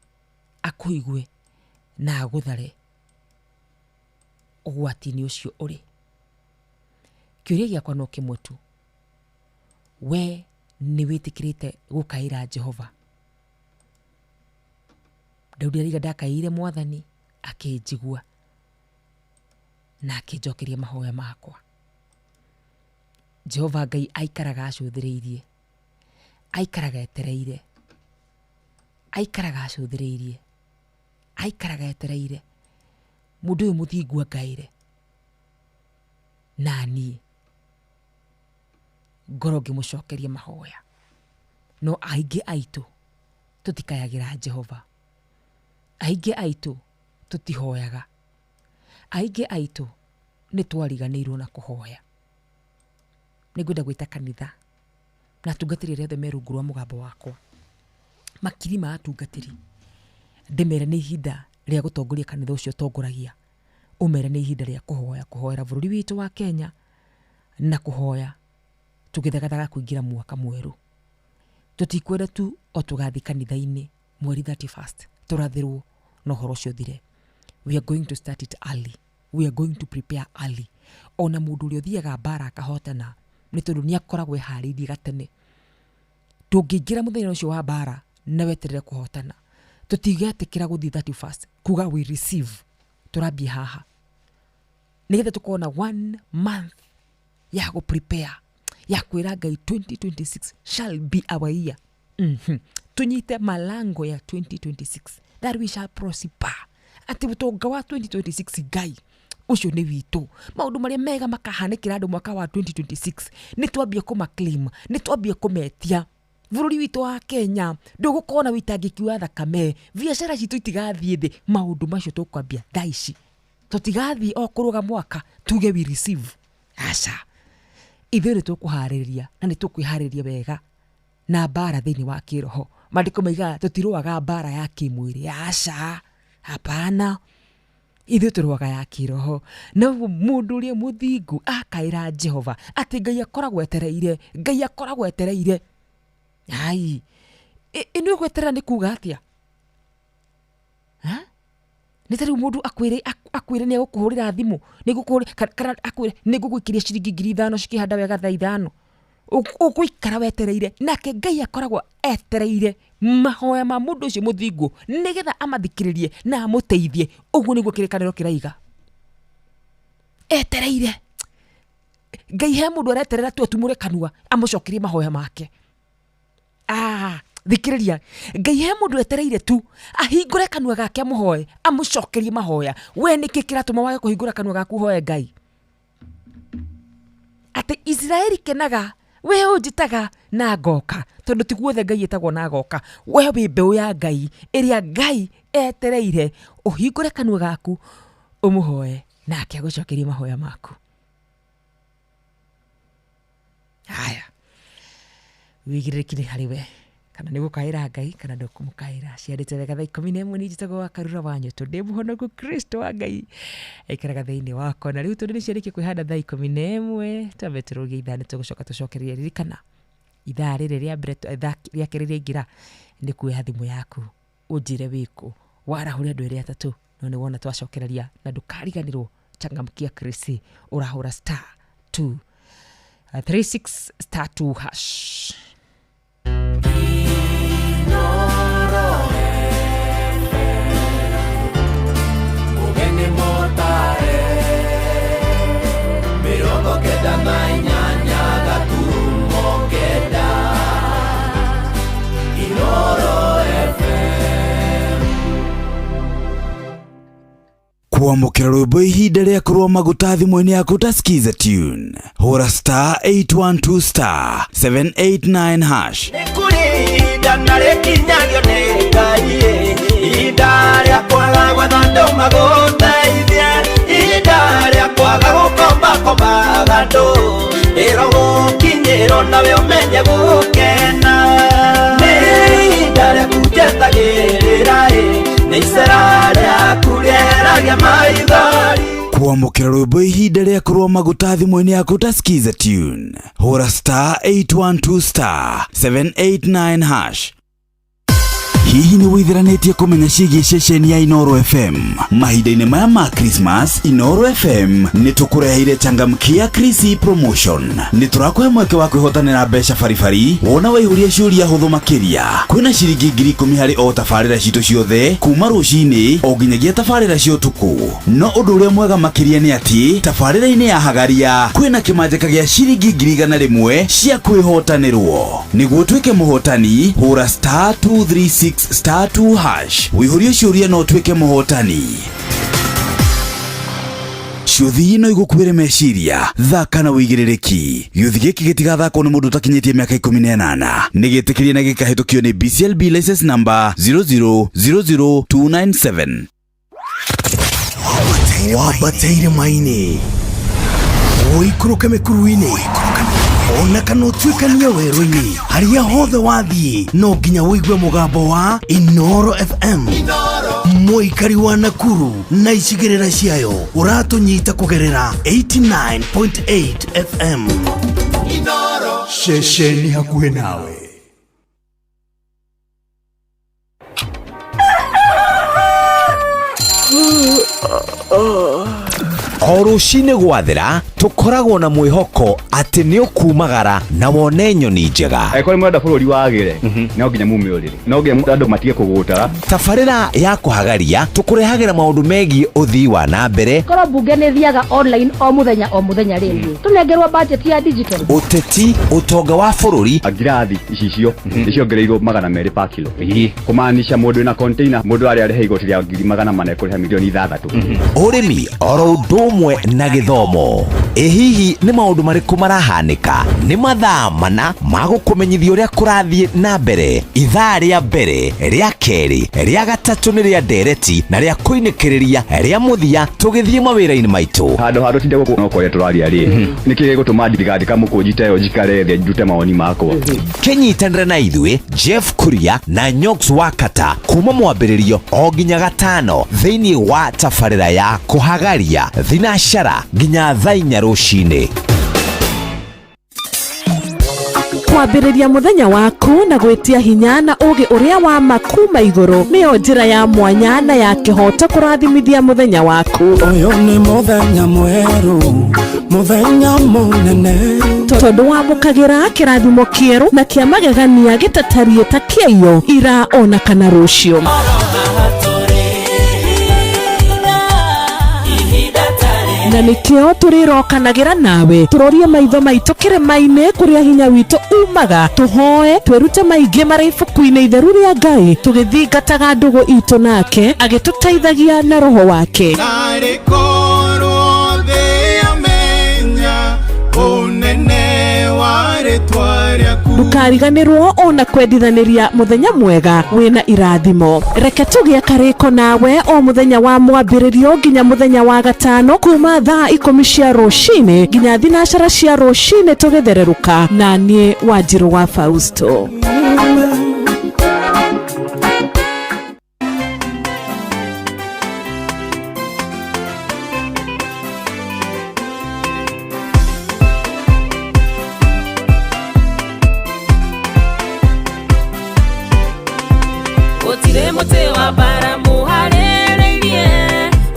akũigue na agũthare ũgwati-inĩ ũcio ũrĩ. Kĩũria gĩakwa no kĩmwe tu, we nĩ wĩtĩkĩrĩte gũkaĩra Jehova? Daudi arauga ndakaĩire mwathani akĩnjigua na akĩnjokeria mahoya makwa. Jehova Ngai aikaraga acũthĩrĩirie, aikaraga etereire, aikaraga acũthĩrĩirie, aikaraga etereire mũndũ ũyũ mũthingu angaĩre, na niĩ ngorwo ngĩmũcokeria mahoya. No aingĩ aitũ tũtikayagĩra Jehova, aingĩ aitũ tũtihoyaga, aingĩ aitũ nĩ twariganĩirwo na kũhoya. Nĩngwenda gwĩta kanitha na atungatĩri arĩa othe me rungu rwa mũgambo wakwa, makiri ma atungatĩri, ndĩmere nĩ ihinda rĩa gũtongoria kanitha ũcio ũtongoragia, ũmere nĩ ihinda rĩa kũhoya, kũhoera bũrũri witũ wa Kenya na kũhoya tũgĩthagathaga kũingĩra mwaka mwerũ. Tũtikwenda tu o tũgathiĩ kanitha-inĩ mweri 31st tũrathĩrwo na ũhoro ũcio ũthire. We are going to start it early. We are going to prepare early. Ona mũndũ ũrĩa ũthiaga mbara akahotana nĩ tondũ nĩ akoragwo eharĩirie gatene. Tũngĩingĩra mũthenya ũcio wa mbara na weterere kũhotana, tũtigetĩkĩra gũthiĩ 31st kuga we receive, tũrambie haha nĩgetha tũkorwo na 1 month ya gũ prepare, ya kwĩra Ngai 2026 shall be our year. Tunyite malango ya 2026 that we shall prosper. Atĩ ũtonga wa 2026 Ngai ũcio nĩ witũ. Maũndũ marĩa mega makahanĩkĩra andũ mwaka wa 2026 nĩ twambie kũma claim, nĩ twambie kũmetia. Bũrũri witũ wa Kenya ndũgũkorwo na wĩitangĩki wa thakame, biacara citũ itigathiĩ thĩ. Maũndũ macio tũkwambia thaa ici, tũtigathiĩ o kũrũga mwaka tuge we receive. Aca, ithuĩ nĩ tũkũharĩrĩria na nĩ tũkwĩharĩrĩria wega na mbara thĩinĩ wa kĩroho. Maandĩko maigaga tũtirũaga mbara ya kĩmwĩrĩ, aca, hapana, ithuĩ tũrũaga ya kĩroho. Na ũguo mũndũ ũrĩa mũthingu akaĩra Jehova atĩ Ngai akoragwo etereire, Ngai akoragwo etereire. Ai, ĩno gweterera nĩ kuga atĩa? Ha? Nĩ ta rĩu mũndũ akwĩre akwĩre nĩ egũkũhũrĩra thimũ, nĩ ngũkũhũrĩra, kana akwĩre nĩ ngũgũikĩria ciringi 5,000 cikĩhanda wega thaa 5. Ũgũikara wetereire, nake Ngai akoragwo etereire mahoya ma mũndũ ũcio mũthingu nĩgetha amathikĩrĩrie na amũteithie. Ũguo nĩguo kĩrĩkanĩro kĩraiga. Etereire. Ngai he mũndũ areterera tu atumũre kanua amũcokerie mahoya make. Thikĩrĩria, Ngai he mũndũ etereire tu ahingũre kanua gake amũhoe amũcokerie mahoya. We nĩkĩ kĩratũma wage kũhingũra kanua gaku ũhoe Ngai? Atĩ Isiraeli kenaga, we ũnjĩtaga na ngoka, tondũ ti guothe Ngai etagwo na agoka. We wĩ mbeũ ya Ngai ĩrĩa Ngai etereire ũhingũre kanua gaku ũmũhoe nake agũcokerie mahoya maku. Haya, wĩigĩrĩrĩki nĩ harĩ we, kana nĩ gũkaĩra Ngai kana ndũkũmũkaĩra. Ciarĩte wega thaa 11, niĩ njĩtagwo wa Karura wa Nyũtũ, ndĩ mũhonoku Kristo wa Ngai aikaraga thĩinĩ wakwa. Na rĩu tondũ nĩ ciarĩkia kwĩhanda thaa 11, twambe tũrũgie ithaa, nĩ tũgũcoka tũcokererie. Ririkana ithaa rĩrĩ rĩa mbere, ithaa rĩa kerĩ rĩaingĩra, nĩ kuoya thimũ yaku ũnjĩre wĩkũ, warahũre andũ erĩ atatũ, no nĩ wona twacokereria. Na ndũkariganĩrwo changamkia Chris, ũrahũra star 2 36 star 2 hash. Ũgeni mũtare 98.9 Inoro FM. Kwamũkĩra rwĩmbo ihinda rĩa kũrũa maguta thimũ-inĩ yaku ta Skiza Tune. Hũra star 812 star 789 hash. Nĩ kũrĩ ihinda na rĩkinyagio nĩ Ngai, ihinda rĩa kwaga gwetha andũ magũteithie, ihinda rĩa kwaga gũkombakombaga andũ, ĩro gũkinyĩrwo nawe ũmenye gũkena. Nĩ ihinda rĩaku njetagĩrĩra, nĩ icera rĩaku rĩeragia maithori. Kwamũkĩra rwĩmbo ihinda rĩa kũrũa maguta thimũ-inĩ yaku ta Skiza Tune. Hũra star 812 star 789 hash. Hihi nĩ wĩitheranĩtie kũmenya ciĩgiĩ ceceni ya Inoro FM? Mahinda-inĩ maya ma Christmas, Inoro FM nĩ tũkũreheire changamkia Chrissy promotion. Nĩ tũrakũhe mweke wa kwĩhotanĩra mbeca baribari wona waihũria ciũria hũthũ makĩria. Kwĩna ciringi 10,000 harĩ o tabarĩra citũ ciothe kuma rũcinĩ o nginyagia tabarĩra cia ũtukũ. No ũndũ ũrĩa mwega makĩria nĩ atĩ tabarĩra-inĩ ya Hagaria kwĩna kĩmanjĩka gĩa ciringi 100,000 cia kwĩhotanĩrwo. Nĩguo ũtuĩke mũhotani, hũra star 236 star 2 hash. Wĩihũrie ciũria na ũtuĩke mũhotani. Ciũthi no igũkuĩre meciria, thaka na wĩigĩrĩrĩki. Gĩũthi gĩkĩ gĩtigathakwo nĩ mũndũ ũtakinyĩtie mĩaka 18. Nĩ gĩtĩkĩrie na gĩkahĩtũkio nĩ BCLB license number 0000297. Wambate irĩma-inĩ, ũikũrũke mĩkuru-inĩ, ona kana ũtuĩkanie werũ-inĩ, harĩa hothe wathiĩ no nginya ũigue mũgambo wa Inoro FM. Mũikari wa Nakuru na icigĩrĩra ciayo ũratũnyita kũgerera 89.8 FM. Inoro. Ceceni hakuhĩ nawe. O rũcinĩ gwathera tũkoragwo na mwĩhoko atĩ nĩ ũkumagara na wone nyoni njega. Angĩkorwo nĩ mũrenda bũrũri wagĩre, no nginya mume ũrĩrĩ, no nginya andũ matige kũgũtara. Tabarĩra ya kũhagaria tũkũrehagĩra maũndũ megiĩ ũthii wa na mbere, Korwo mbunge nĩ thiaga online o mũthenya o mũthenya rĩ, tũnengerwo budget ya digital. Ũteti, ũtonga wa bũrũri. Ngirathi icicio nĩ ciongereirwo 200 per kilo. Kũmaanisha mũndũ wĩna container, mũndũ arĩa arĩha igoti rĩa 400,000 ekũrĩha 6 milioni. Ũrĩmi oro ũndũ ũmwe. Ũmwe na gĩthomo. Ĩ hihi nĩ maũndũ marĩkũ marahanĩka? Nĩ mathaa mana ma gũkũmenyithia ũrĩa kũrathiĩ na mbere. Ithaa rĩa mbere, rĩa kerĩ, rĩa gatatũ nĩ rĩa ndereti na rĩa kũinĩkĩrĩria rĩa mũthia tũgĩthiĩ mawĩra-inĩ maitũ. Handũ ha tũtinde gũkũ no kwaria tũraria rĩ, nĩkĩ gĩgũtũma ndigandĩka mũkũnji ta ĩyo njikare thĩ ndute mawoni makwa? Kĩnyitanĩre na ithuĩ Jeff Kuria na Nyox Wakata kuma mwambĩrĩrio o nginya gatano thĩinĩ wa tabarĩra ya kũhagaria thinacara nginya thaa inya rũcinĩ. Kwambĩrĩria mũthenya waku na gwĩtia hinya na ũũgĩ ũrĩa wa ma kuma igũrũ nĩyo njĩra ya mwanya na ya kĩhooto kũrathimithia mũthenya waku. Ũyũ nĩ mũthenya mwerũ, mũthenya mũnene. Tondũ wamũkagĩra kĩrathimo kĩerũ na kĩa magegania gĩtatariĩ ta kĩaiyo ira ona kana rũciũ. Na nĩkĩo tũrĩrokanagĩra nawe tũrorie maitho maitũ kĩrĩma-inĩ kũrĩa hinya witũ umaga, tũhoe twĩrute maingĩ marĩ ibuku-inĩ itheru rĩa Ngai tũgĩthingataga ndũgũ itũ nake agĩtũteithagia na roho wake. Narĩ korwo thĩ yamenya ũnene wa rĩtwa rĩaku. Ndũkariganĩrwo ona kwendithanĩria mũthenya mwega wĩna irathimo. Reke tũgĩe karĩko nawe o mũthenya wa mwambĩrĩrio nginya mũthenya wa gatano kuma thaa 10 cia rũcinĩ nginya thinacara cia rũcinĩ tũgĩthererũka na niĩ Wanjirũ wa Fausto. Gũtirĩ mũtĩ wa mbara mũharĩrĩirie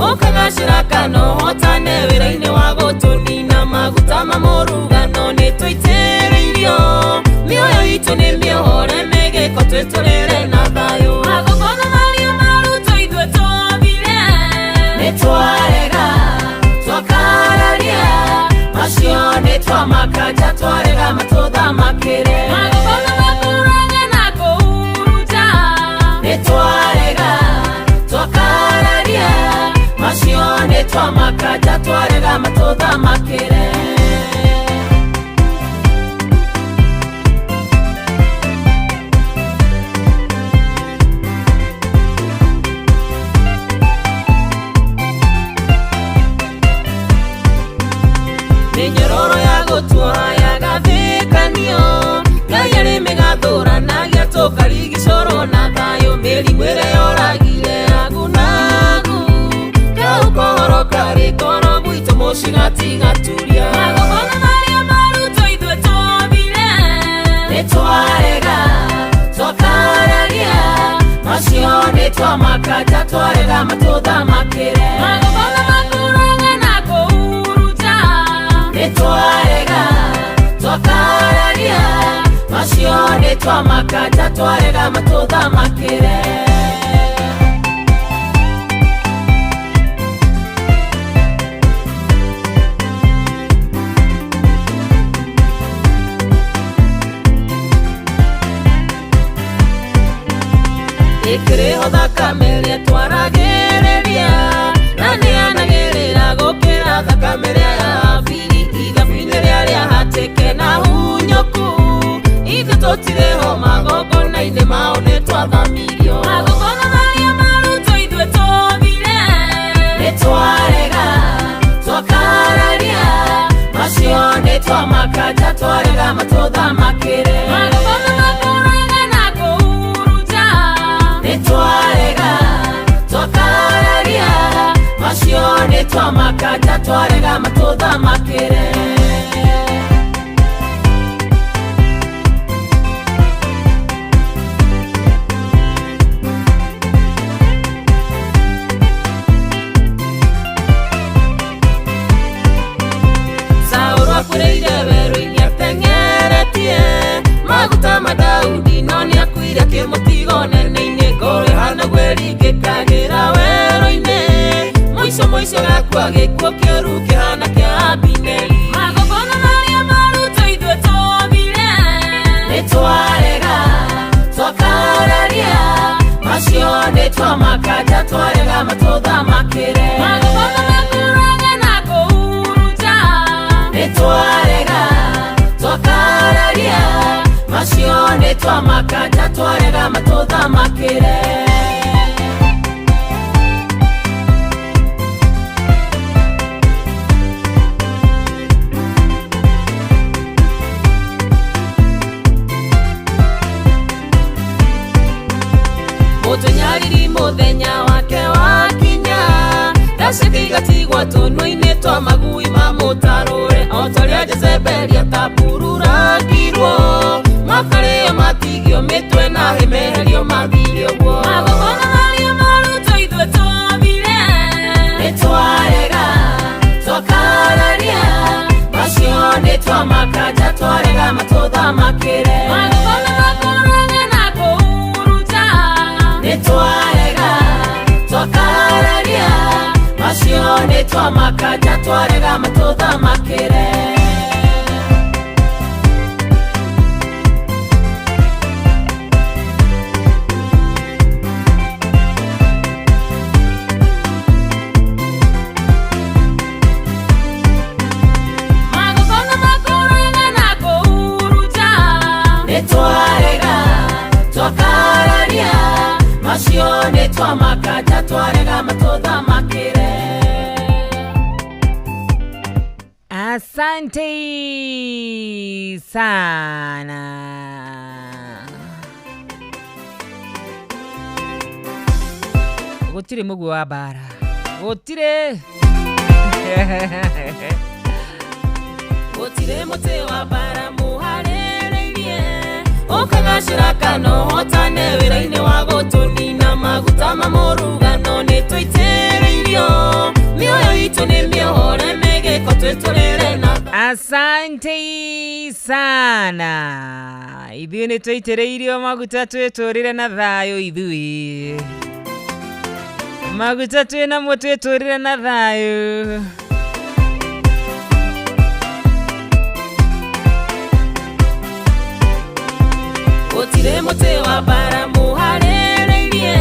ũkagacĩra kana ũhotane wĩra-inĩ wa gũtũnina maguta ma mũrugano nĩ tũitĩrĩirio mĩoyo itũ nĩ mĩohore mĩgĩko twĩtũrĩre na thayũ. Magongona marĩa marutwo ithuĩ twathire nĩ twarega twakararia macio nĩ twamakanja twarega matũthamakĩre. Magongona makũraga na kũhurunja nĩ twarega twakararia macio nĩ twamakanja twarega matũthamakĩre. Mĩnyororo ya gũtuoha yagathĩkanio Ngai arĩ mĩgathũranagia tũkarigicũrwo na thayũ mĩrimũ ĩrĩa yoragire agunagu kau kohoro karĩ ngoro gwitũ mũcigatigaturia. Magongona marĩa marutwo ithuĩ twathire nĩ twarega twakararia macio nĩ twamakanja twarega matũthamakĩre. Magongona makũraga na kũhurunja nĩ twarega twakararia macio nĩ twamakanja twarega matũthamakĩre. Ĩkĩrĩho thakame ĩrĩa twaragĩrĩria na nĩyanagĩrĩra gũkĩra thakame ĩrĩa ya Habili ithabu-inĩ rĩa rĩa hatĩke na hunyũku ithuĩ tũtirĩho magongona-inĩ mao nĩ twathamirio. Magongona marĩa marutwo ithuĩ twathire nĩ twarega twakararia macio nĩ twamakanja twarega matũthamakĩre. Magongona makũraga na kũhurunja nĩ twarega twakararia macio nĩ twamakanja twarega matũthamakĩre. Saũlũ akũrĩire werũ-inĩ ateng'eretie maguta ma Daudi no nĩakuire kĩmũtigo nene-inĩ ngoro ĩhana gwĩringĩkagĩra werũ-inĩ mũico mũico gakua gĩkuũ kĩũru kĩhana kĩa Abineri. Magongona marĩa marutwo ithuĩ twathire nĩ twarega twakararia macio nĩ twamakanja twarega matũthamakĩre. Magongona makũraga na kũhurunja Macio nĩ twamakanja twarega matũthamakĩre. Mũtũnyariri mũthenya wake wakinya, ndacĩkĩ igatigwo tũnua-inĩ twa magui ma mũtarũre, o ta ũrĩa Jezebeli atambururangirwo, makarĩo matigio mĩtwe na hĩmeherio mathire ũguo. Magongona marĩa marutwo ithuĩ twathire, nĩ twarega twakararia, macio nĩ twamakanja twarega matũthamakĩre. Magongona makũrage na kũhuruta, nĩ twarega twakararia, macio nĩ twamakanja twarega matũthamakĩre. Magongona makũraga na kũhuruta, nĩ twarega twakararia, macio nĩ twamakanja twarega matũthamakĩre. Asante sana. Gũtirĩ mũguo wa mbara, gũtirĩ. Gũtirĩ mũtĩ wa mbara mũharĩrĩirie, ũkagacĩra kana ũhotane wĩra-inĩ wa gũtũnina, maguta ma mũrugano nĩ tũitĩrĩirio, mĩoyo itũ nĩ mĩohore mĩgĩko twĩtũrĩre na. Asante sana. Ithuĩ nĩ tũitĩrĩirio maguta twĩtũrĩre na thayũ ithuĩ. Maguta twĩ namo twĩtũrĩre na thayũ. Gũtirĩ mũtĩ wa mbara mũharĩrĩirie,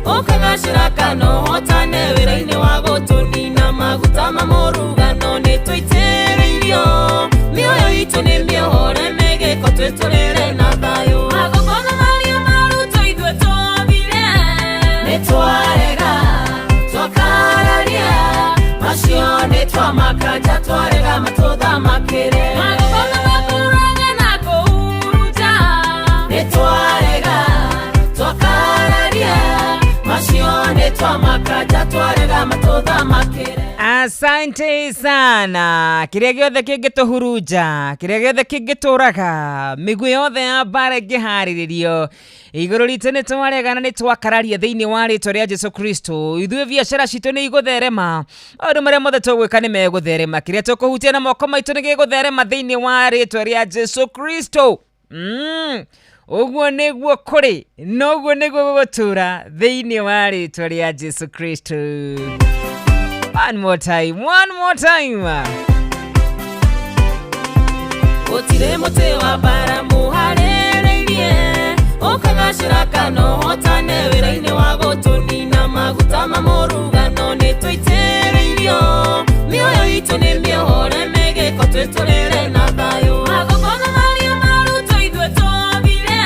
ũkagacĩra kana ũhotane wĩra-inĩ wa gũtũnina, maguta ma mũrugano nĩ tũitĩrĩirio, mĩoyo itũ nĩ mĩohore mĩgĩko twĩtũrĩre na thayũ. Magongona marĩa marutwo ithuĩ twathire, nĩ twarega twakararia, macio nĩ twamakanja twarega matũthamakĩre. Magongona makũraga na kũhuruta, nĩ twarega twakararia, macio nĩ twamakanja twarega matũthamakĩre. Asante sana. Kĩrĩa gĩothe kĩngĩtũhurunja, kĩrĩa gĩothe kĩngĩtũraga, mĩguĩ yothe ya mbara ĩngĩharĩrĩrio igũrũ ritũ nĩ twarega na nĩ twakararia thĩinĩ wa rĩtwa rĩa Jesu Kristo. Ithuĩ biacara citũ nĩ igũtherema, maũndũ marĩa mothe tũgwĩka nĩ megũtherema, kĩrĩa tũkũhutia na moko maitũ nĩ gĩgũtherema thĩinĩ wa rĩtwa rĩa Jesu Kristo. Ũguo nĩguo kũrĩ, noguo nĩguo gũgũtũra thĩinĩ wa rĩtwa rĩa Jesu Kristo. One more time, one more time. Gũtirĩ mũtĩ wa mbara mũharĩrĩirie, ũkagacĩra kana ũhotane wĩra-inĩ wa gũtũnina, maguta ma mũrugano nĩ tũitĩrĩirio, mĩoyo itũ nĩ mĩohore mĩgĩko twĩtũrĩre na thayũ. Magongona marĩa marutwo ithuĩ twathire,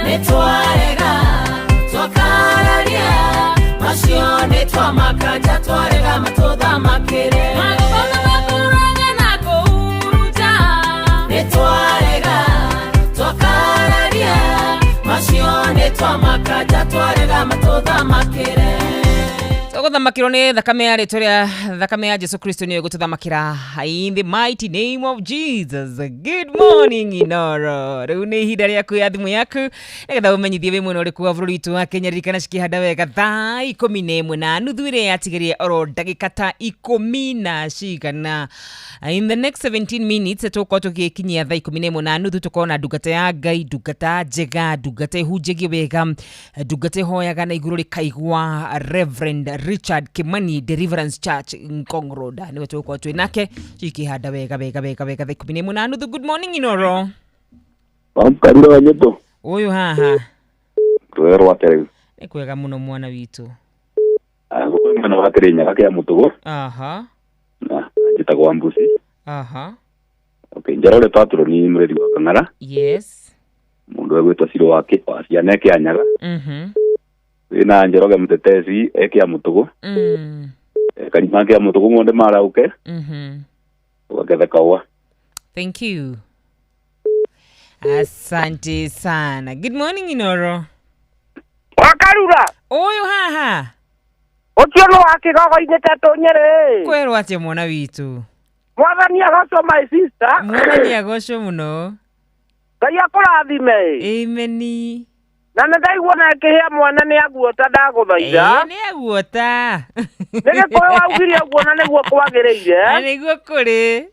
nĩ twarega twakararia, macio nĩ twamakanja twarega matũthamakĩre. Magongona makũraga na kũhuruta, nĩ twarega twakararia, macio nĩ twamakanja twarega matũthamakĩre. Tũgũthamakĩrwo nĩ thakame ya rĩtwa rĩa thakame ya Jesu Kristo nĩyo ĩgũtũthamakĩra in the mighty name of Jesus. Good morning Inoro. Rĩu nĩ ihinda rĩaku ya thimũ yaku nĩgetha ũmenyithie wĩ mwena ũrĩkũ wa bũrũri witũ wa Kenya. Ririkana cikĩhanda wega thaa 11:30 ĩrĩa yatigarie oro ndagĩka ta 10 na cigana. In the next 17 minutes tũgũkorwo tũgĩkinyia thaa 11:30, tũkorwo na ndungata ya Ngai, ndungata njega, ndungata ĩhunjagia wega, ndungata ĩhoyaga na igũrũ rĩkaigua, Reverend Richard Kimani, Deliverance Church Ngong Road, nĩwe tũgũkorwo twĩ nake cikĩhanda wega wega wega wega thaa 11:30. Good morning Inoro. Wamkarire wa nyĩmbo. Ũyũ haha Twerwo atĩrĩ. Nĩ kwega mũno mwana witũ. Mwena wa Kĩrĩnyaga kĩa Mũtũgũ. Aha. Na njĩtagwo Ambuci. Aha. Okay, Njoroge Patro ni mũreri wa Kang'ara. Yes. Mundu egwitwo Ciro wa wa ciana Kianyaga. Wina Njoroge Mutetezi ekia Mutugu. Karima kia Mutugu monde marauke. Ugagetha kaua. Thank you. Asante sana. Good morning Inoro. Wakarura. Oyo haha. Ucio no wa kigogo-inĩ tetũ Nyeri. Kwerwo atĩa mwana witũ? Mwathani agocwo my sister. Mwathani agocwo mũno. Ngai akũrathime. Ameni. Na nĩ ndaigua na kĩhĩa mwana nĩ aguota ndagũthaitha. Ĩĩ nĩ aguota. Nĩ gĩkũyũ waugire ũguo na nĩguo kwagĩrĩire. Na nĩguo kũrĩ.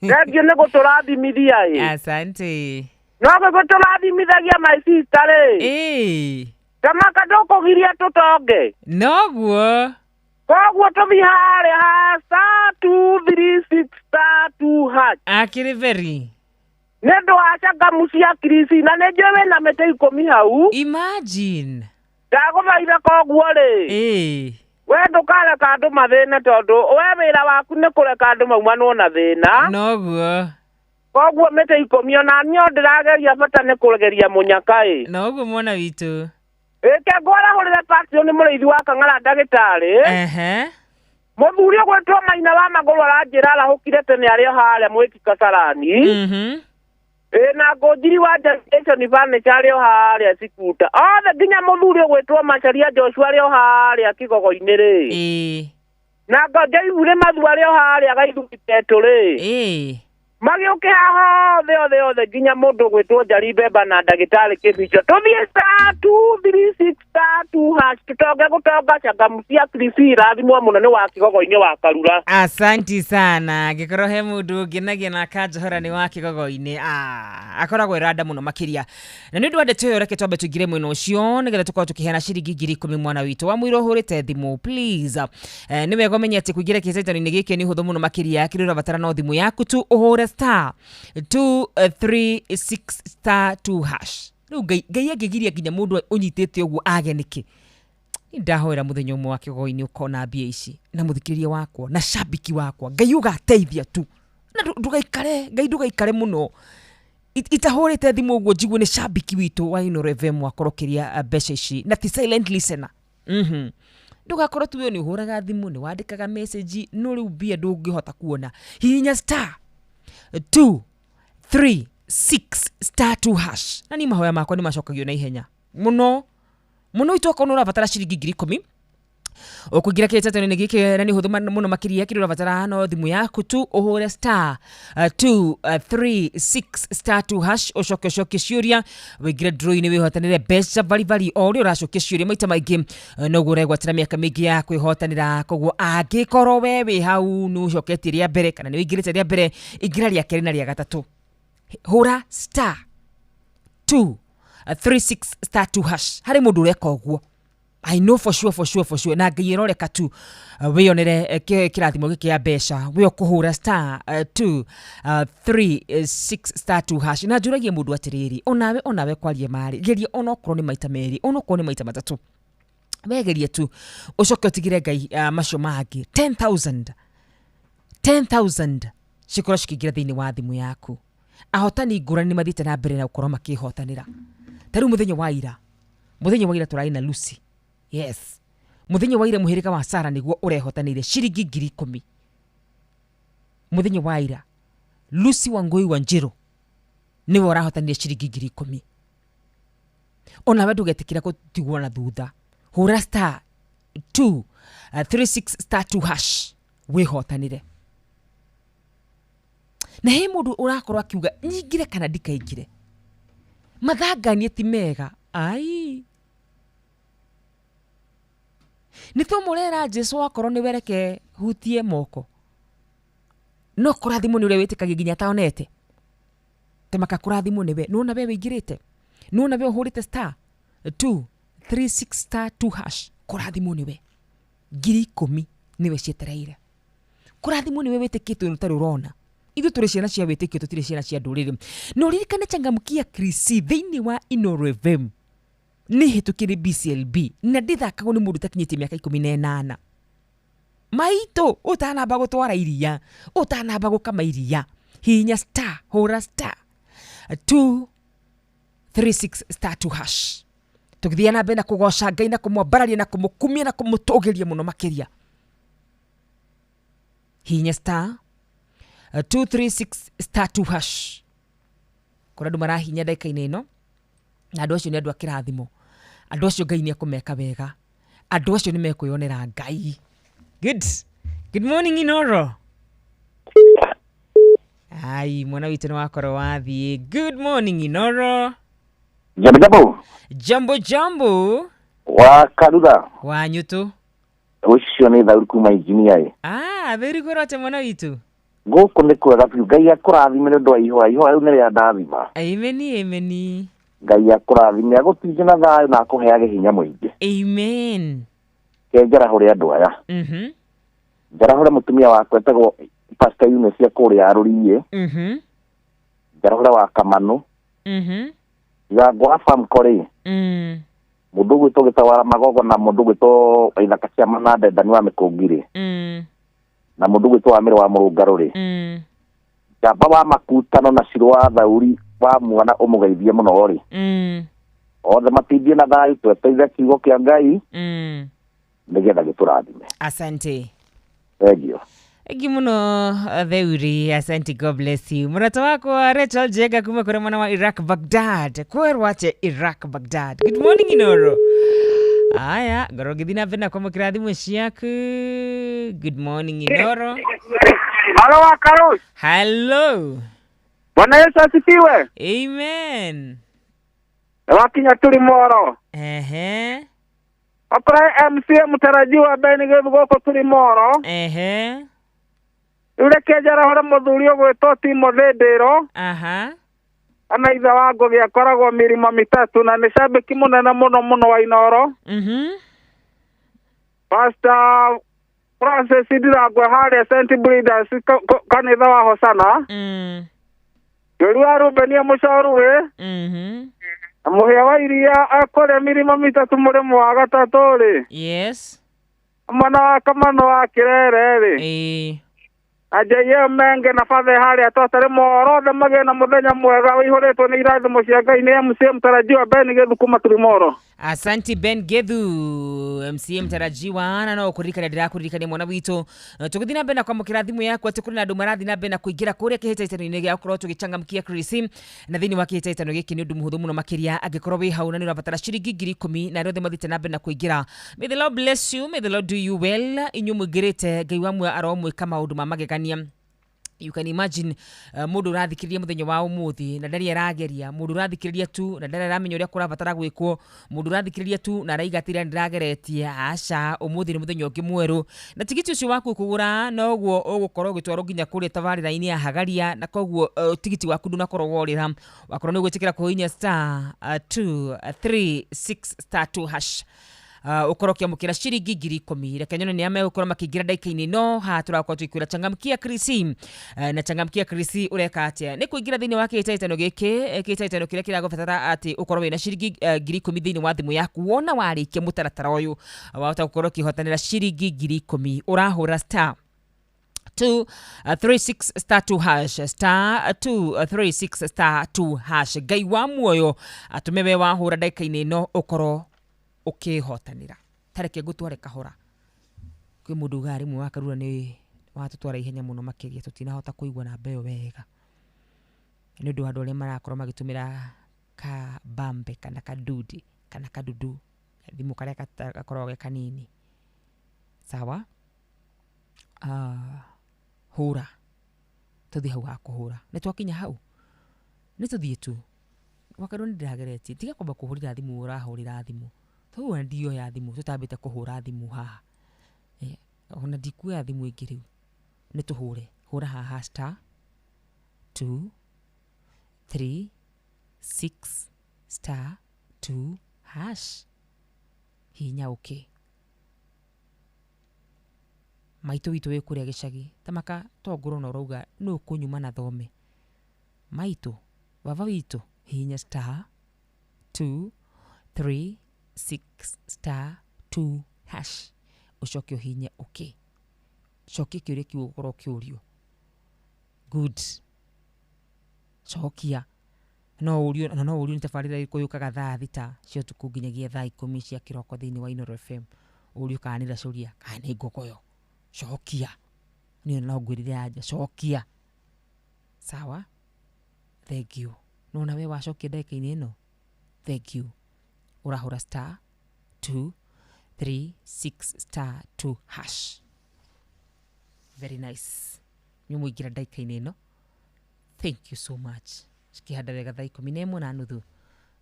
Thengiũ nĩ gũtũrathimithia ĩ. Asante. No gũtũrathimithagia my sister rĩ. Ĩĩ. Kamaka ndũkũgiria tũtonge. Noguo. Koguo tũthiĩ harĩa ha star 2 3 6 star 2 hash. Akĩrĩ very. Nĩ ũndũ wa cangamu cia Kirisi na nĩ njũĩ wĩna mĩtĩ 10 hau. Imagine. Ndagũthaitha koguo rĩ. Ĩĩ. We ndũkareka andũ mathĩne tondũ we wĩra waku nĩ kũreka andũ maumanwo na thĩna. Noguo. Koguo mĩtĩ 10 ona niĩ ndĩrageria bata nĩ kũgeria mũnyaka ĩ. Noguo mwana witũ. Ĩke ngwarahũrĩre Patio nĩ mũrĩithi wa Kang'ara ndagĩtarĩ. Ehe. Mũthuri ũgwĩtwo Maina wa Magũrũ aranjĩra arahũkire tene arĩ o harĩa Mwĩki Kasarani. Ĩ na Ngũnjiri wa Generation Furniture arĩ o harĩa Sikuta. Othe nginya mũthuri ũgwĩtwo Macharia Joshua arĩ o harĩa Kigogo-inĩ rĩ. Ĩĩ. Na Njoivurĩ Mathu arĩ o harĩa Gaithuki Tetũ rĩ. Ĩĩ. Magĩũke haha othe othe othe nginya mũndũ ũgwĩtwo Njari Mbemba na ndagĩtarĩ Kĩbicho. Tũthiĩ star 2 3 6 star 2 hash tũtonge gũtonga cangamu cia Kirisi irathimwo mũno nĩ wa Kigogo-inĩ wa Karura. Asanti sana. Angĩkorwo he mũndũ ũngĩnagia na akanjohora nĩ wa Kigogo-inĩ. Akoragwo ĩranda mũno makĩria. Na nĩ ũndũ wa ndeto ĩyo reke twambe tũingĩre mwena ũcio nĩgetha tũkorwo tũkĩheana ciringi 10,000 mwana witũ. Wa mũirũ ũhũrĩte thimũ please. Nĩ wega ũmenye atĩ kũingĩra kĩhĩtahĩtano-inĩ gĩkĩ nĩ ũhũthũ mũno makĩria. Kĩrĩa ũrabatara no thimũ yaku tu ũhũre star 2 3 6 star 2 hash. Rĩu Ngai angĩgiria nginya mũndũ ũnyitĩte ũguo age nĩkĩ? Ndahoera mũthenya ũmwe wa Kigogo-inĩ ũkona mbia ici na mũthikĩrĩria wakwa na shabiki wakwa. Ngai ũgateithia tu na ndũgaikare, Ngai ndũgaikare mũno. Itahũrĩte thimũ ũguo njigue nĩ shabiki witũ wa Inoro FM wakorwo ũkĩrĩa mbeca ici na ti silent listener. Ndũgakorwo tu we nĩ ũhũraga thimũ, nĩ wandĩkaga message, no rĩu mbia ndũngĩhota kuona. Hihinya star 2 3 6 star 2 hash. Na ni mahoya makwa nĩ macokagio na ihenya mũno mũno. Itwakorwo nĩ ũrabatara ciringi 10,000 ũkũingĩra kĩhĩtahĩtano-inĩ gĩkĩ na nĩ ũhũthũ mũno makĩria. Kĩrĩa ũrabatara no thimũ yaku tu ũhũre star 2 3 6 star 2 hash ũcoke ũcokie ciũria wĩingĩre draw-inĩ wĩhotanĩre mbeca baribari. O ũrĩa ũracokia ciũria maita maingĩ noguo ũregwatĩra mĩaka mĩingĩ ya kwĩhotanĩra. Koguo angĩkorwo we wĩ hau nĩ ũcoketie rĩa mbere kana nĩ ũingĩrĩte rĩa mbere, ingĩra rĩa kerĩ na rĩa gatatũ. Hũra star 2 3 6 star 2 hash. Harĩ mũndũ ũreka ũguo. I know for sure, for sure, for sure. Na Ngai ĩroreka tu wĩyonere kĩrathimo gĩkĩ ya mbeca. We ũkũhũra star 2 3 6 star 2 hash. Na njũragie mũndũ atĩrĩrĩ, onawe kwaria marĩ geria onokorwo nĩ maita merĩ, onokorwo nĩ maita matatũ, wegerie tu ũcoke ũtigĩre Ngai macio mangĩ. 10,000 cikorwo cikĩingĩra thĩinĩ wa thimũ yaku. Ahotani ngũrani nĩ mathiĩte na mbere na gũkorwo makĩhotanĩra. Ta rĩu mũthenya wa ira tũrarĩ na Lucy. Yes. Mũthenya wa ira mũhĩrĩga wa Sara nĩguo ũrehotanĩire ciringi 10,000. Mũthenya wa ira Lucy Wangui wa Njĩrũ nĩwe ũrahotanĩire ciringi 10,000. Onawe ndũgetĩkĩra gũtigwo na thutha. Hũra star 2 3 6 star 2 hash wĩhotanĩre. Na he mũndũ ũrakorwo akiuga nyingire kana ndikaingire. Mathanganie ti mega. Ai. Nĩ tũmũrera Jesu wakorwo nĩ wereke hutie moko. No kũrathimwo nĩ ũrĩa wĩtĩkagia nginya ataonete. Temaka kũrathimwo nĩwe. Nĩwona we wĩingĩrĩte. Nĩwona we ũhũrĩte star 2 3 6 star 2 hash. Kũrathimwo nĩwe. 10,000 nĩwe cietereire. Kũrathimwo nĩwe wĩtĩkĩtwo nĩ ũtarĩ ũrona. Ithuĩ tũrĩ ciana cia wĩtĩkio, tũtirĩ ciana cia ndũrĩrĩ. Na ũririkane changamkia Krisi thĩinĩ wa Inoro FM nĩ hĩtũkĩre BCLB na ndĩthakagwo nĩ mũndũ ũtakinyĩtie mĩaka 18. Maitũ ũtanamba gũtwara iria, ũtanamba gũkama iria, hihinya star, hũra star 2 36 star 2 hash. Tũgĩthiĩ na mbere na kũgoca Ngai na kũmwambararia na kũmũkumia na kũmũtũgĩria mũno makĩria. Hihinya star 236 star 2 hash. Kũrĩ andũ marahinya ndagĩka-inĩ ĩno, na andũ acio nĩ andũ a kĩrathimo. Andũ acio Ngai nĩ ekũmeka wega. Andũ acio nĩ mekwĩyonera Ngai. Good. Good morning Inoro. Ai, mwana witũ nĩ wakorwo wathiĩ. Good morning Inoro. Jambo jambo. Jambo jambo. Wa Karura. Wa nyutu. Ũcio nĩ Thauri kuma injinia ĩ. Ah, Thauri kwĩrwo mwana witũ. Gũkũ nĩ kwega biũ. Ngai akũrathime nĩ ũndũ wa ihũa. Ihũa rĩu nĩ rĩa ndathima. Amen, amen. Ngai akũrathime agũtinje na thayũ na akũheage hinya mũingĩ. Amen. Ke njarahũre andũ aya. Njarahũre mũtumia wakwa etagwo Pastor Eunice ya kũrĩa Rũriĩ. Njarahũre wa Kamanũ. Ndirango wa Famco rĩ. Mũndũ ũgwĩtwo Gĩtawara Magogo na mũndũ ũgwĩtwo Waithaka cia Mananda Ndani wa Mĩkũngi rĩ. Na mũndũ ũgwĩtwo Wamĩrĩ wa Mũrũngarũ rĩ. Njamba wa Makutano na Cirũ wa Thauri wa mwana ũmũgeithie mũno rĩ. Othe matindie na thayũ, twetereire kiugo kĩa Ngai nĩgetha gĩtũrathime. Asante. Thank you. Thank muno Theuri, asante, God bless you. Mũrata wakwa Rachel Jega kuma kũrĩ mwena wa Iraq Baghdad. Kwerwo atĩa Iraq Baghdad. Good morning Inoro. Aya, ngorwo ngĩthiĩ na mbere na kwamũkĩra thimũ ciaku. Good morning Inoro. Halo Wakarus. Hello. Bwana Yesu asifiwe. Amen. Wakinya tuli moro. Ehe. Okora MCA mutarajiwa Ben Githu gũkũ tuli moro. Ehe. Rĩu reke njarahũre mũthuri ũgwĩtwo Timothy Ndĩro. Aha. Ana ithe wa Ngũgĩ akoragwo mĩrima mĩtatũ na nĩ cambĩki mũnene mũno mũno wa Inoro. Pastor Francis Ndirangwe harĩa St. Breeders kanitha wa Hosana. Njũru wa Rubeni Mũcoru-ĩ. Na mũhĩa wa iria akũrĩa mĩrima mĩtatũ mũrĩmo wa gatatũ rĩ. Yes. Mwana wa Kamano wa Kĩrere rĩ. Ajaye Menge na Fathe harĩa twatarĩ moro othe magĩe na mũthenya mwega ũihũrĩtwo nĩ irathimo cia Ngai. Nĩ MCA mtarajiwa Ben Githu kuma Turimoro. Asanti Ben Githu, MCA mtarajiwa, na no kũririkania ndĩrakũririkania mwana witũ. Tũgĩthiĩ na mbere na kwamũkĩra thimũ yaku atĩ kũrĩ na andũ marathiĩ na mbere na kũingĩra kũrĩa kĩhĩtahĩtano-inĩ gĩa gũkorwo tũgĩchangamkia Chris, na thĩinĩ wa kĩhĩtahĩtano gĩkĩ nĩ ũndũ mũhũthũ mũno makĩria angĩkorwo wĩ hau na nĩ ũrabatara ciringi 10,000 na arĩa othe mathiĩte na mbere na kũingĩra. May the Lord bless you, may the Lord do you well. Inyuĩ mũingĩrĩte, Ngai wa muoyo aromwĩka maũndũ ma magegania. You can imagine mũndũ ũrathikĩrĩria mũthenya wa ũmũthĩ na ndarĩ arageria, mũndũ ũrathikĩrĩria tu na ndarĩ aramenya ũrĩa kũrabatara gwĩkwo, mũndũ ũrathikĩrĩria tu na araiga atĩrĩ ndĩrageretie. Aca, ũmũthĩ nĩ mũthenya ũngĩ mwerũ, na tigiti ũcio waku kũgũra noguo ũgũkorwo ũgĩtwarwo nginya kũrĩa tabarĩra-inĩ ya Hagaria, na koguo tigiti waku ndũnakorwo worĩra. Wakorwo nĩ ũgwĩtĩkĩra kũhihinya star 236 star 2 hash. Ũkorwo ũkĩamũkĩra ciringi 10,000. Reke nyone nĩ megũkorwo makĩingĩra ndagĩka-inĩ ĩno. Haha tũrakorwo tũgĩkwĩra changamkia Chris, na changamkia Chris ũreka atĩa? Nĩ kũingĩra thĩinĩ wa kĩhĩtahĩtano gĩkĩ, kĩhĩtahĩtano kĩrĩa kĩragũbatara atĩ ũkorwo wĩna ciringi 10,000 thĩinĩ wa thimũ yaku. Wona warĩkia mũtaratara ũyũ wahota gũkorwo ũkĩhotanĩra ciringi 10,000. Ũrahũra star 236 star 2 hash, star 236 star 2 hash. Ngai wa muoyo atũme we wahũra ndagĩka-inĩ ĩno ũkorwo ũkĩhotanĩra. Tareke ngũtware kahora. Kwĩ mũndũ ugaga rĩmwe wa Karura nĩ watũtwara ihenya mũno makĩria, tũtinahota kũigua namba ĩyo wega nĩ ũndũ wa andũ arĩa marakorwo magĩtũmĩra kabambe kana kadudi kana kadudu, thimũ karĩa gakoragwo ge kanini. Sawa, hũra, tũthiĩ hau ha kũhũra. Nĩ twakinya hau, nĩ tũthiĩ tu. Wakarwo nĩ ndĩrageretie, tiga kwamba kũhũrĩra thimũ ũrahũrĩra thimũ. Tondũ ona ndioya thimũ, tũtambĩte kũhũra thimũ haha. Ona ndikuoya thimũ ĩngĩ rĩu. Nĩ tũhũre. Hũra haha star 2 3 6 star 2 hash. Hihinya okay. Maitũ witũ wĩ kũrĩa gĩcagi, tamaka tongũrwo na ũrauga nũ ũkũnyuma na thome. Maitũ, baba witũ, hihinya star 2 3 6 star 2 hash. Ũcoke ũhihinye okay. Cokia kĩũria kĩu ũgũkorwo ũkĩũrio. Good. Cokia. No ũrio na no ũrio nĩ tabarĩra ĩrĩkũ yũkaga thaa 6 cia ũtukũ nginyagia thaa 10 cia kĩroko thĩinĩ wa Inooro FM. Ũrio kana nĩ Racũria kana nĩ Ngogoyo. Cokia. Niĩ no ngwĩrire anja, cokia. Sawa? Thank you. Nona we wacokia ndagĩka-inĩ ĩno? Thank you. Ũrahũra star 2 3 6 star 2 hash. Very nice. Nĩ mũingĩra ndagĩka-inĩ ĩno. Thank you so much. Cikĩhanda wega thaa 11:30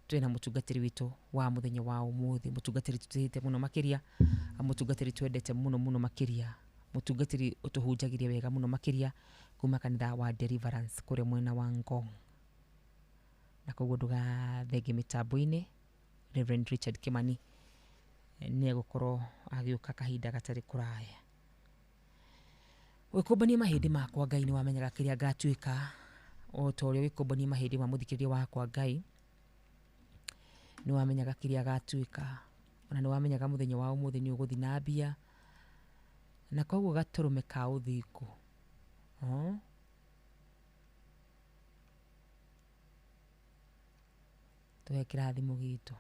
twĩna mũtungatĩri witũ wa mũthenya wa ũmũthĩ, mũtungatĩri tũtĩĩte mũno makĩria, mũtungatĩri twendete mũno mũno makĩria, mũtungatĩri ũtũhunjagĩria wega mũno makĩria kuma kanitha wa Deliverance kũrĩa mwena wa Ngong. Na koguo ndũgathenge mĩtambo-inĩ, Reverend Richard Kimani nĩ egũkorwo agĩũka kahinda gatarĩ kũraya. Wĩkũmbanie mahĩndĩ makwa Ngai nĩ wamenyaga kĩrĩa ngatuĩka, o ta ũrĩa wĩkũmbanie mahĩndĩ ma mũthikĩrĩria wakwa Ngai nĩ wamenyaga kĩrĩa gatuĩka, ona nĩ wamenyaga mũthenya wa ũmũthĩ nĩ ũgũthiĩ na mbia, na koguo gatũrũme ka ũthingu. Tũhe kĩrathimo gitũ.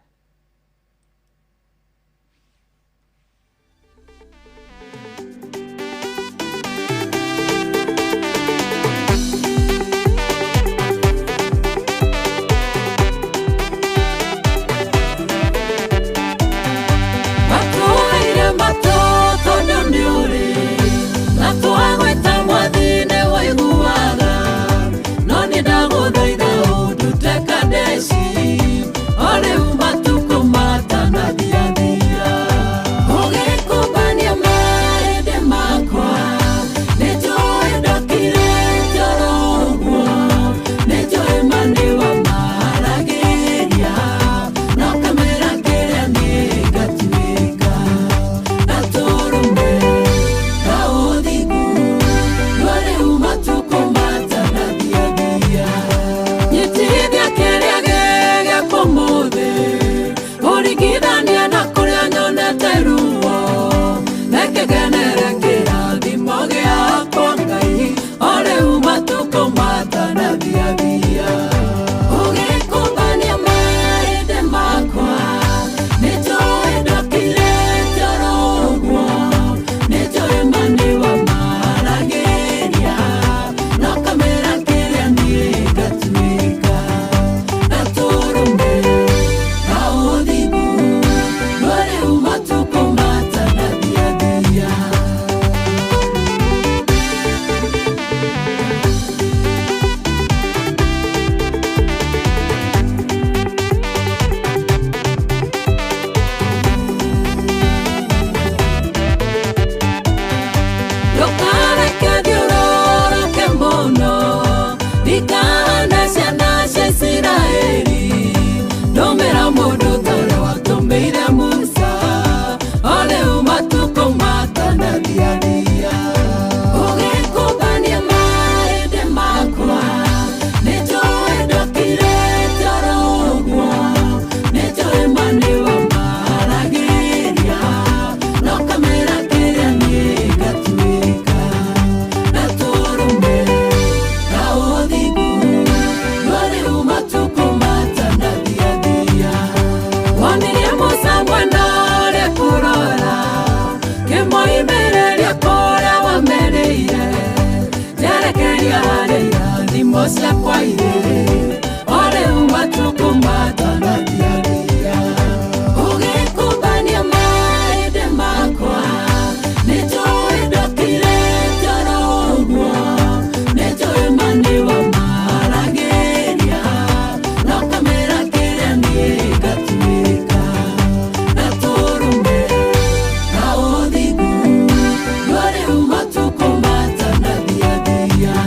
Matũire matũ tondũ nĩ ũrĩ, na twagwĩta mwathi nĩ waiguaga, no nĩ ndagũthaitha ũndute Kadeshi, o rĩu matukũ matanathiathia. Ũgĩkũmbania mahĩndĩ makwa, nĩnjũĩ ndokire oro ũguo, nĩnjũĩ ma nĩwamaragĩria, no kamĩra kĩrĩa niĩ ngatuĩka gatũrũme ka ũthingu, no rĩu matukũ matanathiathia. Nyitithia kĩrĩa gĩ gĩakwa ũmũthĩ, ũringithania na kũrĩa nyonete ruo, reke ngenere kĩrathimo gĩakwa Ngai, o rĩu matukũ matanathiathia. Ũgĩkũmbania mahĩndĩ makwa, nĩnjũĩ ndokire oro ũguo, nĩnjũĩ ma nĩwamaragĩria, no kamĩra kĩrĩa niĩ ngatuĩka gatũrũme ka ũthingu, no rĩu matukũ matanathiathia. Ndũkareke thiũrũrũke mũno, ndikahane ciana cia Isiraeli, ndũmĩra mũndũ ta ũrĩa watũmĩire Musa, o rĩu matukũ matanathiathia. Ũgĩkũmbania mahĩndĩ makwa, nĩnjũĩ ndokire oro ũguo, nĩnjũĩ ma nĩwamaragĩria, no kamĩra kĩrĩa niĩ ngatuĩka gatũrũme ka ũthingu, no rĩu matukũ matanathiathia. Wonirie Musa mwena ũrĩa kũrora, kĩmoimĩrĩria kũrĩa wamerĩire, njerekeria harĩa irathimo ciakwa irĩ, o rĩu matukũ matanathiathia. Ũgĩkũmbania mahĩndĩ makwa, nĩnjũĩ ndokire oro ũguo, nĩnjũĩ ma nĩwamaragĩria, no kamĩra kĩrĩa niĩ ngatuĩka gatũrũme ka ũthingu, no rĩu matukũ matanathiathia.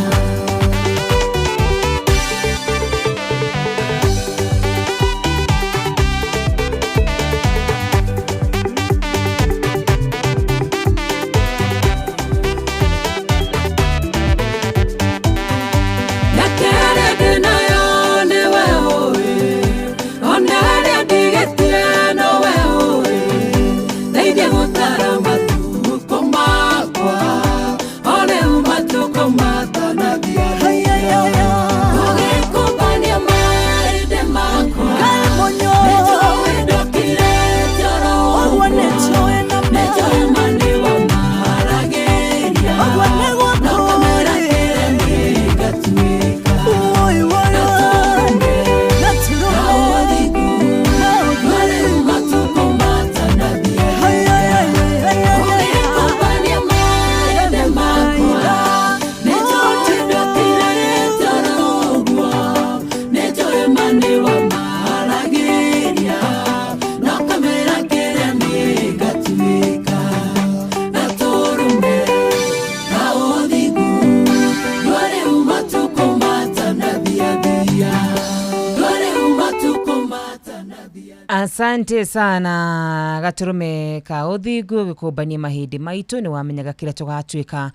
Asante sana gaturume ka uthingu gikumbania mahindi maitu ni wamenyaga kiria tugatuika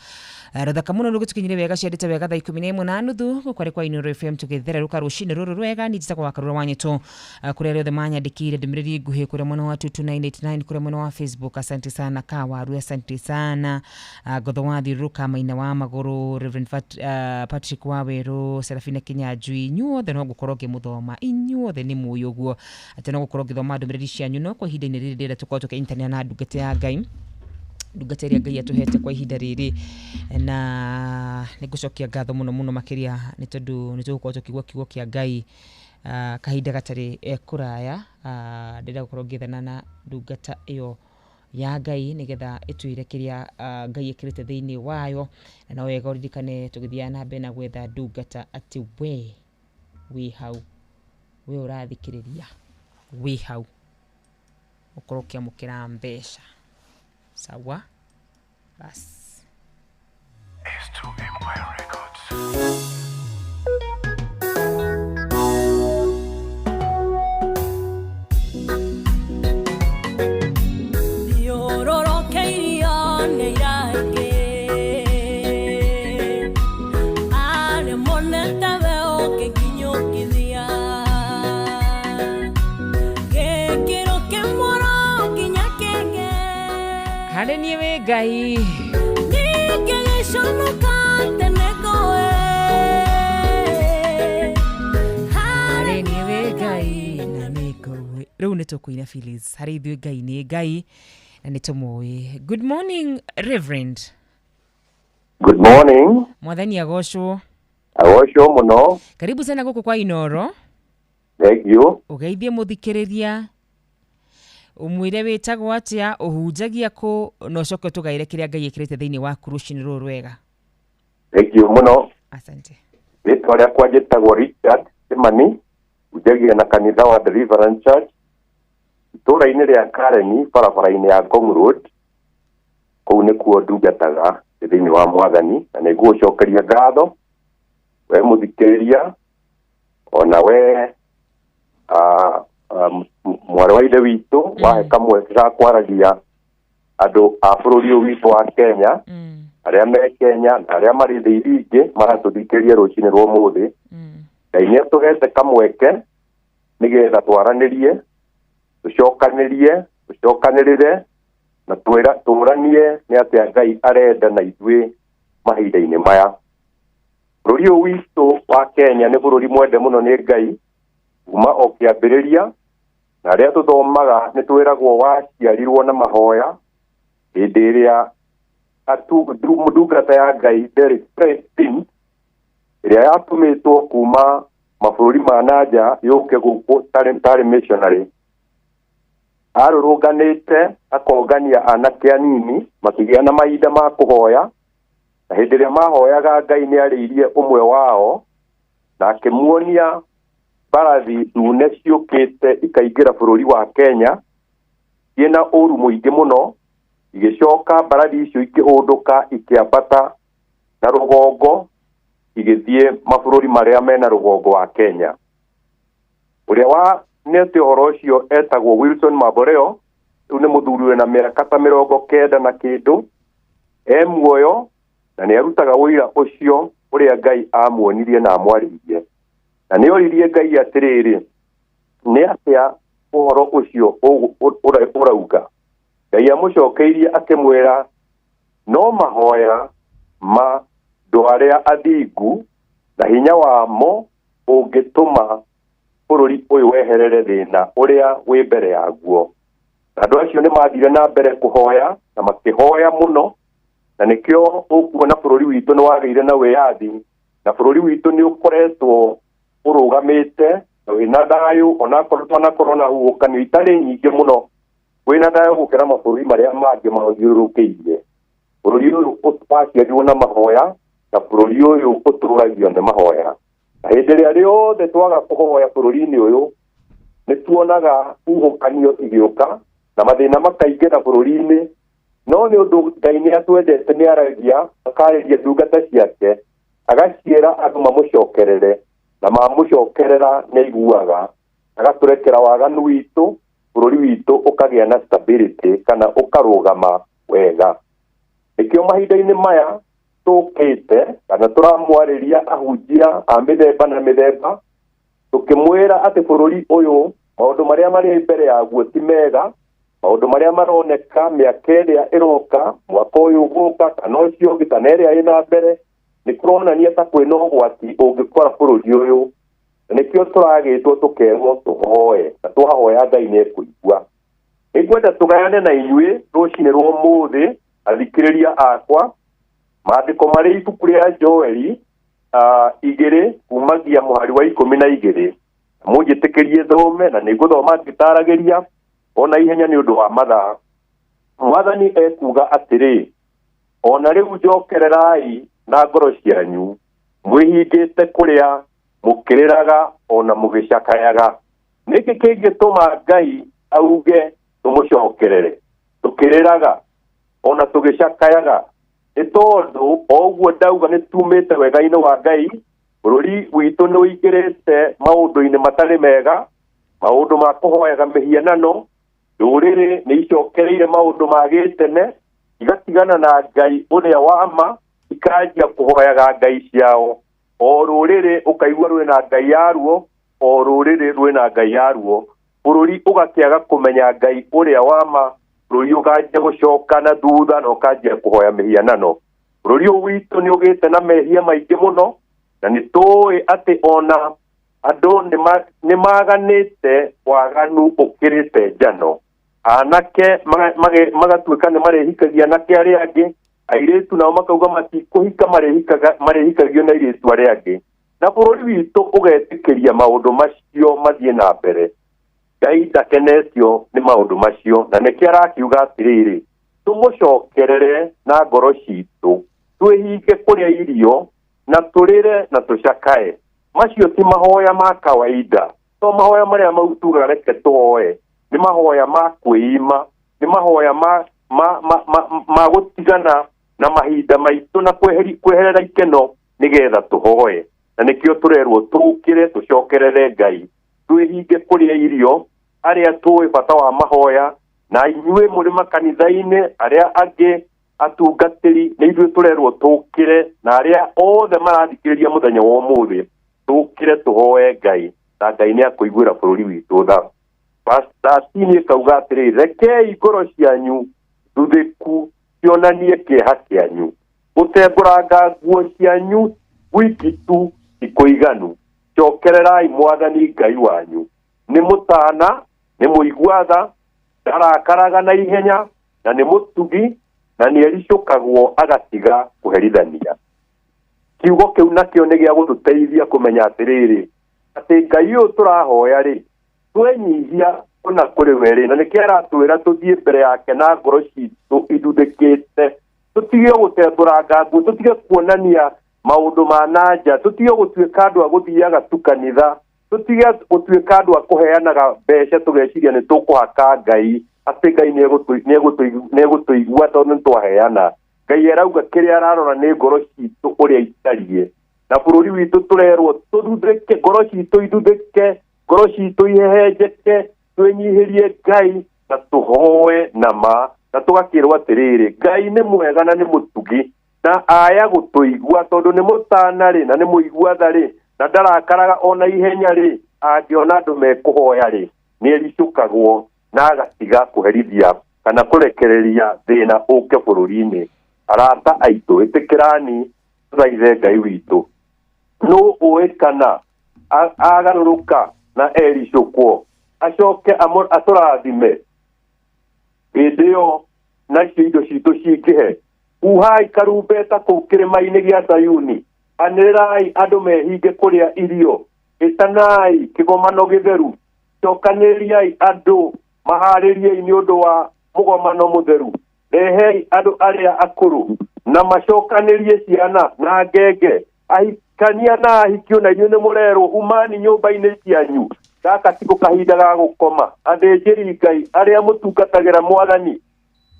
ruthaka muno rugutukinyire wega ciendete wega thaa 11:30 gukwari kwa Inooro FM tugithereruka rucini ruru rwega ni njitagwo wa Karura Wanyitu kuria riothe manyandikire ndumiriri nguhi kuria mwena wa 22989 kuria mwena wa Facebook. Asante sana Kawaru, asante sana Ngotho wa Thiũrũrũka Maina wa Magũrũ, Reverend Patrick Waweru, Serafina Kinyanjui, inyuothe no ngũkorwo ngĩmũthoma, inyuothe nĩ mũĩ ũguo atĩ no gũkorwo ngĩthoma ndũmĩrĩri cianyu, no kwa ihinda-inĩ rĩrĩ ndĩrenda tũkorwo tũkĩnyitanĩra na ndungata ya Ngai, ndungata ĩrĩa Ngai atũhete kwa ihinda rĩrĩ, na nĩ ngũcokia ngatho mũno mũno makĩria nĩ tondũ nĩ tũgũkorwo tũkĩigua kiugo kĩa Ngai kahinda gatarĩ kũraya. Ndĩrenda gũkorwo ngĩethana na ndungata ĩyo ya Ngai nĩgetha ĩtwĩre kĩrĩa Ngai ĩkĩrĩte thĩinĩ wayo, na no wega ũririkane tũgĩthiaga na mbere na gwetha ndungata atĩ we wĩ hau, we ũrathikĩrĩria wĩ hau, ũkorwo ũkĩamũkĩra mbeca. Sawa bas. S2 Empire Records. Harĩ niĩ wĩ Ngai. Harĩ niĩ wĩ Ngai na nĩngũĩ. Rĩu nĩ tũkũina Phyllis. Harĩ ithuĩ Ngai nĩ Ngai na nĩ tũmũĩ. Good morning Reverend. Good morning. Mwathani agocwo. Agocwo mũno. Karibu sana gũkũ kwa Inooro. Thank you. Ũgeithie mũthikĩrĩria, umwire wĩtagwo atĩa, ũhunjagia kũ, na ũcoke ũtũgaĩre kĩrĩa Ngai ĩkĩrĩte thĩinĩ waku rũcinĩ rũrũ rwega. Thank you mũno. Asante. Rĩtwa rĩakwa njĩtagwo Richard Kimani, hunjagia na kanitha wa Deliverance Church itũũra-inĩ rĩa Kareni, barabara-inĩ ya Ngong Road. Kũu nĩkuo ndungataga thĩinĩ wa Mwathani, na nĩngũgũcokeria ngatho we mũthikĩrĩria, ona we mwarĩ wa ithe witũ wahe kamweke ga kwaragia andũ a bũrũri ũyũ witũ wa Kenya, arĩa me Kenya na arĩa marĩ thĩ iria ingĩ maratũthikĩrĩria rũcinĩ rwa ũmũthĩ. Ngai nĩ atũhete kamweke nĩgetha twaranĩrie, tũcokanĩrie, tũcokanĩrĩre na tũranie nĩ atĩa Ngai arenda na ithuĩ mahinda-inĩ maya. Bũrũri ũyũ witũ wa Kenya nĩ bũrũri mwende mũno nĩ Ngai kuma o kĩambĩrĩria, na arĩa tũthomaga nĩ twĩragwo waciarirwo na mahoya hĩndĩ ĩrĩa ndungata ya Ngai Derek Prince ĩrĩa yatũmĩtwo kuma mabũrũri ma na nja yũke gũkũ tarĩ missionary, arũrũnganĩte akongania anake anini makĩgĩa na mahinda ma kũhoya, na hĩndĩ ĩrĩa mahoyaga Ngai nĩ arĩirie ũmwe wao na akĩmuonia mbarathi ndune ciũkĩte ikaingĩra bũrũri wa Kenya ciĩna ũru mũingĩ mũno. Igĩcoka mbarathi icio ikĩhũndũka ikĩambata na rũgongo igĩthiĩ mabũrũri marĩa mena rũgongo wa Kenya. Ũrĩa wa nete ũhoro ũcio etagwo Wilson Maboreo, rĩu nĩ mũthuri wĩna mĩaka ta 90 na kĩndũ, e muoyo na nĩ arutaga ũira ũcio ũrĩa Ngai amuonirie na amwarĩirie. Na nĩ oririe Ngai atĩrĩrĩ, nĩ atĩa ũhoro ũcio ũrauga? Ngai amũcokeirie akĩmwĩra, no mahoya ma andũ arĩa athingu na hinya wamo ũngĩtũma bũrũri ũyũ weherere thĩna ũrĩa wĩ mbere yaguo. Na andũ acio nĩ mathire na mbere kũhoya na makĩhoya mũno, na nĩkĩo ũkuona bũrũri witũ nĩ wagĩire na wĩyathi, na bũrũri witũ nĩ ũkoretwo ũrũgamĩte na wĩna thayũ, onakorwo twanakorwo na huhũkanio itarĩ nyingĩ mũno, wĩna thayũ gũkĩra mabũrũri marĩa mangĩ mathiũrũrũkĩirie. Bũrũri ũyũ waciarirwo na mahoya, na bũrũri ũyũ ũtũragio nĩ mahoya. Na hĩndĩ ĩrĩa rĩothe twaga kũhoya bũrũri-inĩ ũyũ, nĩ tuonaga huhũkanio igĩũka na mathĩna makaingĩra bũrũri-inĩ, no nĩ ũndũ Ngai nĩ atwendete nĩ aragia, akarĩria ndungata ciake, agaciĩra andũ mamũcokerere, na mamũcokerera nĩ aiguaga, agatũrekera waganu witũ, Bũrũri witũ ũkagĩa na stability kana ũkarũgama wega. Nĩkĩo mahinda-inĩ maya tũkĩte kana tũramwarĩria ahunjia a mĩthemba na mĩthemba, tũkĩmwĩra atĩ bũrũri ũyũ maũndũ marĩa marĩ mbere yaguo ti mega, maũndũ marĩa maroneka mĩaka ĩrĩa ĩroka, mwaka ũyũ ũgũka kana ũcio ũngĩ kana ĩrĩa ĩna mbere, nĩ kũronania ta kwĩna ũgwati ũngĩkora bũrũri ũyũ. Na nĩkĩo tũragĩtwo tũkerwo tũhoe, na twahoya Ngai nĩ ekũigua. Nĩngwenda tũgayane na inyuĩ rũcinĩ rwa ũmũthĩ, athikĩrĩria akwa, maandĩko marĩ ibuku rĩa Joeli 2 kumagia mũhari wa 12. Mũnjĩtĩkĩrie thome, na nĩngũthoma ngĩtaragĩria ona ihenya nĩ ũndũ wa mathaa. Mwathani ekuuga atĩrĩ, ona rĩu njokererai na ngoro cianyu, mwĩhingĩte kũrĩa mũkĩrĩraga ona mũgĩcakayaga. Nĩkĩ kĩngĩtũma Ngai auge tũmũcokerere tũkĩrĩraga ona tũgĩcakayaga? Nĩ tondũ o ũguo ndauga nĩ tumĩte wega-inĩ wa Ngai, bũrũri witũ nĩ ũingĩrĩte maũndũ-inĩ matarĩ mega, maũndũ ma kũhoyaga mĩhianano, ndũrĩrĩ nĩ icokereire maũndũ ma gĩtene, igatigana na Ngai ũrĩa wa ma, ikanjia kũhoyaga ngai ciao. O rũrĩrĩ ũkaigua rwĩna ngai yaruo, o rũrĩrĩ rwĩna ngai yaruo. Bũrũri ũgakĩaga kũmenya Ngai ũrĩa wa ma, bũrũri ũkanjia gũcoka na thutha na ũkanjia kũhoya mĩhianano. Bũrũri ũyũ witũ nĩ ũgĩte na mehia maingĩ mũno, na nĩ tũĩ atĩ ona andũ nĩ maganĩte waganu ũkĩrĩte njano. Anake magatuĩka nĩ marĩhikagia anake arĩa angĩ, airĩtu nao makauga matikũhika, marĩhikagio na airĩtu arĩa angĩ. Na bũrũri witũ ũgetĩkĩria maũndũ macio mathiĩ na mbere. Ngai ndakenetio nĩ maũndũ macio, na nĩkĩo arakiuga atĩrĩrĩ, tũmũcokerere na ngoro citũ, twĩhinge kũrĩa irio na tũrĩre na tũcakae. Macio ti mahoya ma kawaida, to mahoya marĩa mau tugaga reke tũhoe, nĩ mahoya ma kwĩima, nĩ mahoya ma gũtigana na mahinda maitũ na kweherera ikeno nĩgetha tũhoe. Na nĩkĩo tũrerwo tũũkĩre tũcokerere Ngai, twĩhinge kũrĩa irio, arĩa tũĩ bata wa mahoya, na inyuĩ mũrĩ makanitha-inĩ, arĩa angĩ atungatĩri, nĩ ithuĩ tũrerwo tũũkĩre, na arĩa othe marathikĩrĩria mũthenya wa ũmũthĩ, tũũkĩre tũhoe Ngai, na Ngai nĩ akũiguĩra bũrũri witũ tha. Pastor ĩkauga atĩrĩ, rekei ngoro cianyu thuthĩku cionanie kĩeha kĩanyu, gũtembũranga nguo cianyu wiki tu ti kũiganu. Cokererai Mwathani Ngai wanyu, nĩ mũtana, nĩ mũigua tha, ndarakaraga na ihenya, na nĩ mũtugi, na nĩ ericũkagwo agatiga kũherithania. Kiugo kĩu nakĩo nĩ gĩa gũtũteithia kũmenya atĩrĩrĩ, atĩ Ngai ũyũ tũrahoya rĩ, twenyihia ona kũrĩ we rĩ, na nĩkĩo aratwĩra tũthiĩ mbere yake na ngoro citũ ithuthĩkĩte, tũtige gũtembũranga nguo, tũtige kuonania maũndũ ma nanja, tũtige gũtuĩka andũ a gũthiaga tu kanitha, tũtige gũtuĩka andũ a kũheanaga mbeca tũgeciria nĩ tũkũhaka Ngai, atĩ Ngai nĩ egũtũigua tondũ nĩ twaheana. Ngai arauga kĩrĩa ararora nĩ ngoro citũ ũrĩa itariĩ. Na bũrũri witũ tũrerwo tũthuthĩke, ngoro citũ ithuthĩke, ngoro citũ ihehenjeke, twĩnyihĩrie Ngai na tũhoe na ma, na tũgakĩrwo atĩrĩrĩ, Ngai nĩ mwega na nĩ mũtugi, na aya gũtũigua tondũ nĩ mũtana rĩ, na nĩ mũigua tha rĩ, na ndarakaraga ona ihenya rĩ, angĩona andũ mekũhoya rĩ, nĩ ericũkagwo na agatiga kũherithia kana kũrekereria thĩna ũke bũrũri-inĩ. Arata aitũ, ĩtĩkĩrani tũthaithe Ngai witũ. Nũ ũĩ kana agarũrũka na ericũkwo, acoke atũrathime hĩndĩ ĩyo nacio indo citũ cingĩhe. Huhai karumbeta kũu kĩrĩma-inĩ gĩa Sayuni, anĩrĩrai andũ mehinge kũrĩa irio, ĩtanai kĩgomano gĩtheru, cokanĩrĩriai andũ maharĩriei nĩ ũndũ wa mũgomano mũtheru, rehei andũ arĩa akũrũ na macokanĩrie ciana na ngenge, ahikania na ahikio, na inyuĩ nĩ mũrerwo umani nyũmba-inĩ cianyu. Gaka tiko kahinda ga gũkoma. Athĩnjĩri Ngai arĩa mũtungatagĩra Mwathani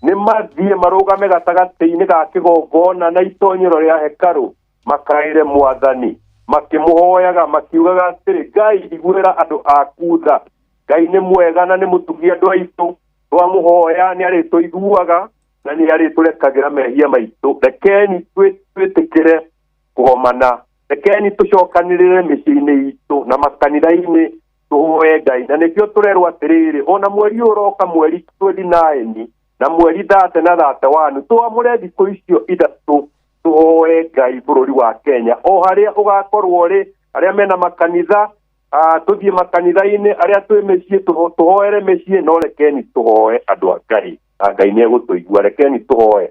nĩ mathiĩ marũgame gatagatĩ-inĩ ga kĩgongona na itonyero rĩa hekarũ, makaĩre Mwathani makĩmũhoyaga makiugaga atĩrĩ, Ngai iguĩra andũ aku tha, Ngai nĩ mwega na nĩ mũtugi andũ aitũ twamũhoya nĩ arĩtũiguaga na nĩ arĩtũrekagĩra mehia maitũ. Rekeni twĩtĩkĩre kũgomana, rekeni tũcokanĩrĩre mĩciĩ-inĩ itũ na makanitha-inĩ tũhoe Ngai. Na nĩkĩo tũrerwo atĩrĩrĩ, ona mweri ũroka mweri 29 na mweri 30 na 31 twamũre thikũ icio ithatũ tũhoe Ngai bũrũri wa Kenya. O harĩa ũgakorwo rĩ, arĩa mena makanitha tũthiĩ makanitha-inĩ, arĩa twĩ mĩciĩ tũhoere mĩciĩ, no rekeni tũhoe andũ a Ngai na Ngai nĩ egũtũigua. Rekeni tũhoe.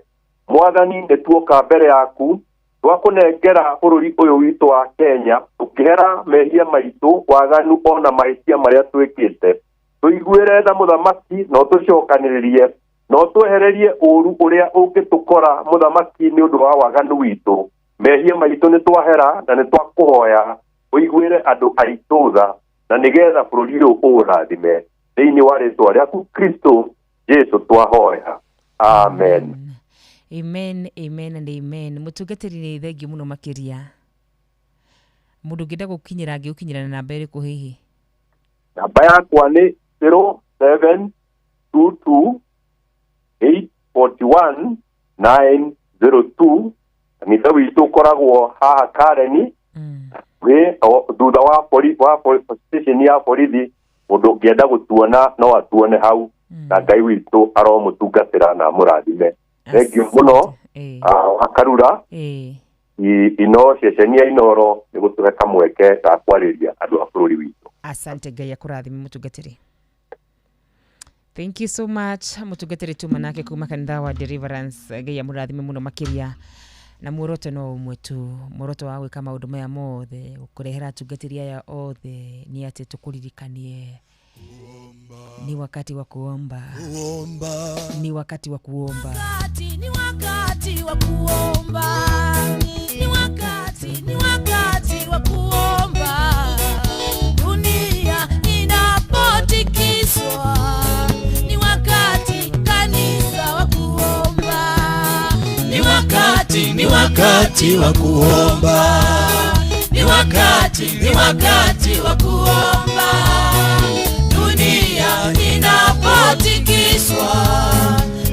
Mwathani, nĩ tuoka mbere yaku twakũnengera bũrũri ũyũ witũ wa Kenya, tũkĩhera mehia maitũ, waganu ona mahĩtia marĩa twĩkĩte. Tũiguĩre tha mũthamaki, no tũcokanĩrĩrie, no twehererie ũru ũrĩa ũngĩtũkora mũthamaki nĩ ũndũ wa waganu witũ. Mehia maitũ nĩ twahera na nĩ twakũhoya ũiguĩre andũ aitũ tha, na nĩgetha bũrũri ũyũ ũũrathime. Thĩinĩ wa rĩtwa rĩaku Kristo Jesu twahoya, amen. Amen, amen and amen. Mũtungatĩri nĩ thengiũ mũno makĩria. Mũndũ ũngĩenda gũkinyĩra angĩgũkinyĩra na namba ĩrĩkũ hihi? Namba yakwa nĩ 0722 841 902. Kanitha witũ ũkoragwo haha Kareni, thutha wa station ya borithi. Mũndũ ũngĩenda gũtuona no atuone hau, na Ngai witũ aromũtungatĩra na amũrathime. Thengiũ mũno Akarura ino ceceni ya Inoro nĩ gũtũhe kamweke ga kwarĩria andũ a bũrũri witũ. Asante, Ngai akũrathime mũtungatĩri. Thank you so much mũtungatĩri tuma nake kuma kanitha wa Deliverance. Ngai amũrathime mũno makĩria. Na muoroto no ũmwe tu, muoroto wa gwĩka maũndũ maya mothe, gũkũrehera atungatĩri aya othe, nĩ atĩ tũkũririkanie ni wakati wa kuomba, ni wakati wa kuomba, ni wakati wa kuomba, ni wakati wa kuomba. Dunia inapotikiswa, ni wakati kanisa wa kuomba, ni wakati wa kuomba, ni wakati wa kuomba. Dunia inapotikiswa,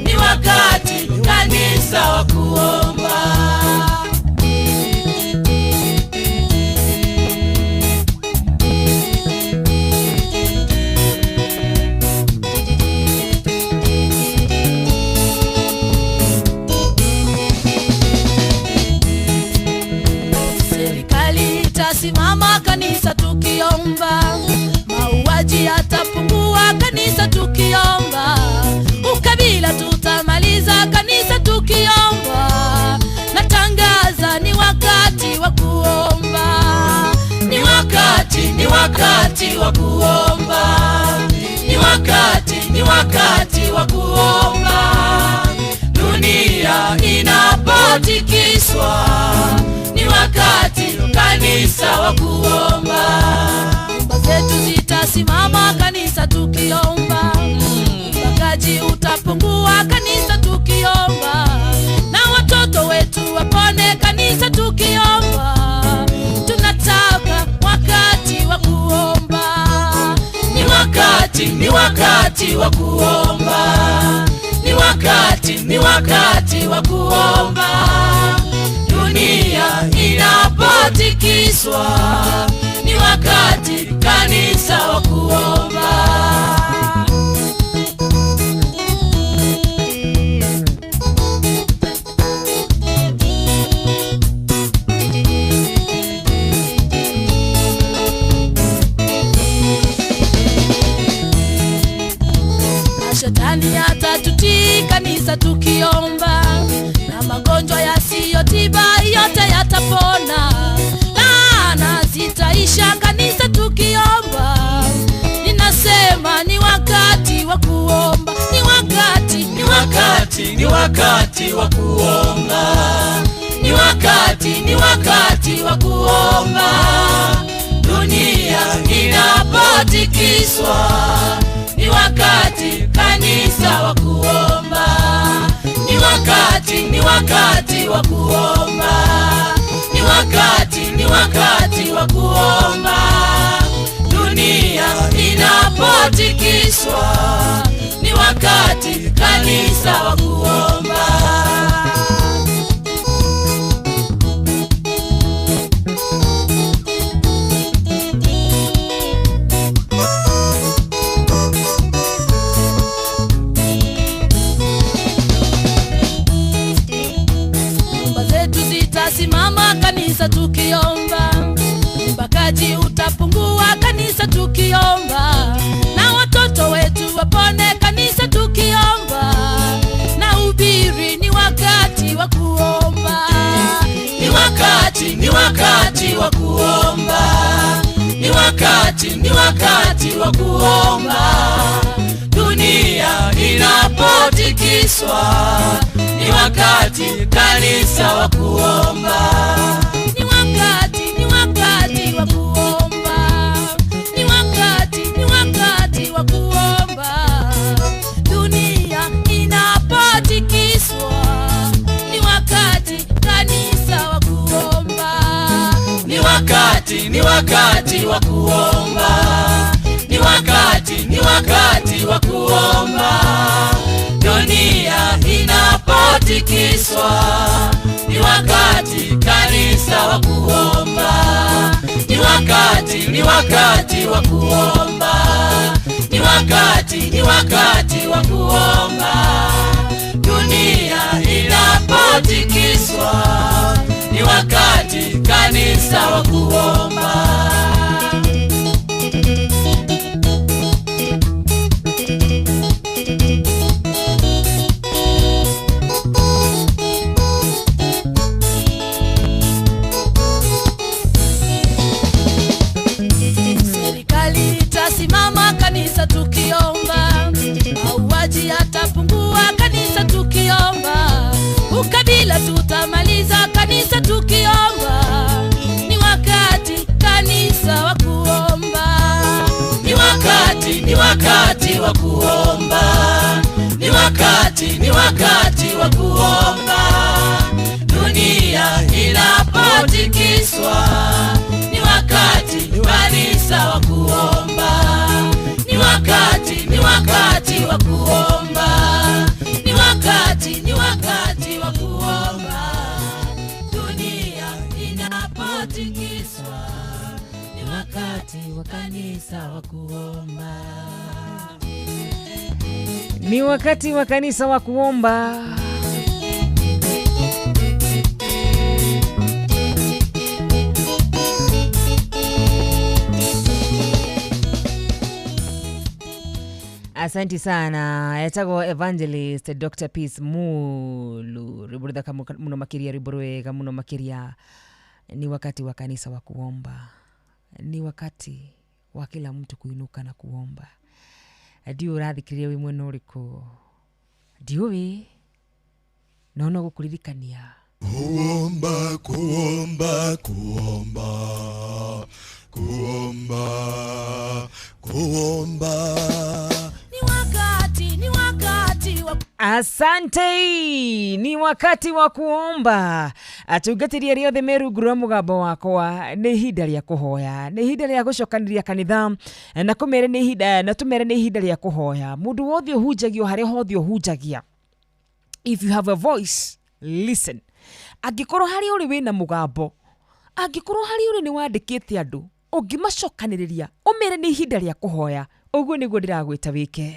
ni wakati kanisa wa kuomba. Serikali itasimama kanisa tukiomba, mauaji yatapungua kanisa tukiomba, ukabila tutamaliza kanisa tukiomba. Natangaza ni wakati wa kuomba, ni wakati wa kuomba, ni wakati wa kuomba. Dunia inapotikiswa, ni wakati kanisa wa kuomba. Nyumba zetu zitasimama kanisa tukiomba, ubakaji utapungua kanisa tukiomba, na watoto wetu wapone kanisa tukiomba. Tunataka wakati wa kuomba, ni wakati wa kuomba, ni wakati wa kuomba. Dunia inapotikiswa, ni wakati kanisa wa kuomba. Na shetani atatutii kanisa tukiomba, na magonjwa yasiyotiba yote yatapona, laana zitaisha kanisa tukiomba. Ninasema ni wakati wa kuomba, ni wakati wa kuomba, ni wakati wa kuomba. Dunia inapotikiswa, ni wakati kanisa wa kuomba, ni wakati wa kuomba, ni wakati wa kuomba. Dunia inapotikiswa, inapotikiswa ni wakati kanisa wa kuomba. Nyumba zetu zitasimama kanisa tukiomba, ubakaji utapungua kanisa tukiomba, na watoto wetu wapone kanisa tukiomba, na ubiri ni wakati wa kuomba. Ni wakati, ni wakati wa kuomba. Ni wakati, ni wakati wa kuomba. Dunia inapotikiswa ni wakati kanisa wa kuomba. Ni wakati, ni wakati wa kuomba. Ni wakati, ni wakati wa kuomba. Dunia inapotikiswa ni wakati kanisa wa kuomba. Ni wakati, ni wakati wa kuomba. Ni wakati, ni wakati wa kuomba. Dunia inapotikiswa ni wakati kanisa wa kuomba. Ni wakati, ni wakati wa kuomba. Ni wakati, ni wakati wa kuomba. Dunia inapotikiswa ni wakati kanisa wa kuomba. Serikali itasimama kanisa tukiomba, mauaji yatapungua kanisa tukiomba, ukabila tutamaliza kanisa tukiomba. Ni wakati kanisa wa kuomba. Ni wakati, ni wakati wa kuomba. Ni wakati, ni wakati wa kuomba. Dunia inapotikiswa ni wakati kanisa wa kuomba. Ni wakati, ni wakati wa kuomba. Ni wakati, ni wakati wa kuomba. Dunia inapotikiswa ni wakati wa kanisa wa kuomba. Ni wakati wa kanisa wa kuomba. Asante sana etagwo Evangelist Dr. Peace Mulu, rwimbo ruthaka muno makiria, rwimbo rwega muno makiria. Ni wakati wa kanisa wa kuomba. Ni wakati wa kila mtu kuinuka na kuomba. Ndiũ ũrathikĩrĩria wĩ mwena ũrĩkũ, ndiũĩ, no no gũkũririkania Kuomba, kuomba, kuomba, kuomba, kuomba. Ni wakati, ni wakati wa Asante, ni wakati wa kuomba. Atungatĩri arĩa othe me rungu rwa mũgambo wakwa, nĩ ihinda rĩa kũhoya, nĩ ihinda rĩa gũcokanĩria kanitha na kũmere nĩ ihinda, na tũmere nĩ ihinda rĩa kũhoya. Mũndũ wothe ũhunjagia harĩa hothe ũhunjagia, if you have a voice, listen. Angĩkorwo harĩa ũrĩ wĩna mũgambo, angĩkorwo harĩa ũrĩ nĩ wandĩkĩte andũ, ũngĩmacokanĩrĩria ũmere nĩ ihinda rĩa kũhoya, ũguo nĩguo ndĩragwĩta wĩke.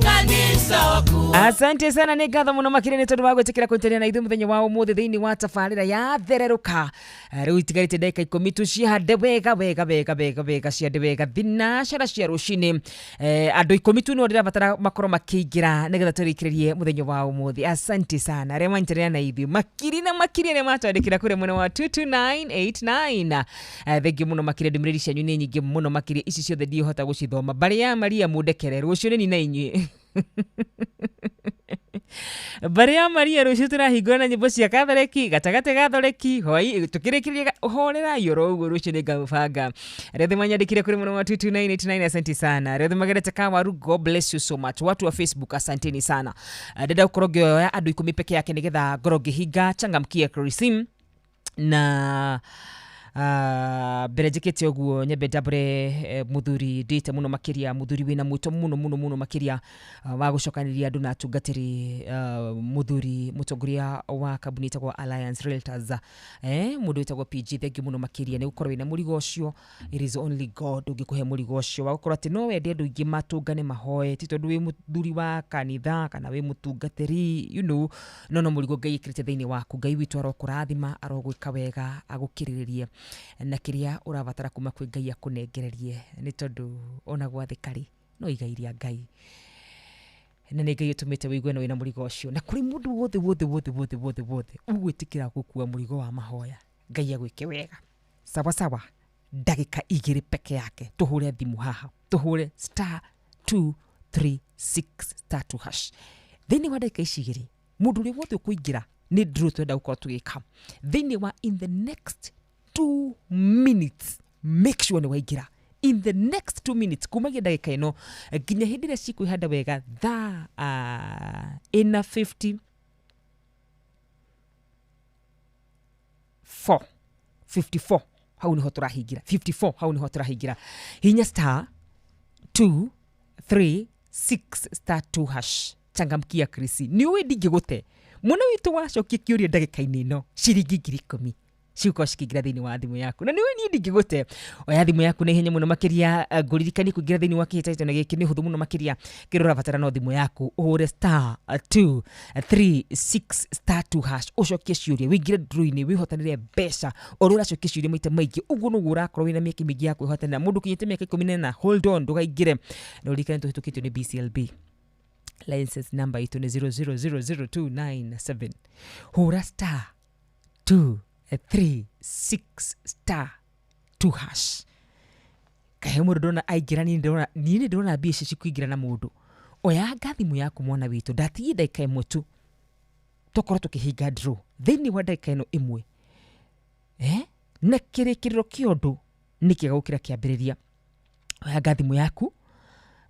kanisa wa kuomba. Asante sana, nĩ ngatho mũno makĩria nĩ tondũ wa gwĩtĩkĩra kũnyitanĩra na ithuĩ mũthenya wa ũmũthĩ thĩinĩ wa tabarĩra ya thererũka. Rĩu itigarĩte ndagĩka 10 tũcihande wega wega wega wega wega, ciande wega thinacara cia rũcinĩ. Andũ 10 tu no ndĩrabatara makorwo makĩingĩra nĩgetha tũrĩkĩrĩrie mũthenya wa ũmũthĩ. Asante sana arĩa manyitanĩra na ithuĩ makiri na makiri arĩa matwandĩkĩra kũrĩa mwena wa 22989. Thengiũ mũno makĩria, ndũmĩrĩri cianyu nĩ nyingĩ mũno makĩria, ici ciothe ndiũhota gũcithoma. Mbarĩ ya Maria mũndekere, rũciũ nĩ na inyuĩ. Mbarĩ ya Maria rũciũ tũrahingũra na nyĩmbo cia Katholeki, gatagatĩ Gatholeki, hwai tũkĩrĩkĩrĩria horerai oro ũguo, rũciũ nĩngamũbanga. Arĩa othe manyandĩkire kũrĩ mwena wa 22989, asante sana. Arĩa othe magerete kawaru, God bless you so much. Watu wa Facebook, asanteni sana. Ndĩrenda gũkorwo ngĩoya andũ 10 peke yake nĩgetha ngorwo ngĩhinga changamkia Krisim na Mbere njĩkĩte ũguo nyambe ndambũre mũthuri ndĩte mũno makĩria, mũthuri wĩna mwĩto mũno mũno mũno makĩria wa gũcokanĩria andũ na atungatĩri, mũthuri mũtongoria wa kambuni ĩtagwo Alliance Realtors, mũndũ wĩtagwo PG. Thank you mũno makĩria nĩ gũkorwo wĩna mũrigo ũcio. It is only God ũngĩkũhe mũrigo ũcio wa gũkorwo atĩ no wende andũ aingĩ matũngane mahoe, ti tondũ wĩ mũthuri wa kanitha kana wĩ mũtungatĩri, you know, no mũrigo Ngai ĩkĩrĩte thĩinĩ waku. Ngai witũ arokũrathima, arogwĩka wega, agũkĩrĩrĩrie na kĩrĩa ũrabatara kuma kwĩ Ngai akũnengererie, nĩ tondũ ona gwathĩka rĩ no igai rĩa Ngai, na nĩ Ngai ũtũmĩte wĩigue na wĩna mũrigo ũcio. Na kũrĩ mũndũ wothe wothe wothe wothe wothe wothe ũgwĩtĩkĩra gũkua mũrigo wa mahoya, Ngai agwĩke wega. Sawa sawa, ndagĩka 2 peke yake tũhũre thimũ haha, tũhũre star 236 star 2 hash. Thĩinĩ wa ndagĩka ici 2 mũndũ ũrĩa wothe ũkũingĩra nĩ draw twenda gũkorwo tũgĩka thĩinĩ wa in the next 2 minutes. Make sure nĩ waingĩra in the next 2 minutes kumagia ndagĩka ĩno nginya hĩndĩ ĩrĩa cikwĩhanda wega thaa ĩna 54 54 hau niho tũrahingira 54 hau niho tũrahingira. Hinya star 2 3 6 star 2 hash. Changamkia Krisi, nĩ ũĩ ndingĩgũte mwana witũ wacokia kĩũria ndagĩka-inĩ ĩno ciringi 10,000 ciũkorwo cikĩingĩra thĩinĩ wa thimũ yaku, na nĩ ũĩ niĩ ndingĩgũte. Oya thimũ yaku na ihenya mũno makĩria, ngũririkanie kũingĩra thĩinĩ wa kĩhĩtahĩtano gĩkĩ nĩ ũhũthũ mũno makĩria. Kĩrĩa ũrabatara no thimũ yaku, ũhũre star 2 3 6 star 2 hash, ũcokie ciũria, wĩingĩre draw-inĩ, wĩhotanĩre mbeca. O ũrĩa ũracokia ciũria maita maingĩ ũguo noguo ũrakorwo wĩna mĩeke mĩingĩ ya kwĩhotanĩra. Mũndũ ũkinyĩte mĩaka 14, hold on, ndũkaingĩre. Na ũririkane tũhĩtũkĩtio nĩ BCLB license number itũ nĩ 0000297. Hũra star 2 3 6 star 2 hash. Kahe mũndũ ndona aingĩra, niĩ ndĩrona mbia ici cikũingĩra na mũndũ. Oyanga thimũ yaku mwana witũ, ndatigie ndagĩka ĩmwe tu tũkorwo tũkĩhinga draw thĩinĩ wa ndagĩka ĩno ĩmwe, na kĩrĩkĩrĩro kĩa ũndũ nĩ kĩega gũkĩra kĩambĩrĩria. Oyanga thimũ yaku,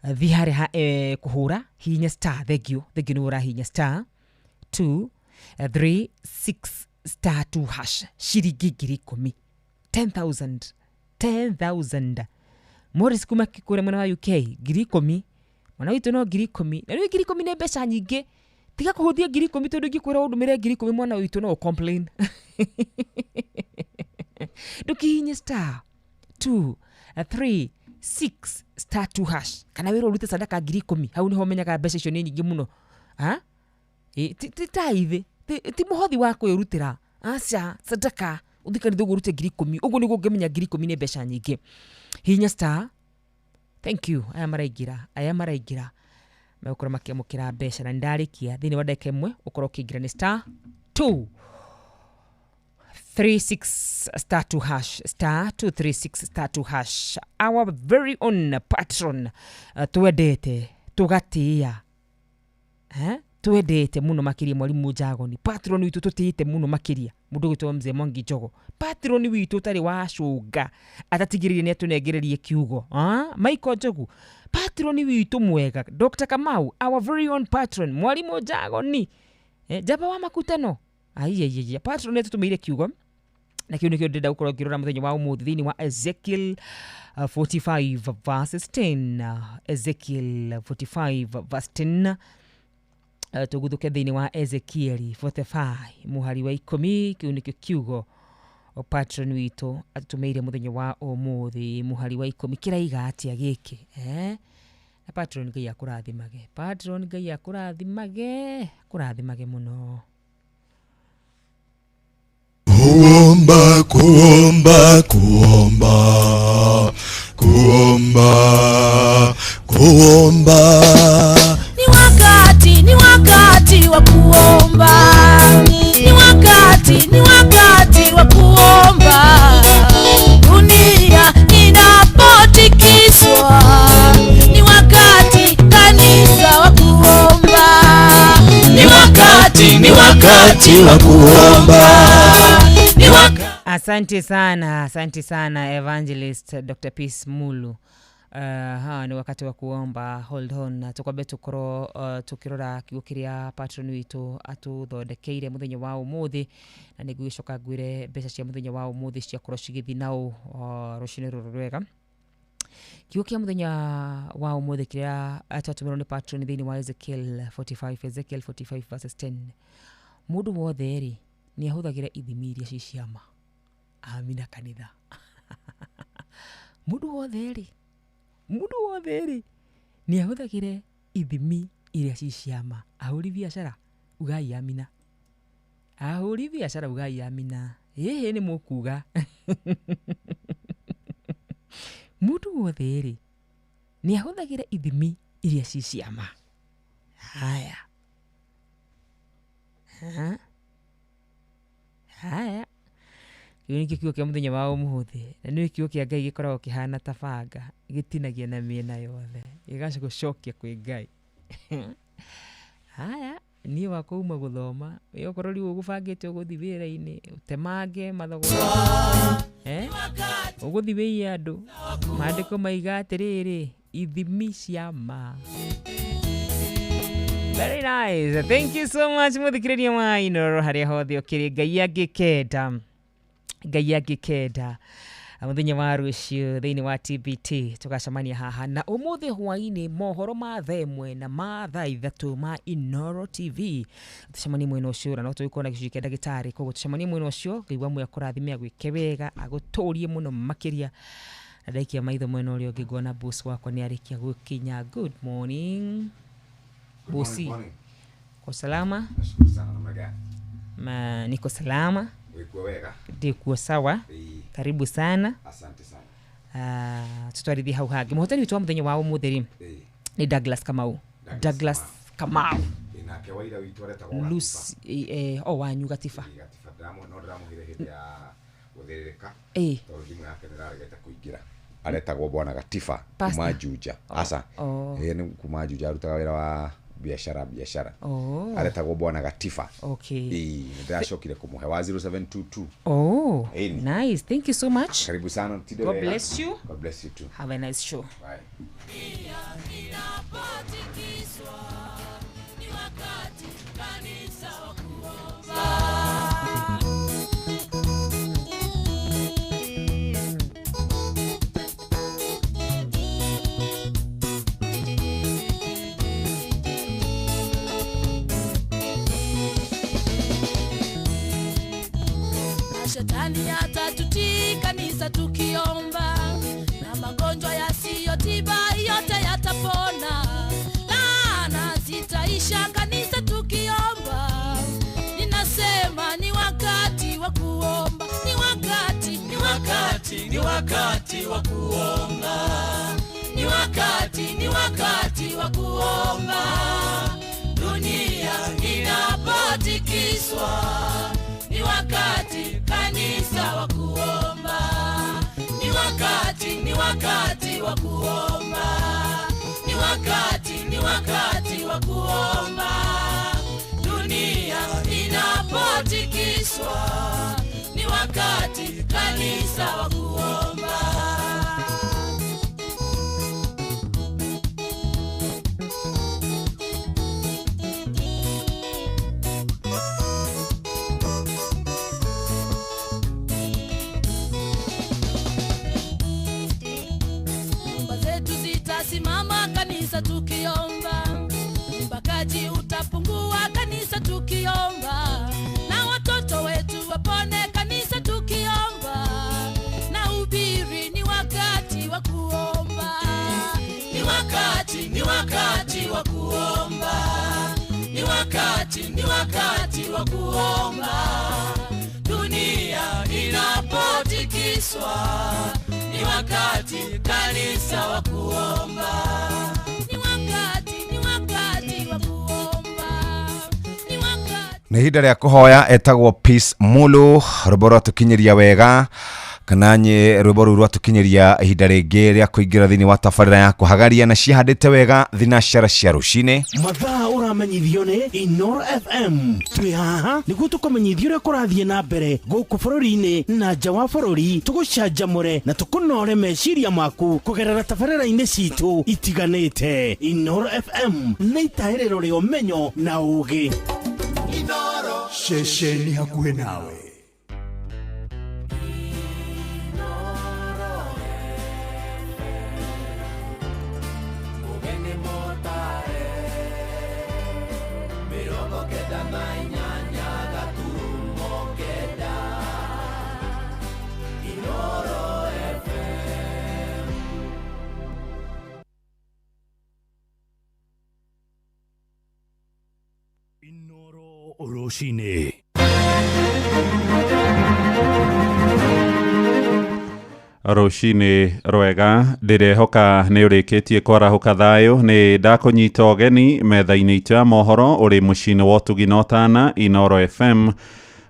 thiĩ harĩa ha kũhũra, hihinya star, thank you nĩ ũrahihinya star 2 3 6 star 2 hash, ciringi 10,000, 10,000 10,000. Morris kuma kũrĩa mwena wa UK 10,000, mwana witũ no 10,000. Na rĩu 10,000 nĩ mbeca nyingĩ, tiga kũhũthia 10,000 tondũ ingĩkwĩra ũndũmĩre 10,000 mwana witũ no complain. Ndũkihinye star 2 3 6 star 2 hash, kana wĩra ũrute sadaka 10,000. Hau niho ũmenyaga mbeca icio nĩ nyingĩ mũno. Ti tithe, ti mũhothi wa kwĩrutĩra, aca sadaka ũthiĩ kanitha ũguo ũrute 10,000, ũguo nĩguo ũngĩmenya 10,000 nĩ mbeca nyingĩ. Hihinya star, thank you, aya maraingĩra megũkorwo makĩamũkĩra mbeca. Na nĩndarĩkia thĩinĩ wa ndagĩka ĩmwe ũkorwo ũkĩingĩra nĩ star 2 3 6 star 2 hash, star 2 3 6 star 2 hash. Our very own patron, twendete tũgatĩĩa, twendete mũno makĩria mwalimu Njagoni, patron witũ tũtĩĩte mũno makĩria, mũndũ ũgwĩtwo Mzee Mwangi Njogo, patron witũ ũtarĩ wa cũnga atatigĩrĩire nĩ atũnengererie kiugo. Michael Njogu, patron witũ mwega, Dr. Kamau, our very own patron, mwalimu Njagoni, njamba wa makutano, aiaiaia, patron nĩatũtũmĩire kiugo, na kĩu nĩkĩo ndĩrenda gũkorwo ngĩrora mũthenya wa ũmũthĩ thĩinĩ wa Ezekiel 45 verses 10. Ezekiel 45 verse 10. Tũguthũke thĩinĩ wa Ezekiel 45 mũhari wa 10. Kĩu nĩkĩo kiugo patron witũ atũtũmĩire mũthenya wa ũmũthĩ, mũhari wa 10. Kĩraiga atĩa gĩkĩ? Na patron Ngai akũrathimage, patron Ngai akũrathimage, akũrathimage mũno. Kuomba, kuomba, kuomba, kuomba, kuomba. Ni wakati wa kuomba. Ni wakati wa kuomba. Dunia inapotikiswa, ni wakati kanisa wa kuomba. Ni wakati wa kuomba. Asante sana, asante sana Evangelist Dr. Peace Mulu. Ha, ni wakati wa kuomba. Hold on, tukwambe tukorwo tukirora kiugo kiria patron witu atuthondekeire muthenya wa umuthi, na nĩngũgĩcoka ngwĩre mbeca cia mũthenya wa ũmũthĩ ciakorwo cigĩthiĩ naũ rũcinĩ rũrũ rwega. Kiugo kĩa mũthenya wa ũmũthĩ kĩrĩa twatũmĩrwo nĩ patron thĩinĩ wa Ezekiel 45, Ezekiel 45 verses 10. Mũndũ wothe rĩ nĩ ahũthagĩra ithimi iria ci ciama. Amina kanitha. Mũndũ wothe rĩ, mũndũ wothe rĩ nĩ ahũthagĩre ithimi iria ci ciama. Ahũri biacara ugai amina. Ahũri biacara ugai amina. Ĩhĩ nĩ mũkuga. Mũndũ wothe rĩ nĩ ahũthagĩra ithimi iria ci ciama. Haya. Ha? Haya. Kĩu nĩkĩo kiugo kĩa mũthenya wa ũmũthĩ, na nĩ kiugo kĩa Ngai gĩkoragwo kĩhana ta banga, gĩtinagia na mĩena yothe, gĩgacũcokia kwĩ Ngai. Haya, niĩ wakwa uma gũthoma, we okorwo rĩu ũgũbangĩte ũgũthiĩ wĩra-inĩ, ũtemange mathogo, ũgũthiĩ wĩiye andũ, maandĩko maiga atĩrĩrĩ, ithimi cia ma. Very nice. Thank you so much mũthikĩrĩria wa Inooro harĩa hothe ũkĩrĩ. Ngai angĩkenda, Ngai angĩkenda mũthenya wa rũciũ thĩinĩ wa TBT tũgacemania haha, na ũmũthĩ hwainĩ mohoro ma thaa ĩmwe na ma thaa ithatũ ma Inooro TV tũcemanie mwena ũcio, na no tũgĩkorwo na gĩcunjĩ kĩa ndagĩtarĩ, koguo tũcemanie mwena ũcio. Ngai wa muoyo akũrathime, agwĩke wega, agũtũrie mũno makĩria. Na ndaikia maitho mwena ũrĩa ũngĩ ngona boss wakwa nĩ arĩkia gũkinya. Good morning bosi. Kwa salama? Nashukuru sana, namna gani? Ma, niko salama. Wikuwa wega? Ndikuwa sawa. Karibu sana. Asante sana. Tutwarithie hau hangĩ. Mũhotani witũ wa mũthenya wa ũmũthĩ rĩ nĩ Douglas Kamau. Douglas Kamau. Nake waira witũ aretagwo Lucy, o wanyu Gatiba. Gatiba no ndĩramũheire hĩndĩ ya gũthĩrĩrĩka. Tondũ thimũ yake nĩraregete kũingĩra. Aretagwo bwana Gatiba kuma Juja. Asa. Nĩ kuma Juja, arutaga wĩra wa biashara. Aretagwo bwana Gatiba. Okay. Ndacokire kumuhe wa 0722. Oh, nice. Thank you so much. Karibu sana. God bless you. God bless you too. Have a nice show. Bye. Shetani atatutii kanisa tukiomba, na magonjwa yasiyotiba yote yatapona, laana zitaisha kanisa tukiomba. Ninasema ni wakati wa kuomba, ni wakati, ni wakati, ni wakati wa kuomba, ni wakati, ni wakati wa kuomba. Dunia inapotikiswa, ni wakati kanisa wa kuomba, ni wakati, ni wakati wa kuomba, ni wakati, ni wakati wa kuomba. Dunia inapotikiswa, ni wakati kanisa wa kuomba. Simama kanisa tukiomba, ubakaji utapungua kanisa tukiomba, na watoto wetu wapone kanisa tukiomba, na ubiri ni wakati wa kuomba, ni wakati, ni wakati wa kuomba, ni wakati, ni wakati wa kuomba. Dunia inapotikiswa, ni wakati kanisa wa kuomba, ni wakati, ni wakati wa kuomba, ni wakati. Nĩ ihinda rĩa kũhoya. Etagwo Peace Mulu, rwĩmbo rwatũkinyĩria wega kana nye rwĩmbo rũu rwatũkinyĩria ihinda rĩngĩ rĩa kũingĩra thĩinĩ wa tabarĩra ya kũhagaria na cihandĩte wega thinacara cia rũcinĩ. Mathaa Ũramenyithio nĩ Inoro FM. Twĩ haha nĩguo tũkũmenyithie ũrĩa kũrathiĩ na mbere gũkũ bũrũri-inĩ na nja wa bũrũri, tũgũcanjamũre na tũkũnore meciria maku kũgerera tabarĩra-inĩ citũ itiganĩte. Inoro FM nĩ itahĩrĩro rĩa ũmenyo na ũũgĩ. Inoro ceceni hakuhĩ nawe. Rũcinĩ. Rũcinĩ rwega, ndĩrehoka nĩ ũrĩkĩtie kwarahũka thayũ. Nĩ ndakũnyita ũgeni metha-inĩ itũ ya mohoro ũrĩ mũciĩ-inĩ wa ũtugi na ũtana Inoro FM.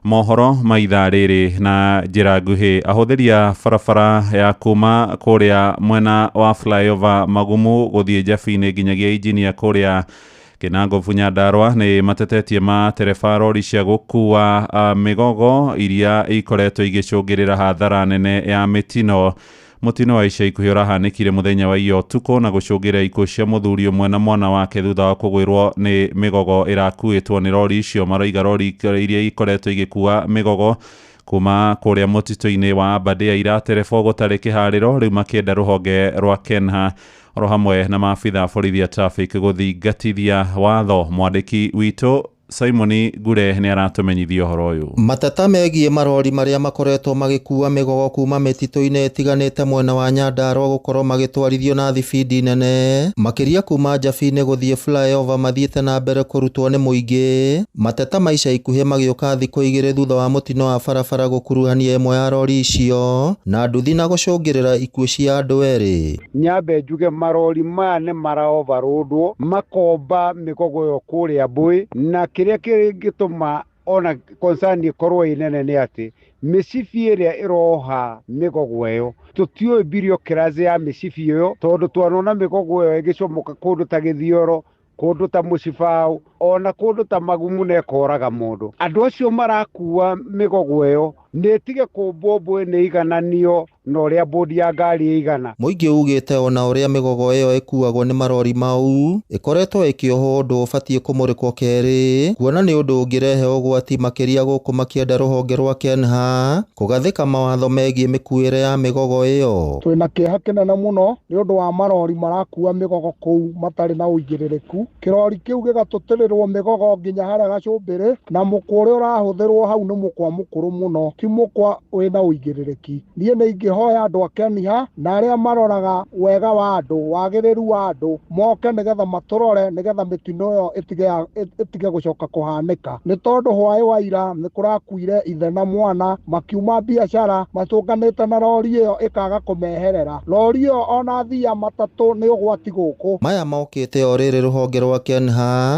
Mohoro ma ithaa rĩrĩ na njĩra nguhĩ. Ahũthĩri a barabara ya kuma kũrĩa mwena wa flyover Magumu gũthiĩ Njabi-inĩ nginyagia Injinia kũrĩa Kinango Nyandarua nĩ matetetie matereba rori cia gũkua mĩgogo iria ikoretwo igĩcũngĩrĩra hathara nene ya mĩtino. Mũtino wa ica ikuhĩ ũrahanĩkire mũthenya wa iya ũtukũ na gũcũngĩrĩra ikuũ cia mũthuri ũmwe na mwana wake thutha wa kũgwĩrwo nĩ mĩgogo ĩrakuĩtwo nĩ rori icio. Maroiga rori iria ikoretwo igĩkua mĩgogo kuma kũrĩa mũtitũ-inĩ wa Aberdare iraterebwo gũtarĩ kĩharĩro, rĩu makĩenda rũhonge rwa KENHA oro hamwe na maabitha borithi a traffic gũthingatithia watho. Mwandĩki witũ Simon Ngure nĩ aratũmenyithia ũhoro ũyũ. Mateta megiĩ marori marĩa makoretwo magĩkua mĩgogo kuma mĩtitũ-inĩ ĩtiganĩte mwena wa Nyandarua gũkorwo magĩtwarithio na thibindi nene makĩria kuma Njabi-inĩ gũthiĩ flyover mathiĩte na mbere kũrutwo nĩ mũingĩ. Mateta ma ica ikuhĩ magĩũka thikũ igĩrĩ thutha wa mũtino wa barabara gũkuruhania ĩmwe ya rori icio na nduthi na gũcũngĩrĩra ikuũ cia andũ erĩ. Nyambe njuge marori maya nĩ mara overloadwo makomba mĩgogo ĩyo kũrĩa Mbũĩ, na kĩrĩa kĩngĩtũma ona concern ĩkorwo ĩ nene nĩ atĩ mĩcibi ĩrĩa ĩroha mĩgogo ĩyo tũtiũĩ bureaucracy ya mĩcibi ĩyo, tondũ twanona mĩgogo ĩyo ĩgĩcomoka kũndũ ta Gĩthioro, kũndũ ta Mũcibaũ, ona kũndũ ta Magumu na ĩkoraga mũndũ. Andũ acio marakua mĩgogo ĩyo nĩ ĩtige kũmbwo mbũĩ nĩ igananio na ũrĩa bodi ya ngari ĩigana. Mũingĩ ugĩte ona ũrĩa mĩgogo ĩyo ĩkuagwo nĩ marori mau ĩkoretwo ĩkĩohwo ũndũ ũbatiĩ kũmũrĩkwo kerĩ, kuona nĩ ũndũ ũngĩrehe ũgwati makĩria gũkũ makĩenda rũhonge rwa KENHA kũgathĩka mawatho megiĩ mĩkuĩre ya mĩgogo ĩyo. Twĩna kĩeha kĩnene mũno nĩ ũndũ wa marori marakua mĩgogo kũu matarĩ na ũigĩrĩrĩku. Kĩrori kĩu gĩgatũtĩrĩrwo mĩgogo nginya harĩa gacũmbĩrĩ, na mũkwa ũrĩa ũrahũthĩrwo hau nĩ mũkwa mũkũrũ mũno, ti mũkwa wĩna ũigĩrĩrĩki. Niĩ nĩ ingĩhoya andũ a KENHA na arĩa maroraga wega wa andũ, wagĩrĩru wa andũ, moke nĩgetha matũrore nĩgetha mĩtino ĩyo ĩtige gũcoka kũhanĩka. Nĩ tondũ hwaĩ wa ira nĩ kũrakuire ithe na mwana makiuma biacara matũnganĩte na rori ĩyo ĩkaga kũmeherera. Rori ĩyo ona thia matatũ nĩ ũgwati gũkũ. Maya mokĩte o rĩrĩ rũhonge rwa KENHA